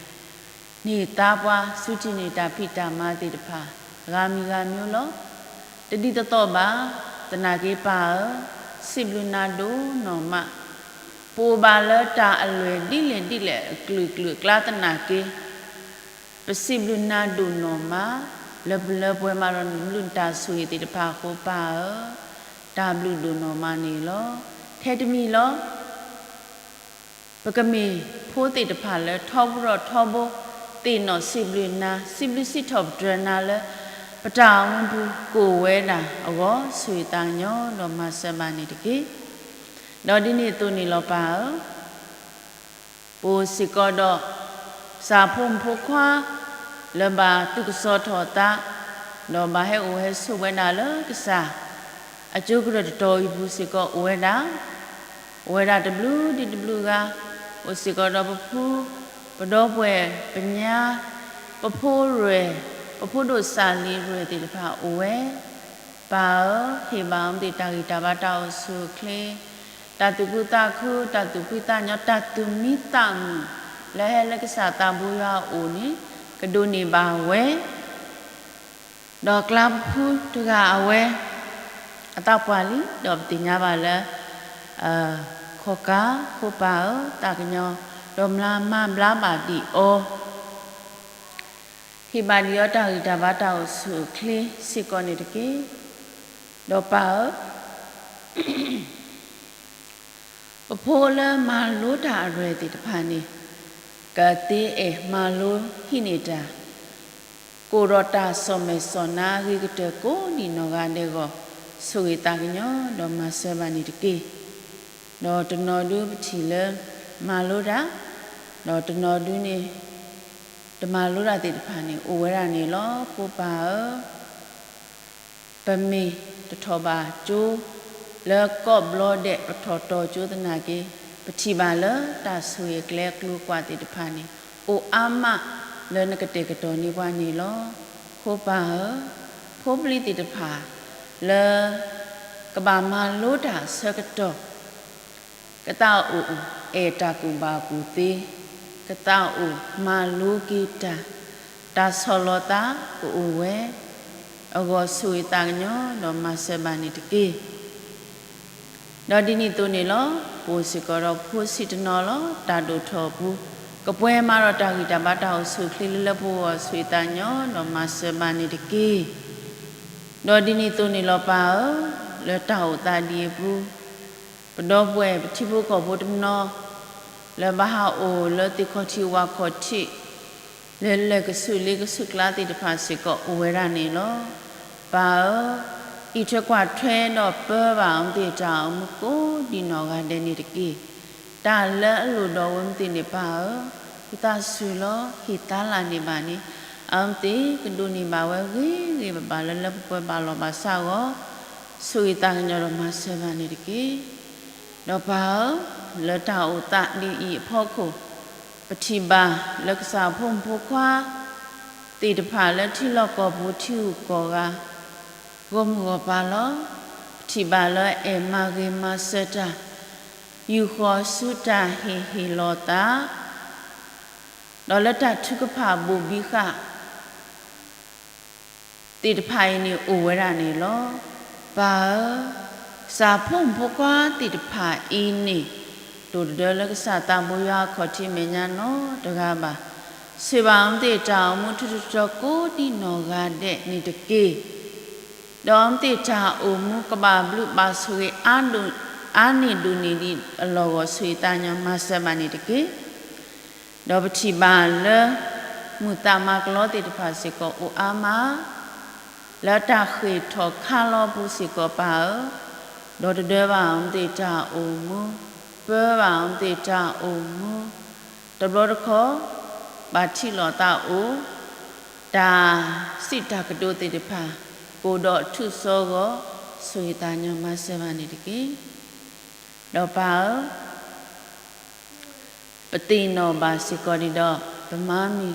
န့ၢ်သါပှၤဆူထံၣ်န့ၢ်တၢ်ဖံးတၢ်မၤသ့ၣ်တဖၣ် ဂၤမံၤဂၤမံၤလီၤ. တဒ်သိးသိးဘၣ်, သနာ်က့ပၢ်ဧၢ, စံးဘျုးနၤဒိၣ်နီၢ်မး, ပအိၣ်ဘၣ်လၢတၢ်အလွဲၢ်ဒ်လဲၣ်ဒ်လဲၣ်အကလုာ်ကလုာ်အကျါသနာ်က့ ပစံးဘျုးနၤဒိၣ်နီၢ်မး လၢပလၢပှဲၤမးဒီးနဘျုးနတၢ်ဆိၣ်ဂ့ၤသ့ၣ်တဖၣ်အဃိပၢ်ဧၢ, တၢ်ဘျုးဒိၣ်နီၢ်မးန့ၣ်လီၤ. ထဲတမံၤလီၤ. ပကမ့ၢ်ဖိသ့ၣ်တဖၣ်လၢထီဘိထီဘိ သ့ၣ်နီၣ်စံးဘျုးနၤ စံးဘျုးစံးထီၣ်ပတြၢၤနၤလၢ ပတၢ်အိၣ်မူပူၤကအိၣ်ဝဲဒၣ်အဂီၢ် ဆိၣ်ဂ့ၤသးကညီၤဒီးမၤစၢၤဘၣ်န့ၣ်တက့ၢ်. ဒီးဒ်န့ၣ်အသိးန့ၣ်လီၤပၢ်ဧၢ, ပအိၣ်စ့ၢ်ကီးဒီး ကစၢ်ဖိမုၣ်ဖိခွါ လၢဘၣ်သူၣ်ကစီၣ်ထီၣ်သး ဒီးဘၣ်ဟဲအိၣ်ဟဲဆိးဝဲဒၣ်လၢကစၢ် အကၠိကရၢၢ်တတီၤအံၤပူၤစ့ၢ်ကီးအိၣ်ဝဲဒၣ်, အိၣ်ဝဲဒၣ်တဘျုးဒ်တဘျုးဂၤ, အိၣ်စ့ၢ်ကီးဒီးပဖု, ပဒီပုၢ်ဝဲၢ်, ပညါ, ပဖိရဲၣ်, ပဖိဒိၣ်စၢ်လံၤရဲၣ်သ့ၣ်တဖၣ်အိၣ်ဝဲ, ပၢ်ဧၢ, ဟ့ၣ်ဘၣ်အီၤမ့ၢ်တၢ်ဂံၢ်တၢ်ဘါတၢ်အိၣ်ဆူၣ်အိၣ်ချ့, တၢ်သူၣ်ခုသးခု, တၢ်သူၣ်ဖှံသးညီ, တၢ်သူၣ်မံသးမုာ် လၢဟဲလၢကစၢ်သးဘိယွၤအအိၣ်န့ၣ် ကဒိးန့ၢ်ဘၣ်ဝဲ, ဒီးကျါပဖုတဂၤအဝဲ အသးပှၢ်လံ, ဒီးပသ့ၣ်ညါဘၣ်လၢ ခီၣ်ကါ, ဖိပၢ်ဧၢ, သးကညီၤ, ဒီးမၤဘျါဘၣ်ဒံးအီၤ ဟ့ၣ်ဘၣ်ဒံးအီၤတၢ်ဂံၢ်တၢ်ဘါတၢ်အိၣ်ဆူၣ်အိၣ်ချ့စ့ၢ်ကီးန့ၣ်တက့ၢ်. ဒီးပၢ်ဧၢ, ပဖိလၢမၤလိတၢ်အရဲၣ်သ့ၣ်တဖၣ်န့ၣ် ကသ့အဲၣ်မၤလိဟံးန့ၢ်တၢ် ကအိၣ်ဒီးတၢ်စီၣ်မဲာ်စီၣ်နါအဂ့ၤကတၢၢ်ကိးဒံးနီၢ်ဂၤဒဲးအဂီၢ် ဆိၣ်ဂ့ၤသးကညီၤဒီးမၤစၢၤဘၣ်န့ၣ်တက့ၢ်. ဒီးတနီၤဒုပထံၣ်လၢ မၤလိတၢ်, ဒီးတနီၤဒုန့ၣ် တမၤလိတၢ်သ့ၣ်တဖၣ်န့ၣ် အိၣ်ဝဲဒၣ်န့ၣ်လီၤ. ဖိပၢ်ဧၢ, ပမ့ၢ်တထီၣ်ဘၣ်ကၠိ လၢကီၢ်ဘျီဒဲး ပထီၣ်တီၤကၠိသနာ်က့ ပထံၣ်ဘၣ်လၢတၢ်ဆိၣ်ဂ့ၤအကျဲအကျိၤအကွာ်သ့ၣ်တဖၣ်န့ၣ် အိၣ်အါမးလၢနကတဲာ်ကတီၤန့ၢ်ပှၤန့ၣ်လီၤ. ဖိပၢ်ဧၢ, ဖိပလံၤသ့ၣ်တဖၣ် လၢ ကဘၣ်မၤလိတၢ်အဆၢကတီၢ် ကသးအိၣ်အဲၣ်တၢ်ကူၣ်ဘၣ်ကူၣ်သ့, ကသးအိၣ်မၤလိက့ၤတၢ်, တၢ်ဆီၣ်လီၤသးကအိၣ်ဝဲ, အဂီၢ်ဆိၣ်ဂ့ၤသးကညီၤဒီးမၤစၢၤဘၣ်န့ၣ်တက့ၢ်. ဒီးဒ်န့ၣ်အသိးန့ၣ်လီၤ. ပအိၣ်စ့ၢ်ကီးဒီးဖိဆံးတနီၤလီၤ. တၢ်ဒိၣ်ထီၣ်အပူၤ ကပှဲၤမးဒီးတၢ်ဂံၢ်တၢ်ဘါတၢ်အိၣ်ဆူၣ်အိၣ်ချ့လၢလၢပှဲၤပှဲၤ ဆိၣ်ဂ့ၤသးကညီၤဒီးမၤစၢၤဘၣ်န့ၣ်တက့ၢ်. ဒီးဒ်န့ၣ်အသိးန့ၣ်လီၤပၢ်ဧၢ, လၢတၢ်အိၣ်သးဒ်အံၤအပူၤ ပဒီပုၢ်ဝဲၢ်ပထံဖိကီၢ်ဖိတနီၤ လၢဘၣ်ဟးအိၣ်လၢသ့ၣ်ခီၣ်ထံးဝၣ်ခီၣ်ထံး လၢလၢၢ်ကဆူၣ်လ့ကဆူၣ်ကျါသ့ၣ်တဖၣ်စ့ၢ်ကီးအိၣ်ဝဲဒၣ်န့ၣ်လီၤ. ပၢ်ဧၢ, အံးထွဲကွၢ်ထွဲဒီးပၢဘၣ်အီၤမ့ၢ်တၢ်အိၣ်မူကိးဒံးနီၢ်ဂၤဒဲးန့ၣ်တက့ၢ်. တၢ်လၢအလိၣ်ဒီးဝဲမ့ၢ်သ့ၣ်န့ၣ်ပၢ်ဧၢ, ဝံသးစူၤလီၤ ဟ့ၣ်သါလၢ်န့ၢ်ဘၣ်န့ၣ် အမ့ၢ်သ့ၣ်ကဒိးန့ၢ်ဘၣ်ဝဲဂ့ၤဂ့ၤဘၣ်ဘၣ်လၢလၢပှဲၤပှဲၤဘၣ်လီၤဘၣ်ဆၣ်အဂီၢ် ဆိၣ်ဂ့ၤသးကညီၤဒီးမၤစၢၤဘၣ်န့ၣ်တက့ၢ်. ဒီးပၢ်ဧၢ, လၢတၢ်အိၣ်သးဒ်အံၤအဖီခိၣ် ပထံၣ်ဘၣ်လၢကစၢ်ဖိမုၣ်ဖိခွါ သ့ၣ်တဖၣ်လၢထံလီၢ်ကီၢ်ပူၤထံဂုၤကီၢ်ဂၤ ဂီၢ်မုၢ်ဂီၢ်ပၤလီၤ. ပထံၣ်ဘၣ်လၢအဲၣ်မၤဂ့ၤမၤစၢၤတၢ် ယူၢ်ဃီၤဆူတၢ်ဟ့ၣ်ဟ့ၣ်လီၤသး ဒီးလၢတၢ်ထုကဖၣ်ဘိၣ်ဘံဃာ် သ့ၣ်တဖၣ်အံၤန့ၣ်အိၣ်ဝဲဒၣ်န့ၣ်လီၤ. ပၢ်ဧၢ, ကစၢ်ဖိမုၣ်ဖိခွါသ့ၣ်တဖၣ်အံၤန့ၣ် တအိၣ်တဒၢလၢကစၢ်သးဘိယွၤအခီၣ်ထံးမဲာ်ညါနီတဂၤဘၣ်. ဆိၣ်ဂ့ၤဘၣ်အီၤမ့ၢ်သ့ၣ်တၢ်အိၣ်မူထူထူတီတီကိးဒံနီၢ်ဂၤဒဲးန့ၣ်တက့ၢ်. ဒီးအီၤမ့ၢ်သ့ၣ်တၢ်အိၣ်မူကဘၣ်ဘျုးဘၣ်ဆိၣ်ဂ့ၤ အါန့ၢ်ဒိၣ်န့ၢ်ဒံးအလီၢ်ဂီၢ် ဆိၣ်ဂ့ၤသးကညီၤမၤစၢၤဘၣ်န့ၣ်တက့ၢ်. ဒီးပထံၣ်ဘၣ်လၢ မုာ်သးမၤကလီသ့ၣ်တဖၣ်စ့ၢ်ကီးအိၣ်အါမး လၢတၢ်ဃ့ၢ်ထီၣ်ခါလီၤပူၤစ့ၢ်ကီးပၢ်ဧၢ, ဒီးတဒၢဘၣ်အီၤမ့ၢ်သ့ၣ်တၢ်အိၣ်မူ, ပၢဘၣ်အီၤမ့ၢ်သ့ၣ်တၢ်အိၣ်မူ, တဘျီတခီၣ် ဘၣ်ထံၣ်လိာ်သးအိၣ် တၢ်စံးတၢ်ကတိၤသ့ၣ်တဖၣ် ကအိၣ်ဒီးအထူးအစီအဂီၢ် ဆိၣ်ဂ့ၤသးကညီၤမၤစၢၤဘၣ်န့ၣ်တက့ၢ်. ဒီးပၢ်ဧၢ, ပသ့ၣ်နီၣ်ဘၣ်စ့ၢ်ကီးန့ၣ်ဒီး ပမၤမံၤ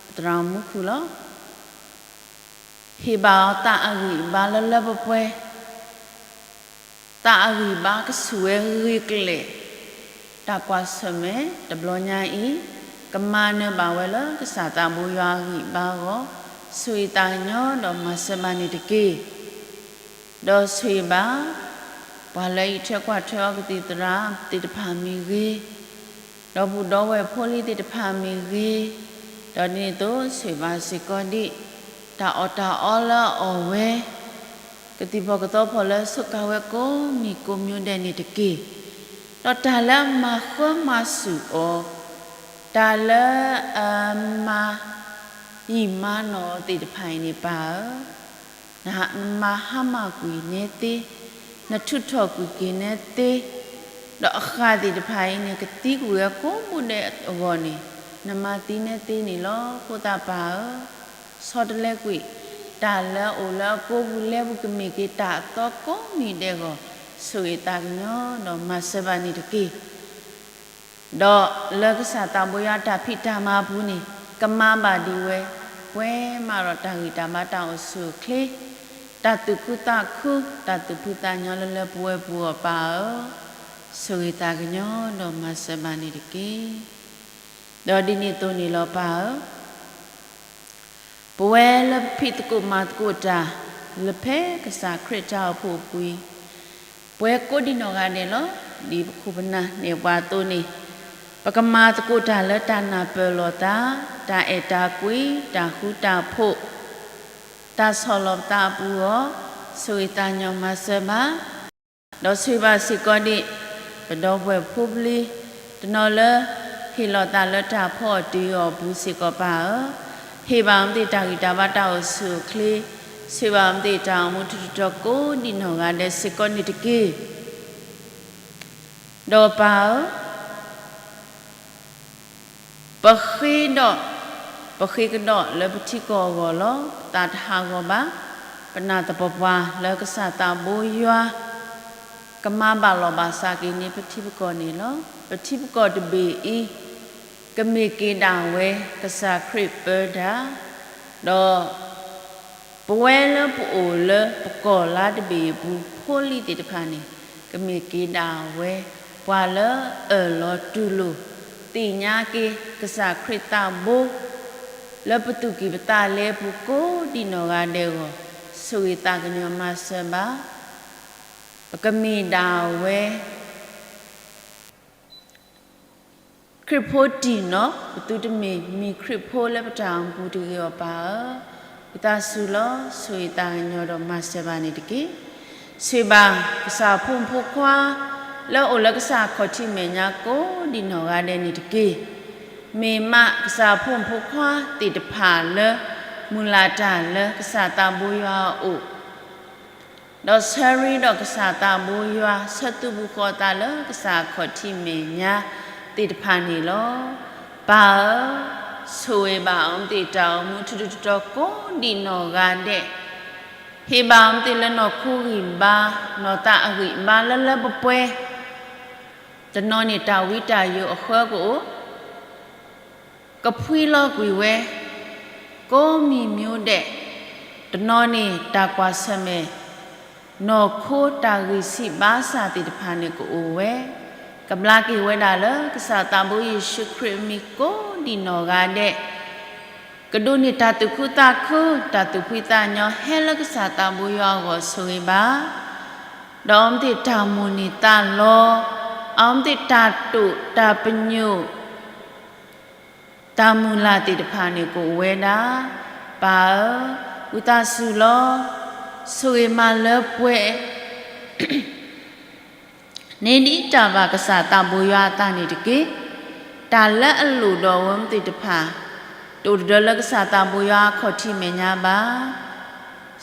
ပသရၣ်မူခိၣ်လီၤ. ဟ့ၣ်ဘၣ်အီၤသးအဂံၢ်အဘါလၢလၢပှဲၤပှဲၤ, သးအဂံၢ်အဘါကဆူၣ်ဝဲဂ့ၤကလဲာ်, တၢ်ကွၢ်ဆၢၣ်မဲာ်တဘျီညါအံၤ ကမၤနၢၤဘၣ်ဝဲလၢကစၢ်သးဘိယွၤအဂံၢ်အဘါအဂီၢ်, ဆိၣ်ဂ့ၤသးကညီၤဒီးမၤစၢၤဘၣ်န့ၣ်တက့ၢ်. ဒီးဆိၣ်ဂ့ၤဘၣ် ပှၤလၢအအံးထွဲကွၢ်ထွဲအီၤကသံၣ်သရၣ်သ့ၣ်တဖၣ်မ့ၢ်ဂ့ၤ, ဒီပုၢ်ဒီဝဲၢ်ဖိလံၤသ့ၣ်တဖၣ်မ့ၢ်ဂ့ၤ, ဒီးဒ်န့ၣ်အသိးဆိၣ်ဂ့ၤဘၣ်စ့ၢ်ကီးဒံး တၢ်အီၣ်တၢ်အီလၢအအီၣ်ဝဲ, ကသံၣ်ဖီၣ်ကသီဖီၣ်လၢအစူးကါဝဲကိးမံၤကိးမံၤဒဲးန့ၣ်တက့ၢ်. ဒီးတၢ်လၢအမၤဃၢမၤစူၣ်အီၤ, တၢ်လၢအမၤယံာ်မၤနီၢ်အီၤသ့ၣ်တဖၣ်အံၤန့ၣ် ပၢ်ဧၢ, နမၤဟါမၢ်ကွံာ်နဲသ့, နထုးထီၣ်ကွံာ်က့ၤနဲသ့, ဒီးအဃၢ်သ့ၣ်တဖၣ်အံၤန့ၣ် ကသံကွံာ်ဝဲကိးမံၤဒဲးအဂီၢ်န့ၣ် နမၤသံနဲသ့န့ၣ်လီၤ. အဃိသတးပၢ်ဧၢ, ဆီတလဲကွံာ် တၢ်လၢအအိၣ်လၢအကိာ်ပူၤလဲပူၤကမ့ၢ်က့ၤတၢ်အသီကိးမံၤဒဲးအဂီၢ်, ဆိၣ်ဂ့ၤသးကညီၤဒီးမၤစၢၤဘၣ်န့ၣ်တက့ၢ်. ဒီးလၢကစၢ်သးဘိယွၤတၢ်ဖံးတၢ်မၤအပူၤန့ၣ် ကမၤဘၣ်ဒံးဝဲ ပှဲၤမးဒီးတၢ်ဂံၢ်တၢ်ဘါတၢ်အိၣ်ဆူၣ်အိၣ်ချ့, တၢ်သူၣ်ခုသးခု, တၢ်သူၣ်ဖှံသးညီလၢလၢပှဲၤပှဲၤအဂီၢ်ပၢ်ဧၢ, ဆိၣ်ဂ့ၤသးကညီၤဒီးမၤစၢၤဘၣ်န့ၣ်တက့ၢ်. ဒီးဒ်န့ၣ်အသိးန့ၣ်လီၤပၢ်ဧၢ, ပဝဲလၢပဖံးသကိးမၤသကိးတၢ် လၢဖဲကစၢ်ခရံာ်တၢ်အိၣ်ဖှိၣ်အပူၤအံၤ, ပဝဲကိးဒံနီၢ်ဂၤဒဲးလီၤ. ဒ်ပခိၣ်ပနၢ်နဲၣ်ပှၤအသိးန့ၣ်, ပကမၤသကိးတၢ်လၢတၢ်နၢ်ပၢၢ်လိာ်သး, တၢ်အဲၣ်တၢ်ကွံ, တၢ်ဃူတၢ်ဖိး, တၢ်ဆီၣ်လီၤပသးအပူၤအဂီၢ်, ဆိၣ်ဂ့ၤသးကညီၤမၤစၢၤဘၣ် ဒီးဆိၣ်ဂ့ၤဘၣ်စ့ၢ်ကီးဒံး ပဒီပုၢ်ဝဲၢ်ဖိပလံၤ တနီၤလၢ ဟ့ၣ်လီၤသးလၢတၢ်ဖီအီၣ်တုၤအီၣ်အပူၤစ့ၢ်ကီးပၢ်ဧၢ, ဟ့ၣ်ဘၣ်အီၤမ့ၢ်သ့ၣ်တၢ်ဂံၢ်တၢ်ဘါတၢ်အိၣ်ဆူၣ်အိၣ်ချ့, ဆိၣ်ဂ့ၤဘၣ်အီၤမ့ၢ်သ့ၣ်တၢ်အိၣ်မူထူထူတီတီကိးဒံနီၢ်ဂၤဒဲးစ့ၢ်ကီးန့ၣ်တက့ၢ်. ဒီးပၢ်ဧၢ, ပဃ့ဒီး ပဃ့ကဒီးလၢပထံကီၢ်အဂီၢ်လီၤ. ပသးတဟးဂီၤဘၣ်. ပနာ်သပှၢ်ပှၢ်လၢကစၢ်သးဘိယွၤ ကမၤဘၣ်လီၢ်ဘၣ်စးက့ၤန့ၢ်ပထံပကီၢ်န့ၣ်လီၤ. ပထံပကီၢ်တဘ့ၣ်အံၤ ကမ့ၢ်က့ၤဒၣ်ဝဲ ကစၢ်ခရံာ်ပၢတၢ်, ဒီး ပဝဲလၢပအိၣ်လၢပကီၢ်လါတဘ့ၣ်အပူၤ ဖိလံၤသ့ၣ်တဖၣ်န့ၣ် ကမ့ၢ်က့ၤဒၣ်ဝဲ ပှၤလၢအၢၣ်လီၤတူၢ်လိာ် သ့ၣ်ညါက့ၤ ကစၢ်ခရံာ်သးဘိ လၢပသူၣ်ကံၢ်ပသးလဲအပူၤကိးဒံနီၢ်ဂၤဒဲးအဂီၢ်, ဆိၣ်ဂ့ၤသးကညီၤမၤစၢၤဘၣ်. ပကမ့ၢ်ဒၣ်ဝဲ ခရံာ်ဖိတံၢ်နီၢ်, ပသုတမ့ၢ်မံၤခရံာ်ဖိလၢပတၢ်အိၣ်မူပူၤတဂ့ၤအီၤပၢ်ဧၢ, ဝံသးစူၤလီၤ ဆိၣ်ဂ့ၤသးကညီၤဒီးမၤစၢၤဘၣ်န့ၣ်တက့ၢ်. ဆိၣ်ဂ့ၤဘၣ်ကစၢ်ဖိမုၣ်ဖိခွါ လၢအအိၣ်လၢကစၢ်ခီၣ်ထံးမဲာ်ညါကိးဒံနီၢ်ဂၤဒဲးန့ၣ်တက့ၢ်. မ့ၢ်မးကစၢ်ဖိမုၣ်ဖိခွါသ့ၣ်တဖၣ်လၢ မုၢ်လၢ်တၢ်လၢကစၢ်သးဘိယွၤအအိၣ် ဒီးဆၢရ့ဒီးကစၢ်သးဘိယွၤ ဆၢသူၣ်ဖှံသးညီလၢကစၢ်ခီၣ်ထံးမဲာ်ညါသ့ၣ်တဖၣ်န့ၣ်လီၤ. ပၢ်ဧၢ, ဆိၣ်ဂ့ၤဘၣ်အီၤမ့ၢ်သ့ၣ်တၢ်အိၣ်မူထူထူတီတီကိးဒံနီၢ်ဂၤဒဲး, ဟ့ၣ်ဘၣ်အီၤမ့ၢ်သ့ၣ်လၢနီၢ်ခိဂံၢ်ဘါ, နီၢ်သးအဂံၢ်ဘါလၢလၢပှဲၤပှဲၤ, တနီၤန့ၣ်တၢ်ဝံတၢ်ယိးအဃၢကအိၣ် ကဖှံလီၤကွံာ်ဝဲ ကိးမံၤမံၤဒဲး, တနီၤန့ၣ်တၢ်ကွၢ်ဆၢၣ်မဲာ် နီၢ်ခိတၢ်ဂံၢ်ဆံးဘါစၢ်သ့ၣ်တဖၣ်န့ၣ်ကအိၣ်ဝဲ, ကဘျါက့ၤဝဲဒၣ်လၢကစၢ်သးဘိယ့ၣ်ၡူးခရံာ်အမံၤကိးဒံနီၢ်ဂၤဒဲး, ကဒိးန့ၢ်တၢ်သူၣ်ခုသးခု တၢ်သူၣ်ဖှံသးညီဟဲလၢကစၢ်သးဘိယွၤအဂီၢ်ဆိၣ်ဂ့ၤဘၣ်, ဒီးအီၤမ့ၢ်သ့ၣ်တၢ်မိၣ်န့ၢ်သးလီ, အီၤမ့ၢ်သ့ၣ်တၢ်တိာ်တၢ်ပညိၣ် တၢ်မုၢ်လၢ်သ့ၣ်တဖၣ်န့ၣ် ကအိၣ်ဝဲဒၣ်, ပၢ်ဧၢ, ဝံသးစူၤလီၤ, ဆိၣ်ဂ့ၤမၤလၢပှဲၤ န့ၢ်ဒံးတၢ်ဘၣ်ကစၢ်သးဘိယွၤအသးန့ၣ်တက့ၢ်. တၢ်လၢအလိၣ်ဒီးအဝဲသ့ၣ်တဖၣ်, တအိၣ်တဒၢလၢကစၢ်သးဘိယွၤအခီၣ်ထံးမဲာ်ညါဘၣ်.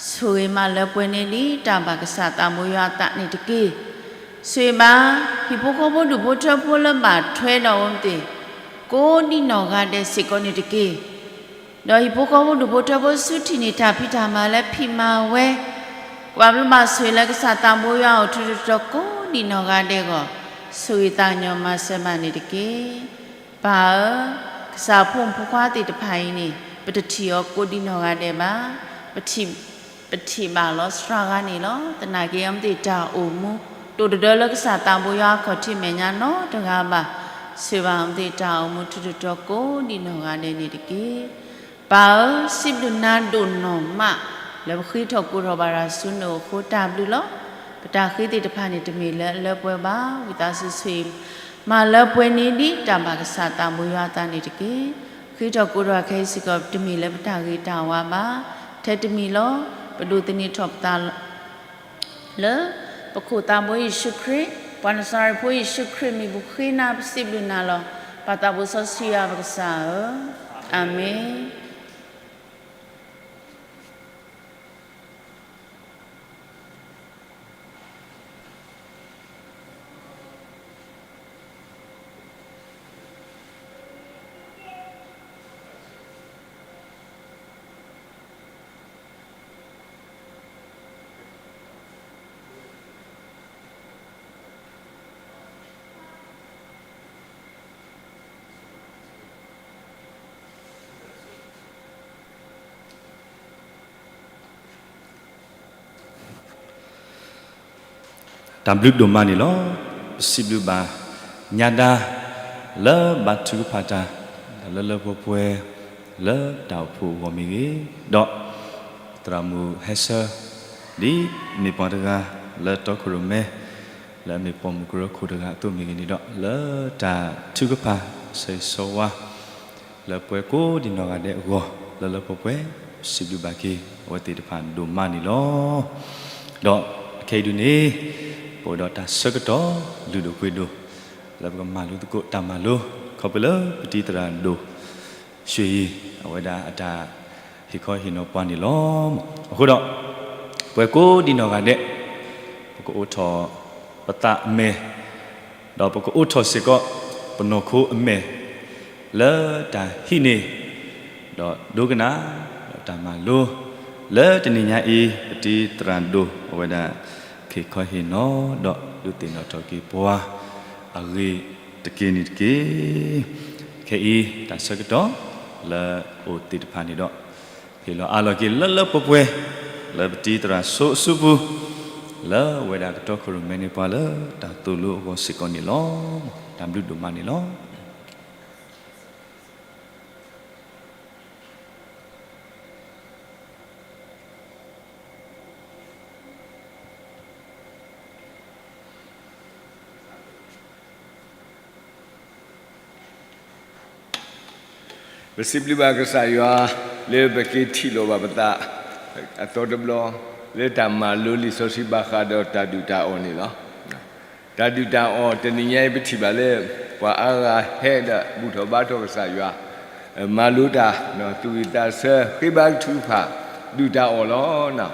ဆိၣ်ဂ့ၤမၤလၢပှဲၤန့ၢ်ဒံးတၢ်ဘၣ်ကစၢ်သးဘိယွၤအသးန့ၣ်တက့ၢ်. ဆိၣ်ဂ့ၤဘၣ် ဟံၣ်ဖိဃီဖိဒူၣ်ဖိထၢဖိလၢဘၣ်ထွဲဒီးအဝဲသ့ၣ် ကိးဒံးနီၢ်ဂၤဒဲးစ့ၢ်ကီးန့ၣ်တက့ၢ်. ဒီးဟံၣ်ဖိဃီဖိဒူၣ်ဖိထၢဖိဆူထံၣ်န့ၢ်တၢ်ဖံးတၢ်မၤလၢဖံးမၤဝဲ, ကွၢ်ဘျုးဘၣ်ဆိၣ်ဂ့ၤလၢကစၢ်သးဘိယွၤအိၣ်ထူးထီၣ်တီၤကိးဒံးနီၢ်ဂၤဒဲးအဂီၢ်, ဆိၣ်ဂ့ၤသးကညီၤမၤစၢၤဘၣ်န့ၣ်တက့ၢ်. ပၢ်ဧၢ, ကစၢ်ဖိမုၣ်ဖိခွါသ့ၣ်တဖၣ်အံၤန့ၣ် ပတထံၣ်အီၤကိးဒံးနီၢ်ဂၤဒဲးဘၣ်. ပထံၣ်ဘၣ်လီၤစှၤဂၤန့ၣ်လီၤ. သနာ်က့အဝဲသ့ၣ်တၢ်အိၣ်မူ တအိၣ်တဒၢလၢကစၢ်သးဘိယွၤအခီၣ်ထံးမဲာ်ညါနီတဂၤဘၣ်. ဆိၣ်ဂ့ၤဘၣ်အဝဲသ့ၣ်တၢ်အိၣ်မူထူးထီၣ်တီၤကိးဒံးနီၢ်ဂၤဒဲးန့ၣ်တက့ၢ်. ပၢ်ဧၢ, စံးဘျုးနၤဒိၣ်နီၢ်မး လၢပဃ့ထီၣ်ကိးထီၣ်ဘၣ်တၢ်ဆူနအိၣ်အဃိတၢ်ဘျုးလီၤ. ပတၢ်ဃ့သ့ၣ်တဖၣ်န့ၣ်တမ့ၢ်လၢအလၢပှဲၤဘၣ်. ဝံသးစူၤဆိၣ်ဂ့ၤ မၤလၢပှဲၤန့ၢ်ဒံးတၢ်ဘၣ်ကစၢ်သးဘိယွၤအသးန့ၣ်တက့ၢ်. ဃ့ထီၣ်ကိးထီၣ်ခဲအံၤစ့ၢ်ကီး တမ့ၢ်လၢပတၢ်ဂ့ၤတၢ်ဝါဘၣ်. ထဲတမံၤလီၤ. ပဒိးသန့ၤထီၣ်ပသးလၢ ပခိၣ်သးဘိယ့ၣ်ၡူးခရံာ်, ပှၤနစၤရ့းဖိယ့ၣ်ၡူးခရံာ်မံၤပူၤဃ့နၤ ပစံးဘျုးနၤလီၤ. ပၢ်သးဘိစီဆှံယွၤပကစၢ်ဧၢ, အၤမ့ၣ်. တၢ်ဘျုးဒိၣ်မးန့ၣ်လီၤ. ပစံးဘျုးဘၣ်ညါဒါ လၢဘါထုကဖၣ်တၢ် လၢလၢပှဲၤပှဲၤ လၢတၢ်အိၣ်ဖှိၣ်အဂီၢ်မ့ၢ်ဂ့ၤ, ဒီး သရၣ်မုၣ်ဟဲဆၢ ဒ်မ့ၢ်ပှၤတဂၤလၢတီခိၣ်ရိၣ်မဲ လၢအမ့ၢ်ပိာ်မုၣ်ကရၢခိၣ်တဂၤအသိးမ့ၢ်ဂ့ၤန့ၣ်ဒီး လၢတၢ်ထုကဖၣ် ဆၢဂ့ၤဆၢဝါ လၢပှဲၤကိးဒံးနီၢ်ဂၤဒဲးအဂီၢ် လၢလၢပှဲၤပှဲၤ စံးဘျုးဘၣ်က့ၤ အဝဲသ့ၣ်တဖၣ်ဒိၣ်မးန့ၣ်လီၤ. ဒီးအခဲအံၤဒုန့ၣ် ပအိၣ်ဒီးတၢ်ဆၢကတီၢ်လုၢ်ဒိၣ်ပှ့ၤဒိၣ် လၢပကမၤလိသကိးတၢ်မၤလိ ခီဖျိလၢပတံၤသရၣ်ဒိၣ် ရွှေရည် အဝဲဒၣ်အတၢ်ဟ့ၣ်ခီဟ့ၣ်နီၤပှၤန့ၣ်လီၤ. အဃိဒီး ပှဲၤကိးဒံးနီၢ်ဂၤဒဲး ပကအိးထီၣ်ပသးအမဲာ် ဒီးပကအိးထီၣ်စ့ၢ်ကီး ပနီၢ်ခိအမဲာ် လၢတၢ်ဟံးန့ၢ် ဒီးဒိကနၣ် ဒီးတၢ်မၤလိ လၢတနံၤညါအံၤ ပတံၤသရၣ်ဒိၣ် အဝဲဒၣ် ဟ့ၣ်ခီဟ့ၣ်နီၤ ဒီးဒုးသ့ၣ်နီၣ်ထီၣ်က့ၤပှၤအဂ့ၢ်တက့ၢ်န့ၣ်တက့ၢ်. ခဲအံၤတၢ်ဆၢကတီၢ်လၢအအိၣ်သ့ၣ်တဖၣ်န့ၣ်ဒီး ဟ့ၣ်လီၤအးလီၤက့ၤလၢလၢပှဲၤပှဲၤ လၢပတံၤသရၣ်ဆိအစုပူၤ လၢအဝဲဒၣ်ကတီခိၣ်ရိၣ်မဲန့ၢ်ပှၤလၢတၢ်သိၣ်လိအဂီၢ်စ့ၢ်ကီးန့ၣ်လီၤ. တၢ်ဘျုးဒိၣ်မးန့ၣ်လီၤ. ပစံးဘျုးဘၣ်ကစၢ်ယွၤ လၢပက့ၤထံၣ်လိာ်ဘၣ်ပသး အသီတဘျီ လၢတၢ်မၤလိလံာ်စီဆှံဘၣ်ဃးဒီးတၢ်ဒုၣ်တၢ်အီၣ်န့ၣ်လီၤ. တၢ်ဒုၣ်တၢ်အီၣ် တနံၤညါအံၤပထံၣ်ဘၣ်လၢ ပှၤအါဂၤဟဲဒီးဘူၣ်ထီၣ်ဘါထီၣ်ကစၢ်ယွၤ မၤလိတၢ် သူၣ်ဝံၣ်သးဆၢ ဃ့ဘါထုကဖၣ် ဒုၣ်တၢ်အီၣ်လီၤ.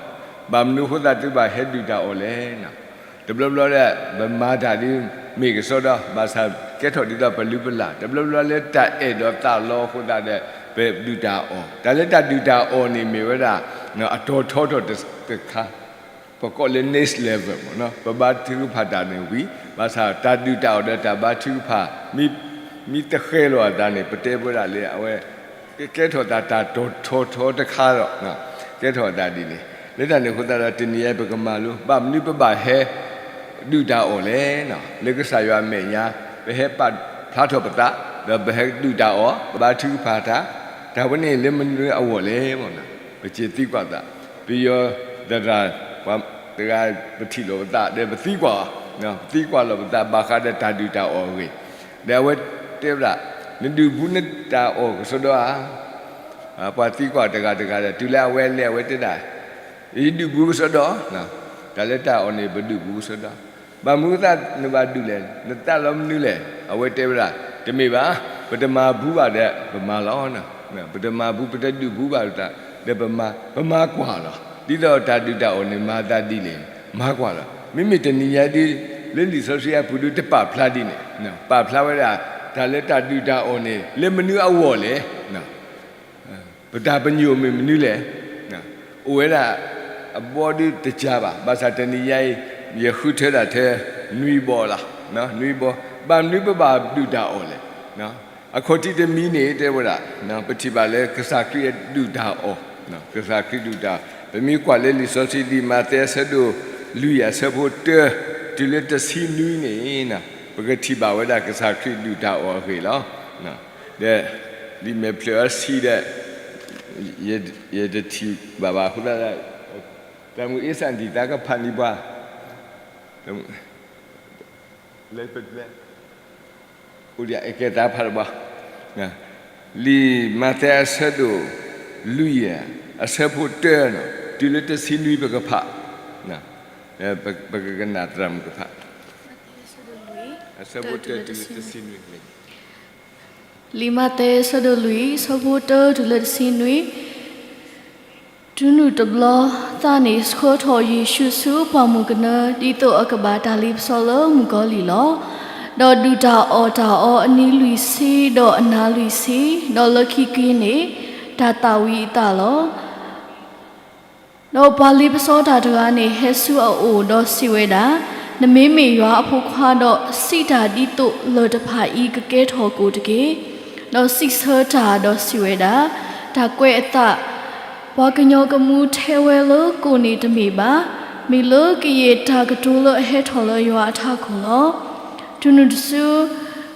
ဘၣ်မနုၤအဃိသတးတုၤဘၣ်ဟဲဒုၣ်တၢ်အီၣ်လဲၣ်. တဘျီဘျီဒီး ပမၤတၢ်ဒ်မ့ၢ်ကစီဒီ ဘၣ်ဆၣ်ကဲထီၣ်ဒ်သိးပလုၢ်ပလၢ် တဘျီဘျီလၢတၢ်အဲၣ်ဒိးသးလီအဃိသတးဒီး ပဒုၣ်တၢ်အီၣ် တၢ်လၢတၢ်ဒုၣ်တၢ်အီၣ်န့ၣ်မ့ၢ်ဝဲဒၣ် အတီၤထီထီၣ်တခါ ပကိးလၢ next level မ့ၢ်နီၤ ပဘါထုကဖၣ်တၢ်န့ၣ်ဝံၤ ဘၣ်ဆၣ်တၢ်ဒုၣ်တၢ်အီၣ်ဒီးတၢ်ဘါထုကဖၣ် မ့ၢ်တဃဲၤလီၤအသးန့ၣ် ပတဲပဝဲဒၣ်လၢအဝဲ ကကဲထီၣ်သးတၢ်တီၤထီထီတခါဒီး ကဲထီၣ်အသးဒ်န့ၣ် လၢတၢ်န့ၣ်အဃိသတးဒီး တနံၤအံၤပကမၤလိ ဘၣ်မနုၤပဘၣ်ဟဲဒုၣ်တၢ်အီၣ်လဲၣ်. လၢကစၢ်ယွၤအမဲာ်ညါ ပဟဲပာ်ဖျါထီၣ်ပသး ဒီးပဟဲဒုၣ်တၢ်အီၣ် ပဘါထုကဖၣ်တၢ် တၢ်ဝဲန့ၣ်လၢမနုၤအဂီၢ်လဲၣ်. ပက့ၤသံကွၢ်သး ပယီၤသရၣ် ပှၤတဂၤပထံၣ်လိာ်ပသး ဒီးပသံကွၢ်အီၤ ပသံကွၢ်လီၤပသးဘၣ်ဃးဒီးတၢ်ဒုၣ်တၢ်အီၣ်အဂ့ၢ် ဒီးအဝဲတဲဝဲဒၣ် နဒုးဘူးနတၢ်အီၣ်ကစီဒီဧါ. ပှၤသံကွၢ်တဂၤတဂၤဒီး တုၤလၢအဝဲလဲၤအဝဲတဲဒၣ်, ယဒုးဘူးကစီဒီ, တၢ်လၢတၢ်အီၣ်န့ၣ် ပဒုးဘူးကစီဒီ, ဘၣ်မနုၤအသးနဘၣ်ဒုးလဲၣ်, နသးလီမနုၤလဲၣ်. အဝဲတဲဝဲဒၣ်, တမ့ၢ်ဘၣ်, ပတမၤဘူးဘၣ်ဒီးပမၤလီၤ. ပတမၤဘူး ပတဒုးဘူးဘၣ်ဒီး ပမၤကွၢ်လီၤ. ဒ်သိးတၢ်ဒုၣ်တၢ်အီၣ်န့ၣ် မၤသးဒ်လဲၣ်, မၤကွၢ်လီၤ. မ့မ့ၢ်တနံၤညါဒ် လၢလံာ်စီဆှံအပူၤဒ်တပာ်ဖျါဒ်န့ၣ်, ပာ်ဖျါဝဲဒၣ် တၢ်လၢတၢ်ဒုၣ်တၢ်အီၣ်န့ၣ် လၢမနုၤအဂီၢ်လဲၣ်, ပတၢ်ပညိၣ်မ့ၢ်မနုၤလဲၣ်. အိၣ်ဝဲဒၣ်အဘီဒုတကးဘၣ်. ဘၣ်ဆၣ်တနံၤညါအံၤ ယဃုထၢဒၣ်ထဲ နွံဘီလီၤ, နွံဘီ. ဘၣ်မနုၤပဘၣ်ဒုၣ်တၢ်အီၣ်လဲၣ်. အခီၣ်ထံးတမံၤန့ၣ် တဲဝဲဒၣ်, ပထံၣ်ဘၣ်လၢကစၢ်ခရံာ်အဒုၣ်တၢ်အီၣ်, ကစၢ်ခရံာ်ဒုၣ်တၢ်အီၣ်, ပမ့ၢ်ကွၢ်လၢလံာ်စီဆှံ လံာ်မးသဲအဆၢဒိၣ်လွံၢ်အဆၢဖိတၢ တုၤလၢတဆံနွံန့ၣ်, ပကထံၣ်ဘၣ်ဝဲဒၣ်ကစၢ်ခရံာ်ဒုၣ်တၢ်အီၣ်အဂ့ၢ်လီၤ. ဒီး လံာ်မဲာ်ဖျၢၣ်အဆံးဒီး ယတထံၣ်ဘၣ်ဘၣ်အဃိသတးဒီး တၢ်မုၢ်အ့စၣ်နထံၣ်သးကဖးန့ၢ်ပှၤ, လၢပလဲ အိၣ်ဒံးအကဲသးဖးတဘၣ်, လံာ်မးသဲအဆၢဒိၣ်လွံၢ် အဆၢဖိတၢ တုၤလၢတဆံနွံပကဖး, ပကကနၣ်သရၣ်မုၣ်ကဖး အဆၢဖိတၢတုၤလၢတဆံနွံ. လံာ်မးသဲအဆၢဒိၣ်လွံၢ် အဆၢဖိတၢတုၤလၢတဆံနွံ, တုၤနုာ်တဘျီ သးန့ၣ်ဆှၢထီၣ်ယ့ၣ်ၡူးဆူပှၢ်မုၢ်ကနၢ ဒ်သိးအကဘၣ်တၢ်လ့ပစီလၢမုၣ်ကီၤလံၢ်လီၤ. ဒီးဒုၣ်တၢ်အီၣ်တၢ်အီအနံၤလွံၢ်ဆံ ဒီးအနၤလွံၢ်ဆံ, ဒီးလၢခံက့ၤန့ၣ် တၢ်သၣ်ဝံၤအသးလီၤ. ဒီးပှၤလ့ပစီတၢ်တဂၤန့ၣ် ဟဲဆူအအိၣ်ဒီးစံးဝဲဒၣ်, နမ့မ့ၢ်ယွၤအဖိခွါဒီး စံးတၢ်ဒ်သိးလၢၢ်တဖၣ်အံၤကကဲထီၣ်ကိၣ်တက့ၢ်. ဒီးစံးဆၢတၢ်ဒီးစံးဝဲဒၣ်, တၢ်ကွဲးအသး, ပှၤကညီကမူထဲဝဲလၢကိၣ်န့ၣ်တမ့ၢ်ဘၣ်, မ့ၢ်လၢကယဲၢ်တၢ်ကတိၤလၢအဟဲထီၣ်လၢယွၤအထးခိၣ်လီၤ. တုၤနုၤတစု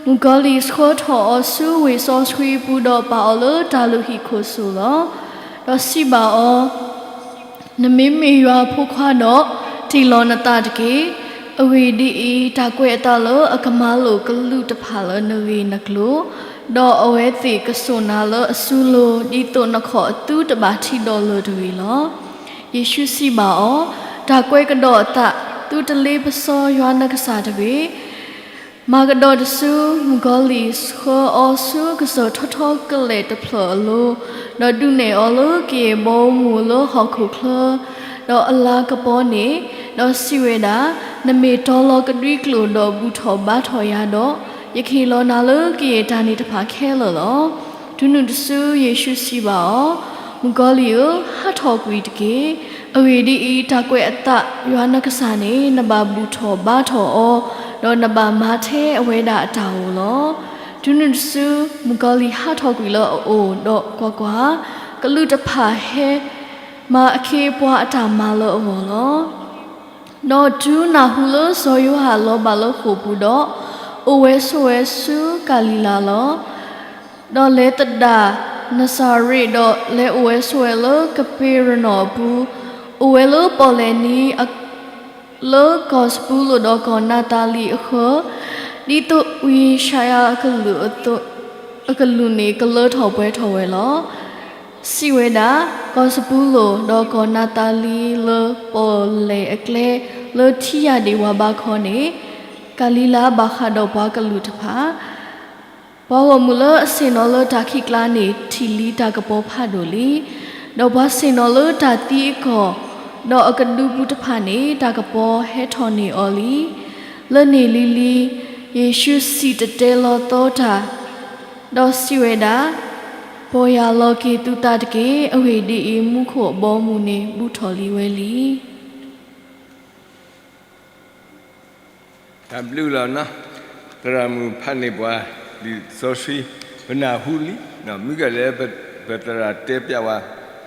မုၣ်ကီၤလံၢ်ဆှၢထီၣ်အီၤဆူဝ့ၢ်စီဆှံအပူၤဒီးပာ်အီၤလၢတၢ်လုၢ်ဟံၣ်ခိၣ်စိၤလီၤ. ဒီးစံးဘၣ်အီၤ, နမ့မ့ၢ်ယွၤအဖိခွါဒီး, တ့ၢ်လီၤနသးတက့ၢ်. အဂ့ၢ်ဒ်အံၤ, တၢ်ကွဲးအသးလၢအကမၤလိာ်ကလူးတဖၣ်လၢနဂ့ၢ်နကျိၤ, ဒီးအဝဲသ့ၣ်ကစိာ်နၤလၢအစုလိၤ, ဒ်သိးနခီၣ်အသုတဘၣ်ထံဒီးလၢၢ်တဂ့ၤလီၤ. ယ့ၣ်ၡူးစံးဘၣ်အီၤ, တၢ်ကွဲးကဒီးအသး, သုတလ့ပစီယွၤနကစၢ်တဂ့ၤ. မၤကဒီးတစု, မုၣ်ကီၤလံၢ်ဆှၢအီၤဆူကစၢၢ်ထီထီကလဲာ်တဖျၢၣ်အလိၤ, ဒီးဒုးနဲၣ်အီၤလၢကယဲၢ်ဘီမုၢ်လၢဟီၣ်ခိၣ်ချၢ, ဒီးအလၤကပီၤန့ၣ်, ဒီးစံးဝဲဒၣ်, နမ့ၢ်တီလီၤကဒွံကျိာ်ဒီးဘူၣ်ထီၣ်ဘါထီၣ်ယၤဒီး, ယကဟ့ၣ်လီၤနၤလၢကယဲၢ်တၢ်န့ၣ်တဖၣ်ခဲလၢာ်လီၤ. တုၤနုၤတစုယ့ၣ်ၡူးစံးဘၣ်အီၤ, မုၣ်ကီၤလံၢ်ဧၢ, ဟးထီၣ်ကွံာ်တက့ၢ်. အဂ့ၢ်ဒ်အံၤ, တၢ်ကွဲးအသးယွၤနကစၢ်န့ၣ် နဘၣ်ဘူၣ်ထီၣ်ဘါထီၣ်အီၤ, ဒီးနဘၣ်မၤထဲအဝဲဒၣ်အတၢ်ဧိၤလီၤ. တုၤနုၤတစုမုၣ်ကီၤလံၢ်ဟးထီၣ်ကွံာ်လၢအအိၣ်, ဒီးကွၢ်ကွၢ်, ကလူးတဖၣ်ဟဲမၤအခ့အပှၤအတၢ်မၤလၢအဂီၢ်လီၤ. ဒီးတုၤနၢ်ဟူလၢစီၤယိၤဟၣ်လီၤဘၣ်လၢဃိာ်ပူၤဒီး, အိၣ်ဝဲဆိးဝဲဆူကၤလံၤလါလီၤ. ဒီးလဲၤသဒၣ်နစၤရ့း, ဒီးလဲၤအိၣ်ဝဲဆိးဝဲလၢကပ့းရနီၣ်အပူၤ, အိၣ်ဝဲလၢပီၣ်လဲၣ်နံၤ လၢကီၢ်စပူလိၣ်ဒီးကီၢ်နးသၤလံၣ်အဃၢၤ, ဒ်သိးဝံယၡါယၤအကလုၢ်န့ၣ် ကလၢထီၣ်ပှဲၤထီၣ်ဝဲလီၤ. စံးဝဲဒၣ်, ကီၢ်စပူလိၣ်ဒီးကီၢ်နးသၤလံၣ်လၢပီၣ်လဲၣ်အကျဲ, လၢထံယၢ်ဒံၣ်ဝၢ်ဘါခီန့ၣ်, ကၤလံၤလါဘၣ်ဃးဒီးပှၤကလုာ်တဖၣ် ပှၤဂီၢ်မုၢ်လၢအဆ့ၣ်နီၤလၢတၢ်ခံးကျါန့ၣ် ထံၣ်လံတၢ်ကပီၤဖးဒိၣ်လံ. ဒီးပှၤဆ့ၣ်နီၤလၢတၢ်သံအကီၢ်, ဒီးအကဒူပူၤတဖၣ်န့ၣ် တၢ်ကပီၤဟဲထီၣ်န့ၢ်အီၤလံ. လၢန့ၣ်လံၤလံၤ, ယ့ၣ်ၡူးစံၣ်တဲၤတဲလီၤသီတၢ်, ဒီးစံးဝဲဒၣ်, ပီၢ်ယၢ်လီၤက့ၤသုသးတက့ၢ်. အဂ့ၢ်ဒ်အံၤ, မူခိၣ်အဘီအမုၢ်န့ၣ် ဘူးထီၣ်လံဝဲလံ. တၢ်ဘျုးလီၤနီၤ, သရၣ်မုၣ်ဖးန့ၢ်ပှၤလံာ်စီဆှံ, ပနၢ်ဟူလံ, မ့ၢ်ကဲလၢပသရၣ်တဲပျးဝဲ,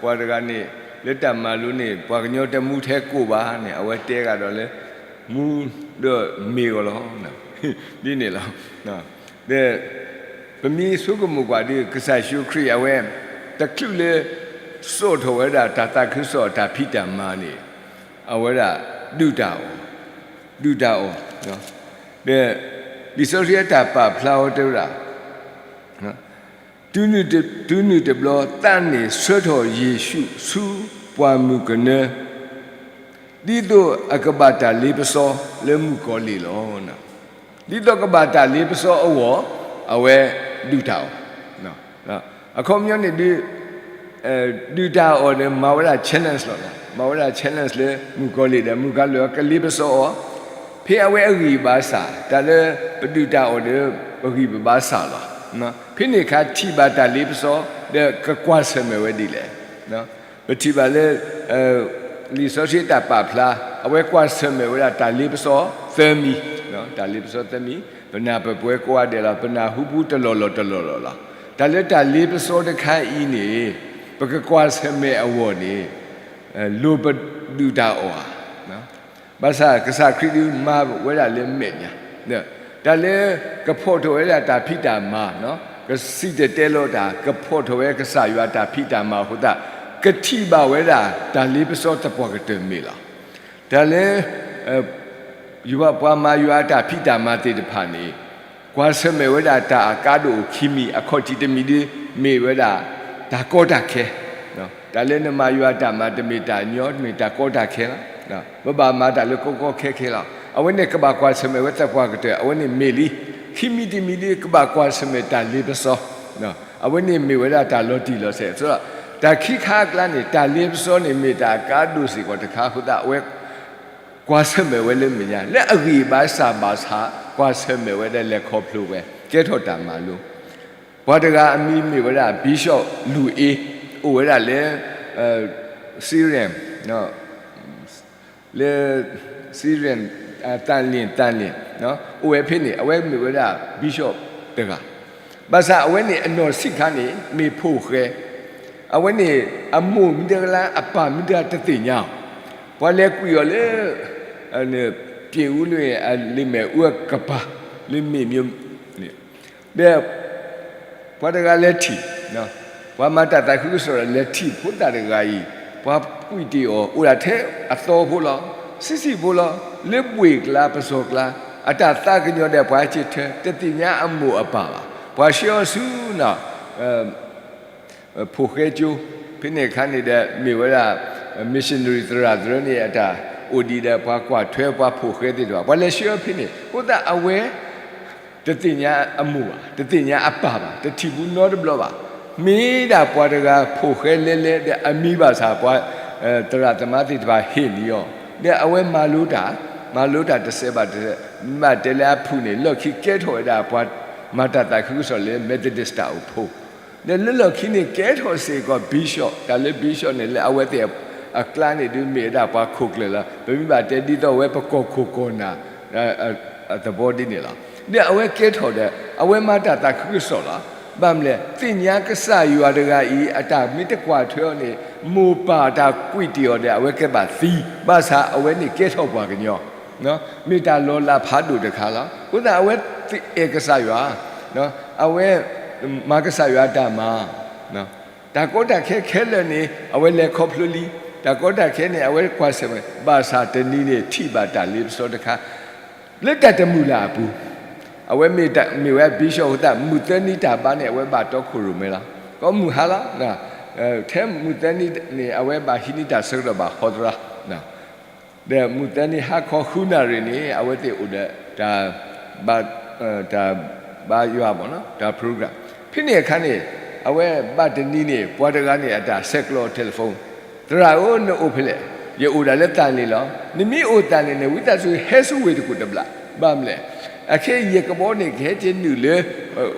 ပှၤတဂၤန့ၣ် လၢတၢ်မၤလိန့ၣ် ပှၤကညီတမူထဲကိၣ်ဘၣ်န့ၣ် အဝဲတဲဂၤဒီးလၢ မူဒီးမ့ၢ်အီၤလီၤ. ဒ်န့ၣ်လီၤ. ဒီး ပမ့ၢ်ဆိကမိၣ်ကွၢ်ဒီး ကစၢ်ယ့ၣ်ၡူးခရံာ်အဝဲ တချုးလၢ စိာ်ထီၣ်ဝဲဒၣ်တၢ်သးခုကစီၣ်အတၢ်ဖံးတၢ်မၤန့ၣ်, အဝဲဒၣ် ဒုၣ်တၢ်အီၣ်, ဒုၣ်တၢ်အီၣ်, ဒီး လံာ်စီဆှံအတၢ်ပာ်ဖျါအီၤတဲဝဲဒၣ် တုၤနုၤတဘျီ သးန့ၣ်ဆှၢထီၣ်ယ့ၣ်ၡူးဆူပှၢ်မုၢ်ကနၢ, ဒ်သိးအကဘၣ်တၢ်လ့ပစီလၢမုၣ်ကီၤလံၢ်လီၤ. ဒ်သိးကဘၣ်တၢ်လ့ပစီအဂီၢ်, အဝဲဒုၣ်တၢ်အီၣ်, အခီပညီန့ၣ်ဒုး ဒုၣ်တၢ်အီၣ်ဒီးမၤဝဲဒၣ် challenge လီၤ. မၤဝဲဒၣ် challenge လၢမုၣ်ကီၤလံၢ်ဒီး မုၣ်ကီၤလံၢ်ကလ့ပစီအီၤ, ဖဲအဝဲအဂံၢ်ဘါစၢ်, တၢ်လၢပဒုၣ်တၢ်အီၣ်ဒီး ပဂံၢ်ပဘါစၢ်လီၤ. ဖဲန့ၣ်အခါထံၣ်ဘၣ်တၢ်လ့ပစီ, ဒီးကကွၢ်ဆၢၣ်မဲာ်ဝဲဒ်လဲၣ်. ပထံၣ်ဘၣ်လၢ လံာ်စီဆှံတၢ်ပာ်ဖျါ, အဝဲကွၢ်ဆၢၣ်မဲာ်ဝဲဒၣ်တၢ်လ့ပစီသၢမံၤ, တၢ်လ့ပစီသၢမံၤ, ပနၢ်ပပှဲၤကိးဂၤဒဲးလီၤ, ပနၢ်ဟူပူၤတလီၢ်လီၢ်တလီၢ်လီၢ်လီၤ. တၢ်လၢတၢ်လ့ပစီတခါအံၤန့ၣ် ပကကွၢ်ဆၢၣ်မဲာ်အဂီၢ်န့ၣ် လိၣ်ပဒုၣ်တၢ်အီၣ်ဧါ. ဘၣ်ဆၣ်ကစၢ်ခရံာ်ဒုးမၤဝဲဒၣ်လၢမဲာ်ညါ, တၢ်လၢကဖီၣ်ထီၣ်ဝဲဒၣ်တၢ်ဖံးတၢ်မၤ, ကစံၣ်တဲၤတဲလီၤတၢ်, ကဖီၣ်ထီၣ်ဝဲကစၢ်ယွၤတၢ်ဖံးတၢ်မၤအဃိသတး, ကထံၣ်ဘၣ်ဝဲဒၣ်တၢ်လ့ပစီသပှၢ်ကတၢၢ်မ့ၢ်လီၤ. တၢ်လၢ ယွၤပှၤမၤယွၤအတၢ်ဖံးတၢ်မၤသ့ၣ်တဖၣ်န့ၣ် ကွၢ်ဆၢၣ်မဲာ်ဝဲဒၣ်တၢ်အကါဒိၣ်ခံမံၤ, အခီၣ်ထံးတမံၤဒုး မ့ၢ်ဝဲဒၣ် တၢ်ကီတၢ်ခဲ, တၢ်လၢနမၤယွၤတၢ်မၤ တမ့ၢ်တၢ်ညီ, တမ့ၢ်တၢ်ကီတၢ်ခဲလီၤ. ပဘၣ်မၤတၢ်လၢကီကီခဲခဲလီၤ. အဝဲန့ၣ်ကဘၣ်ကွၢ်ဆၢၣ်မဲာ်ဝဲသပှၢ်ကတၢၢ်, အဝဲန့ၣ်မ့ၢ်လံ. ခံမံၤတမံၤဒုး ကဘၣ်ကွၢ်ဆၢၣ်မဲာ်တၢ်လ့ပစီ, အဝဲန့ၣ်မ့ၢ်ဝဲဒၣ်တၢ်လီၤတံၢ်လီၤဆဲး. တၢ်ခံခါအကျါန့ၣ် တၢ်လ့ပစီန့ၣ်မ့ၢ်တၢ်အကါဒိၣ်စ့ၢ်ကီးတခါအဃိသတး အဝဲ ကွၢ်ဆၢၣ်မဲာ်ဝဲလၢမဲာ်ညါ, လၢအဂံၢ်ဘါစၢ်ဘၣ်ဆၣ် ကွၢ်ဆၢၣ်မဲာ်ဝဲဒၣ်လဲၤခီဖျိဝဲ ကဲထီၣ်တၢ်မၤလိ. ပှၤတဂၤအမံၤမ့ၢ်ဝဲဒၣ် Bishop Louis, အိၣ်ဝဲဒၣ်လၢ Syrian, လၢ Syrian, သၣ်လ့ၣ်, သၣ်လ့ၣ်, အိၣ်ဝဲဖဲန့ၣ် အဝဲမ့ၢ်ဝဲဒၣ် Bishop တဂၤ. ဘၣ်ဆၣ်အဝဲန့ၣ်အနီၢ်ဆံးခါန့ၣ် မ့ၢ်ဖိၣ်ဃဲ, အဝဲန့ၣ် အမိၢ်မ့ၢ်တဂၤလၢ အပၢ်မ့ၢ်တဂၤတသ့ၣ်ညါအီၤ. ပှၤလဲၤကွံာ်အီၤလၢ ပျ့ၤအူလွံၢ်အလံာ်မဲာ်အူအကပၤ လၢမ့ၢ်မ့ၢ်န့ၣ်, ဒီး ပှၤတဂၤလဲၤထံၣ်, ပှၤမၤတၢ်သးခုကစီၣ်ဒီးလဲၤထံၣ်ဖိသၣ်တဂၤအံၤ, ပှၤကွံာ်တ့ၢ်အီၤ အိၣ်ဒၣ်ထဲအသီဖိလီၤ, ဆံးဆံးဖိလီၤ, လၢဘှ့ၣ်ကျါပစီၤကျါ, အတၢ်သးကညီၤဒီးပှၤစံးထၢ တသ့ၣ်ညါအမိၢ်အပၢ်ဘၣ်, ပှၤဆှၢအီၤဆူ ဖိၣ်ဃဲကၠိ, ဖဲန့ၣ်အခါန့ၣ်ဒီး မ့ၢ်ဝဲဒၣ် missionary သရၣ်သရၢန့ၣ် အတၢ်အိၣ်ဒံးဒီး ပှၤကွၢ်ထွဲပှၤဖိၣ်ဃဲသ့ၣ်တဖၣ် ပှၤလဲၤဆှၢဖဲန့ၣ် အဃိသတးအဝဲ တသ့ၣ်ညါအမိၢ်ဘၣ်, တသ့ၣ်ညါအပၢ်ဘၣ်, တထံၣ်ဘူးနီတဘျီဘၣ်. မ့ၢ်ဒၣ်ပှၤတဂၤဖိၣ်ဃဲလဲလဲ ဒီးအမံၤဘၣ်ဆၣ် ပှၤ သရၣ်သမါသ့ၣ်တဖၣ်ဟ့ၣ်လံအီၤ, ဒီးအဝဲမၤလိတၢ်, မၤလိတၢ်တစဲးဘၣ်တစဲး, မ့ၢ်ဘၣ်တဲလၢအဖုၣ်န့ၣ် လီၢ်ခံကဲထီၣ်ဝဲဒၣ်ပှၤမၤတၢ်သးခုကစီၣ်လၢ Methodist တၢ်အိၣ်ဖှိၣ် ဒီးလၢလီၢ်ခံန့ၣ် ကဲထီၣ်စ့ၢ်ကီး bishop, တၢ်လၢ bishop န့ၣ် လၢအဝဲသ့ၣ်အကျါန့ၣ်ဒုး မ့ၢ်ဝဲဒၣ်ပှၤခိၣ်ကျၢၢ်လီၤ. ပမ့ၢ်ဘၣ်တဲဒ်သိးဝဲပကီၢ်ခိၣ်ကီၢ်နၢ် သဘီဒ်န့ၣ်လီၤ. ဒီးအဝဲကဲထီၣ်ဒီး အဝဲမၤတၢ်သးခုကစီၣ်လီၤ. ဘၣ်မနုၤလဲၣ်, သ့ၣ်ညါကစၢ်ယွၤတဂၤအံၤ အတၢ်မ့ၢ်တကွၢ်ထွဲအီၤန့ၣ် မိၢ်ပၢ်တၢ်ကွံာ်တ့ၢ်အီၤဒီး အဝဲကဘၣ်သံ, ဘၣ်ဆၣ်အဝဲန့ၣ်ကဲထီၣ်ပှၤကညီ မ့ၢ်တၢ်လီၤလးဖးဒိၣ်တခါလီၤ. အဃိသတးအဝဲအဲၣ်ကစၢ်ယွၤ, အဝဲမၤကစၢ်ယွၤအတၢ်မၤ, တၢ်ကီတၢ်ခဲခဲလၢာ်န့ၣ် အဝဲလဲၤခီဖျိလံ, တၢ်ကီတၢ်ခဲန့ၣ် အဝဲကွၢ်ဆၢၣ်မဲာ်, ဘၣ်ဆၣ်တနံၤန့ၣ် ထံၣ်ဘၣ်တၢ်လ့ပစီတခါ လၢတၢ်တမုာ်လၢ်အပူၤ, အဝဲမ့ၢ်ဝဲ bishop အဃိသတး မုၢ်သၢနံၤတၢ်ဘါန့ၣ် အဝဲဘၣ်တီခိၣ်ရိၣ်မဲလီၤ. ကိးမုၢ်ဟါလီၤ. ထဲမုၢ်သၢနံၤန့ၣ် အဝဲဘၣ်ဟံးန့ၢ်တၢ်ဆၢကတီၢ်ဘၣ်ဟီသရၣ် ဒီးမုၢ်သၢနံၤဟါခီဃုနၣ်ရံၣ်န့ၣ် အဝဲသ့ၣ်အိၣ်ဒီးတၢ် တၢ်ဘါယွၤဘၣ်နီၤ တၢ် program. ဖဲန့ၣ်အခါန့ၣ် အဝဲဘၣ်တနံၤန့ၣ် ပှၤတဂၤန့ၣ် အတၢ်ဆဲးကျိး telephone, သရၣ်ဧၢ, နအိၣ်ဖဲလဲၣ်. ယအိၣ်ဒၣ်လၢသၣ်လ့ၣ်လီၤ. နမ့ၢ်အိၣ်သၣ်လ့ၣ်န့ၣ် ဝံသးစူၤဟဲဆူဝ့ၢ်တကူၣ်တဘျီ. ဘၣ်မနုၤလဲၣ်, အခဲအံၤယကဘီန့ၣ် ကဟဲက့ၤနုာ်လၢ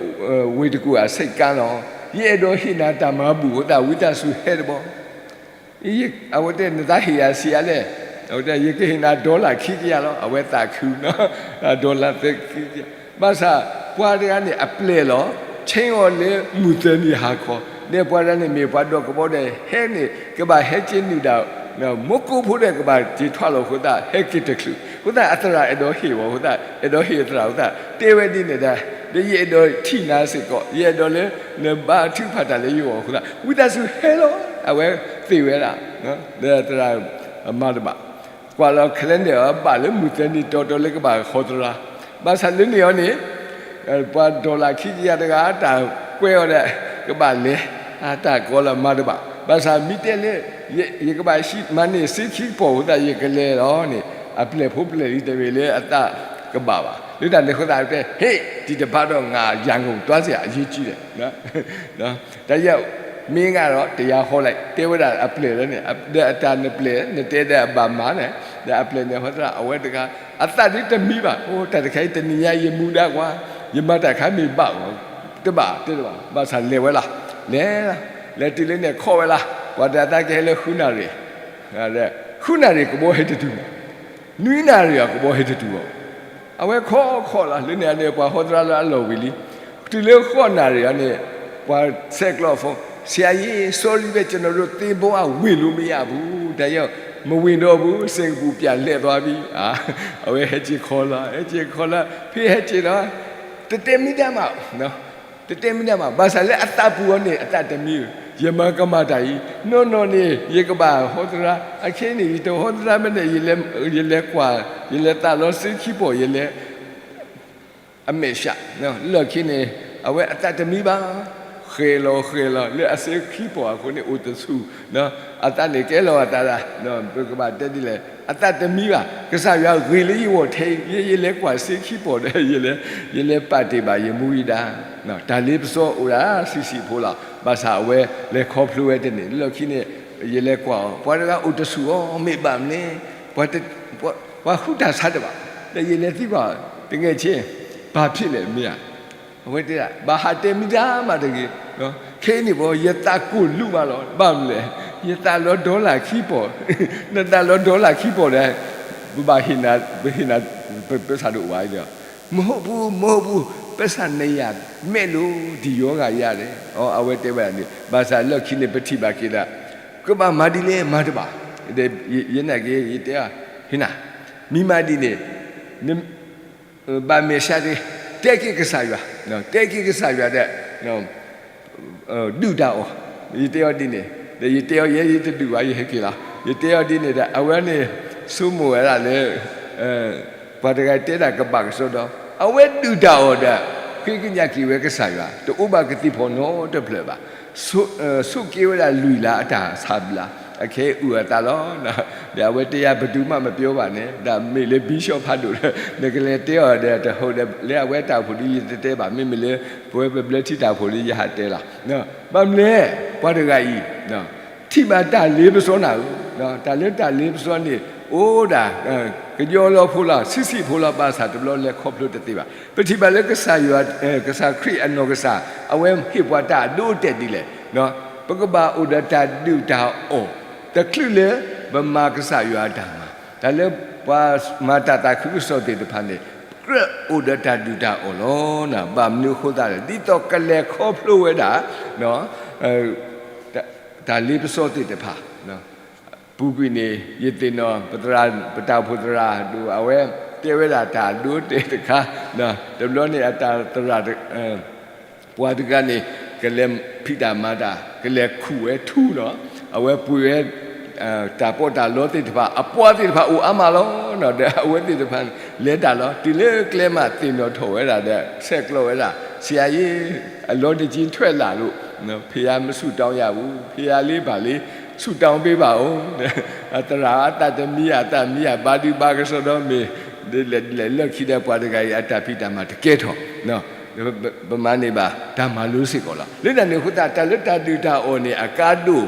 ဝ့ၢ်တကူၣ်အဆ့ကၤလီၤ. ယအဲၣ်ဒိးဟ့ၣ်နၤတၢ်မၤဘူၣ်အဃိသတး ဝံသးစူၤဟဲတဘျီ အဝဲတဲ နသးဟ့ၣ်ယၤဆံးအါလဲၣ်. အဝဲတဲ ယကဟ့ၣ်နၤ dollar ခံကယၤလီၤ. အဝဲသးခုနီၤ, dollar သၢခံကယၤ. ဘၣ်ဆၣ် ပှၤတဂၤန့ၣ်အပျဲၢ်လီၤ, ဆ့အီၤလၢမုၢ်သၢနံၤဟါခီ, ဒီးပှၤတဂၤန့ၣ်မ့ၢ်ပှၤဒီးကဘီဒီး ဟဲန့ၣ် ကဘၣ်ဟဲက့ၤနုာ်ဒၣ် မူကိးဖိဒီးကဘၣ်က့ၤထွဲလီၤအဃိသတး ဟဲက့ၤတချုး. အဃိသတး အသရၣ်အဲၣ်ဒိးဟ့ၣ်ဝဲအဃိသတး အဲၣ်ဒိးဟ့ၣ်အသရၣ်အဃိသတး တဲဝဲဒ်န့ၣ်ဒီး ဒီးယအဲၣ်ဒိးထံၣ်နၤစ့ၢ်ကီး, ယအဲၣ်ဒိးလၢနဘါထုကဖၣ်တၢ်လၢယဂီၢ်အဃိသတး ဝံသးစူၤဟဲလီၤ. အဝဲသ့ၣ်ဝဲဒၣ် ဒီးသရၣ်မၤတဘၣ် ကွၢ်လီၤ calendar အီၤ ဘၣ်လၢမုၢ်သၢနံၤတီတီလၢကဘၣ်ဟီသရၣ်, ဘၣ်ဆၣ်လၢန့ၣ်အီၤန့ၣ် ပှၤ dollar ခံကယၤတဂၤ တၢ်ကွဲးအီၤဒီး ကဘၣ်လဲၤ, အတၢ်ကိးလၢမၤတဘၣ်. ဘၣ်ဆၣ်မ့ၢ်တဲလၢ ယကဘၣ်မၤန့ၢ်စ့ခံကပီၤအဃိသတး ယကလဲၤလီၤန့ၣ် အပျဲၢ်ဖိပျဲၢ်လံတဂ့ၤလၢအသးကဘၣ်ဘၣ်. လၢတၢ်န့ၣ်အဃိသတးတဲ ဟ့ၣ် တံၤတဖးဒီး ငါရန်ကုန်သွားစရာအရေးကြီးတယ် တၢ်ယမ့ၢ်ဂ့ၤဒီး တယၤဟီလဲၣ် တဲဝဲဒၣ်အပျဲၢ်လၢန့ၣ် ဒီးအတၢ်နပျဲၢ် နတဲဒီးအဘၣ်မၤန့ၣ် ဒီးအပျဲၢ်န့ၣ်အဃိသတး အဝဲတဂၤ အသးဒ်တမံဘၣ်. အိ တၢ်တခါအံၤတနံၤညါယမူဒါကွၢ်, ယမၤတၢ်ခါမ့ၢ်ဘၣ်အီၤ တဘၣ်တဲတဘၣ် ဘၣ်ဆၣ်လဲၤဝဲလီၤ. လဲၤ, လဲၤတုၤလၢန့ၣ်ခီၣ်ဝဲလီၤ. ပှၤတဂၤသးကဟဲလၢဃုနၣ်ရံၣ်, ဃုနၣ်ရံၣ်ကဘီဟဲတတုၤဘၣ်, နွံနၣ်ရံၣ်အကဘီဟဲတတုၤဘၣ်. အဝဲခီခီလီၤ လၢန့ၣ်န့ၣ် ပှၤဟီသရၣ်လၢအလီၢ်ဝံၤလံ. တုၤလၢဃိးနၣ်ရံၣ်အံၤန့ၣ် ပှၤဆဲးကျိးအ phone, ဆရာကြီး sorry ပဲ ကျွန်တော်တို့သင်္ဘောကဝေလို့မရဘူး ဒါကြောင့်မဝင်တော့ဘူး စင်္ကာပူပြန်လှည့်သွားပြီ အဝဲဟဲက့ၤခီလီၤ ဟဲက့ၤခီလီၤ ဖဲဟဲက့ၤဒီး တတဲမံတၢ်မး တတဲမံတၢ်မး ဘၣ်ဆၣ်လၢအသးပူၤအီၤန့ၣ် အသးတမံ, ယမၤကမၣ်တၢ်အံၤ နီၢ်နီၢ်န့ၣ် ယကဘၣ်ဟီသရၣ် အခဲအံၤန့ၣ် ယတဟီသရၣ်မ့ၢ်န့ၣ် ယလဲၤကွၢ် ယလဲၤသးလီစ့ခံပီၤ ယလဲၤ အမဲာ်ဆှး လၢခံန့ၣ် အဝဲအသးတမံဘၣ်, ဃဲၤလီၤဃဲၤလီၤ လၢအစ့ခံပီၤအဃိန့ၣ် အိၣ်တဆူၣ်, အသးန့ၣ်ကဲလီၤအသး, ပကဘၣ်တဲဒ်လဲၣ် အသးတမံဘၣ်, ကစၢ်ယွၤဂ့ၤလၢယဂီၢ်ထဲအံၤ ယဲယလဲၤကွၢ်စ့ခံပီၤဒီး ယလဲၤပာ်တ့ၢ်ဘၣ်ယမူယဒါ, တၢ်လ့ပစီအိၣ်ဒၣ်ဆံးဆံးဖိလီၤ, ဘၣ်ဆၣ်အဝဲလဲၤခီဖျိဝဲတန့ၢ် လၢခံန့ၣ် ယလဲၤကွၢ်အီၤ ပှၤတဂၤအိၣ်တဆူၣ်အီၤ မ့ၢ်ဘၣ်မနုၤလဲၣ် ပှၤဃုတၢ်ဆါတဘၣ်, ဒီးယလဲၤသံကွၢ် တကယ်ချင်း ဘာဖြစ်လဲ မင်း အဝဲတဲဒၣ် ဘၣ်ဟးတဲမံတၢ်မးတဂ့ၤ, ခဲအံၤန့ၣ်ဘီ ယသးကိၢ်လူးမးလီၤ ဘၣ်မနုၤလဲၣ်, ယသးလီ dollar ခံပီၤ, နသးလီ dollar ခံပီၤဒီး ပဘၣ်ဟ့ၣ်နၤ ပဟ့ၣ်နၤ ပစၢ်ဒိၣ်ဝါအံၤဒီး, မဟုတ်ဘူး မဟုတ်ဘူး ပိုက်ဆံနှစ်ရာ မဲ့လို့ ဒီရောဂါရတယ် အဝဲတဲဝဲဒၣ်န့ၣ် ဘၣ်ဆၣ်လၢခံန့ၣ် ပထံၣ်ဘၣ်က့ၤဒီး ကဘၣ်မၤဒ်လဲၣ်မၤတဘၣ်, ယနာ်က့ၤ ယတဲအီၤ ဟ့ၣ်နၤ မ့ၢ်မၤဒ်န့ၣ် ဘၣ်မဲာ်ဆှးတဂ့ၤ, တဲက့ၤကစၢ်ယွၤ, တဲက့ၤကစၢ်ယွၤဒီး ဒုၣ်တၢ်အီၣ်, ယတဲအီၤဒ်န့ၣ်, ဒီးယတဲအီၤ ယဲယတဒုၣ်ဘၣ် ယဟဲက့ၤလီၤ, ယတဲအီၤဒ်န့ၣ်ဒီး အဝဲန့ၣ် ဆိကမိၣ်ဝဲဒၣ်လၢ ပှၤတဂၤတဲဒၣ်ကဘၣ်ကစီဒီ, အဝဲဒုၣ်တၢ်အီၣ်ဒီး ဃ့ကညးက့ၤဝဲကစၢ်ယွၤ တအိၣ်ဘၣ်ကသံၣ်ဖီနီတဖျၢၣ်ဘၣ်, ဆိးက့ဝဲဒၣ်လွံၢ်လါအတၢ်ဆါဘျါ, အခဲအံၤအုၣ်အသးလီၤ, ဒီးအဝဲတဲယၤ ဘယ်သူမှမပြောပါနဲ့, ဒီးမ့ၢ်လၢ bishop ဖးဒိၣ်ဒီး နကလဲၤတဲအီၤဒီး တဟိဒီး လၢအဝဲတၢ်အိၣ်ဖှိၣ်ဒီး ယတတဲဘၣ်, မ့မ့ၢ်လၢ ပဝဲပဘျၢထံတၢ်အိၣ်ဖှိၣ်ဒီး ယဟးတဲလီၤ, ဘၣ်မနုၤလဲၣ် ပှၤတဂၤအံၤ ထံၣ်ဘၣ်တၢ်လ့ပစီနၤဧၢ, တၢ်လၢတၢ်လ့ပစီန့ၣ် အိၣ်ဒၣ် ကညီလီၤဖိလီၤ ဆံးဆံးဖိလီၤ ဘၣ်ဆၣ်တဘျီလဲၤခီဖျိတသ့ဘၣ်. ပထံၣ်ဘၣ်လၢကစၢ်ယွၤ ကစၢ်ခရံာ်အနီၢ်ကစၢ် အဝဲဟ့ၣ်ပှၤတၢ်အဒိအတဲာ်ဒ်လဲၣ်, ပကဘၣ်အိၣ်ဒီးတၢ်ဒုၣ်တၢ်အီၣ် တချုးလၢပမၤကစၢ်ယွၤအတၢ်မၤ, တၢ်လၢပှၤမၤတၢ်သးခုကစီၣ်သ့ၣ်တဖၣ်န့ၣ် ကြၢးအိၣ်ဒီးတၢ်ဒုၣ်တၢ်အီၣ်လီၤ. ဘၣ်မနုၤအဃိသတးလဲၣ် ဒ်သိးကလဲၤခီဖျိဝဲဒၣ် တၢ်လ့ပစီသ့ၣ်တဖၣ် ပူၤကွံာ်န့ၣ် ယသ့ၣ်နီၣ် ပသရၣ် ပတၢ်အိၣ်ဖှိၣ်သရၣ်ဒိၣ် အဝဲတဲဝဲဒၣ်တၢ်အဒိအတဲာ်တခါ, တဘျီန့ၣ် အတၢ်သရၣ် ပှၤတဂၤန့ၣ် ကလဲၤဖံးတၢ်မၤတၢ် ကလဲၤခူၣ်ဝဲထူနီၤ, အဝဲပှ့ၤဝဲ တၢ်ပီးတၢ်လီသ့ၣ်တဖၣ် အပှၤသ့ၣ်တဖၣ်အိၣ်အါမးလီၤ. ဒီးအဝဲသ့ၣ်တဖၣ်န့ၣ် လဲၤတၢ်လီၤ တုၤလၢကျဲမးသ့ၣ်နီၣ်ထီၣ်ဝဲဒၣ်ဒီး ဆဲးကျိးဝဲဒၣ် ဆရာကြီး အလီတက့ ထွဲးလာလို့ ဘုရားမဆုတောင်းရဘူး ဘုရားလေးပါလေ ဆုတောင်းပေးပါဦး သရၣ်အသးတမံယၤ အသးမံယၤ ဘါဒုဘါကစီဒီမ့ၢ် ဒ်လဲၣ်ဒ်လဲၣ် လၢခံဒီးပှၤတဂၤအံၤ အတၢ်ဖံးတၢ်မၤတကဲထီၣ် ပမၤန့ၢ်ဘၣ်တၢ်မၤလိစ့ၢ်ကီးလီၤ. လၢတၢ်န့ၣ်အဃိသတး တၢ်လၢတၢ်ဒုၣ်တၢ်အီၣ်န့ၣ် အကါဒိၣ်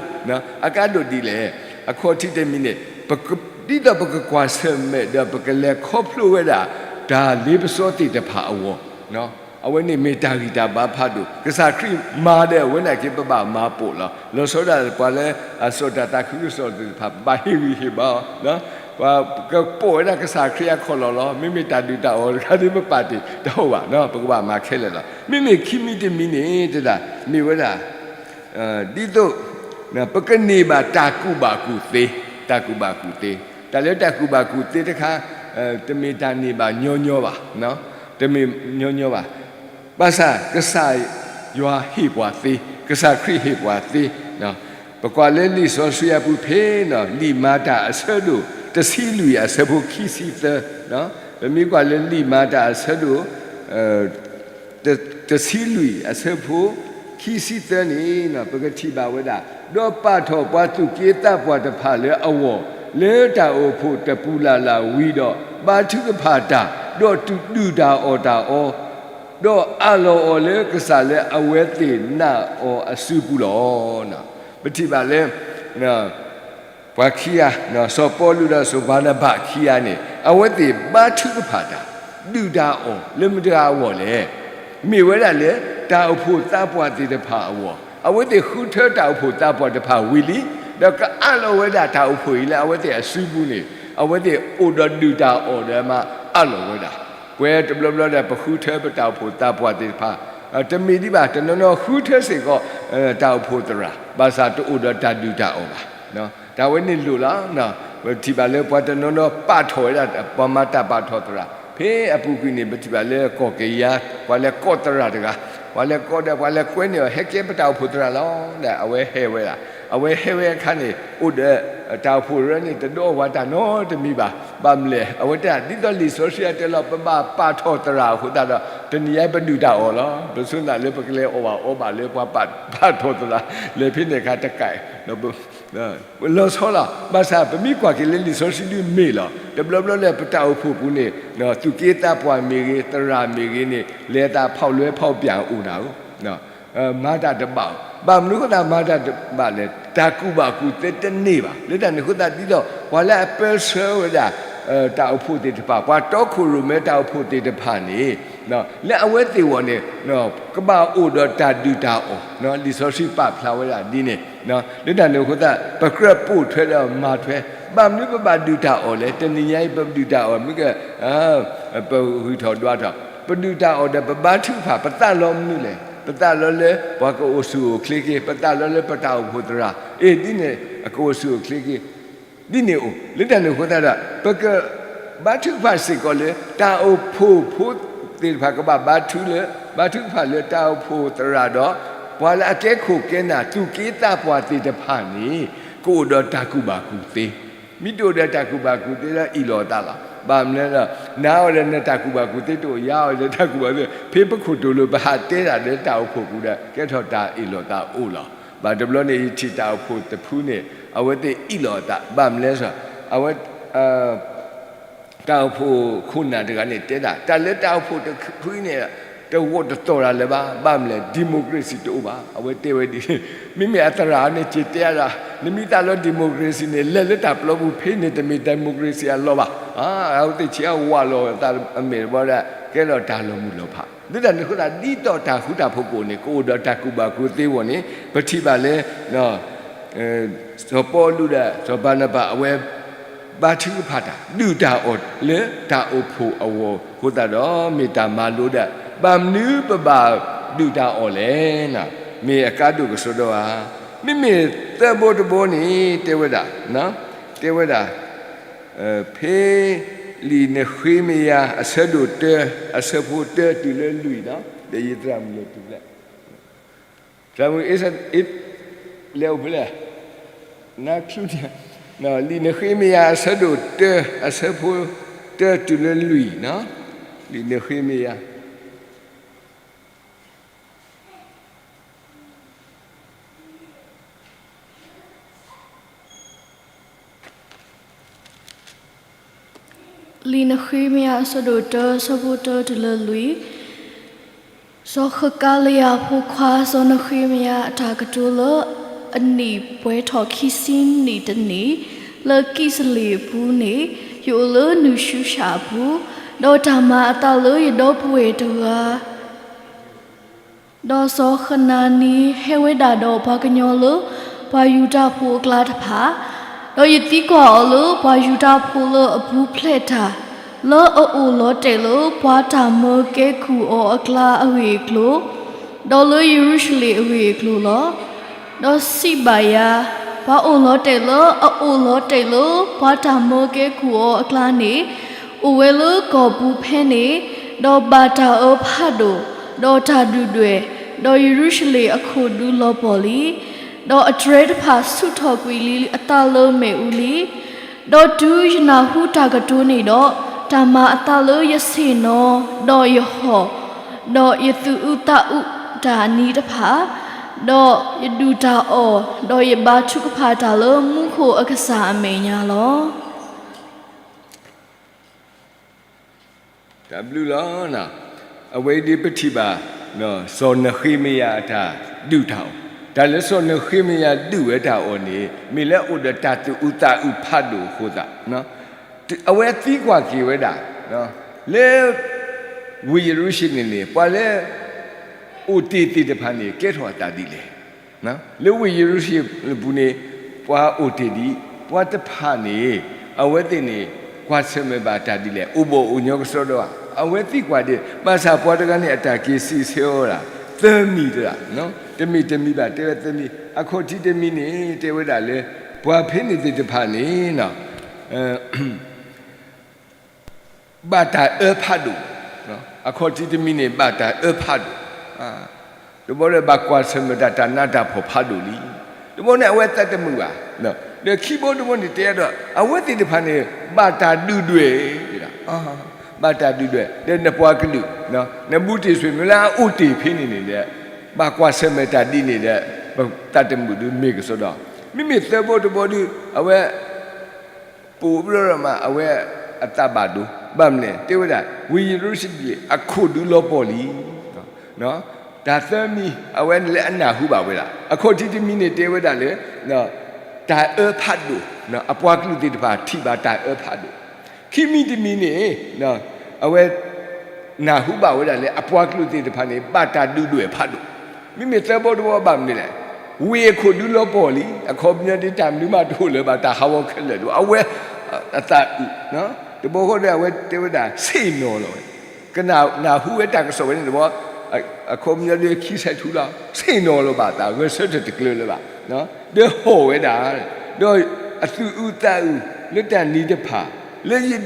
အကါဒိၣ်ဒ်လဲၣ် အခီၣ်ထံးတမံၤန့ၣ် ဒ်သိးပကကွၢ်ဆၢၣ်မဲာ်ဒီး ပကလဲၤခီဖျိဝဲဒၣ် တၢ်လ့ပစီသ့ၣ်တဖၣ်အဂီၢ် အဝဲန့ၣ်မ့ၢ်တၢ်ဂံၢ်တၢ်ဘါဖးဒိၣ် ကစၢ်ခရံာ်မၤဒီး အဝဲန့ၣ်က့ ပဘၣ်မၤပိာ်လီၤ. လီၤဆီဒၣ်ပှၤလၢအစိာ်တၢ်သးခုကစီၣ်သ့ၣ်တဖၣ် ပဘၣ်ဟ့ၣ်ဂံၢ်ဟ့ၣ်ဘါအီၤ ပကပိာ်ဝဲဒၣ်ကစၢ်ခရံာ်အခိၣ်လီၤလီၤ. မ့မ့ၢ်တၢ်ဒုၣ်တၢ်အီၣ်တခါဒ်ပပာ်တ့ၢ်တအိၣ်ဘၣ် ပကဘၣ်မၤခဲလၢာ်လီၤ. မ့မ့ၢ်ခံမံၤတမံၤန့ၣ် တဒၣ် မ့ၢ်ဝဲဒၣ် ဒ်သိး ပကန့ၢ်ဘၣ်တၢ်ကူၣ်ဘၣ်ကူၣ်သ့, တၢ်ကူၣ်ဘၣ်ကူၣ်သ့, တၢ်လၢတၢ်ကူၣ်ဘၣ်ကူၣ်သ့တခါ တမ့ၢ်တၢ်န့ၢ်ဘၣ်ညီညီဘၣ်, တမ့ၢ်ညီညီဘၣ်. ဘၣ်ဆၣ်ကစၢ်ယွၤဟ့ၣ်ပှၤသ့, ကစၢ်ခရံာ်ဟ့ၣ်ပှၤသ့, ပကွၢ်လၢလံာ်စီဆှံအပူၤဖဲနီၤ လံာ်မၤတၢ်အဆၢဒိၣ် တဆံလွံၢ်အဆၢဖိခံဆံသၢ, ပမ့ၢ်ကွၢ်လၢလံာ်မၤတၢ်အဆၢဒိၣ် တဆံလွံၢ်အဆၢဖိ ခံဆံသၢန့ၣ် ပကထံၣ်ဘၣ်ဝဲဒၣ်, ဒီးပာ်ထီၣ်ပှၤသူၣ်က့သးပှၢ်တဖၣ်လၢအဂီၢ်, လၢတၢ်အိၣ်ဖှိၣ်တပူၤလၢ်လၢ်ဝံၤဒီး, ဘါထုကဖၣ်တၢ်, ဒီးဒုၣ်တၢ်အီၣ်တၢ်အီ, ဒီးအးလီၤအီၤလၢကစၢ်လၢအဝဲသ့ၣ်နာ်အီၤအစုပူၤလီၤ. ပထံၣ်ဘၣ်လၢ ပှၤခံဂၤ, စီၤပီလူးဒီးစီၤဘၤနဘးခံဂၤန့ၣ် အဝဲသ့ၣ်ဘါထုကဖၣ်တၢ်, ဒုၣ်တၢ်အီၣ်လၢမတၤတဂၤအဂီၢ်လဲၣ်. မ့ၢ်ဝဲဒၣ်လၢ တၢ်အိၣ်ဖှိၣ်သးပှၢ်သ့ၣ်တဖၣ်အဂီၢ်, အဝဲသ့ၣ်ဃုထၢတၢ်အိၣ်ဖှိၣ်သးပှၢ်တဖၣ်ဝံၤလံ, ဒီးကအးလီၤဝဲဒၣ်တၢ်အိၣ်ဖှိၣ်အံၤလၢအဝဲသ့ၣ်အစုပူၤန့ၣ်, အဝဲသ့ၣ်အိၣ်ဒီးဒုၣ်တၢ်အီၣ်ဒီးမၤအးလီၤဝဲဒၣ်. ပှၤတဘျီဘျီဒီး ပဃုထၢပတၢ်အိၣ်ဖှိၣ်သးပှၢ်သ့ၣ်တဖၣ်, တမ့ၢ်ဒံးဘၣ်, တနီၤနီၤဃုထၢစ့ၢ်ကီး တၢ်အိၣ်ဖှိၣ်သရၣ်, ဘၣ်ဆၣ်တအိၣ်ဒီးတၢ်ဒုၣ်တၢ်အီၣ်ဘၣ်. တၢ်ဝဲန့ၣ်လိၣ်လီၤ. ပထံၣ်ဘၣ်လၢပှၤတနီၤနီၤပာ်ထီၣ်ဝဲဒၣ် ပှၤမၤတၢ်ပာ်ထီၣ်သရၣ်, ဖဲအပူၤကွံာ်န့ၣ် ပထံၣ်ဘၣ်လၢကီၢ်ကယၤ, ပှၤလဲၤကိးသရၣ်တဂၤ, ပှၤလဲၤကိးဒီး ပှၤလဲၤကွဲန့ၢ်အီၤ ဟဲကဲပတၢ်အိၣ်ဖှိၣ်သရၣ်လီၤ. ဒီးအဝဲဟဲဝဲဒၣ်, အဝဲဟဲဝဲအခါန့ၣ် အိၣ်ဒီး တၢ်အိၣ်ဖှိၣ်ရၢန့ၣ် တဒိးအီၣ်ပှၤတၢ်နီတမံၤဘၣ်. ဘၣ်မနုၤလဲၣ်, အဝဲတဲ ဒ်သိးလံာ်စီဆှံအတဲလီၤ ပဘၣ်ပာ်ထီၣ်သရၣ်အဃိသတးဒီး တနံၤညါပဒုၣ်တၢ်အီၣ်လီၤ. ပဆိကမိၣ်လၢပကလဲၤအီၣ်ဘၣ်အီဘၣ်လၢပှၤပာ်ထီၣ်သရၣ်, လဲၤဖဲန့ၣ်အခါတကး လီၤဆီလီၤ. ဘၣ်ဆၣ်ပမ့ၢ်ကွၢ်က့ၤလၢလံာ်စီဆှံဒုးမ့ၢ်လီၤ. တဘျီဘျီလၢပတၢ်အိၣ်ဖှိၣ်ပူၤန့ၣ် သူၣ်က့သးပှၢ်မ့ၢ်ဂ့ၤ, သရၣ်မ့ၢ်ဂ့ၤန့ၣ် လဲၤသးဖီၣ်လွဲဖီၣ်ပၠၣ်အိၣ်ဒၣ်ဧိၤ, မၤတၢ်တဘၣ်ဧိၤ. ဘၣ်မနုၤအဃိသတးမၤတၢ်တဘၣ်လဲၣ်, တၢ်ကူၣ်ဘၣ်ကူၣ်သ့တန့ၢ်ဘၣ်. လၢတၢ်န့ၣ်အဃိသတးဒ်သိး ပှၤလၢအပၢဆှၢဝဲဒၣ် တၢ်အိၣ်ဖှိၣ်သ့ၣ်တဖၣ်, ပှၤတီခိၣ်ရိၣ်မဲတၢ်အိၣ်ဖှိၣ်သ့ၣ်တဖၣ်န့ၣ် လၢအဝဲသ့ၣ်အဂီၢ်န့ၣ် ကဘၣ်အိၣ်ဒီးတၢ်ဒုၣ်တၢ်အီၣ်, လံာ်စီဆှံပာ်ဖျါဝဲဒၣ်ဒ်န့ၣ်. လၢတၢ်န့ၣ်အဃိသတး ပကြၢးပိာ်ထွဲဒီးမၤထွဲ, ဘၣ်မနုၤပဘၣ်ဒုၣ်တၢ်အီၣ်လဲၣ်. တနံၤညါအံၤပဒုၣ်တၢ်အီၣ်မ့ၢ်က ပဂုၤထီၣ်ဒွးထီၣ်, ပဒုၣ်တၢ်အီၣ်ဒီးပဘါထုကဖၣ်, ပသးလီမနုၤလဲၣ်. ပသးလီလၢပှၤကအိၣ်ဆူၣ်အိၣ်ချ့က့ၤ, ပသးလီလၢပတၢ်အိၣ်ဖှိၣ်သရၣ် အ့ၣ် ဒ်န့ၣ် အကအိၣ်ဆူၣ်အိၣ်ချ့က့ၤ ဒ်န့ၣ်အိၣ်. လၢတၢ်န့ၣ်အဃိသတးဒီး ပကဘါထုကဖၣ်စ့ၢ်ကီးလၢ တၢ်အိၣ်ဖှိၣ်ဖိသ့ၣ်တဖၣ်ကဘၣ်ဘါထုလၢ ဘါထုကဖၣ်လၢတၢ်အိၣ်ဖှိၣ်သရၣ်ဒီး ပှၤလၢအကဲခိၣ်ကဲနၢ်သူၣ်က့သးပှၢ်သ့ၣ်တဖၣ်န့ၣ် ကအိၣ်ဒီးတၢ်ကူၣ်ဘၣ်ကူၣ်သ့. မ့ၢ်တအိၣ်ဒီးတၢ်ကူၣ်ဘၣ်ကူၣ်သ့ဒီးအ့ၣ်လိာ်အသးလီၤ. ဘၣ်မနုၤလဲၣ်, နၤအီၤဒီးနတၢ်ကူၣ်ဘၣ်ကူၣ်သ့တအိၣ်, ယၤအီၤဒီးတၢ်ကူၣ်ဘၣ်ကူၣ်သ့, ဖဲပခိၣ်တိာ်လိၤ ပဟးတဲတၢ်ဒီးတၢ်အိၣ်ဖှိၣ်ပူၤဒီး ကဲထီၣ်တၢ်အ့ၣ်လိာ်သးအိၣ်လီၤ. ဘၣ်တဘျီန့ၣ် ယထံၣ်တၢ်အိၣ်ဖှိၣ်တဖုန့ၣ် အဝဲသ့ၣ်အ့ၣ်လိာ်အသး, ဘၣ်မနုၤလဲၣ်, အဝဲ တၢ်အိၣ်ဖှိၣ်ခိၣ်နၢ်တဂၤန့ၣ်တဲဒၣ် တၢ်လၢတၢ်အိၣ်ဖှိၣ်တဖုန့ၣ် တဂီၢ်တတီၤတၢ်လၢၤဘၣ်, ဘၣ်မနုၤလဲၣ်, democracy တအိၣ်ဘၣ်, အဝဲတဲဝဲဒ်န့ၣ်. မ့မ့ၢ်အသရၣ်န့ၣ် စံးတဲဒၣ်, နမ့ၢ်သးလီ democracy န့ၣ် လဲၤလၢတၢ်ပျီပူၤဖဲန့ၣ် တမ့ၢ် democracy အလီၢ်ဘၣ်. အဝဲသ့ၣ်ဆံးအဝးလီၤအသးအမဲာ်တဘျီဒီး ကဲထီၣ်တၢ်လီၤမုၢ်လီၤဖး. လၢတၢ်န့ၣ်အဃိသတး ဒ်သိးတၢ်ဃူတၢ်ဖိးကအိၣ်န့ၣ် ကအိၣ်ဒီးတၢ်ကူၣ်ဘၣ်ကူၣ်သ့အဂီၢ်န့ၣ် ပထံၣ်ဘၣ်လၢ စီၤပီလူးဒီးစီၤဘၤနဘး အဝဲ ဘါထုကဖၣ်တၢ် ဒုၣ်တၢ်အီၣ်လၢတၢ်အိၣ်ဖှိၣ်အဂီၢ်အဃိသတးဒီး မ့ၢ်တၢ်မၤလိဒၣ်, ဘၣ်မနုၤပဘၣ်ဒုၣ်တၢ်အီၣ်လဲၣ်. မ့ၢ်အကါဒိၣ်ကစီဒီဧါ. မ့မ့ၢ်သၢဘိတဘိန့ၣ် တဲဝဲဒၣ်, တဲဝဲဒၣ် ဖဲလံာ်နဃ့မယၤ အဆၢဒိၣ်တၢ အဆၢဖိတၢတုၤလၢလွံၢ်န့ၣ် ဒီးယသရၣ်မုၣ်လဲၤတုၤဖျဲး သရၣ်မုၣ်အ့ လဲၤအိၣ်ဖဲလဲၣ်, နချု, လံာ်နဃ့မယၤ အဆၢဒိၣ်တၢ အဆၢဖိတၢတုၤလၢလွံၢ်, လံာ်နဃ့မယၤ လံာ်နဃ့မယၤ အဆၢဒိၣ်တၢ အဆၢဖိတၢတုၤလၢလွံၢ်. စီၤဃကၤလယၤဖိခွါ စီၤနဃ့မယၤအတၢ်ကတိၤလၢအနံၣ်ပှဲၤထီၣ်ခံဆံနံၣ်တနံၣ်, လၢကံၣ်စလ့ၣ်အပူၤန့ၣ် ယအိၣ်လၢနုၢ်ရှူၡၣ်အပူၤ, ဒီးတၢ်မၤအသးလၢယဒီပုၢ်ဝဲၢ်တဂၤ ဒီးစီၤဃနၤနံ ဟဲဝဲဒၣ်ဒီးပှၤကညီလၢပှၤယူဒၤဖိအကျါတဖၣ်, ဒီးယသံကွၢ်အီၤလၢပှၤယူဒၤဖိလၢအပူၤဖျဲးတၢ်, လၢအအိၣ်လီၤတဲာ်လၢပှၤတၢ်မၢကဲကုၢ်အီၤအကျါအဂ့ၢ်အကျိၤ, ဒီးလၢယရူၤၡလ့ၣ်အဂ့ၢ်အကျိၤလီၤ. ဒီးစံးဘၣ်ယၤ, ပှၤအိၣ်လီၤတဲာ်လၢအအိၣ်လီၤတဲာ်လၢပှၤတၢ်မၢကဲကုၢ်အီၤအကျါန့ၣ် အိၣ်ဝဲလၢကီၢ်ပူၤဖဲန့ၣ်, ဒီးဘၣ်တၢ်အၢဖးဒိၣ်, ဒီးတၢ်ဒုၣ်ဒွဲၣ်, ဒီးယရူၤၡလ့ၣ်အခိၣ်ဒူလီၤပှီၢ်လံ. ဒီးအတြဲၤတဖၣ်ဆူၣ်ထီၣ်ကွံာ်လံအသးလၢမ့ၣ်အူလံ. ဒီးတုၤယနၢ်ဟူတၢ်ကတိၤန့ၣ်ဒီး, တၢ်မၤအသးလၢယဆ့ၣ်နီၤ, ဒီးယဟီၣ်, ဒီးယသူၣ်အုးသးအုးတၢ်အနံၤတဖၣ် ဒီးယဒုၣ်တၢ်အီၣ်, ဒီးယဘါထုကဖၣ်တၢ်လၢမူခိၣ်အကစၢ်အမဲာ်ညါလီၤ. တၢ်ဘျုးလီၤ. အဝဲအံၤဒ်ပထံၣ်ဘၣ် စီၤနဃ့မယၤအတၢ်ဒုၣ်တၢ်အီၣ်, တၢ်လၢစီၤနဃ့မယၤဒုၣ်ဝဲတၢ်အီၣ်န့ၣ် မ့ၢ်လၢအအိၣ်ဒီးတၢ်သူၣ်အုးသးအုးဖးဒိၣ်အဃိသတး အဝဲသံကွၢ်က့ၤဝဲဒၣ် လၢ ဝ့ၢ်ယရူၤၡလ့ၣ်န့ၣ် ပှၤလၢ အိၣ်တ့ၢ်သ့ၣ်တဖၣ်န့ၣ် ကဲထီၣ်အသးဒ်လဲၣ်. လၢဝ့ၢ်ယရူၤၡလ့ၣ်ပူၤန့ၣ် ပှၤအိၣ်တ့ၢ်ဒံး, ပှၤတဖၣ်န့ၣ် အဝဲသ့ၣ်န့ၣ် ကွၢ်ဆၢၣ်မဲာ်ဘၣ်တၢ်ဒ်လဲၣ်, အိၣ်ဘီၣ်အိၣ်ညီကစီဒီဧါ, အဝဲသံကွၢ်ဒ်, ဘၣ်ဆၣ်ပှၤတဂၤန့ၣ် အတၢ်က့ၤစံးဆၢအီၤဒၣ် သၢမံၤတဂၤ, တမံၤတမံၤဘၣ် တဲဝဲသၢမံၤ, အခီၣ်ထံးတမံၤန့ၣ် တဲဝဲဒၣ်လၢ ပှၤဖဲန့ၣ်သ့ၣ်တဖၣ်န့ၣ် ဘၣ်တၢ်အၢဖးဒိၣ်, အခီၣ်ထံးတမံၤန့ၣ် ဘၣ်တၢ်အၢဖးဒိၣ်, တဘျီဒီးဘၣ်ကွၢ်ဆၢၣ်မဲာ်တၢ် တၢ်နးတၢ်ဖှီၣ်ဖးဒိၣ်လံ, တဘျီန့ၣ် အဝဲသးတမုာ်ဘၣ်, ဒီးခံဘီတဘီန့ၣ်တဲဒီး အဝဲသ့ၣ်တဖၣ်န့ၣ် ဘၣ်တၢ်ဒုၣ်ဒွဲၣ်, ဘၣ်တၢ်ဒုၣ်ဒွဲၣ် ဒီးနပှၤကလုာ် နဘူးတံၢ်ဆွေမျိုးလၢအအိၣ်တ့ၢ်ဖဲန့ၣ်န့ၣ်ဒီး ဘၣ်ကွၢ်ဆၢၣ်မဲာ်တၢ်ဒ်န့ၣ်ဒီး ပသးတမုာ်ဒုးမ့ၢ်ကစီဒီ, မ့မ့ၢ်သၢဘီတဘီဒုး အဝဲ ပိာ်ဘျီဒီးမး အဝဲအသးဘၣ်ဒိ, ဘၣ်မနုၤလဲၣ် တဲဝဲဒၣ် ဝ့ၢ်ယရူၤၡလ့ၣ်အခိၣ်ဒုးလီၤပှီၢ်လံ. တၢ်သၢမံၤ အဝဲန့ၣ်လၢအနၢ်ဟူဘၣ်ဝဲဒၣ် အခီၣ်ထံးတမံၤန့ၣ် တဲဝဲဒၣ်လၢ တၢ်အၢဖးဒိၣ်, အပှၤကလုာ်သ့ၣ်တဖၣ်ထံၣ်ဘၣ်တၢ်အၢဖးဒိၣ်, ခံမံၤတမံၤန့ၣ် အဝဲ နၢ်ဟူဘၣ်ဝဲဒၣ်လၢအပှၤကလုာ်သ့ၣ်တဖၣ်န့ၣ် ဘၣ်တၢ်ဒုၣ်ဒွဲၣ်ဖးဒိၣ်, မ့မ့ၢ်သၢဘီတဘီဘၣ်မနုၤလဲၣ်, ဝ့ၢ်အခိၣ်ဒုးလီၤပှီၢ်လံ, အခီပညီဒ်တၢ်မနုၤမးတအိၣ်လၢၤဘၣ် တၢ်ဟးဂီၤခဲလၢာ်ဒီး အဝဲ အသးအုး, တဘီဃီဒီးအဝဲတဲဝဲဒၣ် ဆ့ၣ်နီၤလီၤဝဲ, ကနၣ်နၢ်ဟူဝဲတၢ်ကစီၣ်ဝဲန့ၣ်တဘီ, အခီပညီဒ်ခံဆဲးထူလီၤ ဆ့ၣ်နီၤလီၤဘၣ်သး ဂဲၤဆၢထၢၣ်တကျၢၤလၢၤဘၣ်, ဒီးဟီၣ်ဝဲဒၣ်, ဒီးအသူၣ်အုးသးအုးလၢတၢ်နံၤတဖၣ် လၢ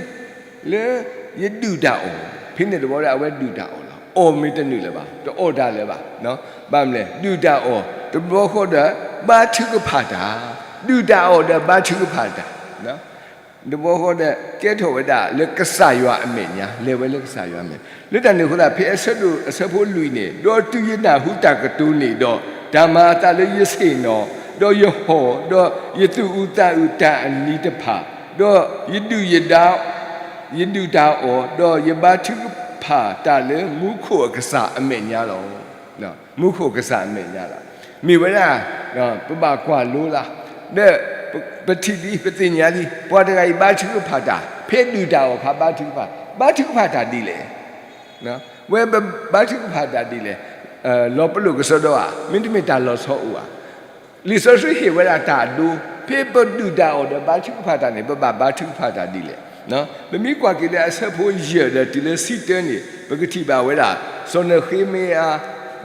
လၢယဒုၣ်တၢ်အီၣ်, ဖဲန့ၣ်တဘီဒီးအဝဲဒုၣ်တၢ်အီၣ်လီၤ, အီၣ်မ့ၢ်တနုာ်လၢၤဘၣ် တအီၣ်တၢ်လၢၤဘၣ်, ဘၣ်မနုၤလဲၣ် ဒုၣ်တၢ်အီၣ် တဘျီဃီဒီး ဘါထုကဖၣ်တၢ်, ဒုၣ်တၢ်အီၣ်ဒီးဘါထုကဖၣ်တၢ် တဘျီဃီဒီး ကဲထီၣ်ဝဲဒၣ်လၢကစၢ်ယွၤအမဲာ်ညါ လဲၤဝဲလၢကစၢ်ယွၤအမဲာ်, လၢတၢ်န့ၣ်အဃိသတး ဖဲအဆၢဒိၣ်အဆၢဖိလွံၢ်န့ၣ် ဒီးတုၤယနၢ်ဟူတၢ်ကတိၤန့ၣ်ဒီး တၢ်မၤအသးလၢယဆ့ၣ်နီၤ, ဒီးယဟီၣ်, ဒီးယသူၣ်အုးသးအုးတၢ်အနံၤတဖၣ်, ဒီးယဒုၣ်ယဒါ ယဒုၣ်တၢ်အီၣ်, ဒီးယဘါထုကဖၣ်တၢ်လၢမူခိၣ်အကစၢ်အမဲာ်ညါလီၤ. မူခိၣ်ကစၢ်အမဲာ်ညါလီၤ. မ့ၢ်ဝဲဒၣ် ပဘၣ်ကွၢ်လိလၢ်, ဒီးပထံၣ်လံ ပသ့ၣ်ညါလံ ပှၤတဂၤအံၤဘါထုကဖၣ်တၢ်, ဖဲဒုၣ်တၢ်အီၣ်အခါဘါထုကဖၣ်, ဘါထုကဖၣ်တၢ်ဒ်လဲၣ်. ဝဲဘါထုကဖၣ်တၢ်ဒ်လဲၣ်. လီၤပလိာ်ကစီဒီဧါ, မ့တမ့ၢ်တၢ်လီၤဆီအိၣ်ဧါ. လံာ်စီဆှံဟ့ၣ်ဝဲဒၣ်တၢ်အဒိ, ဖဲပဒုၣ်တၢ်အီၣ်ဒီးဘါထုကဖၣ်တၢ်န့ၣ် ပဘၣ်ဘါထုကဖၣ်တၢ်ဒ်လဲၣ်. ပမ့ၢ်ကွၢ်က့ၤလၢအဆၢဖိယဲၢ်ဒီးတုၤလၢဆံတၢန့ၣ် ပကထံၣ်ဘၣ်ဝဲဒၣ် စီၤနဃ့မယၤ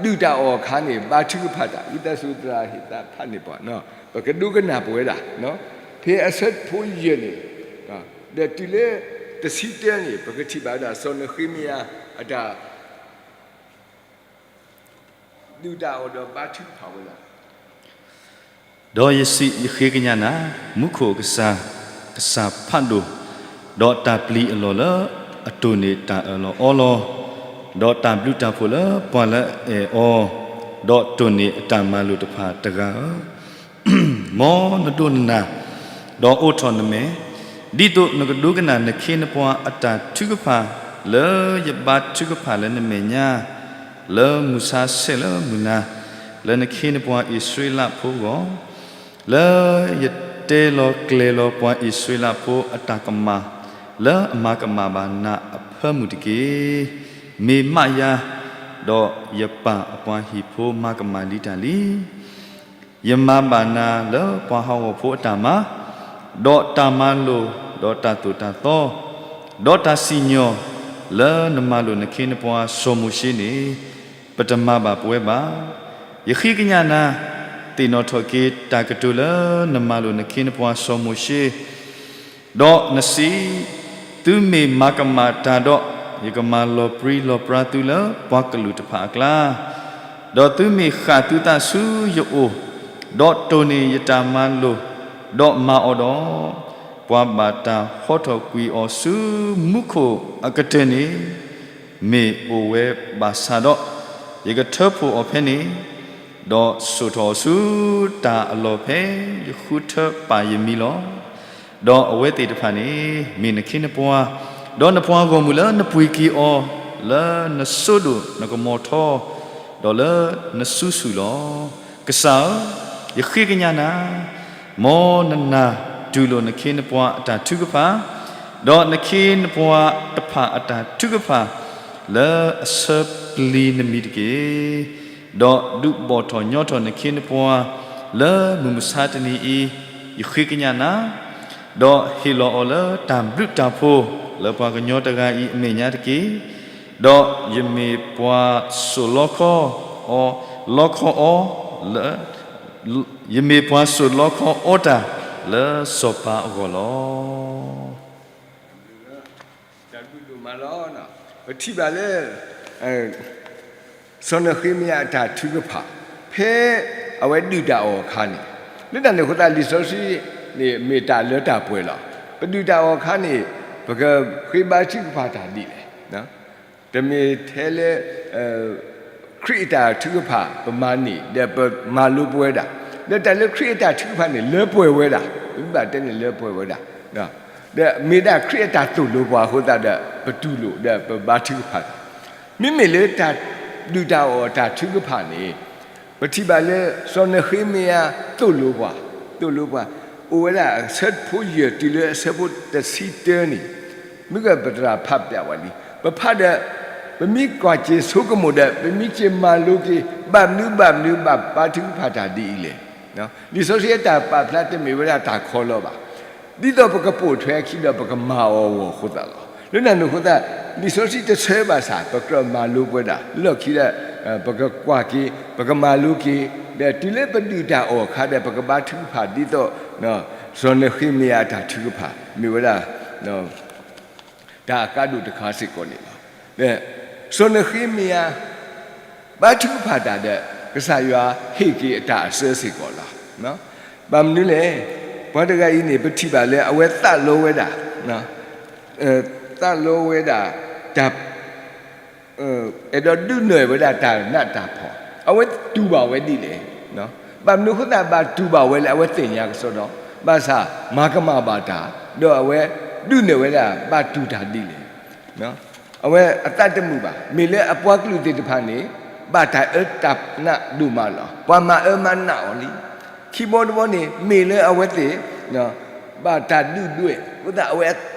ဒုၣ်တၢ်အီၣ်အခါန့ၣ် ဘါထုကဖၣ်တၢ်, ဝံသးစူၤသရၣ်ဟ့ၣ်သးဖးန့ၢ်ပှၤ, ပကဒိကနၣ်ပဝဲဒၣ် ဖဲအဆၢဖိယဲၢ်န့ၣ် ဒီးတုၤလၢတဆံတၢန့ၣ် ပကထံၣ်ဘၣ်ဝဲဒၣ် စီၤနဃ့မယၤအတၢ် ဒုၣ်တၢ်အီၣ်ဒီးဘါထုကဖၣ်ဝဲလီၤ. ဒီးယစံး, ယဃ့ကညးနၤ, မူခိၣ်ကစၢ်, ကစၢ်ဖးဒိၣ်, ဒီးတၢ်ပျံၤအလီၢ်လၢအတိၢ်န့ၢ်တၢ်အၢၣ်လီၤအီလီၤ, ဒီးတၢ်ဘျုးတၢ်ဖှိၣ်လၢပှၤလၢအအဲၣ်အီၤ, ဒီးတိၢ်န့ၢ်အတၢ်မၤလိာ်တဖၣ်တဂၤဧၢ, မ်နဒိကနၣ်, ဒီးအိးထီၣ်နမဲာ်, ဒ်သိးနကဒိကနၣ်နခ့နပှၤအတၢ်ထုကဖၣ် လၢယဘါထုကဖၣ်လၢနမဲာ်ညါ, လၢမုၢ်ဆါဆဲးလၢမုၢ်နၤ, လၢနခ့နပှၤအံၣ်စရ့လးဖိအဂီၢ်, လၢယတဲလီၤကျဲၤလီၤပှၤအံၣ်စရ့လးဖိအတၢ်ကမၣ်, လၢအမၤကမၣ်ဘၣ်နၤအဖၢမုၢ်တက့ၢ်. မ့ၢ်မးယၤ, ဒီးယပၢ်အပှၤဟံၣ်ဖိမၤကမၣ်လံတၢ်လံ. ယမၤဘၣ်နၤလၢပှၤဟးဂီၤဖိအတၢ်မၤ, ဒီးတၢ်မၤလိာ်, ဒီးတၢ်သိၣ်တၢ်သီ, ဒီးတၢ်စံၣ်ညီၣ်, လၢနမၤလိာ်နခ့နပှၤစီၤမိၤၡ့န့ၣ်, ပတမၤဘၣ်ပဝဲဘၣ်. ယဃ့ကညးနၤ, သ့ၣ်နီၣ်ထီၣ်က့ၤတၢ်ကတိၤလၢနမၤလိာ်နခ့နပှၤစီၤမိၤၡ့, ဒီးနစံး, သုမ့ၢ်မၤကမၣ်တၢ်ဒီး, ယကမၤလီၤပြံလီၤပြါသုလၢပှၤကလုာ်တဖၣ်အကျါ, ဒီးသုမ့ၢ်ဃၣ်သုသးဆူယအိၣ်, ဒီးတိၢ်န့ၢ်ယတၢ်မၤလိာ်, ဒီးမၤအီၤဒီး, ပှၤဘၣ်တၢ်ဟီထီၣ်ကွံာ်အီၤဆူမူခိၣ်အကတၢၢ်န့ၣ် မ့ၢ်အိၣ်ဝဲဘၣ်ဆၣ်ဒီး, ယကထၢဖှိၣ်အီၤဖဲန့ၣ်, ဒီးစိာ်ထီၣ်အီၤဆူတၢ်အလီၢ်ဖဲယဃုထၢပာ်ယမံၤလီၤ. ဒီးအဝဲသ့ၣ်တဖၣ်န့ၣ် မ့ၢ်နခ့နပှၤ, ဒီးနပှ့ၤက့ၤအီၤလၢနစိဒိၣ်နကမီၤထီ, ဒီးလၢနစုဆူၣ်လီၤ. ကစၢ်ဧၢ, ယဃ့ကညးနၤ, မ်နနၢ်တူၢ်လိာ်နခ့နပှၤအတၢ်ထုကဖၣ်, ဒီးနခ့နပှၤတဖၣ်အတၢ်ထုကဖၣ် လၢအဆၢပျံၤနမံၤတက့ၢ်. ဒီးဒုးဘီၣ်ထီၣ်ညီထီၣ်နခ့နပှၤ လၢမုၢ်မဆါတနံၤအံၤ, ယဃ့ကညးနၤ, ဒီးဟ့ၣ်လီၤအီၤလၢတၢ်ဘျုးတၢ်ဖှိၣ် လၢပှၤကညီတဂၤအံၤအမဲာ်ညါတက့ၢ်. ဒီးယမ့ၢ်ပှၤစိာ်လီခီအီၤ, လီခီအီၤလၢ ယမ့ၢ်ပှၤစိာ်လီခီအီၤတၢ် လၢစီၤပၤအဂီၢ်လီၤ. တၢ်ဘျုးဒိၣ်မးလီၤ. ပထံၣ်ဘၣ်လၢ စီၤနဃ့မယၤအတၢ်ထုကဖၣ် ဖဲအဝဲဒုၣ်တၢ်အီၣ်အခါန့ၣ်, လၢတၢ်န့ၣ်အဃိသတး လံာ်စီဆှံန့ၣ် မ့ၢ်တၢ်လၢတၢ်ပှဲၤလီၤ. ပဒုၣ်တၢ်အီၣ်အခါန့ၣ် ပကဃ့ဘါထုကဖၣ်တၢ်ဒ်လဲၣ်. တမ့ၢ်ထဲလၢ ခရံာ်အတၢ်ထုကဖၣ်ပမၤန့ၢ် ဒီးပမၤလိပဝဲဒၣ်, ဒီးတၢ်လၢခရံာ်အတၢ်ထုကဖၣ်န့ၣ် လၢပှဲၤဝဲဒၣ်, ပဘၣ်တဲန့ၣ်လၢပှဲၤဝဲဒၣ်, ဒီးမ့ၢ်ဒၣ်ခရံာ်အတၢ်သိၣ်လိပှၤအဃိသတးဒီး ပတူၢ်လိာ်ဒီးပဘါထုကဖၣ်တၢ်, မ့မ့ၢ်လၢတၢ်ဒုၣ်တၢ်အီၣ်အတၢ်ထုကဖၣ်န့ၣ် ပထံၣ်ဘၣ်လၢ စီၤနဃ့မယၤသိၣ်လိပှၤ, သိၣ်လိပှၤ, အိၣ်ဝဲဒၣ်အဆၢဖိယဲၢ်တုၤလၢအဆၢဖိတဆံတၢန့ၣ်, မ့ၢ်ကပတြၢ်ဖးပျးဝဲလံ, ပဖးဒီး ပမ့ၢ်ကွၢ်က့ၤဆိကမိၣ်ဒီး ပမ့ၢ်က့ၤမၤလိက့ၤ ဘၣ်မနုၤဘၣ်မနုၤဘၣ်ဘါထုကဖၣ်တၢ်ဒ်အံၤလဲၣ်. လံာ်စီဆှံအတၢ်ပာ်ဖျါတမ့ၢ်ဝဲဒၣ်တၢ်ခီလီဘၣ်. ဒ်သိးပကပိာ်ထွဲအခံဒီးပကမၤအီၤအဂီၢ်အဃိသတးလီၤ. လၢတၢ်န့ၣ်အဃိသတး လံာ်စီဆှံတဆၢဘၣ်ဆၣ် ပကြၢးမၤလိပဝဲဒၣ် လီၢ်ခံဒီး ပကကွၢ်က့ၤ ပကမၤလိက့ၤ ဒီးတုၤလၢပဒုၣ်တၢ်အီၣ်အခါဒီး ပကဘါထုကဖၣ်ဒ်သိး စီၤနဃ့မယၤအတၢ်ထုကဖၣ် မ့ၢ်ဝဲဒၣ် တၢ်အကါဒိၣ်တခါစ့ၢ်ကီးန့ၣ်လီၤ. စီၤနဃ့မယၤ ဘါထုကဖၣ်တၢ်ဒီး ကစၢ်ယွၤဟ့ၣ်က့ၤအတၢ်အစၢစ့ၢ်ကီးလီၤ. ဘၣ်မနုၤလဲၣ်, ပှၤတဂၤအံၤန့ၣ် ပထံၣ်ဘၣ်လၢအဝဲသးလီဝဲဒၣ်, သးလီဝဲဒၣ် တၢ် အဲၣ်ဒိးဒုးနဲၣ်ဝဲဒၣ်တၢ်နးတၢ်ဖှီၣ်, အဝဲတူၢ်ဘၣ်ဝဲဒ်လဲၣ်. ဘၣ်မနုၤအဃိသတးဘၣ်တူၢ်ဘၣ်ဝဲလၢအဝဲသ့ၣ်ညါကစီဒီ, ဘၣ်ဆၣ်မၤကမၣ်ဘၣ်တၢ်, ဒီးအဝဲဒုးနဲၣ်ဝဲဒၣ်ဘၣ်တူၢ်တၢ်ဒ်လဲၣ်. အဝဲအသးတမုာ်ဘၣ်. မ့ၢ်လၢအပှၤကလုာ်သ့ၣ်တဖၣ်န့ၣ် ဘၣ်တၢ်အၢတၢ်နးဒိၣ်မးလီၤ. ပှၤမၤအၢမၤနးအီၤလံ. ခံဘီတဘီန့ၣ် မ့ၢ်လၢအဝဲသ့ၣ် ဘၣ်တၢ်ဒုၣ်ဒွဲၣ်အဃိသတး အဝဲ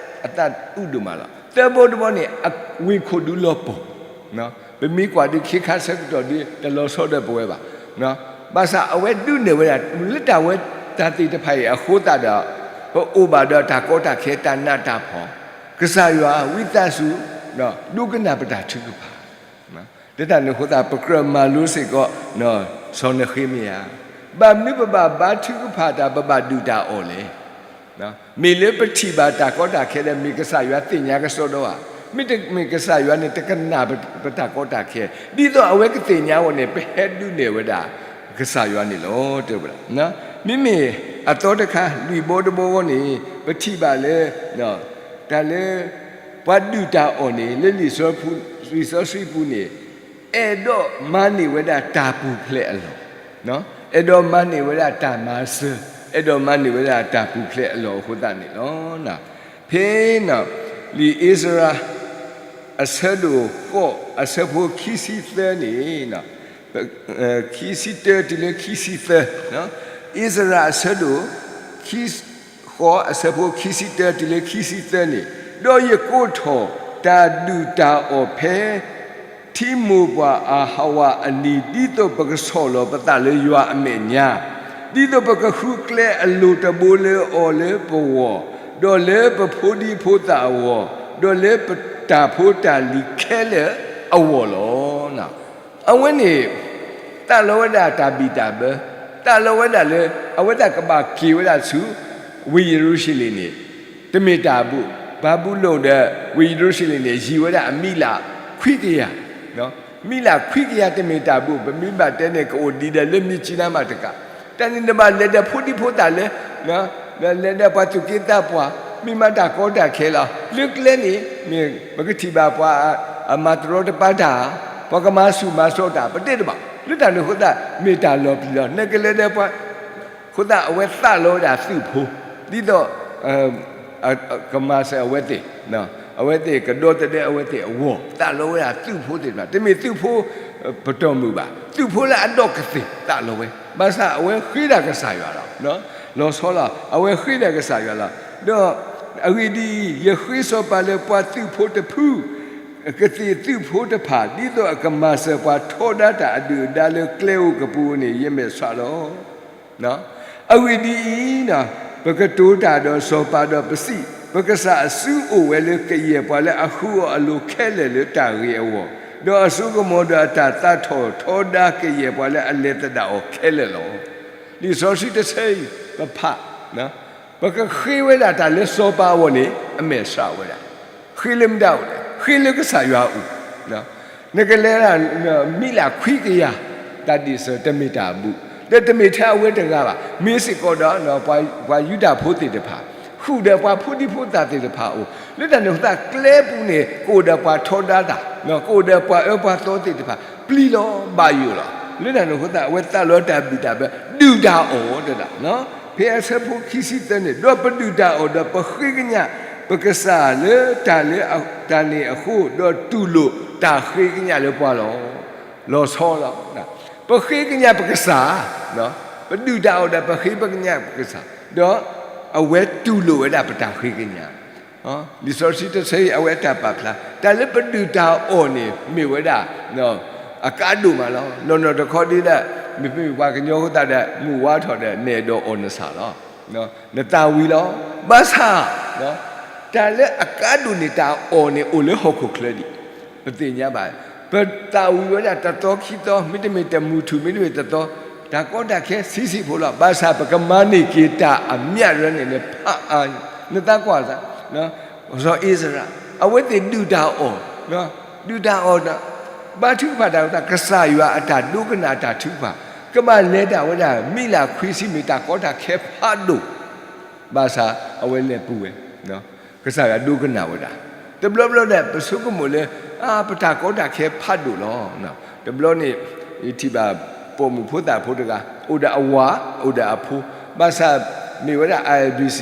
အသးအုးဒိၣ်မးလီၤ. သၢဘီတဘီန့ၣ် အဝ့ၢ်ခိၣ်ဒုးလီၤပှီၢ်, ပမ့ၢ်ကွၢ်ဒုးခ့ခါဆၢကတီၢ်ဒုး တလီၤဆီဒီးပဝဲဘၣ်. ဘၣ်ဆၣ်အဝဲဒုးနဲၣ်ဝဲဒၣ် လၢတၢ်ဝဲတၢ်သ့ၣ်တဖၣ်အံၤအဃိသတးဒီး ပအိၣ်ဘၣ်ဒီးတၢ်ကီတၢ်ခဲတၢ်နးတၢ်ဖှီၣ်, ကစၢ်ယွၤဝံသးစူၤ ဒိကနၣ်ပတၢ်ထုကဖၣ် လၢတၢ်န့ၣ်အဃိသတး ပကြၢးမၤလိစ့ၢ်ကီး စီၤနဃ့မယၤ, ဘၣ်မနုၤပဘၣ်ဘါထုကဖၣ်တၢ် ပဘၣ်ဒုၣ်တၢ်အီၣ်လဲၣ်. မ့ၢ်လၢပထံၣ်ဘၣ်တၢ်ကီတၢ်ခဲဒီး မ့ၢ်ကစၢ်ယွၤသ့ၣ်ညါကစီဒီဧါ, မ့တမ့ၢ်ကစၢ်ယွၤန့ၣ် တကနၣ်ပတၢ်ကီတၢ်ခဲ, ဒ်သိးအဝဲကသ့ၣ်ညါအဂီၢ်န့ၣ် ပဟဲဒုးနဲၣ်ဝဲဒၣ် ကစၢ်ယွၤန့ၣ်လီၤ တဲဝဲဒၣ်. မ့မ့ၢ်အသီတခါ လွံၢ်ဘီတဘီဂီၢ်န့ၣ် ပထံၣ်ဘၣ်လၢ တၢ်လၢ ပှၤဒုၣ်တၢ်အီၣ်န့ၣ် လၢလံာ်စီဆှံပူၤန့ၣ် အဲၣ်ဒိးမၤန့ၢ်ဝဲဒၣ်တၢ်ပူၤဖျဲးအလီၢ်, အဲၣ်ဒိးမၤန့ၢ်ဝဲဒၣ်တၢ်မၤစၢၤ, အဲၣ်ဒိးမၤန့ၢ်ဝဲဒၣ်တၢ်ပူၤဖျဲးအလီၢ်အဃိသတးန့ၣ်လီၤ. ဖဲ လံာ်အ့စရၤ အဆၢဒိၣ်ဃိး အဆၢဖိခံဆံသၢန့ၣ် ခံဆံတၢတုၤလၢခံဆံသၢ, အ့စရၤအဆၢဒိၣ် ခံ ဃိး အဆၢဖိခံဆံတၢတုၤလၢခံဆံသၢန့ၣ်, ဒီးယကိးထီၣ်တၢ်ဒုၣ်တၢ်အီၣ်ဖဲ ထံမိၢ်ပှၢ်အဟးဝးအနံၤ, ဒ်သိးပကဆီၣ်လီၤပသးလၢယွၤအမဲာ်ညါ, ဒ်သိးပကဃုကျဲအလိၤတဘိလၢအီၤလၢပဂီၢ်, ဒီးလၢပဖိဒံဖိသၣ်အဂီၢ်, ဒီးလၢပတၢ်ဖိတၢ်လံၤခဲလၢာ်အဂီၢ်လီၤ. အဝဲန့ၣ် သးလီဝဲဒၣ်တၢ်ဘံၣ်တၢ်ဘၢ, သးလီဝဲဒၣ်လၢ အဝဲသ့ၣ်ကဘၣ်က့ၤဝဲဒၣ်ဆူ ဝ့ၢ်ယရူၤၡလ့ၣ်န့ၣ် တမ့ၢ်တၢ်အဘူး, ဘၤဘူလိၣ်ဒီးဝ့ၢ်ယရူၤၡလ့ၣ်န့ၣ် ယံာ်ဝဲဒၣ်အမံးလးခွံကယၤ, မံးလးခွံကယၤတမ့ၢ်တၢ်ဘူး, ပမ့ၢ်ဘၣ်တဲန့ၣ် ကအိၣ်ဒံးဒီးလၢမ့ၢ်ကံနါမးတကး, တၢ်န့ၣ်နဘၣ်လဲၤဒီးဖိဒံဖိသၣ်လၢ လဲၤဒီးပှၤသူၣ်က့သးပှၢ်, မ့ၢ်မၤတၢ်ကီတၢ်ခဲလီၤ. လၢကျဲန့ၣ် မ့ၢ်ပကထံၣ်ဘၣ်ပှၤအမၤတရီတပါတၢ်, ပှၤကမၤဆူၣ်မၤစိးတၢ် ပတဲတဘၣ် လၢတၢ်န့ၣ်အဃိသတး မ့ၢ်တၢ်လီၤပျံၤလီၤ. နကလဲၤဒီးပှၤ, အဃိသတး အဝဲသးလီဝဲဒၣ်သုးဖိ, ဒ်သိး ကမၤစၢၤအဝဲသ့ၣ်, အဝဲသ့ၣ်ကဒီသဒၢအဝဲသ့ၣ်အဂီၢ်, သးလီဝဲဒၣ်သုးဖိသ့ၣ်တဖၣ်, တမ့ၢ်သုးဖိပတီၢ်မုၢ်ဘၣ်, သုးဖိလၢအဒီကသ့ၣ်သးလီဝဲ, ဘၣ်ဆၣ်အဝဲဃ့ဒၣ်ကစၢ်ယွၤလီၤ. လီၤဆီလီၤ, အဝဲဃ့ဒၣ်ကစၢ်ယွၤလီၤ. ဒီးအဂ့ၢ်ဒ်အံၤ, ယဃ့စီၤပၤလၢပှၤသုးဖိတဖု ကသ့ၣ်သုးဖိတဖၣ်, ဒ်သိးအကမၤစၢၤပှၤထီဒါတၢ်အဒုၣ်အဒါလၢကျဲဧိၤကပူၤဧိၤန့ၣ် ယမဲာ်ဆှးလီၤ. အဂ့ၢ်ဒ်အံၤ, ပကတိၤတၢ်ဒီးစီၤပၤဒီးပစံး, ပကစၢ်အစုအိၣ်ဝဲလၢကယဲၢ်ပှၤလၢအဃုအီၤအလိၤခဲလၢာ်လၢတၢ်ဂ့ၤအဂီၢ်, ဒီးအစိကမီၤဒီးအတၢ်သးထီၣ်ထီဒါကယဲၢ်ပှၤလၢအလဲၤသဒၣ်အီၤခဲလၢာ်လီၤ. လံာ်စီဆှံတဆၢအံၤ ပဖး ပကဃ့ဝဲဒၣ်တၢ်လၢစီၤပၤအဂီၢ်န့ၣ် အမဲာ်ဆှးဝဲဒၣ်, ဃ့လၢမတၤအိၣ်လဲၣ်, ဃ့လၢကစၢ်ယွၤအအိၣ်. နကလဲၤဒၣ် မံလၢခွံကယၤ တၢ်ဒ့ၣ်စၢၤ တမ့ၢ်တၢ်အဘူး, ဒီးတမ့ၢ်ထဲအဝဲတဂၤဘၣ်, မ့ၢ်စ့ၢ်ကီးဒီး ပှၤယူဒၤဖိသ့ၣ်တဖၣ်, ဃုာ်ဒီးပှၤဖိဒံဖိသၣ်သ့ၣ်တဖၣ်အအိၣ်, လၢတၢ်န့ၣ်အဃိသတး ကျဲပူၤန့ၣ် ကအိၣ်ဒီးပှၤထီဒါတၢ်, ကအိၣ်ဒီးပှၤအၢပှၤသီသ့ၣ်တဖၣ် ပျံၤလီၤဘၣ်ယိၣ်လီၤ. လၢတၢ်န့ၣ်အဃိသတး အဝဲသးလီတၢ်ဘံၣ်တၢ်ဘၢ ဒုၣ်တၢ်အီၣ်တဒၣ်, ဖဲအဆၢဖိခံဆံသၢန့ၣ်, ဒီးပဒုၣ်တၢ်အီၣ်ဒီးပဃ့ကညးပကစၢ်လၢတၢ်လၢတၢ်န့ၣ်အဃိ, ဒီးတူၢ်လိာ်တၢ်ဃ့ကညးလၢပှၤလီၤ. လီၤဆီလီၤ. ပဃ့ကညးပကစၢ်, ပဒုၣ်တၢ်အီၣ်ဒီးပဃ့ပကညးပကစၢ်, ဒီးအဝဲတူၢ်လိာ်ဝဲဒၣ်ပတၢ်ဃ့ကညး လံာ်စီဆှံတဆၢအံၤ အဝဲအတၢ်ပာ်ဖျါ တၢ်လၢပဒုၣ်တၢ်အီၣ်န့ၣ် မ့ၢ်ဝဲဒၣ် အကါဒိၣ်မးလီၤ. နီၢ်နီၢ်တခီဒ်လၢ မ့မ့ၢ်ပှၤကညီအဃိသတးဒီး မုၢ်ဝါထီၣ်ဒီး နအဲၣ်ဒိးအီၣ်နဆၣ်လီၤ. နသးဝံၤလီၤ. ဘၣ်ဆၣ် တၢ်လၢအကါဒိၣ်န့ၣ် တၢ်အီၣ်န့ၣ် အိၣ်လၢဟီၣ်ခိၣ်ချၢဒံး, ပသ့ၣ်ညါဘၣ်. ပသးဝံၤဝဲဒၣ်တသီခံသီ မ့တမ့ၢ်တမုၢ်ထူၣ် မ့တမ့ၢ်တသီ, တၢ်ကီတၢ်ခဲဆံးဆံးဖိလီၤ. ဘၣ်ဆၣ်ပကမၤန့ၢ်က့ၤတၢ်အမျးရၢန့ၣ် နဖးအါ, နသးကွၢ်သး စီၤအံၣ်စရ့လး အဝဲသ့ၣ်ဒုၣ်တၢ်အီၣ်, ဒုၣ်တၢ်အီၣ်ဒီး ဘါထုကဖၣ်တၢ်အဃိသတး ကစၢ်ယွၤအတၢ်ဒိကနၣ်တၢ်ထုကဖၣ်, ကဘၣ်လဲၤတၢ်ဝဲဒၣ် မံလၢခွံဆံမ့ၢ်တၢ်ကီတၢ်ခဲဖးဒိၣ်, ဘၣ်ဆၣ်အဝဲလဲၤပူၤဝဲ, ကစၢ်ယွၤဒိကနၣ်ဝဲဒၣ်, တဘျီဘျီဒီး ပဆိကမိၣ်လၢ အါ ပတၢ်ကီတၢ်ခဲဖးဒိၣ်လီၤ. တဘျီန့ၣ် ယထံၣ်ဘၣ်ပိာ်မုၣ်ဖိသၣ်ဖိတဂၤ အိၣ်ဒီးအဝၤ အိၣ်ဒီးအဖိ, ဘၣ်ဆၣ်မ့ၢ်ဝဲဒၣ် I B C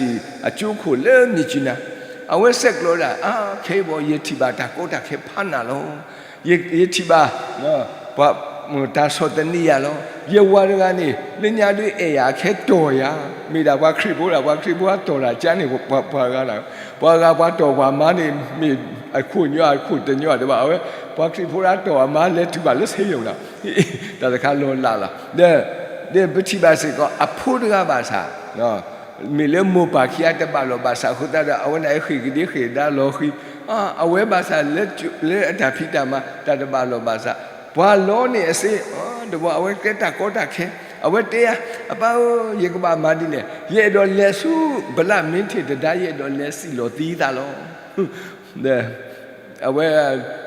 အကၠိခိၣ်လၢမြစ်ကြီးနား, အဝဲဆဲးကျိးဒၣ် အါ ခဲအံၤဘၣ် ယထံၣ်ဘၣ်တၢ်ကီတၢ်ခဲဖးနးလီၤ. ယထံၣ်ဘၣ် ပှၤ တၢ်ဆီၣ်သနံးယၤလီၤ. ယဝၤတဂၤန့ၣ် လၢညါဒုးအဲၣ်ယၤအခဲတီၢ်ယၤ, မ့ၢ်ဒၣ်ပှၤခရံာ်ဖိဒၣ် ပှၤခရံာ်ဖိအတီၢ်တၢ်ကါန့ၣ် ပှၤဂၤဒၣ်, ပှၤဂၤပှၤတီၢ်ပှၤမါန့ၣ် မ့ၢ်အခိၣ်ညီအခိၣ်တညီတဘၣ်, အဝဲ ပှၤခရံာ်ဖိဒၣ်တီၢ်အမါလဲၤတုၤဘၣ်လၢစ့ယိၣ်လီၤ. တၢ်တခါလီၤလးလီၤ. ဒီး ဒီးပထံၣ်ဘၣ်စ့ၢ်ကီး အဖိတဂၤဘၣ်ဆၣ် မ့ၢ်လၢမိၢ်ပၢ်ခံဂၤတဘၣ်လိာ်ဘၣ်ဆၣ်အဃိသတးဒီး အဝဲန့ၣ်ဃ့ၢ်ကဒ့ဃ့ၢ်ဒါလီၤဃံၤ, အဝဲဘၣ်ဆၣ်လၢ လၢအတၢ်ဖံးတၢ်မၤ တၢ်တဘၣ်လိာ်ဘၣ်ဆၣ်, ပှၤလီန့ၢ်အစ့, တဘျီအဝဲတဲတၢ်ကီတၢ်ခဲ, အဝဲတဲယၤ, အပၢ်ဧၢ, ယကဘၣ်မၤဒ်လဲၣ်, ယအဲၣ်ဒိးလဲၤဆူ ဘလၣ်မ့ထ့ၣ်တဒါ ယအဲၣ်ဒိးလဲၤစံၣ်လီၤသံသးလီၤ. အဝဲ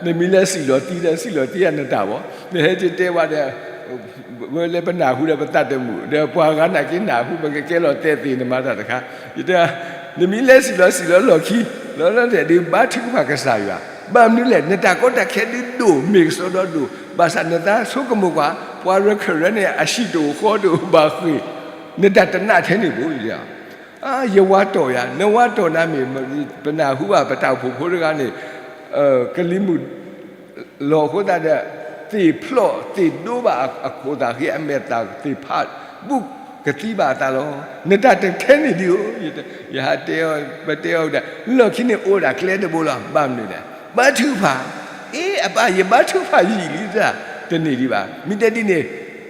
နမ့ၢ်လဲၤစံၣ်လီၤသံဒီး စံၣ်လီၤသံယၤနတၢ်ဘီ, နဟဲက့ၤတဲဝဲဒီး ဝဲလၢပနၢ်ဟူဒီးပသးတမုာ်, ဒီးပှၤဂၤနာ်က့နၢ်ဟူ ပကကဲလီၤတဲာ်သ့ၣ်နမၤတၢ်တခါ, ယတဲ, နမ့ၢ်လဲၤစံၣ်လီၤစံၣ်လီၤလီၢ်ခံ, လီၤလီၤတဲာ်ဒုး ဘါထုကဖၣ်ကစၢ်ယွၤ, ဘၣ်မနုၤလဲၣ် နတၢ်ကီတၢ်ခဲဒုးဒိၣ် မ့ၢ်ကစီဒီဒိၣ်, ဘၣ်ဆၣ်နသးဆိကမိၣ်ကွၢ်, ပှၤရခၢၣ်ရၢန့ၣ် အဟံၣ်တအိၣ်ဃီတအိၣ်ဘၣ်ဃ့ၢ်, နတၢ်တနးထဲန့ၣ်ဘၣ် ယဝၤတီၢ်ယၤ, နဝၤတီၢ်နၤမ့ၢ် ပနၢ်ဟူဘၣ် ပတၢ်အိၣ်ဖှိၣ်ဖိတဂၤန့ၣ် ကလံၤမုၢ်လီၤအဃိသတးဒီး သ့ၣ်ဖျီၣ်သ့ၣ်ဒိဘၣ်အခိၣ်သးဃ့ အမဲာ်သၣ်သ့ၣ်ဖးဘူးကသံဘၣ်အသးလီၤ. နတၢ်တထဲန့ၣ်ဒ်အိၣ်, ယဟးတဲအီၤ ပတဲအီၤဒၣ် လီၢ်ခံန့ၣ်အိၣ်ဒၣ်ကျဲတဘိလီၤ. ဘၣ်မနုၤလဲၣ်, ဘါထုကဖၣ်, အ့ အပၢ် ယဘါထုကဖၣ်ယံာ်လံတၢ် တန့ၢ်ဒံးဘၣ်. မ့ၢ်တဲဒ်န့ၣ်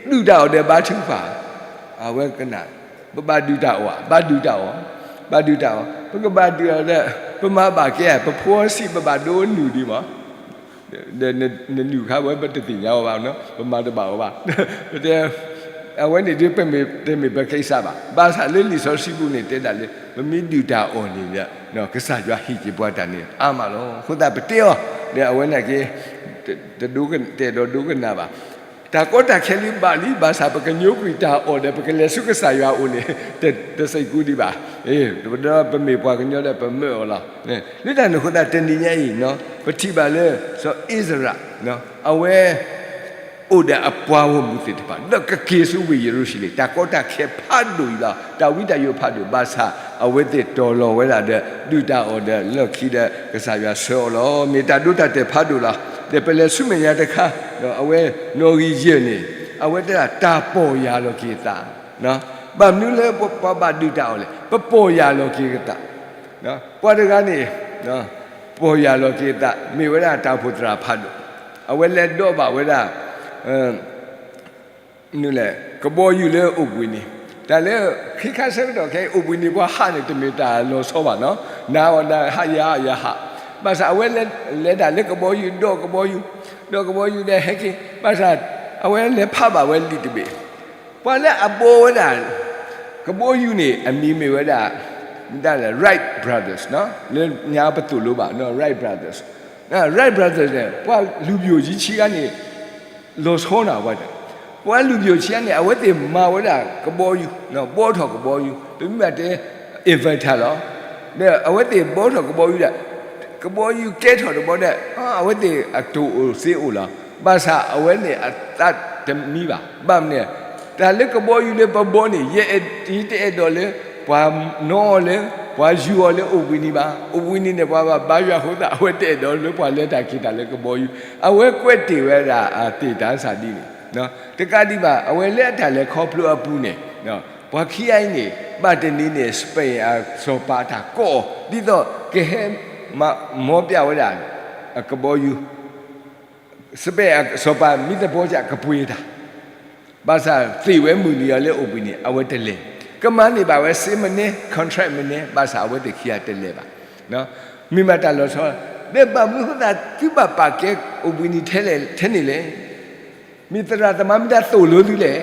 ဒုၣ်တၢ်အီၣ်ဒီးဘါထုကဖၣ် အဝဲကနၣ်, ပဘၣ်ဒုၣ်တၢ်အီၣ်, ဘၣ်ဒုၣ်တၢ်အီၣ်, ဘၣ်ဒုၣ်တၢ်အီၣ်, ပကဘၣ်ဒုၣ်အီၣ်ဒီး ပမၤဘၣ်ကဲ ပဖိအဆံး ပဘၣ်ဒိနုာ်ဒံးမး, ဒီးနနုာ်ခါဝဲ ပတသ့ၣ်ညါအီၤဘၣ်, ပမၤတဘၣ်အီၤဘၣ်. ပတဲ အဝဲန့ၣ်ဒ်ပမ့ၢ်တမ့ၢ်ပကံစၢ်ဘၣ်. ဘၣ်ဆၣ်လၢလံာ်စီဆှံပူၤန့ၣ်တဲဒၣ်လၢ ပမ့ၢ်ဒုၣ်တၢ်အီၣ်န့ၣ်ဒီး ကစၢ်ယွၤဟ့ၣ်က့ၤပှၤတၢ်န့ၣ်အါမးလီၤ. အဃိသတးပတဲအီၤ ဒီးအဝဲန့ၣ်က့ တအဲၣ်ဒိးဒိကနၣ်ဘၣ်. တၢ်ကီတၢ်ခဲလံဘၣ်လံ ဘၣ်ဆၣ်ပကညိကွံာ်တၢ်အီၣ်ဒီး ပကလဲၤဆူကစၢ်ယွၤအအိၣ်န့ၣ် တစံးကူဒံးဘၣ်. ဒီးပမ့ၢ်ပှၤကညီဒီးပမၢအီၤလီၤ. လၢတၢ်န့ၣ်အဃိသတး တနံၤညါအံၤ ပထံၣ်ဘၣ်လၢ စီၤအ့စရး အဝဲ အိၣ်ဒီးအပှၤဂီၢ်မုၢ်သ့ၣ်တဖၣ် ဒီးကက့ၤဆူဝ့ၢ်ယရူၤၡလ့ၣ်, တၢ်ကီတၢ်ခဲဖးဒိၣ်အံၤလီၤ, တၢ်ဝံတၢ်ယိးဖးဒိၣ်, ဘၣ်ဆၣ်အဝဲသ့ၣ်တီၤလီၤဝဲဒၣ်ဒီး ဒုၣ်တၢ်အီၣ်ဒီးလီၢ်ခံဒီး ကစၢ်ယွၤဆှၢအီၤလီၤ. မ့ၢ်တၢ်ဒိတၢ်တဲာ်ဖးဒိၣ်လီၤ. ဒီးပလဲၤဆူမဲာ်ညါတခါ, ဒီးအဝဲနီၣ်ဂံၢ်ယဲၢ်န့ၣ်, အဝဲတဲဒၣ်တၢ်ပီၢ်ယၢ်လီၤက့ၤအသး, ဘၣ်မနုၤလၢပှၤဘၣ်ဒုၣ်တၢ်အီၣ်လဲၣ်, ပပီၢ်ယၢ်လီၤက့ၤအသး, ပှၤတဂၤန့ၣ် ပီၢ်ယၢ်လီၤက့ၤအသး မ့ၢ်ဝဲဒၣ်တၢ်အိၣ်ဖှိၣ်သရၣ်ဖးဒိၣ်, အဝဲလဲၤဒိးဘၣ်ဝဲဒၣ် ကဘီယူၤလၢအိၣ်ဘှံးနံၤ, တၢ်လၢ ခံခါဆၢကတီၢ်ခဲအံၤ အိၣ်ဘှံးနံၤပှၤဟးန့ၣ် တမ့ၢ်တၢ်လီၤဆီဘၣ်နီၤ, နၤအီၣ်နၤဟး ယၤအီၣ်ယၤဟး, ဘၣ်ဆၣ်အဝဲလဲၤတၢ်လၢကဘီယူၤ ဒီးကဘီယူၤ, ဒီးကဘီယူၤဒီးဟဲက့ၤ, ဘၣ်ဆၣ် အဝဲလဲၤဖးဘၣ်ဝဲလံာ်တဘ့ၣ်, ပှၤလၢအဘိဝဲဒၣ် ကဘီယူၤန့ၣ် အမံၤမ့ၢ်ဝဲဒၣ် Wright brothers လၢညါပသိၣ်လိဘၣ် Wright brothers, Wright brothers န့ၣ် ပှၤလူၤပယိၣ်ယံဆံဂၤန့ၣ် လီၤဆီနၤဝဲဒၣ်, ပှၤလူၤပယိၣ်ဆံဂၤန့ၣ် အဝဲသ့ၣ်မၤဝဲဒၣ်ကဘီယူၤ, ဘီထီၣ်ကဘီယူၤ ပမ့ၢ်ဘၣ်တဲ inventor လီၤ. ဒီးအဝဲသ့ၣ်ဘီထီၣ်ကဘီယူၤဒၣ်, ကဘီယူၤကဲထီၣ်တဘီဒီး အဝဲသ့ၣ်အတိၢ်အိၣ်သ့အိၣ်လီၤ. ဘၣ်ဆၣ်အဝဲန့ၣ်အသးတမံဘၣ်. ဘၣ်မနုၤလဲၣ်, တၢ်လၢကဘီယူၤလၢပဘီန့ၣ် ယ ယတအဲၣ်ဒိးလၢ ပှၤနီအီၤလၢ ပှၤယူၤအီၤလၢအိၣ်ဘှံးနံၤဘၣ်. အိၣ်ဘှံးနံၤန့ၣ် ပှၤဘၣ်ဘါယွၤအဃိသတး အဝဲတအဲၣ်ဒိးလၢပှၤလဲၤတၢ်က့ၤတၢ်လၢကဘီယူၤ, အဝဲကွဲးတ့ၢ်ဝဲဒၣ်အသ့ၣ်တၢ်စၢ်ဒ်န့ၣ်, တကးဒံးဘၣ် အဝဲလၢအတၢ်လဲၤခီဖျိအပူၤန့ၣ်, ပှၤခံဂၤအံၤန့ၣ် ဘၣ်တနံၤန့ၣ် Spain အစီၤပၤအတၢ်ကိးအီၤ ဒ်သိးကဟဲ မ်ပျၢ်ဝဲဒၣ် ကဘီယူၤ, Spain အစီၤပၤမ့ၢ်သဘီကပှ့ၤတၢ်, ဘၣ်ဆၣ်သ့ၣ်ဝဲမုၢ်နံၤအီၤလၢအိၣ်ဘှံးနံၤ အဝဲတလဲၤ, ကမၤန့ၢ်ဘၣ်ဝဲစ့မနုၤ contract မနုၤ ဘၣ်ဆၣ်အဝဲသ့ၣ်ခံဂၤတလဲၤဘၣ်. မ့ၢ်မးတၢ်လီၤဆီ, ဒီးဘၣ်မနုၤအဃိသတး သုဘၣ်ပာ်ကဲအိၣ်ဘှံးနံၤထဲလဲၣ်ထဲန့ၣ်လဲၣ်. မ့ၢ်သရၣ်သမါမ့ၢ်တၢ်သိၣ်လိသုလဲၣ်.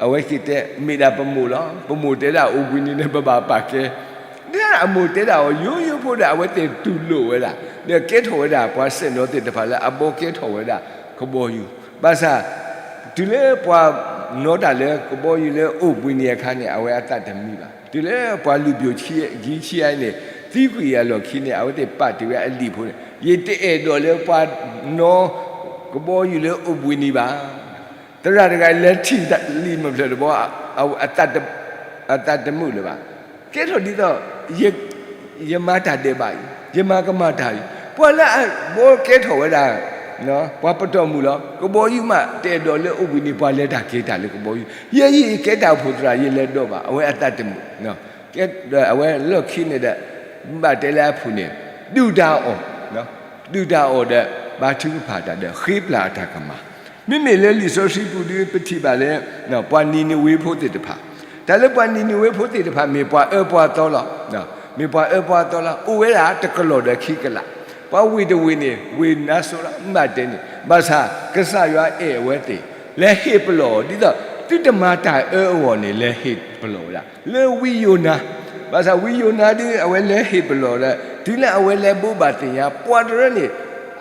အဝဲက့ၤတဲ မ့ၢ်ဒၣ်ပမိၢ်လီၤ. ပမိၢ်တဲဒၣ်အိၣ်ဘှံးနံၤန့ၣ် ပဘၣ်ပာ်ကဲ, ဒ်အမိၢ်တဲဒၣ်အီၤ ယိယိဖိဒီး အဝဲသ့ၣ်တူၢ်လိာ်ဝဲဒၣ် ဒီးကဲထီၣ်ဝဲဒၣ် ပှၤစဲၣ်နီၤသ့ၣ်တဖၣ်လၢအဘီကဲထီၣ်ဝဲဒၣ်ကဘီယူၤ, ဘၣ်ဆၣ် တုၤလၢပှၤနီတၢ်လၢကဘီယူၤလၢအိၣ်ဘှံးနံၤအခါန့ၣ် အဝဲအသးတမံဘၣ်. တုၤလၢပှၤလူၤပယိၣ်ဆံး ယံဆံးအါန့ၣ် သံကွံာ်အလီၢ်ခံန့ၣ် အဝဲသ့ၣ်ပာ်တ့ၢ်ဝဲအလံာ်ဖိန့ၣ် ယတအဲၣ်ဒိးလၢပှၤနီ ကဘီယူၤလၢအိၣ်ဘှံးနံၤဘၣ်. သရၣ်တဂၤလဲၤထံၣ်လံာ်မဖျၢၣ်တဘီ အသးတမုာ်လၢၤဘၣ်. ကဲထီၣ်ဒ်သိး ယမၤတၢ်ဒဲးဘးအံၤ ယမၤကမၣ်တၢ်အံၤ ပှၤလၢအဘီကဲထီၣ်ဝဲဒၣ် ပှၤပတီၢ်မုၢ်လီၤ. ကဘီယူၤမး တအဲၣ်ဒိးလၢအိၣ်ဘှံးနံၤ ပှၤလဲၤတၢ်က့ၤတၢ်လၢကဘီယူၤ, ယဲယကဲတၢ်အိၣ်ဖှိၣ်သရၣ် ယလဲၤဒိးဘၣ် အဝဲအသးတမုာ်. အဝဲလီၢ်ခံန့ၣ်ဒီး ဘၣ်တဲလၢအဖုၣ်န့ၣ် ဒုၣ်တၢ်အီၣ်, ဒုၣ်တၢ်အီၣ်ဒီး ဘါထုကဖၣ်တၢ်ဒီး ဃ့ပျၢ်အတၢ်ကမၣ်. မ့မ့ၢ်လၢလံာ်စီဆှံပူၤဒီး ပထံၣ်ဘၣ်လၢ ပှၤနံၤနဝ့ဖိသ့ၣ်တဖၣ်, တၢ်လၢပှၤနံၤနဝ့ဖိသ့ၣ်တဖၣ် မ့ၢ်ပှၤအၢပှၤသီလီၤ. မ့ၢ်ပှၤအၢပှၤသီလီၤ. အိၣ်ဝဲဒၣ်တကလီၢ်ဒီးခံကလး, ပှၤဝ့ၢ်တဝ့ၢ်န့ၣ် ဝ့ၢ်နါစိၤလီၤ မ့ၢ်ဘၣ်တဲန့ၣ်, ဘၣ်ဆၣ် ကစၢ်ယွၤအဲၣ်အဝဲသ့ၣ် လဲၤဟ့ၣ်ပလီၢ်အီၤ ဒ်သိး သုတမၤတၢ်အၢအဂီၢ်န့ၣ် လဲၤဟ့ၣ်ပလီၢ်ဝဲဒၣ် လၢဝံယိၤနါ, ဘၣ်ဆၣ်ဝံယိၤနါဒီး အဝဲလဲၤဟ့ၣ်ပလီၢ်ဒီး တုၤလၢအဝဲလဲၤဘိးဘၣ်သ့ၣ်ညါ ပှၤတရၢန့ၣ်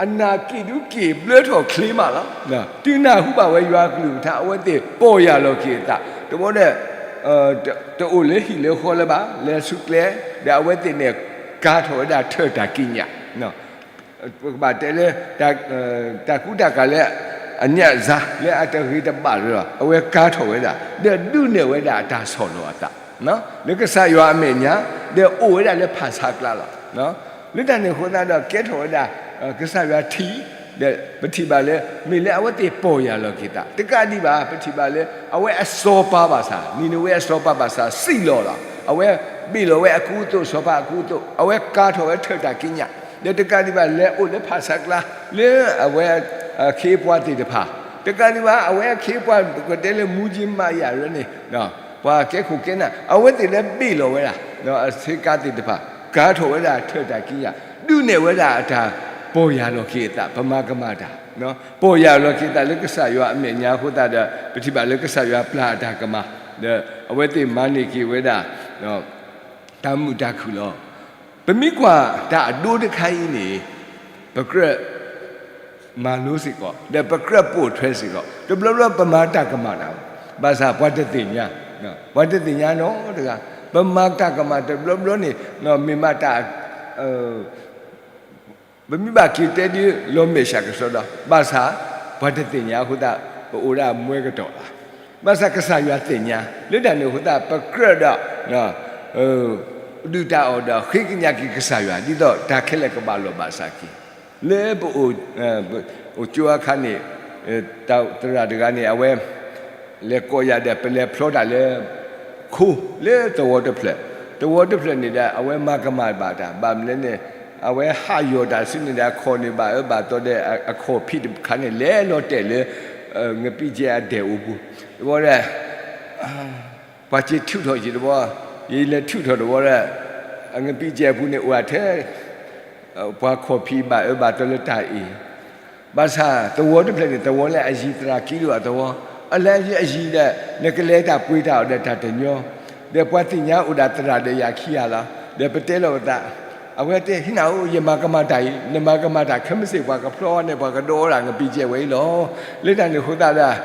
အနၢ်က့ၣ်ဒုးက့ၣ်ဘျၢထီၣ်ချ့မးလီၤ. တုၤနၢ်ဟူဘၣ်ဝဲယွၤအကလုၢ်ကထါ အဝဲသ့ၣ်ပီၢ်ယၢ်လီၤက့ၤအသး, တဘျီဒီး တအိၣ်လၢဟံၣ်လၢဃီလၢၤဘၣ်, လဲၤဆူကျဲ, ဒီးအဝဲသ့ၣ်န့ၣ် ကၤထီၣ်ဝဲဒၣ်ထၢၣ်တၢ်ကံးညာ် ပကဘၣ်တဲလၢ တၢ်ကူတၢ်ကၤလၢ အညၣ်စါ လၢအတဂ့ၤတဘၣ်လၢၤလီၤ. အဝဲကၤထီၣ်ဝဲဒၣ် ဒီးဒုးနဲၣ်ဝဲဒၣ်အတၢ်ဆီၣ်လီၤအသး လၢကစၢ်ယွၤအမဲာ်ညါ, ဒီးအိၣ်ဝဲဒၣ်လၢဖၣ်ဆါကျါလီၤ. လၢတၢ်န့ၣ်အဃိသတးဒီး ကဲထီၣ်ဝဲဒၣ် ကစၢ်ယွၤထံၣ်, ဒီးပထံၣ်ဘၣ်လၢ မ့ၢ်လၢအဝဲသ့ၣ်ပီၢ်ယၢ်လီၤက့ၤသး တကးဒံးဘၣ် ပထံၣ်ဘၣ်လၢ အဝဲအစီၤပၤဘၣ်ဆၣ် နံၤနဝ့အစီၤပၤဘၣ်ဆၣ် စံၣ်လီၤလီၤ. အဝဲဘ့ၣ်လီၤဝဲအကူအသိး စီၤပၤအကူအသိး အဝဲကၤထီၣ်ဝဲထၢၣ်တၢ်ကံးညာ်, ဒီးတကးဒံးဘၣ် လဲၤအိၣ်လၢဖၣ်ဆါကျါ လၢအဝဲအခ့အပှၤသ့ၣ်တဖၣ်, တကးဒံးဘၣ် အဝဲအခ့အပှၤ ပကတဲလၢမူကၠံမးယၤရၢန့ၣ် ပှၤကဲခိၣ်ကဲနၢ် အဝဲသ့ၣ်လၢဘ့ၣ်လီၤဝဲဒၣ် အဆ့ကၤသ့ၣ်တဖၣ် ကၤထီၣ်ဝဲဒၣ်ထၢၣ်တၢ်ကံးညာ်, ဒုးနဲၣ်ဝဲဒၣ်အတၢ်ပီၢ်ယၢ်လီၤက့ၤအသး ပမၤကမၣ်တၢ် ပီၢ်ယၢ်လီၤက့ၤသးလၢကစၢ်ယွၤအမဲာ်ညါအဃိသတးဒီး ပထံၣ်ဘၣ်လၢကစၢ်ယွၤပျၢ်အတၢ်ကမၣ်, ဒီးအဝဲသ့ၣ်မၤန့ၢ်က့ၤဝဲဒၣ် တၢ်မုာ်တၢ်ခုၣ်လီၤ. ပမ့ၢ်ကွၢ်တၢ်အဒိတခါအံၤန့ၣ် ပကြၢးမၤလိစ့ၢ်ကီး ဒီးပကြၢးပိာ်ထွဲစ့ၢ်ကီး, တဘျီဘျီပမၤတၢ်ကမၣ်တၢ်, ဘၣ်ဆၣ်ပှၤတသ့ၣ်ညါ, ပှၤတသ့ၣ်ညါနီတဂၤ, ပမၤတၢ်ကမၣ်တဘျီဘျီန့ၣ် မ့ၢ်မးတၢ် ပမ့ၢ်ဘၣ်က့ၤတဲဒ်လီၤမဲာ်ဆှးကစီဒီ, ဘၣ်ဆၣ် ပှၤတသ့ၣ်ညါအဃိသတး ပအိၣ်ဒၣ်မွဲကတီၢ်လီၤ. ဘၣ်ဆၣ်ကစၢ်ယွၤသ့ၣ်ညါ, လၢတၢ်န့ၣ်အဃိသတး ပကြၢးဒီး ဒုၣ်တၢ်အီၣ်ဒီးဃ့ကညးက့ၤကစၢ်ယွၤ ဒ်သိးတၢ်ခဲလၢာ်ကဘၣ်လိာ်ဘၣ်စးက့ၤ, လၢပ အိၣ်ကၠိအခါန့ၣ်, သရၣ်တဂၤန့ၣ် အဝဲ လဲၤကိးယၤဒီး ပလဲၤဖျီတၢ်လၢ ခိလၢသဝီတဖျၢၣ်, သဝီတဖျၢၣ်န့ၣ်ဒီး အဝဲမၤကမၣ်ဘၣ်တၢ် ဘၣ်မနုၤလဲၣ်န့ၣ် အဝဲဟးယီၢ်တၢ်စုန့ၣ်ဒီး အခီၣ်န့ၣ်ဘၣ်အၢဘၣ်သီဒီး အခီၣ်ဖံးတခါန့ၣ် လဲၤလီၤတဲာ်လၢ ငပံးကဲအဒဲၣ်အိၣ်ပူၤ, တဘျီဒီး ပှၤစ့ထုးထီၣ်ယံၤတဘျီ, ယလဲၤထုးထီၣ်တဘျီဒီး အငပံးကဲအပူၤန့ၣ် အိၣ်ထဲ ပှၤခီၣ်ဖံးဘၣ်အၢဘၣ်သီလၢတၢ်အ့ၣ်, ဘၣ်ဆၣ်သဝီတဖျၢၣ်န့ၣ် သဝီလၢအယံၤ သရၣ်ခံဒိၣ်အသဝီ, အလၢအယံၤဒီး နကလဲၤတၢ်ပှ့ၤတၢ်အီၣ်ဒီးတၢ်တညီ, ဒီးပှၤသ့ၣ်ညါအိၣ်ဒၣ်သရၣ်ဒီးယၤခံဂၤလီၤ. ဒီးပတဲလီၤပသး, အဝဲတဲ ဟ့ၣ်နၤအိၣ် ယမၤကမၣ်တၢ်အံၤ, နမၤကမၣ်တၢ်ခဲမုၢ်ဆ့ၣ် ပှၤကဖျီန့ၣ် ပှၤကဒီးအီၣ်ဒၣ်ငပံးကဲဝဲအံၤလီၤ. လၢတၢ်န့ၣ်အဃိသတး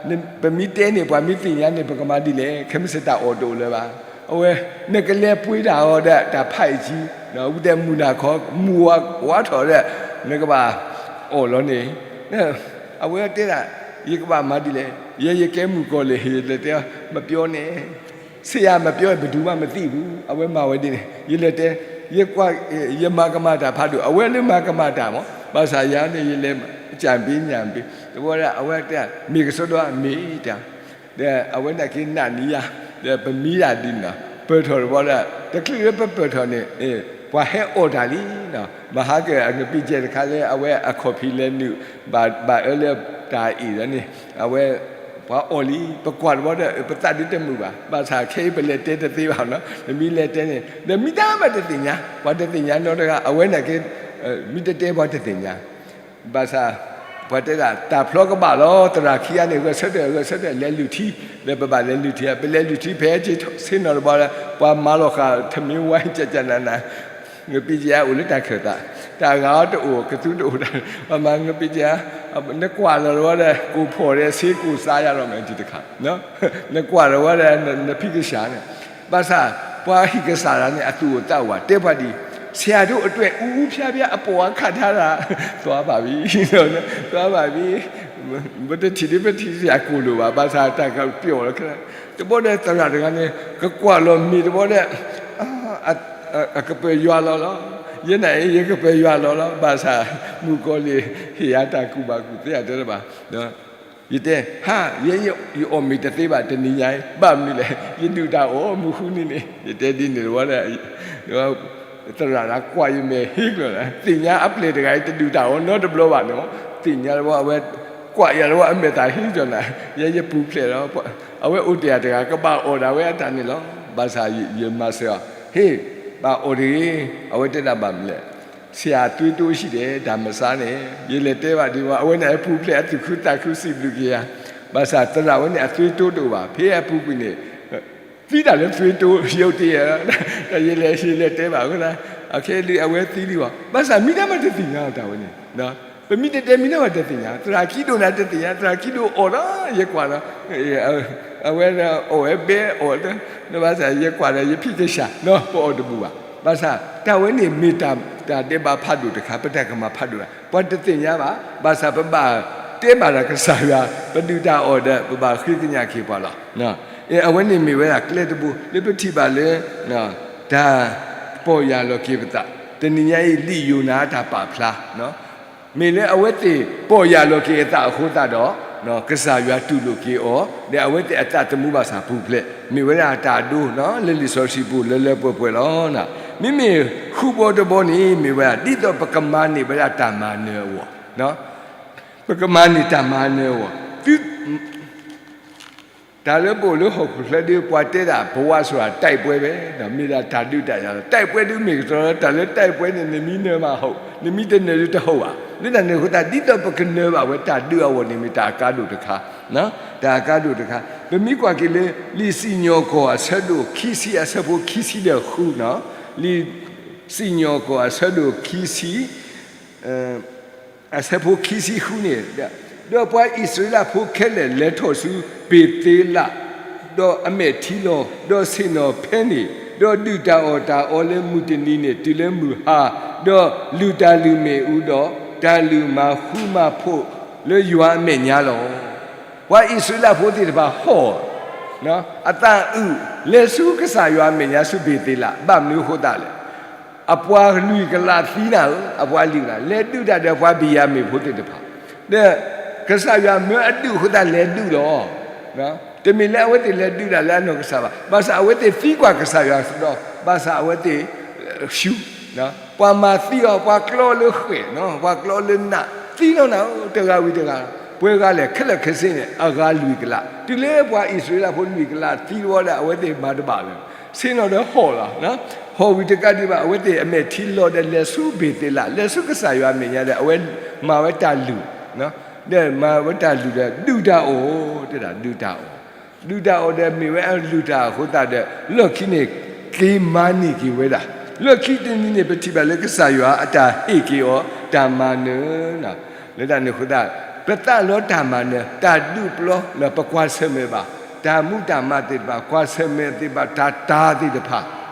ဒီး ပမ့ၢ်တဲန့ၣ် ပှၤမ့ၢ်သ့ၣ်ညါန့ၣ် ပကမၤဒ်လဲၣ်, ခဲမုၢ်ဆ့ၣ်တၢ်အီၣ်တအိၣ်လၢၤဘၣ်. အဝဲ နကလဲၤပှ့ၤတၢ်အီၣ်ဒီးတၢ်ဖးအံၤကံ, ဝံၤဒီးမုၢ်နၤခီ မုၢ်ဝါထီၣ်ဒီး နကဘၣ်အီၣ်လီၤန့ၣ်, အဝဲတဲဒၣ် ယကဘၣ်မၤဒ်လဲၣ်, ယဲယကဲမုၣ်ကီၤလံၢ် ယလဲၤတဲ မပြောနဲ့, ဆရာမပြောရင် ဘယ်သူမှမသိဘူး, အဝဲမၤဝဲဒ်န့ၣ် ယလဲၤတဲ, ယကွၢ်, ယမၤကမၣ်တၢ်ဖးဒိၣ် အဝဲလၢမၤကမၣ်တၢ်မး, ဘၣ်ဆၣ်ယၤန့ၣ် ယလဲၤ ကြံပေးညံပေး, တဘျီဒီးအဝဲတဲ မ့ၢ်ကစီဒီ မ့ၢ်တၢ် ဒီးအဝဲန့ၣ်က့ၤနာ်န့ၢ်ယၤ, ဒီးပမံဒၣ်ဒ်န့ၣ်လီၤ. ပၢၢ်ထီၣ်တဘျီဒီး တချုးလၢပပၢၢ်ထီၣ်န့ၣ် ပှၤဟဲအီၣ်တၢ်လံ, မဟါကၢၢ်အငပံးကဲတခါလၢ အဝဲအခီၣ်ဖံးလဲၤနုာ် ဘၣ်အၢလၢတၢ်အ့ၣ်ဒီးန့ၣ် အဝဲ ပှၤအီၣ်လံ, ပကွၢ်တဘျီဒီး ပသးဒ်တမုာ်ဘၣ်, ဘၣ်ဆၣ်ခဲအံၤ ပလဲၤတဲတသ့ဘၣ်နီၤ, နမ့ၢ်လဲၤတဲန့ၣ် ဒီးမံတၢ်မၤတသ့ၣ်ညါ, ပှၤတသ့ၣ်ညါနီတဂၤ, အဝဲန့ၣ်က့ၤ မ့ၢ်တတဲပှၤတသ့ၣ်ညါ ဘၣ်ဆၣ် ပှၤတဲဒၣ် တၢ်ဖျီကဘၣ်လီၤ, သရၣ်ခံဂၤန့ၣ် ဂဲၤဆၢထၢၣ် ဂဲၤဆၢထၢၣ် လဲၤလုၢ်ထံ, ဒီးပဘၣ်လဲၤလုၢ်ထံ, ပလဲၤလုၢ်ထံ ဖဲဆ့ၣ်နီၤတဘျီဒီး ပှၤမၤလီၤဃာ် ထမင်းဝိုင်း ကကနန ငပံးကဲအိၣ်လၢတၢ်ခၢၣ်သး, တၢ်ဂၤအီၤတအိၣ် ကသူတအိၣ်တၢ်, ပှၤမၤငပံးကဲ, နကွၢ်လီၤတဝီဒီး ကိၢ်ဖှီၣ်ဒီး ဆေးကိုစားရတော့မယ် တခါ, နကွၢ်တဝီဒီး နဖံးကစၢ်န့ၣ်, ဘၣ်ဆၣ် ပှၤဟံၣ်ကစၢ်တဂၤန့ၣ် အသူၣ်အိၣ်သးအိၣ်ဘၣ်, တဲပှၤဒ်အံၤ, ဆရာတို့အတွက် အူအူဖျားဖျား အပေါ်အခတ်ထားတာ သွားပါပြီ, သွားပါပြီ, ပတထံၣ်ဒ်ပထံၣ်ဆရာကိၢ်လိာ်ဘၣ်, ဘၣ်ဆၣ်တၢ်ကပျီၣ်လီၤခဲလၢာ်, တဘျီဒီးသရၣ်တဂၤန့ၣ် ကကွၢ်လီၤမ့ၢ်တဘျီဒီး အကပၢၤယွၤလီၤလီၤ, ယဲန့ၣ်အံၤ ယကပၢၤယွၤလီၤလီၤ, ဘၣ်ဆၣ် မုၣ်ကီၤလံၢ် ဟ့ၣ်ယၤတၢ်ကူၣ်ဘၣ်ကူၣ်သ့ အတဲတဘၣ် ယတဲ ဟါ, ယဲယအီၣ်မ့ၤတသ့ဘၣ် တနံၤညါအံၤ, ဘၣ်မနုၤလဲၣ်, ယဒုၣ်တၢ်အီၣ်မုၢ်ဃုနံၤန့ၣ်, ယတဲဒ်န့ၣ်တဝီဒီး သရၣ်တဂၤကွၢ်ယမဲာ်ဟ့ကျၢၤလီၤ, သ့ၣ်ညါအပျဲၢ်တဂၤအံၤ တဒုၣ်တၢ်အီၣ်နီတဘျီဘၣ်န့ၣ်, သ့ၣ်ညါတဝီ အဝဲကွၢ်ယၤတဝီ အမဲာ်သၣ်ဟ့ကီၤနၤ, ယဲယပူၤဖျဲးလီၤ, အဝဲအိၣ်တ့ၢ်တဂၤ ကဘၣ်အီၣ်ဒၣ်ဝဲအတၢ်န့ၣ်လီၤ, ဘၣ်ဆၣ်ယမၤစၢၤအီၤ, ဟ့ၣ်, ဘၣ်အီၣ်တဂ့ၤ, အဝဲတဲဒၣ်ဘၣ်မနုၤလဲၣ် ဆရာသွေးတိုးရှိတယ်, ဒါမစားနဲ့, ယလဲၤတဲဘၣ်ဒ်ဝဲ အဝဲန့ၣ်အပူၤဖျဲး အသူၣ်ခုသးခု စံးဘျုးက့ၤယၤ, ဘၣ်ဆၣ်သရၣ်ဝဲန့ၣ် အသွေးတိုးတအိၣ်ဘၣ်, ဖဲအပူၤကွံာ်န့ၣ် သံတၢ်လၢသွေးတိုး ရုတ်တရက်, တၢ်ယလဲၤ ယလဲၤတဲဘၣ်အဃိသတး, အခဲလံ အဝဲသံလံဘၣ်, ဘၣ်ဆၣ်မ့ၢ်တၢ်မၤတသ့ၣ်ညါတၢ်ဝဲန့ၣ်, ပမ့ၢ်တတဲမ့ၢ်တၢ်မၤတသ့ၣ်ညါ, သရၣ်ခံဒိၣ်န့ၣ်တသ့ၣ်ညါ, သရၣ်ခံဒိၣ်အီၣ်ဒီး ယကွၢ်ဒီး အဝဲအီၣ်ဝဲဘဲအီၣ်, ဘၣ်ဆၣ်ယကွၢ်ဒီး ယဖံးကစၢ် ပအီၣ်တဘူၣ်ဘၣ်, ဘၣ်ဆၣ်တၢ်ဝဲန့ၣ်မ့ၢ်တၢ် တၢ်ဒဲးဘးဖးဒိၣ်တခါ, ပတၢ်ကမၣ်ဖးဒိၣ်တခါ, ပှၤတသ့ၣ်ညါဘၣ်, ဘၣ်ဆၣ်ပဘၣ်တဲဘၣ်ဒီးကစၢ်ယွၤ, ပဒုၣ်တၢ်အီၣ်ဒီး ပဘၣ်ဃ့ကညးက့ၤပှၤလီၤ. အဝဲန့ၣ်မ့ၢ်ဝဲဒၣ်ကျဲတဘိ လၢပထံၣ်ဘၣ်လၢ တၢ်ပီၢ်ယၢ်လီၤက့ၤပသး, တနံၤညါအံၤ လံာ်ယိၤနါတၢ်ပာ်ဖျါ မ့ၢ်လၢအဝဲသ့ၣ်ပီၢ်ယၢ်လီၤက့ၤအသးအဃိသတးဒီး ကစၢ်ယွၤတူၢ်လိာ်က့ၤအီၤ, ဒီးအဝဲသ့ၣ်အသးသမူဘၣ်ဆၣ်ပူၤဖျဲး, မ့ၢ်ဝဲဒၣ်တၢ်ဒိ လၢလံာ်စီဆှံပူၤလၢလၢပှဲၤပှဲၤလီၤ. မ့မ့ၢ်ဃုဘီတဘီန့ၣ် မ့ၢ်ဝဲဒၣ် ဒ်သိးပကမၤန့ၢ်ဝဲဒၣ်တၢ်မၤနၢၤအဂီၢ်, ပကမၤန့ၢ်တၢ်မၤနၢၤအဂီၢ်, တၢ်လၢပအိၣ်လၢဟီၣ်ခိၣ်ချၢဒီး ပှၤတဲဒၣ် ဘဝဆိုတာ တိုက်ပွဲပဲ, မ့ၢ်ဒၣ်တၢ်ဒုးတၢ်ယၤလီၤ. တိုက်ပွဲဒုးမ့ၢ်ကတၢၢ်လီၤ, တၢ်လၢ တိုက်ပွဲန့ၣ် နမ့ၢ်နၢၤမး ဟုတ်, နမ့ၢ်တနၢၤဒုးတဟုတ်ဘၣ်. လၢတၢ်န့ၣ်အဃိသတး ဒ်သိးပကနၢၤဘၣ်ဝဲတၢ်ဒုးအဂီၢ်န့ၣ် မ့ၢ်တၢ်အကါဒိၣ်တခါ, တၢ်အကါဒိၣ်တခါ. ပမ့ၢ်ကွၢ်က့ၤလၢ လံာ်စံၣ်ညီၣ်ကွီၢ်အဆၢဒိၣ်ခံဆံ အဆၢဖိခံဆံဒီးဃုန့ၣ်, လံာ်စံၣ်ညီၣ်ကွီၢ်အဆၢဒိၣ်ခံဆံ အဆၢဖိခံဆံဃုန့ၣ်, ဒီးပှၤအံၣ်စရ့လးဖိခဲလၢာ်လဲၤထီၣ်ဆူ ပ့ၤသ့လး, ဒီးအမဲာ်ထံလီၤ, ဒီးဆ့ၣ်နီၤဖဲန့ၣ်, ဒီးဒုၣ်တၢ်အီၣ်တၢ်အီလၢမုၢ်တနံၤန့ၣ် တုၤလၢမုၢ်ဟါ, ဒီးလုၢ်တၢ်လုၢ်မ့ၣ်အူဒီး တၢ်လုၢ်မၤဃူမၤဖိးလၢယွၤအမဲာ်ညါလီၤ. ပှၤအံၣ်စရ့လးဖိသ့ၣ်တဖၣ်ဟီၣ် အသးအုး လဲၤဆူကစၢ်ယွၤအမဲာ်ညါဆူဘ့ၤသ့လး ဘၣ်မနုၤအဃိသတးလဲၣ်. အပှၤလွံၢ်ကလးသံနၤဧၢ, အပှၤလွံၢ်ကလး လဲၤဒုးတၢ်ဒီးပှၤဘ့ၣ်ယၤမ့ၣ်ဖိသ့ၣ်တဖၣ်, ဒီးကစၢ်ယွၤမၢအဒုးအဃိသတးလဲၤဒုးလီၤ. တမ့ၢ်လၢအဝဲသ့ၣ်လဲၤဒုးတၢ်လၢအနီၢ်ကစၢ်ဘၣ်, ဘၣ်ဆၣ်အဝဲသ့ၣ်သံကွၢ်ကစၢ်ယွၤဒီး ဘၣ်ဆၣ်အဝဲသ့ၣ် ဆူ ပှၤမၤသံအီၤ ပှၤကျီလၢဃဲၣ်, ပှၤကျီလၢနး, သံနီၢ်နၤဧၢ, တဂၤဝံၤတဂၤ, ပှဲၤဂၤလဲၣ် ခဲလၢာ်ခဲဆ့န့ၣ် အဂၤလွံၢ်ကလး, တုၤလၢပှၤအံၣ်စရ့လးဖိလွံၢ်ကလးသံတဝီဒီး အဝဲသ့ၣ်မၤတဘၣ်လၢၤ, ဆ့ၣ်နီၤဒီးဟီၣ်လီၤ. ဟီၣ်ဝံၤတကးဒံးဘၣ် အဝဲသ့ၣ်အမဲာ်ထံလီၤဒီးလဲၤဆူဘ့ၤသ့လး, လဲၤဆူကစၢ်ယွၤအမဲာ်ညါဒီး အဝဲမၤဝဲတၢ်လုၢ်, ဒီးမၤဝဲတၢ်လုၢ်ဒီး ဒုၣ်တၢ်အီၣ်, တဲဒၣ်ဒုၣ်တၢ်အီၣ် ဒုၣ်တၢ်အီၣ်ဒီးမ့ၢ်ဝဲအလုၢ်တၢ်အဃိသတးဒီး လီၢ်ခံန့ၣ် က့ၤမၤန့ၢ်က့ၤဝဲဒၣ်, လီၢ်ခံတနံၤန့ၣ် ပထံၣ်ဘၣ်လၢကစၢ်ယွၤအတၢ်ဟ့ၣ်က့ၤအီၤ တၢ်မၤနၢၤ, လၢတၢ်န့ၣ်အဃိသတး ပသးလီတၢ်မၤနၢၤ တၢ်ဒုးပျီလၢပကွၢ်ဆၢၣ်မဲာ်ဘၣ်, တၢ်မူတၢ်မၤသ့ၣ်တဖၣ် ကွၢ်ဆၢၣ်မဲာ်သ့ၣ်တဖၣ် တၢ်တၤသ့ၣ်တဖၣ်,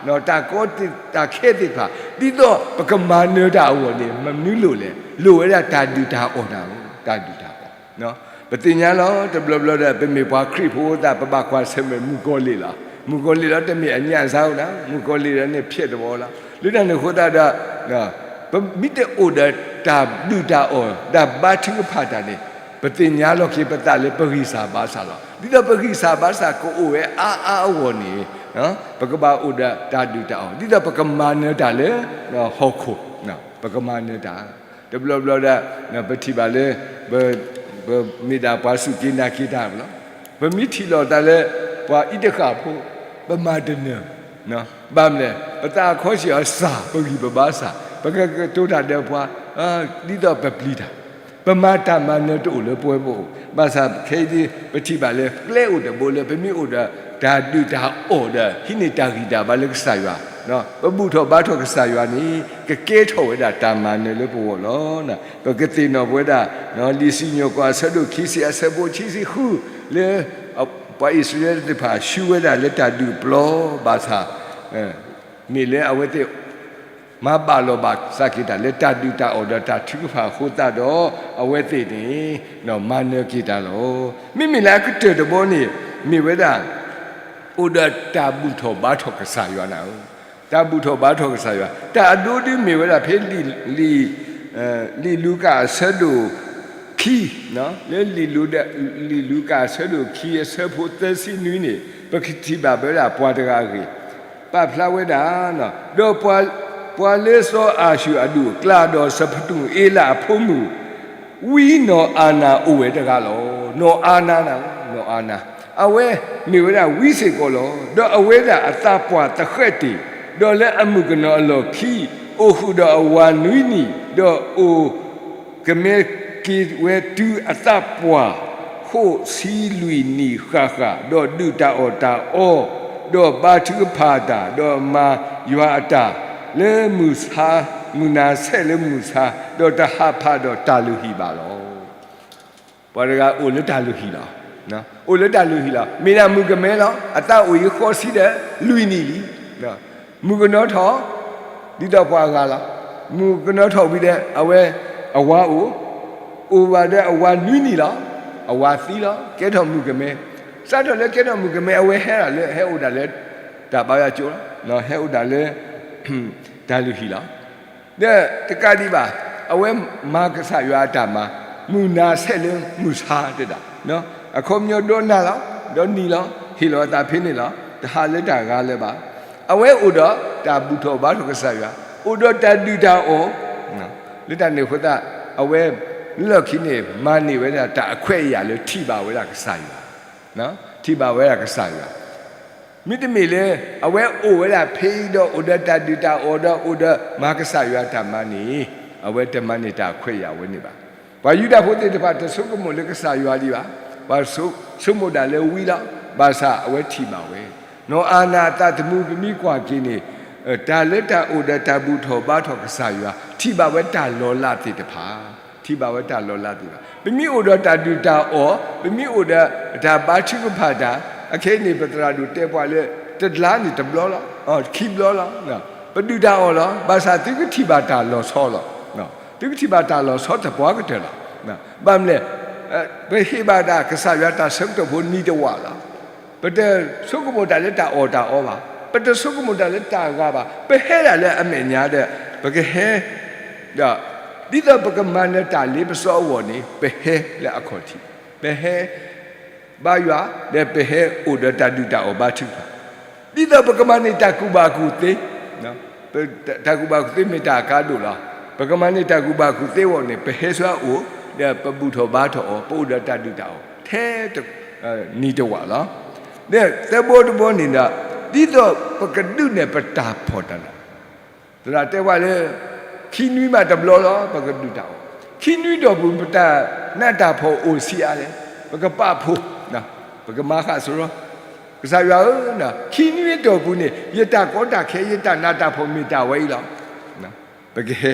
တၢ်ကီတၢ်ခဲသ့ၣ်တဖၣ် ဒ်သိးပကမၤနၢၤတၢ်အဂီၢ်န့ၣ် မနုၤလိၣ်လဲၣ်, လိၣ်ဝဲဒၣ်တၢ်ဒုၣ်တၢ်အီၣ်နၤဧၢ, တၢ်ဒုၣ်တၢ်အီၣ် ပသ့ၣ်ညါလီၤ တဘျီဘျီဒီး ပမ့ၢ်ပှၤခရံာ်ဖိသး ပဘၣ်ကွၢ်ဆၢၣ်မဲာ်မုၣ်ကီၤလံၢ်လီၤ. မုၣ်ကီၤလံၢ်လီၤ တမ့ၢ်အညၣ်စါဧိၤနၤ, မုၣ်ကီၤလံၢ်လီၤန့ၣ် ဖျဲးတဝီလီၤ. လၢတၢ်န့ၣ်အဃိသတးဒီး ပမ့ၢ်တအိၣ်ဒီးတၢ်ဒုၣ်တၢ်အီၣ် တၢ်ဘါထုကဖၣ်တၢ်န့ၣ် ပသ့ၣ်ညါလီၤက့ၤပသးလၢပဂံၢ်စၢ်ဘါစၢ်လီၤ. ဒ်သိးပဂံၢ်စၢ်ဘါစၢ်ကအိၣ်ဝဲအါအါအဂီၢ်န့ၣ် ပကဘၣ်အိၣ်ဒီးတၢ်ဒုၣ်တၢ်အီၣ် ဒ်သိးပကမၤနၢၤတၢ်လၢဟီၣ်ခိၣ်, ပကမၤနၢၤတၢ် တဘျီဘျီဒီး ပထံၣ်ဘၣ်လၢ ပမ့ၢ်ဒၣ်ပှၤစူၢ်က့ၤနာ်က့ၤတၢ်လီၤ. ပမ့ၢ်ထံၣ်လိာ်သးလၢ ပှၤအံးတဃၣ်ဖိ ပမၤတနၢၤ ဘၣ်မနုၤလဲၣ် ပသးအခီၣ်ဆံးအီၤစှၤ ပဂံၢ်ပဘါစှၤ ပကကတိၤတၢ်ဒီးပှၤ ဒ်သိးပပျံၤတၢ် ပမၤတၢ်မၤနၢၤတအိၣ်လၢပဝဲပအိၣ် ဘၣ်ဆၣ်ခဲအံၤဒ် ပထံၣ်ဘၣ်လၢကျဲအိၣ်တဘိလၢ ပမ့ၢ်အိၣ်ဒီးတၢ်ဒုၣ်တၢ်အီၣ်ဒီး ဟံးန့ၢ်တၢ်ဂံၢ်တၢ်ဘါလၢကစၢ်ယွၤ ပဘူၣ်ထီၣ်ဘါထီၣ်ကစၢ်ယွၤန့ၣ် ကကဲထီၣ်ဝဲဒၣ်တၢ်မၤနၢၤလၢပဂီၢ်လီၤ. ပကသ့ၣ်နီၣ်ပဝဲဒၣ် လံာ်စံၣ်ညီၣ်ကွီၢ်အဆၢဒိၣ်ခံဆံအဆၢဖိခံဆံဃု လၢ ပှၤအံၣ်စရ့လးသ့ၣ်တဖၣ် ဆူဝဲဒၣ်လၢတၢ်ဒုးပျီဘၣ်ဆၣ် မ့ၢ်လၢအဝဲသ့ၣ် မၤဘၣ်လီၤဘၣ်စးက့ၤတၢ်လၢတၢ်ဒုၣ်တၢ်အီၣ်ဒီးတၢ်ထုကဖၣ်အဃိသတးဒီး အဝဲသ့ၣ်န့ၣ် မၤနၢၤက့ၤတၢ်လီၤ. မ့မ့ၢ်လၢအကတၢၢ်တဘီန့ၣ် မ့ၢ်ဝဲဒၣ် အိၣ်ဒီးတၢ်ဘူၣ်ထီၣ်ဘါထီၣ်ကစၢ်ယွၤနၤဧၢ, တၢ်ဘူၣ်ထီၣ်ဘါထီၣ်ကစၢ်ယွၤ တၢ်အဒိဒ်မ့ၢ်ဝဲဒၣ်ဖဲလံာ် လံာ်လူၤကၣ်အဆၢဒိၣ်ခံ, လၢ လံာ်လူၤကၣ်အဆၢဒိၣ်ခံအဆၢဖိသၢဆံနွံန့ၣ် ပကထံၣ်ဘၣ်ဝဲဒၣ်ပှၤတဂၤအဂ့ၢ် ပာ်ဖျါဝဲဒၣ်, ဒီးပှၤလၢစီၤအၤၡူၣ်အဒူၣ် ကျးဒီးစီၤဖတူၣ်အ့လးအဖိမုၣ် ဝံနီၢ်အၤနၤအိၣ်ဝဲတဂၤလီၤ. နီၢ်အၤနၤနၤ, နီၢ်အၤနၤ, အဝဲမ့ၢ်ဝဲဒၣ်ဝံစ့ၢ်ကီးလီၤ. ဒီးအဝဲဒၣ်အသးပှၢ်သဃဲးတ့ၢ်, ဒီးလၢအမုၣ်ကနီၤအလီၢ်ခံ အိၣ်ဃုာ်ဒီးအဝၤနွံနံၣ်, ဒီးအိၣ် ကမဲက့ၤဝဲတုၤအသးပှၢ် ဃိးဆံလွံၢ်နံၣ်ဃၣ်ဃၣ်, ဒီးဒုၣ်တၢ်အီၣ်တၢ်အီ, ဒီးဘါထုကဖၣ်တၢ်, ဒီးမၤယွၤအတၢ်လၢမုၢ်ဆါ, မုၢ်နၤဆဲးလၢမုၢ်ဆါ, ဒီးတဟးဖးဒီးတၢ်လုၢ်ဟံၣ်ဘၣ်လီၤ. ပှၤတဂၤအိၣ်လၢတၢ်လုၢ်ဟံၣ်လီၤ. အိၣ်လၢတၢ်လုၢ်ဟံၣ်လီၤ. မ့ၢ်ဒၣ်မုၣ်ကမဲလီၤ. အသးအိၣ်အံၤဃိးဆံဒီးလွံၢ်နံၣ်လံ. မုၣ်ကနီၤထီၣ် ဒ်သိးပှၤအဂၤလီၤ. မုၣ်ကနီၤထီၣ်ဝံၤဒီး အဝဲ အဝၤအိၣ်, အိၣ်ဘၣ်ဒီးအဝၤနွံနံၣ်လီၤ. အဝၤသံလီၤ. ကဲထီၣ်မုၣ်ကမဲ. စးထီၣ်လၢကဲထီၣ်မုၣ်ကမဲ အဝဲဟဲဒၣ်လၢ ဟဲအိၣ်ဒၣ်လၢ တၢ်ဘါယွၤကၠိလီၤ. ဟဲအိၣ်ဒၣ်လၢ တၢ်လုၢ်ဟံၣ်လီၤ. ဒီးတကးဒံးဘၣ် အဝဲမၤကစၢ်ယွၤအတၢ်မၤ မုၢ်နၤဆဲးလၢမုၢ်ဆါတဲဒၣ်, အခီပညီဒီနၤလီၤ, ဒီနံၤလီၤ, ဟ့ၣ်လီၤအသးဖဲန့ၣ်လီၤ. တဟးလၢတၢ်ဂၤလၢၤဘၣ်. အဝဲအိၣ်ဒီးတၢ်ဘူၣ်ထီၣ်ဘါထီၣ်ကစၢ်ယွၤ, အိၣ်ဒီးတၢ်ဒုၣ်တၢ်အီၣ်, လၢတၢ်န့ၣ်အဃိသတး အဝဲလၢခံန့ၣ် မၤန့ၢ်ဝဲဒၣ်တၢ်အခွဲးအယာ်လၢထံၣ်ဘၣ်ဝဲဒၣ်ကစၢ်ယွၤ, ထံၣ်ဘၣ်ဝဲဒၣ်ကစၢ်ယွၤ မ့တမ့ၢ်လၢ အဝဲအိၣ်ဝဲဒၣ်ဖဲအံၤဒီး အိၣ်ဒီးတၢ်ဒုၣ်တၢ်အီၣ်ဒီး အိၣ်ဒီးမၤကစၢ်ယွၤတၢ်မၤန့ၣ် အဝဲတမၤန့ၢ်တၢ်အခွဲးအယာ်ဝဲန့ၣ်ဘၣ်. ပှၤယူဒၤဖိသ့ၣ်တဖၣ် တဆိကမိၣ်လၢကစၢ်ယွၤဒံးဘၣ်. ပှၤဆိကမိၣ်ဒၣ်လၢဝံလီၤ. ဘၣ်ဆၣ်အဝဲထံၣ်ဘၣ်ဝဲ နီၢ်အၤနၤအသးသမူ ပမ့ၢ်ကွၢ်က့ၤန့ၣ် တၢ်လၢတၢ်အိၣ်ဒီးတၢ်ဘူၣ်ထီၣ်ဘါထီၣ်ကစၢ်ယွၤ ထံၣ်ဘၣ်ဝဲတၢ်လီၤလးသ့ၣ်တဖၣ်, ထံၣ်ဘၣ်ဝဲတၢ်လီၤလးသ့ၣ်တဖၣ်. ပမ့ၢ်အိၣ်ဒီးတၢ်ဒုၣ်တၢ်အီၣ်, ပမ့ၢ်အိၣ်ဒီးတၢ်ဘါထုကဖၣ်တၢ်, အခဲအံၤန့ၣ် ပသရၣ်ဒိၣ်တဲပှၤလၢ တလါန့ၣ်တဘျီလီၤ, ခံဘျီလီၤ. ပဒုၣ်တၢ်အီၣ်လီၤ. ဘၣ်ဆၣ်သုကထံၣ်ဘၣ်တၢ်လီၤဆီလီၤ. သုကထံၣ်ဘၣ်တၢ်လီၤဆီသပှၢ်ကတၢၢ်လီၤ. ဘၣ်မနုၤလဲၣ် ပဟ့ၣ်ဘၣ်ဒၣ်ကစၢ်ယွၤတၢ်ဆၢကတီၢ်ဖိနံၤတဝာ်လီၤ. ပတဆိကမိၣ်တၢ်လၢတၢ်အီၣ်တၢ်အီဘၣ်, ပတဆိကမိၣ်တၢ်လၢတၢ်ဂၤဘၣ်, ပဟဲဒၣ်လၢအမဲာ်ညါဒီး ပကဟဲ ဒီး ဒ်သိးပကမၤနၢၤတၢ်လ့ပစီအဂီၢ်န့ၣ် ပဟဲလၢအခီၣ်ထံး, ပဟဲ ဘါယွၤ ဒီးပဟဲအိၣ်ဒီးတၢ်ဒုၣ်တၢ်အီၣ်ဘါထုကဖၣ်, ဒ်သိးပကမၤန့ၢ်တၢ်ကူၣ်ဘၣ်ကူၣ်သ့, တၢ်ကူၣ်ဘၣ်ကူၣ်သ့မ့ၢ်တၢ်အကါဒိၣ်လီၤ. ပကမၤန့ၢ်တၢ်ကူၣ်ဘၣ်ကူၣ်သ့အဂီၢ်န့ၣ် ပဟဲဆူအအိၣ် ဒီးပဘူၣ်ထီၣ်ဘါထီၣ်အီၤ, ပအိၣ်ဒီးတၢ်ဒုၣ်တၢ်အီၣ် ထဲ နံၤတဝာ်လီၤ. ဒီးသၢဘီတဘီန့ၣ်ဒီး ဒ်သိးပကဒုးနဲၣ်ပတၢ်ဖှီၣ်တၢ်နး သရၣ်တဲဝဲလၢ ခံနွံမးတဘျီလီၤ ပကဒုၣ်တၢ်အီၣ်, ခံနွံတီၢ်ပူၤ ပတၢ်နးတၢ်ဖှီၣ်အိၣ်ဆံးအါလဲၣ်, ပကပာ်ဖှိၣ်, ပကမၤဃာ်စရီ, ကစၢ်ယွၤဧၢ, ခံနွံတီၢ်ပူၤန့ၣ် ယတၢ်ကီတၢ်ခဲ ယတၢ်နးတၢ်ဖှီၣ်မ့ၢ်တၢ်ဝဲအံၤလီၤ. ပကဟဲ,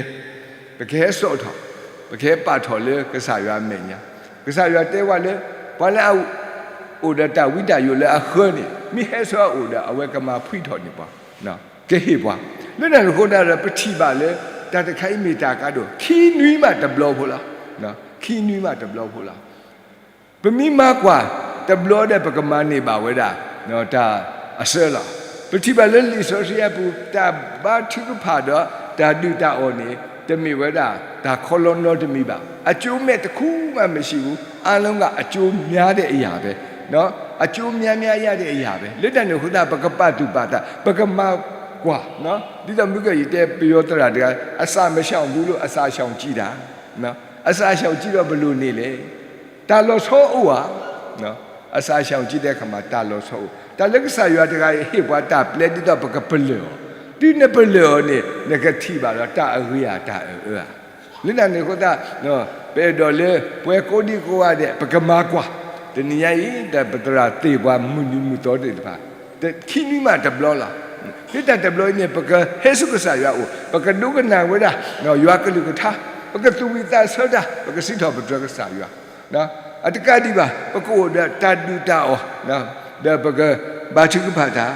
ပကဟဲစိာ်ထီၣ်, ပကဟဲပာ်ထီၣ်လၢကစၢ်ယွၤအမဲာ်ညါ, ကစၢ်ယွၤတဲဝဲလၢ ပှၤလၢအ အိၣ်ဒီးတၢ်ဝံတၢ်ယိးလၢအဃၢန့ၣ် မ့ၢ်ဟဲဆူအအိၣ်ဒီး အဝဲကမၤဖှံထီၣ်န့ၢ်ပှၤ, ကဟ့ၣ်ပှၤ, လၢတၢ်န့ၣ်အဃိသတးဒီး ပထံၣ်ဘၣ်လၢ တၢ်တခါအံၤမ့ၢ်တၢ်အကါဒိၣ် ခံနွံမးတဘျီဖိလီၤ, ခံနွံမးတဘျီဖိလီၤ. ပမ့ၢ်မၤကွၢ်တဘျီဒီး ပကမၤန့ၢ်ဘၣ်ဝဲဒၣ် တၢ်အဆၢလီၤ. ပထံၣ်ဘၣ်လၢလံာ်စီဆှံအပူၤ တၢ်ဘါထုကဖၣ်ဒီးတၢ်ဒုၣ်တၢ်အီၣ်န့ၣ် တမ့ၢ်ဝဲဒၣ်တၢ်ခီလီနီတမံၤဘၣ်. အကျိုးမဲ့တခုမှမရှိဘူး, အားလုံးက အကျိုးများတဲ့အရာပဲ, အကျိုးများများရတဲ့အရာပဲ. လၢတၢ်န့ၣ်အဃိသတး ပကပာ်သူၣ်ပာ်သး ပကမၤကွၢ်, ဒ်သိးမုၢ်ကယံာ်တဲပယီၤသရၣ်တဂၤ အစာမရှောင်ဘူးလို့ အစာရှောင်ကြည့်တာ, အစာရှောင်ကြည့်တော့ ဘယ်လိုနေလဲ, တၢ်လီၤဆီအိၣ်ဧါ, အစာရှောင်ကြည့်တဲ့အခါမှာ တၢ်လီၤဆီအိၣ်, တၢ်လၢကစၢ်ယွၤတဂၤအံၤ ဟ့ၣ်ပှၤတၢ်ပျဲဒ်သိးပကပလၢၢ်အီၤ, တုၤနပလၢၢ်အီၤန့ၣ် နကထံၣ်ဘၣ်ဒီးတၢ်အဂ့ၤဧါ တၢ်အအၢဧါ. လၢတၢ်န့ၣ်အဃိသတး ပအဲၣ်ဒိးလၢပှၤကိးဒံကိးဂၤဒဲး ပကမၤကွၢ်, တနံၤညါအံၤ ဒီးပသရၣ်သ့ၣ်ပှၤမုၢ်နံၤမုၢ်သီသ့ၣ်တဖၣ် ခံနွံမးတဘျီလီၤ. လၢတၢ်တဘျီအံၤန့ၣ် ပကဟဲဆူကစၢ်ယွၤအအိၣ်, ပကဒိကနၣ်ဝဲဒၣ် ယွၤကလုၢ်ကထါ, ပကသူၣ်ဝံၣ်သးဆၢတၢ်, ပကစံးထီၣ်ပတြၢၤကစၢ်ယွၤ အတကးဒံးဘၣ် ပကအိၣ်ဒီးတၢ်ဒုၣ်တၢ်အီၣ်, ဒီးပကဘါထုကဖၣ်တၢ်,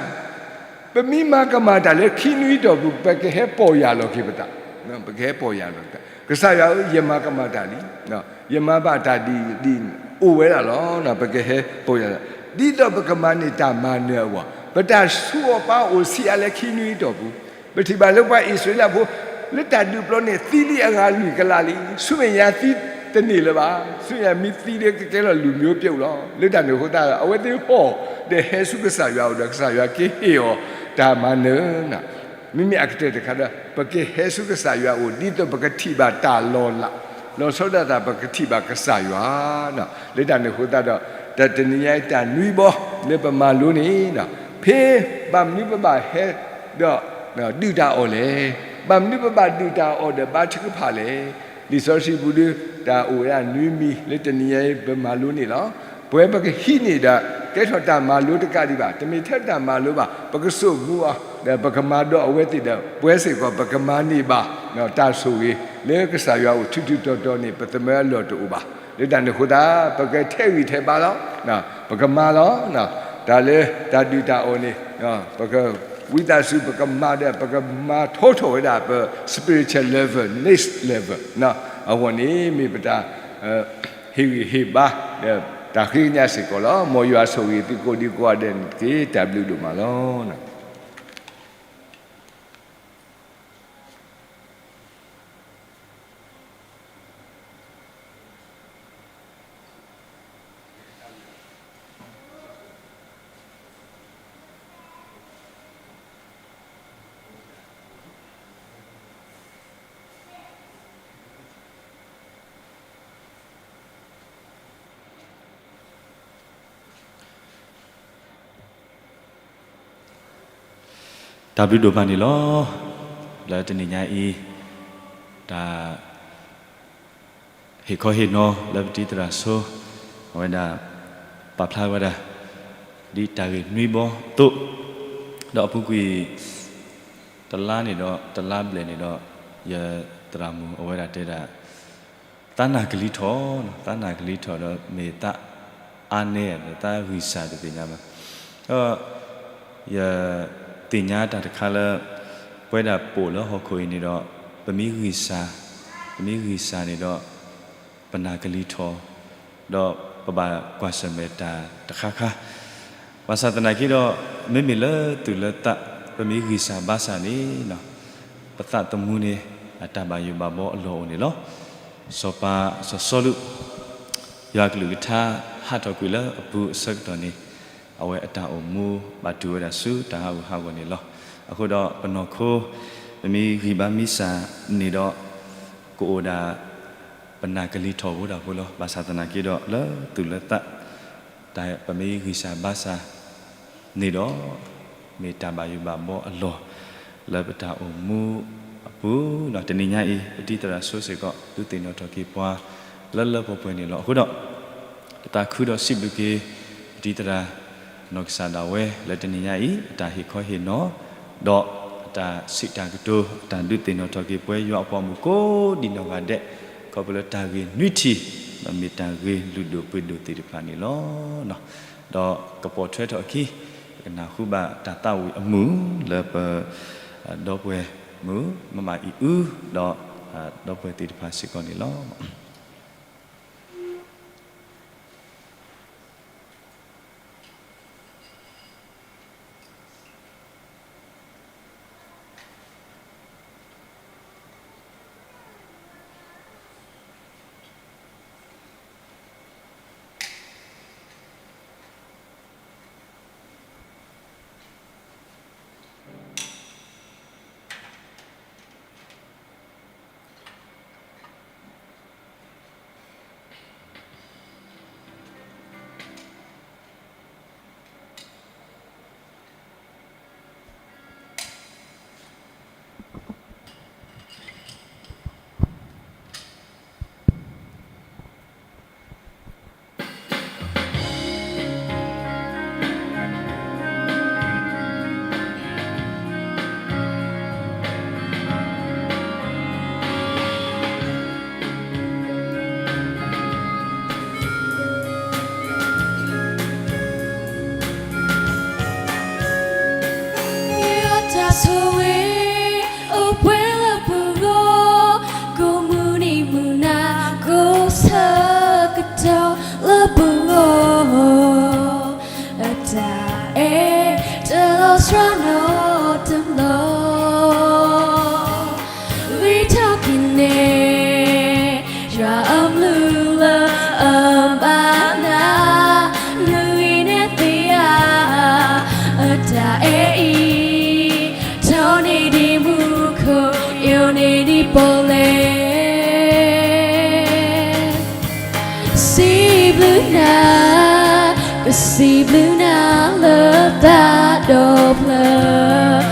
ပမ့ၢ်မၤကမၣ်တၢ်လၢခံနွံတီၢ်ပူၤ ပကဟဲပီၢ်ယၢ်လီၤက့ၤပသး, ပကဟဲပီၢ်ယၢ်လီၤက့ၤ, ကစၢ်ယွၤဧၢ, ယမၤကမၣ်တၢ်လံ, ယမၤဘၣ်တၢ်ဒ်အံၤဒ်အံၤ အိၣ်ဝဲဒၣ်လီၤ. ပကဟဲပီၢ်ယၢ်လီၤ, ဒ်သိးပကမၤန့ၢ်တၢ်မၤနၢၤအဂီၢ်, ပတၢ်ဆူးအီၣ်ပာ်အီၣ်အိၣ်ဆံးအါလဲၣ် ခံနွံတီၢ်ပူၤ, ပထံၣ်ဘၣ်လၢပှၤအံၣ်စရ့လးဖိ လၢတၢ်ဒုးပျီန့ၣ် သံလံအဂၤလွံၢ်ကလးလံ, ဆူမဲာ်ညါသံတန့ၢ်လၢၤဘၣ်, ဆူမဲာ်ညါမ့ၢ်သံလၢကကဲထီၣ်လူၤမျိုးပြုတ်လီၤ. လၢတၢ်န့ၣ်အဃိသတးဒီး အဝဲသ့ၣ်ဟီၣ်ဒီးဟဲဆူကစၢ်ယွၤအအိၣ်ဒီး ကစၢ်ယွၤကဟ့ၣ်အီၤတၢ်မၤနၢၤန့ၣ်, မ့မ့ၢ်အကတၢၢ်တခါဒီး ပကဟဲဆူကစၢ်ယွၤအအိၣ် ဒ်သိးပကထံၣ်ဘၣ်တၢ်လီၤလး, လီၤဆီဒၣ်တၢ် ပကထံၣ်ဘၣ်ကစၢ်ယွၤ လၢတၢ်န့ၣ်အဃိသတးဒီး တၢ်တနံၤညါအံၤတၢ်နွံဘီ လၢပမၤလိန့ၣ်, ဖဲဘၣ်မနုၤပဘၣ်ဟဲဒီး ဒုၣ်တၢ်အီၣ်လဲၣ်, ဘၣ်မနုၤပဘၣ်ဒုၣ်တၢ်အီၣ်ဒီးဘါထုကဖၣ်လဲၣ်, လံာ်စီဆှံပူၤဒီး တၢ်အိၣ်ဝဲဒၣ်နွံမံၤ လၢတနံၤညါအံၤပမၤလိန့ၣ်လီၤ. ပဝဲပကဟံးန့ၢ်ဒီး ကဲထီၣ်တၢ်မၤလိတကးဒံးဘၣ်, တမ့ၢ်ထဲတၢ်မၤလိဘၣ်, ပကစိာ်မူအီၤ ဒီးပကမၤဒီးအဝဲသ့ၣ်ဒီး ပဝဲစ့ၢ်ကီး ပကမၤန့ၢ်ဘၣ် တၢ်ဆိၣ်ဂ့ၤ လၢကစၢ်ယွၤအိၣ်ထူးထူးတီၤတီၤန့ၣ် ပသမၢအလီၢ်တအိၣ်ဘၣ်. လၢတၢ်န့ၣ်အဃိသတး ပကထဲးဂံၢ်ထဲးဘါလီၤ, ပကမၤလီၤ, တၢ်လၢတၢ်ဒုၣ်တၢ်အီၣ်န့ၣ် ပကဝံသးစူၤ ပကမၤဒီး ပကမၤထီထီၣ်ဝဲဒၣ် ပ spiritual level, next level အဂီၢ်န့ၣ် မ့ၢ်ပတၢ် ဟ့ၣ်ဂံၢ်ဟ့ၣ်ဘါ ဒီးတၢ်ဃ့ကညးစ့ၢ်ကီးလီၤ. မ်ယွၤဆိၣ်ဂ့ၤသုကိးဒံကိးဂၤဒဲးန့ၣ်တက့ၢ်. တၢ်ဘျုးဒိၣ်မးလီၤ. တၢ်ဘျုးဒိၣ်မးန့ၣ်လီၤ. လၢတနံၤညါအံၤ တၢ် ဟ့ၣ်ခီဟ့ၣ်နီၤလၢပတံၤသရၣ်ဆိ အဝဲဒၣ် ပာ်ဖျါဝဲဒၣ် ဒ်တၢ်ဂ့ၢ်နွံဘီအသိး, ဒီးအပူၤကွံာ် တလါန့ၣ်ဒီး တလါဘျဲၣ်န့ၣ်ဒီး ယသရၣ်မုၣ်အဝဲဒၣ်တဲဒၣ် သးနၢ်ကလံၤထီၣ်, သးနၢ်ကလံၤထီၣ်ဒီးမ့ၢ်သးအါနဲဒီးသးဂံၢ်စၢ်တသ့ၣ်ညါဘၣ်. ဒီး ယသ့ၣ်ညါတၢ်တခါလၢ ပဝဲဒၣ်ပိာ်လၢဟီၣ်ခိၣ်အံၤန့ၣ်ဒီး ပမ့ၢ်ဂံၢ်စၢ်, ပမ့ၢ်ဂံၢ်စၢ်န့ၣ်ဒီး ပနၢ်ကလံၤထီၣ်, ဒီးပဘၣ်ကွၢ်ဆၢၣ်မဲာ်တၢ်တခါခါ, ဘၣ်ဆၣ်သနာ်က့ဒီး မ့မ့ၢ်လၢသူၣ်လၢသး ပမ့ၢ်ဂံၢ်စၢ်ဘါစၢ်န့ၣ် ပသးသမူန့ၣ် အတၢ်ဘၣ်ယိၣ်ဘၣ်ဘီအလီၢ်အိၣ်န့ၣ်လီၤ. စီၤပၤစီၤစီလူး ယွၤအကလုၢ်ကထါဟးထီၣ်ကွံာ်လၢအပူၤအဆၢကတီၢ်န့ၣ် အဝဲအတၢ်အိၣ်မူဘၣ်တူၢ်ဝဲဒၣ်ဆူတၢ်ဟးဂူာ်ဟးဂီၤန့ၣ်လီၤ. အဃိဒီးပနီၢ်ခိ ပမ့ၢ်ဂံၢ်ဘါမံစၢ်န့ၣ်ဒီး ကအိၣ်ဒၣ် ပနၢ်ကလံၤထီၣ်ဖိတၢ်ဖိလီၤ. ဘၣ်ဆၣ်သနာ်က့ဒီး လၢသူၣ်လၢသး တၢ်ပမ့ၢ်ဂံၢ်စၢ်ဘါစၢ်န့ၣ်ဒီး မ့ၢ်တၢ်ဘၣ်ယိၣ်ဘၣ်ဘီအလီၢ် လၢပတၢ်အိၣ်မူအပူၤလီၤ. တနံၤညါအံၤ ပတံၤသရၣ်ဆိစ့ၢ်ကီး ဒုးသ့ၣ်နီၣ်ထီၣ်က့ၤပှၤ လၢလၢပှဲၤပှဲၤန့ၣ်လီၤ. အဃိဒီး ပသးခုဒီးစံးဘျုးက့ၤ ပတံၤသရၣ် နီၢ်ကစၢ်ဒၣ်ဝဲ လၢတနံၤညါအံၤ အတၢ်ဟ့ၣ်ခီဟ့ၣ်နီၤ ဒီးအတၢ်စံးတၢ်ကတိၤ အတၢ်ဒုးသ့ၣ်နီၣ်ထီၣ်က့ၤပှၤယွၤအပှၤမုၣ်ကိးဒံးနီၢ်ဂၤဒဲး ခီဖျိလၢတၢ်ဂ့ၢ်နွံထံၣ် ဒီးမ့ၢ်တၢ်ဂ့ၢ်လုၢ်ဒိၣ်ပှ့ၤဒိၣ်သ့ၣ်တဖၣ်န့ၣ်လီၤ. ဒီးကပိာ်ထွဲထီၣ်အခံ ပကနၢ်ဟူဘၣ်တၢ်သးဝံၣ်အမုာ်လၢပ ဒီပုၢ်ဝဲၢ်မုၣ် မမအံၤအု ဒီး ဒီပုၢ်ဝဲၢ်သ့ၣ်တဖၣ်စ့ၢ်ကီးန့ၣ်လီၤ. ယွၤတၢ်ဆိၣ်ဂ့ၤ အိၣ်ပှဲၤလၢပဂီၢ်, ကိးမုၢ်နံၤမုၢ်နၤ ကိးဆၢကတီၢ်လၢပဂီၢ်, အတၢ်အဲၣ်တလီၤစှၤနီတဘျီ ဂံၢ်ထီၣ်က့ၤန့ၣ် ယွၤအဘျုးလၢအဘၣ်နၤ, နဂ့ၤနဲသ့ဧါ, အတၢ်အဲၣ်အံၤ ထီန့ၢ်ဒံးမူခိၣ်, ယိာ်န့ၢ်ဒံးပီၣ်လဲၣ် စံးဘျုးနၤ, ကစံးဘျုးနၤလၢသးဒီဖျၢၣ်,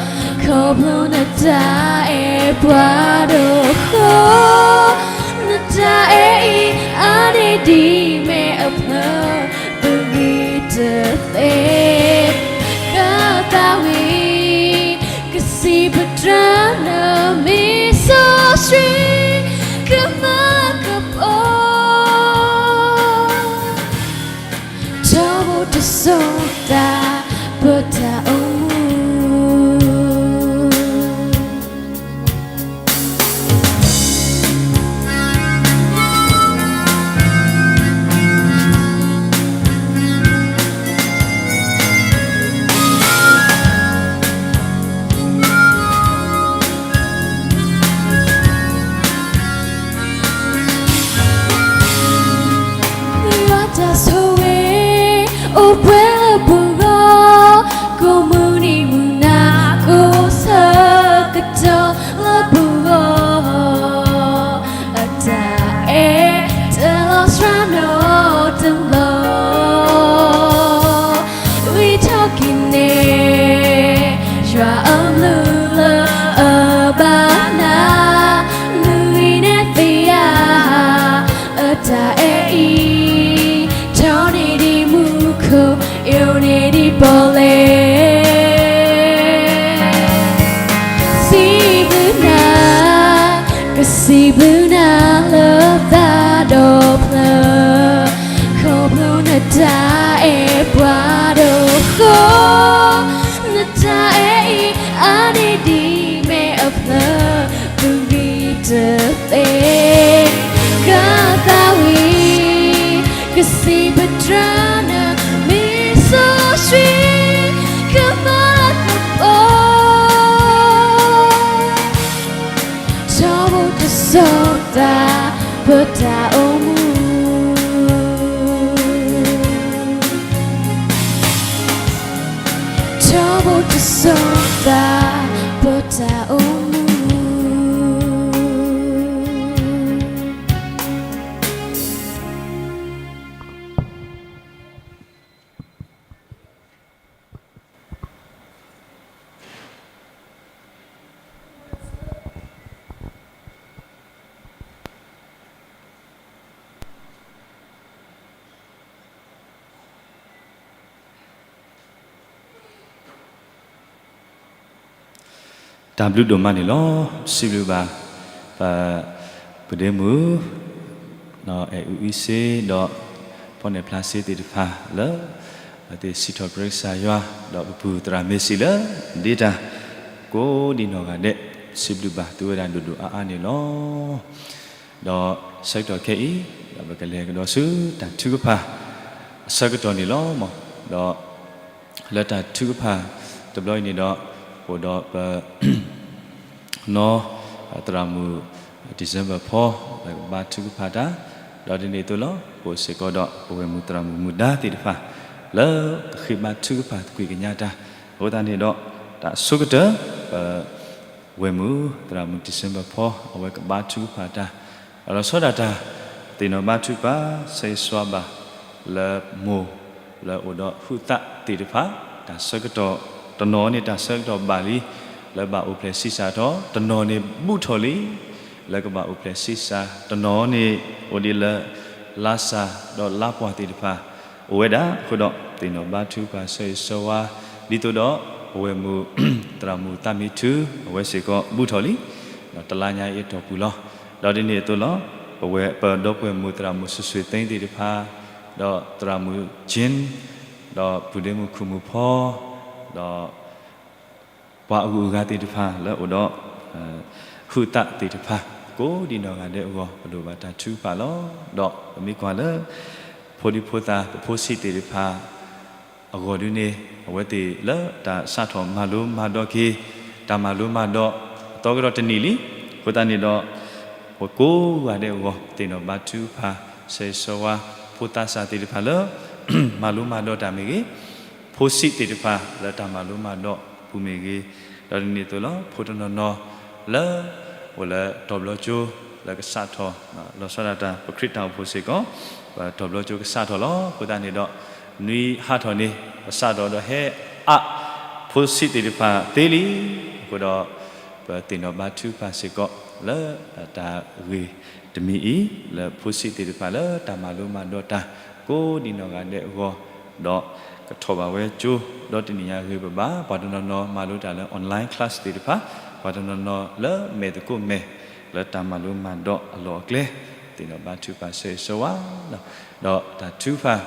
ခီဖျိနတၢ်အဲၣ်ပှၤဒိၣ်ဃီ, နတၢ်အဲၣ်အံၤ အါန့ၢ်ဒံးမဲာ်အဖျၢၣ်, ပဂံၢ်တသ့ၣ် ကသးဝံၣ်, ကစံးပတြၢၤနမံၤစီဆှံ ကမၢကပီၤ ထီဘိတစိၤသး ပတၢ်အိၣ်မူ ယွၤတၢ်ဆိၣ်ဂ့ၤ အိၣ်ပှဲၤလၢပဂီၢ်, ကိးမုၢ်နံၤမုၢ်နၤ ကိးဆၢကတီၢ်လၢပဂီၢ်, အတၢ်အဲၣ်တလီၤစှၤနီတဘျီ ဂံၢ်ထီၣ်က့ၤန့ၣ် ယွၤအဘျုးလၢအဘၣ်နၤ, နဂ့ၤနဲသ့ဧါ, အတၢ်အဲၣ်အံၤ ထီန့ၢ်ဒံးမူခိၣ်, ယိာ်န့ၢ်ဒံးပီၣ်လဲၣ် စံးဘျုးနၤ, ကစံးဘျုးနၤလၢသးဒီဖျၢၣ်, ခီဖျိနတၢ်အဲၣ်ပှၤဒိၣ်ဃီ, နတၢ်အဲၣ်အံၤ အါန့ၢ်ဒံးမဲာ်အဖျၢၣ်, ပဂံၢ်တသ့ၣ် ကသးဝံၣ်, က စီၤသးပတၢ်အိၣ်မူ, ထီဘိတစီၤသးပတၢ်အိၣ်မူ. တၢ်ဘျုးဒိၣ်မးန့ၣ်လီၤ. စံးဘျုးဘၣ် ပ ပဒ့မုၣ် အဲၣ်အူအံစ့ ဒီး ဖီၣ်နဲၣ်ဖျါစ့သ့ၣ်တဖၣ်လၢ အသ့ၣ်စံးထီၣ်ပတြၢၤကစၢ်ယွၤ ဒီးပပုၢ်သရၣ်မ့ၢ်စံးလၢ ဒ့တၢ် ကိးဒံနီၢ်ဂၤဒဲး စံးဘျုးဘၣ်သုဝဲဒၣ်ဒိၣ်ဒိၣ်အါအါန့ၣ်လီၤ. ဒီးဆၢကတီၢ်ခဲအံၤ ဒီးပကလဲၤကဒီးဆူတၢ်ထုကဖၣ် အဆၢကတီၢ်န့ၣ်လီၤ. ဒီး လၢတၢ်ထုကဖၣ်တဘျီအံၤန့ၣ်ဒီး အိၣ်ဒီးပ နီၢ် သရၣ်မုၣ် December ဖီ လၢကဘါထုကဖၣ်တၢ်, ဒီးဒ်န့ၣ်အသိးလီၤ ပအိၣ်စ့ၢ်ကီးဒီးပဝဲၢ်မုၣ်သရၣ်မုၣ်မုၢ်ဒါသ့ၣ်တဖၣ် လၢကဃ့ဘါထုကဖၣ်သကွံာ်ကညးတၢ်, အဃိသတးန့ၣ်ဒီး တၢ်ဆိကတၢၢ် ပ ဝဲၢ်မုၣ်သရၣ်မုၣ် December ဖီ အဝဲကဘါထုကဖၣ်တၢ် လီၤဆီဒၣ်တၢ် သ့ၣ်နီၣ်ဘါထုကဖၣ် ဆၢဂ့ၤဆၢဝါဘၣ် လၢမိၢ် လၢအိၣ်ဒီးဟုးသးသ့ၣ်တဖၣ် တၢ်ဆၢကတီၢ် တနီၤန့ၣ် တၢ်ဆၢကတီၢ်ဘၣ်လံ လၢဘၣ်အိၣ်ဖျဲၣ်ဆံးစၢ်ထီၣ်, တနီၤန့ၣ် ဘူးထီၣ်လံ လၢကဘၣ်အိၣ်ဖျဲၣ်ဆံးစၢ်, တနီၤန့ၣ် အိၣ်ဒံးလၢ လါစၢ်ဒီးလါပှၢ်သ့ၣ်တဖၣ် အိၣ်ဝဲဒၣ်အဃိဒီး သ့ၣ်နီၣ်ဘါထုကဖၣ် ဆၢဂ့ၤဆၢဝါ ဒ်သိးဒီး ပဝဲၢ်မုၣ် သရၣ်မုၣ်သးမံထူ အဝဲစ့ၢ်ကီး ဘူးထီၣ်လံ တလါညါအံၤအတီၢ်ပူၤလီၤ. ဒီးဒ်န့ၣ်အသိးလီၤ ပဝဲ ပဒီပုၢ်ဝဲၢ်မုၣ်သရၣ်မုၣ် ဆွေဆွေသိန်း သ့ၣ်တဖၣ်, ဒီးသရၣ်မုၣ် Jin, ဒီးပုၢ်ဒ့မုၣ်ခူၣ်မုၣ်ဖီ, ဒီး ပှၤအဂုၤအဂၤသ့ၣ်တဖၣ်လၢအိၣ်ဒီး ဟုးသးသ့ၣ်တဖၣ် ကိးဒံနီၢ်ဂၤဒဲးအဂီၢ် ပလိၣ်ဘၣ်တၢ်ထုကဖၣ်လီၤ. ဒီးပမ့ၢ်ကွၢ်လၢ ဖိဒံဖိသၣ် ပဖိဆံးသ့ၣ်တဖၣ် အဂီၢ်ဒုန့ၣ် အဝဲသ့ၣ်လၢတၢ်စးထီၣ်မၤလိမၤဒိးက့ၤ တၢ်မၤလိမၤဒိး အသီကဒီးတနံၣ်လံ. အဃိသတးန့ၣ်ဒီး ပကိးဂၤဒဲးအဂီၢ် သ့ၣ်နီၣ်ဘါထုကဖၣ် ဆၢဂ့ၤဆၢဝါ ဖိသးစၢ်သ့ၣ်တဖၣ်လၢ မၤလိမၤဒိးတၢ်မ့ၢ်ဂ့ၤ, ဖိဆံးသ့ၣ်တဖၣ်လၢတၢ်မၤလိမၤဒိး အပူၤမ့ၢ်ဂ့ၤ, ဒီးဒ်န့ၣ်အသိးလီၤ ဖိတနီၤနီၤလၢ အိၣ်လၢတီၤဘျီကၠိ လၢကစးထီၣ် လီၤဆီဒၣ်တၢ် ပခရံာ်တၢ်အိၣ်ဖှိၣ်စ့ၢ်ကီး ပတီၤဘျီကၠိကစးထီၣ်လီၤ. အဃိသတးန့ၣ်ဒီး နွံဟးထီၣ်န့ၣ် ပစးထီၣ်ဒီးဟဲအါ ဖိဆံးသ့ၣ်တဖၣ်သ့လံ. အဃိဒီး ပသ့ၣ်နီၣ်ဘါထုကဖၣ်စ့ၢ်ကီး လၢတၢ်ဂ့ၢ်တမံၤအံၤ လၢဖိဆံးသ့ၣ်တဖၣ်လၢတၢ်မၤလိမၤဒိးတၢ် ကိးဒံနီၢ်ဂၤဒဲးအဂီၢ်, ဒီးကထီၣ်ဘၣ်ဝဲကၠိ ဒီးတနံၣ်ညါဂ့ၤဘၣ်ဘၣ် ပှၤတနီၤနီၤမၤလိတၢ်လၢ online class သ့ၣ်တဖၣ်, ပှၤတနီၤနီၤလၢမဲာ်သကိးမဲာ် လၢတၢ်မၤလိမၤဒိးအလီၢ်အကျဲ, သ့ၣ်နီၣ်ဘါထုကဖၣ်ဆၢဂ့ၤဆၢဝါ ဒီးတၢ်ထုကဖၣ်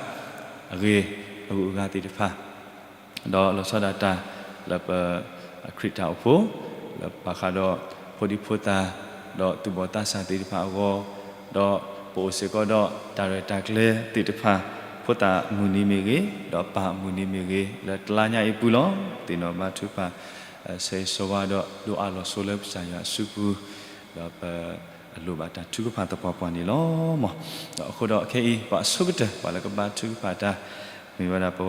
အဂ့ၢ် အဂုၤအဂၤသ့ၣ်တဖၣ် ဒီးလီၤဆီဒၣ်တၢ်လၢပ ခရံာ်တၢ်အိၣ်ဖှိၣ် လၢဘၣ်ဃးဒီးဖိဒံဖိသၣ် ဒီးသူၣ်ဘီၣ်သးစၢ်သ့ၣ်တဖၣ်အဂီၢ်, ဒီးပအိၣ်စ့ၢ်ကီးဒီးတၢ်ရဲၣ်တၢ်ကျဲၤသ့ၣ်တဖၣ် ဖိသၣ်အမုၢ်နံၤမ့ၢ်ဂ့ၤ ဒီးပၢ်အမုၢ်နံၤမ့ၢ်ဂ့ၤ လၢတလါညါအံၤပူၤလီၤ. သ့ၣ်နီၣ်ဘါထုကဖၣ် ဆၢဂ့ၤဆၢဝါဒီးဒိးအါလီၤဆိလၢကစၢ်ယွၤအစုပူၤ, ဒီးပ အလိၣ်ဘၣ်တၢ်ထုကဖၣ်သပှၢ်ပှၢ်န့ၣ်လီၤ. ဒီးအဃိဒီးခဲအံၤ ပှၤအဆိကတၢၢ် ပှၤလၢကဘါထုကဖၣ်တၢ် မ့ၢ်ဝဲဒၣ်ပ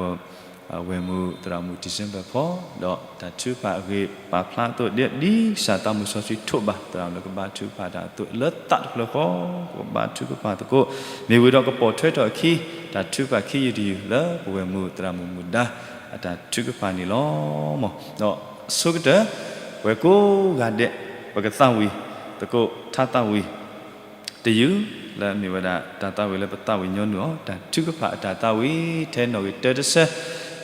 ဝဲၢ်မုၣ်သရၣ်မုၣ် December ဖီ, ဒီးတၢ်ထုကဖၣ်အဂ့ၢ်ပာ်ဖျါအသိး ဒ်ကစၢ်သးမုၢ်စီဆှံထိးဘၣ် သရၣ်မုၣ်လၢကဘါထုကဖၣ်တၢ်အသိး လၢသးတဖျၢၣ်ဃီ ကဘါထုကဖၣ်သကိး မ့ၢ်ဝံၤဒီးကပိာ်ထွဲထီၣ်အခံ တၢ်ထုကဖၣ်ခံယုၢ်တယုၢ်လၢပဝဲၢ်မုၣ်သရၣ်မုၣ်မုၢ်ဒါအတၢ်ထုကဖၣ်န့ၣ်လီၤ. ဒီးအဆိကတၢၢ် ပဝဲကိးဂၤဒဲး ပကသးဝံၣ်သကိးထါသးဝံၣ် တယုၢ် လၢအမ့ၢ်ဝဲဒၣ် တၢ်သးဝံၣ်လၢပသးဝံၣ်ညီနုၢ်အီၤ တၢ်ထုကဖၣ်အတၢ်သးဝံၣ် ထဲနီၣ်ဂံၢ်တၢတဆၢ,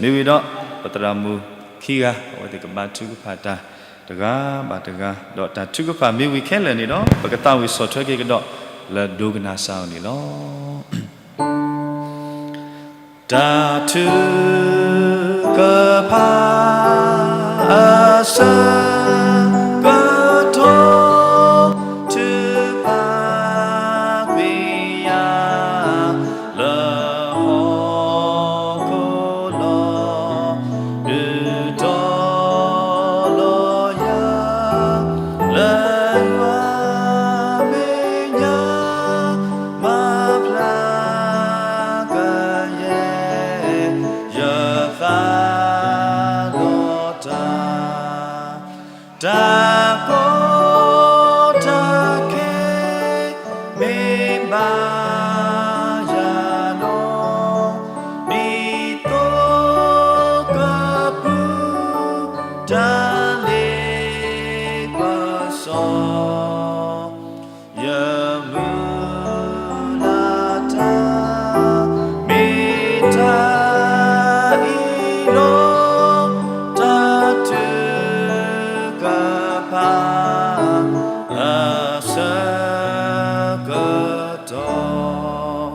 မ့ၢ်ဝံၤဒီး ပသရၣ်မုၣ်ခံဂၤ အဝဲသ့ၣ်ကဘါထုကဖၣ်တၢ် တဂၤဘၣ်တဂၤ, ဒီးတၢ်ထုကဖၣ်မ့ၢ်ဝံၤခဲလၢာ်န့ၣ်ဒီး ပကသးဝံၣ်ဆီၣ်ထွဲက့ၤကဒီး လၢဒိကနၣ်စၢ်အီၤန့ၣ်လီၤ. တၢ်ထုကဖၣ် အဆၢကတီၢ် ထုကဖၣ်ကွံာ်ယၤ လၢဟီၣ်ခိၣ်လီၤ, ဒုးတီၤလီၤယၤ လၢယွၤမ့ၢ် ယမုၢ်လၢ်တၢ် မ့ၢ်တၢ်အံၤလီၤ, တၢ်ထုကဖၣ်အဆၢကတီၢ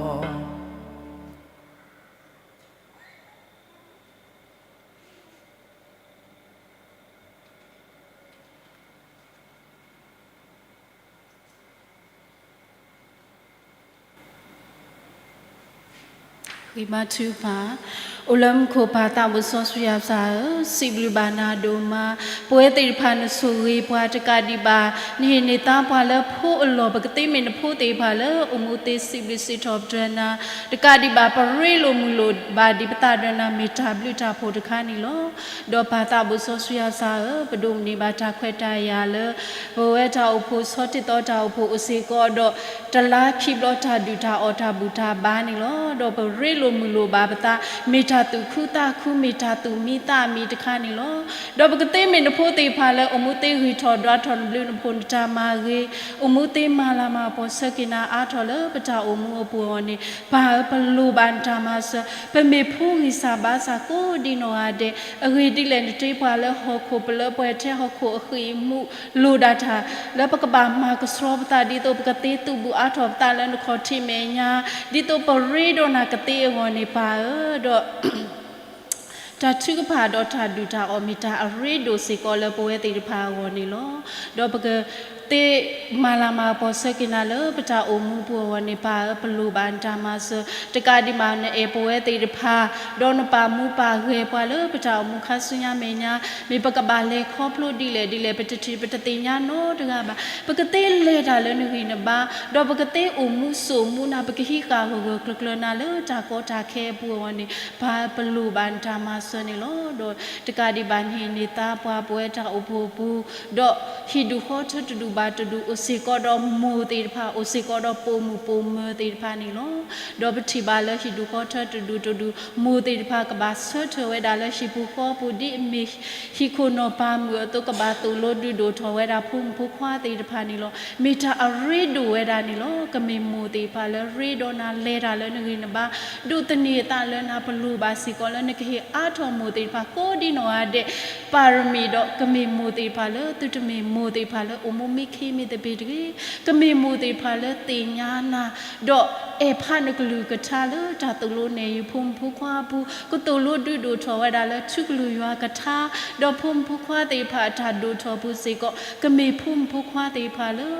်. ဂ့ၤဘါထုကဖၣ်, အိၣ်လၢမူခိၣ်ပၢ် သးအိၣ်စီဆှံယွၤပၢ်ဧၢ, စံးဘျုးဘၣ်နၤဒိၣ်မး, ပဝဲသ့ၣ်တဖၣ်နဆိၣ်ဂ့ၤပှၤတကးဒံးဘၣ်, နဟ့ၣ်န့ၢ်သါပှၤလၢဖိအလီၢ် ပကသ့မ့ၢ်နဖိသ့ၣ်တဖၣ်လၢ အိၣ်မူသ့စံးဘျုးစံးထီၣ်ပတြၢၤနၤ, တကးဒံးဘၣ် ပရ့လိာ်မုာ်လိာ်ဘၣ်ဒံးပသးဒီးနၤ မ့ၢ်တၢ်ဘျုးတၢ်ဖှိၣ်တခါန့ၣ်လီၤ. ဒီးပၢ်သးအိၣ်စီဆှံယွၤပၢ်ဧၢ, ပဒိးန့ၢ်ဘၣ်တၢ်ခွဲးတၢ်ယာ်လၢ ပဝဲတၢ်အိၣ်ဖှိၣ် ဆီတ့သီတၢ်အိၣ်ဖှိၣ်အိၣ်စ့ၢ်ကီးဒီး တလါခံဘျီတၢ်ဒုၣ်တၢ်အီၣ်တၢ်ဘူၣ်တၢ်ဘါန့ၣ်လီၤ. ဒီးပရ့လိာ်မုာ်လိာ်ဘၣ်ပသး, မ့ၢ်တၢ်သူၣ်ခုသးခု မ့ၢ်တၢ်သူၣ်မံသးမံတခါန့ၣ်လီၤ. ဒီးပကသ့မ့ၢ်နဖိသ့ၣ်တဖၣ်လၢ အိၣ်မူသ့ဂံၢ်ထီၣ်ဒွးထီၣ်နဘျုးနဖှိၣ်နတၢ်မၤဂ့ၤ, အိၣ်မူသ့မၤလၤမၤကပီၤဆၢက့ၤနၤအါထီၣ်လၢ ပတၢ်အိၣ်မူအပူၤအဂီၢ်န့ၣ် ပၢ်ဧၢ ပလိၣ်ဘၣ်နတၢ်မၤစၢၤ, ပမ့ၢ်ဖိဂံၢ်စၢ်ဘါစၢ်ကိးဒံနီၢ်ဂၤဒဲး, အဂ့ၢ်ဒ်လဲၣ် နတ့ပှၤလၢဟီၣ်ခိၣ် ပလၢပှဲၤထဲဟီၣ်ခိၣ်အဃံၢ်အမူး လိၣ်ဒၣ်တၢ် လၢပကဘၣ်မၤကဆှီပသး ဒ်သိးပကသ့သူၣ်ဘုၣ်အါထီၣ်ပသးလၢနခီၣ်ထံးမဲာ်ညါ, ဒ်သိးပရ့ဒီးနၤကသ့အဂီၢ်န့ၣ် ပၢ်ဧၢ, ဒီး တၢ်ထုကဖၣ်ဒီးတၢ်ဒုၣ်တၢ်အီၣ် မ့ၢ်တၢ်အရ့ဒိၣ်စ့ၢ်ကီးလၢပဝဲသ့ၣ်တဖၣ်အဂီၢ်န့ၣ်လီၤ. ဒီးပကသ့မၤလၤမၤကပီၤဆၢက့ၤနၤလၢ ပတၢ်အိၣ်မူပူၤအဂီၢ်န့ၣ် ပၢ်ဧၢ ပလိၣ်ဘၣ်နတၢ်မၤစၢၤ, တကးဒံးဘၣ် နအဲၣ်ပဝဲသ့ၣ်တဖၣ်, ဒီးနပာ်မူပာ်ဂဲၤပှၤလၢပတၢ်အိၣ်မူခါဆူညါမဲာ်ညါ, မ့ၢ်ပကဘၣ်လဲၤခီဖျိဒ်လဲၣ်ဒ်လဲၣ် ပတထံၣ် ပတသ့ၣ်ညါနီတဂၤဘၣ်. ပကသ့လဲၤတၢ်လၢနဂံၢ်နဘါ, ဒီးပကသ့အိၣ်မူစိာ်မူနၤ, ပကဟံးဃာ်ဂၢၢ်ဂၢၢ်ကျၢၤကျၢၤနၤလၢတၢ်ကီတၢ်ခဲအပူၤအဂီၢ်န့ၣ် ပၢ်ဧၢ ပလိၣ်ဘၣ်နတၢ်မၤစၢၤန့ၣ်လီၤ. ဒီးတကးဒံးဘၣ် နဟ့ၣ်န့ၢ်သါပှၤပဝဲတၢ်အိၣ်ဖှိၣ်ပူၤ, ဒီးဟံၣ်ဒူၣ်ဃီထၢတဒူၣ်ဘၣ်တဒူၣ် အိၣ်စ့ၢ်ကီးဒီးမိၢ်သ့ၣ်တဖၣ်, အိၣ်စ့ၢ်ကီးဒီးပိာ်မုၣ်ပိာ်မၢၤသ့ၣ်တဖၣ်န့ၣ်လီၤ. ဒီးပထံၣ်ဘၣ်လၢဟံၣ်ဒူၣ်ဃီထၢတဒူၣ်တဒူၣ် မိၢ်သ့ၣ်တဖၣ်ကဘၣ်ဆၢထၢၣ်ဝဲဒၣ်လၢဟံၣ်ပူၤဃီပူၤ ဒ်အမ့ၢ်ဟံၣ်ခိၣ်နီၢ်ပၤမုၣ်အသိး ကဘၣ်သိၣ်လိဒုးဒိၣ်ထီၣ်ဝဲဒၣ်ဖိမုၣ်ဖိခွါသ့ၣ်တဖၣ်န့ၣ်လီၤ. မ့ၢ်တၢ်အရ့ဒိၣ်ဝဲဒၣ်န့ၣ်လီၤ. ကမ့ၢ်မိၢ်သ့ၣ်တဖၣ်လၢရ့ဒီးနၤ လဲၤတၢ်လၢနဂံၢ်နဘါ, ဒိးသန့ၤအသးလၢနၤ, ပလိၣ်ဘၣ်စ့ၢ်ကီးလၢနကဟ့ၣ်အါထီၣ်မိၢ်သ့ၣ်တဖၣ်ကိးဒံနီၢ်ဂၤဒဲး ပၢ်ရမံၤ, ဒီးကမ့ၢ်မိၢ်သ့ၣ်တဖၣ်လၢ သုတမ့ၢ်မိၢ်သ့ၣ်တဖၣ်လၢအိၣ်မူမ့ၢ်ခ့မ့ၢ်သပ့ၤတဂ့ၤ, ကမ့ၢ်မိၢ်သ့ၣ်တဖၣ်လၢသ့ၣ်ညါနၤ, ဒီးအဲၣ်ဖးနကလုၢ်ကထါလၢတၢ်သိၣ်လိနဲၣ်ယုာ်ဖိမုၣ်ဖိခွါအပူၤ, ကသိၣ်လိဒုးဒိၣ်ထီၣ်ဝဲဒၣ်လၢထံကလုၢ်ယွၤကထါ, ဒီးဖိမုၣ်ဖိခွါသ့ၣ်တဖၣ်အတၢ်ဒိၣ်ထီၣ်ပူၤစ့ၢ်ကီး ကမ့ၢ်ဖိမုၣ်ဖိခွါသ့ၣ်တဖၣ်လၢ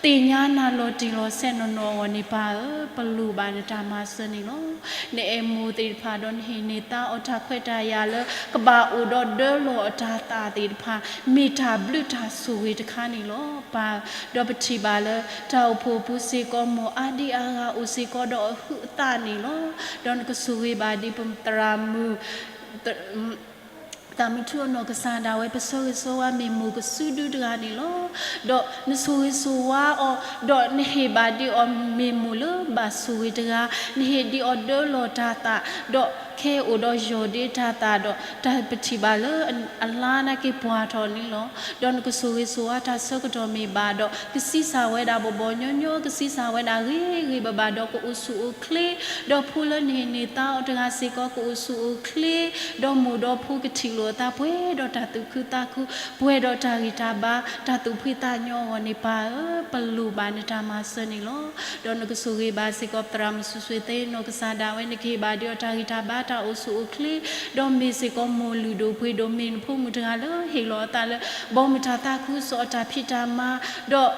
သ့ၣ်ညါနၤလီၤတံၢ်လီၤဆဲးနီၢ်နီၢ်အဂီၢ်န့ၣ် ပၢ်ဧၢ ပလိၣ်ဘၣ်နတၢ်မၤစၢၤန့ၣ်လီၤ. နအဲၣ်မိၢ်သ့ၣ်တဖၣ်ဒီးနဟ့ၣ်န့ၢ်သါအီၤတၢ်ခွဲးတၢ်ယာ်လၢ ကဘၣ်အိၣ်ဒီးဒၢလီၢ်အတၤသၣ်သ့ၣ်တဖၣ် မ့ၢ်တၢ်ဘျုးတၢ်ဆိၣ်ဂ့ၤတခါန့ၣ်လီၤ ပၢ်. ဒီးပထံၣ်ဘၣ်လၢ တၢ်အိၣ်ဖှိၣ်ပူၤစ့ၢ်ကီး မိၢ်အါဒံအါဂၤအိၣ်စ့ၢ်ကီးဒီးအဟုးအသးန့ၣ်လီၤ. ဒီးနကဆိၣ်ဂ့ၤဘၣ်ဒ်ပသရၣ်မုၣ် သးမုၢ်ထူအနီၢ်ကစၢ်ဒၣ်ဝဲ ပဆၢဂ့ၤဆၢဝါမ့ၢ်မိၢ်ကစုဒုတဂၤန့ၣ်လီၤ. ဒီးနဆိၣ်ဂ့ၤဆိၣ်ဝါအီၤ, ဒီးနဟ့ၣ်ဘၣ်ဒံးအီၤမ့ၢ်မိၢ်လၢဘၣ်ဆိၣ်ဂ့ၤတဂၤ, နဟ့ၣ်ဒံးအီၤဒၢလီၢ်တၤသၣ်, ဒီးခဲအံၤအိၣ်ဒီးယီၢ်ဒ့တၤသၣ်ဒီး တၢ်ပထံၣ်ဘၣ်လၢအလါနာ်က့ပှၢ်ထီၣ်န့ၣ်လီၤ. ဒီးနကဆိၣ်ဂ့ၤဆိၣ်ဝါတၢ်ဆၢကတီၢ်မ့ၢ်ဘၣ်ဒီး ကဆံးစၢ်ဝဲဒၣ်ဘီဘီညီညီ, ကဆံးစၢ်ဝဲဒၣ်ဂ့ၤဂ့ၤဘၣ်ဘၣ်ဒီး ကအိၣ်ဆူၣ်အိၣ်ချ့, ဒီးဖိလၢနဟ့ၣ်န့ၢ်သါအီၤတဂၤစ့ၢ်ကီး ကအိၣ်ဆူၣ်အိၣ်ချ့, ဒီးမိၢ်ဒီးဖိကထံၣ်လိာ်အသး ပှဲၤဒီးတၢ်သူၣ်ခုသးခု, ပှဲၤဒီးတၢ်ဂံၢ်တၢ်ဘါ, တၢ်သူၣ်ဖှံသးညီအဂီၢ်န့ၣ် ပၢ်ဧၢ ပလိၣ်ဘၣ်နတၢ်မၤစၢၤန့ၣ်လီၤ. ဒီးနကဆိၣ်ဂ့ၤဘၣ်စ့ၢ်ကီး သရၣ်မုၣ်စူၤစူၤသ့ နီၢ်ကစၢ်ဒၣ်ဝဲ နကဟ့ၣ်ဘၣ်ဒံးအီၤတၢ်ဂံၢ်တၢ်ဘါ တၢ်အိၣ်ဆူၣ်အိၣ်ချ့, ဒီးမ့ၢ်စ့ၢ်ကီးမိၢ်လုၢ်ဒိၣ်ပှ့ၤဒိၣ် မ့ၢ်နဖိမုၣ်တဂၤလၢဟ့ၣ်လီၤအသးလၢ ဘီမုၢ်တၢ်သးခုကစီၣ်အတၢ်ဖံးတၢ်မၤ, ဒီး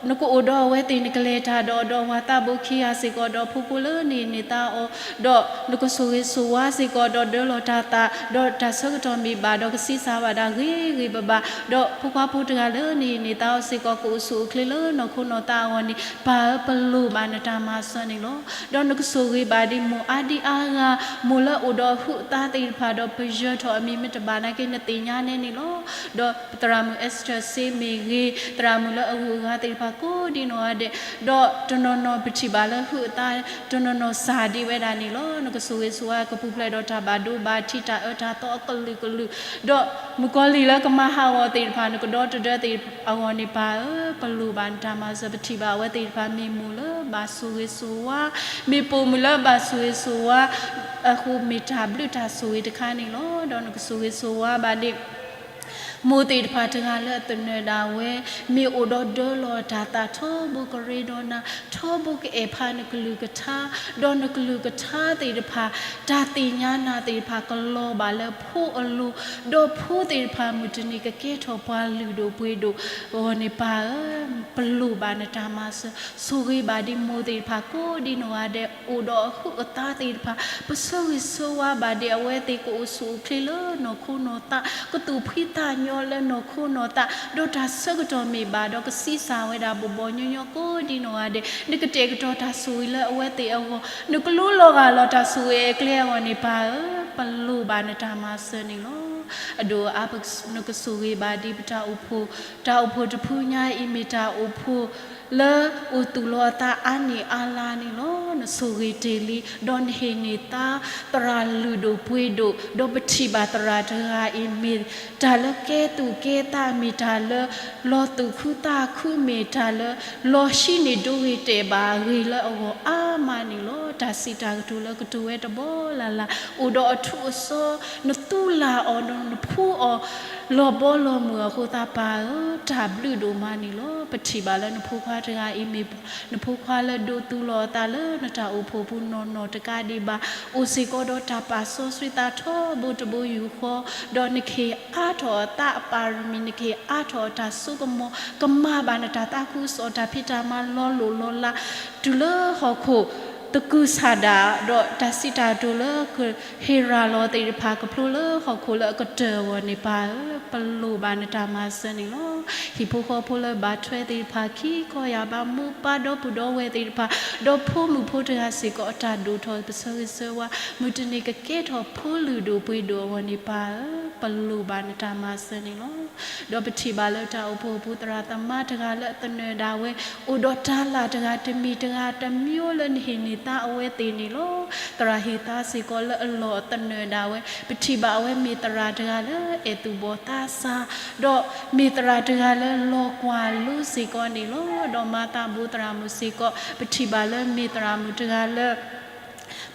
နကအိၣ်ဒီးအဝဲသ့ၣ် နကလဲၤတၢ်ဒီးအီၤဒီး ဝၤသးဘိခံဂၤစ့ၢ်ကီး ဒီးဖိဖိလၢနဟ့ၣ်န့ၢ်သါအီၤ, ဒီးနကဆိၣ်ဂ့ၤဆိၣ်ဝါစ့ၢ်ကီး ဒီးဒၢလီၤတၤသၣ်, ဒီးတၢ်ဆၢကတီၢ်မ့ၢ်ဘၣ်ဒီး ကဆံးစၢ်ဘၣ်ဒၣ်ဂ့ၤဂ့ၤဘၣ်ဘၣ်, ဒီးဖိခွါဖိတဂၤလၢနဟ့ၣ်န့ၢ်သါအီၤစ့ၢ်ကီး ကအိၣ်ဆူၣ်အိၣ်ချ့လၢနီၢ်ခိနီၢ်သးအဂီၢ်န့ၣ် ပၢ်ဧၢ ပလိၣ်ဘၣ်နတၢ်မၤစၢၤန့ၣ်လီၤ. ဒီးနကဆိၣ်ဂ့ၤဘၣ်ဒံးမိၢ်အါဒံအါဂၤ, မိၢ်လၢအိၣ်ဒီးအဟုးအသးသ့ၣ်တဖၣ်ဒီး ပယၢၤထီၣ်အမံၤမ့ၢ်တဘၣ်နာ်က့ နသ့ၣ်ညါနဲန့ၣ်လီၤ. ဒီးပသရၣ်မုၣ် Esther စ့မ့ၢ်ဂ့ၤ, သရၣ်မုၣ်လၢအဂုၤအဂၤသ့ၣ်တဖၣ် ကိးဒံနီၢ်ဂၤဒဲး, ဒီးတနီၤနီၤပထံၣ်ဘၣ်လၢဟုးအသါ, တနီၤနီၤစၢ်ဒံးဝဲဒၣ်န့ၣ်လီၤ. နကဆိၣ်ဂ့ၤဆိၣ်ဝါကပူၤဖျဲးဒီးတၢ်ဘၣ်ဒိဘၣ်ထံး တၢ်အၢတၢ်သီအကလုာ်ကလုာ်, ဒီးမုၣ်ကီၤလံၢ်လၢကမၤဟးဂီၤသ့ၣ်တဖၣ် နကဒီတဒၢသ့ၣ်အဂီၢ်န့ၣ် ပၢ်ဧၢ, ပလိၣ်ဘၣ်နတၢ်မၤစၢၤ. ပထံၣ်ဘၣ်အဝဲသ့ၣ်တဖၣ် မ့ၢ်မိၢ်လၢဘၣ်ဆိၣ်ဂ့ၤဆိၣ်ဝါ, မ့ၢ်ပိာ်မုၣ်လၢဘၣ်ဆိၣ်ဂ့ၤဆိၣ်ဝါ, အဃိမ့ၢ်တၢ်ဘျုးတၢ်ဆိၣ်ဂ့ၤတခါန့ၣ်လီၤ. ဒီးနကဆိၣ်ဂ့ၤဆိၣ်ဝါဘၣ်ဒံး မိၢ်သ့ၣ်တဖၣ်တဂၤလၢအသနၢၣ်ဒၣ်ဝဲ, မ့ၢ်အိၣ်ဒီးဒၢလီၤအတၢ်သး ထီဘိကရ့ဒီးနၤ, ထီဘိကအဲၣ်ဖးနကလုၢ်ကထါ, ဒီးနကလုၢ်ကထါသ့ၣ်တဖၣ် တၢ်သ့ၣ်ညါနၤသ့ၣ်တဖၣ်ကလီၤဘၣ်လၢဖိအလိၤ, ဒီးဖိသ့ၣ်တဖၣ်မုၢ်တနံၤကကဲထီၣ်ပှၤလုၢ်ဒိၣ်ပှ့ၤဒိၣ်အဂီၢ်န့ၣ် ပၢ်ဧၢ, ပလိၣ်ဘၣ်နတၢ်မၤစၢၤ. ဆိၣ်ဂ့ၤဘၣ်ဒံးမိၢ်သ့ၣ်တဖၣ်ကိးဒံနီၢ်ဂၤဒဲး အိၣ်ဒီးအဟုးအသါသ့ၣ်တဖၣ်, ပဆၢဂ့ၤဆၢဝါဘၣ်ဒံးအဝဲသ့ၣ် ကအိၣ်ဆူၣ်အိၣ်ချ့လၢနီၢ်ခိနီၢ်သး, ကသူၣ်ဖှံသးညီလၢနီၢ်ခိနီၢ်သး, ဒီးတၢ်ဆၢကတီၢ်မ့ၢ်ဘၣ်ဒီးကဆံးစၢ်ဝဲဒၣ် ဘီၣ်ဘီၣ်ညီညီကိးဒံနီၢ်ဂၤဒဲး, နကတဲာ်ကတီၤတၢ်ဆိၣ်ဂ့ၤလၢအဝဲသ့ၣ်အဂီၢ်, နကလူလီၤဂာ်လီၤတၢ်ဆိၣ်ဂ့ၤအကျဲအဂီၢ်န့ၣ် ပၢ်ဧၢ, ပလိၣ်ဘၣ်နတၢ်မၤစၢၤန့ၣ်လီၤ. အဒိၣ်အါ နကဆိၣ်ဂ့ၤဘၣ်ဒံးပတၢ်အိၣ်ဖှိၣ်, တၢ်အိၣ်ဖှိၣ်တဖုညါအံၤ မ့ၢ်တၢ်အိၣ်ဖှိၣ်လၢအိၣ်သူၣ်လီၤအသးအါန့ၢ်အါလါန့ၣ်လီၤ. နဆိၣ်ဂ့ၤတ့ၢ်လံ, ဒီးနဟ့ၣ်န့ၢ်သါသရၣ်လုၢ်ဒိၣ်ပှ့ၤဒိၣ်, ဒီးပထံၣ်ဘၣ်သရၣ်တဂၤအံၤ မ့ၢ်တၢ်လၢကဲသူၣ်ကဲသး, မ့ၢ်တၢ်လၢလီၤသူၣ်ခုသးခု, မ့ၢ်တၢ်လၢလီၤဟံးန့ၢ်ဒိဂ့ၤတဲာ်ဘၣ်အဂ့ၤလၢအဂီၢ်အါမးန့ၣ်လီၤ. တၢ်စံးတၢ်ကတိၤလၢကတိၤဝဲတဘီလၢ်လၢ် အိၣ်ဒီးအထူအစီ, နသူလၢ်အီၤဒီး နဖှူအီၤလီၤဘီလီၤမုၢ်အဃိသတး ပၢ်ဧၢ, တၢ်ဘျုးဒိၣ်မးန့ၣ်လီၤ. ပထံၣ်ဘၣ်လၢနဖိခွါတဂၤအံၤ မ့ၢ်နဖိခွါလၢဒိးသူလီၤအသးလၢ နတၢ်အိၣ်ဖှိၣ်ပူၤနီၢ်နီၢ်တကးဒံးဘၣ်, အိၣ်စ့ၢ်ကီးဒီးတၢ်ပာ်စီဆှံသးထီဘိတဘိယူၢ်ဃီ, ဒီးနကဟ့ၣ်အါထီၣ်အသးအပါရမံၤ, နကဟ့ၣ်အါထီၣ်အတၢ်စိကမီၤ, ကမၤဘၣ်နတၢ်သးခုကစီၣ် တၢ်ဖံးတၢ်မၤလီၤလိၢ်လီၤလး တုၤလၢဟီၣ်ခိၣ်သကုၤဆးဒး, ဒီးတၢ်စံးတၢ်ကတိၤလၢကဟ့ၣ်ရၤလီၤသ့ၣ်တဖၣ် ကဖျိလၢဟီၣ်ခိၣ်လၢအကတၢၢ်အဂီၢ်န့ၣ် ပၢ်ဧၢ, ပလိၣ်ဘၣ်နတၢ်မၤစၢၤန့ၣ်လီၤ. ဟံၣ်ဖိဃီဖိလၢဘၣ်ထွဲသ့ၣ်တဖၣ် ခံခီယၢ်ဘး မိၢ်ပၢ်ဒီပုၢ်ဒီဝဲၢ်သ့ၣ်တဖၣ်, ဒီးဖိမုၣ်ဖိတဂၤစ့ၢ်ကီး အတၢ်ဒိၣ်ထီၣ် ပဆၢဂ့ၤဆၢဝါ မုၢ်တနံၤကကဲထီၣ်ဖိလုၢ်ဒိၣ်ပှ့ၤဒိၣ်အဂီၢ်န့ၣ် ပၢ်ဧၢ, ပလိၣ်ဘၣ်နတၢ်မၤစၢၤန့ၣ်လီၤ. ဒီးပထံၣ်ဘၣ်လၢတၢ်အိၣ်ဖှိၣ်အပူၤ သရၣ်သမါတဂၤလၢအသနၢၣ်ဒၣ်ဝဲ, အိၣ်ဒီးတၤလၣ်တဂၤတမံၤတဂၤတမံၤလၢနဟ့ၣ်န့ၢ်သါအဝဲသ့ၣ်န့ၣ်လီၤ. သရၣ်ဟ့ၣ်သါစ့ၢ်ကီးလၢအလီၢ်အသနၢၣ်ဒၣ်ဝဲ, ပထံၣ်ဘၣ်အဝဲမ့ၢ်သရၣ်တဂၤလၢအဲၣ်သူၣ်ဘီၣ်သးစၢ်, ဒီးမ့ၢ်သရၣ်တဂၤလၢလီၤကွၢ်လိစ့ၢ်ကီးန့ၣ်လီၤ. ဒီးမၤသးဘူးသရၣ်မုၣ်စ့ၢ်ကီး ပထံၣ်ဘၣ်လၢမ့ၢ်သရၣ်မုၣ်တဂၤလၢ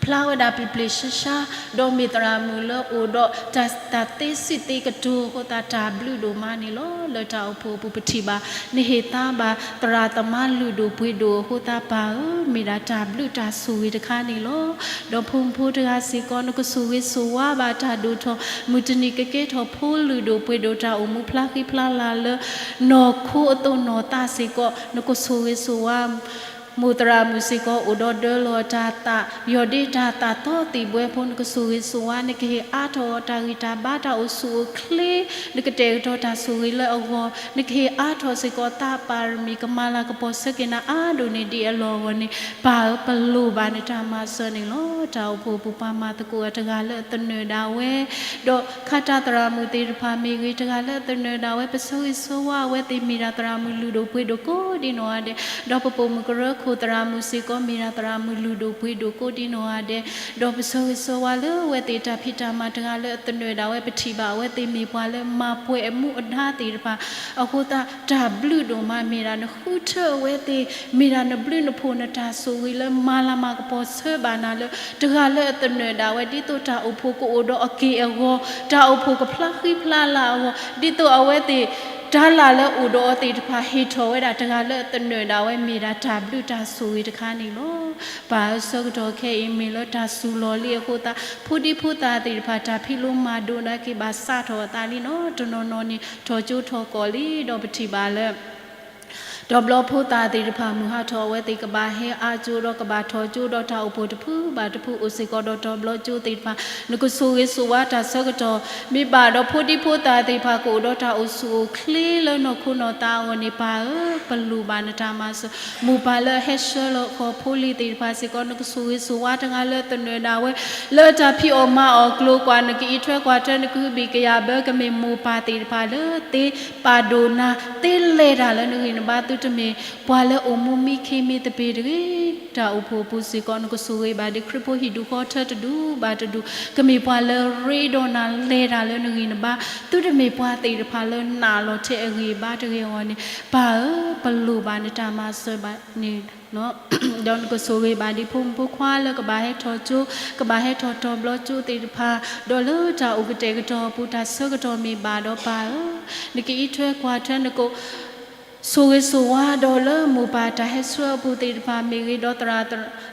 ဖျါဝဲဒၣ်ပျံၤပျံၤဆှါဆှါ, ဒီးမ့ၢ်သရၣ်မုၣ်လၢအိၣ်ဒီးတၢ်သ့စံးသ့ကတိၤအဃိသတး တၢ်ဘျုးဒိၣ်မးန့ၣ်လီၤ. လၢတၢ်အိၣ်ဖှိၣ်အပူၤ ပထံၣ်ဘၣ် နဟ့ၣ်သါဘၣ်သရၣ်သမါလုၢ်ဒိၣ်ပှ့ၤဒိၣ်အဃိသတး ပၢ်ဧၢ, မ့ၢ်ဒၣ်တၢ်ဘျုးတၢ်ဆိၣ်ဂ့ၤတခါန့ၣ်လီၤ. ဒီးဖိမုၣ်ဖိတဂၤစ့ၢ်ကီး နကဆိၣ်ဂ့ၤဆိၣ်ဝါဘၣ်တၢ်ဒိၣ်ထီၣ်, မုၢ်တနံၤကကဲထီၣ်ဖိလုၢ်ဒိၣ်ပှ့ၤဒိၣ် တၢ်အိၣ်မူဖျါဃံဖျါလၤလၢ နီၢ်ခိအသိးနီၢ်သးစ့ၢ်ကီး နကဆိၣ်ဂ့ၤဆိၣ်ဝါ မိၢ်သရၣ်မုၣ်စ့ၢ်ကီး အိၣ်ဒီးဒၢလီၤတၢ်သး, ယီၢ်ဒ့တၢ်သးသီသံၣ်ဘှဲဖိ နကဆိၣ်ဂ့ၤဆိၣ်ဝါ, နကဟ့ၣ်အါထီၣ်တၢ်ဂံၢ်တၢ်ဘါ တၢ်အိၣ်ဆူၣ်အိၣ်ချ့, နကတဲာ်ကတီၤတၢ်ဆိၣ်ဂ့ၤလၢအဂီၢ်, နကဟ့ၣ်အါထီၣ်စ့ၢ်ကီးသးအပါရမံၤ ကမၤလၤကပီၤဆၢက့ၤနၤအါဒိၣ်န့ၢ်ဒံးအလီၢ်အဂီၢ်န့ၣ် ပၢ်ဧၢ ပလိၣ်ဘၣ်နတၢ်မၤစၢၤန့ၣ်လီၤ. တၢ်အိၣ်ဖှိၣ်အပူၤပှၤမၤသကိးအတဂၤလၢအသနၢၣ်ဒၣ်ဝဲ ဒီးခါတၢ်သရၣ်မုၣ်သ့ၣ်တဖၣ်မ့ၢ်ဂ့ၤ တဂၤလၢအသနၢၣ်ဒၣ်ဝဲ ပဆၢဂ့ၤဆၢဝါအဝဲသ့ၣ် မ့ၢ်ဒၣ်သရၣ်မုၣ်လုၢ်ဒိၣ်ပှ့ၤဒိၣ်ကိးဒံနီၢ်ဂၤဒဲး, ဒီးပပိာ်မုၣ်ကရၢခိၣ်သရၣ်မုၣ်စ့ၢ်ကီး မ့ၢ်ဒၣ်သရၣ်မုၣ်လုၢ်ဒိၣ်ပှ့ၤဒိၣ်ကိးဒံနီၢ်ဂၤဒဲး, ဒီးပဆၢဂ့ၤဆၢဝါလၢအဝဲသ့ၣ်တၢ်ဖံးတၢ်မၤ တဂၤလၢအသနၢၣ်ဒၣ်ဝဲ ပထံၣ်ဘၣ်အဝဲသ့ၣ်မ့ၢ်ပှၤလၢမၤပှဲၤအမူအဒါသ့ၣ်တဖၣ်အဃိသတး တၢ်ဘျုးဒိၣ်မး မ့ၢ်ဒၣ်နဃုထၢအဝဲသ့ၣ် မ့ၢ်ဒၣ်နဘျုးနဖှိၣ်နတၢ်ဆိၣ်ဂ့ၤလၢမၤလၤမၤကပီၤဆၢဘၣ်နၤလၢ တဂၤလၢအသနၢၣ်ဒၣ်ဝဲ ဒ်သိးတၢ်အိၣ်ဖှိၣ်ကအိၣ်ဒီးအက့ၢ်အဂီၤ တၢ်အိၣ်ဖှိၣ်ကဖျါဃံဖျါလၤအဂီၢ် ဒ်သိးအဝဲသ့ၣ် တၤလၣ်လၢအိၣ်ဒီးအီၤသ့ၣ်တဖၣ် ဟ့ၣ်ထီၣ်ဝဲဒၣ်တဂၤလၢအသနၢၣ်ဒၣ်ဝဲ မ့ၢ်ဒၣ်တၢ်ဘျုးတၢ်ဆိၣ်ဂ့ၤတခါန့ၣ်လီၤ. ပၢ်ဧၢ ဆၢကတီၢ်ခဲအံၤ မ့ၢ်လၢတၢ်စူၤလီၤလံအဃိသတး ဖိဒံဖိသၣ်သ့ၣ်တဖၣ် တၢ်ဖံးလိမၤဒိးနာ်က့ၤ ဘၣ်စးထီၣ်အသးလံနီၤ. တနီၤနီၤန့ၣ် ထီၣ်ကၠိထီၣ်ကီၢ်လံ ဒီးပထံၣ်ဘၣ်လၢ တီၤဘျီဖိသၣ်သ့ၣ်တဖၣ် မုၢ်ဟါထီၣ် အဝဲသ့ၣ်ကဘၣ်ဟဲအါကၠိဒီးကဘၣ်ထီၣ်ကၠိဒီး တၢ်အိၣ်ဖှိၣ်တဖုဘၣ်တဖု အိၣ်စ့ၢ်ကီးဒီးတီၤဘျီကၠိသ့ၣ်တဖၣ် နကဆိၣ်ဂ့ၤဆိၣ်ဝါတၢ်ဆၢကတီၢ် မ့ၢ်ဘၣ်ဒီးဖိဒံဖိသၣ်သ့ၣ်တဖၣ် ကအိၣ်ဒီးတၢ်အိၣ်ဆူၣ်အိၣ်ချ့လၢနီၢ်ခိနီၢ်သးအဂီၢ်န့ၣ် ပၢ်ဧၢ ပလိၣ်ဘၣ်နတၢ်မၤစၢၤ မိၢ်ပၢ်လၢအဟဲဆှၢလီၤဃီၤဖိလံၤသ့ၣ်တဖၣ်စ့ၢ်ကီး နကဆိၣ်ဂ့ၤဆိၣ်ဝါတဂၤလၢသနၢၣ်ဒၣ်ဝဲ လၢတၢ်ဖံးအီၣ်မၤအီၣ်ကျိၤကွာ် နကအံးထွဲကွၢ်ထွဲ နကဟုဘံၣ်ကယာ်ဘၢ ကမ့ၢ်မိၢ်ပၢ်သ့ၣ်တဖၣ်လၢသ့ပာ်ဒိၣ်နၤ သ့လဲၤတၢ်လၢနဂံၢ်နဘါ တမ့ၢ်ပှၤလၢအိၣ်မူမံခ့မံသပ့ၤတဂ့ၤ, တၢ်အိၣ်ဖှိၣ်အပူၤစ့ၢ်ကီး နကဆိၣ်ဂ့ၤဘၣ်ဒ်ခရံာ်ဖိဟံၣ်ဒူၣ်ဃီထၢတဒူၣ်ဘၣ်တဒူၣ်, ကမ့ၢ်ပှၤလၢရ့ဒီးနၤလဲၤတၢ်လၢနဂံၢ်နဘါ, သုတမ့ၢ်ပှၤသ့ၣ်တဖၣ်လၢနာ်လီၤထဲအဂံၢ်အဘါတဂ့ၤအဂီၢ်န့ၣ်, ပၢ်ဧၢ, ပလိၣ်ဘၣ်နတၢ်မၤစၢၤဘၣ်န့ၣ် ဒီးနကဆိၣ်ဂ့ၤဘၣ်ဒ်ဖိမုၣ်ဖိခွါလၢကဘၣ်ဟဲထီၣ်ကၠိ, ကဘၣ်ဟဲထီၣ်တီၤဘျီကၠိသ့ၣ်တဖၣ်, ဒီးလၢတၢ်အိၣ်ကတဲာ်ကတီၤအပူၤ တၢ်ဆၢကတီၢ်မ့ၢ်ဘၣ်ဒီးပၢ်ဧၢ, နကအံးထွဲကွၢ်ထွဲ နကဆိၣ်ဂ့ၤဆိၣ်ဝါဒီးလၢမိၢ်ပၢ်တၢ်ဟဲဆှၢအပူၤသ့ၣ်တဖၣ်မ့ၢ်ဂ့ၤ, ဒီးသရၣ်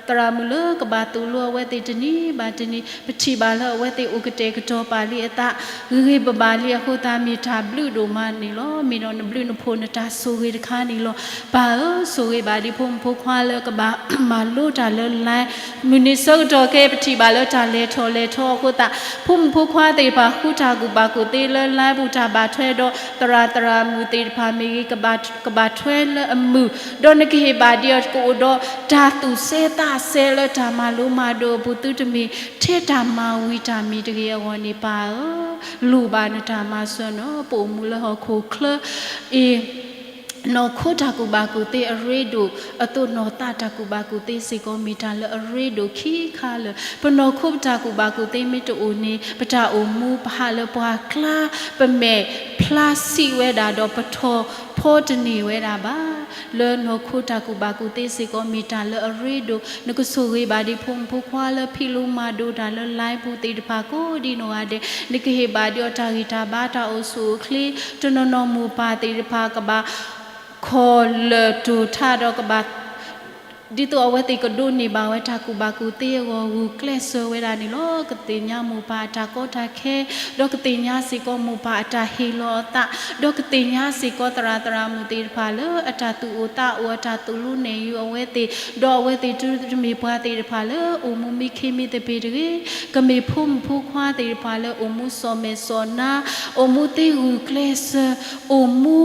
သရၣ်မုၣ်လၢကဘၣ်သိၣ်လိအဝဲသ့ၣ်တနံၤဘၣ်တနံၤ, ပထံၣ်ဘၣ်လၢအဝဲသ့ၣ်အိၣ်ကတဲာ်ကတီၤပာ်လံအသး ဂ့ၤဂ့ၤဘၣ်ဘၣ်လံအဃိသတး မ့ၢ်တၢ်ဘျုးဒိၣ်မးန့ၣ်လီၤ. မ့ၢ်ဒီးနဘျုးနဖှိၣ်နတၢ်ဆိၣ်ဂ့ၤတခါန့ၣ်လီၤ. ပၢ်ဧၢ, ဆိၣ်ဂ့ၤဘၣ်ဒ်ဖိမုၣ်ဖိခွါလၢကဘၣ်မၤလိတၢ်လၢ line, မုၢ်နံၤဆၢကတီၢ်ခဲအံၤ ပထံၣ်ဘၣ်လၢတၢ်လဲၤထီၣ်လဲၤထီအဃိသတး ဖိမုၣ်ဖိခွါသ့ၣ်တဖၣ် ဃုတၢ်ကူၣ်ဘၣ်ကူၣ်သ့လၢ line ပူၤ တၢ်ဘၣ်ထွဲဒီးသရၣ်သရၣ်မုၣ်သ့ၣ်တဖၣ်မ့ၢ်ဂ့ၤ, ကဘၣ်ထွဲလၢအမုာ်, ဒီးနကဟ့ၣ်ဘၣ်ဒ်အီၤ ကအိၣ်ဒီးတၢ်သူၣ်စဲသးစဲလၢတၢ်မၤလိမၤဒိးအပူၤ သုတမ့ၢ်ထဲတၢ်မၤဝံၤတၢ်မံၤတဂ့ၤအဂီၢ်န့ၣ် ပၢ်ဧၢ, လိၣ်ဘၣ်နတၢ်မၤစၢၤန့ၣ်, ပအိၣ်မူလၢဟီၣ်ခိၣ်ချၢအံၤ နီၢ်ခိတၢ်ကူၣ်ဘၣ်ကူၣ်သ့အရ့ဒိၣ်အသိး နီၢ်သးတၢ်ကူၣ်ဘၣ်ကူၣ်သ့စ့ၢ်ကီး မ့ၢ်တၢ်လၢအရ့ဒိၣ်ခံခါလၢာ်. ပနီၢ်ခိပတၢ်ကူၣ်ဘၣ်ကူၣ်သ့မ့ၢ်တအိၣ်န့ၣ် ပတၢ်အိၣ်မူပဟးလၢပှၤကျါ, ပမဲာ်ဖျါဆံးဝဲဒၣ်ဒီး ပထီၣ်ဖီတန့ၢ်ဝဲဒၣ်ဘၣ်. လၢနီၢ်ခိတၢ်ကူၣ်ဘၣ်ကူၣ်သ့စ့ၢ်ကီး မ့ၢ်တၢ်လၢအရ့ဒိၣ်, နကဆိၣ်ဂ့ၤဘၣ်ဒ်ဖိမုၣ်ဖိခွါလၢဖံးလိမၤဒိးတၢ်လၢ line ပူၤသ့ၣ်တဖၣ်ကိးဒ်နီၢ်ဂၤဒဲး, နကဟ့ၣ်ဘၣ်ဒ်အီၤတၢ်ဂံၢ်တၢ်ဘါ တၢ်အိၣ်ဆူၣ်အိၣ်ချ့, တနီၤနီၤမိၢ်ပၢ်သ့ၣ်တဖၣ်ကဘၣ် ခီၣ်လၢာ်တိၢ်ထးဒီးကဘၣ် ဒ်သိးအဝဲသ့ၣ်ကဒိးန့ၢ်ဘၣ်ဝဲတၢ်ကူၣ်ဘၣ်ကူၣ်သ့အဂီၢ် ဂုာ်ကျဲးစၢးဝဲဒၣ်န့ၣ်လီၤ. ကသ့ၣ်ညါမိၢ်ပၢ်အတၢ်ကီတၢ်ခဲ, ဒီးကသ့ၣ်ညါစ့ၢ်ကီးမိၢ်ပၢ်အတၢ်ဟ့ၣ်လီၤအသး, ဒီးကသ့ၣ်ညါစ့ၢ်ကီးသရၣ်သရၣ်မုၣ်သ့ၣ်တဖၣ်လၢအတၢ်သူၣ်အိၣ်သးအိၣ် အတၢ်သိၣ်လိနဲၣ်ယုာ်အဝဲသ့ၣ်, ဒီးအဝဲသ့ၣ်တမ့ၢ်ပှၤသ့ၣ်တဖၣ်လၢအိၣ်မူမံခ့မံသပ့ၤတဂ့ၤ, ကမ့ၢ်ဖိမုၣ်ဖိခွါသ့ၣ်တဖၣ်လၢအိၣ်မူစီၤမဲာ်စီၤနါ, အိၣ်မူသ့ဂုာ်ကျဲးစၢး, အိၣ်မူ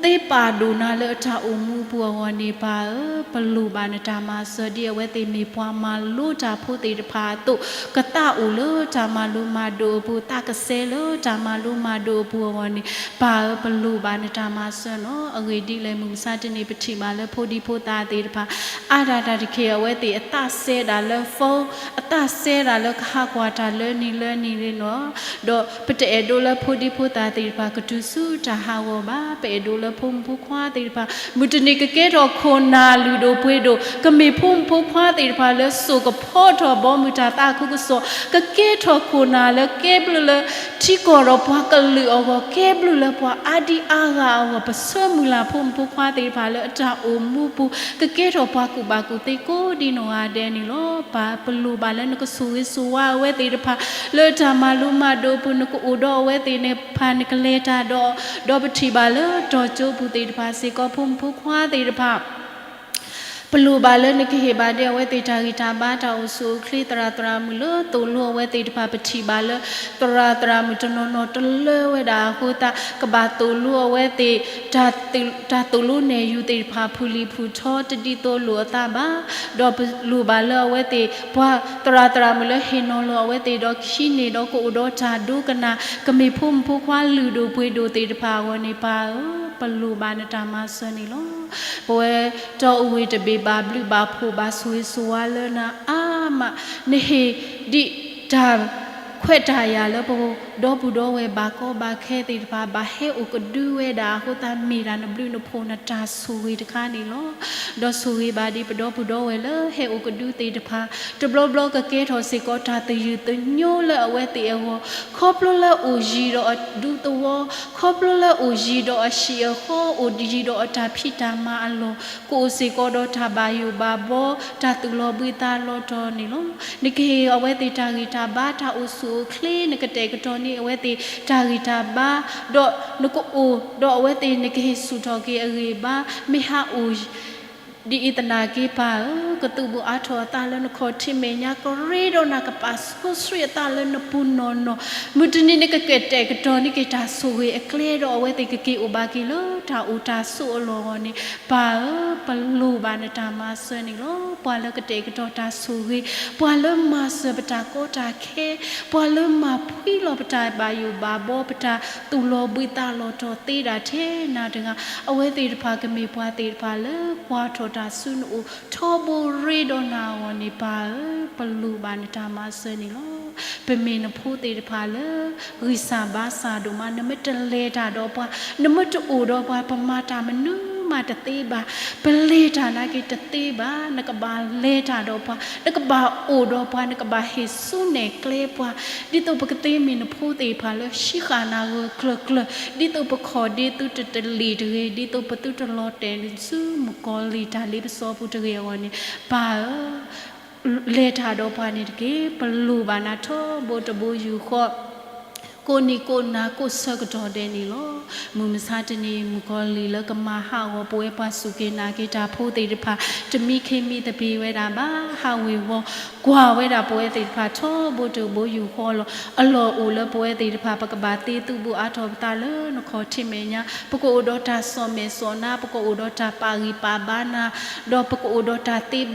သ့ပာ်ဒိၣ်နၤလၢအတၢ်အိၣ်မူပူၤအဂီၢ်န့ၣ် ပၢ်ဧၢ, ပလိၣ်ဘၣ်နတၢ်မၤစၢၤဒ်အဝဲသ့ၣ်မ့ၢ်ပှၤမၤလိတၢ်ဖိသ့ၣ်တဖၣ်အသိး, ကသးအိၣ်လၢတၢ်မၤလိမၤဒိးအပူၤ, သးကဆဲးလၢတၢ်မၤလိမၤဒိးအပူၤအဂီၢ်န့ၣ်, ပၢ်ဧၢ, ပလိၣ်ဘၣ်နတၢ်မၤစၢၤန့ၣ်လီၤ. အဂ့ၢ်ဒ်လဲၣ် မုၢ်မဆါတနံၤ ပထံၣ်ဘၣ်လၢဖိဒံဖိသၣ်သ့ၣ်တဖၣ် အါဒၣ်တၢ်တခါ အဝဲသ့ၣ်အသးစဲဒၣ်လၢ phone, အသးစဲဒၣ်လၢကဟးကွၢ်တၢ်လၢနံၤလၢနံၤန့ၣ်လီၤ. ဒီးပတအဲၣ်ဒိးလၢဖိဒံဖိသၣ်သ့ၣ်တဖၣ် ကတုၤဆူတၢ်ဟးဂီၤဘၣ်. ပအဲၣ်ဒိးလၢဖိမုၣ်ဖိခွါသ့ၣ်တဖၣ် မုၢ်တနံၤကကဲထီၣ်ခိၣ်နၢ်လုၢ်ဒိၣ်ပှ့ၤဒိၣ်, ကမ့ၢ်ဖိမုၣ်ဖိခွါသ့ၣ်တဖၣ်လၢစိာ်ကဖီထီၣ်ဘီမုၢ်တၢ်သးခုကစီၣ်, ကကဲထီၣ်ခိၣ်နၢ်လၢကဲဘျုးလၢထံကီၢ်ဒီးပှၤကလုာ်အဂီၢ်, ကဲဘျုးလၢပှၤအါဒံအါဂၤအဂီၢ်, ပဆၢမုၢ်လၢ်ဖိမုၣ်ဖိခွါသ့ၣ်တဖၣ်လၢအတၢ်အိၣ်မူပူၤ ကကဲထီၣ်ပှၤကူၣ်ဘၣ်ကူၣ်သ့ကိးဒ်နီၢ်ဂၤဒဲးန့ၣ်လီၤ. ပၢ်ပလိၣ်ဘၣ်လၢနကဆိၣ်ဂ့ၤဆိၣ်ဝါအဝဲသ့ၣ်တဖၣ် လၢတၢ်မၤလိမၤဒိးအပူၤ နကအိၣ်ဒီးအဝဲသ့ၣ်န့ၣ်ဖၣ် နကလဲၤတၢ်ဒီး, ဒီးပထံၣ်ဘၣ်လၢတီၤကၠိပူၤသ့ၣ်တဖၣ်စ့ၢ်ကီး ဖိမုၣ်ဖိခွါသ့ၣ်တဖၣ် ပလိၣ်ဘၣ်လၢနကဟ့ၣ်ဘၣ်ဒ်အဝဲသ့ၣ်တၢ်ဂံၢ်တၢ်ဘါ တၢ်အိၣ်ဆူၣ်အိၣ်ချ့ သရၣ်သရၣ်မုၣ်လၢသိၣ်လိအဝဲသ့ၣ်တဖၣ် ပထံၣ်ဘၣ်လၢ သရၣ်သရၣ်မုၣ်တနီၤနီၤတလၢဝဲဒၣ်အဃိသတး ကဘၣ်သိၣ်လိအဝဲသ့ၣ် တၢ်သိၣ်လိနဲၣ်ယုာ်သ့ၣ်တဖၣ် ဖုၣ်လံၣ်ဖုၣ်ထီတဒ်သိးလိာ်အသးဘၣ်. ဒီးပလိၣ်ဘၣ်လၢအဝဲသ့ၣ် ပှၤသရၣ်သရၣ်မုၣ်လၢဟ့ၣ်နီၤလီၤအဝဲသ့ၣ်ဒီးကဟံးန့ၢ်ဒီးကအိၣ်ဒီးတၢ်ဒိကနၣ် ကမ့ၢ်ဖိမုၣ်ဖိခွါလုၢ်ဒိၣ်ပှ့ၤဒိၣ်သ့ၣ်တဖၣ်အဂီၢ်န့ၣ် ပၢ်ဧၢ ပလိၣ်ဘၣ်နတၢ်မၤစၢၤန့ၣ်လီၤ. ပဝဲတီအူဝ့ၢ်တဘ့ၣ်ဘၣ်ဘျုးဘၣ်ဖှိၣ် ဘၣ်ဆိၣ်ဂ့ၤဆိၣ်ဝါလၢနအါမး နဟ့ၣ်ဒံးတၢ်ခွဲးတၢ်ယာ်လၢပဒီပုၢ်ဒီဝဲၢ်ဘၣ်ကီဘၣ်ခဲသ့ၣ်တဖၣ် ဘၣ်ဟဲအိၣ်ကဒုဝဲဒၣ်အဃိသတး မ့ၢ်ဒၣ်နဘျုးနဖှိၣ်နတၢ်ဆိၣ်ဂ့ၤတခါန့ၣ်လီၤ. ဒီးဆိၣ်ဂ့ၤဘၣ်ဒ်ပဒီပုၢ်ဒီဝဲၢ်လၢဟဲအိၣ်ကဒုသ့ၣ်တဖၣ် တဘျီဘျီကကဲထီၣ်စ့ၢ်ကီးတၢ်သယုၢ်သညိလၢအဝဲသ့ၣ်အဂီၢ် ခီဖျိလၢအိၣ်ယံၤဒီးအဒူသဝီ ခီဖျိလၢအိၣ်ယံၤဒီးအဟံၣ်အဃီ အိၣ်ယံၤဒီးအတၢ်ဖံးတၢ်မၤအလီၢ် ကအိၣ်စ့ၢ်ကီးဒီးတၢ်ဘၣ်ယိၣ်ဘၣ်ဘီ တၢ်သုးလီၤဘှံးသးလီၤတီၤန့ၣ်လီၤ. နကဟ့ၣ်အဝဲသ့ၣ်တၢ်ဂံၢ်တၢ်ဘါ တၢ်အိၣ်ဆူၣ်အိၣ်ချ့ နကတဲာ်ကတီၤန့ၢ်အဝဲသ့ၣ်တၢ်ဂံၢ်တၢ်ဘါ ဒီးနကအိၣ်ဒီးအဝဲသ့ၣ် နကဟ့ၣ်ဆူၣ်ထီၣ်က့ၤအဂံၢ်အဘါ မ့ၢ်ဟးအိၣ် ဒ်အံၤသနာ်က့ ပၢ်ဧၢ, ကသူၣ်ဘူၣ်အါထီၣ်အသးလၢနခီၣ်ထံးမဲာ်ညါ, ကရ့ဒီးနၤ, ကပာ်စီဆှံအသးလၢနပူၤနီၢ်နီၢ်, မုၢ်တနံၤန့ၣ်ကကတဲာ်ကတီၤန့ၢ်က့ၤတၢ်ဆိၣ်ဂ့ၤအကျဲဒီး အဝဲသ့ၣ်ကက့ၤအိၣ်ဘၣ်က့ၤလၢတၢ်အိၣ်တၢ်ဆိးအလီၢ်အဂီၢ်န့ၣ်, ပၢ်ဧၢ, ပလိၣ်ဘၣ်နတၢ်မၤစၢၤန့ၣ်လီၤ. ပှၤလၢကတဲာ်ကတီၤတၢ်ဆိၣ်ဂ့ၤ, ပှၤလၢမၤစၢၤပတၢ်ကီတၢ်ခဲ, ပှၤလၢမၤဖှံလီၤပတၢ်ဘၣ်ယိၣ်ဘၣ်ဘီ, ပတၢ်သူၣ်လီၤဘှံးသးလီၤတီၤသ့ဒၣ်ထဲနၤတဂၤ, အဝဲသ့ၣ်တဖၣ်ကမ့ၢ်ပှၤသ့ၣ်တဖၣ်လၢကွၢ်ထီၣ်တၢ်ဆူနအိၣ်, ထီဘိရ့ဒီးနၤအဂီၢ်န့ၣ်, ပၢ်ဧၢ, ပလိၣ်ဘၣ်နတၢ်မၤစၢၤန့ၣ်လီၤ. ပမ့ၢ်နဖိသ့ၣ်တဖၣ်လၢ ဂံၢ်စၢ်ဘါစၢ်ဒိၣ်မး, နမ့ၢ်တလဲၤတၢ်ဒီးပှၤ, နမ့ၢ်တအိၣ်ဒီးပှၤ, ပမၤတၢ်မနုၤမးတသ့ဘၣ်, ပလဲၤတၢ်နာ်က့တသ့ဘၣ်. နကဘၣ်လဲၤတၢ်ဒီးပှၤ, နကဘၣ်အိၣ်ဒီးပှၤ, နကဘၣ်ဟ့ၣ်ဆူနဲၣ်ကျဲပှၤ, ဒ်သိးပကသ့မ့ၢ်နဖိသ့ၣ်တဖၣ်လၢ ဟံးဃာ်နၤဂၢၢ်ကျၢၤကျၢၤ, ဒ်သိးပခီၣ်ဒ့သုတတလံာ်တဂ့ၤ, ဒ်သိးပသုတလီၤတဲာ်ဆူမုၣ်ကီၤလံၢ်တၢ်လ့ပစီပူၤတဂ့ၤအဂီၢ်န့ၣ်, ပၢ်ဧၢ, လဲၤတၢ်ဒီးပှၤန့ၣ်တက့ၢ်. ပလိၣ်ဘၣ်နၤထီဘိတဘိယူၢ်ဃီ, ကိးနံၤကိးနၤ ကိးဆၢကတီၢ်ဒဲးန့ၣ်လီၤ. မုၢ်မဆါတနံၤ မုၣ်ကီၤလံၢ်လၢကမၤဟးဂီၤပဝဲပှၤစူၢ်က့ၤနာ်က့ၤတၢ်ဖိသ့ၣ်တဖၣ်, တမံခ့မံသပ့ၤဝဲဒၣ်ဘၣ်, ဟးဝ့ၤဝီၤကွၢ်ဝဲဒၣ်ပဝဲသ့ၣ်တဖၣ်ထီဘိတဘိယူၢ်ဃီလီၤ. အလီၢ်အိၣ်လၢပဝဲသ့ၣ်တဖၣ် ပကဘၣ်သ့သူၣ်ဘူၣ်အါထီၣ်ပသးလၢနခီၣ်ထံးမဲာ်ညါ, ပကအိၣ်ဒီးတၢ်စီၣ်မဲာ်စီၣ်နၤ, ပကအိၣ်ဒီးတၢ်ပာ်ဂံၢ်ပာ်ဘါနၤ, ဒီးပကအိၣ်ဒီးတၢ်သ့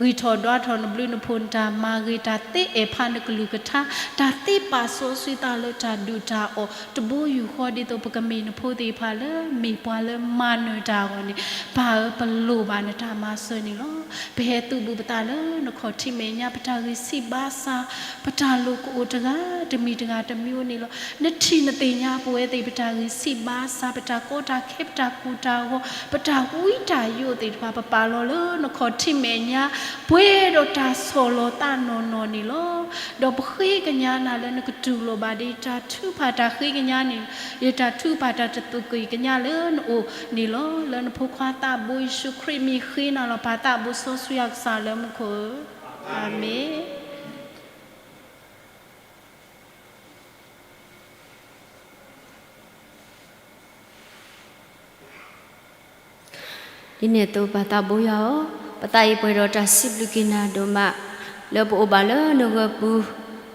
ဂံၢ်ထီၣ်ဒွးထီၣ်နဘျုးနဖှိၣ်နတၢ်မၤဂ့ၤ, တၢ်သ့အဲၣ်ဖးနကလုၢ်ကထါ, တၢ်သ့ပာ်စီဆှံသးလၢတၢ်ဒုၣ်တၢ်အီၣ်, တဘိယူၢ်ဃီဒ်သိးပကမ့ၢ်နဖိသ့ၣ်တဖၣ်လၢ မ့ၢ်ပှၤလၢမၤနၢၤတၢ်အဂီၢ်န့ၣ်, ပၢ်ဧၢ, ပလိၣ်ဘၣ်နတၢ်မၤစၢၤန့ၣ်လီၤ. ပဟဲသူၣ်ဘူၣ်ပသးလၢနခီၣ်ထံးမဲာ်ညါ, ပတၢ်ဂံၢ်ဆံးဘါစၢ်, ပတၢ်လိၣ်ကအိၣ်တဂၤတမံၤတဂၤတမံၤအိၣ်န့ၣ်လီၤ. နထံၣ်နသ့ၣ်ညါပဝဲသ့ၣ် ပတၢ်ဂံၢ်ဆံးဘါစၢ်, ပတၢ်ကီတၢ်ခဲ, ပတၢ်ကူၣ်တၢ်ဂီၤ, ပတၢ်ဝံတၢ်ယိးသ့ၣ်တဖၣ် ပပာ်လီၤလၢနခီၣ်ထံးမဲာ်ညါ, ပှဲၤဒီးတၢ်ဆီၣ်လီၤသးနီၢ်နီၢ်န့ၣ်လီၤ. ဒီးပဃ့ကညးနၤလၢနကတူၢ်လိာ်ဘၣ်ဒ်တၢ်ထုကဖၣ်, တၢ်ဃ့ကညးန့ၣ်, ယတၢ်ထုကဖၣ်တၢ်တသူၣ်ကံၢ်ကညးလၢနအိၣ်န့ၣ်လီၤ. လၢနဖိခွါသးဘိယ့ၣ်ၡူးခရံာ်မံၤဃ့နၤလီၤ. ပၢ်သးဘိစီဆှံယွၤကစၢ်လၢမူခိၣ်ဧၢ, အၤမ့ၣ်. ဒ်န့ၣ်အသိးပၢ်သးဘိယွၤဧၢ, ပသးအံၤပှဲၤဒီးတၢ်စံးဘျုးက့ၤနၤဒိၣ်မး, လၢပအိၣ်ဘၣ်လၢနဂၢၢ်ပူၤ,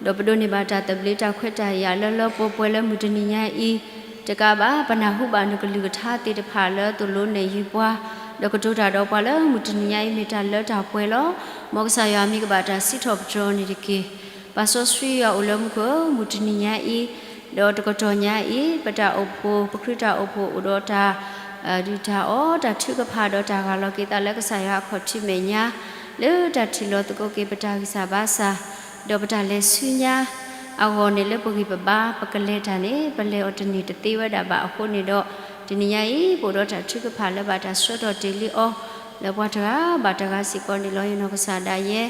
ဒီးပဒိးန့ၢ်ဘၣ်တၢ်သဘျ့တၢ်ခွဲးတၢ်ယာ်လၢလၢပှဲၤပှဲၤလၢမုၢ်တနံၤညါအံၤ, တကးဘၣ် ပနၢ်ဟူဘၣ်နကလုၢ်ကထါသ့ၣ်တဖၣ်လၢသိၣ်လိနဲၣ်ယုၤပှၤ, ဒီးကတိၤတၢ်ဒီးပှၤလၢမုၢ်တနံၤညါအံၤ မ့ၢ်တၢ်လၢတၢ်ပှဲၤလီၤ. မ်ကစၢ်ယွၤမံၤကဘၣ်တၢ်စံးထီၣ်ပတြၢၤန့ၣ်တက့ၢ်. ပၢ်စီဆှံယွၤအိၣ်လၢမူခိၣ်ဧၢ, မုၢ်တနံၤညါအံၤ, ဒီးတကတီၢ်ညါအံၤ, ပတၢ်အိၣ်ဖှိၣ်, ပခရံာ်တၢ်အိၣ်ဖှိၣ်အိၣ်ဒီးတၢ် ဒုၣ်တၢ်အီၣ်, တၢ်ထုကဖၣ်ဒီးတၢ်ရၤလီၤက့ၤသးလၢကစၢ်ယွၤအခီၣ်ထံးမဲာ်ညါ, လၢတၢ်ထံၣ်လီၤသကိးက့ၤပတၢ်ဂံၢ်စၢ်ဘါစၢ်, ဒီးပတၢ်လဲၤဆူညါအဂီၢ်န့ၣ် လၢပဂံၢ်ပဘါ ပကလဲၤတၢ်န့ၣ် ပလဲၤအီၤတန့ၢ်တသ့ဝဲဒၣ်ဘၣ်အဃိန့ၣ်ဒီး, တနံၤညါအံၤ ပအိၣ်ဒီးတၢ်ထုကဖၣ်လၢဘၣ်တၢ်ဆှၢထီၣ်တ့ၢ်လံအီၤ, လၢပှၤတဂၤဘၣ်တဂၤစ့ၢ်ကီးန့ၣ်လီၤ. ယနီၢ်ကစၢ်ဒၣ်ယဲ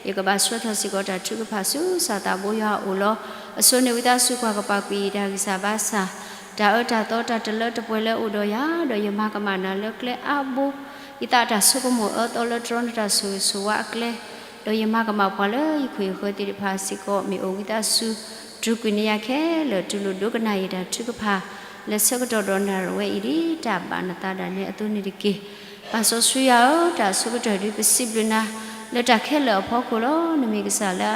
ယကဘၣ်ဆှၢထီၣ်စ့ၢ်ကီးတၢ်ထုကဖၣ်ဆူစီၤသးဘိယွၤအအိၣ်လီၤ. အဆိန့ၣ်ဝံသးစူၤကွၢ်ကပၤကွံာ်ယတၢ်ဂံၢ်စၢ်ဘါစၢ်, တၢ်အၢတၢ်သီတၢ်တလၢတပှဲၤလၢအိၣ်ဒီးယၤ, ဒီးယမၤကမၣ်နၤလၢကျဲအါဘိ, ယသးတၢ်ဆိကမိၣ်အၢသီလၢတြီနတၢ်ဆိၣ်ဂ့ၤဆိၣ်ဝါအကျဲ, ဒီးယမၤကမၣ်ပှၤလၢယခိၣ်ယဃၢၤသ့ၣ်တဖၣ်စ့ၢ်ကီး မ့ၢ်အိၣ်ဝံသးစူၤ တြူာ်ကွံာ်န့ၢ်ယၤခဲလၢာ် တူၢ်လိာ်ဒိကနၣ်ယတၢ်ထုကဖၣ် လၢဆၢကတီၢ်ဒီးနၣ်ရံၣ်ဝဲအံၤ ဒ်တၢ်ဘၣ်နသးဒၣ်နဲအသိးန့ၣ်တက့ၢ်. ပၢ်စီဆှံယွၤဧၢ, တၢ်အဆိကတၢၢ်ဒုးပစံးဘျုးနၤ လၢတၢ်ခဲလၢာ်အဖီခိၣ်လီၤ. နမ့ၢ်ကစၢ်လၢ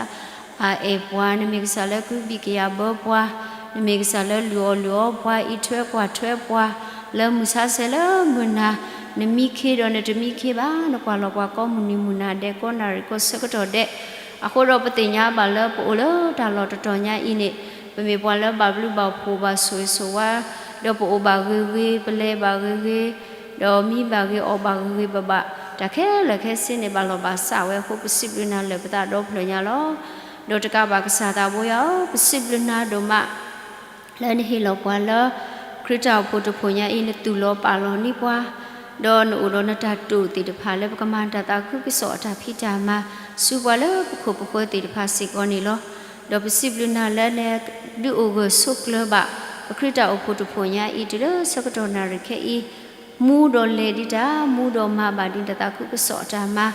အအဲၣ်ပှၤ, နမ့ၢ်ကစၢ်လၢကုဘံၣ်ကယၤဘၢပှၤ, နမ့ၢ်ကစၢ်လၢလုၢ်အီၣ်လုၢ်အီပှၤ, အံးထွဲကွၢ်ထွဲပှၤ, လၢမုၢ်ဆါဆဲးလၢမုၢ်နၤ, နမံခ့ဒီးနတမံခ့ဘၣ်, နကွၢ်လီၤပှၤကိးမုၢ်နံၤမုၢ်နၤဒဲး ကိးနၣ်ရံၣ်ကိးဆၢကတီၢ်ဒဲး, အဃိဒီးပသ့ၣ်ညါဘၣ်လၢပအိၣ်လၢတၢ်လီၢ်တတီၤညါအံၤန့ၣ်, ပမ့ၢ်ပှၤလၢဘၣ်ဘျုးဘၣ်ဖှိၣ်ဘၣ်ဆိၣ်ဂ့ၤဆိၣ်ဝါ, ဒီးပအိၣ်ဘၣ်ဂ့ၤဂ့ၤ, ပလဲၤဘၣ်ဂ့ၤဂ့ၤ, ဒီးမံဘၣ်ဂ့ၤအီၣ်ဘၣ်ဂ့ၤဂ့ၤဘၣ်ဘၣ်, တၢ်ခဲလၢာ်ခဲဆ့န့ၣ် ဘၣ်လီၤဘၣ်စးဝဲအဃိ ပစံးဘျုးနၤလၢာ်ပသးဒီဖျၢၣ်ညါလီၤ. ဒီးတကးဘၣ်ကစၢ်သးဘိယွၤဧၢ, ပစံးဘျုးနၤဒိၣ်မး လၢနဟ့ၣ်လီၤပှၤလၢ ခရံာ်တၢ်အိၣ်ဖှိၣ်တဖှိၣ်ညါအံၤ နသူၣ်လီၤပာ်လီၤန့ၢ်ပှၤ, ဒီးနအိၣ်ဒီးနတၢ်တိာ်သ့ၣ်တဖၣ်လၢပကမၤတၢ်သးခုကစီၣ်အတၢ်ဖံးတၢ်မၤ ဆူပှၤလၢပခိၣ်ပဃၢၤသ့ၣ်တဖၣ်စ့ၢ်ကီးန့ၣ်လီၤ. ဒီးပစံးဘျုးနၤလၢနဒုးအိၣ်ဂၢၢ်ဆိးကျၢၤဘၣ် ပခရံာ်တၢ်အိၣ်ဖှိၣ်တဖှိၣ်ညါအံၤ တုၤလၢဆၢကတီၢ်နၣ်ရံၣ်ခဲအံၤ မူဒီးလဲၤဒံးတၢ်, မူဒီးမၤဘၣ်ဒံးတၢ်သးခုကစီၣ်အတၢ်မၤ,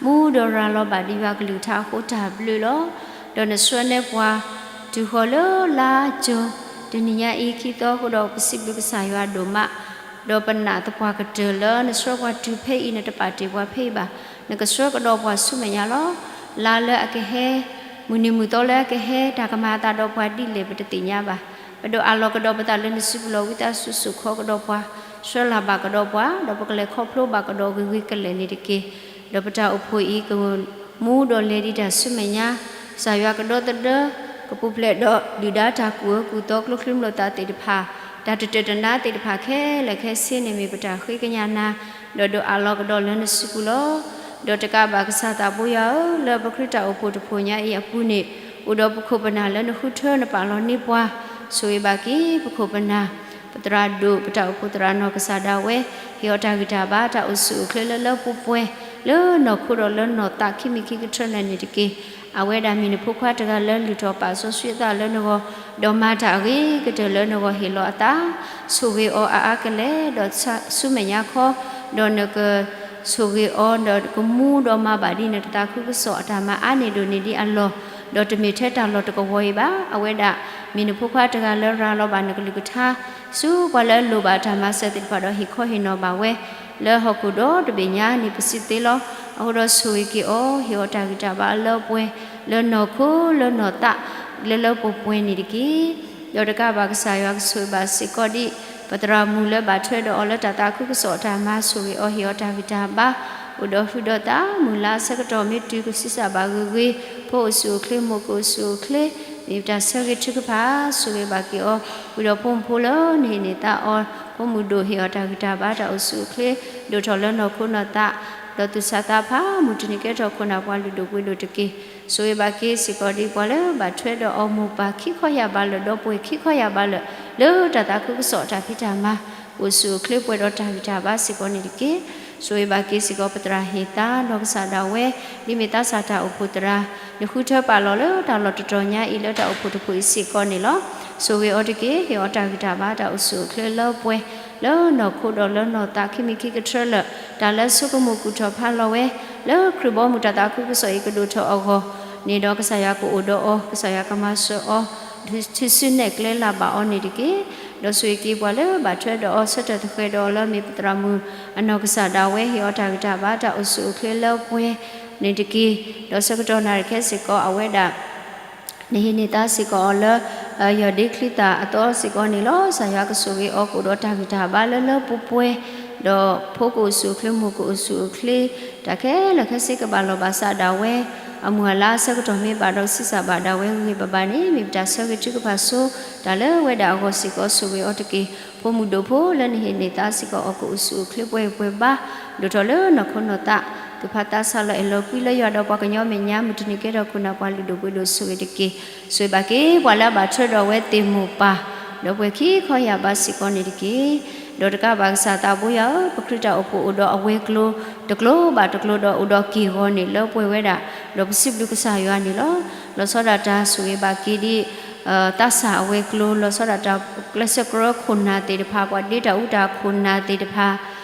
မူဒီးရၤလီၤဘၣ်ဒံးယွၤကလုၢ်ကထါအဃိတၢ်ဘျုးလီၤ. ဒီးနဆှၢန့ၢ်ပှၤ တုၤဃီၤလၢလါကၠိ တနံၤညါအံၤခံသီအဃိဒီး ပစံးဘျုးကစၢ်ယွၤဒိၣ်မး ဒီးပနာ်သပှၢ်ကတၢၢ်လၢနဆှၢပှၤတုၤဖဲအံၤ နတပာ်တ့ၢ်ပှၤဖဲအံၤဘၣ်. နကဆှၢကဒီးပှၤဆူမဲာ်ညါလီၤ. လါလၢအကဟဲ, မုၢ်နံၤမုၢ်သီလၢအကဟဲ, တၢ်ကမၤအသးဒီးပှၤဒ်လဲၣ် ပတသ့ၣ်ညါဘၣ်. ပဒိးအးလီၤကဒီးပသးလၢနစုပူၤလီၤ. ဝံသးစူၤ စိာ်ခီကဒီးပှၤ, ဆှၢလၢ်ဘၣ်ကဒီးပှၤ, ဒီးပကလဲၤခီဖျိဘၣ်ကဒီးဂ့ၤဂ့ၤကလဲာ်န့ၣ်တက့ၢ်. ဒီးပတၢ်အိၣ်ဖှိၣ်အံၤ ကမူဒီးလဲၤဒံးတၢ်ဆူမဲာ်ညါ, ကစၢ်ယွၤကဒီသဒၢ, ကပူၤဖျဲးဒီးဒုၣ်ဒါတၢ်ကူၣ်အၢကူၣ်သီ ကျိချံမျိာ်သၣ်သ့ၣ်တဖၣ်, တၢ်တတၢၢ်တနါသ့ၣ်တဖၣ်ခဲလၢာ်ခဲဆ့န့ၣ် မ့ၢ်ပတၢ်ဃ့ကညးနၤ, ဒီးဒိးအးလီၤကဒီးလၢနစုပူၤလီၤ. ဒီးတကးဘၣ်ကစၢ်သးဘိယွၤဧၢ, လၢပကြၢးတၢ်အိၣ်ဖှိၣ်တဖှိၣ်ညါအံၤအပူၤန့ၣ်, အိၣ်ဒီးပခိၣ်ပနၢ်လၢနဃုထၢနပာ်လီၤန့ၢ်ပှၤ, ဆိၣ်ဂ့ၤဘၣ်က့ၤပခိၣ်ပနၢ် ပသရၣ်ဒိၣ် ပတၢ်အိၣ်ဖှိၣ်သရၣ်နီၢ်ကစၢ်ဒၣ်ဝဲ, ဟ့ၣ်အီၤတၢ်ဂံၢ်တၢ်ဘါ တၢ်အိၣ်ဆူၣ်အိၣ်ချ့လၢလၢပှဲၤပှဲၤ, လၢနီၢ်ခိဒီးလၢနီၢ်သးခံမံၤခံကထၢလၢာ်န့ၣ်တက့ၢ်. အဝဲဒၣ်မ့ၢ်နဖိခွါတဂၤလၢလုၢ်ထီၣ်ပာ်စီဆှံအသးလၢနဂီၢ်, ဒီးမၤတၢ်အဂ့ၤကတၢၢ်လၢနဂီၢ်ဟ့ၣ်လီၤအသး, ဆိၣ်ဂ့ၤအီၤအါအါကလဲာ်, ဒီးဆူမဲာ်ညါခီ, ဒီးနက ဆိၣ်ဂ့ၤအီၤဒီးကမူဒီးမၤဘၣ်ဒ်နတၢ်သးခုကစီၣ်အတၢ်မၤအါန့ၢ်ဒိၣ်န့ၢ်ဒံးအလီၢ်, ဒီးတမ့ၢ်ထဲတၢ်လီၢ်တကဝီၤအံၤဘၣ်. အဝဲဒၣ်မ့ၢ်နဖိခွါတဂၤလၢရၤလီၤဘၣ်နကလုၢ်ကထါ, ဆူပှၤလၢအလိၣ်ဘၣ်တၢ်မၤစၢၤသ့ၣ်တဖၣ်ဒီးဟ့ၣ်ခီဟ့ၣ်နီၤဘၣ်ဝဲ, လၢဟီၣ်ခိၣ်ဒီတဘ့ၣ်ညါန့ၣ်ပစံးသ့လီၤ. အဃိဒီးဆိၣ်ဂ့ၤက့ၤအီၤ, ဟ့ၣ်အီၤတၢ်ဂံၢ်တၢ်ဘါလၢပှဲၤ, လၢနီၢ်ခိလၢနီၢ်သး, လၢလၢပှဲၤပှဲၤန့ၣ်တက့ၢ်. ဒီးတကးဘၣ်ကစၢ်ယွၤကဆိၣ်ဂ့ၤဘၣ်စ့ၢ်ကီးဒံး ပသရၣ်မုၣ်လၢဘၣ်ထွဲဒီးအီၤလၢတၢ်သးခုကစီၣ်အတၢ်မၤ, ဆိၣ်ဂ့ၤအီၤဟ့ၣ်အီၤတၢ်ဂံၢ်တၢ်ဘါ, အိၣ်ဒီးဟုဒီးသး, မုၢ်လါအဆၢကတီၢ်မ့ၢ်တုၤကဆံးစၢ်ဘၣ်ဂ့ၤဂ့ၤ, ဖိအိၣ်ဆူၣ်အိၣ်ချ့ မိၢ်ကအိၣ်ဆူၣ်အိၣ်ချ့, မ့ၢ်ပတၢ်ဆၢဂ့ၤထုကဖၣ်, ဆိၣ်ဂ့ၤဘၣ်က့ၤအီၤ, ဝံၤဒီးဖိမုၣ်ဖိလၢနဟ့ၣ်န့ၢ်သါအီၤ, ဖိမုၣ်ဒိၣ်ဟ့ၣ်အီၤတၢ်ဂံၢ်တၢ်ဘါ တၢ်အိၣ်ဆူၣ်အိၣ်ချ့, ဒိၣ်ထီၣ်လၢနီၢ်ခိနီၢ်သး, ဒီးသူၣ်ဆးသးဖး, မုၢ်တနံၤကဲထီၣ်ခိၣ်နၢ်ပှၤလုၢ်ဒိၣ်ပှ့ၤဒိၣ်တက့ၢ်. ဆိၣ်ဂ့ၤဘၣ်က့ၤစ့ၢ်ကီးဒ်ပှၤလၢဘၣ်ထွဲဒီးအီၤမိၢ်ပၢ်ခံခီယၢ်ဘးလၢာ်, ဒီပုၢ်ဝဲၢ်ခံခီယၢ်ဘးလၢာ်, လၢတၢ်သးခုကစီၣ်အတၢ်ဖံးတၢ်မၤ, အိၣ်ဆူၣ်အိၣ်ချ့ပှဲၤဒီးတၢ်ဂံၢ်တၢ်ဘါစ့ၢ်ကီးန့ၣ်တက့ၢ်. ဆိၣ်ဂ့ၤဘၣ်က့ၤစ့ၢ်ကီးပသရၣ်ဟ့ၣ်သါနီၢ်ကစၢ်ဒၣ်ဝဲ, ဒ်မ့ၢ်သးစၢ်တၢ်အိၣ်ဖှိၣ်သရၣ်, နဃုထၢပာ်လီၤလၢတၢ်လီၢ်တတီၤညါအံၤ လၢတၢ်အိၣ်ဖှိၣ်တဖှိၣ်အံၤစ့ၢ်ကီးန့ၣ်လီၤ. ဆိၣ်ဂ့ၤအီၤတက့ၢ်, ဟ့ၣ်အီၤတၢ်ဂံၢ်တၢ်ဘါ တၢ်အိၣ်ဆူၣ်အိၣ်ချ့လၢပှဲၤ, လၢနီၢ်ခိဒီးလၢနီၢ်သးခံမံၤခံကထၢလၢာ်, တၢ်လၢဆိကမိၣ်ကူၣ်ထီၣ်ဖးလီၤဝဲ, လၢခရံာ်ဘီမုၢ်တၢ်သးခုကစီၣ်အံၤကဒိၣ်ထီၣ်အဂီၢ်န့ၣ်ဒီး ကစၢ်ယွၤကအိၣ်ဒီးအီၤ, ကစၢ်ယွၤကမၤစၢၤအီၤ, ထုးစုနဲၣ်ကျဲလၢ်ဘၣ်အီၤန့ၣ်တက့ၢ်. ဒီးဆိၣ်ဂ့ၤက့ၤပှၤလၢဘၣ်ထွဲဒီးအီၤ ဆၢထၢၣ်သဃဲၤဒီးအီၤလၢမ့ၢ်ပသရၣ်မုၣ်အနီၢ်ကစၢ်ဒၣ်ဝဲ, ဟ့ၣ်အီၤတၢ်ဂံၢ်တၢ်ဘါ တၢ်အိၣ်ဆူၣ်အိၣ်ချ့လၢပှဲၤန့ၣ်တက့ၢ်. ဒီးဆၢကတီၢ်နၣ်ရံၣ်ခဲစ့ၢ်ကီး အဝဲဒၣ် နဟ့ၣ်န့ၢ်သါစ့ၢ်ကီးအီၤလၢ ယီၢ်ဒ့ချံသၣ်အသီစ့ၢ်ကီးန့ၣ်လီၤ. ကစၢ်ယွၤကဆိၣ်ဂ့ၤအီၤကအိၣ်ဒီးတၢ်ဂံၢ်တၢ်ဘါလၢလၢပှဲၤပှဲၤ, ဒီးဖိကအိၣ်ဆူၣ်အိၣ်ချ့ မိၢ်ကအိၣ်ဆူၣ်အိၣ်ချ့, တၢ်ခဲလၢာ်ခဲဆ့ကဘၣ်လီၤဘၣ်စးဒၣ်ဝဲ, အမုၢ်အလါအဆၢကတီၢ်မ့ၢ်ဘၣ်ဒီးဆံးစၢ်ဘၣ်ဒၣ်ဝဲဂ့ၤဂ့ၤဘၣ်ဘၣ်န့ၣ် မ့ၢ်ပတၢ်ဆၢဂ့ၤထုကဖၣ်ဆိ တၢ်လၢဝဲဒၣ်အဂီၢ်စ့ၢ်ကီး ဆိၣ်ဂ့ၤအီၤတက့ၢ်. ဖိမုၣ်ဒိၣ်ဖိလၢနဟ့ၣ်န့ၢ်သါစ့ၢ်ကီးအီၤ ကအိၣ်ဆူၣ်အိၣ်ချ့ပှဲၤဂံၢ်ပှဲၤဘါ, ဒိၣ်ထီၣ်လၢနီၢ်ခိနီၢ်သး, သူၣ်ဖးသးဆးလီၤအဲၣ်လီၤကွံလၢယွၤဒီးပှၤကညီမဲာ်ညါ, မုၢ်တနံၤကဲထီၣ်ခိၣ်နၢ်ပှၤလုၢ်ဒိၣ်ပှ့ၤဒိၣ် ဆိၣ်ဂ့ၤတက့ၢ်. ဆိၣ်ဂ့ၤဘၣ်က့ၤပှၤလၢအဘၣ်ထွဲဒီးအဝဲသ့ၣ်မိၢ်ပၢ်, ဒီပုၢ်ဝဲၢ်ခံခီယၢ်ဘးစ့ၢ်ကီးန့ၣ်တက့ၢ်. ဒီးတကးဘၣ်ကစၢ်သးဘိယွၤဧၢ, ပခရံာ်တၢ်အိၣ်ဖှိၣ်အိၣ်ဒီးအဝဲၤကျိၤ, တကျိၤဘၣ်တကျိၤဒီးအိၣ်ဒီးက့ၢ်ဂီၤန့ၣ် လၢပှဲၤဝဲဒၣ်, ဒီးပစံးဘျုးကစၢ်ယွၤန့ၣ်လီၤ. လီၤဆီဒၣ်တၢ်ဆိၣ်ဂ့ၤဘၣ်က့ၤဒ် သးစၢ်အဝဲၤကျိၤ, လီၤဆီဒၣ်တၢ်ကျဲးစၢးကရၢခိၣ်နၢ်သ့ၣ်တဖၣ်, ပှၤဒ့တၢ်အူတၢ်ခိၣ်နၢ်သ့ၣ်တဖၣ်,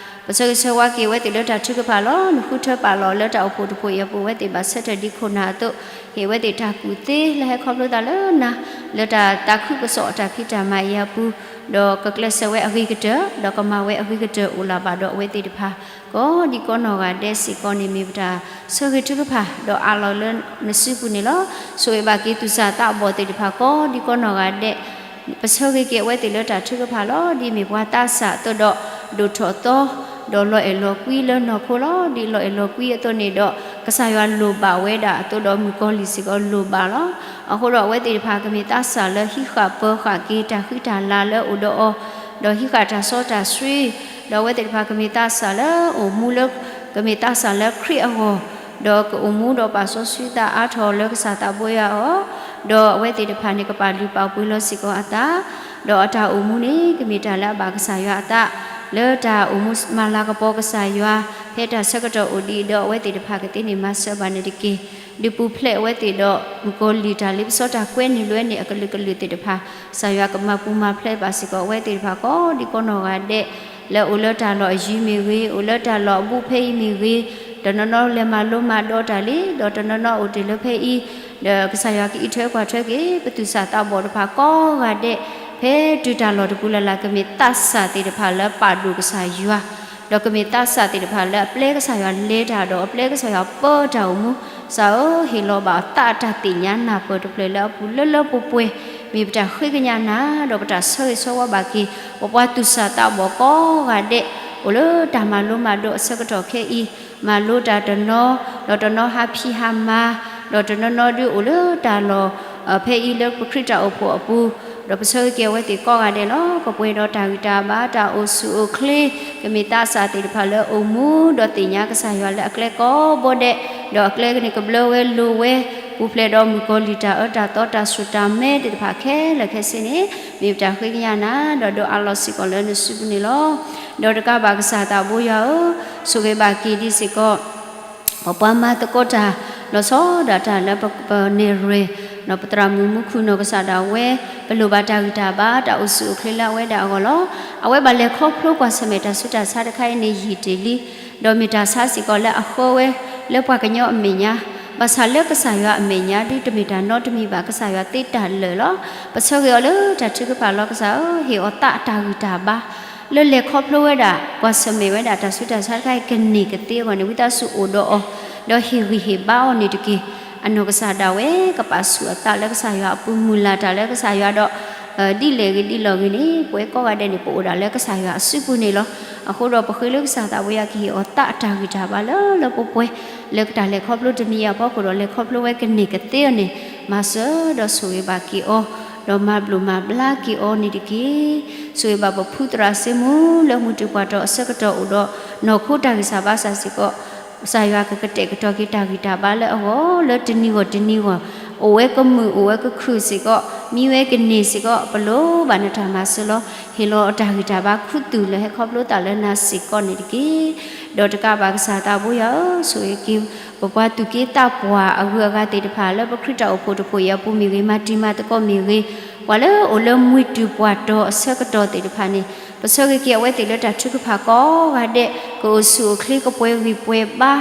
ပဆၢဂ့ၤဆၢဝါက့ၤအဝဲသ့ၣ်လၢတၢ်ထုကဖၣ်လီၤ. နဃုထၢပာ်လီၤလၢတၢ်အိၣ်ဖှိၣ်တဖှိၣ်အံၤအပူၤ အဝဲသ့ၣ်ဘၣ်ဆၢထၢၣ်ဒ်ခိၣ်နၢ်အသိး, ဟ့ၣ်အဝဲသ့ၣ်တၢ်ကူၣ်သ့လၢဟဲခီဖျိသးလၢနၤ, လၢတၢ်သးခုကစီၣ်အတၢ်ဖံးတၢ်မၤအံၤအပူၤ, ဒီးကကျဲးစၢးဝဲအဂ့ၤကတၢၢ်, ဒီးကမၤဝဲအဂ့ၤကတၢၢ်အိၣ်လၢၤဘၣ်ဒီးအဝဲသ့ၣ်တဖၣ် ကိးဒံကိးနီၢ်ဂၤဒဲးစ့ၢ်ကီးန့ၣ် မ့ၢ်ပတၢ်ဆၢဂ့ၤထုကဖၣ် ဒီးအးလီၤလၢနစုပူၤန့ၣ်လီၤ. ဆိၣ်ဂ့ၤဘၣ်က့ၤသူၣ်စၢ်သးဘီၣ်သ့ၣ်တဖၣ် ကိးဒံကိးနီၢ်ဂၤဒဲး, ပဆၢဂ့ၤက့ၤအဝဲသ့ၣ်လၢတၢ်ထုကဖၣ်လီၤ. ဒ်မ့ၢ်ပှၤသးစၢ်အသိးဒီး ဒိၣ်ထီၣ်သီ, ဒီးလီၤအဲၣ်လီၤကွံလၢနီၢ်ခိလီၤ. ဒ်လီၤအဲၣ်လီၤကွံအသိးန့ၣ်ဒီး ကစၢ်ယွၤလိၣ်ဘၣ်ဝဲဒၣ်အသိးဒီး မုၣ်ကီၤလံၢ်စ့ၢ်ကီးလိၣ်ဘၣ်လီၤ. အဃိဒီးအဝဲသ့ၣ်တဖၣ်ကမ့ၢ်သးစၢ်လၢဟံးဃာ်ပၢၤဃာ်က့ၤတၢ်ဃံတၢ်လၤလၢအိၣ်ဒီးအီၤ, ဒီးဟံးဃာ်တၢ်စီတၢ်ဆှံ, ဒီးအဝဲသ့ၣ်တဖၣ်ကမ့ၢ်သးစၢ်လၢအိၣ်မူလၢ ကမ့ၢ်သးစၢ်လၢခရံာ်အဂီၢ်, ဒီးကအိၣ်မူဒီးပာ်စီဆှံသးအါထီၣ်လၢကစၢ်သးဘိယွၤအအိၣ်, ဒီးအဝဲသ့ၣ်တဖၣ်န့ၣ် ကပာ်လုၢ်ပာ်ပှ့ၤလီၤစ့ၢ်ကီးအသး, ဒီးအတၢ်အိၣ်မူန့ၣ် ကမ့ၢ်တၢ်လၢအဘၣ်ကစၢ်ယွၤအသး, လၢတၢ်အိၣ်မူမၤလၤကပီၤကစၢ်ယွၤ, ဖဲတၢ်ဆၢကတီၢ်အိၣ်ဒံးဒီး အဝဲသ့ၣ်တဖၣ်ကသ့န့ၢ်မၤစၢၤဘၣ်န့ၣ်တက့ၢ်. ဒုးပူၤဖျဲးအဝဲသ့ၣ်ဒီး မုၣ်ကီၤလံၢ်တၢ်လ့ပစီတၢ်ကွဲန့ၢ်လွဲန့ၢ် အကလုာ်ကလုာ်သ့ၣ်တဖၣ်, ကစၢ်ယွၤကမၤပူၤမၤဖျဲးဘၣ်စ့ၢ်ကီးအဝဲသ့ၣ်တဖၣ် ကိးဒံကိးနီၢ်ဂၤဒဲး, လၢအိၣ်လၢတၢ်လီၢ်အယံၤမ့ၢ်ဂ့ၤ, အိၣ်လၢတၢ်လီၢ်အဘူးဖဲအံၤမ့ၢ်ဂ့ၤ, တနီၤနီၤလဲၤမၤလိမၤဒိးတၢ်လံ, ဒီးတနီၤနီၤအိၣ်တ့ၢ်လၢဖဲအံၤ, ဒီးကစၢ်ယွၤကအံးထွဲကွၢ်ထွဲက့ၤ ပသူၣ်စၢ်သးဘီၣ်တဖၣ်ကိးဂၤဒဲး, ဖဲတုၤတၢ်လီၢ်တပူၤလၢ်လၢ် ကမ့ၢ်သးစၢ်သ့ၣ်တဖၣ်လၢပာ်ဒိၣ်ကစၢ်ယွၤ, ဒီးကမ့ၢ်သးစၢ်သ့ၣ်တဖၣ်လၢအပျဲကစၢ်ယွၤလဲၤတၢ်ဒီးအပျဲကစၢ်ယွၤပၢတၢ်အိၣ်မူ, ကစၢ်ဧၢ, ဟ့ၣ်လီၤဘၣ်အသးအတၢ်သ့ၣ်ညါနၢ်ပၢၢ်တဖျၢၣ်လၢအပူၤလၢလၢပှဲၤပှဲၤ, မ့ၢ်ပတၢ်ဃ့ကညးနၤ ဒီးပတၢ်ဆၢဂ့ၤဆၢဝါဘၣ်က့ၤ ပပှၤသူၣ်စၢ်သးဘီၣ်ကိးဂၤဒဲး, အိၣ်လၢတၢ်မၤလိမၤဒိးအဆၢကတီၢ်ခဲအံၤ, မၤလိတၢ်တနီၤ, ဒီးတနီၤဟးဖံးဟးမၤ, ဒီးတနီၤနီၤဒုးအိၣ်လၢတၢ်လီၢ် ဖဲအံၤလၢပခရံာ်တၢ်အိၣ်ဖှိၣ်အပူၤ, ဒီးပဆၢဂ့ၤက့ၤအဝဲသ့ၣ်ကိးဂၤဒဲးလီၤ. ကပှဲၤဒီးတၢ်ဂံၢ်တၢ်ဘါတၢ်အိၣ်ဆူၣ်အိၣ်ချ့, ကမ့ၢ်သးစၢ်သ့ၣ်တဖၣ်လၢအအိၣ်မူ, ဒီးသ့ၣ်ညါကစၢ်ယွၤလၢအကျဲကိးဘိဒဲး, ဒီးအကျဲန့ၣ်ကဘျၢဝဲလိၤဝဲ, ပူၤဖျဲးဒီးမုၣ်ကီၤလံၢ်တၢ်အၢတၢ်သီတၢ်ဆူၣ်တၢ်မဲသ့ၣ်တဖၣ်ခဲလၢာ်ခဲဆ့န့ၣ်, မ့ၢ်ပတၢ်ဃ့ကညးနၤ, ဒီးဒိးအးလီၤစ့ၢ်ကီးလၢနစုပူၤန့ၣ်လီၤ. ဒီးတကးဘၣ်ကစၢ်သးဘိယွၤဧၢ, ဆိၣ်ဂ့ၤဘၣ်က့ၤဒံးစ့ၢ်ကီး ပပှၤမၤသကိးတၢ် လီၤဆီဒၣ်တၢ်လၢပနဲၣ်ရွဲၣ်, ဒီးပသရၣ်မုၣ်မူခိၣ်နီၢ်ကစၢ်ဒၣ်ဝဲ, ပလိၣ်ဘၣ်တၢ်ဂံၢ်တၢ်ဘါတၢ်အိၣ်ဆူၣ်အိၣ်ချ့လၢအဝဲဒၣ်အဂီၢ်လီၤ. အဝဲဘၣ်လဲၤခီဖျိကွၢ်ဆၢၣ်မဲာ်တၢ်ဆူးတၢ်ဆါတခါအံၤန့ၣ်ယံာ်တ့ၢ်လံ, ဒီးမ့ၢ်တၢ်ဆါစ့ၢ်ကီးလၢအဃၢဝဲလၢပှၤကညီအမဲာ်ညါ, ဘၣ်ဆၣ်လၢကစၢ်ယွၤအမဲာ်ညါဒုးတမ့ၢ်တၢ်နီတမံၤဘၣ်, ကစၢ်ယွၤသ့တၢ်လၢာ်လီၤ. ပဆၢဂ့ၤအီၤလၢတၢ်ထုကဖၣ်လီၤ. ကစၢ်ဧၢ, ဟ့ၣ်အီၤသးအတၢ်ဂံၢ်တၢ်ဘါ လၢလဲၤခီဖျိဝဲဒၣ် ကွၢ်ဆၢၣ်မဲာ်ဝဲဒၣ်တၢ်ဆူးတၢ်ဆါတခါအံၤ ကန့ၢ်ကသ့အဂီၢ်န့ၣ် ဝံသးစူၤအိၣ်ဒီးအီၤ, ဒီးဟ့ၣ်ဂံၢ်ဟ့ၣ်ဘါအီၤန့ၣ်တက့ၢ်. အနီၢ်ကစၢ်ဒၣ်ဝဲ ကပာ်ဆူၣ်အသးလၢကစၢ်ယွၤအပူၤ မုၢ်လၢ်တၢ်လၢကစၢ်ယွၤဒီး ဒ်လဲၣ်ဂ့ၤဒ်လဲၣ်ဂ့ၤန့ၣ် ပဝဲကိးဂၤဒဲးန့ၣ် ပအိၣ်ဒၣ်လၢကစၢ်ယွၤအစုပူၤန့ၣ်လီၤ. အဃိဒီးပဃ့လၢကစၢ်သးဘိယွၤကဟ့ၣ်အီၤသးအတၢ်ဂံၢ်တၢ်ဘါလၢလၢပှဲၤပှဲၤ, လၢကတၢ်လဲၤခီဖျိတမံၤအဖီခိၣ်ဒီး လဲၤခီဖျိဝဲကန့ၢ်ကသ့အီၤန့ၣ်, မၤစၢၤဒီးဆိၣ်ဂ့ၤဘၣ်က့ၤအီၤ, ဒီးမၤဘျိးမၤဘျါက့ၤအီၤန့ၣ်တက့ၢ်. ဆိၣ်ဂ့ၤဘၣ်ပဖုသရၣ်စ့မူ လၢမုၢ်တ့ၢ်ပှၢ်တီၤအဆၢကတီၢ်အိၣ်ဒီးနီၢ်ခိတၢ်ဂံၢ်စၢ်ဘါစၢ်စ့ၢ်ကီး, ကစၢ်ယွၤကကတဲာ်ကတီၤက့ၤတၢ်ဂံၢ်တၢ်ဘါလၢအဂီၢ် လၢတနံၤဂီၢ်တနံၤဂီၢ်, အိၣ်ဝဲကမုာ်အိၣ်ဝဲကခုၣ်စ့ၢ်ကီး, မံဝဲကန့ၢ်စ့ၢ်ကီး, ပလိၣ်ဘၣ်နတၢ်မၤစၢၤလီၤ. ဟ့ၣ်လီၤအတၢ်ဂံၢ်တၢ်ဘါခူသူၣ်လၢဟဲခီဖျိသးလၢနၤစ့ၢ်ကီးန့ၣ်တက့ၢ်. ဒီးတကးဘၣ်ကစၢ်သးဘိယွၤဧၢ, ဆိၣ်ဂ့ၤက့ၤ ပပှၤသူၣ်က့သးပှၢ်အဂုၤအဂၤသ့ၣ်တဖၣ်လၢပခရံာ်တၢ်အိၣ်ဖှိၣ်တဖှိၣ်အံၤအပူၤမ့ၢ်ဂ့ၤ, မၤတံၤမၤသကိးမ့ၢ်ဂ့ၤ, ပှၤလၢအိၣ်လၢမုၢ်တ့ၢ်ပှၢ်တီၤအဆၢကတီၢ်သ့ၣ်တဖၣ်န့ၣ်, ပဆၢဂ့ၤက့ၤအဝဲသ့ၣ်လၢတၢ်ထုကဖၣ်ကိးဂၤဒဲး, ကအိၣ်ဆူၣ်အိၣ်ချ့ကပှဲၤဂံၢ်ပှဲၤဘါ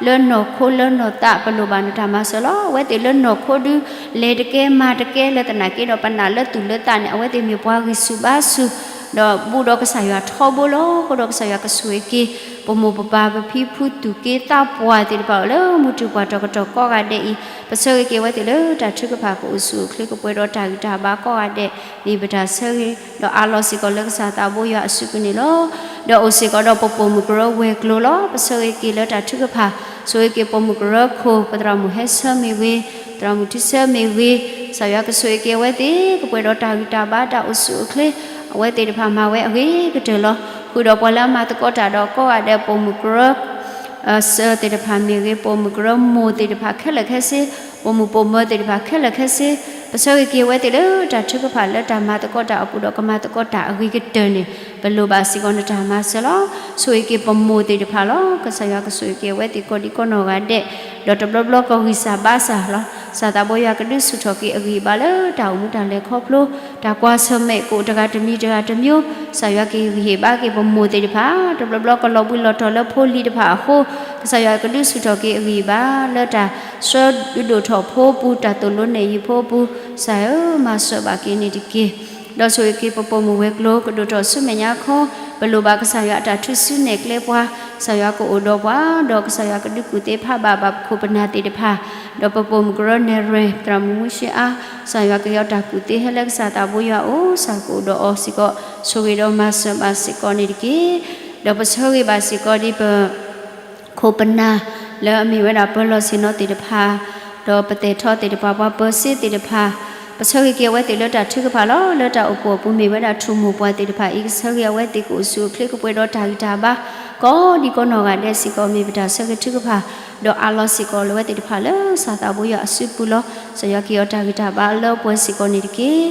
လၢနီၢ်ခိလၢနီၢ်သး ပလိၣ်ဘၣ်နတၢ်မၤစၢၤလီၤ. အဝဲသ့ၣ်လၢနီၢ်ခိဒုး လဲၤတကဲမၤတကဲလၢသနာ်က့ဒီး ပနာ်လၢသူၣ်လၢသးန့ၣ် အဝဲသ့ၣ်မ့ၢ်ပှၤဂံၢ်ဆူၣ်ဘါဆူၣ်, ဒီးဘူးဒီးကစၢ်ယွၤထီဘိလီၤ. အဃိဒီးကစၢ်ယွၤကဆိၣ်ဂ့ၤက့ၤ ပမိၢ်ပပၢ်ပဖံပဖုသူၣ်က့သးပှၢ်သ့ၣ်တဖၣ် လၢမုၢ်တ့ၢ်ပှၢ်တီၤကတီၢ်ကိးဂၤဒဲးအံၤ, ပဆၢဂ့ၤက့ၤအဝဲသ့ၣ်လၢတၢ်ထုကဖၣ်ကအိၣ်ဆူၣ်အိၣ်ချ့ကပှဲၤဒီးတၢ်ဂံၢ်တၢ်ဘါကိးဂၤဒဲး, မ့ၢ်ပတၢ်ဆၢဂ့ၤ ဒီးအးလီၤစ့ၢ်ကီးလၢကစၢ်သးဘိယွၤအစုပူၤန့ၣ်လီၤ. ဒီးအိၣ်စ့ၢ်ကီးဒီးပပိာ်မုၣ်ကရၢဝဲၤကျိၤလီၤ. ပဆၢဂ့ၤက့ၤလၢတၢ်ထုကဖၣ်, ဆိၣ်ဂ့ၤက့ၤပိာ်မုၣ်ကရၢခိၣ်, ပသရၣ်မုၣ်ဟဲဆၢမ့ၢ်ဂ့ၤ, သရၣ်မုၣ်ထံဆၢမ့ၢ်ဂ့ၤ, ကစၢ်ယွၤကဆိၣ်ဂ့ၤက့ၤအဝဲသ့ၣ် ကပှဲၤဒီးတၢ်ဂံၢ်တၢ်ဘါတၢ်အိၣ်ဆူၣ်အိၣ်ချ့, အဝဲသ့ၣ်တဖၣ်မၤဝဲအဂ့ၤကတၢၢ်လီၤ. ဃုာ်ဒီးပှၤလၢအမၤသကိးတၢ်ဒီးကိးဂၤဒဲး ပိာ်မုၣ်ကရၢ စၢၤသ့ၣ်တဖၣ်မ့ၢ်ဂ့ၤ, ပိာ်မုၣ်ကရၢမိၢ်သ့ၣ်တဖၣ်ခဲလၢာ်ခဲဆ့, ပိာ်မုၣ်ပိာ်မၢၤသ့ၣ်တဖၣ်ခဲလၢာ်ခဲဆ့, ပဆၢဂ့ၤက့ၤအဝဲသ့ၣ်လၢတၢ်ထုကဖၣ်လၢတၢ်မၤသကိးတၢ်အပူၤဒီးကမၤသကိးတၢ်အဂ့ၤကတၢၢ်န့ၣ်, ပလိၣ်ဘၣ်စ့ၢ်ကီးနတၢ်မၤစၢၤလီၤ. ဆိၣ်ဂ့ၤက့ၤပမိၢ်သ့ၣ်တဖၣ်လီၤ. ကစၢ်ယွၤကဆိၣ်ဂ့ၤက့ၤအဝဲသ့ၣ်ကိးဒံကိးနီၢ်ဂၤဒဲး, ဒီးတဘျီဘျီကဂံၢ်စၢ်ဘါစၢ်လီၤ. ကစၢ်သးဘိယွၤကဒုးဆူၣ်ထီၣ်က့ၤအဂံၢ်အဘါလၢတၢ်အိၣ်မူတၢ်လဲၤခီဖျိ, တၢ်ကွၢ်ဆၢၣ်မဲာ်ကအိၣ်တဂၤတမံၤတဂၤတမံၤ, ကစၢ်ယွၤကဟ့ၣ်ဂံၢ်ဟ့ၣ်ဘါက့ၤပမိၢ်သ့ၣ်တဖၣ်, တဘျီဘျီကလီၤဘှံးလီၤတီၤလၢဖိလံၤတဖၣ်အဃိ, ကစၢ်ယွၤကဒုးဆူၣ်ထီၣ်က့ၤအဂံၢ်အဘါလၢတၢ်ဆှၢဒုးဒိၣ်ထီၣ်ဖိပူၤ တၢ်သိၣ်လိနဲၣ်ယုၤဖိပူၤ, ကစၢ်ဧၢ, မၤစၢၤဘၣ်က့ၤန့ၣ်တက့ၢ်. ဒီးဆိၣ်ဂ့ၤက့ၤပပိာ်မုၣ်ဝဲၤကျိၤ ကဒိၣ်ထီၣ်ဆူမဲာ်ညါခီ, ပလိၣ်ဘၣ်ကစၢ်ယွၤအတၢ်ထုးစုနဲၣ်ကျဲပှၤ, ကစၢ်ယွၤကအိၣ်ဒီးပှၤ, ဒီးကစၢ်ယွၤကဒုးကူၣ်သ့ဖးဘၣ်ဘၣ်ပခိၣ်ပနၢ်သ့ၣ်တဖၣ်, ဒီးပပိာ်မုၣ်ကရၢနဲၣ်ရွဲၣ် သရၣ်မုၣ်မူရှ့အါ, ကစၢ်ယွၤကဟ့ၣ်အီၤတၢ်ကူၣ်သ့ဟဲလၢကစၢ်သးဘိယွၤအအိၣ်, ကစၢ်ကအိၣ်ဒီးအီၤစ့ၢ်ကီး, ဆိၣ်ဂ့ၤဒီးမၤစၢၤဘၣ်စ့ၢ်ကီးန့ၣ်တက့ၢ်. ဒီးပဆၢဂ့ၤဘၣ်စ့ၢ်ကီးဒ်ပ ခိၣ်ပနၢ် လၢအမ့ၢ်ဝဲဒၣ်ပၢၤလီၢ်ဆ့ၣ်နီၤသ့ၣ်တဖၣ်, ဒီးပသဲးထီသ့ၣ်တဖၣ်, ပှၤပၢၤစ့သ့ၣ်တဖၣ်, ပဆၢဂ့ၤက့ၤအဝဲသ့ၣ်လၢတၢ်ထုကဖၣ်လီၤ. လၢတၢ်အိၣ်ဖှိၣ်အပူၤမ့ၢ်ဝဲဒၣ်ထူၣ်မိၢ်ပှၢ်သ့ၣ်တဖၣ်အံၤ, ကဆၢဂ့ၤအဝဲသ့ၣ်ကအိၣ်ဆူၣ်အိၣ်ချ့ကပှဲၤဒီးတၢ်ဂံၢ်တၢ်ဘါ ကိးဒံကိးနီၢ်ဂၤဒဲးစ့ၢ်ကီး မ့ၢ်ပတၢ်ဆၢဂ့ၤထုကဖၣ်, ဒီးအးလီၤစ့ၢ်ကီးလၢအဝဲသ့ၣ်တဖၣ်လၢကစၢ်သးဘိယွၤအစုပူၤလီၤ. ကစၢ်ယွၤကဟ့ၣ်အီၤတၢ်ဂံၢ်တၢ်ဘါလၢပှဲၤစ့ၢ်ကီးန့ၣ်တက့ၢ်.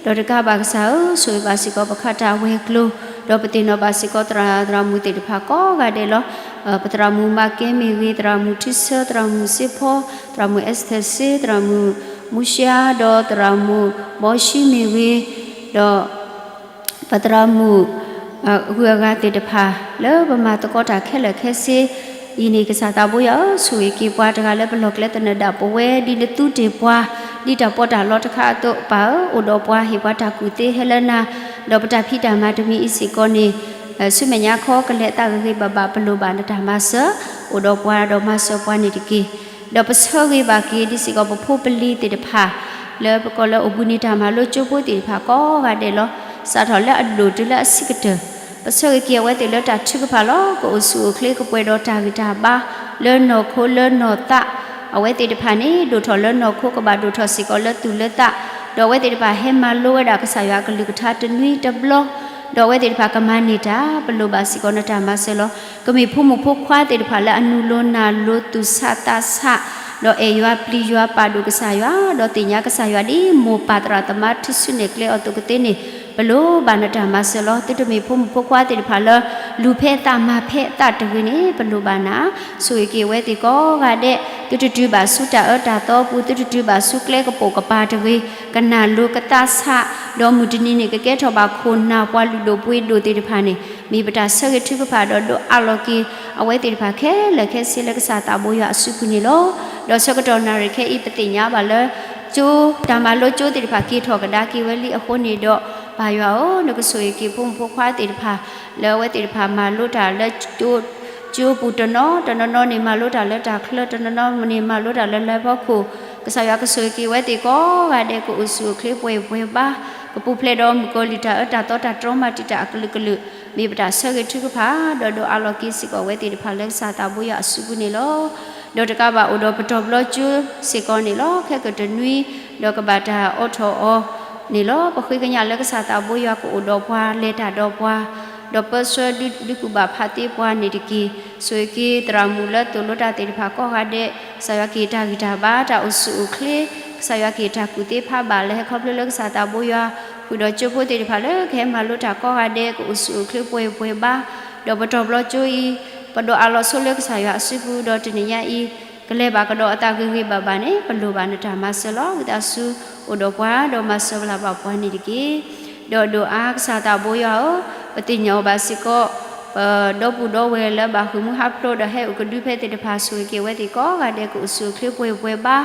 ဒီးတကးဘၣ်ကစၢ်ဧၢ, ဆိၣ်ဂ့ၤဘၣ်စ့ၢ်ကီးပခးတၢ်ဝဲၤကျိၤ, ဒီးပသ့ၣ်နီၣ်ဘၣ်စ့ၢ်ကီးသရၣ်သရၣ်မုၣ်သ့ၣ်တဖၣ်ကိးဂၤဒဲးလီၤ. ပသရၣ်မုၣ်မၤကဲမ့ၢ်ဂ့ၤ, သရၣ်မုၣ်ထံဆၢ, သရၣ်မုၣ်စ့ဖီ, သရၣ်မုၣ်အဲးစထဲးစ့, သရၣ်မုၣ်မူရှ့အါ, ဒီးသရၣ်မုၣ်ဘီၡံမ့ၢ်ဂ့ၤ, ဒီး ပသရၣ်မုၣ် ဂုၤအဂၤသ့ၣ်တဖၣ် လၢပမၤသကိးတၢ်ခဲလၢာ်ခဲဆ့ အံၤန့ၣ် ကစၢ်သးဘိယွၤဧၢ, ဆိၣ်ဂ့ၤက့ၤပှၤတဂၤလၢပလီၢ်ကျဲသနၢၣ်ဒၣ်ပဝဲ ဒ်နသူတ့ၢ်ပှၤ ဒ်တၢ်ပီးတၢ်လီတခါအသိး ပၢ်ဧၢ, အိၣ်ဒီးပှၤဟ့ၣ်ပှၤတၢ်ကူၣ်သ့ဟဲလၢနၤ, ဒီးပတၢ်ဖံးတၢ်မၤတမံၤအံၤစ့ၢ်ကီးန့ၣ် ဆူမဲာ်ညါခီကလဲၤသးဂ့ၤဂ့ၤဘၣ်ဘၣ် ပလိၣ်ဘၣ်နတၢ်မၤစၢၤ အိၣ်ဒီးပှၤဒီးမၤစၢၤပှၤန့ၣ်တက့ၢ်. ဒီးပဆၢဂ့ၤဘၣ်က့ၤဒ်စ့ၢ်ကီး ပဖိပလံၤသ့ၣ်တဖၣ် လၢပကိးလၢအိၣ်ဘှံးနံၤတၢ်မၤလိကၠိဖိသ့ၣ်တဖၣ်ကိးဂၤဒဲးလီၤ. စးထီၣ်လၢအဒိၣ်တုၤလၢအဆံးကတၢၢ် ပဆၢဂ့ၤက့ၤအဝဲသ့ၣ်လၢတၢ်ထုကဖၣ်လီၤ. ကအိၣ်ဆူၣ်အိၣ်ချ့ကပှဲၤဒီးတၢ်ဂံၢ်တၢ်ဘါ လၢနီၢ်ခိလၢနီၢ်သး အဝဲသ့ၣ်တဖၣ်န့ၣ် ဒိၣ်ထီၣ်လၢနီၢ်ခိကဘၣ်ဒိၣ်ထီၣ်စ့ၢ်ကီးလၢသူၣ်လၢသး, ဒီးအဝဲသ့ၣ်တဖၣ်ဟဲမၤလိဝဲဒၣ်ကစၢ်ယွၤအကလုၢ်ကထါတနွံတဘျီ, ဒီးအဝဲသ့ၣ်တဖၣ်ကမၤန့ၢ်တၢ် ပလိၣ်ဘၣ်စ့ၢ်ကီးနတၢ်မၤစၢၤလီၤ. ကမ့ၢ်ဖိမုၣ်ဖိခွါသ့ၣ်တဖၣ်လၢအနုာ်လိၤနၢ်လိၤသူၣ်ဆးသးဆး ဒီးအဲၣ်ယွၤပျံၤယွၤပာ်ဒိၣ်ကစၢ်ယွၤ ဒီးသ့ၣ်ညါကစၢ်ယွၤဒ်မိၢ်ပၢ်သရၣ်သမါထုးစုနဲၣ်ကျဲအီၤအသိးကသ့န့ၣ် ပလိၣ်ဘၣ်နတၢ်မၤစၢၤလီၤ. သုတမ့ၢ်ဖိမုၣ်ဖိခွါသ့ၣ်တဖၣ်လၢ လူၤဖဲအသးမၤဖဲအသးတဂ့ၤန့ၣ် ပလိၣ်ဘၣ်နၤ ဆိၣ်ဂ့ၤက့ၤအဝဲသ့ၣ်ကိးဂၤဒဲး, သုတတုၤဘၣ်ဆူတၢ်အၢတၢ်သီအပူၤ, သုတတုၤဘၣ်ဆူကျဲကပိာ်ကပၤတဂ့ၤ, ကနၢ်လိၤကသးဆး, ဒီးမုၢ်တနံၤန့ၣ် ကကဲထီၣ်ဘၣ်ခိၣ်နၢ်ပှၤလုၢ်ဒိၣ်ပှ့ၤဒိၣ်သ့ၣ်တဖၣ်န့ၣ် မ့ၢ်ပတၢ်ဆၢဂ့ၤထုကဖၣ်ဒီးဒိးအးလီၤက့ၤ အဝဲသ့ၣ်တဖၣ်ခဲလၢာ်ခဲဆ့လၢကစၢ်သးဘိယွၤအစုပူၤန့ၣ်လီၤ. ဒီးဆၢကတီၢ်နၣ်ရံၣ်ခဲအံၤ ပသ့ၣ်ညါဘၣ်လၢ ကၠိ တၢ်မၤလိကၠိသ့ၣ်တဖၣ်က့ၤထီၣ်ကဒါက့ၤဝဲလံအဃိန့ၣ်ဒီး ပၢ်ယွၤဧၢ, နကဆိၣ်ဂ့ၤက့ၤဖိမုၣ်ဖိခွါသ့ၣ်တဖၣ် လၢအဝဲသ့ၣ်တဖၣ်မၤလိတၢ်လၢ ကၠိပူၤတနီၤ, တနီၤနီၤန့ၣ်မၤလိတၢ်လၢတၢ်ချၢ, တနီၤနီၤန့ၣ်မၤလိတၢ်လၢလၢၢ်ဖီခိၣ်, ကစၢ်ယွၤကဆိၣ်ဂ့ၤက့ၤဝဲသ့ၣ်ကိးဂၤဒဲး ကအိၣ်ဆူၣ်အိၣ်ချ့ပှဲၤပှဲၤဘါ, ကပူၤဖျဲးဒီးမုၣ်ကီၤလံၢ်တၢ်အၢတၢ်သီတၢ်တြီမၤတံာ်တာ်အကလုာ်ကလုာ်, မ့ၢ်ပတၢ်ဆၢဂ့ၤထုကဖၣ် ဒီးဒိးအးလီၤက့ၤစ့ၢ်ကီးအဝဲသ့ၣ်တဖၣ်လၢကစၢ်သးဘိယွၤအစုပူၤန့ၣ်လီၤ. ဒီးတကးဘၣ်အိၣ်ဒီးပတီၢ်ဘျီကၠိစ့ၢ်ကီးန့ၣ်လီၤ. ခဲကတနွံ ဒီးကဘၣ်တၢ်အိးထီၣ်အီၤန့ၣ်လီၤ. ပဃ့ကညးလၢကစၢ်သးဘိယွၤကအိၣ်ဒီးပှၤ လဲၤတၢ်ဒီးပှၤ ဒီးပၢဆှၢဒုးကူၣ်ဘၣ်ဖးသ့ပှၤန့ၣ်တက့ၢ်. ဆိၣ်ဂ့ၤက့ၤသရၣ်မုၣ်လၢသိၣ်လိတၢ်သ့ၣ်တဖၣ်ကိးဂၤဒဲး, ကစၢ်ယွၤကဟ့ၣ်တၢ်ဂံၢ်တၢ်ဘါ တၢ်အိၣ်ဆူၣ်အိၣ်ချ့, ကစၢ်ယွၤကဟ့ၣ်တၢ်ကူၣ်သ့ဖးဘၣ်လၢဟဲခီဖျိလၢကစၢ်သးဘိယွၤ ဃုာ်ဒီးကၠိဖိသ့ၣ်တဖၣ်လၢကဟဲမၤလိတၢ်ကိးဂၤဒဲး ကအိၣ်ဆူၣ်အိၣ်ချ့ပှဲၤပှဲၤဘါ, ဒီးပတီၢ်ဘျီကၠိအံၤ ပဒိးအးလီၤဆိလၢကစၢ်ယွၤအစုပူၤ ဒီးတနံၤညါအံၤ ကလဲၤဘၣ်ကဒီးအသးဂ့ၤဂ့ၤဘၣ်ဘၣ်န့ၣ် ပလိၣ်ဘၣ်နတၢ်မၤစၢၤလီၤ. ဝံသးစူၤအိၣ်ဒီးပှၤ ဒီးမၤစၢၤလၢ်ဘၣ်ပှၤန့ၣ်တက့ၢ်. ဒီးဒိးအါကစၢ်သးဘိယွၤဧၢ, ပသ့ၣ်ညါအီၤဘၣ်စ့ၢ်ကီး ပဒီပုၢ်ဒီဝဲၢ်လၢဘၣ်ဃ့ၢ်မှံဟးဖျိး ဒီးဟဲအိၣ်ကဒုဖဲသ့ၣ်တဖၣ် ဆိၣ်ဂ့ၤက့ၤဝဲသ့ၣ်ကိးဂၤဒဲး ကအိၣ်ဆူၣ်အိၣ်ချ့ပှဲၤပှဲၤဘါ,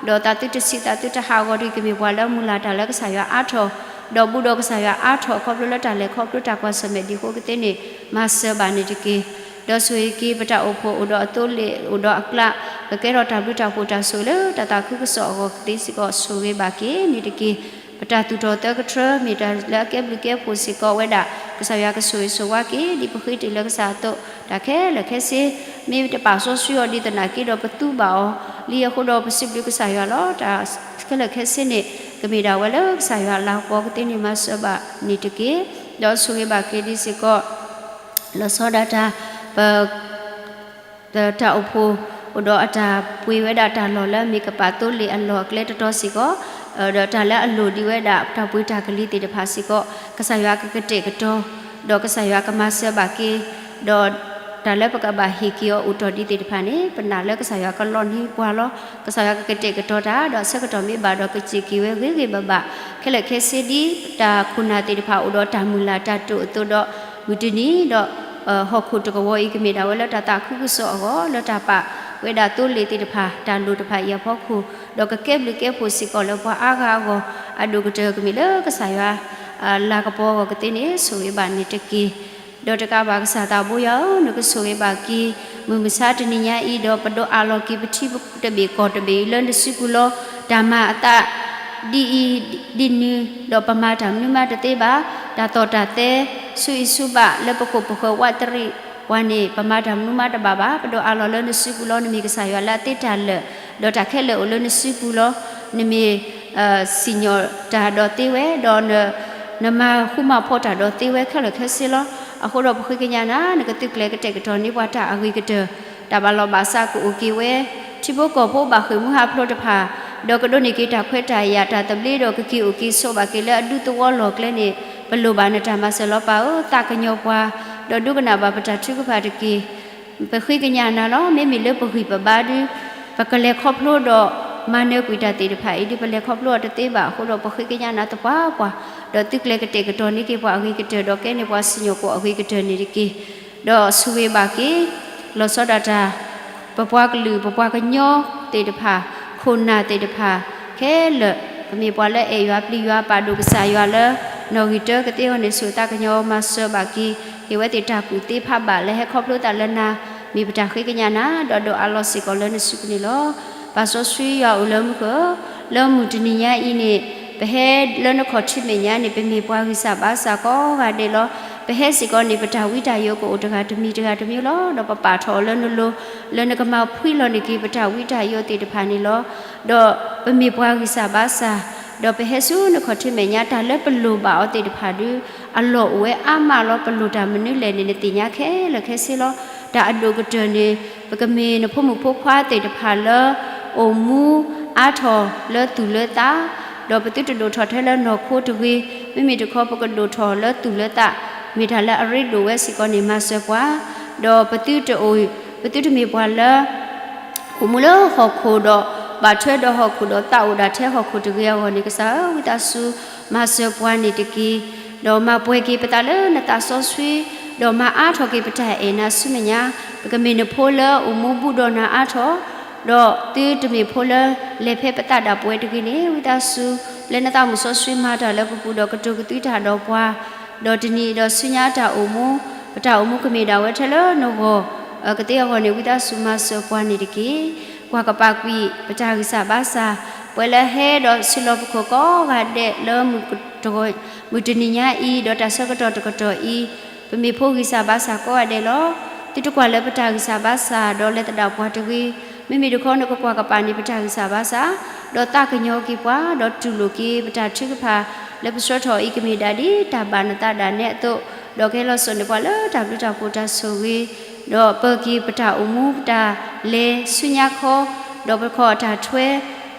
ဒီးသးသုတဆံးသးသုတဟးဂီၤတဂ့ၤ ကမ့ၢ်ပှၤလၢမုၢ်လၢ်တၢ်လၢကစၢ်ယွၤအါထီၣ်, ဒီးဘူးဒီးကစၢ်ယွၤအါထီၣ်ခီဖျိလၢတၢ်လဲၤခီဖျိတၢ်ကွၢ်ဆၢၣ်မဲာ်ဒ်အဃိကသ့န့ၣ် မၤစၢၤဘၣ်န့ၣ်တက့ၢ်. ဒီးဆိၣ်ဂ့ၤက့ၤပတၢ်အိၣ်ဖှိၣ်အိၣ်ဒီးအသိလ့ၣ်အိၣ်ဒီးအကျး, ကကဲထီၣ်တၢ်ဘျုးတၢ်ဖှိၣ်တၢ်ဆိၣ်ဂ့ၤလၢတၢ်သးခုကစီၣ်အဂီၢ်ကသ့စ့ၢ်ကီး ဆိၣ်ဂ့ၤဘၣ်က့ၤန့ၣ်တက့ၢ်. ပတၢ်သူၣ်ထီၣ်သၢကထၢ မ့ၢ်တၢ်လၢအကဲဘျုးကဲဖှိၣ်စ့ၢ်ကီးဝဲဒၣ်, ကစၢ်ယွၤကဆိၣ်ဂ့ၤဆိၣ်ဝါက့ၤ ဒ်ပဃ့တ့ၢ်လၢကစၢ်အသိး တၢ်ခဲလၢာ်ခဲဆ့, မ့ၢ်တပာ်စီဆှံအီၤဒ်သနာ်က့ဒီး ပသူဘၣ်အီၤလံအဃိဒီး ပစံးဘျုးကစၢ်ယွၤလီၤ. တၢ်ခဲလၢာ်ခဲဆ့န့ၣ် ကမ့ၢ်ဒၣ်ဝဲလၢကစၢ်ယွၤအလၤကပီၤကသ့န့ၣ် မၤစၢၤဘၣ်န့ၣ်တက့ၢ်. ဒီးဆိၣ်ဂ့ၤဘၣ်က့ၤဒ်စ့ၢ်ကီး လီၤဆီဒၣ်တၢ် ပ တၢ်အိၣ်ဖှိၣ် အိၣ်ဒီးအတၢ်ပှ့ၤဝဲဒၣ်တၢ်လီၢ်လၢမ့ၢ်ကပာ်သိလ့ၣ်အလီၢ်အကျဲတတီၤစ့ၢ်ကီး, ဒီးတၢ်လၢအလိၣ်ဒံးဝဲဒၣ်တၢ်ပှ့ၤတၢ်ကလံၤသ့ၣ်တဖၣ်စ့ၢ်ကီး, ကစၢ်ယွၤကကတဲာ်ကတီၤ, ဒီးကစၢ်ယွၤကမၤစၢၤဘၣ်က့ၤ, ဒီးတၢ်လၢပကဘၣ်ဟ့ၣ်က့ၤအီၤအိၣ်ထီၣ်ဒံးသ့ၣ်တဖၣ်န့ၣ် ပနာ်လၢကစၢ်ယွၤကလီန့ၢ်ပှၤလီၤ. ကစၢ်ယွၤကကတဲာ်ကတီၤတၢ် ဒီးဆၢကတီၢ်မ့ၢ်ဘၣ်ဒီးကစ့ၢ်က့ၤဝဲဂ့ၤဂ့ၤဘၣ်ဘၣ်, ခဲလၢာ်ခဲဆ့ဒ် တၢ်ခိၣ်နၢ်သ့ၣ်တဖၣ်အိၣ်ဒီးတၢ်မုၢ်လၢ်တၢ်တိာ်အသိးဒီး မုၢ်တနံၤဒီး ဟီၣ်ခိၣ်တကဝီၤအံၤ ကမ့ၢ်ဒၣ်ဝဲလၢတၢ်သးခုကစီၣ်အဂီၢ် လၢတၢ်ပာ်ဝဲဒၣ်သိလ့ၣ်သ့ၣ်တဖၣ် တၢ်လိၣ်တဖၣ်အံၤအဖီခိၣ်, ဒီးကကဲဘျုးကဲဖှိၣ်စ့ၢ်ကီးလၢပှၤအါဂၤအဂီၢ်, အဒိၣ်ကတၢၢ်ကမ့ၢ်လၢကစၢ်ယွၤ လၤကပီၤအဂီၢ်ကသ့န့ၣ် ဆိၣ်ဂ့ၤဘၣ်န့ၣ်တက့ၢ်. ဒီးတကးဘၣ်ကစၢ်သးဘိယွၤဧၢ, နကဆိၣ်ဂ့ၤဘၣ်က့ၤ မုၢ်မဆါတနံၤညါအံၤ ဒီးပဒိးအးလီၤက့ၤပထံတဘ့ၣ်ကီၢ်တဘ့ၣ်အံၤလၢနစုပူၤလီၤ. တၢ်မၤအသးဒ်အံၤဒ်နုၤ, ဒီးပမၤတၢ်မနုၤမးတသ့ဘၣ်, တၢ်သီၣ်တၢ်သဲ ဆူအံၤဆူဘၣ်လၢပခိၣ်ပဃၢၤဝးတရံးပှၤန့ၣ် ပမၤတၢ်မနုၤမးတဘၣ်ဘၣ်, ပဒိးအးလီၤလၢနစုပူၤလီၤ. နမ့ၢ်ကစၢ်ယွၤလၢအသ့တၢ်လၢာ်, ဒီးတၢ်ခဲလၢာ်အိၣ်လၢနစုပူၤလီၤ. နမ့ၢ် စံၣ်ညီၣ်တၢ်ဒီးသ့ဝဲ, ဒီး နမၤဃူမၤဖိးတၢ်ဒီးသ့ဝဲခဲလၢာ်ခဲဆ့လီၤ. အဃိဒီးပဃ့ကညးနၤ နကသုးကျဲၤကတဲာ်ကတီၤန့ၢ်ပှၤတၢ်အဂ့ၤကတၢၢ်, တၢ်ဘၣ်လီၤဘၣ်စးကအိၣ်က့ၤဝဲ, ထံဖိကီၢ်ဖိဘၣ်ဃ့ၢ်မှံဟးဖျိးတဖၣ်, ဒီးကဒိးန့ၢ်က့ၤတၢ်ခွဲးတၢ်ယာ်တၢ်သဘျ့ဒီးကက့ၤအိၣ်က့ၤဆိးဘၣ်က့ၤလၢအဒူသဝီလီၢ်ကျဲန့ၣ် ပလိၣ်ဘၣ်နတၢ်မၤစၢၤလီၤပၢ်ဧၢ, သးကညီၤပှၤ, ဒီးဒိကနၣ်ဘၣ်ပတၢ်ထုကဖၣ်တက့ၢ်. ပဃ့ကညးနၤလီၤ. မ့မ့ၢ်လၢပဂံၢ်ပဘါဒု ပကလဲၤခီဖျိဒီးမၤနၢၤကွံာ်တၢ်သ့ၣ်တဖၣ်အံၤဒု ပလဲၤခီဖျိအီၤတသ့ဘၣ်အဃိဒီး ပဃ့ကညးနၤသပှၢ်ပှၢ်, ဒီးသုးကျဲၤကတဲာ်ကတီၤန့ၢ်က့ၤပှၤအဂ့ၤကတၢၢ် ဒီးကဲန့ၢ်ပှၤစံၣ်ညီၣ်ကွီၢ်အဂ့ၤကတၢၢ်န့ၣ်တက့ၢ်. ဒီးဆိၣ်ဂ့ၤဘၣ်က့ၤ လီၤဆီဒၣ်တၢ် ပပှၤကလုာ် ပပှၤကညီသ့ၣ်တဖၣ် ခိၣ်နၢ်သ့ၣ်တဖၣ် ခဲလၢာ် ကမ့ၢ်ပှၤလၢအဲၣ်ယွၤပျံၤယွၤ ပာ်ဒိၣ်ကစၢ်ယွၤလၢ နီၣ်ဂံၢ်တၢကသ့အဂီၢ်န့ၣ် ဆိၣ်အသးကညီၤမၤစၢၤဘၣ်က့ၤ ဟ့ၣ်ဝဲသ့ၣ်တၢ်ကူၣ်သ့ဖးဘၣ်လၢဟဲခီဖျိသးလၢနၤ မ့ၢ်ပတၢ်ဃ့ကညးနၤ ဒီးဒိးအးလီၤစ့ၢ်ကီးလၢနစုပူၤန့ၣ်လီၤ. ပၢ်စီဆှံယွၤအိၣ်လၢမူခိၣ်ဧၢ, လၢမုၢ်တနံၤညါအံၤန့ၣ် ပဟဲလၢနခီၣ်ထံးမဲာ်ညါန့ၣ် ပမ့ၢ်ပှၤဂံၢ်စၢ်ဘါစၢ်ကိးဂၤဒဲးလီၤ. ပဟဲစ့ၢ်ကီးန့ၣ် ပတၢ်ဝံတၢ်ယိာ်ကအိၣ်တဂၤတမံၤတဂၤတမံၤလီၤ. ဒီးပပာ်ထီၣ်အီၤလၢနလိၤ လၢနကမၤဖှံလီၤန့ၢ်က့ၤပတၢ်ဝံတၢ်ယိာ်သ့ၣ်တဖၣ်န့ၣ်လီၤ. ဒီးပမ့ၢ်ပှၤဂံၢ်စၢ်ဘါစၢ်, ဒီးပဟဲဆူနခီၣ်ထံးမဲာ်ညါ တၢ်လၢပလိၣ်ဘၣ်အီၤသ့ၣ်တဖၣ်ဒီး အလီၢ်အိၣ်ဝဲအါမးလီၤ. ပလိၣ်တၢ်မနုၤလဲၣ်န့ၣ် နသ့ၣ်ညါခဲလၢာ်ခဲဆ့လီၤ. တၢ်အဒိၣ်ကတၢၢ်န့ၣ် ပကမ့ၢ်နဖိမုၣ်ဖိခွါသ့ၣ်တဖၣ်လၢ အိၣ်မူအါထီၣ်လၢသူၣ်လၢသး, ဒီးပသုတဒိၣ်ထီၣ်ထဲလၢနီၢ်ခိတဂ့ၤ, မ့မ့ၢ်တခီပကဒိၣ်ထီၣ်လၢသူၣ်လၢသး, မ့ၢ်တၢ်လၢအရ့ဒိၣ်ဝဲစ့ၢ်ကီးန့ၣ် မၤစၢၤပှၤ, ဒီးပသုတအိၣ်, ပသုတမ့ၢ်ပှၤလၢ အိၣ်မူလၢဟီၣ်ခိၣ်ဒီး ဘၣ်ထွဲဒီးဟီၣ်ခိၣ်ဒီးသးအိၣ်ဒၣ်ထဲဟီၣ်ခိၣ်တဂ့ၤအဂီၢ်န့ၣ် ကစၢ်ဧၢ ဝံသးစူၤ မၤစၢၤပှၤန့ၣ်တက့ၢ်. ဒီးမၤပှဲၤက့ၤပသးလၢနသးစီဆှံ, ဒီးမၤအါထီၣ်က့ၤပတၢ်အဲၣ်နၤဆူမဲာ်ညါ, ပကမ့ၢ်နဖိလၢအိၣ်မူဘူးဒီးနၤအါထီၣ်, ဒီးသုတမ့ၢ်ဖိလၢလဲၤဖဲပသးဒၣ်ပဝဲတဂ့ၤန့ၣ် ဝံသးစူၤ ပျဲနသးမုၢ်စီဆှံမၤတၢ်လၢပပူၤဒီးကတိၤကသုတၢ်ဒီးပှၤ, ဒီးတနံၤအံၤဒီးဆူညါတၢ်အိၣ်မူ, ပတၢ်အိၣ်မူကမ့ၢ်ဒၣ်ဝဲထဲလၢနဂီၢ် ကသ့အဂီၢ်န့ၣ် ဝံသးစူၤမၤစၢၤပှၤန့ၣ်တက့ၢ်. ကွၢ်ကပာ်ကွံာ်ပတၢ်ဂံၢ်စၢ်ဘါစၢ်, ပှၤလၢဟဲဒီးဆ့ၣ်နီၤပခိၣ်ကိးဂၤဒဲးလၢ မုၢ်တနံၤညါအံၤ ဒီးတၢ်ဆၢကတီၢ်တကတီၢ်အံၤ, ပမ့ၢ်ဖိဂံၢ်စၢ်ဘါစၢ်ကိးဂၤဒဲးလီၤ. သုတကွၢ်လၢပတၢ်ဂံၢ်စၢ်ဘါစၢ်ဒီးလဲၤသဒၣ်ပှၤတဂ့ၤ, မ့မ့ၢ်တခီနကကွၢ်ကပာ်န့ၢ်ပတၢ်ဂံၢ်စၢ်ဘါစၢ်, ဒီးသးကညီၤက့ၤပှၤ, ဒီးတူၢ်လိာ်က့ၤပတၢ်ထုကဖၣ်လၢပဆှၢထီၣ်အံၤ ကမ့ၢ်ဒၣ်ဒ်တၢ်ဘၣ်နသးဒၣ်နဲအသိး, ဒီးကဟဲလီၤစိာ်န့ၢ်ပှၤလၢတၢ်ဘျုးတၢ်ဖှိၣ်တၢ်ဆိၣ်ဂ့ၤ, ဒီးပၢၤက့ၤပတၢ်အိၣ်မူပတၢ်လဲၤဆူညါခီ, ဒီးပခီၣ်အတၢ်ထွဲ,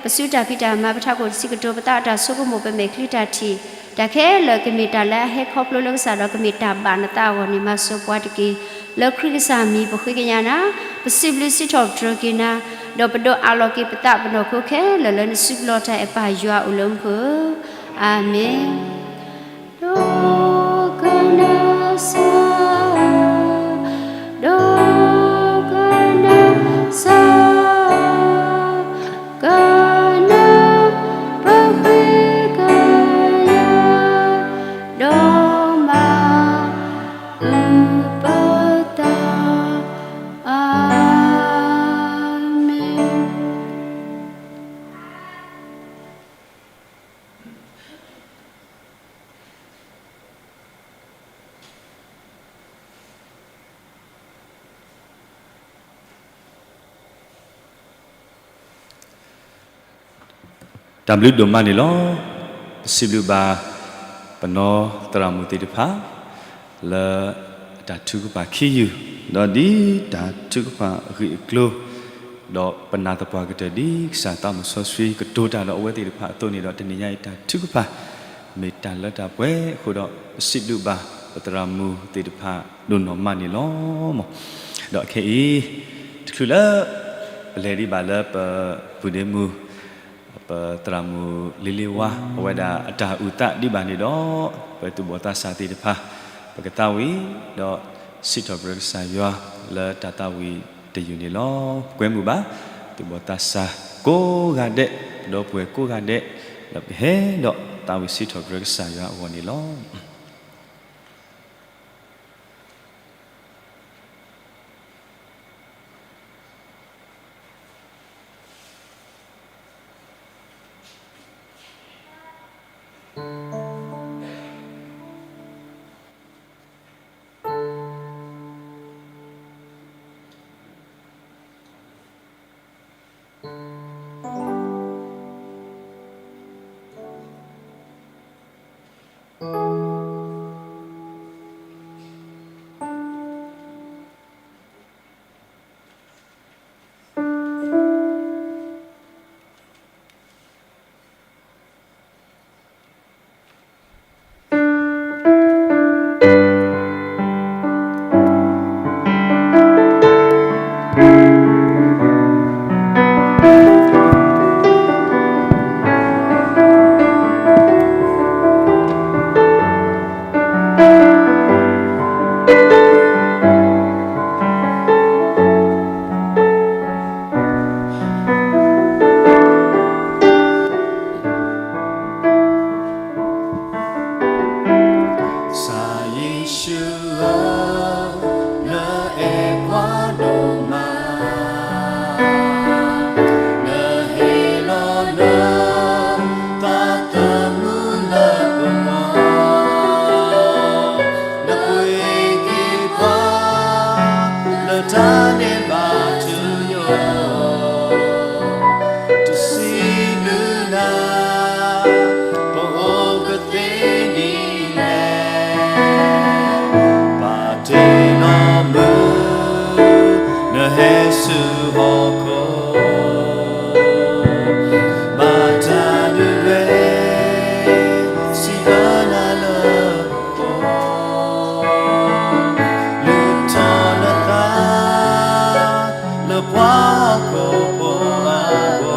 ပစုတၢ်ဖံးတၢ်မၤ ပထးခိၣ်တဆံးကတိၤ ပသးအတၢ်ဆိကမိၣ် ပမဲာ်ချံတၢ်ထံၣ်, တၢ်ခဲလၢာ်ကမ့ၢ်တၢ်လၢအဟဲခီဖျိလၢကစၢ်ဒီးကမ့ၢ်တၢ်ဘၣ်နသးအဂီၢ်န့ၣ် မၤစၢၤပှၤတက့ၢ်. လၢခရံာ်ကစၢ်မံၤပဃ့ကညးနၤ, ပစံးဘျုးစံးထီၣ်ပတြၢၤက့ၤနၤ, ဒီးပဒိးအးလီၤက့ၤပသးပနီၢ်ခိခဲလၢာ်လၢနစုပူၤလီၤတၢ်အဲၣ်ပၢ်ယွၤအိၣ်လၢမူခိၣ်ဧၢ, အၤမ့ၣ်. ဒီးကနၣ်စၢ်, ဒီးကနၣ်စၢ်, ကနၣ်ပဃ့ကညး, ဒီးမၤအုၣ်ပသး, အၤမ့ၣ်. တၢ်ဘျုးဒိၣ်မးန့ၣ်လီၤ. ပစံးဘျုးဘၣ် ပနီၢ်သရၣ်မုၣ်သ့ၣ်တဖၣ် လၢအတၢ်ထုကဖၣ်ခံယူၢ်, ဒီးဒ်တၢ်ထုကဖၣ်အဂ့ၢ်အကျိၤ, ဒီးပနာ်သပှၢ်ကတၢၢ်ဒ်ကစၢ်သးမုၢ်စီဆှံကတိၤတၢ်ဒီးအဝဲသ့ၣ်တဖၣ်အသိးန့ၣ်ဒီး တနံၤညါအံၤတၢ်ထုကဖၣ် မ့ၢ်တၢ်လၢတၢ်ပှဲၤအဃိဒီး ပစံးဘျုးဘၣ်ပသရၣ်မုၣ်သ့ၣ်တဖၣ်ဒိၣ်နီၢ်မးန့ၣ်လီၤ. ဒီးခဲအံၤ တချုးလၢ ပလဲၤဒံးဘၣ်လၢပပုၢ်ဒ့မုၣ် ပသရၣ်မုၣ်လ့လ့ဝါ အဝဲဒၣ်အတၢ်အုၣ်သးဒံးဘၣ်န့ၣ်ဒီး ပသူၣ်ဘီၣ်သးစၢ်သ့ၣ်တဖၣ် ပကသးဝံၣ် ဒီးစံးထီၣ်ပတြၢၤကစၢ်ယွၤလၢတၢ်သးဝံၣ်တယုၢ်န့ၣ်လီၤ. ပကွဲမုာ်ဘၣ် သူၣ်ဘီၣ်သးစၢ်ကိးဂၤဒဲး ပဒီပုၢ်ဝဲၢ်ကိးဂၤဒဲး ဒီးပကဟဲဒီးသးဝံၣ်စံးထီၣ်ပတြၢၤကစၢ်ယွၤအဂီၢ်န့ၣ်လီၤ. ဟဲဆူဟီၣ်ခိၣ်, ဘၣ်တၢ်ဒုၣ်ဒွဲၣ် စံးအၢနၤလၢပဃိ, လုၢ်ထီၣ်နသး လၢပှၤဟီၣ်ခိၣ်ဖိအဂီၢ်,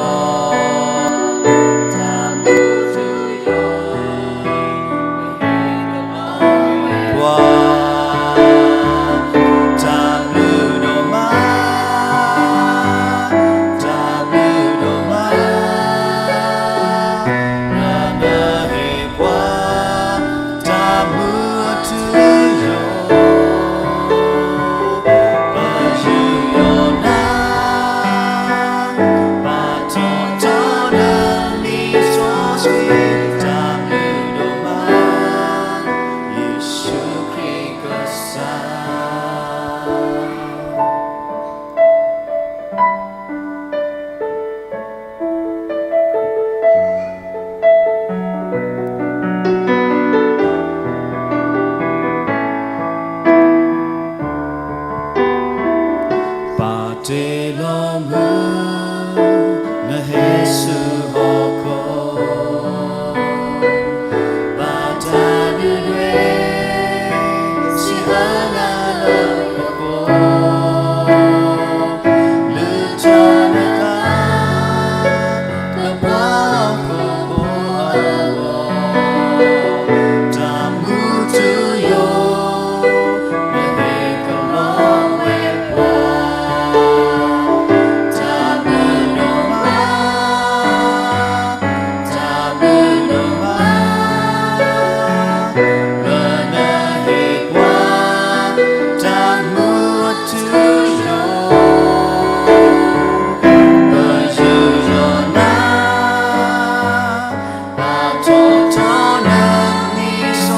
တၢ်မူထူယိာ် ပှၤ, တၢ်ဘျုးဒိၣ်မး, တၢ်ဘျုးဒိၣ်မး, နနဟ့ၣ်ပှၤ တၢ်မူအထူအယိာ်, ပယူးယီၣ်နၤ, ပာ်ထီၣ်ထီနမံၤစီဆှံ, တၢ်ဘျုးဒိၣ်မး, ယ့ၣ်ၡူးခရံာ်ကစၢ်. ပာ်တ့ၢ်လီၤမုၢ် နဟဲဆူဟီၣ်ခိၣ်, ဘၣ်တၢ်ဒုၣ်ဒွဲၣ် စံးအၢနၤလၢပဃိ, လုၢ်ထီၣ်နသး လၢပှၤဟီၣ်ခိၣ်ဖိအဂီၢ်, တၢ်မူထူယိာ် နဟ့ၣ်ကလီဝဲပှၤ, တၢ်ဘျုးဒိၣ်မး, တၢ်ဘျုးဒိၣ်မး, လၢနဟ့ၣ်ပှၤ တၢ်မူထူယိာ်, ပယူးယီၣ်နၤ, ပာ်ထီၣ်ထီနမံၤစီဆှံ,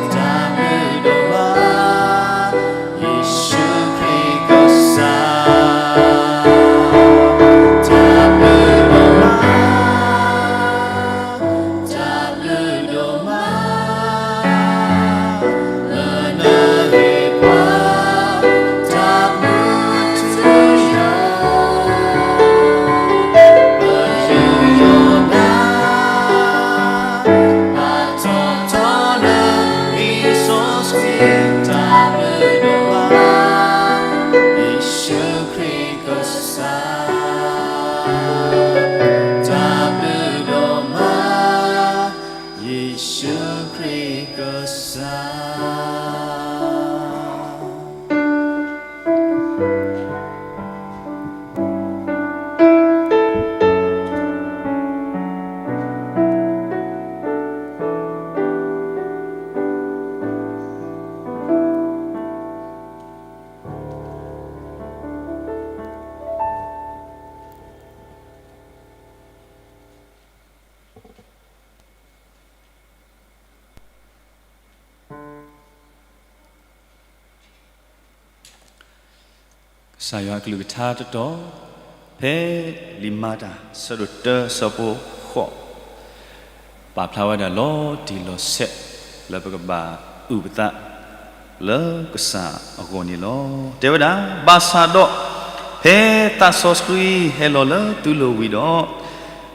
တၢ်ဘျုးဒိၣ်မး, ယ့ၣ်ၡူးခရံာ်ကစၢ်, တၢ်ဘျုးဒိၣ်မး, တၢ်ဘျုးဒိၣ်မး, လၢနဟ့ၣ်ပှၤ တၢ်မူထူယိာ်, ပယူးယီၣ်နၤ, ပာ်ထီၣ်ထီနမံၤစီဆှံ, တၢ်ဘျုးဒိၣ်မး, ယ့ၣ်ၡူးခရံာ်ကစၢ်, တၢ်ဘျုးဒိၣ်မး, ယ့ၣ်ၡူးခရံာ်ကစၢ်. ကစၢ်ယွၤအကလုၢ်ကထါတတီၤ, ဖဲလံာ်မၤတၢ် ဆၢဒိၣ်တၢ ဆၢဖိဃိး, ပာ်ဖျါဝဲဒၣ်လီၤတံၢ်လီၤဆဲး လၢပကဘၣ်အုၣ်ပသး လၢကစၢ်အဂီၢ်န့ၣ်လီၤ. တဲဝဲဒၣ်, ဘၣ်ဆၣ်ဒီး ဖဲသးစီဆှံဟဲလီၤလၢသုလိၤဝံၤ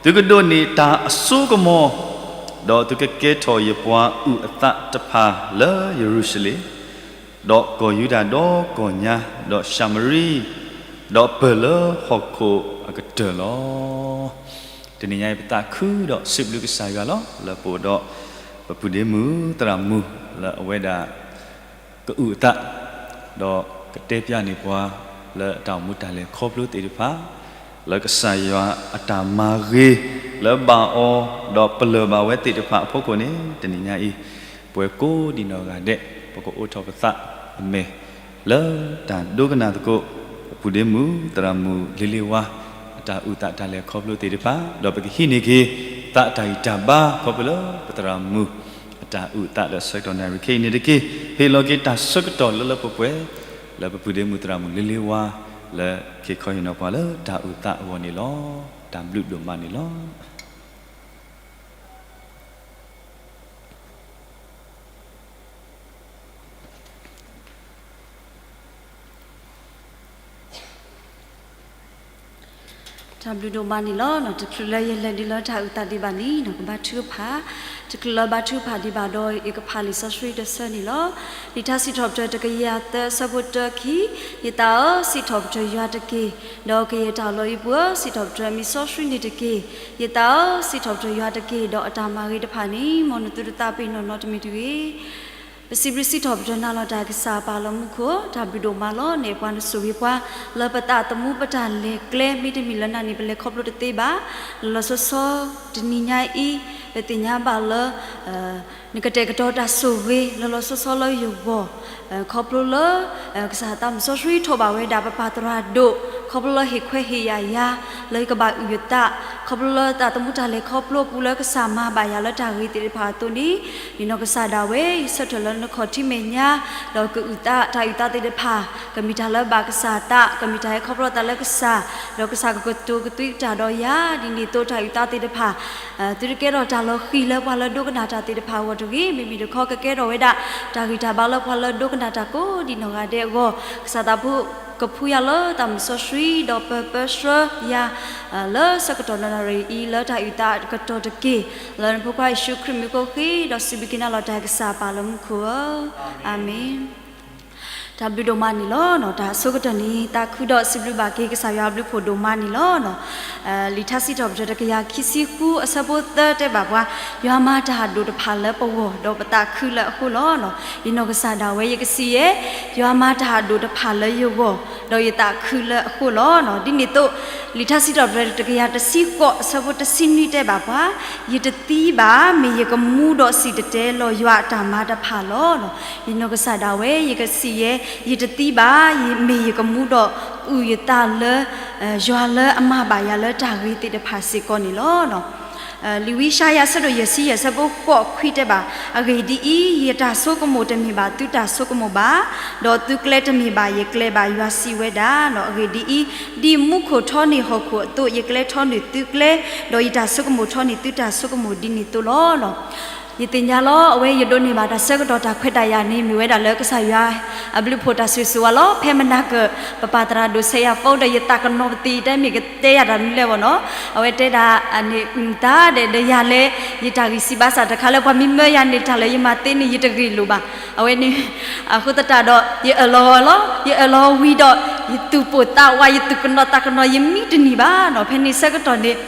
ဒီး, သုကဒိးန့ၢ်တၢ်အစိကမီၤ, ဒီးသုကကဲထီၣ်ယပှၤအုၣ်အသးတဖၣ်လၢယရူၤၡလ့ၣ်, ဒီးကီၢ်ယူဒၤဒီးကီၢ်ညါ, ဒီးၡၤမရံ, ဒီးပၢၢ်လၢဟီၣ်ခိၣ်အကတၢၢ်လီၤ. တနံၤညါအံၤ ပသးခုဒီးစံးဘျုးကစၢ်ယွၤလီၤ. လၢပအိၣ်ဒီး ပပုၢ်ဒ့မုၣ်သရၣ်မုၣ် လၢအဝဲဒၣ် ကအုၣ်အသး, ဒီးကတဲပျၢ်န့ၢ်ပှၤ လၢအတၢ်အိၣ်မူတၢ်လဲၤခီဖျိသ့ၣ်တဖၣ်, လၢကစၢ်ယွၤအတၢ်မၤဂ့ၤ လၢဘၣ်အီၤ ဒီးပလၢၢ်ဘၣ်ဝဲသ့ၣ်တဖၣ်အဖီခိၣ်န့ၣ် တနံၤညါအံၤ ပဝဲကိးဒံးနီၢ်ဂၤဒဲး ပကအိးထီၣ်ပသးအမဲာ် လၢတၢ်ဒိကနၣ်သကိး ပပုၢ်ဒ့မုၣ်သရၣ်မုၣ်လ့လ့ဝါ အတၢ်အုၣ်သးတၢ်လဲၤခီဖျိသ့ၣ်တဖၣ်, ဒီးပကဟံးန့ၢ်က့ၤ သးအတၢ်ဂံၢ်တၢ်ဘါ ခီဖျိလၢပသရၣ်မုၣ် အတၢ်အုၣ်အသးလၢဆၢကတီၢ်နၣ်ရံၣ်ခဲအံၤန့ၣ်တက့ၢ်. ဟ့ၣ်လီၤက့ၤတၢ်ဆၢကတီၢ်လၢလၢပှဲၤပှဲၤ လၢပပုၢ်ဒ့မုၣ်သရၣ်မုၣ်လ့လ့ဝါ လၢကဟ့ၣ်ခီဟ့ၣ်နီၤပှၤလၢတၢ်အုၣ်သးအဂီၢ်န့ၣ်လီၤ. တၢ်ဘျုးဒိၣ်မးန့ၣ်လီၤ. တၢ်ဘျုးဒိၣ်မးန့ၣ်လီၤ. တချုးလၢယလဲၤဒံးလၢတၢ်အုၣ်သးဒံးဘၣ်န့ၣ် ကဘါထုကဖၣ်, တချုးလၢဘါထုကဖၣ်ဒံးဘၣ်ဒီး ယကဖးလံာ်စီဆှံတဆၢန့ၣ်လီၤ. လံာ်ထါစံးထီၣ်ပတြၢၤတကယၤသၢအဆၢဖိတၢခံ, ယသးဧၢ, စံးထီၣ်ပတြၢၤယွၤတက့ၢ်, ဒီးကယဲၢ်တၢ်လီၢ်အံၤပူၤဧၢ, စံးထီၣ်ပတြၢၤမံၤစီဆှံန့ၣ်တက့ၢ်. ယသးဧၢ, စံးထီၣ်ပတြၢၤယွၤတက့ၢ်, ဒီးအတၢ်မၤဂ့ၤတဖၣ်န့ၣ် မ်နသုတသးပ့ၤနီၣ်နီတမံၤတဂ့ၤ. ပစံးဘျုးစံးထီၣ်ပတြၢၤနၤလီၤတၢ်ကစၢ်ပၢ်လၢမူခိၣ်, တၢ်ဘျုးဒိၣ်မးလီၤ. နဲၣ်ပှၤနဆိၣ်ဂ့ၤပှၤ လၢပသးသမူပတၢ်လဲၤကျဲ မ့တမ့ၢ်လၢနၤန့ၣ် ပလဲၤခီဖျိတသ့ဘၣ်. လီၤလီၤဆီဆီ တနံၤညါအံၤ ပသ့ၣ်ညါဘၣ်လၢ နကတဲာ်ကတီၤတၢ်ဆိၣ်ဂ့ၤ လီၤလီၤဆီဆီလၢယဂီၢ်, ခီဖျိလၢ ကစၢ်သးမုၢ်စီဆှံထိးဘၣ်ဝဲဒၣ်ပပၢ်သရၣ်ဒိၣ်, ခီဖျိလၢဟ့ၣ်ခွဲးဟ့ၣ်ယာ်ယၤ လၢယကဘၣ်အုၣ်ယသး, ခီဖျိလၢသးသမူတၢ်လဲၤခီဖျိအပူၤလၢကစၢ်မၤဘၣ်ယၤလၢတၢ်ဂ့ၤသ့ၣ်တဖၣ်အသိးန့ၣ်, ယနီၢ်ကစၢ်ဒၣ်ဝဲ ယဆၢထၢၣ်လၢနခီၣ်ထံးမဲာ်ညါ, ဒီးကအုၣ်သးတၢ်အုၣ်သးသ့ၣ်တဖၣ် ကမ့ၢ်တၢ်လၢဘၣ်ကစၢ်အသး, ကမ့ၢ်တၢ်ဟဲခီဖျိသးလၢကစၢ်, ဒီးကစၢ်ကကတိၤကသွံကတၢ်ဒီးယၤ, ဒ်န့ၣ်အသိးတၢ်အုၣ်သးသ့ၣ်တဖၣ် သုတကဲထီၣ်တၢ်လီၤဃံၤလၢပှၤလၢဒိကနၣ်တၢ်သ့ၣ်တဖၣ်အဂီၢ်တဂ့ၤ, မ့မ့ၢ်တခီကကဲထီၣ်ဝဲဒၣ် တၢ်ဂံၢ်တၢ်ဘါလၢပှၤလၢဒိကနၣ်တၢ်ကိးဒံနီၢ်ဂၤဒဲးအဂီၢ်, ကစၢ်သးဖိကဖှူယၤလၢသးမုၢ်စီဆှံ ဒီးပၢၤပၢဆှၢယၤ လၢဆၢကတီၢ်နၣ်ရံၣ်အံၤ လၢတၢ်အုၣ်သးကတီၢ်တက့ၢ်, လၢနဖိခွါယ့ၣ်ၡူးခရံာ်မံၤဃိဃ့, ဒီးစံးဘျုးက့ၤနၤလီၤတၢ်ကစၢ်ပၢ်လၢမူခိၣ်ဧၢ, အၤမ့ၣ်. တၢ်ဘျုးဒိၣ်မးန့ၣ်လီၤ. တၢ်ဆိကတၢၢ်န့ၣ် သးခုဒီးစံးဘျုးဘၣ်က့ၤကစၢ်ယွၤအဘျုးအဖှိၣ်ဒိၣ်မးန့ၣ်လီၤ. လံာ်ထါစံးထီၣ်ပတြၢၤတကယၤခံဆံဃုအဆၢဖိသၢတဲဘၣ်ပှၤ, ယွၤမၤတၢ်အဒိၣ်တဖၣ်လၢပဂီၢ် ဒီးပသးခုလၢအဃိလီၤ. ယနီၢ်ကစၢ်ဒၣ်ဝဲယကစံးယဲၢ်, ယွၤမၤတၢ်အဒိၣ်တဖၣ်လၢယဂီၢ် ဒီးယသးခုလၢအဃိလီၤ. ဒ်န့ၣ်အသိး လံာ်ထါစံးထီၣ်ပတြၢၤတကယၤတဆံဃိးအဆၢဖိတဆံနွံတဲဘၣ်ပှၤ, ယတသံဘၣ် မ့ၢ်ယကမူဒီးစံၣ်တဲၤတဲလီၤယွၤအတၢ်မၤတဖၣ်လီၤ. ယနီၢ်ကစၢ်ဒၣ်ဝဲ ယကစံးယဲၢ်, ယတသံဘၣ် မ့ၢ်ယကမူဒီးအုၣ်ယသးလၢ ယွၤလၢအမၤဘၣ်ယၤလၢတၢ်ဂ့ၤသ့ၣ်တဖၣ်စ့ၢ်ကီးန့ၣ်လီၤ. လံာ်ဝံယၡါယၤအဆၢဒိၣ်ယဲၢ်ဆံယဲၢ်အဆၢဖိဃိးခွံတဲဘၣ်, အဂ့ၢ်ဒ်အံၤ, ယတၢ်ဆိကမိၣ်တမ့ၢ်ဘၣ်သုတၢ်ဆိကမိၣ်ဘၣ်, ဒီးသုကျဲတမ့ၢ်ဘၣ်ယကျဲဘၣ်, ယွၤစံးဝဲဒၣ်. အဂ့ၢ်ဒ်အံၤ, ဒ်မူခိၣ်ထီန့ၢ်ဟီၣ်ခိၣ်အသိး ယကျဲထီန့ၢ်သုကျဲ, ဒီးယတၢ်ဆိကမိၣ်ထီန့ၢ်သုတၢ်ဆိကမိၣ်ဒ်န့ၣ်အသိးလီၤ. ယသ့ၣ်ညါလီၤ အဝဲယဒိးန့ၢ်ဘၣ်တၢ်ဆၢကတီၢ်တၢ်ခွဲးတၢ်ယာ်န့ၣ် မ့ၢ်ဝဲဒၣ်လၢကစၢ်ယွၤအဘျုးအဖှိၣ်တၢ်ဆိၣ်ဂ့ၤဆိၣ်ဝါလီၤ. ဖဲမနၤကၢၢ် ပပၢ်သရၣ်ဒိၣ်စဲးယၤဖိဒီး ယသးကနိးပသံး တဲမ့ၢ်ကတဲယၤတၢ်မနုၤလဲၣ်ဘၣ်နီၤ, အဝဲတဲဒၣ်န့ၣ် အုၣ်သးဒီး ဒီးယၤလဲၣ်, ယတၢ်ဂံၢ်စၢ်ဘါစၢ်တခါလၢပှၤမ့ၢ်မၢယၤန့ၣ် တၢ်လၢယမၤသ့န့ၣ် ယတဂ့ၤလိာ်ဘၣ်. အဝဲန့ၣ် အဃိသတးဒီး ယအၢၣ်လီၤအီလီၤ, ယအၢၣ်လီၤဝံၤဒီး ယသူၣ်ပိၢ်သးဝး ယသူၣ်ကနိးသးကနိး ယမံတနံၤဘၣ်နီၤ. ဖဲန့ၣ်ဆၢကတီၢ်န့ၣ်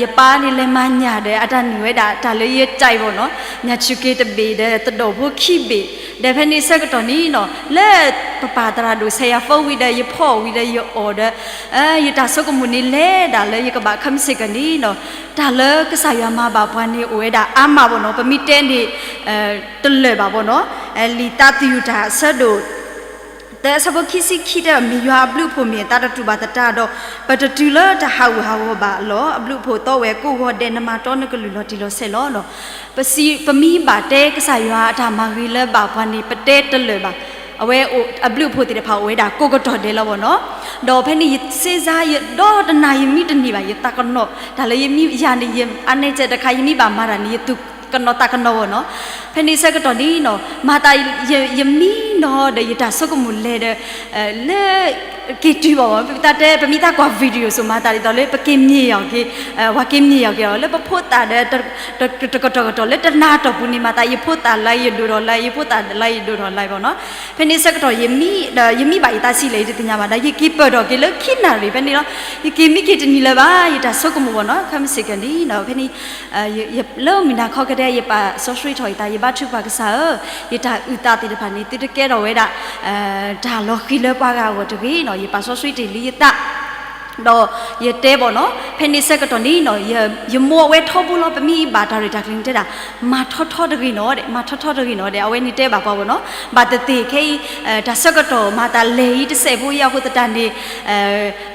ယပၢ်န့ၣ်လဲၤမၤညၣ်ဒီး အတၢ်နုာ်ဝဲဒၣ်တၢ်လၢယကြိုက်ဘၣ်နီၤ, ညၣ်ဆူၣ်က့ၤတဘ့ၣ်ဒီး သဒီၣ်ဖိခံဘ့ၣ်, ဒီးဖဲန့ၣ်ဆၢကတီၢ်န့ၣ်နီၤ လၢပပၢ်သရၣ်ဒိၣ်စဲးယၤဖိဝံၤဒီး ယဖီၣ်ဝံၤဒီးယအီၣ်ဒီး ယတၢ်ဆိကမိၣ်န့ၣ်လဲၤဒၣ်လၢယကဘၣ် ခီမ့ၢ်စ့ၢ်ကီးန့ၣ်နီၤ, တၢ်လၢကစၢ်ယွၤမၤဘၣ်ပှၤန့ၣ်အိၣ်ဝဲဒၣ်အါမးဘၣ်နီၤ, ပမ့ၢ်တဲန့ၣ် တလၢာ်ဘၣ်ဘၣ်နီၤ. လံာ်သးသယုၢ်တၢ်အဆၢဒိၣ် သၢအဆၢဖိခံဆံခံတဲဘၣ်, မ့ၢ်ယွၤအဘျုးအဖှိၣ်မ့ၢ်အသးတတူၢ်ဘၣ်သတးဒီး ပတတုၤလၢတၢ်ဟးဂူာ်ဟးဂီၤဘၣ်လီၤ. အဘျုးအဖှိၣ်သီဝဲကိးဂီၤဒဲး နမၤတီနကလုၢ်လီၤတံၢ်လီၤဆဲးလီၤ. ပစံး ပမ့ၢ်ဘၣ်တဲကစၢ်ယွၤအတၢ်မၤဂ့ၤလၢဘၣ်ပှၤန့ၣ် ပတဲတလၢာ်ဘၣ်. အဝဲအဘျုးအဖှိၣ်သ့ၣ်တဖၣ်အိၣ်ဝဲဒၣ်ကိးကတီၢ်ဒဲးလီၤဘၣ်နီၤ. ဒီးဖဲန့ၣ်ယစ့စါ ယဒီတနၤ ယမံတနံၤဘၣ်, ယသးကနိး တၢ်လၢယမံယၤန့ၣ် ယအါနဲကဲတခါ ယမ့ၢ်ဘၣ်မၤတၢ်န့ၣ် ယသူၣ်ကနိးသးကနိးဘၣ်နီၤ. ဖဲန့ၣ်ဆၢကတီၢ်န့ၣ်နီၤ မၤသး ယမံနီၤဒီး ယတၢ်ဆိကမိၣ်လဲၤဒီး လၢ က့ၤတုၤဘၣ်ဘၣ်, ပတၢ်တဲ ပမ့ၢ်တၢ်ကွၢ် video စိၤ မၤသးဒ်သိးလၢပက့ၤမ့ၢ်အီၤက့ၤ, ပှၤက့ၤမ့ၢ်အီၤက့ၤအီၤ လၢပဖိသၣ်ဒီး တကတီၢ်ကတီၢ် လၢတနၤတီၢ်ပူၤန့ၣ် မၤသး ယဖိသၣ်လၢယဒိၣ်ထီၣ်လၢ ယဖိသၣ်လၢယဒိၣ်ထီၣ်လၢဘၣ်နီၤ. ဖဲန့ၣ်ဆၢကတီၢ် ယမံ ဒီးယမံဘၣ်ယသးဆံးလဲၣ် ယတသ့ၣ်ညါဘၣ်, ဒီးယက့ၤပၢၢ်ထီၣ်က့ၤလၢခံနၣ်ရံၣ်ဖဲန့ၣ်လီၤ. ယက့ၤမံက့ၤတနံၤလၢၤဘၣ် ယတၢ်ဆိကမိၣ်ဘၣ်နီၤ, ခီမ့ၢ်စ့ၢ်ကီးန့ၣ်နီၤ ဖဲန့ၣ် လၢမုၢ်နၤခီကဒဲ ယပာ်စီဆှံထီၣ်ယသး ယဘါထုကဖၣ်ကစၢ်ဧၢ, ယတၢ်အုၣ်သးသ့ၣ်တဖၣ်န့ၣ် သုတကဲထီၣ်ဝဲဒၣ် တၢ်လီၤဃံၤလၢပှၤဂၤအဂီၢ်တဂ့ၤနီၤ, ယပာ်စီဆှံတ့ၢ်လံယသး ဒီးယတဲဘၣ်နီၤ, ဖဲန့ၣ်ဆၢကတီၢ်န့ၣ်နီၤ ယမိၢ်အဝဲထီဘိလီၤ, ပမ့ၢ်ဘၣ်တၢ်ရဲၣ်တၢ်ကျဲၤန့ၣ်တဲဒၣ် မၤထီထီတဂ့ၤနီၤဒဲး, မၤထီထီတဂ့ၤနီၤဒဲး, အဝဲန့ၣ်တဲဘၣ်ပှၤဘၣ်နီၤ, ဘၣ်သ့ၣ်သ့ၣ်ခဲအံၤ တၢ်ဆၢကတီၢ်မၤသးလဲၤအံၤတစဲးဖိအံၤအဃိသတးန့ၣ်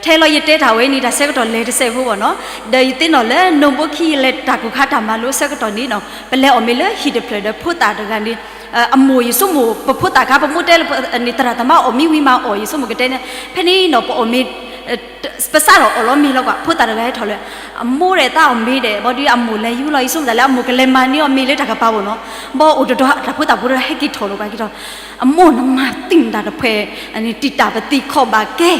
ထဲလီၤယတဲတၢ်ဝဲန့ၣ် တၢ်ဆၢကတီၢ်လဲၤတစဲးဖိဘၣ်နီၤ, ဒီးယသ့ၣ်နီၣ်လၢ နိၣ်ဘိခံ ယလဲၤတၢ်ကိၢ်ခါတၢ်မၤလိအဆၢကတီၢ်န့ၣ်နီၤ ပလဲၤအီၣ်မ့ၤလၢဟံၣ်တဖျၢၣ်ဒီးဖိသၣ်တဂၤန့ၣ် အမိၢ်ယဆိကမိၣ် ပဖိသၣ်ခါ ပမိၢ်တဲလၢန့ၣ် သရၣ်သမါအီၣ်မ့ၤဝံၤမၤအီၣ် ယဆိကမိၣ်ကတဲန့ၣ် ဖဲန့ၣ်နီၤ ပအီၣ်မ့ၤ ပစးထီၣ်အီၣ်လီၤမ့ၤလီၤကွၢ် ဖိသၣ်တဂၤဟဲထီၣ်လၢ အမိၢ်ဒီးသးအီၣ်မ့ၤဒီး ဘီဒုးအမိၢ်လဲၤယူၤလီၤ ယဆိကမိၣ်သးလၢအမိၢ်ကလဲၤမၤန့ၢ်အီၤမ့ၤလၢတၢ်ကပၤဘၣ်နီၤ, ဘီအိၣ်တဒီးတၢ်ဖိသၣ်ဖိဒီးဟဲက့ၤထီၣ်လီၤကွၢ်က့ၤထီၣ် အမိၢ်နမၤသံၣ်နတၢ်တဖှဲး တံာ်တာ်ပသံၣ်ခီၣ်ဘၣ်ကဲ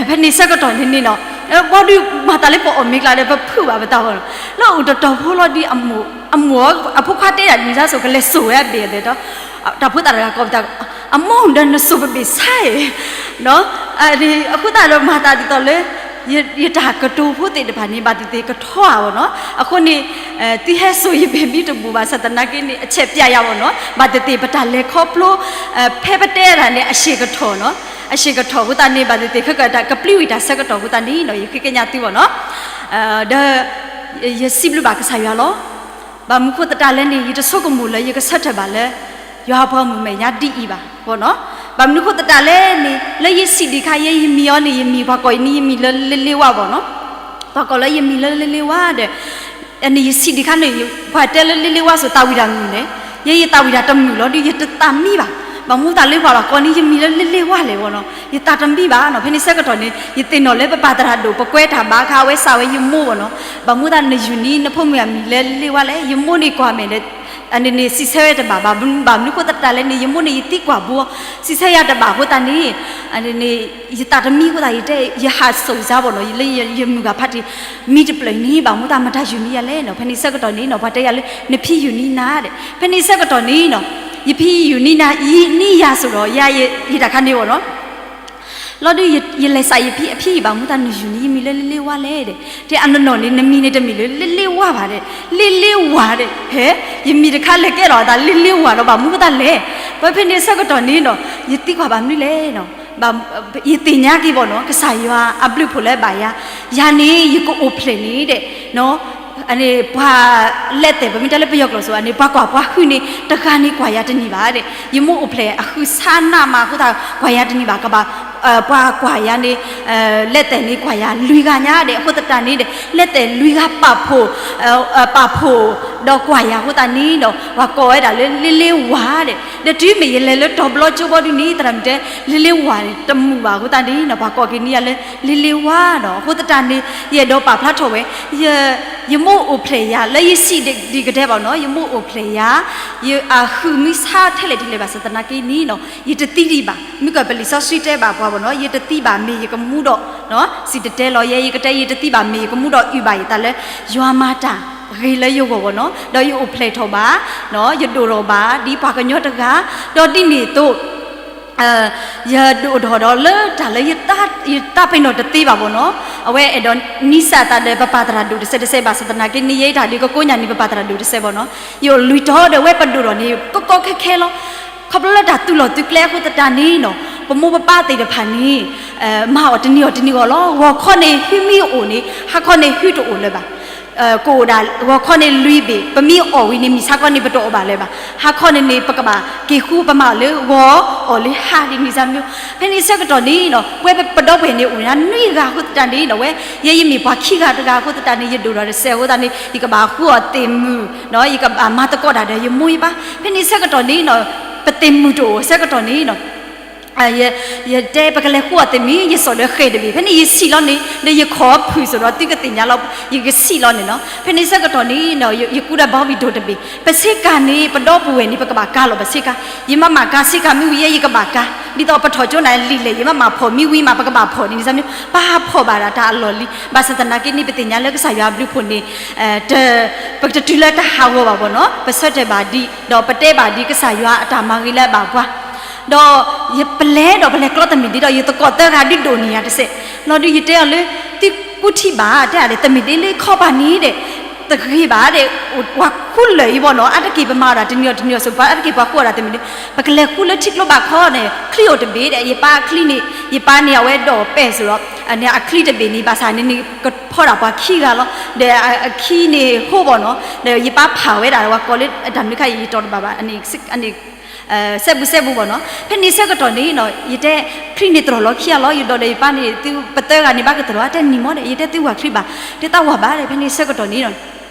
ဖဲန့ၣ်ဆၢကတီၢ်န့ၣ်န့ၣ်နီၤ ဘီဒုးမၤသးလၢပအီၣ်မ့ၤကျါဒီး ပဖုးဘၣ်ပတၢ်ဂီၢ်လီၤ. လၢအိၣ်တတီၤဖိလီၤဒီး အမိၢ် အမိၢ်အဖိခွါတဲဒၣ်န့ၣ် ဒ်သိးကလဲၤစိာ်ဝဲအဘ့ၣ်အဘ့ၣ်ဒီး တၢ်ဖိသၣ်တဂၤကိးပသး အမိၢ်ဒီးနစိာ်ပဘ့ၣ်ဆါအံၤ အဃိသတးဒီးမၤသးဒ်သိးလၢ ယတၢ်ကတိၤဖိသ့ၣ်တဖၣ်န့ၣ် ဘၣ်သ့ၣ်သ့ၣ်ကထီဧါဘၣ်နီၤ. အဃိန့ၣ် သုဟဲစိာ်ယဘ့ၣ်မ့ၢ်တဘူၣ်ဘၣ်ဆၣ်သနာ်က့န့ၣ် အဆဲးပျဲယၤဘၣ်နီၤ. ဘၣ်သ့ၣ်သ့ၣ်ပတၢ်လဲၤခီဖျိ ဖဲပတဲဒၣ်န့ၣ် အဆ့ၣ်ကထီၣ်နီၤ. အဆ့ၣ်ကထီၣ်အဃိသတးန့ၣ် ဘၣ်သ့ၣ်သ့ၣ် ခဲကတၢၢ်ကပျံၤဝံၤတၢ်ဆၢကတီၢ်အဃိသတးန့ၣ်နီၤ ယဃ့ကညးသုဘၣ်နီၤ. ဒီး ယစံးဘျုးဘၣ်ကစၢ်ယွၤလီၤ. ဘၣ်မနုၤဃိသတးလဲၣ်န့ၣ် ယတဆိကမိၣ်လၢယကဆၢထၢၣ်ဘၣ်လၢ ယွၤအပှၤမုၣ်မဲာ်ညါဒ်အံၤဘၣ်ဘၣ်နီၤ. ဘၣ်မနုၤဃိသတးလဲၣ်န့ၣ် လၢယဆံးဒံးခါယဲ ယမံၤအီၤန့ၣ် ယမံၤပှၤကိးအံၤန့ၣ် ယမံၤလၢလ့လ့ဝါဘၣ်နီၤ. ပှၤကိးလၢယမံၤလၢလ့လ့ဝါဒီး န့ၣ်ယဆံးဒံးခါန့ၣ် ပှၤတဲလၢလ့လ့ဝါဆိးသးဝံၣ်တၢ်မုာ်န့ၣ် ယဲယသးဝံၣ်တၢ်တမုာ်လီၤဒီး ယတသးမံဘၣ်. ဘၣ်မနုၤသးလၢပှၤဘၣ်ကိးန့ၣ် ယမံၤလၢလ့လ့ဝါလဲၣ်ဘၣ်နီၤ ယသးတမံဘၣ်နီၤ. ဖဲန့ၣ်ဆၢကတီၢ်န့ၣ် ယသ့ၣ်နီၣ်လၢပပၢ်သရၣ်ဒိၣ် ပကွဲတၢ်ဘါခါ အဝဲစးဝဲယမိၢ်ဘၣ်နီၤ. ဘၣ်မနုၤသးနယုၢ်န့ၣ် နဖိမုၣ်အမံၤလၢလ့လ့ဝါလဲၣ် ယမိၢ်န့ၣ်ကွၢ်မဲာ်ဒီး အန့ၣ်န့ၣ် စံးဆၢဝဲတဘၣ်ဘၣ်. ဘၣ်မနုၤဃိသတးလဲၣ်န့ၣ် ယမိၢ်န့ၣ်ယသံကွၢ်ဘိ စံးဆၢယၤတဘၣ်အဃိသတးန့ၣ် န့ၣ် ယသးတမံအဃိသတး ယတဲ ယဟးစိာ်စါဘၣ်နီၤ လၢယမုၢ်ဂၤဖးတံၢ် မံတဖျၢၣ်အံၤန့ၣ် ဘၣ်မနုၤသးမတၤယုၢ်န့ၢ်ယၤလဲၣ်နီၤ. ဖဲန့ၣ်ဆၢကတီၢ်န့ၣ်နီၤ ပှၤတဲယၤလၢ နဖံယုၢ်န့ၢ်နၤဒီး ဖဲန့ၣ်ဆၢကတီၢ်န့ၣ်နီၤ ယဖံယုၢ်န့ၢ်နၤ ယန့ၢ်ယၤဆိးဒီး ယၤယတၢ်ခါန့ၣ်ဘၣ်နီၤ လီၤဒုး ယလဲၤစးယဖံ အဖံအံၤ ဘၣ်မနုၤသးနယုၢ်န့ၢ်ယမံၤလၢလ့လ့ဝါလဲၣ်ဒီး တဲအနီၢ်နီၢ်န့ၣ် နမံၤန့ၣ်တမ့ၢ်လၢလ့လ့ဝါဘၣ်ဒီး လ့လ့ဝါဒီး ဟဲ ယမံၤတခါလဲၤကဲထီၣ်အသးလ့လ့ဝါဒီး ဘၣ်မနုၤဃိသတးလဲၣ်. ပဖဲန့ၣ်ဆၢကတီၢ်န့ၣ်နီၤ ယသံကွၢ်ဘၣ်မနုၤလဲၣ်နီၤ ယသ့ၣ်ညါက့ၤဘၣ်နီၤ ကစၢ်ယွၤအဘျုးအဖှိၣ်လၢအဘၣ်ယၤ ယၤန့ၣ် ယကအိၣ်ဖျဲၣ်န့ၣ်ဒီး ပှၤလဲၤတဲာ် ပမ့ၢ်တဲလၢပယီၤကျိာ်စ့ၢ်န့ၣ် ပှၤကွၢ်ပှၤဃုန့ၣ် တဂၤန့ၣ်ကွၢ်ယၤတန့ၢ်ဘၣ်ဒီး ယမိၢ်အိၣ်ဖျဲၣ်အဃုဆါနးမးအဃိသတး ကွၢ်ယၤတန့ၢ်ဘၣ်ကဘၣ် ပှၤကွၢ်ယၤန့ၣ် လဲၤတဲာ်န့ၣ်ကွၢ်ယၤလွံၢ်ဂၤညါဒီး အဃိသတးန့ၣ်ဒီး လဲၤတဲာ်လွံၢ်ဂၤပာ်ဖှိၣ် ပာ်ဖှိၣ် ဒီးကွၢ်ယၤအဃိသတးန့ၣ်ဒီး ပှၤကိးဝဲဒၣ်လၢလ့လ့ဝါဒီး ဒီးတုၤမ့ၢ်ယလဲၤလၢတီၤဘျီကၠိဘီဒုန့ၣ် သရၣ်မုၣ်တဲ လ့လ့ဝါန့ၣ် တမုာ်ဘၣ်အဃိသတးန့ၣ်ဒီး ပှၤကိးက့ၤန့ၢ်ယၤလၢ လ့လ့ဝါဒီး အဃိသတးန့ၣ် ယအဲၣ်ဒိးပာ်ဖျါထီၣ်ဝဲ ယမိၢ်အိၣ်ဖျဲၣ်ယၤ လၢယဆံးဒံးကတၢၢ်ဘၣ်နီၤ ယမိၢ်အိၣ်ဖျဲၣ်ယၤ ယအဃုမံဆါထဲလဲၣ်ထဲလဲၣ်ဘၣ်ဆၣ်သနာ်က့န့ၣ်နီၤ ယတသံဒံးဘၣ် မ့ၢ်ကပလံာ်စီဆှံတဲဘၣ်ပှၤဘၣ်နီၤ ယတသံဘၣ်မ့ၢ်ယကမူဒီး စံၣ်တဲၤတဲလီၤ ယဲယကတဲ ယတသံဘၣ်မ့ၢ်ယကမူဒီးအုၣ်ဘၣ်ယသးလၢ ယွၤမၤတၢ်ဂ့ၤလၢယဂီၢ်ဘၣ်နီၤ ဒီးယအိၣ်ဖျဲၣ်ထီၣ်ဘၣ် ယဒိၣ်ထီၣ်ဘၣ် ဒ်ပှၤကညီတဂၤ ဒီးဒ်န့ၣ်အသိး ယဒိၣ်ထီၣ်ဒီးလၢတၢ်လၢ ယသးပ့ၤနီၣ်တသ့ဘၣ်ဘၣ်နီၤ အဝဲအဲၣ်ဒိးနံၤစၢ်သးဒီးပပၢ်သရၣ်ဒိၣ်တစဲးတစဲးဘၣ်ဆၣ်သနာ်က့န့ၣ် ယဲတၢ်ဒုးကကိးညါန့ၣ် ပပၢ်သရၣ်ဒိၣ်တစဲးဘၣ်နီၤ ယအိၣ်လွံၢ်တီၤဒီးဝဲပဒိၣ်ထီၣ်န့ၣ် ကီကီခဲခဲလီၤ ခီဖျိလၢတၢ်သူၣ်လီၢ်သူၣ်ကျဲအဃိသတးန့ၣ်နီၤ ပမိၢ်ပပၢ်သ့ၣ်တဖၣ်န့ၣ် မၤအီၤတနံၤအီၤတနံၤအီၤလီၤ ဂီၤခီန့ၣ် ဟုမံအိၣ်န့ၣ် ဟါခီန့ၣ် ဟုတအိၣ်လၢၤဘၣ် ကအိၣ်ဒၣ်ဂီၤခီန့ၣ်လွံၢ်ဘ့ၣ် ပမ့ၢ်အီၣ်ဝံၤန့ၣ် မုၢ်ဆါခီန့ၣ် ပတအီၣ်ဘၣ်လၢၤဘၣ် ဟါခီန့ၣ်န့ၣ် ပကဘၣ်က့ၤဃုပမၤအီၤလၢဂီၤအီၣ်လၢဟါဒ်န့ၣ်စၢ်မနုၤ ဖဲန့ၣ်ဆၢကတီၢ်န့ၣ်နီၤ ပဝဲပဒီပုၢ်ဝဲၢ်န့ၣ် အိၣ်ဝဲဒၣ်နွံဂၤအဃိသတးန့ၣ်နီၤ ဝဲ ယဲယမ့ၢ်ပှၤခံဂၤတဂၤအဃိသတးန့ၣ် ယဒိၣ်ထီၣ်တစဲးအဃိသတးန့ၣ် ယကဘၣ်ဃုအီၣ်သ့ၣ်မုၣ် ယကဘၣ်မၤသကိးတၢ်ဒီးယမိၢ်ယပၢ် ဖဲန့ၣ်ဆၢကတီၢ်န့ၣ်နီၤ ပသ့ၣ်မုၣ်တအိၣ်ဆၢကတီၢ်န့ၣ်နီၤ ယတဲပကလဲၤဃုအီၣ်သ့ၣ်မုၣ် ယစိာ်ဒီးဃဲၣ်တဘ့ၣ် ဖဲန့ၣ်ယဆံးလီၤန့ၣ် ဒီးယခိးဖုၣ်စိဒီးသုကသ့ၣ်ညါလီၤ ယကဆံးလီၤန့ၣ်နီၤ ဖဲန့ၣ်ဆၢကတီၢ်န့ၣ်နီၤ ယကူဒီးဘီဘံၣ်ဒိၣ်တဘ့ၣ် ပဆ့ကၤန့ၣ် ပဒီပုၢ်ဝဲၢ်န့ၣ် ပကဘၣ်ကါလီၤပဆ့ကၤ ယမၤမးကါဆ့ကၤမ့ၢ်ဝံၤယဲ ယကဘၣ်ကါ ဒ်သိးပထီၣ်ကၠိနၤလံာ်လဲၣ် ယမၤမးဖီၣ်မ့ၢ်ဝံၤမး ပကဘၣ်ဖီၣ်န့ၣ် စၢ်မနုၤ ပဟးဖီၣ်ဘၣ်ဒၣ်တၢ်အလီၢ်လံ ဘၣ်ဆၣ်သနာ်က့န့ၣ် ပသ့ၣ်ညါလၢကစၢ်ယွၤအဘျုးအဖှိၣ်န့ၣ် ပတတုၤလၢတၢ်ဟးဂီၤဘၣ်ဘၣ်နီၤ ပဆၢထၢၣ်ဘၣ်ဒံး ဒီးပတဲဘၣ်ဒံးကစၢ်ယွၤအတၢ်မၤဂ့ၤလၢအဘၣ်ပှၤ ဒီးယပလဲၤဒီးပလဲၤကျီတမ့ၢ်ဒ်ဒီး ယသကိးသၢဂၤဒုးဒိၣ်န့ၢ်ယၤတစဲး လီၤဒုးယတဲအီၤလၢ သုကူထံၣ်ဘၣ် တဲအါဒီး တမ့ၢ်ဒ်လၢခီပၤန့ၣ်ဒီး တဂ့ၤဘၣ်ဒီး ပှၤဃုလၢာ်အံၤဘၣ်နီၤ အါတက့ၢ်ပမၤအီၣ်ဒၣ်တနံၤအီၤတနံၤအီၤစ့ၢ်ကီး အါတက့ၢ်ပှၤဃုအီၣ်ဒၣ်တမ့ၢ်ဒ် ပကလဲၤဃုလၢထံကျိဘၣ်ခီန့ၣ် ချံအိၣ်တဘ့ၣ်ဒီး ယပၢ်အချံန့ၣ် ယပၢ်န့ၣ်အဝဲဒိးပဲာ်စ့ၢ်ဒီး အချံတဘ့ၣ်န့ၣ် ဘၣ်ဆၣ်န့ၣ်န့ၣ် ကဖီဒၣ်ပှၤခံဂၤလီၤ ဒီးအခံန့ၣ်ဟိဘၣ်နီၤ ဒီးယပၢ်ဖးဝဲဒၣ် ပှၤကိးလၢအတၢ်မနုၤခါအံၤ ယတီၤတဘၣ်ဘၣ် စဲဘူးစဲဘူးဘၣ်နီၤ ဖဲန့ၣ်ဆၢကတီၢ်န့ၣ်နီၤ ယတဲ ချံန့ၣ်တြီၢ်လီၤခံဂၤလီၤ ယဒိးဒီးယပၢ်န့ၣ် သုပသၢဂၤန့ၣ် ဘၣ်ကတြီၢ် အတဲနံၤမီၢ်ဒီး ယတဲသုဝၤချံဘၣ် တဲတၢ်ဝၤဘၣ်ဒီး ဖဲန့ၣ်ဆၢကတီၢ်န့ၣ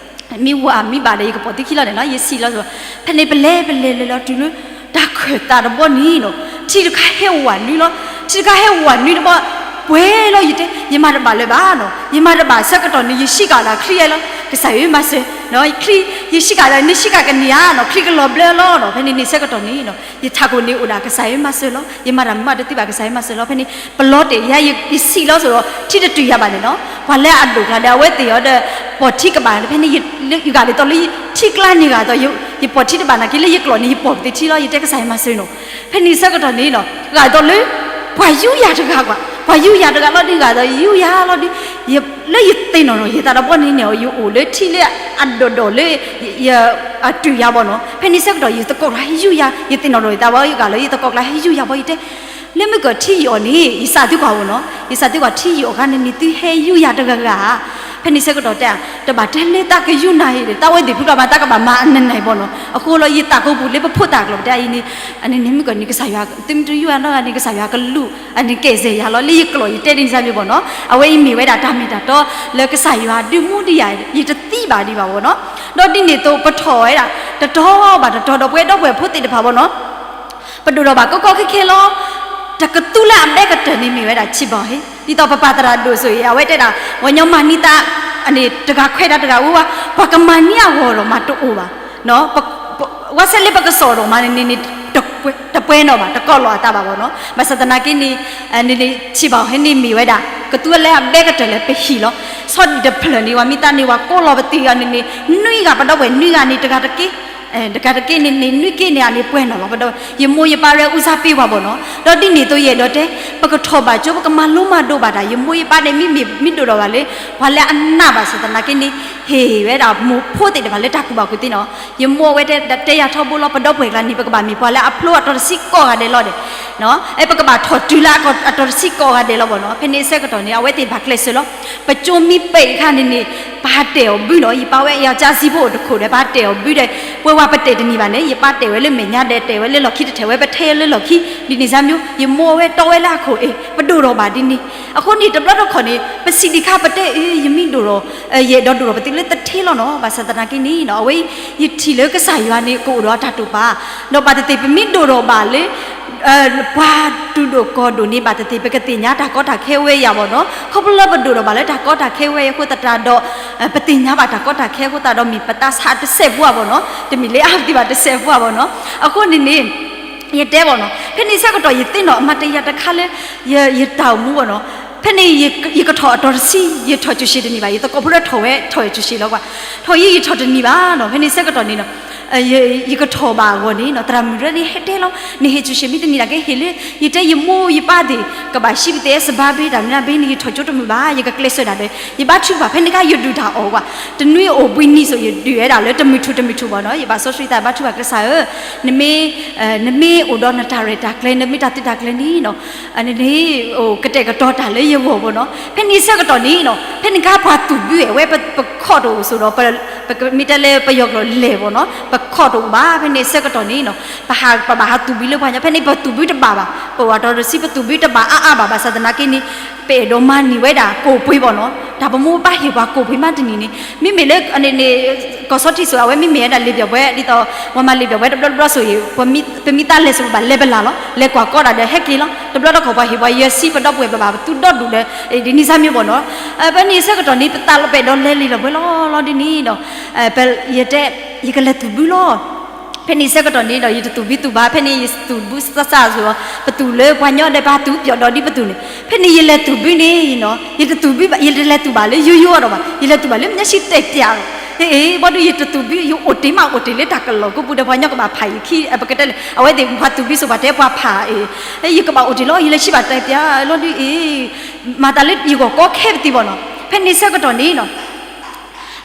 ်နီၤ မ့ၢ်ဝၤမ့ၢ်ဘၣ်ဒီး ယကပိာ်သုခံလီၤန့ၣ်နီၤ ယဆံးလီၤစ့ၢ်ကီး ဖဲန့ၣ်ပလဲၤပလဲၤလဲၤလီၤတုၤလၢ တၢ်ခၢၣ်သးတဘီန့ၣ်နီၤ ထံတခါဟဲဝးနွံလီၤ ထံတခါဟဲဝးနွံတဘီ ပှဲၤလီၤ ယတဲ ယမၤတဘၣ်လၢၤဘၣ်နီၤ ယမၤတဘၣ်ဆၢကတီၢ်န့ၣ် ယဆံးကၤလၢချံယဲလီၤ ကစၢ်ဧၢမၤစၢၤ, ချံ, ယဆံးကးဒီး နဆံးကးကနံၤဧါနီၤ, ချံကလီၤဘျၢလီၤနီၤ. ဖဲန့ၣ်န့ၣ်ဆၢကတီၢ်န့ၣ်နီၤ ယထးခိၣ်န့ၣ်အိၣ်ဒၣ်ကစၢ်ဧၢမၤစၢၤလီၤ, ယမၤတၢ်မၤတသ့ဘၣ် ကစၢ်ဧၢမၤစၢၤလီၤ. ဖဲန့ၣ် ပလီၤတဲာ်ယၤ ယဆံးလီၤစိၤဒီး ထံတတုၤယၤဘၣ်န့ၣ်နီၤ. ပှၤလၢအဒိၣ်ကျါဒီး အဝဲသ့ၣ်အီၤဒီး ပိာ်ထံကဘၣ်, ဖဲန့ၣ် ယဂၤဒ်သိးလၢ ထံကျါန့ၢ်ဂၤဒ်သိး ယပိာ်ထံတဘၣ်နာ်က့ လၢယကျိာ်န့ၣ် ယပိာ်ကသ့ထံလီၤ, ယတဲကစၢ်ယွၤမၤစၢၤနီၤ. ဖဲန့ၣ်ဆၢကတီၢ်န့ၣ်နီၤ ဂၤဒ်သိးလၢ ပှၤယူယၤတဂၤကွၢ်, ပှၤယူယၤတဂၤလီၤဒ် ဂၤဒ်သိးယူယၤလီၤဒ် လၢယသ့ၣ်နီၣ်ထီၣ် ယသးဒီးဘီန့ၣ်န့ၣ် ယအိၣ်လၢထံလၢအဒိၣ်ဒိၣ်လၢ အတုၤယၤဘၣ်နီၤ. ဖဲန့ၣ်ဆၢကတီၢ် ယသကိးကျါဟဲယူယၤ, ယသ့ၣ်နီၣ်ထီၣ်ယသးဘီ ယဂၤလၢယသကိးကျါဟဲယူယၤဘီ ယတဲ လၢမုၢ်ကီၢ်ထံယံာ်အီၤန့ၣ် ယစးသုကွၢ်ဘၣ်နီၤ, ယစးသုကွၢ်ထံယံာ်အီၤခါန့ၣ်န့ၣ် သုဟဲယူယၤတဂၤဂၤဧါ. ဖဲန့ၣ်ဆၢကတီၢ်တဲ တဘၣ်တဲလၢတၢ်ကယူနၤအံၤဒီး တၢ်ဝဲသ့ၣ်ဖုကျါမး တၢ်ကဘၣ်မၤအနၢၤနၢၤဘၣ်နီၤ. အဃိလီၤ ယသးကိးပူၤလၢပဖိသၣ်ကျိာ်တဲအံၤန့ၣ် အန့ၣ်န့ၣ်မုၢ်ကီၢ်န့ၣ် ကစၢ်ယွၤ သုမ့ၢ်တယူယၤနီတဂၤန့ၣ် ကစၢ်ယွၤကလူး အန့ၣ်ကဲးစဲးယၤလီၤ လၢယကျိာ်ယတဲဒ်န့ၣ်စၢ်မ့ၢ်ဘၣ်နီၤ. အဝဲအံၤမ့ၢ်ဝဲဒၣ်တၢ်မ့ၢ်တၢ်တီ လၢကစၢ်ယွၤဒုးမူဒံးယၤ ယတသံဘၣ်ဒံးဘၣ်ဘၣ်နီၤ. ဒီးဒ်န့ၣ်အသိး ပထီၣ်ဝဲဒၣ် တတီၤဘၣ်တတီၤဒီးပဝဲဒီပုၢ်ဝဲၢ်ဖိသ့ၣ်တဖၣ်ဘၣ်နီၤ ပဒိၣ်ထီၣ်ဘၣ်ကီကီခဲခဲလီၤ. တကသူလၢအဘဲကတၢၢ်န့ၣ်မ့ၢ်ဝဲဒၣ်ဆံးဘၣ်ဟ့ၣ် ဒ်သိးပပၢ်သရၣ်ဒိၣ်စိၤအံၤ အဝဲတဲဒၣ် ပှၤညီမၤန့ၢ်တၢ် တဂၤခွဲးတၢ်တဂၤဝဲဝဲ ပှၤကမၤန့ၢ်အဂီၢ်ဒီးမၤတအိၣ်ဘၣ်. ဝဲဆဲးလၢပကစိာ်ဒီးမၤန့ၣ်န့ၣ် တပှဲၤနီၣ်ဘၣ် တကိးလီၤအသးဘၣ်ဘၣ်နီၤ. ဘၣ်ဆၣ်သနာ်က့န့ၣ် ဆံးဘၣ်ဟ့ၣ်န့ၣ်မ့ၢ်ဝဲဒၣ် ကသူလၢအဘဲကတၢၢ်လၢပဟံၣ်လီၤ. ဆီဒံၣ်တဖျၢၣ်န့ၣ် ပှၤမ့ၢ်တၢ်န့ၣ် ပှၤကိးလီၤပသံးအီၤန့ၣ်န့ၣ် နွံဂၤပဒီပုၢ်ဝဲၢ်နွံဂၤန့ၣ် တဂၤတက့ၢ် တဂၤတက့ၢ်န့ၣ်န့ၣ် နွံက့ၢ်န့ၣ် အန့ၣ်ပှဲၤနီၣ်လီၤ. ပဒီ ယမိၢ်ယပၢ်ရဲအူစၢ်ပ့ၤဝဲဘၣ်နီၤ. ဒီးဒ်န့ၣ်အသိးယအဲၣ်ဒိးတဲ ပကထီၣ်ဘၣ်ကၠိ ပကမၤလိမၤဒိးဘၣ်တၢ် ယမိၢ်ယပၢ်န့ၣ် မ့မ့ၢ်မ့ၢ်ဒိၣ်ထီၣ်ဘၣ်လၢ ပှၤလၢအနာ်ဘၣ်ဆၣ်သနာ်က့န့ၣ် ဟ့ၣ်ဝဲဒၣ်မိၢ်ဖိသ့ၣ်တဖၣ်လၢတၢ်ကူၣ်ဘၣ်ကူၣ်သ့နီၤ. ယမိၢ်အဝဲတဲ တဲယၤထီဘိလီၤ ပဒီပုၢ်ဝဲၢ်ကျါန့ၣ် ပကဘၣ်မ့ၢ်ပှၤလၢအဖျိအတီၤတဆံကိးဂၤဒဲးလီၤဒီး ပကဘၣ်ထီၣ်တုၤလၢအတီၤတဆံကိးဂၤဒဲးလီၤဘၣ်နီၤ. ဖဲန့ၣ်ဆၢကတီၢ်န့ၣ် အဝဲသ့ၣ်တဖၣ်ကျဲးစၢးလီၤ. ပကၠိမ့ၢ်ပဲာ်တခါန့ၣ်န့ၣ် ပဟးတဲာ်အီၤဘုဒီး ယပၢ်ဝဲအံၤအကၢစံဖိအိၣ်တခိၣ်ဒီး ပဟးတဲာ်အီၤဘုဒီး ပဝဲဝဲပတဲာ်တန့ၢ်ဘၣ်န့ၣ် ယပၢ်တဲာ်ဝဲလၢမဲာ်ညါဒီး တဲာ်ဝဲလၢလီၢ်ခံတထဲးဝဲ ပထဲလၢလီၢ်ခံ ဒ်န့ၣ်စၢ်မ့ၢ် ယမိၢ်အဝဲတီဝဲလၢအခိၣ်အ့ၣ် ပဒိၣ်ထီၣ်ဘၣ်ဒ်န့ၣ်. အဃိန့ၣ် တဘျီတခီၣ်န့ၣ် ပစံးဒံးခါပတဲအ့ ယမ့ၢ်ဒိၣ်ထီၣ် ယအဲၣ်ဒိးဒိၣ်ထီၣ်ပသံးလၢတထဲလီၤနီၤ. ဘၣ်ဆၣ်သနာ်က့န့ၣ်နီၤ အဝဲ ယထံၣ်လၢကစၢ်ယွၤန့ၣ် ကအိၣ်ဒီးအတၢ်တိာ်ပာ် ဒီးဘၣ်သ့ၣ်သ့ၣ် ပမ့ၢ်ဒိၣ်ထီၣ်ဘၣ်လၢ ပှၤတူၢ်ဒိၣ်ကီၢ်ဒိၣ်န့ၣ် ဘၣ်သ့ၣ်သ့ၣ် ပကသ့ၣ်ညါတၢ်ကီတၢ်ခဲဝဲယၤဘၣ်နီၤ. ခီဖျိလၢပဒိၣ်ထီၣ်ဘၣ်လၢတၢ်ကီတၢ်ခဲဝဲအံၤအဃိသတးဒီး ပသ့ၣ်ညါဘၣ်တၢ်ကီတၢ်ခဲအဃိသတးဒီး မ့ၢ်ပသးဆးတစဲးဖိဘၣ်နီၤ, တမ့ၢ်လၢအါပသံးဘၣ်တစဲးဖိဘၣ်နီၤ. အဃိန့ၣ်န့ၣ် ယတဲဘၣ်နီၤ ဖဲန့ၣ်ဆၢကတီၢ် ယသ့ၣ်နီၣ်အမၤတယာ်တခါလၢ ယတၢ်အိၣ်မူဘၣ်နီၤ. ဖဲန့ၣ် ယကထီၣ်အတီၤတဆံ ယထီၣ်ကၠိၣ်ဆံးတန့ၢ်ဘၣ်, ယသကိးဖိလၢထီၣ်ဝဲ ထီၣ်ကၠိၣ်ဆံးလီၤကွၢ်, ထီၣ်ယံာ်ယထီၣ်တန့ၢ်ဘၣ်နီၤ. ဖဲန့ၣ်ဆၢကတီၢ်န့ၣ်နီၤ ယကထီၣ်ဘၣ်အဂီၢ်န့ၣ်နီၤ သရၣ်မုၣ်ရဲန့ၣ် ဟဲတဲလီၤ နဟ့ၣ်ကၠိၣ်ဆံးမ့ၢ်တန့ၢ်ဒၣ်က့ ဟ့ၣ်လၢ ယတဲယမိၢ်ယပၢ်သ့ၣ် ကဘၣ်ဟံးပသဲစဘါဘ့ တၢ်မနုၤဘ့န့ၣ် ယထီၣ်ကၠိတမုာ်ဘၣ် ယကကျဲးစၢးဒၣ်ဒီး ယဘါထုကဖၣ် ဖဲန့ၣ်ခါယဒုးတၢ်အီၣ်ကွၢ် တနွံအိၣ်ဘှံးနံၤစိၤ ယဒုးဝဲဒၣ်လၢတမုာ်ထူၣ်တမုာ်ထူၣ်ဘၣ်နီၤ. ယဘၣ်စီဆှံသးဘါထုကဖၣ်ကစၢ်ဧၢ နမ့ၢ် နမ့ၢ်အိၣ်ဒီးနတၢ်ရဲၣ်တၢ်ကျဲၤ နမ့ၢ်တၢ်သုးတၢ်ကျဲၤန့ၣ်နီၤ န့ၣ် ကတဲာ်ကတီၤတၢ်လၢယဂီၢ်ဘၣ်နီၤ. ဖဲန့ၣ်ဆၢကတီၢ်န့ၣ်နီၤ ဖဲန့ၣ်ခါပှၤသူၣ်ဘုအဲၣ်ဝဲ ပခီၣ်တအိၣ်စိၤဒီး ပမ့ၢ်တဲလၢပယီၤကျိာ်လဲၢ်ဘၣ်နီၤ ပခီၣ်တအိၣ်ဘၣ်. ဖဲန့ၣ်ဆၢကတီၢ်န့ၣ်နီၤ ပဟးပဘၣ်ဟးသူၣ်ဘုလၢပှၤညီ ဖဲန့ၣ်ပသူၣ်ဘုတဘၣ်ဘၣ် ပဝဲတီၤတဆံ ပသူၣ်ဘုတဘၣ်အါအါဘၣ် ဘၣ်ဆၣ်သနာ်က့န့ၣ် ပအဲၣ်ဒိးမၤန့ၢ်ဝဲဒၣ်ကိၣ်ပှ့ၤဘၣ်နီၤ. တၢ်ပမိၢ်ပပၢ်ဟ့ၣ်ပှၤကိၣ်ပှ့ၤမးတနံၤန့ၣ် မ့မ့ၢ်လၢန့ၣ် ကီၢ်ဆီထံးစိၤ အဝဲမ့မ့ၢ်ဝဲဒၣ်လံာ်ပျီၣ်ပှဲၤ ဒ်သိး ပှၤမၤလံာ်ပျီၣ်ပှဲၤတဘျီတဘျီစိၤအံၤ ပမ့ၢ်သးလဲၤစိၤပဘၣ်လဲၤပလၢ်လီၤ လဲၤကွၢ်ကီဒၣ်ဒီးဟဲက့ၤလီၤ တဘျီတခီၣ်ပှၤဟ့ၣ်ပှၤယဲၢ်ဆံ ပဒီပုၢ်ဝဲၢ်ပဘၣ်ပသူဒီဒူၣ်ဒီး ဒ်န့ၣ်စၢ်မ့ၢ်ဘၣ်နီၤ. ဖဲန့ၣ်ဆၢကတီၢ်န့ၣ် ပသးလီၤပအဲၣ်ဒိးလဲၤလံာ်လီၤပှဲၤလီၤလီၤဒ်န့ၣ်ဒီး ယတဲ ယကလဲၤသူၣ်ဘုလီၤ. ဖဲန့ၣ်ဆၢကတီၢ်န့ၣ်ဒီး ယတသူၣ်ဘုသူၣ်ဘၣ် ဖဲန့ၣ်ယသူၣ်ဘုစၢ်စၢ်စိၤ ပသူၣ်လၢပှၤညီဒီးပှၤသူပျီၣ်ဒီးဒ်ပသူၣ်န့ၣ် ဖဲန့ၣ်ယလဲၤသူၣ်ဘုန့ၣ်နီၤ ယတသူၣ်ဘုဘၣ် ယတလဲၤသူၣ်ဘၣ်လၢယိယိအဒီးဘၣ် ယလဲၤသူၣ်ဘၣ်လၢမျၢၢ်ဆံတဲာ်ပၠးလီၤ. အ့ ဘၣ်ဒုးယတသူၣ်ဘု ယအိၣ်တ့ၢ်မးအိၣ်တ့ၢ်လၢတၢ်ကလီၢ်ကိးပူၤဒီးပှၤညီကဘၣ်ဖးယခံ ပကတဲလဲၣ် အဝဲသ့ၣ်ပှၤသူၣ်ဘုစိၤပှၤတဲပှၤဖးအ့ ယကဘၣ်အိၣ်တ့ၢ်လီၤ ယလဲၤဆံဘၣ်တဲာ်ပၠးလီၤဒုး အ့ မၤသးလၢယဂီၢ်ကီခဲပသံးဘၣ်နီၤ. ဖဲန့ၣ်ဆၢကတီၢ်န့ၣ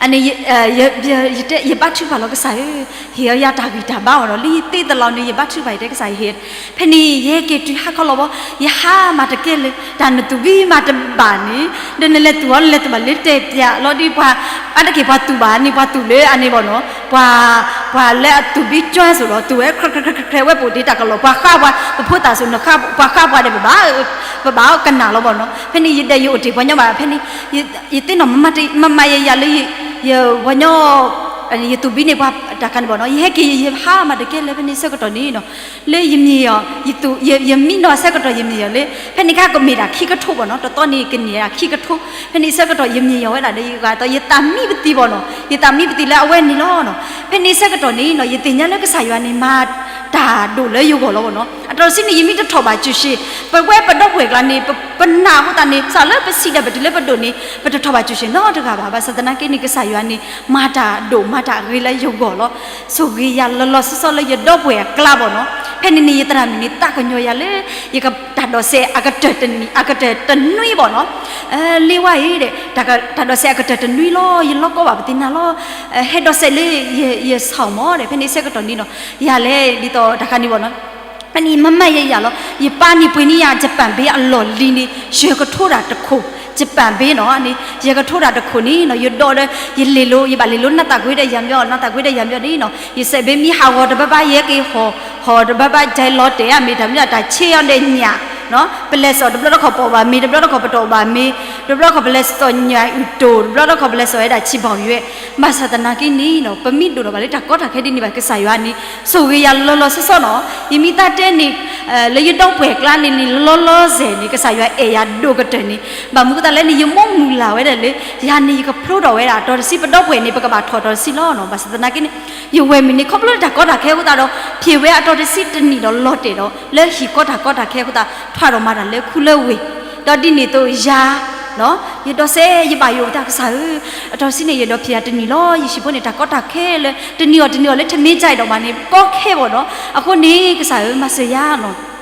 ်နီၤ ယတဲ ယဘါထုကဖၣ်လီၤကစၢ်ဧၢ, ဟ့ၣ်အီၤယၤတၢ်ဂံၢ်တၢ်ဘါအီၤနီၤ, လၢယသ့တလီၤန့ၣ် ယဘါထုကဖၣ် ယတဲကစၢ်ယွၤ ဖဲန့ၣ် ယဟဲက့ၤတုၤဟါခီလီၤဘီ, ယဟါမးတကဲလၢၤ, တၢ်နသူၣ်ဘံမၤတဘၣ်န့ၣ်, ဒီးနလဲၤသူၣ်အီၤ နလဲၤသူၣ်ဘၣ်လၢတဲာ်ပၠးလီၤဒ်ပှၤ, အါတက့ၢ်ပှၤသူၣ်ဘၣ်န့ၣ် ပှၤသူၣ်လၢအန့ၣ်ဘီနီၤ, ပှၤ, ပှၤလၢအသူၣ်ဘံကၠွါစိၤလီၤ, သူၣ်ဝဲခြဲးခြဲးခြဲးဝဲပိာ်တ့ၢ်တၢ်ကလီၢ်, ပှၤဃါပှၤ, ပဖိသၣ်စိၤနဃါ, ပှၤဃါပှၤဒီးပဘၣ်, ပဘၣ်ကနၣ်လီၤဘီနီၤ, ဖဲန့ၣ် ယဒဲးယအိၣ်တ့ၢ်ပှၤညီဘၣ်, ဖဲန့ၣ် ယသ့ၣ်နီၣ် မမၤယယၤလၢ ယပှၤညီ ယသူၣ်ဘံန့ၣ်ပှၤတၢ်ခါန့ၣ်ဘၣ်နီၤ, ယဟဲက့ၤယဟါမးတကဲလၢ ဖဲန့ၣ်ဆၢကတီၢ်န့ၣ်နီၤ, လၢယမ့ၢ်အီၤ ယသူၣ် ယမံနီၤဆၢကတီၢ် ယမ့ၢ်အီၤလၢ ဖဲန့ၣ်ခါကမ့ၢ်ဒၣ်ခံကထိဘၣ်နီၤ, တသီန့ၣ်ကန့ၢ်ဒၣ်ခံကထိ, ဖဲန့ၣ်ဆၢကတီၢ် ယမ့ၢ်အီၤဝဲဒၣ်ဒီး ယဂၤဒီး ယသးမံပသံၣ်ဘၣ်နီၤ, ယသးမံပသံၣ်လၢအဝဲန့ၣ်လီၤနီၤ. ဖဲန့ၣ်ဆၢကတီၢ်န့ၣ်နီၤ ယသ့ၣ်ညါလၢကစၢ်ယွၤန့ၣ် မၤတၢ်ဒိၣ်လၢယဂီၢ်လီၤဘၣ်နီၤ. အတီၢ်တဆံန့ၣ် ယမ့ၢ်တထီၣ်ဘၣ်စူၢ်ၡ့ၣ်, ပဝဲပဒီပုၢ်ဝဲၢ်ကျါန့ၣ် ပ ပနာ်အဃိသတးန့ၣ် စးလၢပဆံးဒီးပတုၤလၢပဒိၣ်န့ၣ် ပတထီၣ်ဘၣ်စူၢ်ၡ့ၣ်နီတဂၤဘၣ်. ဘၣ်ဆၣ်သနာ်က့န့ၣ် ကစၢ်ယွၤန့ၣ် မၤတၢ်ဒိၣ်မၤတၢ်ဂ့ၤလၢယဂီၢ်လီၤ. ဆိၣ်ဂ့ၤယၤလီၤလီၤဆီဆီလၢယဒီပုၢ်ဝဲၢ်အကျါဘၣ်နီၤ. ဖဲန့ၣ်န့ၣ် ယသရၣ်မုၣ်န့ၣ် သးကညီၤယၤလၢ ယကတၢ်ဒိးစဲးအကတၢၢ်တနံၣ် အကတၢၢ်တနွံဘၣ်နီၤ. လ့ဝါအံၤဒီး တၢ်ဒိးစဲးအကတၢၢ်တနွံလီၤ, ယလီၤကီဘၣ်ပသ့ၣ်နၤလီၤ. ဟဲဒိးစဲးလၢယ ယဆီၣ်မီၤဒီး ဖဲန့ၣ်ဆၢကတီၢ်န့ၣ်နီၤ ယၤလဲၤဒ်သိးတၢ်ခါန့ၣ်ဘၣ်နီၤ. ဖဲန့ၣ်ယမၤမၤယၤယၤလီၤ. ယပၢ်န့ၣ်ပှ့ၤန့ၢ်ယၤ ယပၣ်ဘ့အလီၢ်လံၤန့ၣ် ယကထိတၢ်တခိၣ်, ယပၣ်ဘ့နီၤန့ၣ် ယကထိတၢ်တခိၣ်န့ၣ်နီၤ ယဒိးဒီး ယလဲၤလိၤ ယဘၣ်လဲၤလိၤနၢ်သးကွံဒီးယၤမီၤ, နၢ်သးကွံဒီးယၤမီၤန့ၣ်နီၤ ယစဲးဘ့မ့ၢ်ဟးဂီၤတဘၣ်ဘၣ် ယဲက့ၤဟီၣ် ဟီၣ်တဘၣ်ဘၣ် ကဲလီၤတဲာ်အမ့ၢ်တၢ်မ့ၢ်တၢ်ဆ့အီၤဒီးညၣ် ပလဲၤစိာ်တဘျီတခီၣ်ပအီၣ်ဘၣ်မ့ၤ တဘျီတခီၣ်ပတအီၣ်ဘၣ်မ့ၤ, တဘျီတခီၣ်ပလဲၤစိာ်ညၣ်အုၣ်တိၣ် တဘျီတခီၣ်ပလဲၤစိာ်ဝဲဒၣ်ဆံးဘီၣ်ယွဲၣ်. ဘၣ်ဆၣ်သနာ်က့န့ၣ်နီၤ ပမ့ၢ်ဒိၣ်ထီၣ်ဘၣ်လၢတၢ်ကီတၢ်ခဲဒ်န့ၣ်ဘၣ် ကစၢ်ယွၤန့ၣ် ဆိၣ်ဂ့ၤယၤလီၤလီၤဆီဆီနီၤ. ယမ့ၢ်သးတဲန့ၣ် လၢယဒီပုၢ်ဝဲၢ်ကျါန့ၣ်န့ၣ် လီၤလီၤဆဲးန့ၣ် ကစၢ်ယွၤအဲၣ်ယၤဒိၣ်ကတၢၢ်န့ၣ် ဘၣ်မနုၤအဃိသတးလဲၣ်န့ၣ် ယမိၢ်မုၢ်လၢ်ဝဲဒၣ်လၢ ယၤန့ၣ်ယကဖျိထီၣ်ဝဲဒၣ်အတီၤတဆံ ပဒီပုၢ်ဝဲၢ်န့ၣ် ပကဘၣ်ထီၣ်အတီၤတဆံလီၤနီၤ. ဘၣ်ဆၣ်သနာ်က့န့ၣ် ယဝဲၢ်မုၣ်န့ၣ် ခီဖျိလၢတၢ်ကီတၢ်ခဲအဃိသတးဒီး ဖံးဝဲအတီၤတဆံတနံၣ်ဒီးလီၤတဲာ်ဒီး လၢဟံၣ်ကီတၢ်ကီတၢ်ခဲအဃိသတး ထွဲဒီးမၤတၢ်လၢခူလၢဝ့ၢ် ဒီးဒ်န့ၣ်အသိးယၤ ယဒိးစဲး ယဘၣ်ယိၣ်တၢ် ကစၢ်ဧၢ, အတီၤတဆံန့ၣ် ယဒိးဖံးယၤတနံၣ်လီၤ. ယဟံၣ်ဖိန့ၣ် တၢ်ကီတၢ်ခဲလၢ တနံၣ်အီၤတနံၣ်အီၤလၢ ထမ့ၢ်ကၢအံၤဒီးမးန့ၣ် ကီခဲဘၣ်နီၤ. အဃိန့ၣ် ကစၢ်ဧၢ မၤစၢၤယၤနီၤ.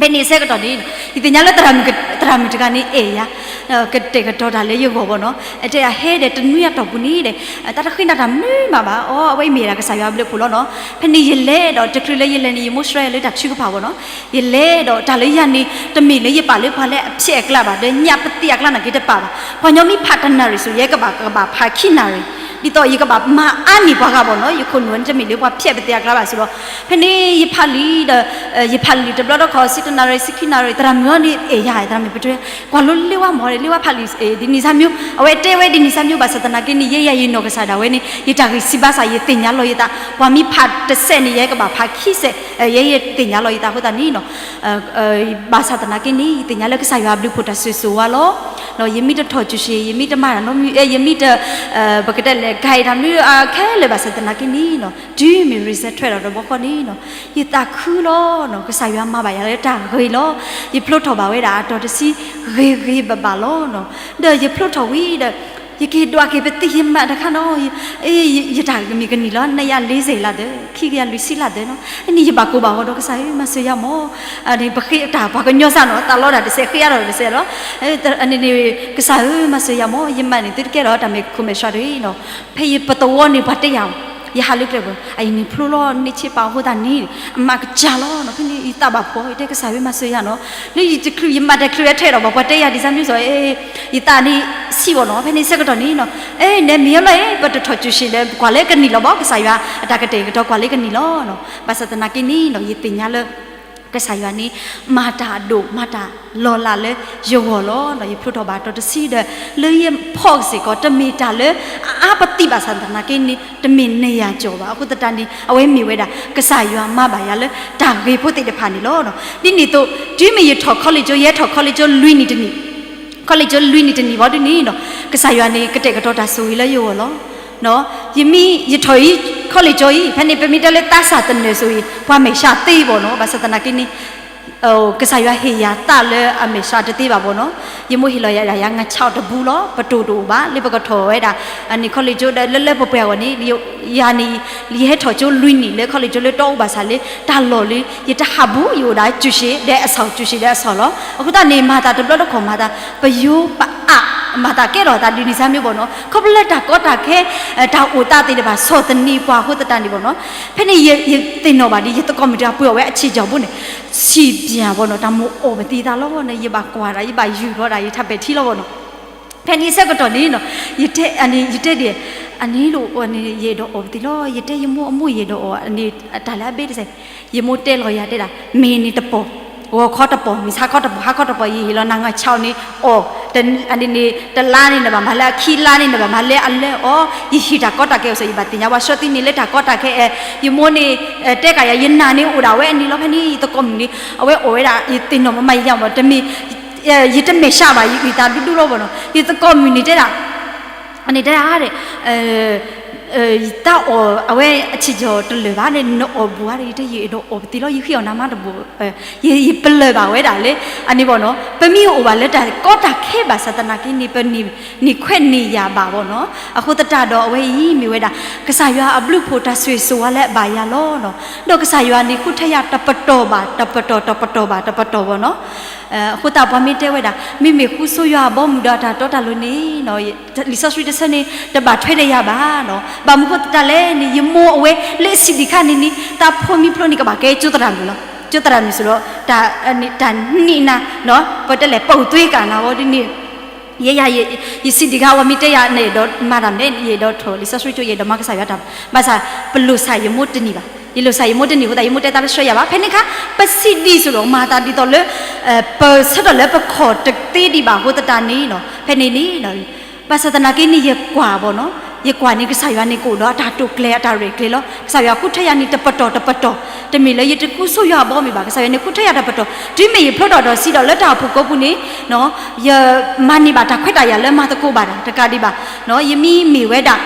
ဖဲန့ၣ်ဆၢကတီၢ်န့ၣ် ယသ့ၣ်ညါလၢ သရၣ်မုၣ်တဂၤန့ၣ်အဲၣ်ယၤ ကတဲာ်ကတီၤတၢ်လၢယဂီၢ်ဘၣ်နီၤ. အတဲယၤ ဟဲဒီးတနွံအတီၢ်ပူၤန့ၣ်ဒီး တၢ်တဃ့နၤတၢ်မနုၤမးဘၣ်. အီ အဝဲအံၤမ့ၢ်ဒၣ်ကစၢ်ယွၤအဘျုးအဖှိၣ်လီၤနီၤ. ဖဲန့ၣ်ယလဲၤဒီး တချုးလၢယလဲၤန့ၣ် ယမိၢ်ဆှၢယၤလၢတၢ်ထုကဖၣ်ဘၣ်နီၤ. ယလဲၤဒီးတၢ်လၢယၤန့ၣ် တမ့ၢ်လၢယပာ်လၢပှၤလၢအဖျဲးအကျါဘၣ် ဒီးညၣ်ပသံးအကျါန့ၣ်က့ၤတပာ်ဘၣ်. ပှၤညီမ့ၢ်ဖးတနၣ်ရံၣ်ဆူ ယဲကဘၣ် ကဘၣ်ဖးခံနၣ်ရံၣ် ဒ်သိးယကဘၣ်မၤအါန့ၢ်ပှၤဂၤဘၣ်နီၤ. ယခိၣ်နူာ်န့ၣ် တမ့ၢ်လၢပှၤဖျဲးပသံးအကျါဘၣ်စ့ၢ်လီၤ. ဖဲန့ၣ်ယဖးလံာ်ဒီး ယဖးလံာ်တဘျီတခီၣ် ဆံတနၣ်ရံၣ် ဆံခံနၣ်ရံၣ် သရၣ်မုၣ်အီၤန့ၣ် အဲၣ်ယၤ သရၣ်မုၣ်ပတြၢၤ ကွၢ်လိလ့ဝါမီၤ လ့ဝါဖးလံာ် ဒ်န့ၣ်စၢ်မံၤ အဝဲတဲဝဲဒ်န့ၣ်စၢ်မံၤ ဘၣ်ဆၣ်သနာ်က့န့ၣ် ယဲယၤယနီၢ်ကစၢ်ဒၣ်ဝဲန့ၣ် ယတၢ်ဂံၢ်စၢ်ဘါစၢ် ယသ့ၣ်ညါလီၤယသး ပှၤမ့ၢ်ဖးတစဲးန့ၣ် ယဲကဘၣ်ဖးခံစဲး ယဲယသ့ၣ်ညါလီၤယသးအဃိသတးန့ၣ်နီၤ ဘၣ်ဆၣ်သနာ်က့န့ၣ် ယသ့ၣ်ညါလၢကစၢ်ယွၤအဘျုးအဖှိၣ်တၢ်ဆိၣ်ဂ့ၤဆိၣ်ဝါလီၤ. ယမ့ၢ်တထီၣ်စူၢ်ၡ့ၣ် ယမ့ၢ်တမၤတၢ်နီတမံၤ ယမ့ၢ်တ ပကတဲလဲၣ် ကဲတၢ်မနုၤခဲလၢာ်ဘၣ်ဆၣ်သနာ်က့န့ၣ်နီၤ တုၤမ့ၢ် reset ထွဲဒီးတဘျီဃီန့ၣ်နီၤ ယသးခုလီၤနီၤ ကစၢ်ယွၤမၤဘၣ်ယၤလၢတၢ်ဂ့ၤလီၤ. ယဖျိထီၣ်ဘၣ်ဝဲဒၣ်အတီၤတဆံဂ့ၤဂ့ၤဘၣ်ဘၣ်လီၤနီၤ. ဒီးယဖျိထီၣ်ဝံၤဒီး ယက့ၤဒွးက့ၤပသံးယမးတခါနီၤ ယတၢ်မ့ၢ်ကနံၣ်လီၤ နယၤလ့စဲးလၢ်သၢ ခံကယၤလွံၢ်ဆံလၢ်သၢနီၤ အန့ၣ်ယဘၣ်ကိၢ်ဘၣ်ဂီၤဒီးကစၢ်ဧၢ မၤစၢၤယၤမီၤ ပဃ့တၢ်ပှၤကညီစၢ်နီၤ သးလီတၢ်တစဲး ဃ့အါထီၣ်တစဲးလီၤ. အန့ၣ်န့ၣ် ကစၢ်ဧၢ မၤစၢၤယၤမီၤ ယမးန့ၣ် သုတကဲဒီးတၢ်မဲာ်ခိၣ်မဲာ်ဆှးတဂ့ၤနီၤ ဖဲယပသဝီန့ၣ် ပှၤတဲယၤ ယဟးလၢကျဲဘၣ် အအံၤန့ၣ်ဖျိလီၤ န့ၢ်ဆ့ပာ်အဃိသတးန့ၣ် အမးကစၢ်လီၤနီၤ ဖဲန့ၣ် ယသးဘၣ်ဖှီၣ် ယတဲကစၢ်ဧၢ မၤစၢၤယၤနီၤ လၢယတချုး ယမးတချုးထဲဒီးဘၣ် ပှၤတဲယၤဒ်စၢ်မံၤစီၤ ယသးန့ၣ်ဆံးဘၣ်နီၤ ဖဲန့ၣ်ဆၢကတီၢ်န့ၣ်နီၤ အဲ နဲမ့ၢ်လီၤ ပတထီၣ်စူၢ်ၡ့ၣ်ဒီး ကွၢ်လၢကနံၣ်လီၤဘၣ် ကစၢ်ယွၤ အတၢ်ကတဲာ်ကတီၤကွၢ်လၢကနံၣ်လီၤနီၤ ဘၣ်ဆၣ်သနာ်က့န့ၣ်နီၤ ယသ့ၣ်ညါလၢ ကစၢ်ယွၤန့ၣ် မၤတၢ်အဒိၣ် မၤတၢ်လီၤလးလၢယဂီၢ်လီၤ. ယဖျိထီၣ်ဘၣ်တီၤတဆံဒီး လၢယဖီၣ်စ့ၢ်ကီး တမ့ၢ်တၢ်လၢအအါပသံးဘၣ်ဆၣ်သနာ်က့န့ၣ် တမ့ၢ်နယၤကၠီၤဘၣ်. အဃိသတးန့ၣ် အဝဲမ့ၢ်ဝဲဒၣ် ကစၢ်ယွၤမၤဘၣ်ယၤလၢတၢ်ဂ့ၤဖိသ့ၣ်တဖၣ်န့ၣ်လီၤ. ဒ်န့ၣ်အသိး တုၤမ့ၢ်ယထီၣ် college ယဟဲထီၣ် college လွံၢ်နံၣ်တနံၣ် college လွံၢ်နံၣ်တနံၣ်ဘၣ်ဒ်န့ၣ်နီၤ ကစၢ်ယွၤန့ၣ် ကတဲာ်ကတီၤတၢ်ဆိၣ်ဂ့ၤလၢယဂီၢ်လီၤ. ယမ့ၢ်ယထီၣ်အံၤ college အံၤ ဖဲန့ၣ် ပမ့ၢ်တဲလၢသးစၢ်တနၢၤဆိၣ်ဂ့ၤ ပှၤမဲာ်ဆှးသ့ဘၣ်နီၤ ဘၣ်ဆၣ်သနာ်က့န့ၣ် ကစၢ်ယွၤဟ့ၣ်ယၤသးလၢအမဲာ်ဆှးတသ့ဘၣ်ဘၣ်နီၤ ယမိၢ်ဟ့ၣ်လီၤယၤ ယၤငါးဆယ်တဘူလီၤ ပတိၢ်တအိၣ်ဘၣ် လၢပကထီၣ်ဝဲဒၣ် အန့ၣ် college ဒီးလၢလၢပှဲၤပှဲၤအဂီၢ်န့ၣ် ယၤန့ၣ် ယဟဲထီၣ်ကၠိလွံၢ်နံၣ်လၢ college လၢတအိၣ်ဘၣ်ဆၣ်လၢ တၢ်လီၢ်လၢ ယတဟးဘူး ယအိၣ်ဒၣ်စူၢ်ၡ့ၣ်ဒီးအဆီၣ် စူၢ်ၡ့ၣ်ဒီးအဆီၣ်လီၤ. အဃိသတးန့ၣ် မၤသးတဘျီတခီၣ်မၤသး ပယိၤပအး မၤသးကဲထီၣ်သးဒ်န့ၣ်စၢ်မ့ၢ်ဘၣ်နီၤ ခီဖျိလၢတၢ်ကီတၢ်ခဲ တၢ်အိၣ်သးသ့ၣ်တဖၣ် ဆီၣ်သနံးပှၤအဃိသတးန့ၣ်ဘၣ်နီၤ ဖဲန့ၣ် ယသ့ၣ်နီၣ်ဘၣ်ဒ် ယသကိးမုၣ်တဂၤပှ့ၤအီၣ်ဝဲအဆံးကၠီၤဘိန့ၣ် စံးပၠးဘၣ်နီၤ တၢ်မိၣ်အီၣ်ပသံသးလီၤန့ၣ် ယဘၣ်ကွၢ်ဒၣ် ယဘၣ်ယူၢ်ထီၣ်ဒၣ် ယထးပဲာ်ထံလီၤဘၣ်နီၤ ဖဲန့ၣ်ဆၢကတီၢ်န့ၣ်နီၤ ယတဲ ယတဲဒ် အန့ၣ်လီၤ ယအဲၣ်ဒိးအီၣ်ပသံလီၤ ယတဲယမိၢ်အမိၢ်ယအဲၣ်ဒိးအီၣ် အန့ၣ်တၢ်လၢအဘ့ၣ်တစဲး ယမိၢ်တဲလီၤယၤတဲဒၣ် မ့ၢ်န့ၣ်တပီၢ် ဂီၤခီတပီၤ မုၢ်ဆါခီတပီၤ ဟါခီတပီၤ ယဟ့ၣ်လီၤနၤ ငါးဆၣ်န့ၣ်အီၣ်, အန့ၣ်န့ၣ် တလါန့ၣ်နဘၣ်မၤလၢအခံလါန့ၣ် နဘၣ်မၤလၢအလၢအီၤ, ယဟ့ၣ်တၢ်ကီတၢ်ခဲအိၣ်စ့ၢ် ယဘၣ်သ့ၣ်ညါ ပှၤဆှၢသံန့ၣ်လၢတၢ်ကီတၢ်ခဲ, ယမိၢ်န့ၣ် တဲကးယၤ ယနၢ်န့ၣ်အိၣ်ဒၣ်ဝဲအန့ၣ်လီၤ. ဖဲန့ၣ် ယသကိးမုၣ်န့ၣ် အဝဲအိၣ်ဝဲဒၣ် ယသ့ၣ်နီၣ်မမါယယါမး တမ့ၢ် ယတမဲာ်ဆှးဘၣ် ယအုၣ်သးဒူဒူလီၤဘၣ်နီၤ. ယသကိးမုၣ်န့ၣ်တဲဒၣ် န့ၣ်တဲဒၣ် တၢ်အီၣ်အဝဲအဆံးကီၤတလၢာ်ဘၣ်န့ၣ် နအီၣ်ဘူးဧါဒီး ယတဲ ယအဲၣ်ဒိးအီၣ်ပသံလီၤ ယဃ့အီၣ်နၤမးတဘိး, ယပလၢၢ်ဘၣ်ဝဲဒၣ်လၢ အန့ၣ်ဘၣ်နီၤ ပမ့ၢ်အိၣ်ဘၣ်လၢတၢ်ကီတၢ်ခဲဘၣ်ဆၣ်သနာ်က့န့ၣ် ပန့ၢ်ခွဲးန့ၢ်ယာ်ဘၣ်ဘၣ်နီၤ. အဃိသတးဒီးအဝဲအံၤမ့ၢ်ဝဲဒၣ် ကစၢ်ယွၤအဘျုးအဖှိၣ်တၢ်ဆိၣ်ဂ့ၤဆိၣ်ဝါလၢအဘၣ်ယၤလီၤနီၤ. ဒီးကစၢ်ယွၤန့ၣ်ဃုထၢယၤတပတီၢ်ဘၣ်တပတီၢ် တပတီၢ်ဘၣ်တပတီၢ်ဘၣ်နီၤ. အဃိသတးပှၤမ့ၢ်တဲဝဲဒၣ် မ့မ့ၢ်ဃုဆိယွၤအဘီမုၢ်ဒီးအတၢ်တီတၢ်လိၤန့ၣ် လံာ်စီဆှံတဆၢန့ၣ် တဘၣ်ထွဲဒီးယၤဘၣ်နီၤ. ဘၣ်မနုၤဃိသတးလဲၣ်န့ၣ် ယမိၢ်အဝဲလၢအဆံးဒံးခါန့ၣ်န့ၣ် တၢ်ဖိမံဖျိန့ၣ် ကဘၣ်ကဲကၠိသရၣ်မုၣ်လီၤ. ကၠိသရၣ်မုၣ်စ့ၢ်ဒီး တၢ်နံၣ်နၤ ပတဲလဲၣ် ပူၤသွ့ကၣ်နၤဝဲဒ်န့ၣ် ယဲယၤ ယဆံးဒံးခါ အဝဲမ့ၢ်တဲယၤ နအဲၣ်ဒိးမၤတၢ်မနုၤလဲၣ် ယအဲၣ်ဒိးထီၣ်လံာ်စီဆှံကၠိ ယအဲၣ်ဒိးမၤကစၢ်ယွၤတၢ်, ဘၣ်ဆၣ် ပလိၣ်ဆၣ်ယမိၢ်တန့ၢ်ဘၣ်, ယလိၣ်ဆၣ်ယမိၢ်တန့ၢ်အဃိသတး ယမိၢ်တဲတၢ်လၢဆှၢယၤဘၣ်. ဖဲန့ၣ်အခါ ပဆံးဒံးစ့ၢ်ဒီး မၤသးဒ်သိးလၢ ပဆၢထၢၣ်လၢပခီၣ်တသ့ဒံးဘၣ်အဃိသတးန့ၣ်နီၤ ဖဲန့ၣ်န့ၣ် ဘၣ်ဆၣ်သနာ်က့န့ၣ် ယကွၢ်ဘၣ်နီၤ, ယကွၢ်န့ၣ် ကစၢ်ယွၤန့ၣ်ကအိၣ်ဒီးအတၢ်တိာ်ကျဲၤအတၢ်ရဲၣ်ကျဲၤလီၤ. ကစၢ်ယွၤဃုထၢယၤန့ၣ်တပတီၢ်တပတီၢ်, တမ့ၢ်လၢယတဃုဆိယွၤအဘီမုၢ်ဘၣ်, ကစၢ်ယွၤန့ၣ်ဃုထၢယၤတပတီၢ်, တုၤမ့ၢ်ယဖျိထီၣ်ဒီးစံးဒီးလၢတၢ်အိၣ်ဖှိၣ်ကိးပူၤန့ၣ် ယမၤန့ၢ်ဘၣ်တၢ်ခွဲးတၢ်ယာ်လၢမၤသကိးဘၣ်တၢ်တကးဒံးဘၣ်, ယမ့ၢ်မ့ၢ်ဝဲဒၣ်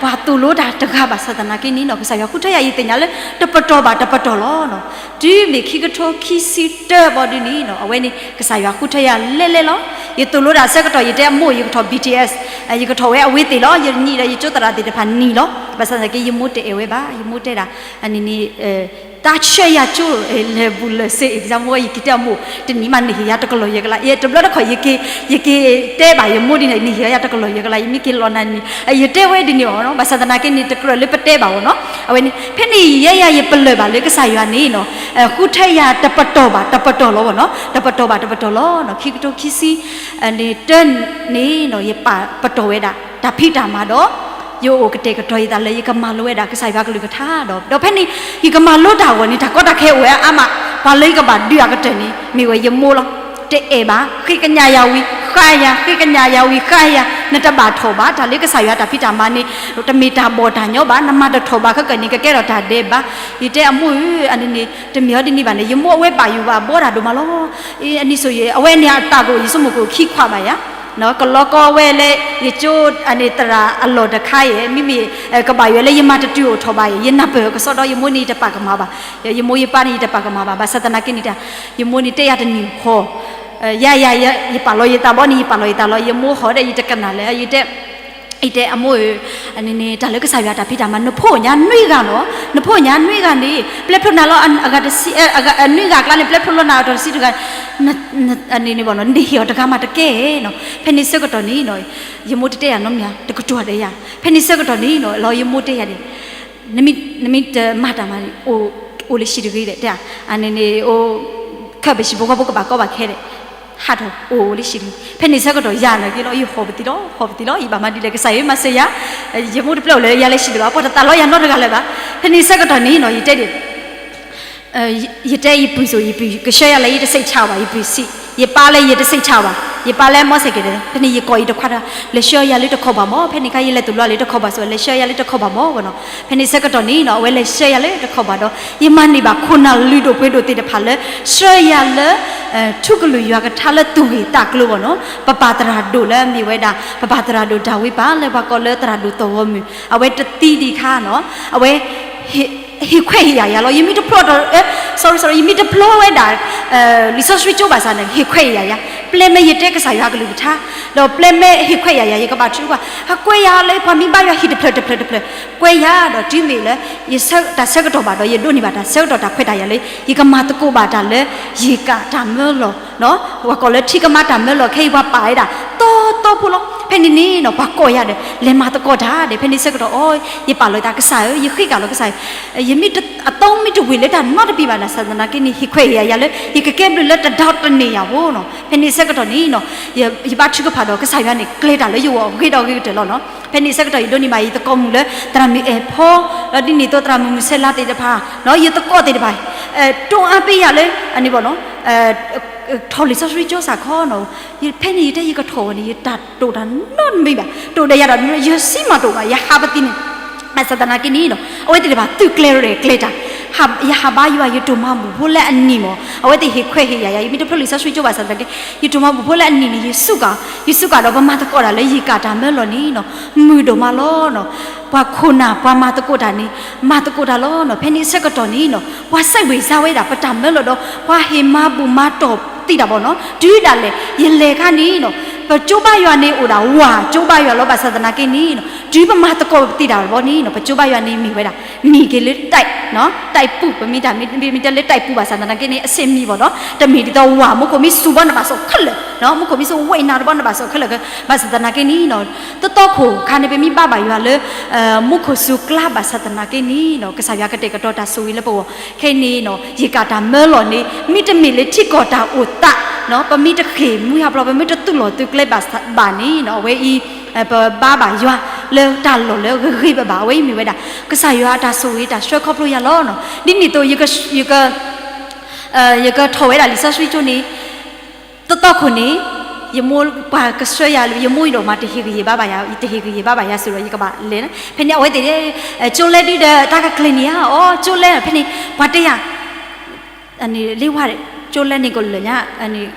ပှၤသိၣ်လိတၢ်တဂၤဘၣ်ဆၣ်သနာ်က့န့ၣ်နီၤ ကစၢ်ယွၤဃုထၢယၤ ယသ့ၣ်ညါလၢတပတီၢ်ဘၣ်တပတီၢ်လီၤ. တုၤမ့ၢ်ခံကထိခံဆံတၢဘီဒ်န့ၣ်နီၤ အဝဲန့ၣ် ကစၢ်ယွၤဃုထၢယၤလဲၤလဲၤလီၤ. ယသိၣ်လိတၢ်ဆၢကတီၢ် ယတဲအမိၢ် ယကထီၣ် ဘီထံၣ်အဲၣ်, ယကထီၣ်ဝဲအဝ့ၢ်သ့ၣ်လီၤ. ယနံၣ်ဒီးယကၠိသရၣ်သ့ၣ်တဖၣ်နံၣ်လီၤ. ဘၣ်ဆၣ်သနာ်က့ ယမိၢ်တအဲၣ်ဝဲဘၣ်, ယမိၢ်တဲဒၣ် အန့ၣ်န့ၣ် တၢ်ဆှၢယၤကၠိ လဲၤဘူးလဲၤစ့ example ယက့ၤတဲအမိၢ် တနံၣ်မးနဟ့ၣ်ယၤတကလီၢ်ယဲၢ်ကလး, တဘျီတခီၣ် ယက့ၤတဲဘၣ်ယမိၢ်ဒ်န့ၣ် နဟ့ၣ်ယၤတကလီၢ်ယဲၢ်ကလး ယမ့ၢ်က့ၤလီၤနၤန့ၣ် ယတဲဝဲဒ်န့ၣ်ဘၣ်နီၤ. ဘၣ်ဆၣ်သနာ်က့န့ၣ် တကြၢးလၢပတဲဘၣ်ဘၣ်နီၤ. အဝဲန့ၣ် ဖဲန့ၣ်ယဲယၤယပလၢၢ်ဘၣ်လၢကစၢ်ယွၤန့ၣ်နီၤ ဃုထၢယၤတပတီၢ်ဘၣ်တပတီၢ်လီၤဘၣ်နီၤ, တပတီၢ်ဘၣ်တပတီၢ်လီၤ. ခံကထိခံဆံ န့ၣ်တၢန့ၣ်နီၤ ယပာ်ပတီၢ်ဝဲဒၣ် တၢ်ဖံးတၢ်မၤဒီး ယအိၣ်ကတဲာ်ကတီၤယသးလၢယကမၤလိဝဲဒၣ်ကစၢ်ယွၤကလုၢ်ကထါဒီး ဒီးဖဲန့ၣ် ယကမၤလိတၢ်အဂီၢ်န့ၣ် တၢ်ကီတၢ်ခဲအိၣ်ဝဲအါမး, ပှၤလၢယကဘၣ်ဒုးအကတၢၢ်န့ၣ် မ့ၢ်ဝဲယမိၢ်လီၤ. တအဲၣ်ဘၣ်, ဃ့ကညးယၤဝံၤဃါယၤ, ဃ့ကညးယၤဝံၤဃါယၤ, နတဘၣ်ထီၣ်ဘၣ်, တၢ်လၢကစၢ်ယွၤတၢ်ဖံးတၢ်မၤန့ၣ် တမ့ၢ်တၢ်ဘီၣ်တၢ်ညီဘၣ်, နမၤတထီၣ်ဘၣ်ခဲကၢၢ်န့ၣ် ကကဲထီၣ်တၢ်ဒဲးဘး. ယတဲအမိၢ်ဧၢ, အန့ၣ်န့ၣ် တမ့ၢ်အီၤဒ်န့ၣ်ဘၣ်န့ၣ် ယမိၢ်အဝဲဘၣ်ယိၣ်ဘၣ်ဘှီတၢ်ဒိၣ်မးလီၤ. အန့ၣ်ဆိၣ်ဂ့ၤ အဝဲန့ၣ်အတၢ်ကအိၣ် ယဆိကမိၣ်ကအိၣ်ခံခွးဘၣ်ယၤ ကလီကီဝဲလၢ ယကၠိန့ၣ်သရၣ်အလီၢ်တခါအံၤ မ့မ့ၢ် ကဘၣ်ယွၤလၢယမၤတတုၤအိၣ်ထီၣ်ဘၣ်အံၤ ယနၢ်ပၢၢ်ကစီဒီး ယမိၢ်န့ၣ်ယတပာ်ကမၣ်ဘၣ်, ယမိၢ်ယပၢ်န့ၣ်ယတပာ်ကမၣ်ဘၣ်. ဘၣ်ဆၣ်သနာ်က့န့ၣ်တၢ် ယမိၢ်န့ၣ်တဲယၤတနံၤဃီ ယၤယၤ ယပာ်လီၤယသးဘီန့ၣ် ယပာ်လီၤယသးလီၤ. ယမိၢ်ဟီၣ်ဒီးယတကနၣ်လၢ ယတဲ ယတဲအမိၢ်ဧၢ, အန့ၣ်န့ၣ် တၢ်လၢကစၢ်ယွၤတၢ်ဖံးတၢ်မၤ နဖိညါနွံဂၤနီၤ, နဖိညါနွံဂၤန့ၣ် ပျဲဖျိနၤလီၤ အဂၤတဆံ နွံဂၤအကျါန့ၣ် ပျဲဖျိလီၤနၤအတီၤတဆံတဂၤ န့ၣ်န့ၣ်ဘၣ်နီၤ နဟ့ၣ်အီၤတဂၤမးတကဲနီၤ. ဖဲန့ၣ်ဆၢကတီၢ်န့ၣ်နီၤ ယမိၢ်တတဲယၤနီတမံၤ တကတိၤဒဲးယၤ. ဖဲန့ၣ်ဆၢကတီၢ်န့ၣ်နီၤ လီၤယမိၢ်တဲယၤန့ၣ် နမ့ၢ်တမၤတၢ်မၤန့ၣ် အိၣ်လၢဟံၣ်တဂ့ၤဒီး တဲ အန့ၣ်န့ၣ် အိၣ် ခၢၣ်ပဟံၣ်ဖိဃီဖိကဘၣ်ကီဘၣ်ခဲဒီး ဟးထီၣ်အိၣ်လၢဟံၣ်တဂ့ၤ. ဖဲန့ၣ်ဆၢကတီၢ်ယၤနာ်က့လီၤ ယဟီၣ်ပသံလီၤ ဟီၣ်ပသံလီၤ ယဘၣ်မၤဒ်လဲၣ် ကစၢ်ယွၤမၤစၢၤယၤ, ယမိၢ်တပျဲအိၣ်လၢယၤလၢဟံၣ်တဂ့ၤဘၣ် ပှၤတသးလီယၤနီတဂၤလၢၤဘၣ်. ဖဲန့ၣ်ဆၢကတီၢ်န့ၣ်နီၤ ယတဲဒ် ယတဲယပုၢ်စိၤ ယပုၢ်ကဆှၢယၤလၢယတစိတ်ချဘၣ် ယပုၢ်စံး ယပၢ်လၢယတစိတ်ချဘၣ် ယပၢ်လၢ မော်စဲးကဲး ဖဲန့ၣ်ယကိးအံၤတခွါတၢ် လဲၤဆှၢယၤလၢတခီဘၣ်မး ဖဲန့ၣ်ခါယလဲၤသိၣ်လိလၢတခီဘၣ်စ့ၢ် လဲၤဆှၢယၤလၢတခီဘၣ်မးနီၤ. ဖဲန့ၣ်ဆၢကတီၢ်န့ၣ်နီၤ အဝဲလဲၤဆှၢယၤလၢတခီဘၣ်ဒီး ယမၤန့ၢ်ဘၣ်ခိၣ်နၢ်လုၢ်ဒိၣ်ပှ့ၤဒိၣ်သ့ၣ်တဖၣ်လၢ ဆှၢယၤလၢ ထူကလုာ်ယွၤကထါလၢသူၣ်ဂ့ၢ်သးကျိၤဘၣ်နီၤ ပပၢ်သရၣ်ဒိၣ်လၢအမ့ၢ်ဝဲဒၣ် ပပၢ်သရၣ်ဒိၣ်တၢ်ဝံပၢ်လၢပှၤကိးလၢသရၣ်ဒိၣ်သီၣ်ဂီၤမုၢ် အဝဲတသံဒံးခါနီၤ အဝဲ ဟ့ၣ်ခွဲးဟ့ၣ်ယာ်ယၤလီၤ ယမ့ၢ်တဖျိဒီး sorry sorry ယမ့ၢ်တဖျိဝဲဒၣ် လံာ်စီဆှံကၠိဘၣ်ဆၣ်န့ၣ် ဟ့ၣ်ခွဲးဟ့ၣ်ယာ်ယၤ ပျဲမ့ၢ်ယတဲကစၢ်ယွၤကလုၢ်ကထါ ဒီးပျဲမ့ၢ်ဟ့ၣ်ခွဲးဟ့ၣ်ယာ်ယၤ ယကဘၣ်ထုကဖၣ် ဟးကွဲယၤလၢပှၤမ့ၢ်ဘါယွၤဟံၣ်တဖျၢၣ်တဖျၢၣ်တဖျၢၣ် ကွဲယၤဒီးတုၤမ့ၢ်လၢ ယတၢ်ဆၢကတီၢ်ဘၣ်ဒီး ယဒိးန့ၢ်ဘၣ်တၢ်ဆၢကတီၢ်တၢ်ခွဲးတၢ်ယာ်လၢ ယကမၤသကိးဘၣ်တၢ်လၢ ယကၣ်တၢ်မၢလီၤ ပှၤကိးလၢထံကမါတၢ်မၢလီၤ ခဲအံၤပှၤပာ်ဝဲဒၣ် တီတီဖိလီၤ. ဖဲန့ၣ်န့ၣ်နီၤ ပှၤကိးယၤဒီး လဲၤမၤသကိးတၢ်ဒီး ဖဲန့ၣ်ဆၢကတီၢ်အီၤ ယပာ်လီၤယသးကစၢ်ဧၢ ယဃ့ကၤလီၤကစၢ်ဧၢ ယမ့ၢ်အသီမ့ၢ်တဝ့ၢ်လၢတၢ်နီတမံၤဘၣ်န့ၣ် ဘၣ်ဆၣ်သနာ်က့န့ၣ် ဟ့ၣ်ခွဲးဟ့ၣ်ယာ်ယၤလၢ ယကကဲဘျုးလၢတဒီတန့ၢ်ယၤဖိနီၤ. ဖဲန့ၣ်ဆၢကတီၢ်န့ၣ်နီၤ ယဘါထုကဖၣ်ဒီးကစၢ်ယွၤန့ၣ် ကျဲၤတၢ်လၢယဂီၢ်အဂ့ၤဒီးအဂ့ၤကတၢၢ်လီၤနီၤ. ဖဲန့ၣ်ဆၢကတီၢ် ယဒိးန့ၢ်ဘၣ်ယသကိးမုၣ်လၢ သရၣ်မုၣ်အဲၣ်ဖီ ဒီးဒ်န့ၣ်အသိးသရၣ်မုၣ်မုၢ်ဆဲလါသ့ၣ်တဖၣ် ယသကိးသ့ၣ်တဖၣ် တွန်းအားပေးရလၢ အန့ၣ်ဘၣ်နီၤ, ထီၣ်လံာ်စီဆှံကၠိစ့ၢ်ကီးနီၤ, ဖဲန့ၣ်ယတဲယကထီၣ်ဝဲန့ၣ် ယတၢ်တိာ်တၢ်နီတမံၤဘၣ်, တိာ်ဒီးယၤဒီး ယစံးမၤတအိၣ်ဘၣ်, ယဟးပသံန့ၣ်, ဘၣ်ဆၣ်သနာ်က့န့ၣ်နီၤ အဝဲသ့ၣ်တဖၣ်သုးကျဲၤရဲၣ်ကျဲၤတၢ်, ယဟးဘါယွၤ ယတိၢ်မၤဘူၣ်ဖိလၢအနံၤမး, အဝဲသ့ၣ်ဟ့ၣ်ခွဲးဟ့ၣ်ယာ်ယၤ ယမ့ၢ်တဖျိလံာ်စီဆှံကၠိဘၣ်ဆၣ်သနာ်က့ ယတိၢ်မၤဘူၣ်ဖိလၢအနံၤန့ၣ် ယစူးကါ, ယစူးကါဒီးပမၤသကိးတၢ်လၢယကးတၢ်မၢလီၤန့ၣ်နီၤ မုာ်ဒိၣ်မးလီၤနီၤ. ပှၤခိၣ်နၢ်ပှၤမၤသကိးတၢ်န့ၣ် မၤသကိးတၢ်လီၤနီၤ. ဖဲန့ၣ်ဆၢကတီၢ်န့ၣ်နီၤ ပှၤစဲးဘှ့ၣ်စါဝဲဒၣ် ပတၢ်မၢလီၤဒီး ပှၤဟ့ၣ်မၤဘူၣ်မၤတီၢ်သံတၢ်ဘၣ်နီၤ. တုၤဒၣ်လဲာ် ယလဲၤခါန့ၣ်နီၤ ပကၠိဘါယွၤန့ၣ်အိၣ်ဒၣ်ဝၤကၠိဘါယွၤလီၤ. ဘၣ်ဆၣ်သနာ်က့န့ၣ်နီၤ တုၤပမၤသကိးပသံတၢ်ဘၣ်န့ၣ်နီၤ ပကၠိဘါယွၤန့ၣ်မ့ၢ်ဝဲဒၣ် မ့ၢ်က့ၤလၢ တိုက် ပူၤ ပမ့ၢ်တၢ်မ့ၢ်တဲလၢ တိုက် ပူၤ ဘၣ်ဆၣ်သနာ်က့န့ၣ် အဆ့ၣ်မံၤဘၣ်နီၤ တမ့ၢ်ဒ်သိးဝၤ မူခိၣ်မ့ၢ်စူၤဘၣ်နဘၣ်စ့ၢ်ခဲလၢာ်, မူခိၣ်မ့ၢ်စူၤဝဲနၤတဘၣ်နဘၣ်စ့ၢ်ခဲလၢာ်, ဘၣ်ဆၣ်သနာ်က့န့ၣ်နီၤ တသီခိၣ်ခါန့ၣ် ပမ့ၢ်ဘါဘၣ်ယွၤလၢ မူခိၣ်စူၤကျါ ဘၣ်ဆၣ်သနာ်က့န့ၣ်နီၤ ကစၢ်ယွၤကတဲာ်ကတီၤတၢ်ဆိၣ်ဂ့ၤလၢပဂီၢ် ခဲအံၤန့ၣ်နီၤ ယကးတၢ်မၢလီၤန့ၣ် မ့တမ့ၢ်လၢထံကီၢ်တၢ်အိၣ်သး ပမ့ၢ်တဃ့ၢ်မှံဟးဖျိး ပမ့ၢ်တသူၣ်လီၤသုးကျဲဘၣ်ဘၣ်န့ၣ်နီၤ အဝဲအံၤ ပဘါဘၣ်ယွၤလၢတၢ်လီၢ်လၢဂ့ၤဂ့ၤဘၣ်ဘၣ် အဝဲအံၤမ့ၢ်ဝဲဒၣ် ကစၢ်ယွၤအတၢ်ဆိၣ်ဂ့ၤတၢ်ဆှၢခီဖျိယၤလီၤနီၤ. ဒ်န့ၣ်အသိး ယက ယကထီၣ်ဝဲဒၣ်လံာ်စီဆှံကၠိန့ၣ် တသီခိၣ်န့ၣ် ယမိၢ်ပှၤကဆှၢယၤလၢ ယမိၢ်အံၤဒီးမး တဟ့ၣ်ဂံၢ်ဟ့ၣ်ဘါဘၣ်ယၤ တဟ့ၣ်ဂံၢ်ဟ့ၣ်ဘါဘၣ်ယၤစ့ၢ်ဒီး ယကဘၣ်လဲၤ ဖဲန့ၣ်အဝဲသ့ၣ် ကၠိလဲဒုဒီး တၢ်ကကျဲၤန့ၣ်ဧါ အီ ကၠိလဲ ဖဲန့ၣ် ပှၤတဲယၤ အန့ၣ်လ့ဝါဒီး ကၠိလဲန့ၣ်ကလၢာ်ညါ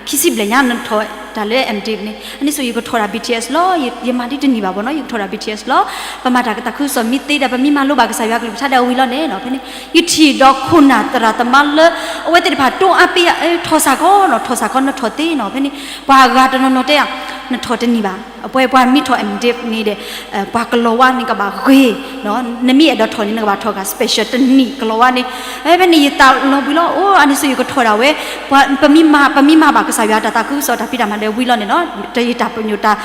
ခံဆံဘျဲၣ်ညါ နထီၣ်တၢ်လၢ M Div န့ၣ် အန့ၣ်ဆိ ယကထီၣ်ဒၣ် B T S လီၤ. ယမၤဒ်တနံၤဘၣ်ဘၣ်နီၤ ယကထီၣ်ဒၣ် B T S လီၤ. ပမၤတၢ်ကသးခုကစီၣ်မ့ၢ်သ့ဒီး ပမ့ၢ်မၤလိဘၣ်ကစၢ်ယွၤကလုၢ်ကထါဒီးဝံၤလီၤန့ၣ်နီၤ ဖဲန့ၣ် ယထံၣ်ဒီးခိၣ်နၢ်သရၣ်သမါလၢ အဝဲသ့ၣ်တဖၣ် တွန်းအားပေး ထီၣ်စ့ၢ်ကီးနီၤ ထီၣ်စ့ၢ်ကီး နထီၣ်သ့နီၤ ဖဲန့ၣ် ပှၤအဂၤတနီၤနီၤတဲ နထီၣ်တနံၤဘၣ် အပှဲၤပှၤမ့ၢ်ထီၣ် M Div န့ၣ်ဒီး ပှၤကလီၤဝါန့ၣ်ကဘၣ်ဂ့ၤ နမ့ၢ်အဲၣ်ဒိးထီၣ်န့ၣ် နကဘၣ်ထီၣ်ဂၤ special တနံၤကလီၤဝါန့ၣ် ဖဲန့ၣ် ယသးလီၤဘှံးလီၤ အိၣ် အန့ၣ်ဆိ ယကထီၣ်ဒၣ်ဝဲ ပမ့ၢ်မၤ ပမ့ၢ်မၤဘၣ်ကစၢ်ယွၤတၢ်သးခုကစီၣ်တၢ်ဖံးတၢ်မၤဒီးဝံၤလီၤန့ၣ်နီၤ ယတၢ်ပညိၣ်တၢ်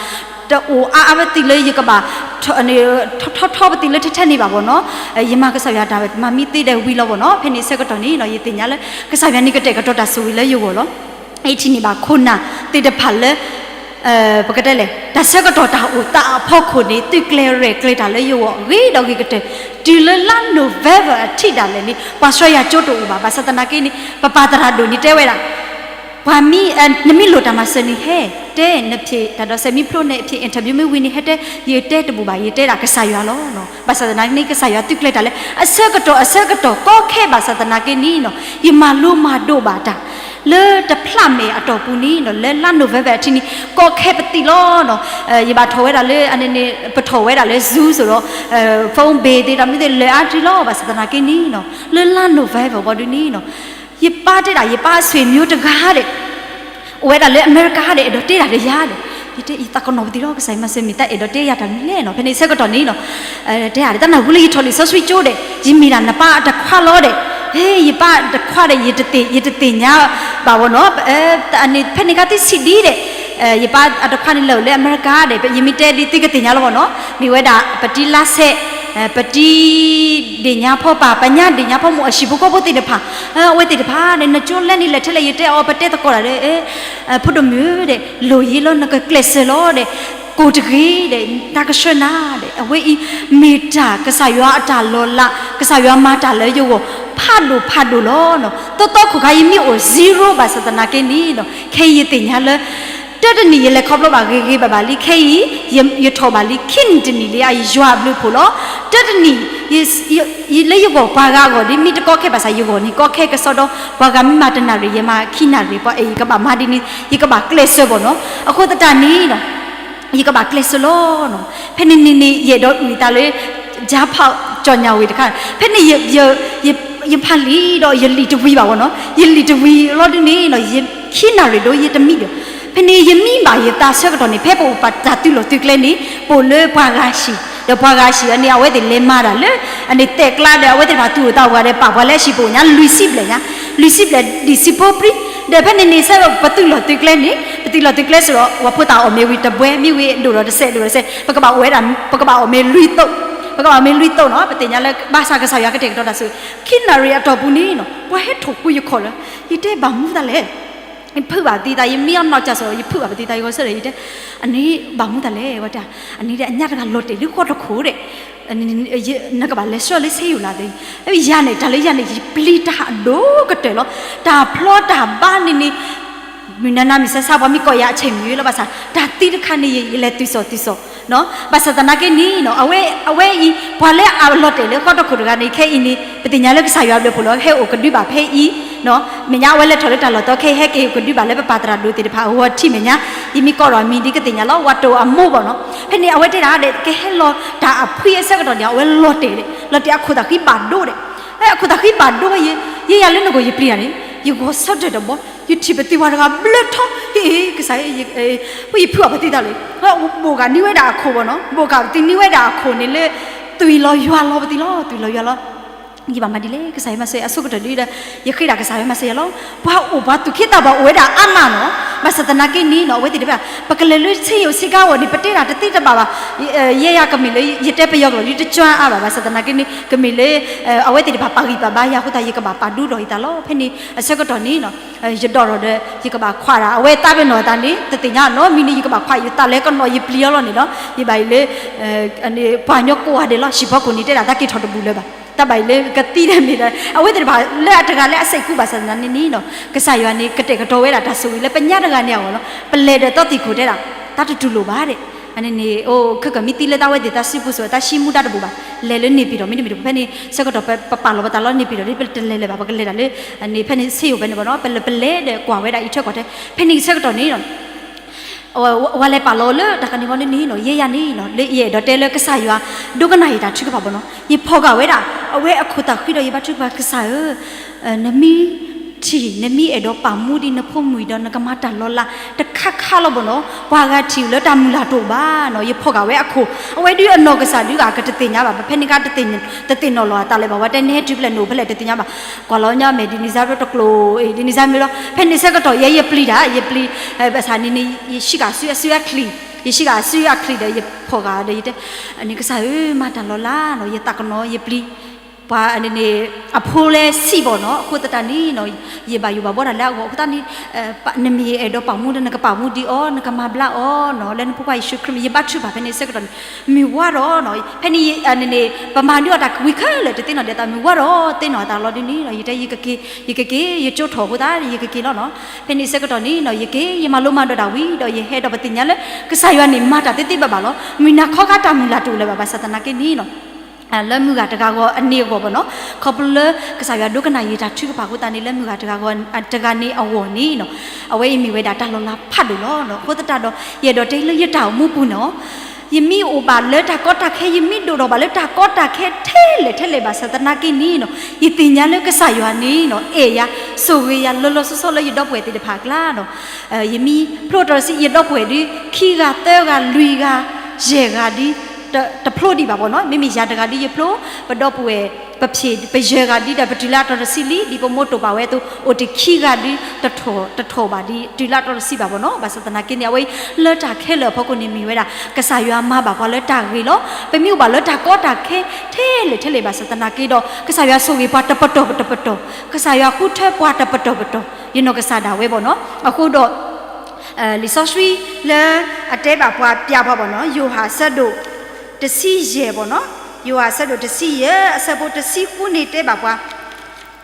တအိၣ်အါအါဝဲသ့ၣ်လၢယကဘၣ် ထီထီထီပသ့ၣ်လၢထဲထဲန့ၣ်ဘၣ်ဘၣ်နီၤ ယမၤကစၢ်ယွၤတၢ်မၤမ့ၢ်သ့ဒီးဝံၤလီၤဘၣ်နီၤ ဖဲန့ၣ်ဆၢကတီၢ်န့ၣ်နီၤ ယသ့ၣ်ညါလၢ ကစၢ်ယွၤန့ၣ်ကတဲာ်ကတီၤတၢ်ဆိၣ်ဂ့ၤလၢယဂီၢ်လီၤ ယထံၣ်န့ၢ်ဘၣ်ခိၣ်နၢ်သ့ၣ်တဖၣ်လၢ ပကတဲလဲၣ် တၢ်ဆၢကတီၢ်တၢ်အိၣ်သးအဖီခိၣ်န့ၣ် သုးကျဲၤရဲၣ်ကျဲၤတၢ်လၢယဂီၢ် ဂ့ၤဒီးဂ့ၤကတၢၢ် တုၤလၢလါ November အထံးဒၣ်လဲာ်န့ၣ် ပှၤဆှၢယၤကၠိတအိၣ်ဘၣ် ဘၣ်ဆၣ်သနာ်က့န့ၣ် ပပၢ်သရၣ်ဒိၣ်န့ၣ်တဲဝဲဒၣ် ပှၤမ့ၢ် နမ့ၢ်လိၣ်တၢ်မၤစၢၤန့ၣ် ဟဲတဲ နဖံးတၢ်ဒီးစဲးမံဖျိန့ၣ် အဖံး interview မ့ၢ်ဝံၤန့ၣ် ဟဲတဲ ယတဲတဘူၣ်ဘၣ် ယတဲဒၣ်ကစၢ်ယွၤလီၤနီၤ ဘၣ်ဆၣ်သနာ်က့န့ၣ် ကစၢ်ယွၤသုးကျဲၤတၢ်လၢ အဆၢကတီၢ် အဆၢကတီၢ် ကီခဲဘၣ်ဆၣ်သနာ်က့န့ၣ်နီၤ ယမၤလိမၤဒိးဘၣ်တၢ် လၢတဖျးမဲာ်အတီၢ်ပူၤန့ၣ်နီၤ လၢလါ November အထံးန့ၣ် ကီခဲပသံးလီၤနီၤ ယဘၣ်ထီၣ်ဝဲဒၣ်လၢ အန့ၣ်န့ၣ် ပထီၣ်ဝဲဒၣ်လၢ Zoom စ့ၢ်ဒီး phone bill သ့ၣ်တဖၣ်မ့ၢ်သ့ၣ်လၢအါတုၤလီၤ ဘၣ်ဆၣ်သနာ်က့န့ၣ်နီၤ လၢလါ November ဘီဒုန့ၣ်နီၤ ယပၢ်တဲဒၣ် ယပၢ်အဆွေမျိုးတဂၤဒီး အိၣ်ဝဲဒၣ်လၢအမဲရကၤဒီး အဲၣ်ဒိးတဲဒၣ်ဒီးယၤဒီး ယတဲ ယသးကနီၣ်ပသံးလီၤ ကစၢ်ယွၤမၤစၢၤမ့ၢ်တၢ်အဲၣ်ဒိးတဲယၤတၢ်မနုၤလဲၣ်နီၤ ဖဲန့ၣ်ဆၢကတီၢ်န့ၣ်နီၤ တဲဒၣ် တၢ်နၢ်ဟူလၢယထီၣ်လံာ်စီဆှံကၠိဒီး ယမ့ၢ်ဒၣ်နပၢ်အတခွါလီၤဒီး ဟ့ ယပၢ်တခွါဒီး ယတသ့ၣ်ညါဘၣ်ဝဲနီၤ ဖဲန့ၣ်ခါသ့ၣ်ဆံးဒံးဒီး ယပၢ်အတခွါန့ၣ်လၢာ်လၢအမဲရကၤဒီး ယမ့ၢ်တဲဒ်သုကသ့ၣ်ညါလီၤဘၣ်နီၤ မ့ၢ်ဝဲဒၣ် ပတံၤလါဆဲး ပတံၤဒ့ၣ်ညါဖီပၢ် ပညါဒ့ၣ်ညါဖီမိၢ် အဟံၣ်ဖိဃီဖိသ့ၣ်တဖၣ် အဝဲသ့ၣ်တဖၣ်ဒီး နကၠိလဲန့ၣ်လဲၣ်ထဲလဲၣ် ယတဲအီၤ ပတဲသကိးတၢ်ဒီး ဖိဒိၣ်မုၣ်ဒီး လိၣ်ယ့လီၤ နကကျဲးစၢးလီၤဒီး ကိၢ်တဂ့ၤဒီး တၢ်ကဆှၢနၤဒီး အဝဲအံၤ မ့ၢ်တၢ်ကစၢ်ယွၤအတၢ်လီၤလး ကစၢ်ယွၤမၤတၢ်လၢယဂီၢ် ဖးဒိၣ်ဖးဒိၣ်လီၤနီၤ သီသီခိၣ်ခါယမ့ၢ်အိၣ် zero ဘၣ်ဆၣ်သနာ်က့န့ၣ်နီၤ ခဲအံၤယသ့ၣ်ညါလၢ တၢတနံၣ်ယလဲၤခီဖျိဘၣ်ဂ့ၤဂ့ၤဘၣ်ဘၣ်လံ ခဲအံၤ ယထီၣ်ဘၣ်လံ ခံနံၣ်တနံၣ်လံ ယွၤအဘျုးအဖှိၣ်လီၤ တၢတနံၣ် လၢယဂီၢ်ပှၤဂၤအဂီၢ်ဒ်မ့ၢ်တကီခဲဘၣ်ဆၣ် ယဂီၢ်န့ၣ် ကီခဲကစီဒီ ပှၤဂၤမ့ၢ်မၤတနၣ်ရံၣ် ယမၤခံနၣ်ရံၣ် ပှၤအဲၣ်ယကဘၣ်မၤဒ်န့ၣ် ယကဘၣ်ကျဲးစၢးဘၣ်နီၤ အဃိသတးန့ၣ်နီၤ ယကဘၣ်ကျဲးစၢးလီၤနီၤ ဖဲန့ၣ်န့ၣ်န့ၣ် ယအဲၣ်ဒိးအုၣ်သးလၢ ကြားပေါက်ကြော်ညာဝေတခါ ဖဲန့ၣ် ယဖးလံာ်ဒီးယလံာ်တဝံၤဘၣ်ဝဲနီၤ ယလံာ်တဝံၤလီၤဒုန့ၣ်နီၤ ယခံနၣ်ရံၣ်ဒိ ယတမံဒီး ဖဲန့ၣ် ယမံဘၣ်ယသးဆၢကတီၢ်န့ၣ် ဖဲပအိၣ်ပတၢ်သုးလီၢ်သုးကျဲန့ၣ် ပအိၣ်လၢပှၤဂၤဟံၣ် ဒီးပှၤဂၤဟံၣ်အန့ၣ် အဝဲသ့ၣ်လဲၤမၤတၢ်လၢ အန့ၣ်တဲာ်ကျါဒီး အဝဲသ့ၣ်တဖၣ်သူၣ်အိၣ်သးအိၣ်ဂၤဒီး ပာ်ပှၤလၢအဟံၣ်ပအိၣ်ညါ လွံၢ်ဆံဘျဲၣ်ညါ လွံၢ်ဆံဘျဲၣ် ဒံၣ်စံးဖိပြံ ဒီးဖဲန့ၣ်န့ၣ် ဆၢပသုးလီၢ်သုးကျဲန့ၣ် ပသုးလီၢ်သုးကျဲစ့ၢ်ဒီး ပှၤဖိသၣ်အီၣ်မ့ၤဝံၤတဘှဲ မ့ၢ်ဝံၤဒိၣ်ဒီးတစဲး ဒိၣ်ဒီးတစဲး ပကဘၣ်အိၣ်ဝဲဒၣ် ပကဘၣ်အီၣ်မ့ၤလွံၢ်သိး ပကဘၣ်အီၣ်မ့ၤလွံၢ်သိးနီၤ ပသ့ၣ်ညါလၢ ဘၣ်ဆၣ်ကစၢ်ယွၤကတဲာ်ကတီၤတၢ်ဆိၣ်ဂ့ၤ ခံနၣ်ရံၣ်အတီၢ်ပူၤန့ၣ်နီၤ ပှၤဟဲထီၣ်ဃူယခီၣ်လၢ ယတဲဘၣ်မူသးလဲၣ် ယဖုးဘၣ်ပသံးသး ယမံအီၣ်နီၢ်ကၢ်စိ ယဖုးဘၣ်ပသံးသး ယဂီၤဆၢဒီး ယတဲ အန့ၣ်ဘၣ်မူသးလဲၣ် ဝဲတဲ အန့ၣ်ဒီး အညါတဂၤလီၤတဲာ်လၢဃီတခိၣ်ဒီး နကဘၣ်လဲၤဆှၢလၢဆ့ယိၣ်လၢသ့, ယၤန့ၣ် တၢ်လၢယၤန့ၣ် ယပျံၤတၢ်အဒိၣ်ကတၢၢ်လီၤ. တၢ်ဖျီတၢ်ဘါန့ၣ်န့ၣ် မုၢ်နၤနၤမုၢ်ဆါဆါ ပှၤမ့ၢ်ကိးယၤအဆဲးမံၤလီၤ. ဘၣ်ဆၣ် တၢ်သံတခါန့ၣ် ယလဲၤတုၤစိာ်တုၤစိာ်, ဘၣ်ဆၣ်သနာ်က့န့ၣ် အဝဲအံၤ ပှၤလၢအလီၤတဲာ်လၢဃီတခိၣ်တဂၤန့ၣ် ခဲအံၤန့ၣ် ပသ့ၣ်ညါလၢကစၢ်ယွၤဘျုးဖှိၣ်လီၤ ဟဲအိၣ်ကဒုဘၣ်ဖဲအံၤ, မဲာ်ညါအဝဲလဲၤထီၣ်လၢတၢ်လီၢ်တီခဲအံၤ ဟဲက့ၤအိၣ်ကဒုဘၣ်လၢပပၢ်သရၣ်ဒိၣ်သ့ၣ်တဖၣ်အဂီၢ်ထံးမဲာ်ညါ, ယမ့ၢ်ကိးထီၣ်အမံၤဒ်ကသ့ၣ်ညါလီၤ ဝၤတိၤအမိၢ်ဘၣ်နီၤ. ဖဲန့ၣ် အဝဲတဲဒၣ်ဒီး ကဟဲလီၤတၢ်အဖှံအဆၢကတီၢ်န့ၣ် အဝဲလီၤတဲာ်ဒီး လီၤတဲာ်အခိၣ်သးဃံဘၣ်ဒိဒီး, အခိၣ်သးဃံဘၣ်ဒိဝဲယဲ, ယဲယၤလၢနဂီၢ်ယပျံၤတၢ်န့ၣ် ယဂီၤဆၢထၢၣ်တဘီ ယထံၣ်ပသံဝၤတဂၤဘျၢထီ ဟ့ၣ် ကစၢ် ဖဲယဖုအီၤပသံတၢ်လၢ ဘိၣ်ကးန့ၢ်ဝဲဒၣ်အခိၣ်ဘၣ်နီၤ, ဘိၣ်ကးပသံန့ၢ်ဝဲဒၣ်အခိၣ်န့ၣ်လၢ သွံၣ်လီၤယွၤလီၤပသံလီၤ သွံၣ်လီၤယွၤလီၤ. ယဘၣ်မၤဒ်လဲၣ် ကစၢ်ယွၤမၤစၢၤယၤအဆိကတၢၢ်ဒ်ဒီး ယဃ့ဒၣ်ကစၢ်ယွၤမၤစၢၤယၤလီၤ. ပှၤအိၣ်ပှၤသူၣ်က့သးပှၢ်အိၣ်ဝဲဒၣ်အါမးနီၤ, ဘၣ်ဆၣ်သနာ်က့န့ၣ်နီၤ အဝဲသ့ၣ်တဖၣ် ပကလဲၤလၢဆ့ယိၣ်ဆ့ကၤအဂီၢ်န့ၣ် ပတဲဒၣ်တသ့တဘၣ်ဘၣ်. ယဲယၤကမ့ၢ်လၢ ယတဲပယီၤကျိာ်လံတကၠွါအါဘၣ် ဘၣ်ဆၣ်သနာ်က့န့ၣ် ကမ့ၢ်လၢ အဝဲသ့ၣ်တဖၣ်ပာ်ဂံၢ်ပာ်ဘါယၤအဃိသတး ယကဘၣ်ပာ်ဒူထီၣ်ယသးလီၤ. ဖဲန့ၣ်အဆၢကတီၢ်န့ၣ်နီၤ ယဒိးထီၣ်ဒီး ယကဘၣ်ခွးဒၣ် အဝဲသးပ့ၤနီၣ်အသးန့ၣ် တသ့ၣ်ညါနီတမံၤန့ၣ် ယကဘၣ်ခွးယသးလၢကနီၤယပျံၤအီၤလီၤန့ၣ်ဒီး ယဘၣ်အံၤလၢ ပှၤကညီကိးဂၤဒဲးလီၤ ဟံၣ်ဖိဃီဖိန့ၣ် တဲဒၣ်တၢ်က့ၤထီၣ်တဘူၣ်လၢၤဘၣ်. တၢ်ဘၣ်အံၤလၢကသံဒၣ်မ့ၢ်ဒီး အဝဲသ့ၣ်တဖၣ်လၢအတဂၤလၢအစဲးကူဘၣ်ဆၣ်သနာ်က့န့ၣ်နီၤ ကစၢ်ယွၤန့ၣ် ကတဲာ်ကတီၤဝဲဒၣ်တၢ်ဆိၣ်ဂ့ၤလၢပညါတဂၤန့ၣ်အဂီၢ်လီၤ. ပလဲၤဒီးသီသံၣ်ခိၣ်တဲဒၣ် တၢ်တတူၢ်လိာ်ဘၣ်ဒီး အန့ၣ်န့ၣ် အိၣ်ခဲကၢၣ်မ့ၢ်သံလၢတၢ်ဝဲသ့ၣ်တၢ်စုပူၤစိၤ တၢ်ဆံမူဒါတဘူၣ်ဘၣ် လဲၤလၢန့ၣ်ပံၤဒီး မ့တမ့ၢ်တဖဲန့ၣ်ဆၢကတီၢ် ပပာ်လီၤပသးလီၤန့ၣ်ပံၤဒီး ပတလဲၤလၢၤဘၣ် ပကလဲၤဒၣ်လၢ အန့ၣ် ဖဲန့ၣ်ဆ့ယိၣ်ဖဲန့ၣ်ဘၣ်နီၤ ပလဲၤဒီးကွၢ်ဝဲဒၣ်အံးထွဲကွၢ်ထွဲ ဖဲန့ၣ်ဆၢကတီၢ်န့ၣ် ဝဲလဲၤပာ်လီၤလၢတၢ်ကန့ၣ်ဘီန့ၣ်နီၤ ယဲယၤန့ၣ်နီၤ လၢယအဲၣ်ဒိးတဲလၢကစၢ်ယွၤ ဒိကနၣ်ယတၢ်ထုကဖၣ်ဘၣ်နီၤ ယဖီၣ်ဃာ်ဝဲဒၣ် အဝဲအခိၣ်သးဃံဒီးယဘါထုကဖၣ် ကစၢ်ဧၢ, နမ့ၢ်ထံၣ် နမ့ၢ်အဲၣ်ဒိးပာ်မူဒံးနဖိမုၣ်ဒီး နကမၤတၢ်လီၤလးတခါခါလီၤဘၣ်နီၤ ပှၤဂၤထံၣ်လၢတၢ်မုၢ်လၢ်တအိၣ်ဘၣ်နီၤ ယဖီၣ်ဃာ်ဝဲအခိၣ် အဝဲဒုးအနီၢ်ကစၢ်ဒုးဂၤ ကတသ့ၣ်ညါဘၣ် ပဖဲန့ၣ်ကတသ့ၣ်နီၣ်လီၤအသးလၢၤဘၣ် ဝဲတဲနဟဲတုၤဖဲလဲၣ် နအိၣ်ဖဲလဲၣ် တသ့ၣ်ညါဘၣ် ကွၢ်လီၤညါမဲာ်ဒ်န့ၣ်စၢ်တကျိၤ ဒ်န့ၣ်စၢ်မ့ၢ်လီၤ ဖဲန့ၣ်ဆၢကတီၢ်ယဲယပျံၤတၢ် ယပျံၤ ဘၣ်ဆၣ်န့ၣ်န့ၣ် ယဆံးဃာ်စုအစုအချံၣ် ယဆံးဃာ်အစုအချံၣ်ဒီး ယဖီၣ်ဃာ်ဒီးယတဲ န့ၣ်ကစၢ်ဧၢ မၤတၢ်လီၤလးနီၤ ယသးကနီၤ ယပျံၤ ပှၤန့ၣ်န့ၣ် အဖိလဲဆံးဘၣ်နီၤ အဃိသတးန့ၣ်နီၤ ယဘၣ်ယိၣ်ဘၣ်ဘှီတၢ်လၢအဂီၢ် အဃိသတးန့ၣ် နမ့ၢ်အဲၣ်ဒိးပာ်မူဒီး နကပာ်မူဒံးအီၤ နကမၤဘျါအီၤနီၤ လၢနဖိခွါယ့ၣ်ၡူးခရံာ်မံၤ ယဘါထုကဖၣ်ဖဲန့ၣ်ဆၢကတီၢ်န့ၣ် မုၢ်ဝါဒီးနီၤ ဖဲန့ၣ်န့ၣ် ပမၤဒုးအီၤတၢ်ကဝံၤခဲလၢာ် တသ့နီၣ်ဒဲးသး မုၢ်ဝါဒီးသ့ၣ်နီၣ်အသးလီၤဒ်န့ၣ်နီၤ ယတဲယကက့ၤ ယကက့ၤ ယကၠိထီၣ်အဃိသတး ယကက့ၤလီၤနီၤ ဖဲန့ၣ်ဆၢကတီၢ်န့ၣ်နီၤ ယက့ၤ ယမၤလိမၤဒိးတၢ်ဝံၤဒီး ယဟဲဒီးပသ့ၣ်ညါလၢ ကစၢ်ယွၤန့ၣ် မၤတၢ်သ့သ့ဘၣ်ဘၣ်လီၤ မုၢ်နၤခီခါတၢ်မုၢ်လၢ်တအိၣ်လၢၤဘၣ် ဘၣ်ဆၣ်သနာ်က့န့ၣ်နီၤ လၢမုၢ်ဂၤတဂၤဂီၢ်အန့ၣ်အဂီၢ်ဘၣ်နီၤ ခီဖျိလၢ ကစၢ်ယွၤဒိကနၣ်ယတၢ်ထုကဖၣ်အဃိသတးန့ၣ် လၢမုၢ်ဂၤတဂၤဂီၢ် တဂၤန့ၣ်အဂီၢ်န့ၣ်နီၤ အဝဲအံၤမ့ၢ်ဝဲဒၣ်တၢ်လီၤလးဖးဒိၣ်လီၤနီၤ အဃိသတးဒီး ယအဲၣ်ဒိးတဲလၢယတၢ်အိၣ်မူပူၤနီၤ ယမ့ၢ်အိၣ်ဘၣ်လၢတၢ်ကီတၢ်ခဲ ယမ့ၢ်ဒိၣ်ထီၣ်ဘၣ်လၢတၢ်ကီတၢ်ခဲထဲလဲၣ်ထဲလဲၣ်ဘၣ်ဆၣ်သနာ်က့န့ၣ်နီၤ ယသ့ၣ်ညါလၢကစၢ်ယွၤန့ၣ်နီၤ အဲၣ်ယၤ ဆိၣ်ဂ့ၤယၤလီၤလီၤဆီဆီလၢယဒီပုၢ်ဝဲၢ်သ့ၣ်တဖၣ်အကျါနီၤ ယမ့ၢ်ဖျိးတၢ်တဆံး ယဒီပုၢ်ဝဲၢ်ဒုး ခံဂၤသၢဂၤလွံၢ်ဂၤ ယဲၢ်ဂၤဒုး တဖျိဒံးဘၣ်ဘၣ်နီၤ မ့မ့ၢ်ယၤတဂၤဒုးယဖျိ ပဒီပုၢ်ဝဲၢ် ပဖျဲၣ်ပယဲၢ်ဂၤဒုးဒီး ပတုၤလၢအတီၤတဆံလံ ဒ်ပမိၢ်တိာ်ပာ်ဝဲအသိး အိၣ်တ့ၢ်ခံဂၤဒုး တထီၣ်တထီၣ်ဘၣ်ဒံး တုၤလၢအတီၤတဆံဘၣ်ဘၣ်နီၤ ဘၣ်ဆၣ်သနာ်က့န့ၣ် အဝဲအံၤ လၢတၢ်ခဲလၢာ်အဖီခိၣ်န့ၣ်မ့ၢ်ဝဲဒၣ် ကစၢ်ယွၤမၤဘၣ်ပှၤလၢတၢ်ဂ့ၤလီၤ ပမ့ၢ်အိၣ်ဘၣ်လၢတၢ်ကီတၢ်ခဲထဲလဲၣ်ထဲလဲၣ်ဘၣ်ဆၣ်သနာ်က့ဒီး ကစၢ်ယွၤဆိၣ်ဂ့ၤပှၤတပတီၢ်တပတီၢ် ကစၢ်ယွၤဃုထၢပှၤတပတီၢ်ပတီၢ် ယနီၢ်ကစၢ်ဒၣ်ဝဲဘၣ်နီၤ အဃိဒီး လံာ်စီဆှံလၢအတဲဘၣ်ပှၤပျးပှၤဘၣ်နီၤ ယိၤဟၣ်အဆၢဒိၣ်တဆံယဲၢ်ဘၣ်နီၤ ယိၤဟၣ်အဆၢဒိၣ်တဆံယဲၢ် အဆၢဖိတဆံဃုန့ၣ်တဲဘၣ်ပှၤ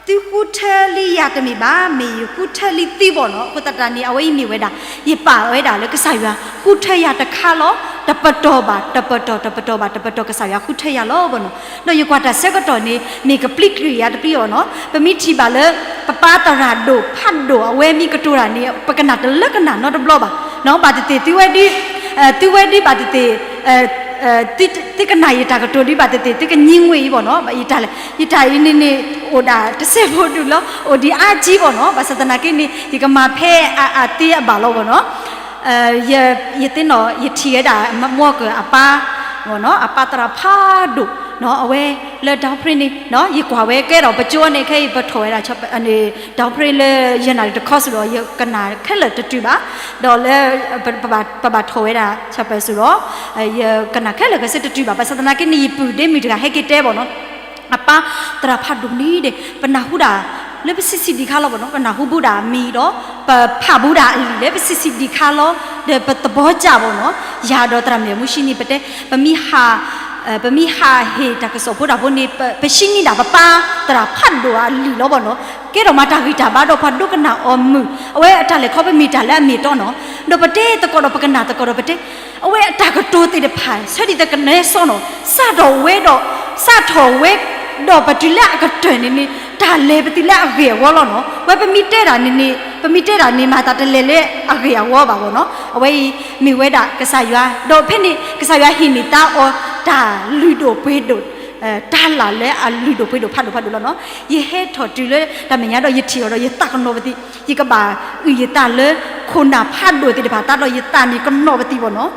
သုဃုထၢလံယၤတမ့ၢ်ဘၣ် မ့ၢ်ယဃုထၢလံသုဘၣ်နီၤ အဃိသတးန့ၣ် အဝဲအံၤမ့ၢ်ဝဲဒၣ် ယပာ်ဝဲဒၣ်လၢကစၢ်ယွၤဃုထၢယၤတခါလီၤ တပတီၢ်ဘၣ် တပတီၢ် တပတီၢ်ဘၣ် တပတီၢ် ကစၢ်ယွၤဃုထၢယၤလီၤဘၣ်နီၤ ဒီးယကွၢ်တၢ်ဆၢကတီၢ်န့ၣ် မ့ၢ်ကပျံၤကလုာ်ယၤတပျံၤအီၤနီၤ ပမ့ၢ်ထံၣ်ဘၣ်လၢ ပပၢ်သရၣ်ဒိၣ်ဖးဒိၣ်အဝဲမ့ၢ်ကတိၤတၢ်န့ၣ် ပကနၣ်တလၢကနၣ်နီတဘျီဘၣ် ဘၣ်သ့ၣ်သ့ၣ်သုဝဲဒု သုဝဲဒုဘၣ်သ့ၣ်သ့ၣ် သုကနၣ်ယတၢ်ကတိၤဒုဘၣ်သ့ၣ်သ့ၣ် သုကငြံဝဲအံၤဘၣ်နီၤ ယတၢ်အံၤန့ၣ်န့ၣ် အိၣ်ဒၣ်တစဲးဖိဒုလီၤ အိၣ်ဒံးအါကံဘၣ်နီၤ ဘၣ်ဆၣ်သနာ်က့န့ၣ် ယကမၤဖဲအသ့အဘၣ်လီၤဘၣ်နီၤ ယသ့ၣ်နီၣ် ယထံၣ်ဝဲဒၣ် မွၤကၢၢ်အပၢ် ဘၣ်နီၤ အပၢ်သရၣ်ဖးဒိၣ်နီၤ အဝဲလၢ downpray န့ၣ် ယကွၢ်ဝဲကဲဒီး ပကၠိန့ၣ် ခဲအံၤပထီၣ်ဝဲဒၣ် downpray လၢယနၣ်ရံၣ်တခီစ့ၢ်ဒီး ယကနၣ်ခဲလၢာ်တတုၤဘၣ် ဒီးလၢ ပဘၣ်ထီၣ်ဝဲဒၣ် chapel စ့ၢ်ဒီး ယကနၣ်ခဲလၢာ်ခဲဆ့တတုၤဘၣ် ဘၣ်ဆၣ်သနာ်က့န့ၣ် ယပုၢ်ဒ့မုၣ်တဂၤဟဲက့ၤတဲဘၣ်နီၤ အပၢ်သရၣ်ဖးဒိၣ်န့ၣ်ဒီး ပနၢ်ဟူဒၣ် လၢပဆံးဆံးဒံးခါလီၤဘၣ်နီၤ ပနၢ်ဟူဘူးဒၣ်အမံၤဒီး ပဖးဘူးဒၣ်အလံာ်လၢပဆံးဆံးဒံးခါလီၤ ဒီးပသဘီကၢ်ဘၣ်နီၤ ယၤဒီးသရၣ်မုၣ်မူဆံန့ၣ် ပတဲ ပမ့ၢ်ဟး ပမ့ၢ်ဟးဟ့ၣ်တၢ်ကစီၣ်ဖိတၢ်ဖိန့ၣ် ပ ပရှင်းနေတာ ပပာ်သရၣ်ဖးဒိၣ်အလံာ်လီၤဘၣ်နီၤ. ကဲထီၣ်မးတၢ်ဂံၢ်တၢ်ဘါဒီးပှၤဒိကနၣ်အီၤမုာ်, အဝဲအတၢ်လဲၤခီပမ့ၢ်တၢ်လၢအမ့ၢ်အတီနီၤ. ဒီးပတဲသကိးဒီးပကနၣ်သကိးဒီးပတဲ, အဝဲအတၢ်ကတိၤသ့ၣ်တဖၣ် ဆၢဒ်သိးကနဲစီနီၤ, စးထီၣ်ဝဲဒီး, စးထီၣ်ဝဲဒီးပတုၤလၢအကတၢၢ်န့ၣ်န့ၣ် တၢ်လဲၤပသံးလၢအဂ့ၢ်အဝီလီၤနီၤ. ဝဲပမ့ၢ်တဲတၢ်န့ၣ်န့ၣ် ပမ့ၢ်တဲတၢ်န့ၣ် မၤသးတလဲၤလၢအဂ့ၢ်အဝီဘၣ်ဘၣ်နီၤ. အဝဲအံၤမ့ၢ်ဝဲဒၣ်ကစၢ်ယွၤ, ဒီးဖဲန့ၣ် ကစၢ်ယွၤဟ့ၣ်န့ၢ်သါအီၤတၢ်လုၢ်ဒိၣ်ပှ့ၤဒိၣ်, တၢ်လၢ်လၢအလုၢ်ဒိၣ်ပှ့ၤဒိၣ်ဖးဒိၣ်ဖးဒိၣ်လီၤနီၤ. ယဟဲထီၣ်တုၤလၢတၢ်မဲာ်ညါဒီးယထံၣ်အီၤဒီးယသးကနီၤပသံး, ယကဘၣ်အုၣ်ယသးလၢခိၣ်နၢ်ဖးဒိၣ်သ့ၣ်တဖၣ်သးဒီးယသးန့ၣ်ကနီၤပသံးဘၣ်နီၤ.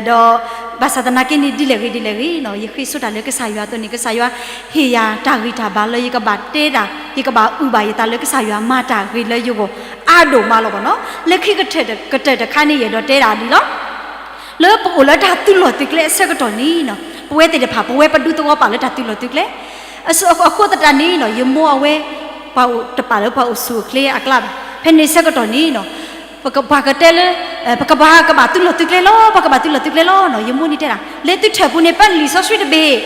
ဒီးဘၣ်ဆၣ်သနာ်က့န့ၣ် ဒ်လဲၣ်ဂ့ၤဒ်လဲၣ်ဂ့ၤနီၤ, ယဃ့ဆိတၢ်လၢကစၢ်ယွၤအသိးန့ၣ် ကစၢ်ယွၤဟ့ၣ်ယၤတၢ်ဂံၢ်တၢ်ဘါလၢယကဘၣ်တဲတၢ်, ယကဘၣ်အုၣ်ဘၣ်ယသးလၢကစၢ်ယွၤမၤတၢ်ဂ့ၤလၢယဂီၢ်အါဒိၣ်မးလီၤဘၣ်နီၤ. လၢခံကတၢၢ်တခါန့ၣ် ယအဲၣ်ဒိးတဲဒၣ်ဒ်လီၤ လၢပအိၣ်လၢတၢ်သုးလီၢ်သုးကျဲအဆၢကတီၢ်န့ၣ်နီၤ, ပဝဲသ့ၣ်တဖၣ် ပဝဲပဒူသဝီပာ်လၢတၢ်သုးလီၢ်သုးကျဲ, အဃိသတးန့ၣ်နီၤ ယမိၢ်အဝဲ ပှၤအိၣ်တပာ်လၢပှၤအိၣ်ဆူၣ်အိၣ်ချ့အကျါဘၣ်. ဖဲန့ၣ်ဆၢကတီၢ်န့ၣ်နီၤ ပကပှၤကတဲလၢ ပကဘၣ်ကဘၣ်သုးလီၢ်သုးကျဲလီၤ, ပကဘၣ်သုးလီၢ်သုးကျဲလီၤနီၤ. ယမိၢ်န့ၣ်တဲဒၣ် လၢသုထၢၣ်ပူၤန့ၣ် ပၢနုာ်လံာ်စီဆှံတဘ့ၣ်,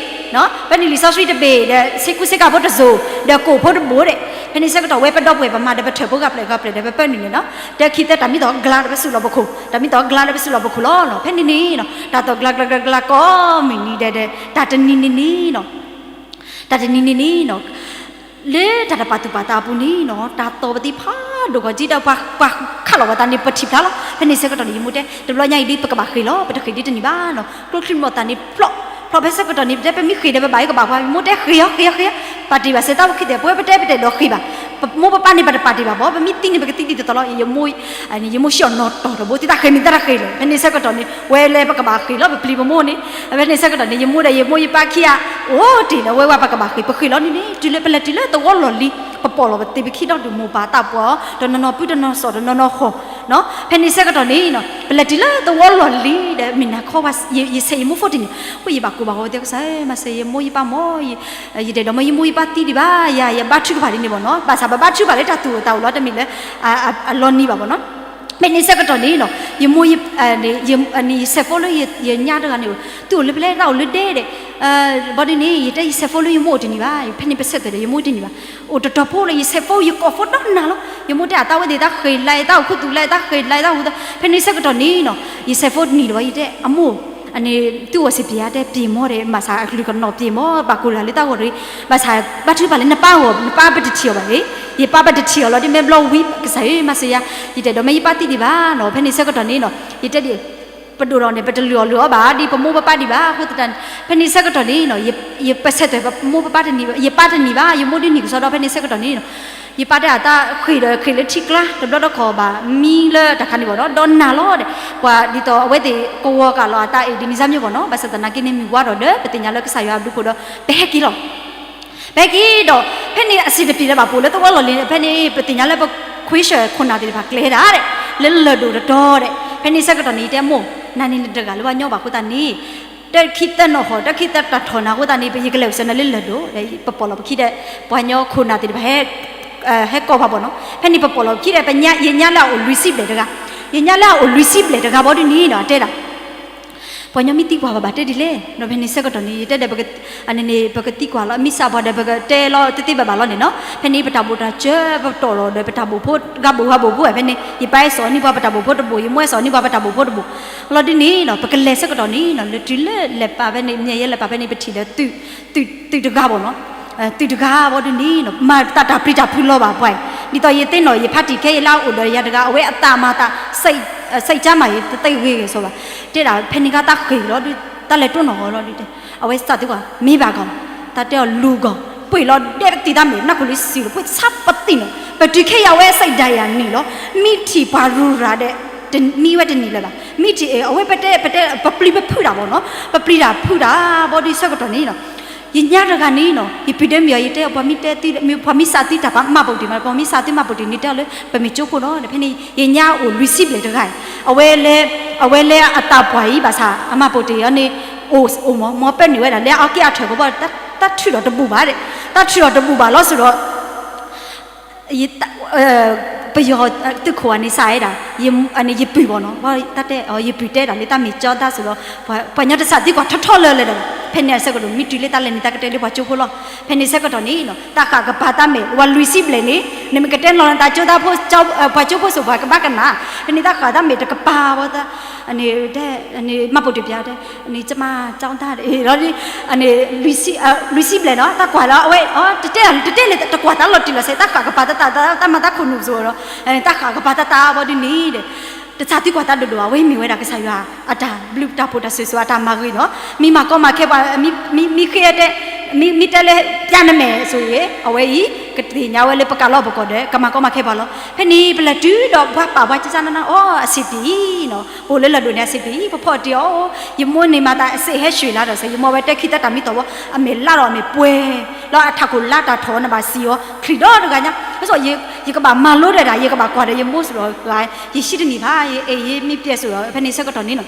ပၢနုာ်လံာ်စီဆှံတဘ့ၣ် ဒီးဆ့ကူဆ့ကၤဖိတစိၤ, ဒီးကိၣ်ဖိတဘိၣ်ဒီး, ဖဲန့ၣ်ဆၢကတီၢ်ဝဲပဒီပုၢ်ဝဲၢ်ပမၤဒီးပထၢၣ်ဖိဂၤဖျၢၣ်ဂၤဖျၢၣ်ဒီးပပၢနုာ်န့ၣ်နီၤ, တခံသၢတၢ်မံသီၣ်ကျါဒီးပစုလီၢ်ပခိၣ်, တၢ်မံသီၣ်ကျါဒီးပစုလီၢ်ပခိၣ်လီၤနီၤ. ဖဲန့ၣ်န့ၣ်နီၤ တၢ်သီၣ်ကျါကျါကျါကျါကိးမုၢ်နံၤဒဲးဒဲး တၢ်တနံၤန့ၣ်န့ၣ်နီၤ တၢ်တနံၤန့ၣ်န့ၣ်နီၤ လၢတၢ်တပာ်သူၣ်ပာ်သးအပူၤန့ၣ်နီၤ တၢ်သီၣ်ပသံးဖးဒိၣ်ဂီၤက့ဒီး ပှၤ ပှၤခးလီၤပသးန့ၣ် ပထံၣ်ဖျါလီၤ. ဖဲန့ၣ်ဆၢကတီၢ်န့ၣ် ယမိၢ်တဲ တဘျီညါအံၤဒ်ပကဘၣ်ဃ့ၢ်လီၤ, ပတဃ့ၢ်ဒ်တနံၤဘၣ်နီၤ. ကျိချံမျိာ်သၣ်န့ၣ်ဖျိး, ဖျိးဖဲဆၢကတီၢ်န့ၣ် ပတဲပမ့ၢ်ဃ့ၢ်ဒီးပဘၣ်အကဘၣ်ပှၤ, ယမိၢ်တဲဃ့ၢ်အီၤ ဃ့ၢ်အီၤ ဃ့ၢ်အီၤ, ပာ်တ့ၢ်ဘၣ်စဲးတၢ်အိၣ်ခံသ့ၣ်, ပဝဲပတဲပတဲဒီးဃ့ၢ်ဘၣ်, ပမိၢ်ပပၢ်န့ၣ် ပတပာ်တ့ၢ်ဘၣ်ဘၣ်, ပမ့ၢ်သံန့ၣ် ပကသံဒ်သိးသိးလီၤ. ယမိၢ် ယမိၢ်ဆံၣ်အီၤနီၢ်တီၢ်တဘိ သံတၢ်ဃ့ၢ်မ့ၢ်တၢ်တဃ့ၢ်လဲၣ်. ဖဲန့ၣ်ဆၢကတီၢ်န့ၣ် ဝဲလၢပကဘၣ်ဃ့ၢ်လီၤ ပပျံၤပမိၢ်န့ၣ်, ဖဲန့ၣ်ဆၢကတီၢ်န့ၣ် ယမိၢ်ဒီးယမိၢ်ယပၢ်ခံဂၤ အိၣ်တ့ၢ်လၢဝဲဝဲပကဘၣ်ဃ့ၢ်, ပဃ့ၢ်လီၤန့ၣ်န့ၣ် တုၤလၢပလဲၤတုၤလၢသဝီလီၢ်လံၤ ပပိာ်လီၤပသ့ၣ်ပခံဒီးဒုးမိၢ်ပၢ်သးပှၢ်အီၤ တနီၤနီၤပုၢ်တနီၤစီၤတနီၤနီၤဃီၤနီၤ. ဖဲန့ၣ်ဆၢကတီၢ်န့ၣ်နီၤ ပလဲၤတုၤလၢသဝီလီၢ်လံၤဒီး မ့ၢ်နၤခီ ယဆဲးယမိၢ်ဖိတနံၤ, အဃိယဘၣ်ကိးဘၣ်ဃီဝဲသ့ၣ်ကစၢ်ဧၢ မၤစၢၤယမိၢ်ယပၢ်မၢ်, ယတဲဒီးမၢ်ယမိၢ်ယပၢ်သံဒံးဘၣ်, ယၤ ယဘါထုကဖၣ်ဒ်န့ၣ်ဘၣ်နီၤ. ဘၣ်ဆၣ်ပဘါထုကဖၣ်လၢတၢ်သူၣ်အိၣ်သးအိၣ်လီၤ တမ့ၢ်လၢ အလီၤနံၤဘၣ်ဘၣ်နီၤ. ဖဲန့ၣ်ဆၢကတီၢ်န့ၣ်နီၤ ယမိၢ် ယဆဲးဖိလၢယညါတဂၤန့ၣ် သုအိၣ်လၢဖဲလဲၣ် တၢ်အိၣ်လၢဒဲဒီး ဘီဒ်န့ၣ် ယတဲယဆဲးဖိလၢယမိၢ်အိၣ်တနံၤဘၣ်, ဖဲန့ၣ်ပဆဲးသွဲၣ်ဒီးယမိၢ်တနံၤဘၣ်, အိၣ်တတီၤဖိလၢယဆဲးဖိ ယကိးဖိဒီးနၤလီၤ. ယမိၢ်တဲအသးဝဲသ့ၣ် တၢ်ဃ့ၢ်လၢ တၢ်အိၣ်ခူသူၣ်လၢ တၢ်ဃ့ၢ်လၢတၢ်ဟူသး. ဖဲန့ၣ်ဆၢကတီၢ်န့ၣ်နီၤ ယဆဲးဖိတနံၤဒီး ယတဲအမိၢ် အန့ၣ် သုဂီၢ်စ့ၢ်ပျံၤဧါ, တဲပျံၤမၢ်ဒီး ဘၣ်ဆၣ်အကလုၢ်ကနီၣ်ပျံၤမၢ်, ဘၣ်ကိၢ်လၢ်လၢတၢ်ဂီၢ်တဂ့ၤ, ဘၣ်ဆၣ်ဘါထုကဖၣ်လၢနပၢ်ဂီၢ် နပၢ်ပတထံၣ်အီၤဘၣ်ဂ့ၤ, ယပၢ်ပတထံၣ်အီၤလီၤ. ဒ်မ့ၢ်ဘျီဝံၤ ကစၢ်ဧၢ မၤစၢၤယၤ, ယတဲဒီးမၢ်ယပၢ်သံဒံးဘၣ်နီၤ. ဖဲန့ၣ်ဆၢကတီၢ်န့ၣ်နီၤ ယတဲဒ် ပဒိၣ်ထီၣ်န့ၣ် ပတလုၢ်အီၣ်လုၢ်အီဘၣ် ဒ်ပမိၢ်ပပၢ်ဒံးဘၣ်. အဃိသတး ဖဲန့ၣ်ဆၢကတီၢ်န့ၣ်နီၤ ယပဆဲးသွဲၣ်ပမိၢ်ပပၢ်တနံၤ ယပၢ်တနံၤဘၣ်, ယမိၢ်ဒ်န့ၣ်ကစီဒီး ဖဲန့ၣ်ဆၢကတီၢ်န့ၣ်နီၤ ယပၢ်တဲအသးဃ့ၢ်ဒီးဃ့ၢ်လၢထံကျါ တဘျီတခီၣ်ဘၣ် မံလၢတၢ်ခါန့ၣ်ဘၣ်ဒီး ဒီးနၤလီၤဒီး ပှၤဒ်သိးအဝဲသ့ၣ်ကဝီၤကးလီၤအသးအံၤ ဒ်န့ၣ်စၢ်မ့ၢ်ဘၣ်နီၤ. ဘၣ်ဆၣ်သနာ်က့န့ၣ် မုၢ်ဝါထီၣ်ဒီး ပသ့ၣ်ညါလၢကစၢ်ယွၤအဘျုးအဖှိၣ်ဒီး ပဟဲက့ၤလီၤ ပဟဲက့ၤဒီး ဖဲန့ၣ်အစံးတပျံၤလၢဘၣ်ပိာ်လၢသဝီလီၢ်လံၤန့ၣ် ဖဲန့ၣ် ပသ့ၣ်ညါလၢပခွ့ဆၢၣ်ခိၣ်နၢ်သ့ၣ်တဖၣ်ကျဲၤဒၣ်ဒီး လၢလၢၢ်ဒိၣ်တတီၤဒီး ဖဲန့ၣ်ဆၢကတီၢ်န့ၣ် ယတဲမိၢ် နၤန့ၣ်နတဂၤလၢပှၤညီဘၣ်အဃိသတးန့ၣ် တခံသၢနီၢ်ဃီ တခံသၢတၢ်ထီၣ်နၤအဃိသတးန့ၣ် ယကလဲၤအိၣ်စၢၤနၤလၢလၢၢ်ဒိၣ်ဒီး ပပိာ်လီၤပခံဒီး ပှၤညီခိၣ်နၢ်သ့ၣ်တဖၣ် ဟဲကိးပှၤဘၣ်နီၤ. ဖဲန့ၣ်ပပိာ်လီၤပခံဒီး ယညါလၢအအိၣ်လွံၢ်ဆံဘျဲၣ်တဂၤ, ယညါလၢအအိၣ်လွံၢ်ဆံဘျဲၣ်တဂၤဘီဒ်န့ၣ်နီၤ အတဲဒၣ် ပှၤညီမ့ၢ်သံကွၢ်ပှၤဘၣ်တဲဒ်လဲၣ်နီၤ. ဖဲန့ၣ်ဆၢကတီၢ်န့ၣ် ယတဲဒီး အန့ၣ်န့ၣ် ပကသံကွၢ်လီၤ မ့ၢ်စးပှၤဒီး ပကတဲလီၤတသ့ဘၣ်ဘၣ်လီၤန့ၣ်နီၤ. ဖဲန့ၣ် ပတၢ်ဘိၣ်တၢ်စၢၤ ပတီၢ်လီၤဒီး ပတၢ်ဘိၣ်ဖိ ဂၤဘိၣ်ဂၤဘိၣ်ဖိဝဲ ဖဲန့ၣ် ယပၢ်အဲၣ်စီၤန့ၢ်ပှၤပတၢ်ဘိၣ်ဖိတဘိၣ် ယမိၢ်အဲၣ်စီၤန့ၢ်ပှၤပတၢ်ဘိၣ်ဖိတဘိၣ် လီၤဒ်န့ၣ်နီၤ. ပကလဲၤဆၢကတီၢ်န့ၣ်နီၤ လၢတုၤလၢလဲၤပာ်ဖဲန့ၣ် မ့ၢ်ယဲလဲၤပာ်ဖဲန့ၣ် ပထံၣ်ဒီး သုးတဂၤဘၣ်နီၤ, သုးတဂၤဘီဒ်န့ၣ်နီၤ မၤတၢ်တၢ်ပျံၤတၢ်ဖုးလီၤဘၣ်ပှၤအံၤ, ဒ်သိးယသ့ၣ်နီၣ် ယဖါတံၢ်ခဲအံၤလၢအအိၣ်ဒီးယၤတဂၤ အဝဲအသးမၤသး စိတ်ကျန်းမာရေး တသ့ဂ့ၤဂ့ၤစီဘၣ်, တဲဒၣ်ဖဲန့ၣ်ခါတၢ်ဃ့ၢ်လီၤဒုး တၢ်လဲၤတိၢ်နီၣ်အီၤလီၤဒုးတဲ, အဝဲစးသံကွၢ် မ့ၢ်ဘၣ်ကီး, တၢ်တဲအီၤလူၤကီး, ပှ့ၤလီၤဒဲးပသံတၢ်မဲာ် နၢ်ခိၣ်လံစံးလီၤ ပှ့ၤဆါပသံနီၤ, ပတုၤခဲအံၤအဝဲစိတ်ဓာတ်ရည်န့ၣ်လီၤ, မ့ၢ်ထံၣ်ပှၤရူၤရၤဒဲး တမံဝဲတနံၤလၢၤဘၣ်, မ့ၢ်ထံၣ်အဝဲပတဲ ပတဲ ပပျံၤပဖုးတၢ်ဘီနီၤ, ပပျံၤတၢ်ဖုးတၢ်ဘီဒုးဆၢကတီၢ်န့ၣ်နီၤ ယညါတဂၤန့ၣ်နီၤ ယပုၢ်ဒဲမုၣ်အီၤ ယတဲ ပှၤမ့ၢ်တဲသု ပှၤမ့ၢ်စးသုတၢ်ပာ်မၤပိာ်တ့ၢ်မး ပှၤမ့ၢ်စးသုမၤပိာ်တ့ၢ်န့ၣ် တဲအီၤလၢ ပမ့ၢ်ကၠိဖိနီၤ, ဖဲန့ၣ် ယညါအိၣ်လွံၢ်ဆံဘျဲၣ်တဂၤအံၤ, အဝဲလၢ အဝဲလၢအသးပှၢ်အံၤ ဘၣ်ဆၣ်အမၤပိာ်တ့ၢ်အီၤန့ၣ် အိၣ် အိၣ်မး မ့ၢ်ပၢနုာ်ဝဲဒၣ် လၢအက့ၢ်အထၢၣ်ကဘီ တၢ်ထုးထီၣ်တဘူၣ်ဘၣ်ဒီး တၢ်ထုးထီၣ်တဘူၣ်ဘၣ်လီၤစ့ၢ်ဒီး ပယီၤသုးခိၣ်အန့ၣ်စးဝဲဒၣ် ယပုၢ်ဘီနီၤ, တၢ်တဲ ယပုၢ်တဲဒၣ်လၢတၢ်မ့ၢ်ကၠီတၢ်စ့ၢ်ဒီး ပှၤညီတစးသံကွၢ်ထီထီလၢာ်လၢာ်ဒီး ဖဲန့ၣ်အဆၢကတီၢ် မ့ၢ်တုၤလၢတၢ်လဲၤနုာ်တၢ်ကတၢၢ်လၢပှၤကၠိဖိလီၤ. ဖဲန့ၣ်ဆၢကတီၢ်န့ၣ် တၢ်ဃၣ်ကပၤတၢ်မဲာ် ဝဲလွံၢ်ဆံဘျဲၣ်န့ၣ် နမ့ၢ်ကတဲလီၤနတၢ်ကၠိတၢ်ဖိ ပှၤကၠိဖိစိၤပှၤကဘၣ်ကနၣ်, ဖဲန့ၣ်တၢ်ဃၣ်တၢ်မဲာ်တကပၤဝဲ, မၤပိာ်တံၢ်ပျါတဲ န့ၣ်ကမၤကၠီတၢ်လီၤ, လွံၢ်ဆံဘျဲၣ်နီၤ တၢ်ကွၢ်လီၤ အဝဲ တတဲတတဲလၢ တကွၢ်တၢ်လီၤတံၢ်လီၤဆဲး တၢ်ဃၣ်ကပၤတၢ်တၢ် တၢ်မၤတၢ်ခိၣ်နူာ်စိၤဒီး တၢ်ဃၣ်ကပၤတၢ်တၢ်ဘီဒ်န့ၣ်ဒီး တသးသံကွၢ်တၢ်ဒိၣ်ဒိၣ် အဝဲမ့ၢ်ဝဲဒၣ်ကစၢ်ယွၤ အတၢ်ဘျုးတၢ်ဖှိၣ်တၢ်ဆိၣ်ဂ့ၤဆိၣ်ဝါအတၢ်မၤဂ့ၤနီၤ, မ့ၢ်မၤကီမၤခဲပှၤ မ့ၢ်ဃ့အတဲ မ့ၢ်တဲလၢ ပျၢ်နမဲာ်ဆိၣ်ဂ့ၤ အဝဲအံၤ ကသ့ၣ်ညါဝဲလၢပကးလီၤပကီၢ်ဒီး ကမၤကီမၤခဲပှၤလီၤ. ဖဲန့ၣ် ပလဲၤတုၤဒီးပှၤပာ်ပှၤကစၢ်နၤနၤ အိၣ်အစ့ပံၤနီၤ အိၣ်လၢလၢၢ်ဒိၣ်န့ၣ်အစ့ပံၤ ပဖီၣ်တ့ၢ်အီၤ ယမိၢ်န့ၣ်မၤသးအစ့ဟဲဆှံလၢဒီးစဲး ယမိၢ်ဝဲတဲခံသၢတၢ်မံသီဝီ အမဲာ်လါဒီးအမဲာ်ပှဲၤ လီၤအထးခိၣ်လါတၢ်ထီၣ်နဘၣ်စံၣ်အီၤ ချံးဒီတဂၤညါ အသိး ယကဘၣ်မၤလိဒီးတၢ် ယကဘၣ်ကွၢ်ဒီးယမိၢ်စိၤဒီး ယဟံးတန့ၢ်ဘၣ် ယအဲၣ်ယမ့ၢ်ပျဲစိၤဒီး ဖဲန့ၣ်ဆၢကတီၢ်န့ၣ်နီၤ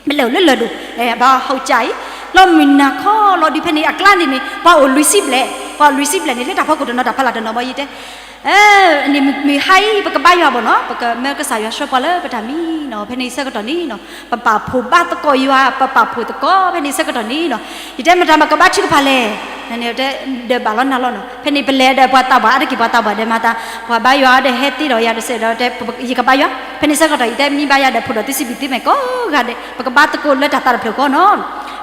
ပလဲၤအိၣ်လၢလၢၢ်ဒိၣ် ဘၣ်ဟီၣ်ကၠၢအံၤ လီၤမုၢ်နၤခီလီၤဒုးဖဲန့ၣ် အကျါန့ၣ်န့ၣ် ပှၤအိၣ်လွံၢ်ဆံဘျဲၣ် ပှၤအိၣ်လွံၢ်ဆံဘျဲၣ်န့ၣ် လၢတၢ်ဖီခိၣ်တနီၤတၢ်ဖီလာ်တနီၤဘီယတဲ မုၢ်ဟါအံၤ ပကဘါယွၤဘၣ်နီၤ ပကမၢကစၢ်ယွၤဆှၢပှၤလၢပတၢ်မံနီၤ ဖဲန့ၣ်ဆၢကတီၢ်န့ၣ်နီၤ ပပာ်ဖှိၣ်ဘါသကိးယွၤ ပပာ်ဖှိၣ်သကိး ဖဲန့ၣ်ဆၢကတီၢ်န့ၣ်နီၤ ယတဲမတၤမကဘါထုကဖၣ်လဲၣ် ဒီးဘၣ်လီၤနၤလီၤနီၤ ဖဲန့ၣ်ပလဲၤဒီးပှၤတၢ်ဘၣ်အါတက့ၢ်ပှၤတၢ်ဘၣ်ဒီးမၤသး ပှၤဘါယွၤဒီးဟဲသ့ဒီးယၤတစဲးဒီးတဲ ယကဘါယွၤ ဖဲန့ၣ်ဆၢကတီၢ် ယတဲမ့ၢ်ဘါယွၤဒီးဖိးဒီးသုစံးဘံၣ်သုမဲာ်ကိးဂၤဒဲး ပကဘါသကိးလၢတၢ်သးတဖျၢၣ်ဃီနီၤ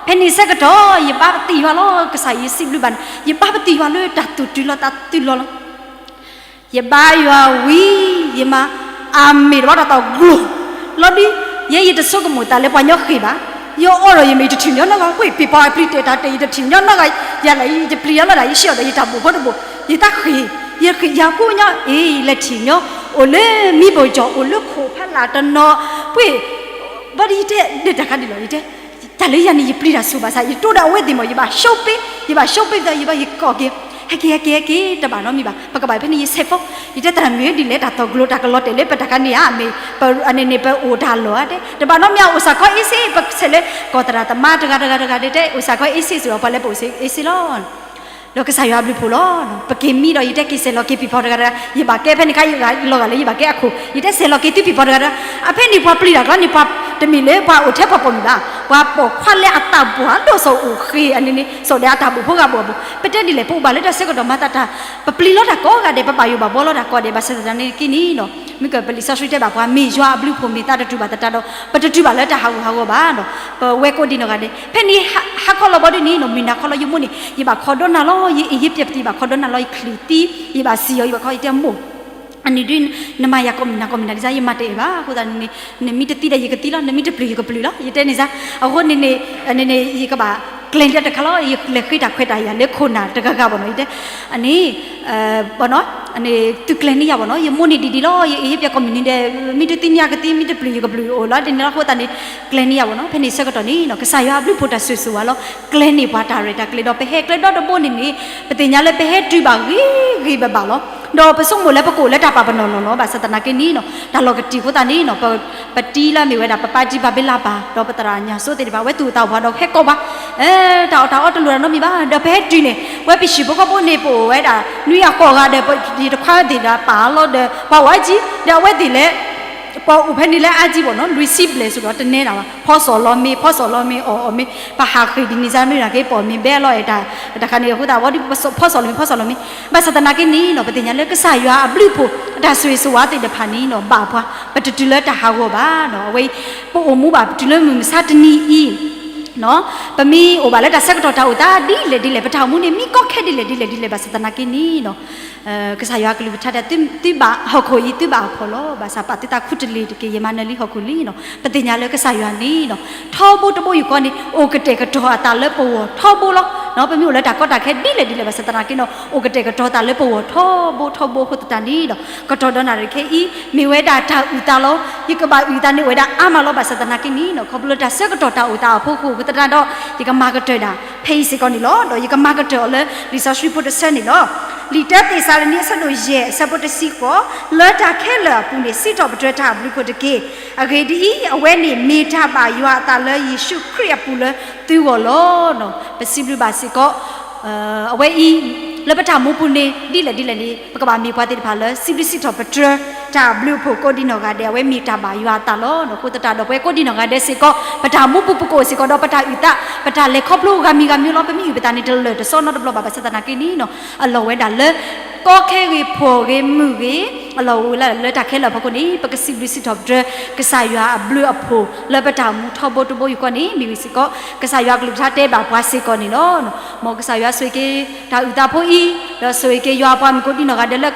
ဖဲန့ၣ်ဆၢကတီၢ် ယဘါပသံၣ်ယွၤလီၤ ကစၢ်ယွၤယစံးဘျုးဘၣ်န့ၣ် ယဘါပသံၣ်ယွၤလၢတၢ်သူၣ်တုၤလီၤသးတုၤလီၤလီၤ ယဘါယွၤဝံၤ ယမၤ အမ့ၢ်တဘၣ်တၢ်သီၣ်ကျိၤ လီၤဒုး ယဲယတဆိကမိၣ်တၢ်လၢပှၤညီဃ့ၢ်ဘၣ် ယအီၣ်ဒီးယမဲာ်ယတထံၣ်ညီနီတဂၤ ဝ့ၢ်ပ့ၤပီအပျံၤတဲာ်တၢ်တဲာ် ယတထံၣ်ညီနီတဂၤ ယၤလၢယတပျံၤယၤလီၤဒၣ် ယဆှၢအီၣ်ဒီးယတၢ်ဘိၣ်ဖိတဘိၣ် ယတၢ်ဃ့ၢ် ယဃ့ၢ်ယၤကိးညီ အ့ ယလဲၤထံၣ်ညီ အိၣ်လၢမံဘိၣ်ကၠီၣ် အိၣ်လၢခိၣ်ဖးလာ်တနီၤ ပှ့ၤ ဘၣ်ဒီးယတဲ ဒၢးတၢ်ခါဒ်လီၤ ယတဲ တၢ်လၢယၤန့ၣ် ယပျံၤတၢ်ဆူၣ်ဘၣ်ဆၣ် ယတိၢ်ဒီးအဝဲသ့ၣ်မး ယဘၣ် shopping ယဘၣ် shopping ဒီး ယဘၣ် ယကိးက့ၤ ဟဲက့ၤ ဟဲက့ၤ ဟဲက့ၤ တဘၣ်နီတမံၤဘၣ် ပကဘၣ်ဖဲန့ၣ် ယဆဲးဖိ ယတဲတၢ်မ့ၢ်ဒ်လဲၣ် တၢ်သီၣ်ကျိၤ တၢ်ကလီၤတဲာ်လၢပတၢ်ခါန့ၣ်ဧါ မ့ၢ် ပန့ၣ်န့ၣ် ပအိၣ်တၢ်လီၢ်ဧါတဲ တဘၣ်နီတမံၤ အိၣ်စ့ၢ်ကီး easy ပဆဲးလၢ ကီၢ်သရၣ်သမါတဂၤတဂၤတဂၤဒ်တဲ အိၣ်စ့ၢ်ကီး easy စ့ၢ်ကီး ပှၤလၢပအိၣ်စ့ၢ် easy လီၤ ဒီးကစၢ်ယွၤအဘျုးဖှိၣ်လီၤ. ပက့ၤမံဒီး ယတဲက့ၤစဲးလီၤက့ၤပံၤဖီတဂၤတဂၤ, ယဘၣ်ကဲဖဲန့ၣ်ခါ ယဂၤလီၤဂာ်လၢယဘၣ်ကဲအခိၣ်, ယတဲစဲးလီၤက့ၤသုပံၤဖီတဂၤတဂၤ, အဖဲန့ၣ်ပှၤပျံၤတၢ်ကျီန့ၣ် ပှၤတမ့ၢ်လၢပှၤအိၣ်ထဲပှၤပိာ်မုၣ်ဘၣ်, ပှၤပိာ်ခွါလၢအသးပှၢ်ဒိၣ်စိၤအိၣ်ဃ့အန့ၣ်န့ၣ် စိာ်ဒီးအတၢ်ဘိၣ်ဖိဂၤဘိၣ်အဘိၣ်, ပတဲဒ်လဲၣ် ပအိၣ်ဘၣ်လၢတၢ်ဆၢကတီၢ်မၤသးတၢ်, ပပျံၤလီၤတၢ်ကိးဂၤဒဲး ပဘၣ်ယိၣ်ဘၣ်ဘှီလီၤတၢ်ကိးဂၤဒဲး ဘၣ်ဆၣ်သနာ်က့န့ၣ်နီၤ, မ့ၢ်ကပလံာ်စီဆှံတဲဘၣ်ပှၤ မ့ၢ်ယွၤအဘျုးဖှိၣ်မ့ၢ်သးတတုၤဘၣ်သတးဒီး ပတတုၤဘၣ်လၢတၢ်ဟးဂူာ်ဟးဂီၤဘၣ်နီၤ, ပဝဲကိးဒံးနီၢ်ဂၤဒဲး, ဖဲန့ၣ်ဟါခီလီၤဘီဒ်န့ၣ်နီၤ မုၢ်နၤခီလီၤ ယမိၢ်န့ၣ် ယဘၣ်ခီဒိနၤလီၤ, ယအ့ၣ်ယပျဲၢ်ပသံး ယဘၣ်ခီဒိနၤလီၤ ယချံးသံ, ယဘၣ်စံၣ်အီၤ ယဘၣ်ခီ ယတဲမိၢ် အန့ၣ်ဒ် နမၤယၤကိးမုၢ်နၤကိးမုၢ်နၤကစၢ် ယမၤတအဲၣ်ဘၣ်, အဃိသတးန့ၣ် နမ့ၢ်တသံဒီးယကသံလီၤ, နမ့ၢ်တပျုၤယကပျုၤလီၤ, ယတဲန့ၣ်စ့ၢ်, အဃိန့ၣ်န့ၣ် ယကဘၣ်ကျဲၤလၢတခါလီၤ, ယလဲၤဃ့တၢ်ခွဲးတၢ်ယာ်လၢခိၣ်နၢ်တဂၤဂၤဘၣ်နီၤ, ယတဲ အန့ၣ် ဘၣ်နီၤ, သုကျဲၤန့ၢ်ယၤဘၣ်နီၤ, ယမိၢ်န့ၣ်ဒ်ဒ်လီၤ, ယအ့ၣ်ယပျဲၢ်ကိးမုၢ်နၤဒီး မ့ၢ်တသံန့ၢ်ယကသံ မ့ၢ်တပျုၤယကပျုၤအိၣ်လီၤ, ဒ်န့ၣ်လီၤအဃိသတးန့ၣ် ကျဲၤန့ၢ်ယၤဘၣ်နီၤ, ဖဲန့ၣ်ဆၢကတီၢ်န့ၣ်နီၤ ကစၢ်ယွၤအဘျုးဖှိၣ်တၢ်ဆိၣ်ဂ့ၤဆိၣ်ဝါလီၤ, ကျဲၤန့ၢ်ပှၤတၢ်ရဲၣ်တၢ်ကျဲၤဒီး ပဟဲကျဲဒီတဘိန့ၣ်န့ၣ် ပသ့ၣ်ညါလၢပဟဲတုၤဘၣ်ဂ့ၤဂ့ၤဘၣ်ဘၣ်လီၤ, ဒီးပဆိကမိၣ်လၢပကအိၣ်လၢတၢ်ပာ်ပနီၣ်လီၢ်လီၤ, ဘၣ်ဆၣ်သနာ်က့န့ၣ်နီၤ တၢ်လီၢ်ကတံာ်အဃိသတးန့ၣ်နီၤ ပ ပတံၤလၢအမ့ၢ်ဝဲဒၣ် ပပၢ်တံၤပၢ်ဘ့လးပၢ် ဒီးပသရၣ်ညၣ်စိသ့ၣ်တဖၣ် အဝဲသူၣ်အိၣ်သးအိၣ်ဒီးဟဲကိးပှၤ, တၢ်အီၣ်တၢ်အီတလိၣ်တၢ်နီတမံၤဘၣ်, ဒီးပဟဲတုၤန့ၣ် ဝဲပဟံၣ်ဖိဃီဖိန့ၣ် ပအိၣ်ဝဲဒၣ် နွံဂၤဃိးဂၤဒီး ယတခွါသ့ၣ်ဒီးပာ်လီၤဒီး ပှၤအိၣ်အါကံ, ဒီးအဝဲသ့ၣ်လၢ ပှၤအိၣ်ဖဲန့ၣ်လၢအါကံဘၣ်နီၤ လွံၢ်ဆံဘျဲၣ်စ့ၢ်ကီး တနဲဒၣ်ဘၣ်, ဖီစီၣ်လီၤမ့ၤ ဖီစီၣ်လီၤမ့ၤ အီၣ်အီၣ်မ့ၤ ပဟးဃ့ၢ်ဒ်န့ၣ်စ့ၢ် မ့ၢ်ဒၣ်က့ၤပိာ်မ့ၤဘဲလီၤအဲၣ်တၢ်, တခါန့ၣ်အဃိသတး ဝဲဒ်ဖီစီၣ်လီၤမ့ၤ ဖီစီၣ်လီၤမ့ၤ, ဘၣ်ဆၣ်သနာ်က့န့ၣ်နီၤ ပသ့ၣ်ညါလၢကစၢ်ယွၤအဘျုးအဖှိၣ် အတၢ်ဆိၣ်ဂ့ၤဆိၣ်ဝါသ့ၣ်တဖၣ်န့ၣ်နီၤ ဘၣ်ပှၤ ပတတုၤလၢတၢ်ဟးဂီၤဘၣ်နီၤ, အဝဲအံၤ ပအိၣ်မူဘၣ်တုၤလၢမုၢ်မဆါတနံၤအံၤ ပမ့ၢ်အိၣ်ဘၣ်လၢတၢ်ဆၢကတီၢ်တၢ်အိၣ်သးဒ်လဲၣ်ဒ်လဲၣ် ပတၢ်အိၣ်မူန့ၣ် မ့ၢ်ကီခဲဒ်လဲၣ်ဒ်လဲၣ်ဒ်လဲၣ် ဘၣ်ဆၣ်သနာ်က့န့ၣ်နီၤ ကစၢ်ယွၤကလုၢ်ကထါတဲ သုဘၣ်ဟီၣ်ခိၣ်အံၤ သုဘၣ်အဖှီၣ်လီၤ, ဘၣ်ဆၣ်ပာ်သုသးခူတလ့ၤတက့ၢ် ယမၤနၢၤလံဟီၣ်ခိၣ်လံနီၤ, ပသ့ၣ်ညါလၢကစၢ်ယွၤန့ၣ်နီၤ ထီဘိတဘိယူၢ်ဃီန့ၣ် အိၣ်ကတဲာ်ကတီၤအသးလၢပဂီၢ်ထီဘိလီၤ, ပမ့ၢ်အိၣ်လၢတၢ်ကီတၢ်ခဲဒ်လဲၣ်ဒ်လဲၣ် ဘၣ်ဆၣ်သနာ်က့နီၤ အိၣ်ကတဲာ်ကတီၤသးလၢပဂီၢ်ထီဘိထီဘိအဃိသတးန့ၣ်ဒီး ကတီၢ်ဒီးနၣ်ရံၣ်ခဲအံၤ မ့ၢ်ဝဲဒၣ်တၢ်အုၣ်သးလီၤ, ယကဘၣ်အုၣ်သးန့ၣ်အိၣ်ဝဲဒၣ်အါမးလီၤ, ဘၣ်ဆၣ်သနာ်က့န့ၣ်နီၤ ခီဖျိလၢတၢ်ဆၢကတီၢ်တၢ်အိၣ်သးအဖီခိၣ်အဃိသတးဒီး ယကမၤကတၢၢ်ဒၣ် ဖဲအံၤစ့ၢ်ကီးန့ၣ်လီၤ, ဒီးယကမၤကတၢၢ်အီၤလၢလံာ်စီဆှံဖိတဆၢန့ၣ်လီၤ. လံာ်တၢသ့းစၤလနံ အဆၢဒိၣ်ယဲၢ် အဆၢဖိတဆံဃိး, လၢတၢ်ခဲလၢာ်အပူၤန့ၣ် စံးထီၣ်ပတြၢၤတၢ်အဘျုးအဖှိၣ်တက့ၢ်. အဂ့ၢ်ဒ်အံၤ, အဝဲန့ၣ်မ့ၢ်တၢ်ဘၣ်ယွၤအသးလၢယ့ၣ်ၡူးခရံာ်အပူၤလၢသုဂီၢ်လီၤ. ပစံးဘျုးဘၣ်စ့ၢ်ကီး အဝဲအံၤ လၢပတၢ်မူပူၤန့ၣ် ဒ်လဲၣ်ဒ်လဲၣ်န့ၣ် ပကဘၣ်မ့ၢ်ပှၤသ့ၣ်တဖၣ်လၢ စံးဘျုးစံးထီၣ်ပတြၢၤ တၢ်ဘျုးအဖှိၣ်ကိးဒံနီၢ်ဂၤဒဲး အဝဲမ့ၢ်တၢ်ဘၣ်ယွၤအသးလီၤ. အဃိသတးဒီး ပဝဲကိးဒံနီၢ်ဂၤဒဲးစ့ၢ်ကီး ပတၢ်မူပူၤပကိၣ်စ့ၢ်ကီးဒီး ပတၢ်အုၣ်သး ပတၢ်လဲၤခီဖျိဂၤမံၤဂၤမံၤလီၤ. ပမ့ၢ်အုၣ်ပသးန့ၣ်တလၢာ်တစီနီတဘျီဘၣ်. ဘၣ်ဆၣ်သနာ်က့န့ၣ် အလီၢ်ဝဲဒၣ်လၢ ကီခဲဂ့ၤ ဖှီၣ်ဂ့ၤ မုာ်ဂ့ၤ အလီၢ်အိၣ်ဝဲဒၣ်လၢတၢ်ခဲလၢာ်အဖီခိၣ်န့ၣ် ပကစံးဘျုးစံးထီၣ်ပတြၢၤ ကစၢ်ယွၤအဘျုးအဖှိၣ် လၢပတၢ်အိၣ်မူထီဘိတဘိယူၢ်ဃီန့ၣ် မ့ၢ်ဂ့ၤစ့ၢ်ကီး ကစၢ်ယွၤအကလုၢ်ကထါတဲဘၣ်ပှၤစ့ၢ်ကီးန့ၣ်လီၤ. မ်ကစၢ်ယွၤဆိၣ်ဂ့ၤက့ၤ တၢ်အုၣ်သးဖိအံၤ ဒီးဆိၣ်ဂ့ၤက့ၤယွၤအပှၤမုၣ်ကိးဒံနီၢ်ဂၤဒဲးလၢ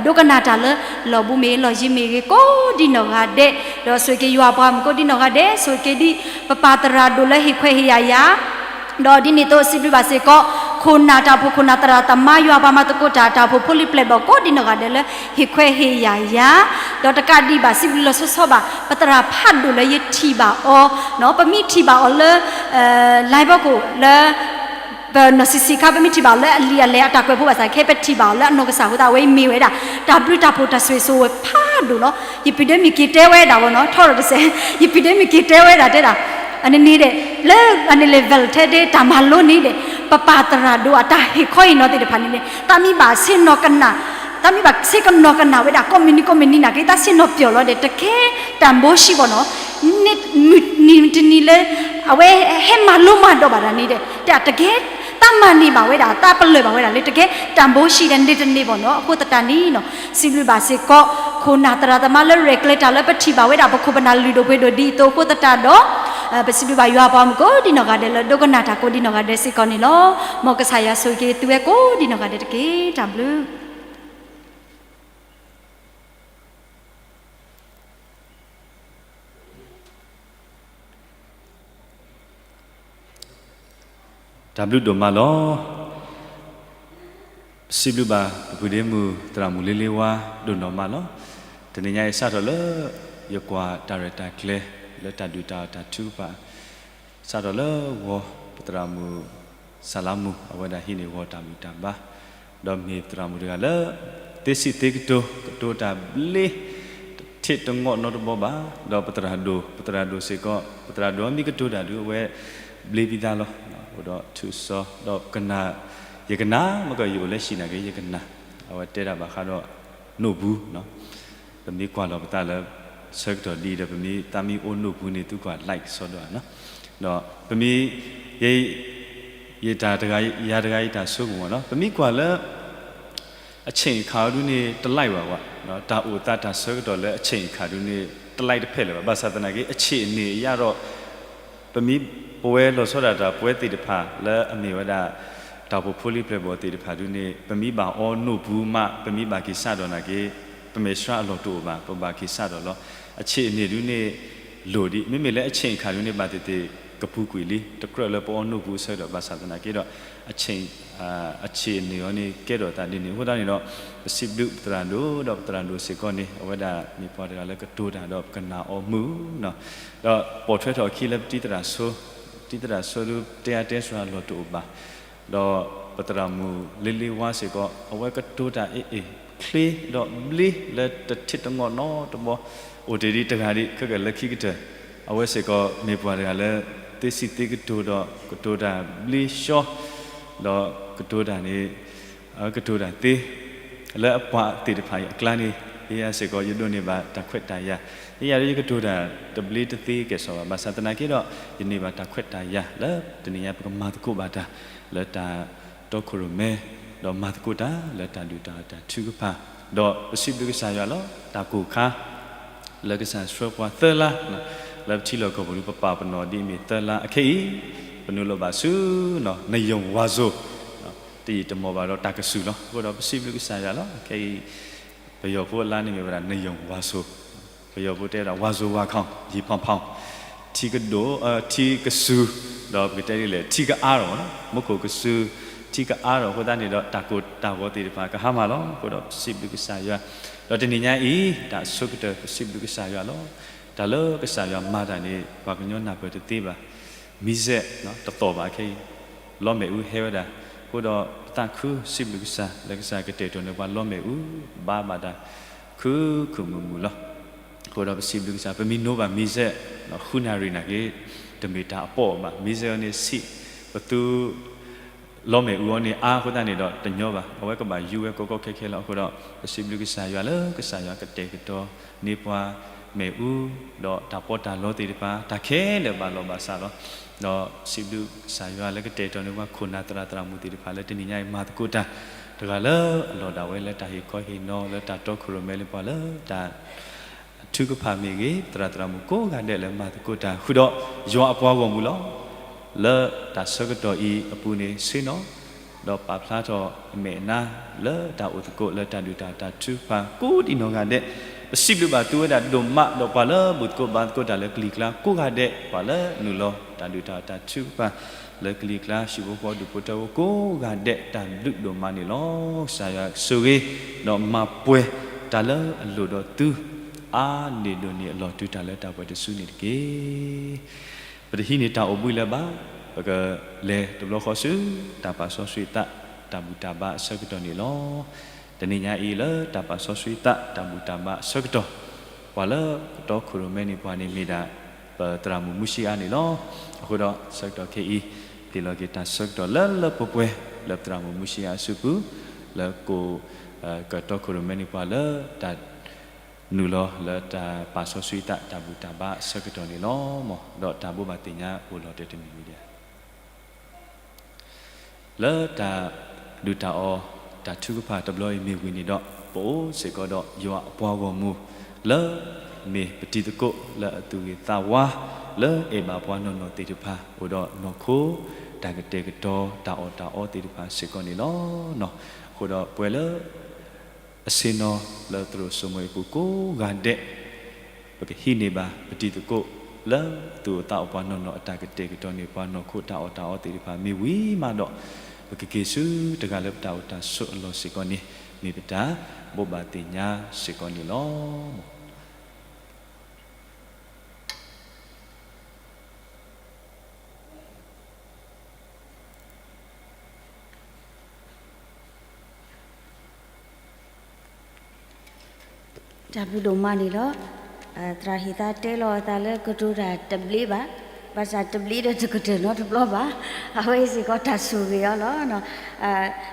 ဒိကနၣ်တၢ်လၢ လီၢ်ဘူးမ့ၢ်ဂ့ၤ လီၢ်ယံၤမ့ၢ်ဂ့ၤ ကိးဒံနီၢ်ဂၤဒဲး, ဒီးဆိၣ်ဂ့ၤက့ၤယွၤအပှၤမုၣ်ကိးဒံနီၢ်ဂၤဒဲး, ဆိၣ်ဂ့ၤက့ၤဒံး ပပၢ်သရၣ်ဒိၣ်လၢဟ့ၣ်ခွဲးဟ့ၣ်ယာ်ယၤ ဒီးဒ်န့ၣ်အသိးစံးဘျုးဘၣ်စ့ၢ်ကီး ခိၣ်နၢ်တၢ်အိၣ်ဖှိၣ် ခိၣ်နၢ်သရၣ်သမါ ယွၤပှၤမၤသကိးတၢ် တၢ်အိၣ်ဖှိၣ်ဖိလံၤပျဲၢ်ဘီၣ်ကိးဒံနီၢ်ဂၤဒဲးလၢ ဟ့ၣ်ခွဲးဟ့ၣ်ယာ်ယၤ, ဒီးတကးဒံးဘၣ်စံးဘျုးလီၤဆီဆီဘၣ် ပသရၣ်ဖးဒိၣ်လၢယထံၣ်ဘၣ်အီၤ, ပမ့ၢ်ထံၣ်ဘၣ်အီၤလၢ လၢဘီခိၣ်လၢ ပနီၢ်ဆံးဆံးခါ ပမ့ၢ်ထံၣ်ဘၣ်အီၤလၢအလံာ်အလဲၢ်အတၢ်ကွဲးဖိဘၣ်ဆၣ် ခဲအံၤပထံၣ်ဘၣ်အီၤလၢအနီၢ်ကစၢ်အဃိသတး အဝဲအံၤမ့ၢ်ဝဲဒၣ် တၢ်ဘျုးတၢ်ဖှိၣ်တၢ်ဆိၣ်ဂ့ၤဆိၣ်ဝါဖးဒိၣ်လီၤ. ယပံၤဒဲမ့ၢ်က့ၤတဲဝဲဒၣ်ဘီနီၤ ထီၣ်ရၢၣ်တစဲး ယပံၤဒဲမ့ၢ်က့ၤတဲဝဲဒၣ်တဲဒၣ် အန့ၣ်န့ၣ်ဒီး လၢအန့ၣ် level ထဲဒၣ်တၢ်မၤလိန့ၣ်ဒီး ပပၢ်သရၣ်ဒိၣ်အတၢ်ဟ့ၣ်ခီဟ့ၣ်နီၤသ့ၣ်တဖၣ်န့ၣ်န့ၣ် တၢ်မ့ၢ်ဘၣ်ဆ့ၣ်နီၤကနၣ် တၢ်မ့ၢ်ဘၣ်ဆ့ၣ်နီၤကနၣ်ဝဲဒၣ် ကိးမုၢ်နံၤကိးမုၢ်နံၤနာ်က့ တၢ်ဆ့ၣ်နီၤပျီၢ်လီၤဒီး တကဲတၢ်ဘိဆံးဘီနီၤ မုၢ်နံၤတနံၤလၢ အဝဲဟဲမၤလိမၤဒိးဘၣ်တၢ်န့ၣ်ဒီး တကဲတၢ်မၤန့ၢ်ဘၣ်ဝဲဒၣ် တၢ်ပလၢၢ်ဘၣ်ဝဲဒၣ်လၢ တကဲတၢ်ဘိဆံးဒီးန့ၣ်တန့ၢ်ဘီနီၤ အဃိသတးန့ၣ်နီၤ စံးဘျုးဘၣ်စ့ၢ်ကီး ခိၣ်နၢ်သရၣ်သမါလၢရဲၣ်ကျဲၤတၢ်လၢပထံၣ်ဘၣ်ဝဲဒၣ် ပခိၣ်ပနၢ်လုၢ်ဒိၣ်ပှ့ၤဒိၣ်ဒ်အသိးအဃိသတးဒီး ပစံးဘျုးဘၣ်ယွၤအပှၤမုၣ်ကိးဒံနီၢ်ဂၤဒဲးလၢ ဒိကနၣ်တၢ်ကိးဒံနီၢ်ဂၤဒဲးစ့ၢ်ကီးန့ၣ်လီၤ. မ်ကစၢ်ယွၤဆိၣ်ဂ့ၤက့ၤသုဝဲကိးဒံနီၢ်ဂၤဒဲးတက့ၢ်. တၢ်ဘျုး တၢ်ဘျုးဒိၣ်မးလီၤ. ပစံးဘျုးဘၣ် ပပုၢ်ဒ့မုၣ်သရၣ်မုၣ်လ့လ့ဝါ ဒိၣ်နီၢ်မးလီၤ. တနံၤညါအံၤစးထီၣ်လၢ ယကွၢ်တၢ်ရဲၣ်တၢ်ကျဲၤ လၢတၢ်ဒုၣ်တၢ်အီၣ်တၢ်ထုကဖၣ် စးထီၣ်လၢဂီၤ ပသရၣ်မုၣ် စၢ်လါမူ အဝဲဒၣ်ဟံးန့ၢ်ဂီၤတၢ်ဘူၣ်တၢ်ဘါ ဒီးမ့ၢ်ပသရၣ်မုၣ်တဂၤလၢ သ့စံးသ့ကတိၤ ကတိၤတၢ်ဘျ့ တထံၣ်တငီၣ်နီတဘီဘၣ်, ဒီးပသရၣ်ဒိၣ် ပသရၣ်ဒိၣ်စ့ၢ်ကီး ပသရၣ်ဒိၣ်မ့ၢ်ကတိၤတၢ်ဒုး အဝဲဘျ့ဖံသးလီၤ. အိၣ်ဒီးထူးစီ ဒီးကနၣ် ယကနၣ် မ့ၢ်ကယအိၣ်လၢဟံၣ်နာ်က့ ယကနၣ် အဝဲတဲဒၣ်ဘၣ်ဃးဒီး နိၣ်ဘူး ပမ့ၢ်ကွၢ်လီၤပသးလၢ ဆၢကတီၢ်ဒ်ဒီး ပမ့ၢ်သးမံအိၣ်နိၣ်ဘူးန့ၣ် သုကွၢ် like စီဒီးဧါနီၤ, ဒီးပမ့ၢ် ယ ယတၢ်တဂၤ ယၤတဂၤယတၢ်ဆိကမိၣ်မ့ၢ်နီၤ ပမ့ၢ်ကွၢ်လၢ အဆ့ၣ်အခါဒုန့ၣ် တ like ဘၣ်ဝဲ, တၢ်အိၣ်သးတၢ်ဆၢကတီၢ်လၢအဆ့ၣ်အခါဒုန့ၣ် တ like တဖျၢၣ်လၢၤဘၣ်. ဘၣ်ဆၣ်သနာ်က့ အဆ့ၣ်အန့ၣ်အရဒီး ပမ့ၢ်ပဝဲလီၤဆီဒၣ်တၢ်ပဝဲသ့ၣ်တဖၣ်လၢအမ့ၢ်ဝဲဒၣ် တၢ်အိၣ်ဖှိၣ်ဖိလံၤပျဲၢ်ဘီၣ်သ့ၣ်တဖၣ်ဒုန့ၣ် ပမ့ၢ်ဘၣ်အီနိၣ်ဘူးမး ပမ့ၢ်ဘၣ်က့ၤစးထီၣ်နာ်က့ ပမဲာ်ဆှးအလီၢ်တအိၣ်ဘၣ် ပဘၣ်က့ၤစးထီၣ်လီၤ. အဆ့ၣ်အန့ၣ်ဒုန့ၣ် လိၣ်ဒံး မ့မ့ၢ်လၢအဆ့ၣ်အခါဒုန့ၣ် ဘၣ်သ့ၣ်သ့ၣ် ကပူၤကွံာ်လံ တကြၢးလၢပအီနိၣ်ဘူးအဆၢကတီၢ် ဘၣ်ဆၣ်သနာ်က့ဒီး အဆ့ၣ် အဆ့ၣ်အန့ၣ်အီၤန့ၣ် ကဲထီၣ်သးဒ်န့ၣ် အဃိသတးန့ၣ်ဒီး ပစံးဘျုးပသရၣ်ဒိၣ် ဒီးပသရၣ်ဒိၣ်စ့ၢ်ကီးန့ၣ် အဝဲဒၣ်မ့ၢ်ပှၤတဂၤလၢကတိၤတၢ်ဒီးပကနၣ်အီၤမုာ်နီၤ, ဒီးပိာ်ထွဲထီၣ်အခံလၢပတံၤသရၣ်ဆိ တံၤသရၣ်ဆိဒု တဲအါတဲစှၤအလီၢ်တအိၣ်ဘၣ်, ဒီးပသရၣ်မုၣ်လ့လ့ဝါစ့ၢ်ကီး အဝဲကတိၤတၢ်အ့ၣ်အ့ၣ်ချ့ဒီးဘျ့ လၢတထံၣ်တငီၣ်နီတဘီ, အိၣ်တ့ၢ်ဒံးတဂၤဒံး ခဲကလၢခံကတၢၢ်, အဝဲစ့ၢ်ကီးမ့ၢ်ပှၤတဂၤလၢ သ့စံးသ့ကတိၤဒီး ကတိၤတၢ်ဘျ့ဆှီ ဒီးကတိၤတၢ်န့ၣ် ကတိၤတၢ်သ့ လၢအပှၤသ့ၣ်တဖၣ်အံၤအကျါန့ၣ် ယၤစ့ၢ်ကီး ယဒိးန့ၢ်ဘၣ်တၢ်ခွဲးတၢ်ယာ်, ယၤဒီးယကတိၤတၢ်တဘျ့တသ့ကဲၣ်ဆိးဘၣ်, ဘၣ်ဆၣ်သနာ်က့ဒီး ယန့ၢ်ဘၣ်တၢ်ခွဲးတၢ်ယာ်လၢတနံၤညါ ပကမၤသကိးဘၣ်တၢ်လၢတၢ်တီခိၣ်ရိၣ်မဲ ဒီးမၤသကိးတၢ်လၢတၢ်ဒုၣ်တၢ်အီၣ်တၢ်ထုကဖၣ်, ဒီးပစံးဘျုးကစၢ်ယွၤလီၤ. တၢ်ကိၢ်ခါ လၢကစၢ်ဆှၢပှၤသၢလါ လၢပထံလီၢ်ကီၢ်ပူၤ ပပာ်ပနီၣ်ဒ်အမ့ၢ်သၢလါအခဲအံၤ ပနုာ်လီၤဘၣ်ဆူ နယုံဝါစိၤ တယံာ်တမီၢ်ဘၣ်ဒီးတၢ်ကစူၤလီၤ. အဃိဒီးပစံးဘျုးကစၢ်ယွၤလီၤ. ခဲအံၤ ပယီၤဖိအလါန့ၣ်မ့ၢ်ဝဲဒၣ် နယုံဝါစိၤ, ပယီၤဖိတဲဝဲဒၣ် ဝါစိၤဝါခေါင် ယံာ်ဖီင်ဖီင် ထံကဒိၣ် ထံကစူၤ ဒီးပကတဲဒ်လဲၣ် ထံကအါထီၣ်မ့ၢ်နီၤ, မူခိၣ်ကစူၤ ထံကအါထီၣ်အဃိသတးန့ၣ်ဒီး တၢ်ကိၢ်တၢ်ဂီၤသ့ၣ်တဖၣ်ကဟါမၢ်လီၤ. အဃိဒီးပစံးဘျုးကစၢ်ယွၤ ဒီးတနံၤညါအံၤ တၢ်အဆိကတၢၢ် ပစံးဘျုးကစၢ်ယွၤလီၤ. တၢ်လၢကစၢ်ယွၤမၤတၢ်န့ၣ် ပှၤကညီနၢ်ပၢၢ်တသ့ဘၣ်. မံၤစဲး တသီၣ်ဘၣ်ခဲအံၤ လီမဲာ်အူဟဲဝဲဒၣ်, အဃိဒီးပသးခုစံးဘျုးကစၢ် လၢကစၢ်ကတဲာ်ကတီၤန့ၢ်ပှၤလီမဲာ်အူ ဘါဘၣ်တၢ် ခုခုမုာ်မုာ်လီၤ. အဃိဒီးပစံးဘျုးကစၢ် ပမ့ၢ်နိးဘၣ်မံၤစဲး ဃုနၣ်ရံၣ်နာ်က့ တမ့ၢ်တၢ်အပီၣ်ဘၣ်. မံၤစဲးအီၤန့ၣ်ဆံး ပသူ လီမ့ၣ်အူအီၤန့ၣ်အါအဃိသတးန့ၣ်ဒီးတညီဘၣ်, အဝဲကဘၣ်ယူၤဝဲကီကီခဲခဲလီၤ. အဃိဒီး ပစံးဘျုးကစၢ်ယွၤလၢကစၢ်ယွၤကတဲာ်ကတီၤန့ၢ်ပှၤမ့ၣ်အူ ဒီးတၢ်ပီးတၢ်လီသ့ၣ်တဖၣ် တၢ်ခဲလၢာ်ဘၣ်လီၢ်ဘၣ်စးလီၤ. ဒီးစံးဘျုးကစၢ်ယွၤလၢကတဲာ်ကတီၤန့ၢ်ပှၤခိၣ်နၢ်သရၣ်သရၣ်မုၣ်သ့ၣ်တဖၣ်လၢတနံၤညါအံၤမၤသကိးတၢ် တဂၤလၢအလီၢ်ဒၣ်ဝဲလၢတၢ်ဟ့ၣ်ခီဟ့ၣ်နီၤ လၢတၢ်တီခိၣ်ရိၣ်မဲလၢပှၤလၢတၢ် ထုကဖၣ်မ့ၢ်ဂ့ၤ, သရၣ်သရၣ်မုၣ်ကိးဂၤဒဲးလၢမၤသကိးတၢ် ဃုာ်ဒီးယွၤအပှၤဂီၢ်မုၢ်လီၤ. လၢတၢ်ဆၢကတီၢ်အံၤအပူၤန့ၣ် ဆ့ၣ်နီၤ ဒီးပာ်ဖျါထီၣ်အမဲာ်အနါ လၢတၢ်အိၣ်သကိးလၢတၢ်ဒုးတၢ်တၢ်ထုကဖၣ်ကိးဒံးနီၢ်ဂၤဒဲး, ပစံးဘျုးဘၣ်သုဝဲဒၣ်ဒိၣ်မး ဒီးပှၤလၢဘူၣ်သကိးဘါသကိးတၢ်လၢကလံၤကျါကိးဂၤဒဲး, ပှၤလၢနုာ်လီၤတၢ်ဒုးတၢ်တၢ်ထုကဖၣ် လၢကလံၤကျါ ဟံၣ်ဖိဃီဒူၣ်ဖိထၢဖိကိးဂၤဒဲး တၢ်ဘျုးဒိၣ်မးန့ၣ်လီၤ. ကစၢ်ယွၤဆိၣ်ဂ့ၤ ဒီးမၤပှဲၤတၢ်လၢအလိၣ်ဒီးသု အါန့ၢ်ဒိၣ်န့ၢ်အလီၢ်တုၤတၢ်လၢတၢ်ပှဲၤတစုန့ၣ်တက့ၢ်. ပတဟံးန့ၢ်တၢ်အိၣ်ဘှံးလၢၤဘၣ်, ပကလဲၤတဘျီဃီဆူ တၢ်ပာ်စီဆှံသး တၢ်ဘူၣ်တၢ်ဘါအဆၢကတီၢ်န့ၣ်လီၤ. တနံၤညါအံၤလၢတၢ်ပာ်စီဆှံသး တၢ်ဘူၣ်တၢ်ဘါအဆၢကတီၢ်, ပှၤလၢကတီခိၣ်ရိၣ်မဲန့ၢ်ပှၤန့ၣ်မ့ၢ်ဒၣ် ပသရၣ်မုၣ်မူၡံအါန့ၣ်လီၤ. အဃိဒီးဆၢကတီၢ်ခဲအံၤ ဟ့ၣ်လီၤက့ၤတၢ်ဆၢကတီၢ်လၢလၢပှဲၤပှဲၤ လၢပသရၣ်မုၣ်မူၡံအါအစုပူၤ လၢကိၣ် ကတီခိၣ်ရိၣ်မဲန့ၢ်ပှၤလၢတၢ်နုာ်လီၤလၢတၢ်ပာ်စီဆှံသး တၢ်ဘူၣ်တၢ်ဘါအဆၢကတီၢ်န့ၣ်လီၤ. မ်ဒီးတၢ်ဘိးဘၣ်သ့ၣ်ညါအိၣ်လီၤတဲာ်တမံၤမံၤဒံး လၢတၢ်ဒုၣ်တၢ်အီၣ် တၢ်ထုကဖၣ်တဘျီအံၤမ့ၢ်ဝံၤန့ၣ်ဒီး ပအိၣ်စ့ၢ်ကီးဒီးယွၤအပှၤဂီၢ်မုၢ် လၢမ့ၢ်ပတံၤသကိးလၢအသူၣ်ဂ့ၤသးဝါ လၢအဲၣ်ဘၣ်ပှၤနီၢ်နီၢ်သ့ၣ်တဖၣ် အိၣ်ဒီးနီၢ်ခိ တၢ်ကတဲာ်ကတီၤ တၢ်အီၣ်တၢ်အီသ့ၣ်တဖၣ်စ့ၢ်ကီးန့ၣ်လီၤ. အဃိဒီးပဝဲလၢ အဆ့ၣ်နီၤလၢသရိာ်စိမိၤအပူၤကိးဂၤဒဲး ပကဟံးန့ၢ်ဘၣ်ပတံၤသကိး လၢသူၣ်အိၣ်သးအိၣ်ပှၤနီၢ်နီၢ်အတၢ်ကတဲာ်ကတီၤန့ၢ်ပှၤနီၢ်ခိတၢ်အီၣ်တၢ်အီသ့ၣ်တဖၣ်မ့ၢ်ဝံၤမးဒီး ပကက့ၤဆူတဂၤလၢပတၢ်အိၣ်တၢ်ဆိးအလီၢ်စ့ၢ်ကီးန့ၣ် မ့ၢ်ပတၢ်ဘိးဘၣ်သ့ၣ်ညါစ့ၢ်ကီးန့ၣ်လီၤ. တၢ်ဘျုးဒိၣ်မးန့ၣ်လီၤ. သရၣ်ဟ့ၣ်သါတဲလီၤအသးလၢကတိၤတၢ်တဘျ့ဘၣ်, ဘၣ်ဆၣ်တဘျ့ဒီးတကတၢၢ်နီတဘျီဘၣ်. အဝဲအံၤစ့ၢ်ကီးတၢ်ဆိၣ်ဂ့ၤအီၤလီၤ.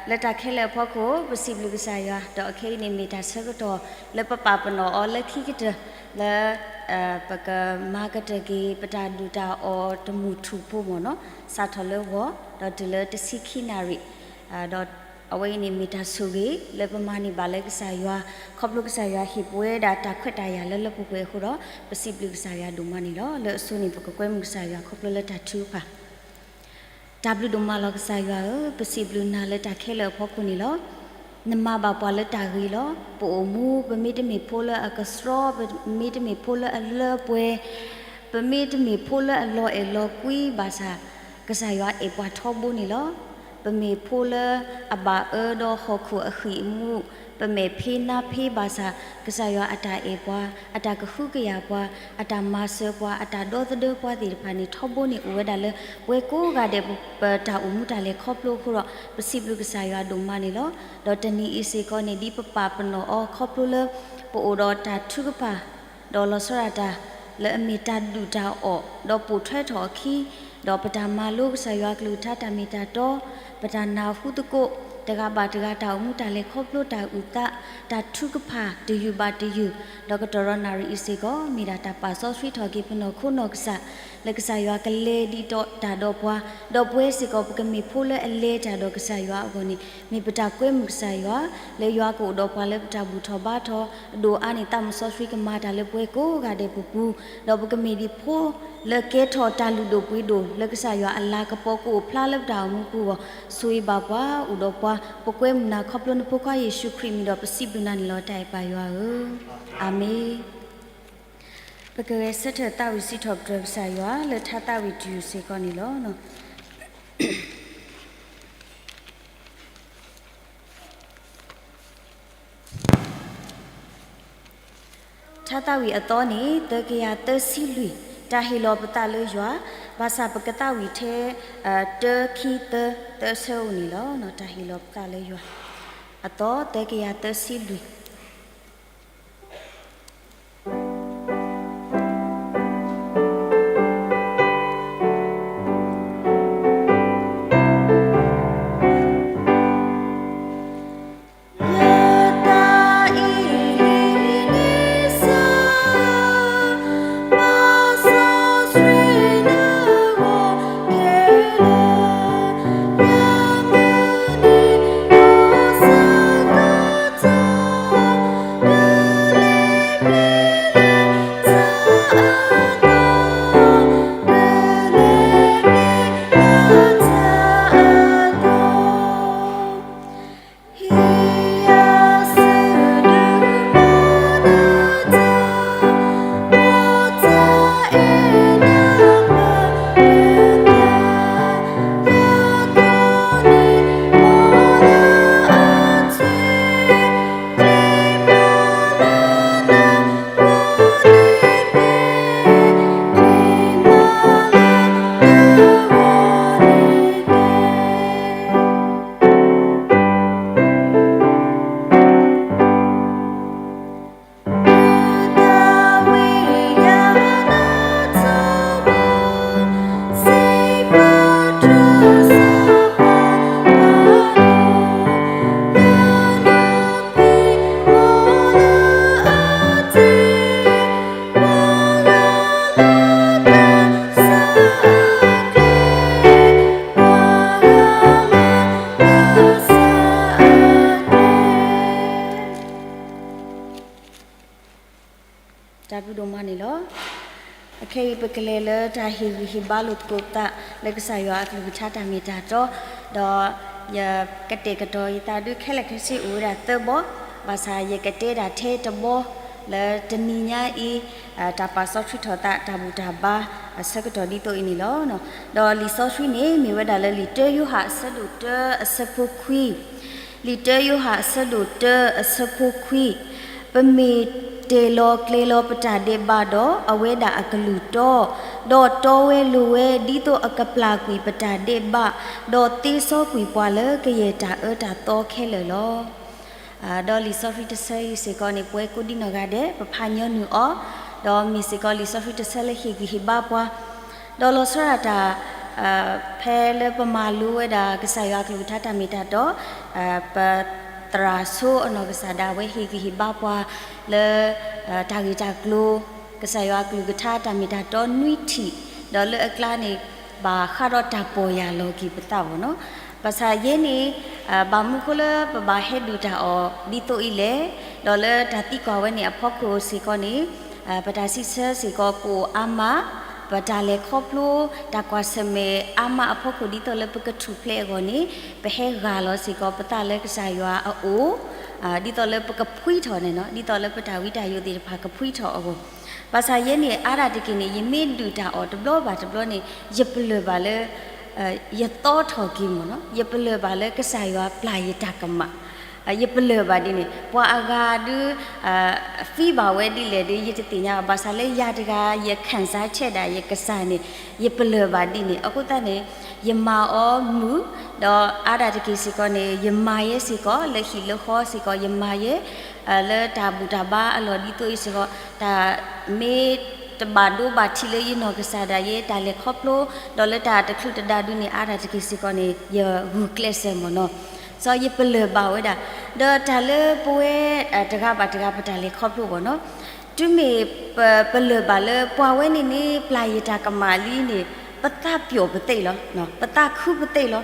လၢတၢ်ခဲလၢာ်အဖီခိၣ် ပစံးဘျုးကစၢ်ယွၤ ဒီးအခဲအံၤန့ၣ်မ့ၢ်တၢ်ဆၢကတီၢ် လၢပပာ်ပနီၣ်အီၤလၢခံကတၢၢ် လၢ ပကမၤကတၢၢ်က့ၤ ပတၢ်ဒုၣ်တၢ်အီၣ်တမူထူၣ်ဖိမ့ၢ်နီၤ စးထီၣ်လၢဂီၤ ဒီးတုၤလၢတဆံခံနၣ်ရံၣ်, ဒီးအဝဲအံၤန့ၣ်မ့ၢ်တၢ်ဆိၣ်ဂ့ၤ လၢပမၤန့ၢ်ဘၣ်လၢကစၢ်ယွၤ ခီဖျိကစၢ်ယွၤဟ့ၣ်ပဝဲဒၣ်တၢ်ခွဲးတၢ်ယာ်လၢလၢပှဲၤပှဲၤအဃိဒီး ပစံးဘျုးကစၢ်ယွၤဒိၣ်မးန့ၣ်လီၤ. လၢအဆိန့ၣ် ပကကွဲမုာ်ကစၢ်ယွၤခီဖျိလၢတၢ်ထုကဖၣ် တၢ်ဘျုးဒိၣ်မးလီၤကစၢ်ယွၤဧၢ, ပစံးဘျုးနၤလၢတၢ်ခဲလၢာ်အဖီခိၣ်န့ၣ်လီၤ. နမၤဘၣ်ပှၤလၢတၢ်ဂ့ၤလီၤ. ပအိၣ်မူ ပမ့တမ့ၢ်ဖိလၢအကဆှီ, ပမ့တမ့ၢ်ဖိလၢအလၢပှဲၤ, ပမ့တမ့ၢ်ဖိလၢအလီၤအဲၣ်လီၤကွံဘၣ်ဆၣ်, ကစၢ်ယွၤအဲၣ်ပှၤထီဘိန့ၣ်လီၤ. ပမ့ၢ်ဖိလၢအဘၣ်အၢဒီးဟီၣ်ခိၣ်အဃံၢ်အမူး, ပမဲာ်ဖံနါဖံဘၣ်ဆၣ်, ကစၢ်ယွၤအတၢ်အဲၣ်ပှၤ, အတၢ်ကဟုကယာ်ပှၤ, အတၢ်မၤစၢၤပှၤ, အတၢ်ဒီသဒၢပှၤသ့ၣ်တဖၣ်န့ၣ် ထီဘိန့ၣ်အိၣ်ဝဲဒၣ်လၢ ပဝဲကိးဂၤဒဲး ပတၢ်အိၣ်မူတၢ်လဲၤခီဖျိအဃိဒီး ပစံးဘျုးကစၢ်ယွၤဒိၣ်မးန့ၣ်လီၤ. ဒီးတနံၤအံၤစ့ၢ်ကီးန့ၣ် ဒ်ပပာ်ပနီၣ်အီၤခီဖျိလၢ ပအိၣ်ဒီးတၢ်ထုကဖၣ် ဒီးလီၤဆီဒၣ်တၢ် လၢအမ့ၢ်တၢ်ဒုၣ်တၢ်အီၣ် ဒီးပိာ်ထွဲထီၣ်အခံ, ဒီးပတၢ်မၤလိကစၢ်ယွၤကလုၢ်ကထါတၢ်မ့ၢ်တၢ်တီ, ပတၢ်နၢ်ဟူသကိး တဂၤဘၣ်တဂၤတၢ်အိၣ်မူတၢ်လဲၤခီဖျိတၢ်အုၣ်သး တၢ်ထုကဖၣ်တယုၢ်ဘၣ်တယုၢ်, ဒီးကတီၢ်ဒီးနၣ်ရံၣ်အံၤစ့ၢ်ကီး မ့ၢ်ဒၣ်တၢ်ပာ်စီဆှံထီၣ်က့ၤပနီၢ်ခိနီၢ်ကစၢ် လၢကစၢ်ယွၤကလဲၤဒံးတၢ်ဒီးပှၤ, ဒီးပဝဲစ့ၢ်ကီး ပကမ့ၢ်ဖိလၢအလဲၤတၢ်ဒီးကစၢ်ယွၤအဂီၢ်န့ၣ် မ့ၢ်ပတၢ်ကွဲမုာ်ကစၢ်ယွၤ လၢယွၤကအိၣ်ဒီးပှၤလၢပတၢ်ဘူၣ်ထီၣ်ဘါထီၣ်, ဒိၣ်အါန့ၢ်သးစီဆှံကမၤတၢ်လၢပဝဲကိးဂၤဒဲးပပူၤ, ဒီးပကမ့ၢ်ဒ်ဖိလၢကဲထီၣ်တၢ်လုၢ်ဒိၣ်ပှ့ၤဒိၣ် လၢကစၢ်ယွၤအလၤကပီၤကအိၣ်ဖျါလၢပတၢ်အိၣ်မူပူၤအဂီၢ်, ဆိၣ်ဂ့ၤဘၣ်ပှၤအိၣ်ဒီးပှၤ, ပကွဲမုာ်နၤခီဖျိနဖိခွါယ့ၣ်ၡူးခရံာ်အမံၤဒီး ပစံးဘျုးနၤန့ၣ်လီၤ တၢ်အဲၣ်ပၢ်ယွၤဧၢ, အၤမ့ၣ်. ပကဂဲၤဆၢထၢၣ်သးဝံၣ်စံးထီၣ်ပတြၢၤကစၢ်ယွၤ လၢထါသးဝံၣ်တယုၢ်စ့ၢ်ကီးန့ၣ်လီၤ. ထါသးဝံၣ်အသီန့ၣ် သၢကယၤသၢဆံလွံၢ်, တၢ်ဟ့ၣ်လီၤပသးလၢယွၤ, ဘၣ်ဆၣ်ပကသးဝံၣ်ထဲ တၢ ခံ သၢ သၢဆၢဧိၤန့ၣ်လီၤ. တၢ်ဟ့ၣ်လီၤပသးလၢယွၤ, အသီ သၢကယၤသၢဆံလွံၢ်. တၢ် ဒိၣ်မးန့ၣ်လီၤ. အခဲအံၤပကလဲၤလၢတၢ်ဟ့ၣ်ဂံၢ်ဟ့ၣ်ဘါလိာ်သကိးသး လၢကစၢ်ယွၤအကလုၢ်ကထါတၢ်မ့ၢ်တၢ်တီ, ဒီးယကတဲာ်ကတီၤယသးဒုးခဲလၢာ်ခဲဆ့အိၣ်ဝဲဒၣ်သၢဘီ, ဘၣ်ဆၣ်ယကတဲတၢ်ထဲတဘီ လၢတနံၤညါအံၤ တၢ်ပာ်စီဆှံထီၣ်သးတၢ်ဘူၣ်တၢ်ဘါ အဆၢကတီၢ်ဒ်သိးအံၤန့ၣ်လီၤ. ဒီးလံာ်စီဆှံန့ၣ် မ့ၢ်ဝဲဒၣ်လၢလံာ်တၢယိၤဟၣ်အဆၢဒိၣ်တၢအဆၢဖိခွံ လံာ်တၢယိၤဟၣ်အဆၢဒိၣ်တၢအဆၢဖိခွံ, ပမ့ၢ်တဲလီၤကျဲၤလီၤပတၢ်ဒဲးဘးဒီး အဝဲဒၣ်အကလုၢ်တီ, ဒီးတီဝဲလိၤဝဲ ဒ်သိးအကပျၢ်ကွံာ်ပတၢ်ဒဲးဘး, ဒီးသ့စီကွံာ်ပှၤလၢကယဲၢ်တၢ်အၢတၢ်သီခဲလၢာ်လီၤ. ဒီးလံာ်စီဆှံတဆၢအံၤစ့ၢ်ကီးန့ၣ် ပဝဲကိးဒံနီၢ်ဂၤဒဲး ပဖးညီနုၢ်အီၤ, ဒီးမ့ၢ်စ့ၢ်ကီးလံာ်စီဆှံတဆၢလၢဟ့ၣ်ဂံၢ်ဟ့ၣ်ဘါပှၤ, ဒီးလီၤဆီဒၣ်တၢ် ဖဲလၢပမၤလိဝဲဒၣ် ကစၢ်ယွၤအကလုၢ်ကထါတၢ်မ့ၢ်တၢ်တီ, ပသရၣ်ဆိအနီၢ်ကစၢ်ဒၣ်ဝဲဟ့ၣ်ဂံၢ်ဟ့ၣ်ဘါပှၤ လၢ တၢ်ဂ့ၢ်တၢ်ကျိၤ ကစၢ်ယွၤအကလုၢ်ကထါတၢ်မ့ၢ်တၢ်တီနွံထံၣ်, ဒီးလၢအကျါန့ၣ် ဘၣ်ဃးဒီးတၢ်ပီၢ်ယၢ်လီၤက့ၤပသးဘၣ်နီၤ. ဘၣ်ဆၣ်ယဲန့ၣ် ဘၣ်မနုၤဃိလၢပဘၣ်ဟဲဒုးတၢ်အီၤဒ်သိးအံၤလဲၣ်, ဒီးလၢတၢ်သံကွၢ်ဝဲန့ၣ်အဖီခိၣ်စ့ၢ်ကီးန့ၣ် ပတၢ်စံးဆၢစ့ၢ်ကီးကအိၣ်အါမး, ပတၢ်လဲၤခီဖျိ တၢ်ကွၢ်ဆၢၣ်မဲာ်အါမးအဖီခိၣ် ဒ်သိးလၢပကထူၣ်ဖျဲးအဂီၢ်န့ၣ် ပဟဲဂၢ်လီၤစ့ၢ်ကီးပသးလၢကစၢ်ယွၤအအိၣ်, ဒ်သိးလၢပကဖှံထီၣ်န့ၣ်နီၤ, ဒ်သိးလၢပတၢ်ဝံတၢ်ယိးသ့ၣ်တဖၣ်ကဖှံထီၣ်အဂီၢ်. ဘၣ်ဆၣ်ယဲန့ၣ် အါဒၣ်တက့ၢ်န့ၣ် ယမ့ၢ်ဒုးတၢ်အီၤတဘျီဘၣ်တဘျီန့ၣ် ယပလၢၢ်ဘၣ်လၢ ယသီထီၣ်က့ၤမ့ၢ်နီၤ, ယပလၢၢ်ဘၣ်လၢကစၢ်ယွၤပျၢ်ယတၢ်ကမၣ်, ယပလၢၢ်ဘၣ်ဒ်န့ၣ်, ပှၤအဂၤဒုး သံဘၣ်ဝဲဒ်လဲၣ်ဒုး ယတသ့ၣ်ညါဘၣ်, ဘၣ်ဆၣ်လၢယၤတဂၤ ယ ခံစားချက် ဒၣ်ယကစၢ်န့ၣ် ယပလၢၢ်ဘၣ်ဒ်န့ၣ်. အဃိသတးန့ၣ် ယမၤအီၤမုာ်, ဒီးအါဒၣ်တက့ၢ်စ့ၢ်ကီးန့ၣ် ယမၤယဲစ့ၢ်ကီး လၢဟံၣ်လၢဃီစ့ၢ်ကီး ယမၤယဲ လၢတၢ်ဘူၣ်တၢ်ဘါအလီၢ်ဒ်သိးအံၤစ့ၢ်ကီး တၢ်မ့ၢ်တဘၣ်ဒိဘၣ်ထံးလၢယနီၢ်ကစၢ်ဒၣ်ယဲ တၢ်လဲၤခီဖျိ ဒီးလၢတၢ်တချုးတဒါဒုးန့ၣ် အါဒၣ်တက့ၢ်စ့ၢ်ကီးန့ၣ် ယဂုာ်ကျဲးစၢးမ့ၢ်နီၤ. စီၤယပလၢၢ်ဘၣ်ဝဲဒၣ်, ဒီးတၢ်လၢပဝဲ တဂၤဘၣ်တဂၤပတၢ်လဲၤခီဖျိဘၣ်နီၤ, တုၤမ့ၢ်ပ ပလၢၢ်ဘၣ်လၢပှၤဝဲန့ၣ်န့ၣ် ပျၢ်ယတၢ်ကမၣ်လံန့ၣ် ပသးပျီၣ်ပသ့ၣ်လီၤ, ပသးခုပသ့ၣ်လီၤ.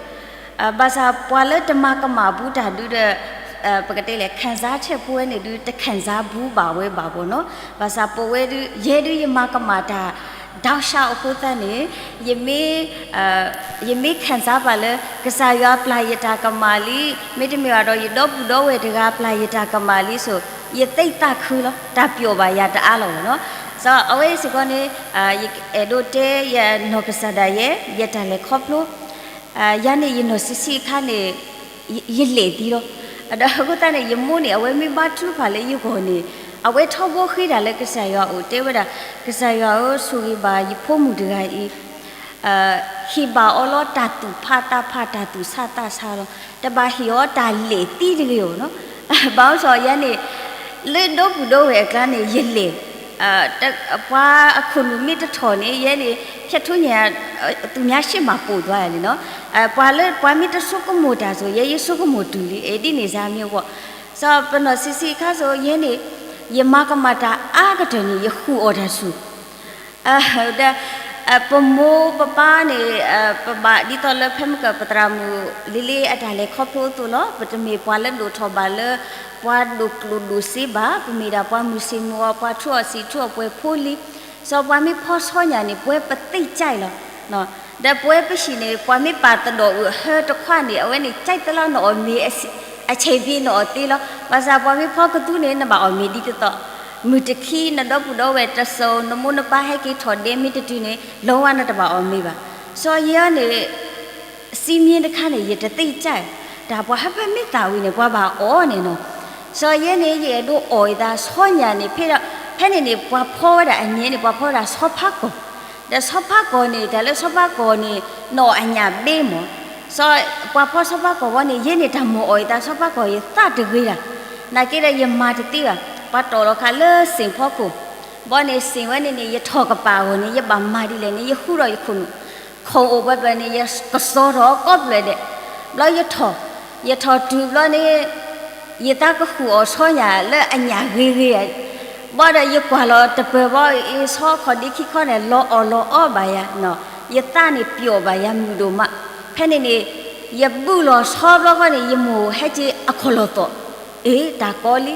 ဘၣ်ဆၣ်ပှၤလၢတမၤကမၣ်ဘူးတၢ်ဒုးဒီး ပကတဲလဲၣ် ခံစားချက် ပဝဲန့ၣ်ဒုး တ ခံစားဘူး ဘၣ်ဝဲဘၣ်ဘၣ်နီၤ. ဘၣ်ဆၣ်ပဝဲဒုး ယဲဒုးယမၤကမၣ်တၢ် တောက်လျှောက် အဃိသတးန့ၣ် ယမ့ၢ် ယမ့ၢ် ခံစား ဘၣ်လၢ ကစၢ်ယွၤပျၢ်ယတၢ်ကမၣ်လံ, မ့တမ့ၢ်ဘၣ်ဒီး ယဒီပုၢ်ဒီဝဲၢ်တဂၤပျၢ်ယတၢ်ကမၣ်လံဆိ ယသ့ၣ်သးခုလီၤ, တၢ်ပျီၣ်ဘၣ်ယၤတအါလီၤဘၣ်နီၤ. စီၤအဝဲအံၤစ့ၢ်ကီးန့ၣ် ယအဲၣ်ဒိးတဲယနီၢ်ကစၢ်ဒၣ်ယဲ ယတၢ်လဲၤခီဖျိ ယၤန့ၣ် ယနီၢ်ဆံးဆံးအခါန့ၣ် ယလဲၣ်သံလီၤ. ဒီးအဃိသတးန့ၣ် ယမိၢ်န့ၣ် အဝဲမ့ၢ်ဘါထုကဖၣ်လၢယဂီၢ်န့ၣ် အဝဲထီဘိဃ့တၢ်လၢကစၢ်ယွၤအအိၣ် တဲဝဲဒၣ် ကစၢ်ယွၤဧၢ ဆိၣ်ဂ့ၤဘၣ်ယဖိမုၣ်တဂၤအံၤ ဟ့ၣ်ဘၣ်အီၤလီၤ တၢ်သူၣ်ဖးသးဖး တၢ်သူၣ်ဆးသးဆးလီၤ. တဘၣ်ဟ့ၣ်အီၤတၢ်လဲၣ်သံတဂ့ၤအီၤနီၤ. ဘၣ်မနုၤဃိယၤန့ၣ် လၢဒီပုၢ်ဒီဝဲၢ်အကျါန့ၣ် ယလဲၣ် ပှၤအခိၣ်နူာ်မ့ၢ်တထီၣ်န့ၣ် ယဲန့ၣ် ဖျဲၣ်ထူညါ သူများရှေ့မှာ ပိာ်သွား ယၤန့ၣ်နီၤ. ပှၤလၢပှၤမ့ၢ်တဆိကမိၣ်တၢ်စိၤ ယဲယဆိကမိၣ်တုၤလံ အဲၣ်ဒ်န့ၣ်စ့ၢ်မ့ၢ်အဂီၢ်. စီၤပနီၢ်ဆံးဆံးအခါစိၤ ယဲန့ၣ် ယမၤကမၣ်တၢ်အါကတၢၢ်န့ၣ် ယဃုအီၣ်တၢ်ဆူၣ် ဒီး ပမိၢ်ပပၢ်န့ၣ် ပဘၣ်ဒ်သိးလၢဖဲမုၢ်ကၢၢ်ပသရၣ်မုၣ်လံၤလံၤအတၢ်လဲၤခီဖျိအသိးလီၤ. ပတမ့ၢ်ပှၤလၢဒိၣ်ထီၣ်ဘၣ်လၢ ပှၤဒိၣ်ကျိၣ်ဒိၣ်စ့ဘၣ်, ပမ့ၢ်ဒၣ်ပှၤမုၢ်ဆ့ၣ်မုၢ်ဂီၤ ပှၤထူအီၣ်စံာ်ထူအီၣ်ပှဲၤဖိလံ. စီၤပှၤမ့ၢ်ဖီဆီညၣ်န့ၣ် ပဝဲပသ့ၣ်ကၠဲလီၤ. ဒီးပဝဲပဟံၣ်န့ၣ် ပှၤမ့ၢ်ပာ်သဒိၣ်အုးဟၢတခွါန့ၣ် အဝဲန့ၣ်ကၠဲသ့လီၤ နအီၣ်မ့ၤ အဆဲးဘ့ၣ်နအီၣ်သ့လီၤ. ဘၣ်ဆၣ်ပှၤမ့ၢ်ဖီကသူန့ၣ် နဘၣ်အီၣ်မ့ၤဒ်သိးသိး မုၢ်တခံ နဒီပုၢ်ဒီဝဲၢ်တစိၤ နမိၢ်နပၢ်ဟဲက့ၤထီၣ်ဒဲမ့ၢ်တတုၤန့ၣ် လီၤဝဲနတဘၣ်အီၣ်မ့ၤဘၣ်. စီၤယဲန့ၣ် စံမ့ၢ်တခါန့ၣ် ယတသ့ၣ်ကၠဲ, တၢ်ပှၤဟၢဖၢမ့ၢ်သၣ်ဝံၤန့ၣ် ပှၤဘၣ်အီၣ်န့ၣ်နီၤ. စီၤယဲန့ၣ် ယအဲၣ်ဒိးအီၣ်ယသးဆီညၣ်န့ၣ် ဖဲဒၣ် ဖဲန့ၣ်န့ၣ် ပှၤဖီဝဲဒၣ်အညဲန့ၣ် ပှၤဖီဝဲဒၣ်ဆီဖါကီၢ်, ဒီးဆီဖါကီၢ်န့ၣ် တၢ်လၢဆီဖါကီၢ်န့ၣ် နအီၣ်အညၣ်ဘ့မၢ်. စီၤ ပှၤဖီဆီဖါကီၢ်ဘီန့ၣ် ယဲန့ၣ်တၢ်မိၣ်အီၣ်ယသးဆီဖါကီၢ် ယသးတဂ့ၤတၢ်, နာ်က့ဒီးယမၤတသ့ဘၣ်. ပှၤတီၢ်လီၤခးလၢစ့ၣ်ဖီခိၣ် ဘီန့ၣ် စ့ၣ်ဝဲန့ၣ်န့ၣ် ယထီၣ်ကပာ်အဂီၢ်န့ၣ် ယဘၣ်မၤဒ်လဲၣ်န့ၣ် ယဃုဒီးယခိၣ်နူာ် ခိၣ်အိၣ်ပှဲၤပှဲၤန့ၣ် ယကစီၤထီၣ်ကိးဖျၢၣ်ဒဲး, ဘျီယထီၣ်, ယထီၣ်တုၤဘျီန့ၣ် ယသးကဃုာ်အီၣ်ဆီညၣ်လၢအညၣ်ဂ့ၤဂ့ၤ, ဘၣ်ဒီးယကွၢ်လီၤတပၢၢ်ဘီအံၤ ဆီခီၣ်ဒ့ခံခီန့ၣ် လီၤအီၣ်လီၤအီဘၣ်ယၤ, ယသးန့ၣ်ပျီၣ်ဘၣ်ယၤမုာ်ဒိၣ်မး. ဖဲန့ၣ်န့ၣ် ယဘုၣ်လီၤဆီဘျီဃီန့ၣ် ယမိၢ်ဟဲက့ၤအခီၣ်လီၤသီၣ်, အ့ တၢ်ကီလံ.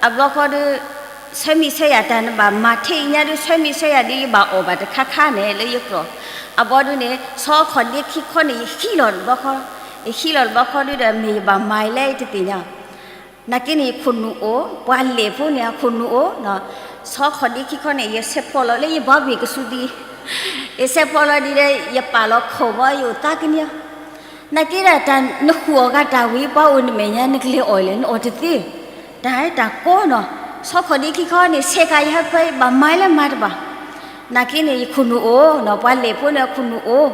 အဘျီဃီဒီး ဆၢမံၤဆၢယၤတၢ်နဘၣ်မၤထဲအံၤညါဒုး ဆၢမံၤဆၢယၤဒုး ယဘၣ်အီၣ်ဘၣ်တခါခါန့ၣ်လၢယကျိာ်, အဘီဒုးန့ၣ် ဆီအခီၣ်ဒ့ခံခီန့ၣ် ယဟံးလီၤတဘျီဃီ, ယဟံးလီၤတဘျီဃီဒုးဒီး မ့ၢ်ယဘၣ်မၤလဲၣ်တသ့ၣ်ညါ နာ်က့န့ၣ် ယခိၣ်နူာ်အိၣ်, ပှၤလဲၤဖိန့ၣ် အခိၣ်နူာ်အိၣ်, ဆီခီၣ်ဒ့ခံခီန့ၣ် ယဆဲးဖီလီၤလၢယဘီဘ့ၣ်ကစူဒံ, ယဆဲးဖီလီၤဒ်ဒီး ယပာ်လီၤခိၣ်ဘီ ယအိၣ်သးကန့ၢ်အီၤ, နာ်က့ဒၣ်တၢ်နဃုာ်အီၣ်ဂၤတၢ်ဝံၤ ပှၤအိၣ်နမဲာ်ညါ နကလဲၤအီၣ်လဲၣ် နအီၣ်တသ့, တၢ်တၢ်ကီနီၤ, ဆီခီၣ်ဒ့ခံခီန့ၣ် ဆဲးကၤယဟၢဖၢ ယဘၣ်မၤလၢမၤတဘၣ်, နာ်က့န့ၣ် ယခိၣ်နူာ်အိၣ်နီၤ, ပှၤလဲၤဖိန့ၣ် အခိၣ်နူာ်အိၣ်,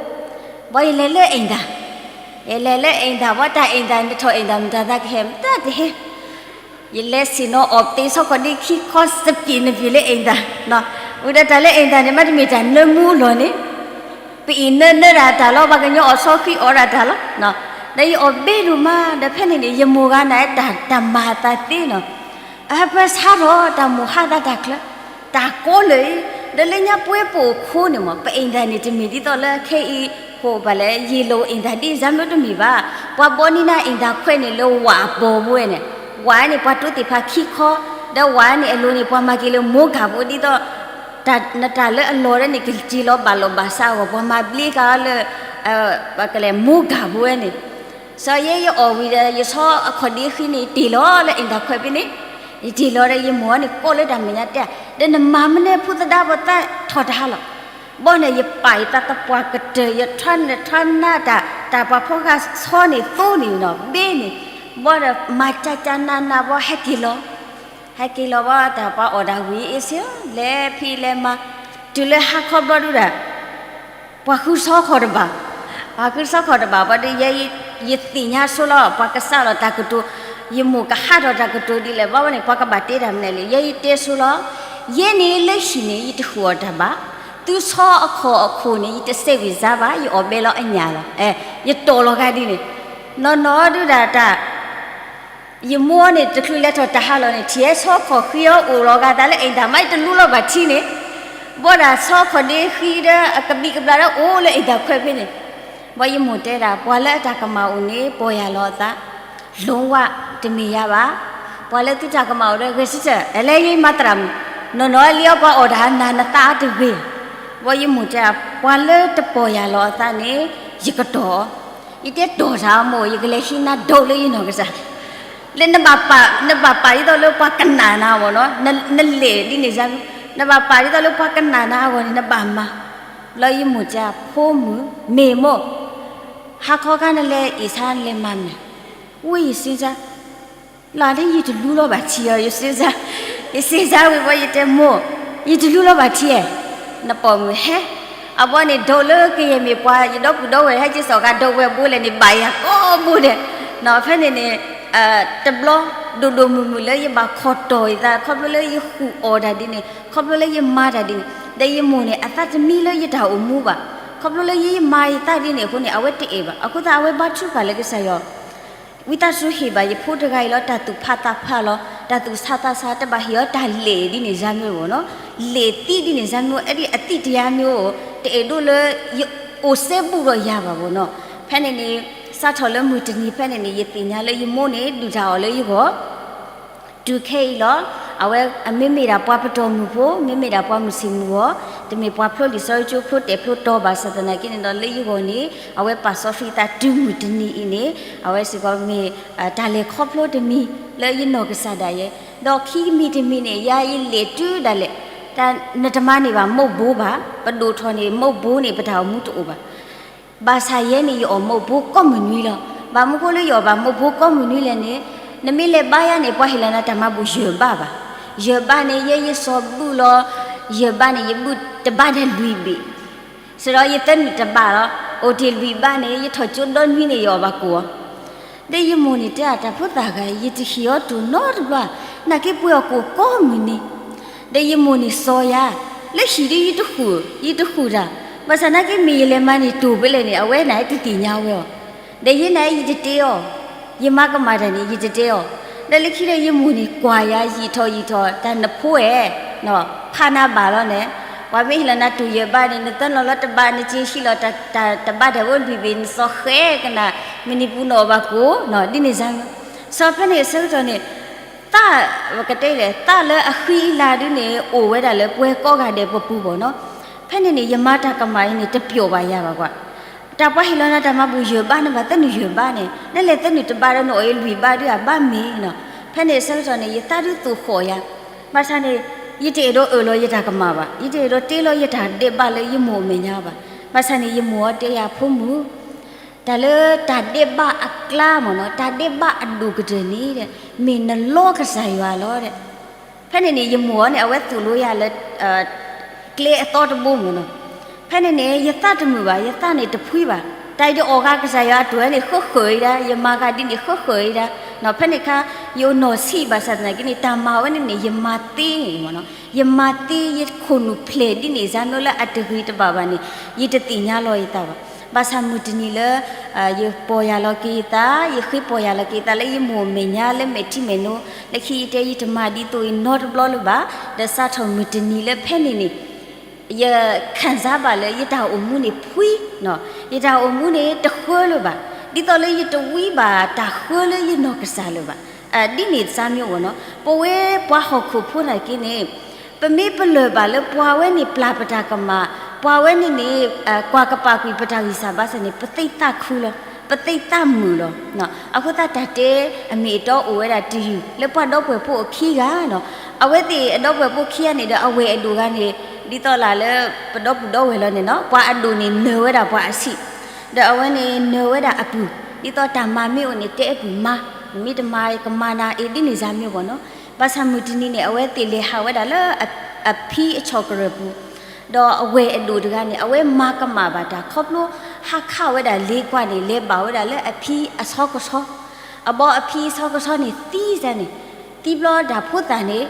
ဘီယလဲၤလၢအိမ်သာ ယလဲၤလၢအိမ်သာ ဘီတၢ်အိမ်သာ နထီၣ်အိမ်သာ မတၤသးကဟဲ မတၤတဟဲ, ယလဲၤဆ့ၣ်နီၤအီၣ်သ့ဆီခီၣ်ဒ့ခံခီ စပံးနပံးလၢအိမ်သာ, ဝံၤဒီးတၢ်လၢအိမ်သာန့ၣ် မ့တမ့ၢ်တၢ်နၢမူလီၤန့ၣ်, ပအံၤနၢနၢဒၣ်တၢ်လီၤ ပှၤကညီအီၣ်ဆီဃံအီၣ်ဒၣ်တၢ်လီၤ, ဒီးယအီၣ်ဘ့ဒိၣ်မး ဒီးဖဲန့ၣ်န့ၣ် ယမိၢ်ဂၤန့ၣ် တၢ်မၤအသးသ့နီၤ, အဟၢဖၢဆါထီၣ်တၢ်မိၣ်ဟါသးတၢ်ချၢ, တၢ်ကိးလၢာ်အံၤ, ဒီးလၢညါပှဲၤပအိၣ်ခိန့ၣ်မး ပအိမ်သာန့ၣ် တမ့ၢ်ဒ်သိးလၢခဲအံၤ ဟိၣ်ဘၣ်လဲၣ် ယ့ၣ်လိာ်အိမ်သာဒ် ဇါမ့တမ့ၢ်ဘၣ်, ပှၤဘီန့ၢ်နၤအိမ်သာခွဲးန့ၣ်လၢဝၣ်အပီၤပူၤဝဲန့ၣ်, ဝၣ်န့ၣ် ပှၤတိသ့ၣ်ဖးခံခီ, ဒီးဝၣ်န့ၣ်အလိၤန့ၣ် ပှၤမၤက့ၤလၢမိကၤပူၤဒ်သိး နတၢ်လၢအလီၢ်ဒၣ်န့ၣ် ကစ့လီၤဘၣ်လိာ်ဘၣ်စးအဂီၢ် ပှၤမၤဘျ့ကၤအီၤလၢ ပကလဲၤမိကၤပူၤဝဲန့ၣ်, စီၤယဲယအီၣ်ဝံၤဒီး ယဆီအခီၣ်ဒ့ဃံန့ၣ် တ့ၢ်လီၤလၢအိမ်သာခွဲးဖဲန့ၣ်, ယတ့ၢ်လီၤဒီးယမိၢ်န့ၣ်ကိးလၢတၢ်မဲာ်ညါတဲ, ဒီးနမၤမနုၤဖိသဒါဖိသၣ်ထီၣ်တၢ်ဟါလီၤ, ဘီန့ၣ် ယပာ်ယသးသပှၢ်ကတၢၢ် ယထွါနထွါနးတၢ် တၢ်ပှၤဖီဃာ်ဆီန့ၣ်သိန့ၣ်နီၤ ဘ့န့ၣ်, ဘီဒီးမၤကၠါကၠါနးနးဘီဟဲက့ၤလီၤ ဟဲက့ၤလီၤဘီ တၢ်ပှၤအီၣ်တၢ်ဝံၤအ့ၣ်စ့ၢ် လဲၤဖံးလဲၤမၤ, တုၤလၢဟါခီဘျီဒုဒၣ်, ပှၤဃုဆီခီၣ်တဘၣ်, ပှၤဃုဆီခီၣ်တဘၣ်ဘီဒီး ယဲ ယသ့ၣ်ညါဆိလီၤ ပှၤကစးလီၤတၢ်ကတိၤ, ယမိၢ်ကဟးထီၣ်တၢ်ကတိၤဒ်လဲၣ် ဘီဝဲန့ၣ် ပှၤကဘၣ်တဲတၢ်မနုၤလဲၣ် ယဲယတဲဆိလီၤ, ယဲန့ၣ်လၢဟံၣ်န့ၣ် ယတဃုာ်အီၣ်တၢ်ဘၣ်, သုဆီအခီၣ်အခိၣ်န့ၣ် ယတစဲးဝံၣ်စါဘၣ် ယအီၣ်ဘဲလီၤအညၣ်လီၤ, ယတီၢ်လီၤဂၤဒ်န့ၣ်, နီၢ်နီၢ်ဒုဒၣ်တၢ် ယမိၢ်န့ၣ် တချုးလဲၤထီၣ်တၢ်ဟါလီၤန့ၣ် ထံၣ်ဆီခီၣ်ဃံအီၤအိၣ်လီၤဂာ်သးလၢအိမ်တၢ်မး ယတလူလီၤဘၣ်ထံန့ၣ်, ဘီဒၣ်ဆီခီၣ်ဒ့ဃံဒီး အကဘံၣ်ကဘျၣ်ဒီးအိၣ်လၢအိမ်တၢ်ခွဲးဖဲန့ၣ်, ဘီယမိၢ်တဲဒၣ် ပှၤလၢအတၢ်ကမၣ်အိၣ်န့ၣ် ပီၢ်ယၢ်လီၤအသး, လိၤဝဲ တမ့ၢ်ယၤဘၣ်, ပှၤလၢသုတၢ်ကမၣ်အိၣ်ဒီး ဂဲၤဆၢထၢၣ် အလဲၤယမၤသရၣ်မုၣ်, နီၢ်နီၢ်လံအီၤပှၤအီၣ်တၢ်နၤနသးအတဂ့ၤ, ဘီယမိၢ်တဲဒၣ် ပှၤလၢတပီၢ်ယၢ်လီၤအသးန့ၣ် ယကတီၢ် ယတဲတီၢ်တၢ်အမိၢ် ယကလဲၤဟံးနၤဒိးလၢယနီၢ်ကစၢ်, လၢနဘၣ်ပာ် နဘၣ်ပာ်ဒ်သိးလၢပှၤကနၣ်နၤအဂီၢ်နီၤ, နလဲၤဒ်န့ၣ်ယါ, နဘၣ်ပာ်ဒ်သိးလၢပှၤကနၣ်နၤအဂီၢ်န့ၣ် နဘၣ်မၤ, လၢယမိၢ်တဲ ဖိမုၣ် မ့ၢ်မိၢ်, ဟါခီခါနလဲၤအ့ၣ်ဆါနလဲၤမၤမနုၤ, ဝံယစ့စါ လၢန့ၣ် ယတလူလီၤဘၣ်ထံအီၤ ယစ့စါ, ယစ့စါဝံၤဘီယတဲမိၢ်, ယတလူလီၤဘၣ်ထံဧါ, နပိာ်မုၣ်ဟဲ, အဘီန့ၣ် ဒိးလၢကယဲၢ်မ့ၢ်ပှၤ ယဒီပုၢ်ဒီဝဲၢ်ဟဲက့ၤစိာ်ဃာ်ဒိးဝဲၢ်ဘိလဲၣ်န့ၣ် ဘၣ်ယၤကိးဘိဒဲး, နီၢ်ဖဲန့ၣ်န့ၣ် တဘျီ ဒိၣ်ဒိၣ်မုၢ်မုၢ်လၢယဘၣ်ခီၣ်တီၢ်ယသး ခီဖျိလၢယဃုာ်အီၣ်တၢ်ဒ်န့ၣ် ခီဖျိလၢယမၤတၢ်ဒ်န့ၣ် ဒီးယမိၢ်န့ၣ် အသးတမံလၢယတၢ်အိၣ်မူဘၣ်, ခီဖျိလၢယမၤယသးဒ်န့ၣ်အဃိန့ၣ် အဝဲတအဲၣ်ဘၣ် အဃိသတးအဝဲဘါထုကဖၣ်လၢကစၢ်ယွၤ ဝံသးစူၤဟ့ၣ်ဘၣ်ယဖိတဂၤအံၤလီၤ တၢ်သူၣ်ဖးသးဖးလီၤ တၢ်သူၣ်ဆါသးဆါ တဘၣ်ဟ့ၣ်အီၤတၢ်လဲၣ်ဒ်န့ၣ် ဇါမ့ၢ်အိၣ်နီၤ လဲၣ်သံဒ်န့ၣ် ဇါမ့ၢ်အိၣ် အဲဒ်အသံၣ်တယါမ့ၢ်အိၣ် တအဲၣ်ဒိးလၢ ယအိၣ်စဲဘူးဒီးယၤဘၣ်ဘၣ်နီၤ ဖဲန့ၣ်န့ၣ် စးထီၣ်လၢမုၢ်တနံၤဖဲန့ၣ်န့ၣ် ယသ့ၣ်ညါလၢယမိၢ်န့ၣ် ဒုၣ်တၢ်အီၣ်လၢယဂီၢ် တုၤခဲအံၤလီၤ. အဝဲအမ့မ့ၢ်ဒၣ်ပှၤပတီၢ်မုၢ်ဖိ မ့မ့ၢ်ဒၣ်ပှၤမုၢ်ဆ့ၣ်မုၢ်ဂီၤ တမ့ၢ်ပှၤဖျိလံာ်စီဆှံကၠိဖျိတဲာ်ဖျိတီၤဘၣ်ဆၣ်သနာ်က့န့ၣ်ဒီး လၢယဂီၢ်န့ၣ် အဝဲပာ်စီဆှံသးတုၤမုၢ်တနံၤအံၤန့ၣ် အဝဲစ့ၢ်ကီးမ့ၢ် တၢ်လဲၤခီဖျိတမံၤလၢယနီၢ်ကစၢ်ဒၣ်ယဲ ဒီးခံမံၤတမံၤန့ၣ် ယၤယလဲၤတုၤဒၣ်လဲာ် တၢ်နတမၤန့ၢ်ဘၣ်မုၢ်ဘိဘၣ် ပဒိၣ်ထီၣ်န့ၣ် မုၢ်ဘိန့ၣ် ပတၢ်အိၣ်မူတအိၣ်ဘၣ် ဘၣ်ဆၣ်ယဲန့ၣ် ယအီၣ်မုၢ်ဘိကိးမုၢ်နွံလီၤ. ဘၣ်မနုၤဃိလၢယအီၣ်ဘၣ်မုၢ်ဘိကိးမုၢ်နွံလဲၣ်န့ၣ် နမ့ၢ်လဲၤဘါယၤန့ၣ် ပှၤဟ့ၣ်လီၤနၤတၢ်မၤဘူၣ်ယဲၢ်ဘးဘၣ်. ယဲၢ်ဘးန့ၣ် ယဲယစီၤဘူၣ်လီၤ. ယဲၢ်ဘးန့ၣ် ယဘူၣ်တဘးဒီးလွံၢ်ဘ့ၣ် စံးဒီးယသၢနံၣ်တဘးလီၤ. အိၣ်တ့ၢ်လွံၢ်ဘးန့ၣ် ယထီၣ်ကၠိဒီနွံန့ၣ် ယအီၣ်ဘၣ်ကိၣ်အီၤ ဒီးယမိၢ်န့ၣ်တဲအတၢ်ဖိသၣ်ဂၤ ယတဟ့ၣ်အီၤတိၢ်နီတဘျီ, နာ်က့ပှ့ၤအီၣ်ကိၣ်ကိးမုၢ်နံၤ, ဒီးယမိၢ်န့ၣ်စီၤယၤ, လၢဟံၣ်ဒီးယတဃုာ်, ယတဃုာ်တၢ်, ဘၣ်ဆၣ်နာ်က့မ့ၢ်ယလဲၤမၤန့ၢ်တိၢ်ဖဲလဲၣ်န့ၣ် အဝဲန့ၣ်တသ့ၣ်ညါဝဲအီၤ, ဒီးယဲန့ၣ်ယတတဲအီၤ, ယမၤကမၣ်တၢ်န့ၣ် ယတတဲအီၤ, ဒီးလၢခံဒီးယမိၢ်န့ၣ်ကွၢ်ယၤယံာ်ထီၣ်ယံာ်ထီၣ် တၢ်နဖိဧၢ, ဖးနၤဘၣ်လီၤန့ၣ်, ပှၤမ့ၢ်ဟ့ၣ်လီၤနၤတိၢ်ယဲၢ်ဘးန့ၣ် နသၢနီၤလီၤတဘး နက့ၤဟံးလီၤတဘးဒီးဝဲလွံၢ်ဘ့ၣ် နစီၤဃဲကနၣ် မုၢ်နံၤပူၤနအီၣ်ဘၣ်ကိၣ်, ဒ်န့ၣ်စ့ၢ်ကီး, စီၤဖဲန့ၣ်အဆၢကတီၢ်န့ၣ်, သ သး, ပကတဲလဲၣ်, သးလၢအဃံအလၤဒုန့ၣ် အိၣ်ဝဲဒၣ်လၢပှၤကိးဂၤဒဲးပပူၤဘၣ်နီၤ. ဖဲန့ၣ်န့ၣ် ယမၤတၢ်ကမၣ်အံၤန့ၣ် တပျီၣ်ဘၣ်ယၤဘၣ်ကွၢ်. တၢ်ပှၤဟ့ၣ်လီၤနၤတၢ်မၤဘူၣ်ယဲၢ်ဘး နဘၣ်သနုာ်ယဲၢ်ဘးန့ၣ် နလဲၤသနုာ်တဘးဒီးနအီၣ်အံၤလွံၢ်ဘးဒုဧါ ဘၣ်မ့ၢ်နီၤ. ဖဲန့ၣ်အဆၢကတီၢ်န့ၣ် ယသးဒုသိၣ်ဃီၣ်ယၤ, ဘၣ်ဆၣ်န့ၣ် ယတအဲၣ်ဒိးအၢၣ်လီၤယတၢ်ကမၣ်ဘၣ်, ယတအဲၣ်ဒိးတ့လီၤယတၢ်ဒဲးဘးလၢယမိၢ်အမဲာ်ညါဘၣ်. ဘၣ်ဆၣ်န့ၣ် ယမိၢ်အီၤတဲယၤ ဖိမုၣ် တၢ်လၢတၢ်ဒဲးဘးအကျါမ့ၢ်နီၤ, တၢ်ဒဲးဘးအဒိၣ်ကတၢၢ်န့ၣ် မ့ၢ်နလီကစၢ်ယွၤလီၤ. ဖဲန့ၣ်န့ၣ် ယမိၢ်အီၤန့ၣ် အဝဲသိၣ်လိယၤလၢ ကျဲအသီတဘိမ့ၢ်နီၤ. ဖဲန့ၣ်န့ၣ် ယသးတမုာ်ဘၣ်, ယသးန့ၣ်တဖှံဘၣ်. တၢ်အံၤဒ်အီၣ်ဂၤကစၢ်ယွၤအတၢ်န့ၣ် ဃၢဃၢၤအံၤဒၣ်, ယမၤဂၤဒ်န့ၣ် ဃၢဃၢၤအံၤဒၣ်. ဖဲန့ၣ်အခါ ယအိၣ်နီၢ်ဆံးဘၣ်ဆၣ်သနာ်က့န့ၣ် တၢ်မၤဝဲန့ၣ်န့ၣ် ယမၤသ့မ့ၢ်နီၤ, ယမၤသ့ ယခိၣ်နူာ်ဖျဲၣ်ဒ်န့ၣ် စၢ်နီၤလၢအတဂ့ၤတဘၣ်ဘၣ်န့ၣ် ယတသ့ၣ်ညါလီၤယသးဘၣ်. ဘၣ်ဆၣ်မုၢ်တနံၤလၢ ယပီၢ်ယၢ်လီၤက့ၤယသး, ယဃ့ပီၢ်ယၢ်လီၤက့ၤယသးလၢယမိၢ်မဲာ်ညါလၢမဲာ်ထံမဲာ်နိ, လၢခံယတဲယတမၤဒ်သိးအံၤနီတဘျီလၢၤဘၣ်, ဒီးစးထီၣ်မုၢ်တနံၤလၢဖဲန့ၣ်န့ၣ် ယခံစားဘၣ်လၢယတၢ်အိၣ်မူန့ၣ်ဖှံ, ယတၢ်အိၣ်မူန့ၣ်တဃၢလၢၤဘၣ်, ဒ်သိးလၢယတဝံဘၣ်တၢ်ဃၢလၢယနီၢ်ကစၢ်လၢၤဘၣ်. ဒ်န့ၣ်စၢ်မ့ၢ်အိၣ်နီၤ, ပဝဲပှၤဟီၣ်ခိၣ်ဖိနာ်က့န့ၣ် ပမ့ၢ်ပလၢၢ်ဘၣ်လၢပှၤဝဲန့ၣ်ပျၢ်ပတၢ်ကမၣ်, ပှၤဝဲန့ၣ်န့ၣ် ကွၢ်ကပာ်ကွံာ်ပတၢ်ဂံၢ်စၢ်ဘါစၢ်န့ၣ် ပသ့ၣ်သးခုလီၤ, ပသ့ၣ်သးမုာ်လီၤ. အဃိသတးတၢ်တဲအမ့ၢ်အတီအိၣ်ဝဲဒၣ်တယုၢ် လၢပှၤဒီပုၢ်ဝဲၢ်ဖိအခံဂၤနီၤ, အဝဲသ့ၣ်အဒီပုၢ်ဝဲၢ်ဖိခံဂၤန့ၣ်ဒီး အဝဲၢ်အဒိၣ်ဂၤန့ၣ် ဒ်သိးလၢ ပဒီပုၢ်ဒီဝဲၢ်လီၤန့ၣ်နီၤ, ပှၤအဒိၣ်န့ၣ်နၢၤဝဲဒၣ်ပှၤအဆံး, ဒီးအဝဲန့ၣ်နၢၤဝဲဒၣ်အပုၢ်, ဒ်သိးတၢ်မၤမ့ၢ်အိၣ်န့ၣ် တဲအပုၢ်မၤ, မ့ၢ်တမၤကမၤနၤအံၤဒ်န့ၣ်စၢ်မ့ၢ်အိၣ်နီၤ. ဘၣ်ဆၣ်မုၢ်တနံၤန့ၣ် အဝဲသ့ၣ်လဲၤဟးဝဲဒၣ်လၢ အဖံအဆီၣ်ကရၢၢ်ပူၤ, ဒီးအဝဲၢ်အဒိၣ်တဂၤန့ၣ် အဝဲမၤကမၣ်ဘၣ်တၢ်ခီဖျိ ဟးခးဝဲဒၣ်လ့ကွၢ်န့ၣ် လဲၤဘၣ်ဝဲဒၣ်လၢအဖံအဆီကဆီ, အဘီအဖံအဆီကဆီန့ၣ်သံစၢ်န့ၣ်, သံဘျီတၢ်ဖိသၣ်န့ၣ်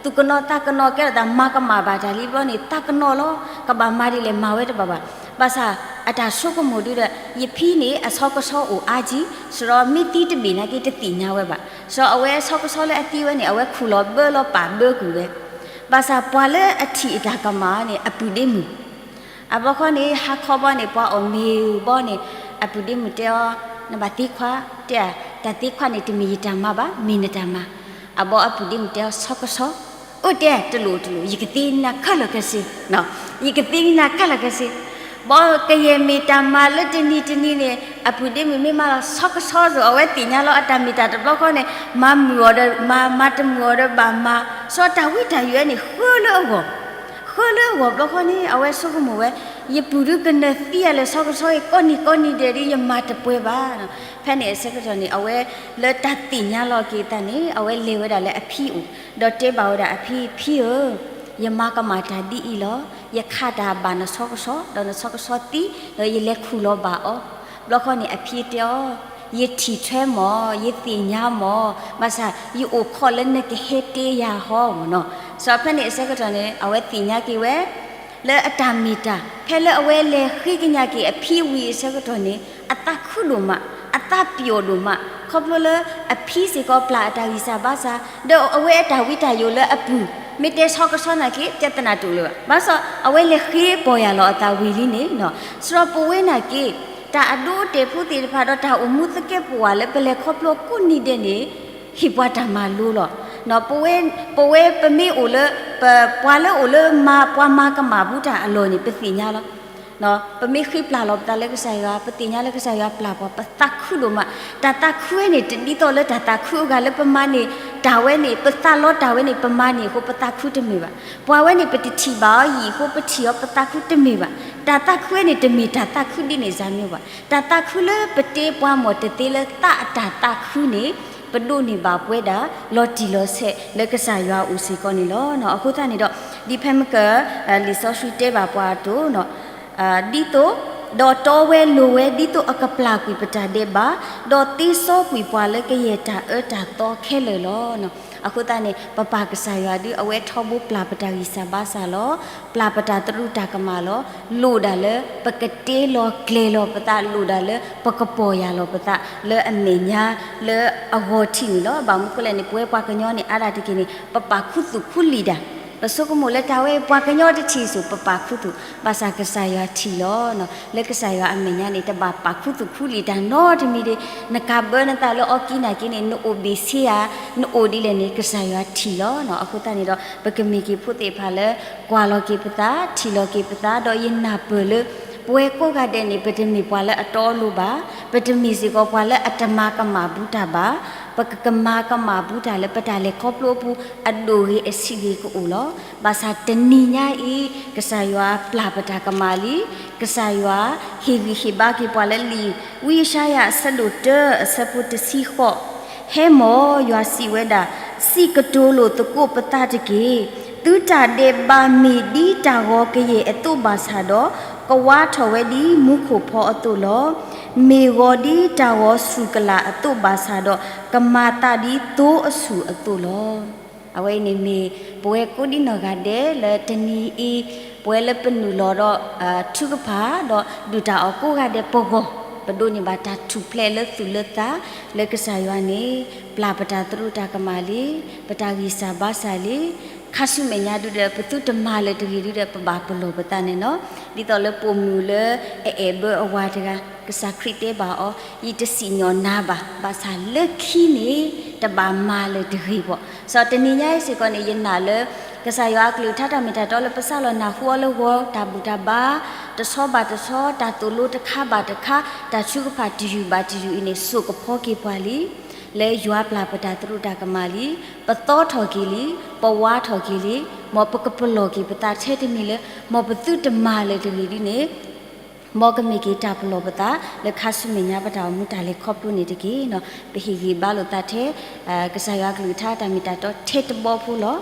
သူၣ်ကနိးသးကနိးကဲထီၣ်သး မၤကမၣ်ဘၣ်တၢ်လံဘျီန့ၣ် သးကနိးလီၤ, ကဘၣ်မၤဒ်လဲၣ်မၤဝဲတဘၣ်ဘၣ်. ဘၣ်ဆၣ်အတၢ်ဆိကမိၣ်ဒုဒီး ယဖံန့ၣ် အဆီကဆီအိၣ်အါကံ, စရီမ့ၢ်သံတဘ့ၣ်နာ်က့တသ့ၣ်ညါဝဲဘၣ်. စရီအဝဲဆီကဆီလၢအသံဝဲန့ၣ် အဝဲခူၣ်လီၤဘၢလီၤပာ်ဘၢကွံာ်ဝဲ. ဘၣ်ဆၣ်ပှၤလၢအထံၣ်အတၢ်ကမၣ်န့ၣ် အပုၢ်ဒ့မုၣ် အဘျီဃီန့ၣ် ဟါခီဘီန့ၣ် ပှၤအီၣ်မ့ၤဘီန့ၣ် အပုၢ်ဒ့မုၣ်တဲအီၤ, နဘၣ်သ့ခွါ, တဲ, တၢ်သ့ခွါန့ၣ် တမ့ၢ်ယတၢ်မၤဘၣ်, မ့ၢ်နတၢ်မၤ. အဘီအပုၢ်ဒ့မုၣ်တဲအီၤ ဆီကဆီ, အိၣ်တဲတလိၣ်တလိၣ် ယကသ့နၤခဲလၢာ်ခဲဆ့, ယကသ့နၤခဲလၢာ်ခဲဆ့. ဘီကယဲၢ်မ့ၢ်တၢ်မၤလၢတနံၤတနံၤန့ၣ် အပုၢ်ဒ့မုၣ်မ့ၢ်မၤလီၤဆီကဆီဒီး အဝဲသ့ၣ်ညါလီၤ အတၢ်မ့ၢ်တၢ်တဘျီဃီန့ၣ် မၤမုာ်အီၤဒီးမၤ, မၤတမုာ်အီၤဒီးဘၣ်မၤ, စရီတၢ်ဝံတၢ်ယိးန့ၣ် ဃၢလၢအဂီၢ် ဃၢလၢအဂီၢ်ဘျီဃီန့ၣ် အဝဲဆိကမိၣ်ဝဲ, ယပုၢ်ဒုကနၢၤသံယၤလၢဆီကဆီအံၤ ကိးနံၤကိးနံၤဒဲးဒီး ယမၤတပှဲၤဘၣ်. ဖဲန့ၣ်အဆၢကတီၢ်န့ၣ် အဝဲလၢတၢ်သ့ၣ်ညါလီၤက့ၤအသးန့ၣ် အဝဲလဲၤဝဲဒၣ်လၢအဖံအိၣ်, ဒီးတဲဘၣ်ဝဲဒၣ်အဖံ, ဖံဧၢ, ယမၤကမၣ်တၢ်ဒ်အံၤလီၤ. ယခးတၢ်ဘၣ်နဆီကဆီ ဒီးနဆီကဆီသံ, ဒီးယလဲၤခူၣ်လီၤဘၣ်အီၤ. ဘျီဃီန့ၣ် အဖံတဲအီၤ, ယထံၣ်ထွဲမၢ်, ယသ့ၣ်ညါမၢ်, ဘၣ်ဆၣ် ယအိၣ်ခိးလၢနကဟဲတဲယၤဟီမၢ်နီၤ. စရီဖဲန့ၣ်အဆၢကတီၢ်န့ၣ် အဝဲသ့ၣ်ညါက့ၤဝဲ လၢအတၢ်မ့ၢ်တၢ် ဖဲလၢအဝဲလဲၤဃ့ကညးက့ၤအဖံဝံၤအဆၢကတီၢ်န့ၣ် အသးခုဒိၣ်မး, အသးပျီၣ်ဒိၣ်မး, ခီဖျိလၢအဖံစ့ၢ်ကီးပျၢ်အတၢ်ဂံၢ်စၢ်ဘါစၢ်, ဒီးအဝဲအတၢ်ဝံတၢ်ယိးလၢအပုၢ် မ့ၢ်တဲဆီကဆီနာ်က့ တသနာ်တူၢ်လၢၤဘၣ်. ဘၣ်ဆၣ် အဝဲလဲၤဃ့ပီၢ်ယၢ်လီၤအသးဝံၤလံန့ၣ်နီၤ. စရီပဝဲနာ်က့ တၢ်အဒိအတဲာ်ဖိသ့ၣ်တဖၣ်ဒီးတၢ်အိၣ်မူသကဲးပဝးလၢပလဲၤခီဖျိကိးနံၤဒဲးန့ၣ် ဟ့ၣ်ပှၤတၢ်မၤလိလီၤ. ပဝဲ, ပဝဲပမ့ၢ်အိၣ်လၢ ပ, ပှၤလၢအိၣ်လၢမၤ, ပှၤမၤကမၣ်ဘူးတၢ်အလီၢ်န့ၣ် ပသ့ၣ်ညါလီၤ. ပမ့ၢ်ဃ့ပျၢ်လီၤပသးလၢကစၢ်ယွၤ, ပသ့ၣ်ညါလၢကစၢ်ယွၤပျၢ်ပှၤ, ပသးခုဒိၣ်မး. တၢ်သးခုဝဲန့ၣ် တဒ်သိးလၢတၢ်သးခုအဂၤလၢပမၤန့ၢ် တၢ်ဝဲန့ၣ်, ပသးလီတၢ်ဝဲန့ၣ် ပမၤန့ၢ်အဃိ ပသးခုတမ့ၢ်ဘၣ်. ပှၤဝဲန့ၣ် ပတထံၣ်ဘၣ်အီၤယံာ်အဃိ ပထံၣ်အီၤပသးခုတမ့ၢ်ဘၣ်. တၢ်သးခုဝဲန့ၣ် တမ့ၢ်တၢ်သးခုဒ်န့ၣ်စၢ်မ့ၢ်ဘၣ်. တၢ်သးခုလၢပတဲပှၤမီၢ်တသ့လၢသးအတၢ်သးခုန့ၣ် ပဒိးန့ၢ်ဘၣ်ပဝဲဒၣ် လီၤတံၢ်လီၤဆဲးလၢကစၢ်ယွၤအအိၣ်စ့ၢ်ကီးန့ၣ်လီၤ. အဃိသတးန့ၣ်ဒီး ဒ်ဖဲမ့ၢ်က လံာ်စီဆှံတဲဘၣ်ပှၤအသိး ဒ်သိး, ဒီးတီဝဲလိၤဝဲ ဒ်သိးအကပျၢ်ကွံာ်ပတၢ်ဒဲးဘး, ဒီးသ့စီကွံာ်ပှၤလၢကယဲၢ်တၢ်အၢတၢ်သီခဲလၢာ်လီၤ. အဃိသတးန့ၣ် ပပၢ်ကစၢ်ယွၤဒု အဝဲထီဘိပျၢ်ပတၢ်ဂံၢ်စၢ်ဘါစၢ်လီၤ. ပျၢ်ပတၢ်တရူးတၢ်ကမၣ်လီၤ. လိၣ်ဒၣ်လၢပကတ့လီၤကျဲၤလီၤပသး, လိၣ်ဒၣ်လၢပကပီၢ်ယၢ်လီၤပသး လၢအမဲာ်ညါ လၢအဂီၤထံးန့ၣ်လီၤ. ဘၣ်မနုၤဃိလဲၣ်န့ၣ် ပဝဲပှၤကညီန့ၣ် အါဒၣ်တက့ၢ်န့ၣ် ပပာ်ခူသူၣ်ခူလံာ်ဒၣ် ပဆိကမိၣ်လၢတၢ်ဝဲအံၤ ပှၤကညီတထံၣ်စိၤ ပပာ်ခူသူၣ်, ဘၣ်ဆၣ်ကစၢ်ယွၤထံၣ်လီၤ. လၢကစၢ်ယွၤအမဲာ်ညါန့ၣ် တဘၣ်ပာ်ခူသူၣ်ခူလံာ်တၢ်နီတမံၤဒံး. နကးဘၢနသးလၢအီကံနၢ်က့န့ၣ် နအိၣ်ဘ့ၣ်ဆ့ဧါ, နအိၣ်ဒ်လဲၣ်န့ၣ် ကစၢ်ယွၤထံၣ်လီၤ. အဃိသတးန့ၣ်ဒီး ပကမ့ၢ်က့ၤဖိသ့ၣ်တဖၣ်လၢ ကွၢ်လီၤက့ၤပသး, ထံၣ်လီၤက့ၤပသး, ဒီးယနာ်ပၢၢ်လၢ ပဝဲကိးဂၤဒဲးန့ၣ် ပတမ့ၢ်ပှၤလၢအတီအလိၤဘၣ်, ပတမ့ၢ်စ့ၢ်ကီးပှၤလၢအတမၤကမၣ်ဘူးတၢ်ဘၣ်, ပကကမၤကမၣ်ဘူးတၢ်လၢပတၢ်လဲၤခီဖျိအပူၤ အဒိၣ်ဂ့ၤအဆံးဂ့ၤကအိၣ်လီၤ. ဘၣ်ဆၣ်တနံၤညါအံၤ ကစၢ်ယွၤပျၢ်ပတၢ်ကမၣ်လံ, ကစၢ်ယွၤဟ့ၣ်ဂံၢ်ဟ့ၣ်ဘါက့ၤပှၤလၢလံာ် ဝံယၡါယၤအဆၢဒိၣ်တၢ အဆၢဖိတဆံဃိး, ဟဲမီၢ် ယွၤစံးဝဲဒၣ်, စံးကတိၤလိာ်သကိးပသးတက့ၢ်. သုတၢ်ဒဲးဘးမ့ၢ်ဒ်တၢ်ဂီၤကယဲၢ်အသိးဘၣ်ဆၣ်ဒီး, ကဝါထီၣ်ဝဲဒ်မူခိၣ်ဖီအသိးလီၤ. မ့ၢ်ဂီၤဒ်တၢ်ဂီၤဆူၣ်ကလာ်အသိးဘၣ်ဆၣ်ဒီး, ကမၤသးဒ်သိအဆူၣ်အသိးလီၤ. အဝဲအံၤန့ၣ်မ့ၢ်ပဝဲကိးဒံနီၢ်ဂၤဒဲးလၢတနံၤအံၤ, ပဝဲလၢပနုာ်လီၤဒီး ထုကဖၣ် ဒီးဒုၣ်တၢ်အီၣ်ကိးဂၤဒဲးပဂီၢ်, ပဒိးန့ၢ်ဘၣ်တၢ်ထူၣ်ဖျဲးလၢသူၣ်လၢသး လၢကစၢ်ယွၤန့ၣ် ပျၢ်ပတၢ်သရူးတၢ်ကမၣ်လံ, ပတၢ်ဂံၢ်စၢ်ဘါစၢ်လံ, ခါဆူမဲာ်ညါဒုဒီး ပသုတမၤလၢၤတဂ့ၤဒုဒီး ပဘၣ်ပလီၢ်ပသးန့ၣ်လီၤ. ဒ်သိးလၢပိာ်မုၣ်လၢအအဲၣ်ဘၢအဝၤတဂၤ ကစၢ်ခရံာ်တဲဘၣ်အီၤ, ယတစံၣ်ညီၣ်နၤဘၣ်, ဘၣ်ဆၣ်လၢခံန့ၣ် တဘၣ်မၤလၢၤတဂ့ၤဘၣ်. စီၤတနံၤညါအံၤစ့ၢ်ကီးန့ၣ် ယနာ်လၢ ကစၢ်ယွၤအကလုၢ်ကထါတၢ်မ့ၢ်တၢ်တီလၢပစးလီၤနၢ်ဟူအီၤလၢဂီၤ တၢ်ဘူၣ်တၢ်ဘါ တဆီဘၣ်တဆီ, တၢ်သိၣ်လိတခါဘၣ်တခါ, တၢ်ထုကဖၣ်တယုၢ်ဘၣ်တယုၢ်အံၤန့ၣ် စိာ်ကဖီက့ၤပှၤလံ. လၢယွၤပျၢ်ပတၢ်သရူးတၢ်ကမၣ်လံ, ပသီထီၣ်က့ၤလံ, ပဝါထီၣ်က့ၤလံ, မ်ပကပလီၢ်က့ၤပသးထဲတမံၤလၢ မ်ပသုတမၤလၢၤတဂ့ၤဒ်န့ၣ် မ်ကမ့ၢ်က့ၤတၢ်ပလီၢ်ပသး လၢခါဆူမဲာ်ညါပတၢ်အိၣ်မူတၢ်လဲၤခီဖျိန့ၣ်တက့ၢ်. ပဟ့ၣ်ဂံၢ်ဘါလိာ်သးထဲ ကစၢ်ယွၤကလုၢ်ကထါတၢ်မ့ၢ်တၢ်တီထဲတဘီဖိလီၤ.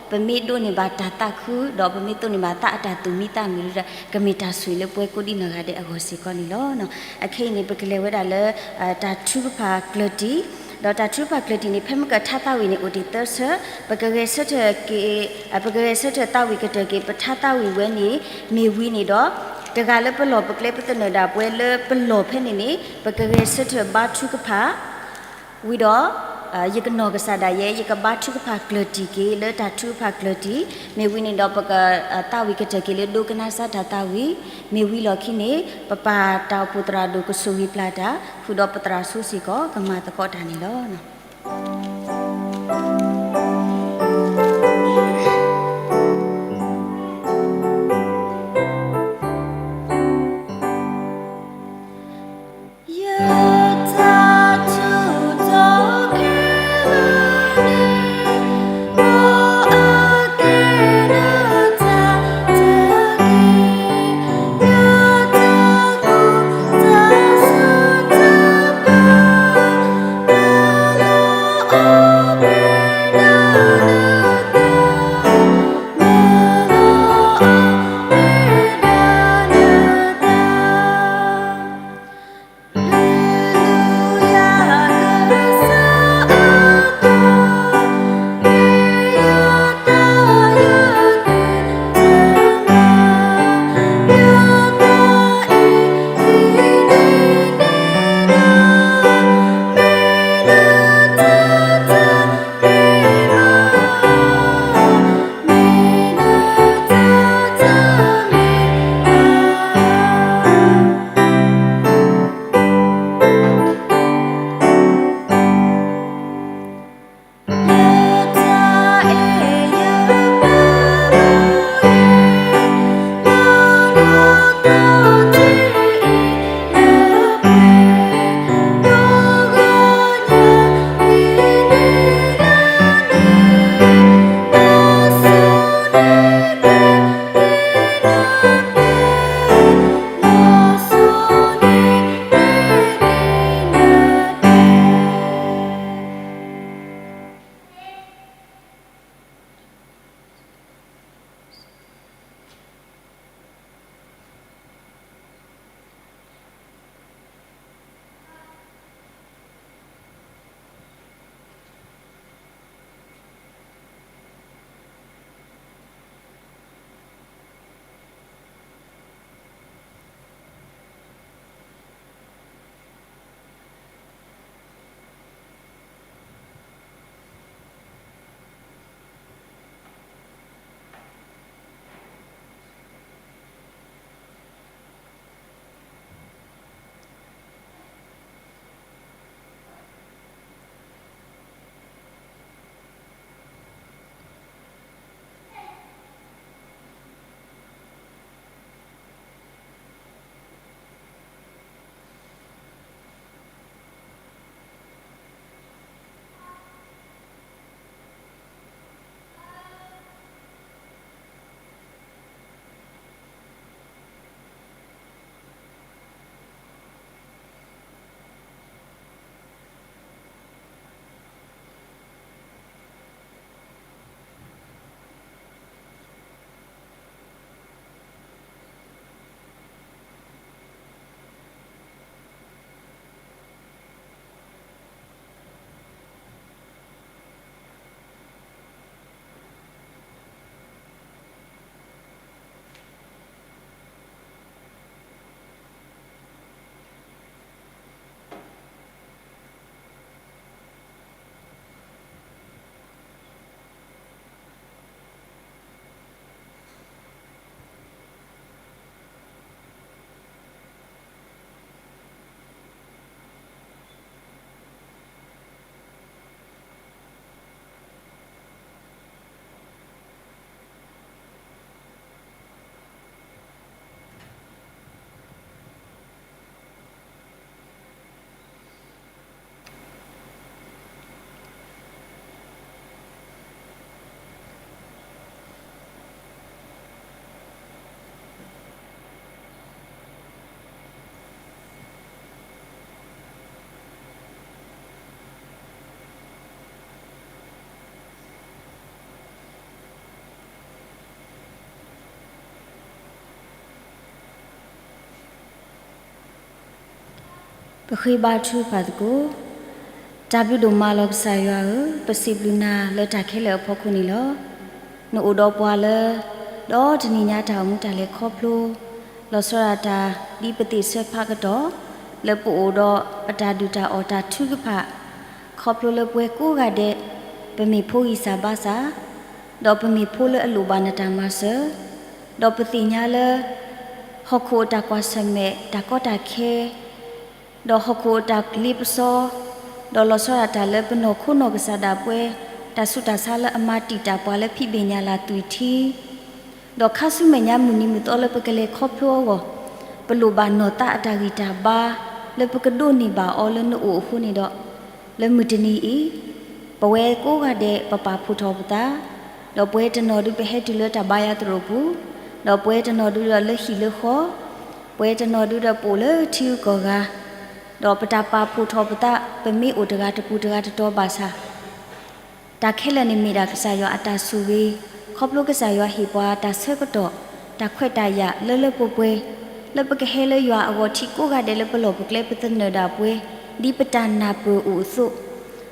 ပမ့ၢ်ဒိးန့ၢ်ဘၣ်တၢ်သးခု ဒီးပမ့ၢ်သိးန့ၢ်ဘၣ်သးအတၢ်သူၣ်မံသးမုာ်ဒီး ကမ့ၢ်တၢ်ဆိၣ်ဂ့ၤလၢပဝဲကိးဒံနီၢ်ဂၤဒဲးအဂီၢ်စ့ၢ်ကီးန့ၣ်လီၤ. အခဲအံၤန့ၣ် ပကလဲၤဝဲဒၣ်လၢ တၢ်ထုကဖၣ်ကျၢၤတံၢ်, ဒီးတၢ်ထုကဖၣ်ကျၢၤတံၢ်န့ၣ် ဖဲမုၢ်ကထါသးဝံၣ်န့ၣ် အိၣ်တ့ၢ်သၢဆၢ, ပကဂဲၤဆၢထၢၣ်က့ၤ ပကဂဲၤဆၢထၢၣ်သးဝံၣ်ကတၢၢ်က့ၤ ပထါသးဝံၣ်ဝဲန့ၣ် မ့ၢ်ဝံၤန့ၣ်ဒီး တဂၤလၢပလီၢ်ပကျဲပသနၢၣ်ဒၣ်ပှဲၤလၢပလီၢ်ဖဲန့ၣ်န့ၣ် ပကဂဲၤဆၢထၢၣ်ဘါထုကဖၣ် ဝံၤဒီး ယကနီၢ်ကစၢ်ဒၣ်ယဲ ယကဘါထုကဖၣ်ကျၢၤတံၢ်က့ၤလၢတၢ်ထုကဖၣ်ကျၢၤတံၢ်, မ့ၢ်ဝံၤန့ၣ်ဒီး ပကသးဝံၣ်ကတၢၢ်က့ၤလၢဒိကနၣ်စၢ်တၢ်သးဝံၣ်, မ့ၢ်ဝံၤလီၢ်ခံန့ၣ် ပပၢ်တၢ်အိၣ်ဖှိၣ်သရၣ်ဒိၣ်ကဆိၣ်ဂ့ၤပျၢ်တၢ် ဃုာ်ဒီးပသရၣ်ဆိစ့ၢ်ကီးကမၤသကိးတၢ်န့ၣ်လီၤ. ပဃ့ဘါထုကဖၣ်သကိး. တၢ်ဘျုးဒိၣ်မးလီၤကစၢ်ယွၤဧၢ, ပစံးဘျုးနၤလၢတၢ်ခဲလၢာ်အဖီခိၣ်န့ၣ်လီၤ. နအိၣ်ဒီးပှၤလၢ ဒီတနံၤညါတၢ်အိၣ်မူတၢ်လဲၤခီဖျိ လီၤဆီဒၣ်တၢ် ဒ်ပသ့ၣ်ဆၢဖးကတီၢ် လၢပအိၣ်ဒီးပတၢ်ဒုၣ်တၢ်အီၣ်တၢ်ထုကဖၣ် ခီဖျိလၢပှၤကိးဂၤဒဲး ပမ့ၢ်ဖိဂံၢ်စၢ်ဘါစၢ် ဒီးပမ့ၢ်ဖိလၢအလိၣ်ဘၣ်နတၢ်မၤစၢၤ, ဒီးပသ့ၣ်ညါလၢ ဟီၣ်ခိၣ်အတၢ်ကွၢ်ဆၢၣ်မဲာ် တၢ်ကီတၢ်ခဲ ဒီးဟီၣ်ခိၣ်အတၢ်လ့ပစီ, ဒီးလီၤဆီဒၣ်တၢ်လၢပနီၢ်ခိနီၢ်ကစၢ်ဒၣ်ပှဲၤ တၢ်ဆူးတၢ်ဆါလၢအမၤတံာ်တာ်ပှၤလၢဖံးဘ့ၣ်ညၣ်လၢ်သွံၣ်ထံ, ဒီးခါဆူမဲာ်ညါမုၢ်နံၤမုၢ်သီလၢပကလဲၤခီဖျိအဂီၢ်, ပလိၣ်ဘၣ်နီၢ်သးအတၢ်ဂံၢ်တၢ်ဘါ လၢပကဒိးန့ၢ်ဘၣ်အီၤလၢနအိၣ်အဃိန့ၣ်ဒီး, လၢမုၢ်တနံၤအံၤ, ပဝဲကိးဂၤဒဲးပပာ်ဖှိၣ်ထီၣ်ပသး, ဒီးပဝဲတနီၤဒုပဟဲတုၤလၢတၢ်ဘါယွၤသရိာ်ပူၤ, ဒီးပဝဲတနီၤဒုဒီးလၢဟံၣ်လၢဃီ, ပဝဲတနီၤဒုဒီးပအိၣ်လၢထံဂုၤကီၢ်ဂၤ, ဒီးပတၢ်ပာ်ဖှိၣ်ထီၣ်ပသး ပမ့ၢ်အိၣ်တဂၤတပူၤတဂၤတတီၤဘၣ်ဆၣ် တၢ်ခဲလၢာ်န့ၣ်မ့ၢ်ဒၣ်ကစၢ်ယွၤအတၢ်ဆိၣ်ဂ့ၤ, ခီဖျိကစၢ်ယွၤဟ့ၣ်ပှၤတၢ်ဆၢကတီၢ်, တၢ်ခွဲးတၢ်ယာ်လၢလၢပှဲၤပှဲၤ, လၢပကဟဲလၢယွၤအဂီၢ်ထံးကိးဂၤဒဲးလၢပလီၢ်ပကျဲပသနၢၣ်ဒၣ်ပှဲၤ, ဒ်ပတၢ်နၢ်ပၢၢ်အိၣ်အသိး,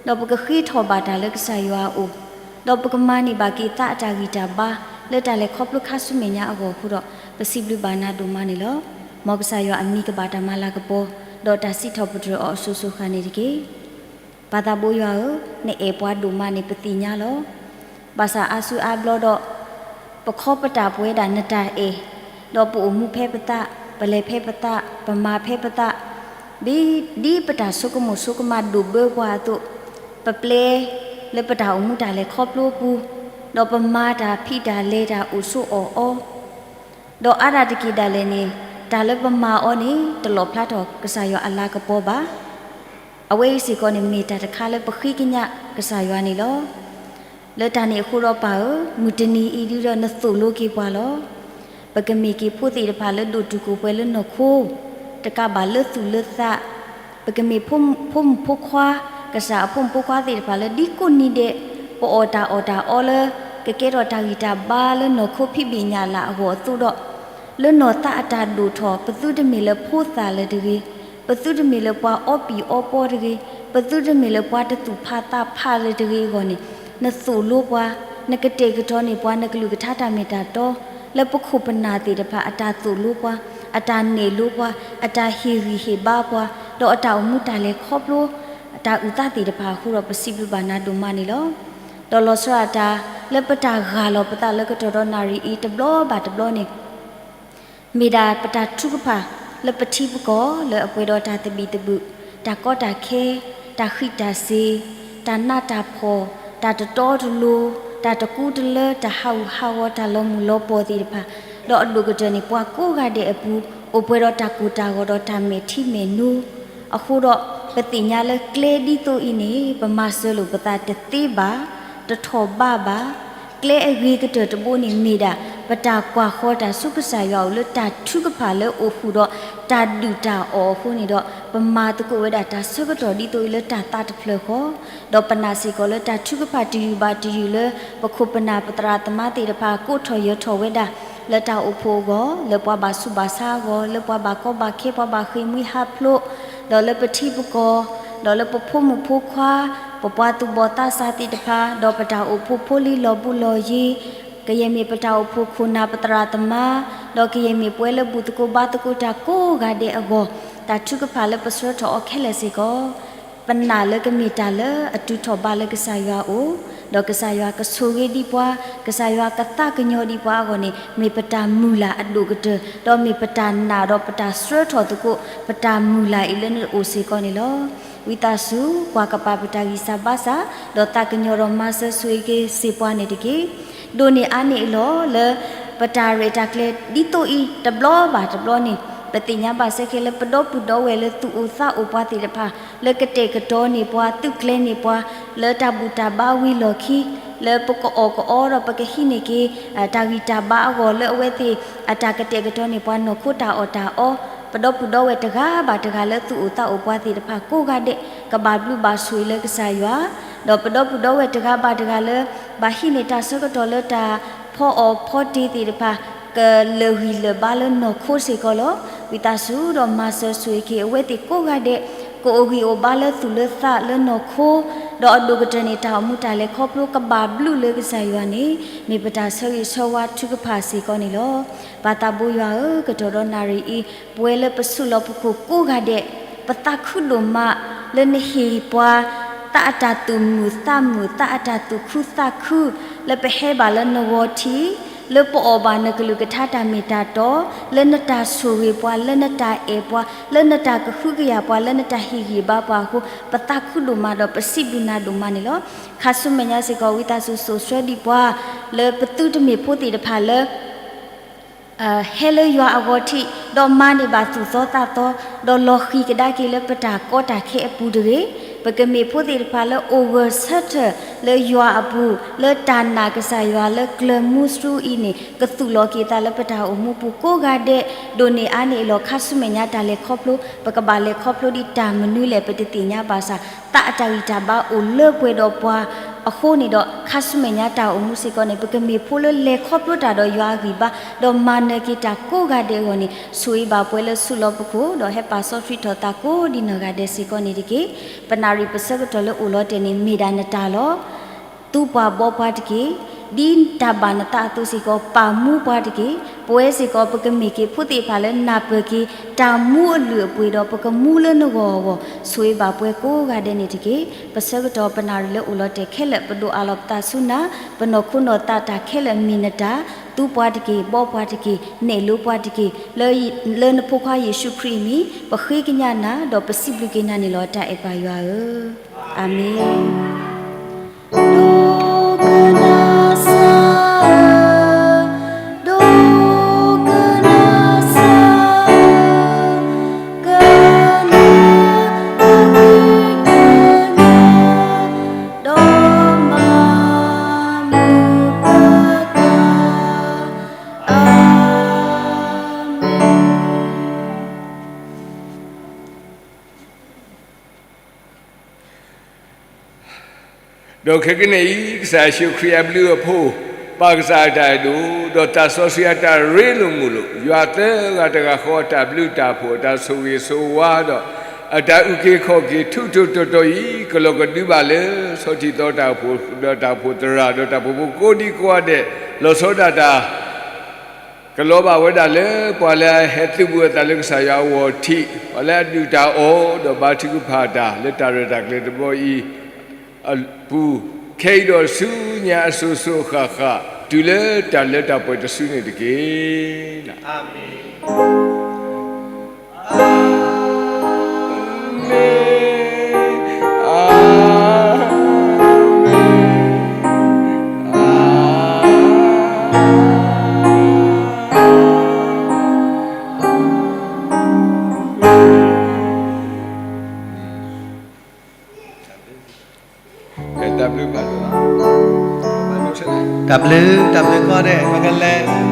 ဒီးပကဃ့ထီၣ်ဘၣ်တၢ်လၢကစၢ်ယွၤအအိၣ်, ဒီးပကမၤန့ၢ်ဘၣ်က့ၤသးအတၢ်ဂံၢ်တၢ်ဘါ လၢတၢ်လဲၤခီဖျိခါဆူမဲာ်ညါအဂီၢ်အဃိဒီး ပစံးဘျုးဘၣ်နၤဒိၣ်မးန့ၣ်လီၤ. မ်ကစၢ်ယွၤအမံၤကဘၣ်တၢ်မၤလၤကပီၤ, ဒီးတၢ်စံးထီၣ်ပတြၢၤအီၤအစိၤစိၤဃၣ်န့ၣ်တက့ၢ်. ပၢ်သးဘိယွၤဧၢ, နအဲၣ်ပှၤဒိၣ်မးန့ၣ်ပသ့ၣ်ညါလီၤ. ဘၣ်ဆၣ်အါစုအါဘျီဒီး, ပခီပတာ်ပဝဲဒၣ်နတၢ်အဲၣ်, ဒီးပအိၣ်မူဖဲပသး, ပလဲၤဖဲပသး, ပမၤဖဲပသး, ဒ်ပတၢ်ဆိကမိၣ်ဆိကမးဒိၣ်ဘၢပှၤအသိး, ပပျဲလၢပတၢ်အိၣ်မူတၢ်လဲၤခီဖျိပူၤ, ဒီးပမၤတၢ်ဖံးတၢ်လဲၤတၢ်အိၣ်ဆိးအီၣ်အီ ဒီးအါဒၣ်တက့ၢ်ဒၣ်လဲာ်န့ၣ်, တၢ်လၢပမၤအီၤန့ၣ် တလီၣ်ဖျါထီၣ်ကစၢ်ယွၤအလၤကပီၤဘၣ်. အဝဲအံၤစ့ၢ်ကီးန့ၣ် မ့ၢ်တၢ်တခါလၢပဃ့ကညးကစၢ်ယွၤန့ၣ်လီၤ. လၢတၢ်န့ၣ်အဃိဒီးပၢ်ဧၢ, မုၢ်တနံၤအံၤဒုဒီးနသိၣ်လိက့ၤပှၤလီၤ. ပကမ့ၢ်က့ၤဖိသ့ၣ်တဖၣ်လၢဒိၣ်တုာ်ခိၣ်ပှဲၤလၢနီၢ်ခိ, တကးဘၣ်လၢသူၣ်လၢသး, ပကမ့ၢ်ဖိမုၣ်ဖိခွါ, ကစၢ်အဖိမုၣ်ဖိခွါသ့ၣ်တဖၣ်လၢဒ်ကိးနံၤဒဲး, ပအီၣ်တၢ်အီၣ်တၢ်အီလၢ ကကဲထီၣ်တၢ်ဂံၢ်တၢ်ဘါလၢနီၢ်ခိဖံးဘ့ၣ်ညၣ်လၢ်အဂီၢ်အသိးဒီး, လၢနီၢ်သးအတၢ်ဒိၣ်ထီၣ် ပသုတမ့ၢ်လၢဖိသၣ်လၢၤတဂ့ၤ, ပသုတမ့ၢ်လၢပှၤအီပံၤအီပီတဂ့ၤ, ပသုတမ့ၢ်လၢပှၤတသူၣ်ဖးသးဖးလၢၤတဂ့ၤအဂီၢ်န့ၣ်, နသိၣ်လိပှၤ, နကတဲာ်ကတီၤန့ၢ်ပှၤ နကလုၢ်ကထါတၢ်မ့ၢ်တၢ်တီ, လၢပခိၣ်ပနၢ်သ့ၣ်တဖၣ်အတၢ်သိၣ်လိပှၤ, အတၢ်နဲၣ်လိပှၤ, အတၢ်ဟ့ၣ်ဂံၢ်ဟ့ၣ်ဘါပှၤ, ဒီးအတၢ်အိၣ်မူတၢ်လဲၤခီဖျိ တၢ်အုၣ်သးသ့ၣ်တဖၣ်အဃိဒီး ပစံးဘျုးဘၣ်နၤဒိၣ်မးန့ၣ်လီၤ. ဒီးလီၤဆီဒၣ်တၢ် လၢပတၢ်ဂၢ်လီၤပသးလၢကတီၢ်ဒီးနၣ်ရံၣ်အံၤတဘျီဘၣ်တဘျီန့ၣ် မ့ၢ်ဒၣ်ပတၢ်ထုကဖၣ် လၢပထံပကီၢ်လၢအပှဲၤဒီးတၢ်သဘံၣ်သဘုၣ်, တၢ်ကီတၢ်ခဲ, တၢ်ဃံးတၢ်စ့ၤ, တၢ်နးတၢ်ဖှီၣ်, တၢ်တတီတလိၤ, တၢ်တကူတလၢ, တၢ်ဟးဂူာ်ဟးဂီၤ, တၢ်လီၤမုၢ်လီၤပှီၢ်သ့ၣ်တဖၣ်, ဒီးအဒိၣ်ကတၢၢ်န့ၣ် ပှၤကိးဂၤဒဲးအပူၤ အိၣ်ပှဲၤဒီးတၢ်ကိၢ်တၢ်ဂီၤဒီးတၢ်မဲာ်ထံမဲာ်နိ, အဃိဒီး ပသ့ၣ်ညါလၢကျဲဒ်သိးအံၤန့ၣ် ပမၤစၢၤလိာ်ပသးတသ့ဘၣ်, တထီၣ်ဘးဘၣ်. ကျဲအဂ့ၤကတၢၢ်တဘိန့ၣ်မ့ၢ်ဒၣ် ပတၢ်ကွၢ်ဃီၤတၢ်ဆူကစၢ်ယွၤအအိၣ်လၢတၢ်ထုကဖၣ်လၢအိၣ်ဃုာ်ဒီးတၢ်ဒုၣ်တၢ်အီၣ်အဃိန့ၣ်ဒီး ပမၤသကိးဝဲဒၣ်တၢ်ဆၢကတီၢ်ဒ်သိးအံၤလၢတၢ်သးတဖျၢၣ်ဃီ, ဒီးပနာ်စ့ၢ်ကီးလၢတၢ်ထုကဖၣ်တယုၢ်ဘၣ်တယုၢ်လၢ ပခိၣ်ပနၢ်ပသရၣ်သမါသ့ၣ်တဖၣ် ကိးထီၣ်ယၢၤထီၣ်ဝဲဒၣ် လၢတၢ်အိၣ်ဖှိၣ်အဂီၢ်, လၢပှၤဘၣ်ဆူးဘၣ်ဆါအဂီၢ်, လၢပှၤဘၣ်ကီဘၣ်ခဲ, ပှၤဘၣ်ဃ့ၢ်မှံဟးဖျိး, ဒီးလၢပထံပကီၢ်, ဒီးလၢပဖိမုၣ်ဖိခွါ, ပပှၤသူၣ်ဘီၣ်သးစၢ်သ့ၣ်တဖၣ်, ဒီးပတၢ်အိၣ်ဖှိၣ်ဖိလံၤလီၢ်ဘူးလီၢ်ယံၤ, ကယဲၢ်မ့ၢ်ပတၢ်အိၣ်ဖှိၣ်ခိၣ်နၢ်ပသရၣ်သမါ, ဒီးကယဲၢ်မ့ၢ်ပှၤလၢဘူၣ်သကိးဘါသကိးတၢ်ကိးဂၤဒဲးအဂီၢ်, တၢ်ထုကဖၣ်လၢပဆှၢထီၣ်အီၤခဲလၢာ်စ့ၢ်ကီး ပနာ်လၢကမ့ၢ်တၢ်လၢအတုၤထီၣ်ဘးလၢကစၢ်ယွၤအအိၣ်, ဒီးကစၢ်ယွၤကဆိၣ်ဂ့ၤဒံးပှၤ, ကစၢ်ယွၤကသးကညီၤဒံးပှၤအဂီၢ်န့ၣ် မ့ၢ်ပတၢ်မုၢ်လၢ်အဒိၣ်ကတၢၢ်, ဒီးမ့ၢ်ပတၢ်နာ်ဒီးပတၢ်ဆှၢထီၣ်သကိး ပတၢ်မုၢ်လၢ်အံၤလၢနအိၣ်စ့ၢ်ကီးန့ၣ်လီၤ. ဝံသးစူၤ ကွၢ်ကပၤပတၢ်ဂံၢ်စၢ်ဘါစၢ်, ဒီးသးကညီၤဒီးမၤစၢၤဆိၣ်ဂ့ၤက့ၤစ့ၢ်ပှၤန့ၣ်တက့ၢ်. ဒိးန့ၢ်အါန့ၢ်အလီၢ်လၢ ပတၢ်ရဲၣ်တၢ်ကျဲၤဒ်သိးအံၤ တဘျီဘၣ်တဘျီန့ၣ် ပသ့ၣ်ညါဘၣ်စ့ၢ်ကီးလၢပဒီပုၢ်ဒီဝဲၢ်လၢသူၣ်အိၣ်သးအိၣ်ပှၤသ့ၣ်တဖၣ် လၢကတဲာ်ကတီၤန့ၢ်ပှၤ သုးကျဲၤန့ၢ်ပှၤ လၢတၢ်ဘူၣ်တၢ်ဘါဝံၤလီၢ်ခံ လၢပကအီၣ်ကအီဒီးပကဟံးန့ၢ်က့ၤ တၢ်ဂံၢ်တၢ်ဘါအဂီၢ် လၢအဝဲသ့ၣ်အတၢ်ကတဲာ်ကတီၤန့ၢ်ပှၤနီၢ်ခိတၢ်အီၣ်တၢ်အီ, ပဒီပုၢ်ဒီဝဲၢ်တဂၤဘၣ်တဂၤလၢသူၣ်အိၣ်သးအိၣ်ပှၤသ့ၣ်တဖၣ်ကိးဂၤဒဲး ကဘၣ်ဘျုးဘၣ်ဆိၣ်ဂ့ၤလၢကစၢ်ယွၤ, ဒီးပဒီပုၢ်ဒီဝဲၢ်တဂၤဘၣ်တဂၤလၢ ဘၣ်ဟံးန့ၢ်တၢ်ဆၢကတီၢ်လၢတၢ်ဖီအီၣ်ဖီတ့ၢ်သ့ၣ်တဖၣ် ကလၢာ်ဂံၢ်လၢာ်ဘါလၢနီၢ်ခိစ့ၢ်ကီးလီၤ. ဝံသးစူၤဒီးမၤစၢၤဆိၣ်ဂ့ၤက့ၤအဝဲသ့ၣ်ကိးဂၤဒဲး ကအိၣ်ဂံၢ်အိၣ်ဘါလၢသူၣ်လၢသးလၢနီၢ်ခိ, ဒီးအဒိၣ်ကတၢၢ်န့ၣ် တၢ်အိၣ်မူတၢ်လဲၤခီဖျိကဘၣ်ဘျုးလၢကစၢ်ယွၤန့ၣ် မ့ၢ်ပတၢ်ဆၢဂ့ၤဆၢဝါထုကဖၣ်စ့ၢ်ကီးန့ၣ်လီၤ. ပၢ်သးဘိယွၤဧၢ, ကတီၢ်ဒီးနၣ်ရံၣ်အံၤ ပဝဲလၢပဆူၣ်လီၤပခိၣ်ကိးဂၤဒဲး, ပသးခုဒိၣ်မး လၢနဟ့ၣ်ပှၤ သးအတၢ်သူၣ်မုာ်သးမုာ်, သးအတၢ်သူၣ်ခုသးခု, လၢပဟဲဘၣ်လၢနဂီၤထံး, လၢပအီၣ်ဘၣ်နကလုၢ်ကထါတၢ်မ့ၢ်တၢ်တီ, လၢနတၢ်ဆိၣ်ဂ့ၤပှၤ, လၢနတၢ်အဲၣ်ပှၤ, လၢနတၢ်ကဟုကယာ်ပှၤ, လၢနတၢ်ဟ့ၣ်ဂံၢ်ဘါပှၤအဃိ, ပသးခုဒိၣ်မးဒီးပစံးဘျုးနၤဒိၣ်မးန့ၣ်လီၤ. ခါဆူမဲာ်ညါစ့ၢ်ကီး ဝံသးစူၤစိာ်ဆှၢဒံးပှၤ လၢပသုတမ့ၢ်ဖိသ့ၣ်တဖၣ်လၢ ဟဲလၢယွၤအဂီၤထံး, ဒီးမၤန့ၢ်ဘၣ်သူၣ်သီသးသီ, ဒီးလီၤဃံၤကဒါက့ၤလၢပတၢ်ကီတၢ်ခဲအပူၤတဂ့ၤ. ပကမ့ၢ်ဖိသ့ၣ်တဖၣ်လၢအိၣ်ဂၢၢ်ဆၢထၢၣ်လၢယွၤအပူၤ, လၢတၢ်နာ်ကစၢ်ယွၤလၢကျၢၤမူစရူအံၤန့ၣ် ကသူၣ်လီၤက့ၤသးလၢပတၢ်အိၣ်မူပူၤကိးဂၤဒဲး, ဒိၣ်န့ၢ်အါန့ၢ်အလီၢ် ခါဆူမဲာ်ညါတၢ်လဲၤခီဖျိ ပကဘၣ်လဲၤခီဖျိဒံးတၢ်မနုၤလဲၣ် ပတသ့ၣ်ညါဘၣ်ဆၣ် သးအတၢ်ဂံၢ်တၢ်ဘါအိၣ်လၢပှဲၤဒီးပှၤအဃိန့ၣ်ဒီး ခါဆူမဲာ်ညါတၢ်အိၣ်မူစ့ၢ်ကီးန့ၣ် ပကမ့ၢ်ဖိလၢလဲၤခီဖျိတၢ်ဒီးယွၤအဂံၢ်ဘါ, ဒီးမၤနၢၤက့ၤတၢ်ကိးဂၤဒဲးအဂီၢ်န့ၣ် ဆိၣ်ဂ့ၤဘၣ်ပှၤလၢဆူၣ်လီၤပခိၣ် ဒီးဟဲပာ်စီဆှံထီၣ်သးကိးဒံးနီၢ်ဂၤဒဲးစ့ၢ်ကီးန့ၣ်တက့ၢ်. ပနၣ်ရံၣ်ပဆၢကတီၢ်လၢအိၣ်လီၤတဲာ်န့ၣ် မ့ၢ်ဒၣ်နတၢ်လီၤ. သူပှၤဘီပှၤတက့ၢ်. ဒ်တၢ်ဘၣ်နသးအသိးစ့ၢ်ကီး ပာ်မူပှၤတက့ၢ်. ပဝဲစ့ၢ်ကီး ပကမ့ၢ်က့ၤဖိသ့ၣ်တဖၣ်လၢနၢ်ပၢၢ်က့ၤ တၢ်မူအလုၢ်အပှ့ၤဒီး ပကမူလၢနဂီၢ်အဂီၢ် ဆိၣ်ဂ့ၤဘၣ်ပှၤကိးဂၤဒဲးန့ၣ်တက့ၢ်. ပဆၢကတီၢ်ပနၣ်ရံၣ်လၢအိၣ်လီၤတဲာ်ခဲလၢာ် ပဒိးအးလီၤပသးဆူနၤ, ပနီၢ်ခိနီၢ်သးတၢ်ခဲလၢာ်မ့ၢ်နတၢ်, သူပှၤတက့ၢ်, ဘီပှၤတက့ၢ်, နဲၣ်လိပှၤတက့ၢ်, လၢနဖိခွါယ့ၣ်ၡူးခရံာ်အမံၤ ပဃ့ကညးနၤ ဒီးပစံးဘျုးက့ၤနၤန့ၣ်လီၤ တၢ်အဲၣ်ပၢ်ယွၤဧၢ, အၤမ့ၣ်. ဒိကနၣ်စၢ်ဧၢ, ဒိကနၣ်စၢ်ဧၢ, ကနၣ်တၢ်ဝံတၢ်နါ, ဒီးမၤမုာ်ပသး, အၤမ့ၣ်. ဒီးခဲကနံၣ်အံၤ ကစၢ်ယ့ၣ်ၡူးခရံာ်အဘျုးအဖှိၣ်, ပၢ်ကစၢ်အတၢ်အဲၣ်ဒိၣ်, ဒီးသးစီဆှံအတၢ်ရ့လိာ်မုာ်လိာ်, ယွၤသၢဂၤတဂၤဃီအတၢ်ဘျုးတၢ်ဖှိၣ်, အတၢ်ဆိၣ်ဂ့ၤဆိၣ်ဝါဒီး အတၢ်အုၣ်က့ၤခီၣ်က့ၤ ထူးထူးတီၤတီၤအံၤ ကလီၤကဒုဘၣ်လၢ ဆီထံၣ်သီတၢ်အိၣ်ဖှိၣ်, ဒီးတၢ်အိၣ်ဖှိၣ်သရၣ်, ဒီးတၢ်အိၣ်ဖှိၣ်ဖိကိးဒံကိးဂၤဒဲး, လီၤဆီဒၣ်တၢ် ကလီၤဘၣ်ဝဲဒၣ်လၢ ပှၤလၢအဟဲသုးဘူးအသးလၢကစၢ်ယွၤအဂီၢ်ထံး, ပှၤလၢအဒုၣ်တၢ်အီၣ် ဒီးဘါထုကဖၣ်တၢ်လၢတၢ်ရဲၣ်တၢ်ကျဲၤတဘီအံၤအပူၤ, ခဲအံၤဒီးဆူညါအစိၤစိၤအဃၣ်ဃၣ်, တုၤလၢတၢ်လၢတၢ်ပှဲၤတစုန့ၣ်တက့ၢ်. အၤမ့ၣ်. တၢ်ဘျုးဘၣ်, တၢ်ဘျုး တၢ်ဘျုးကိးဂၤဒဲး ပကလဲၤ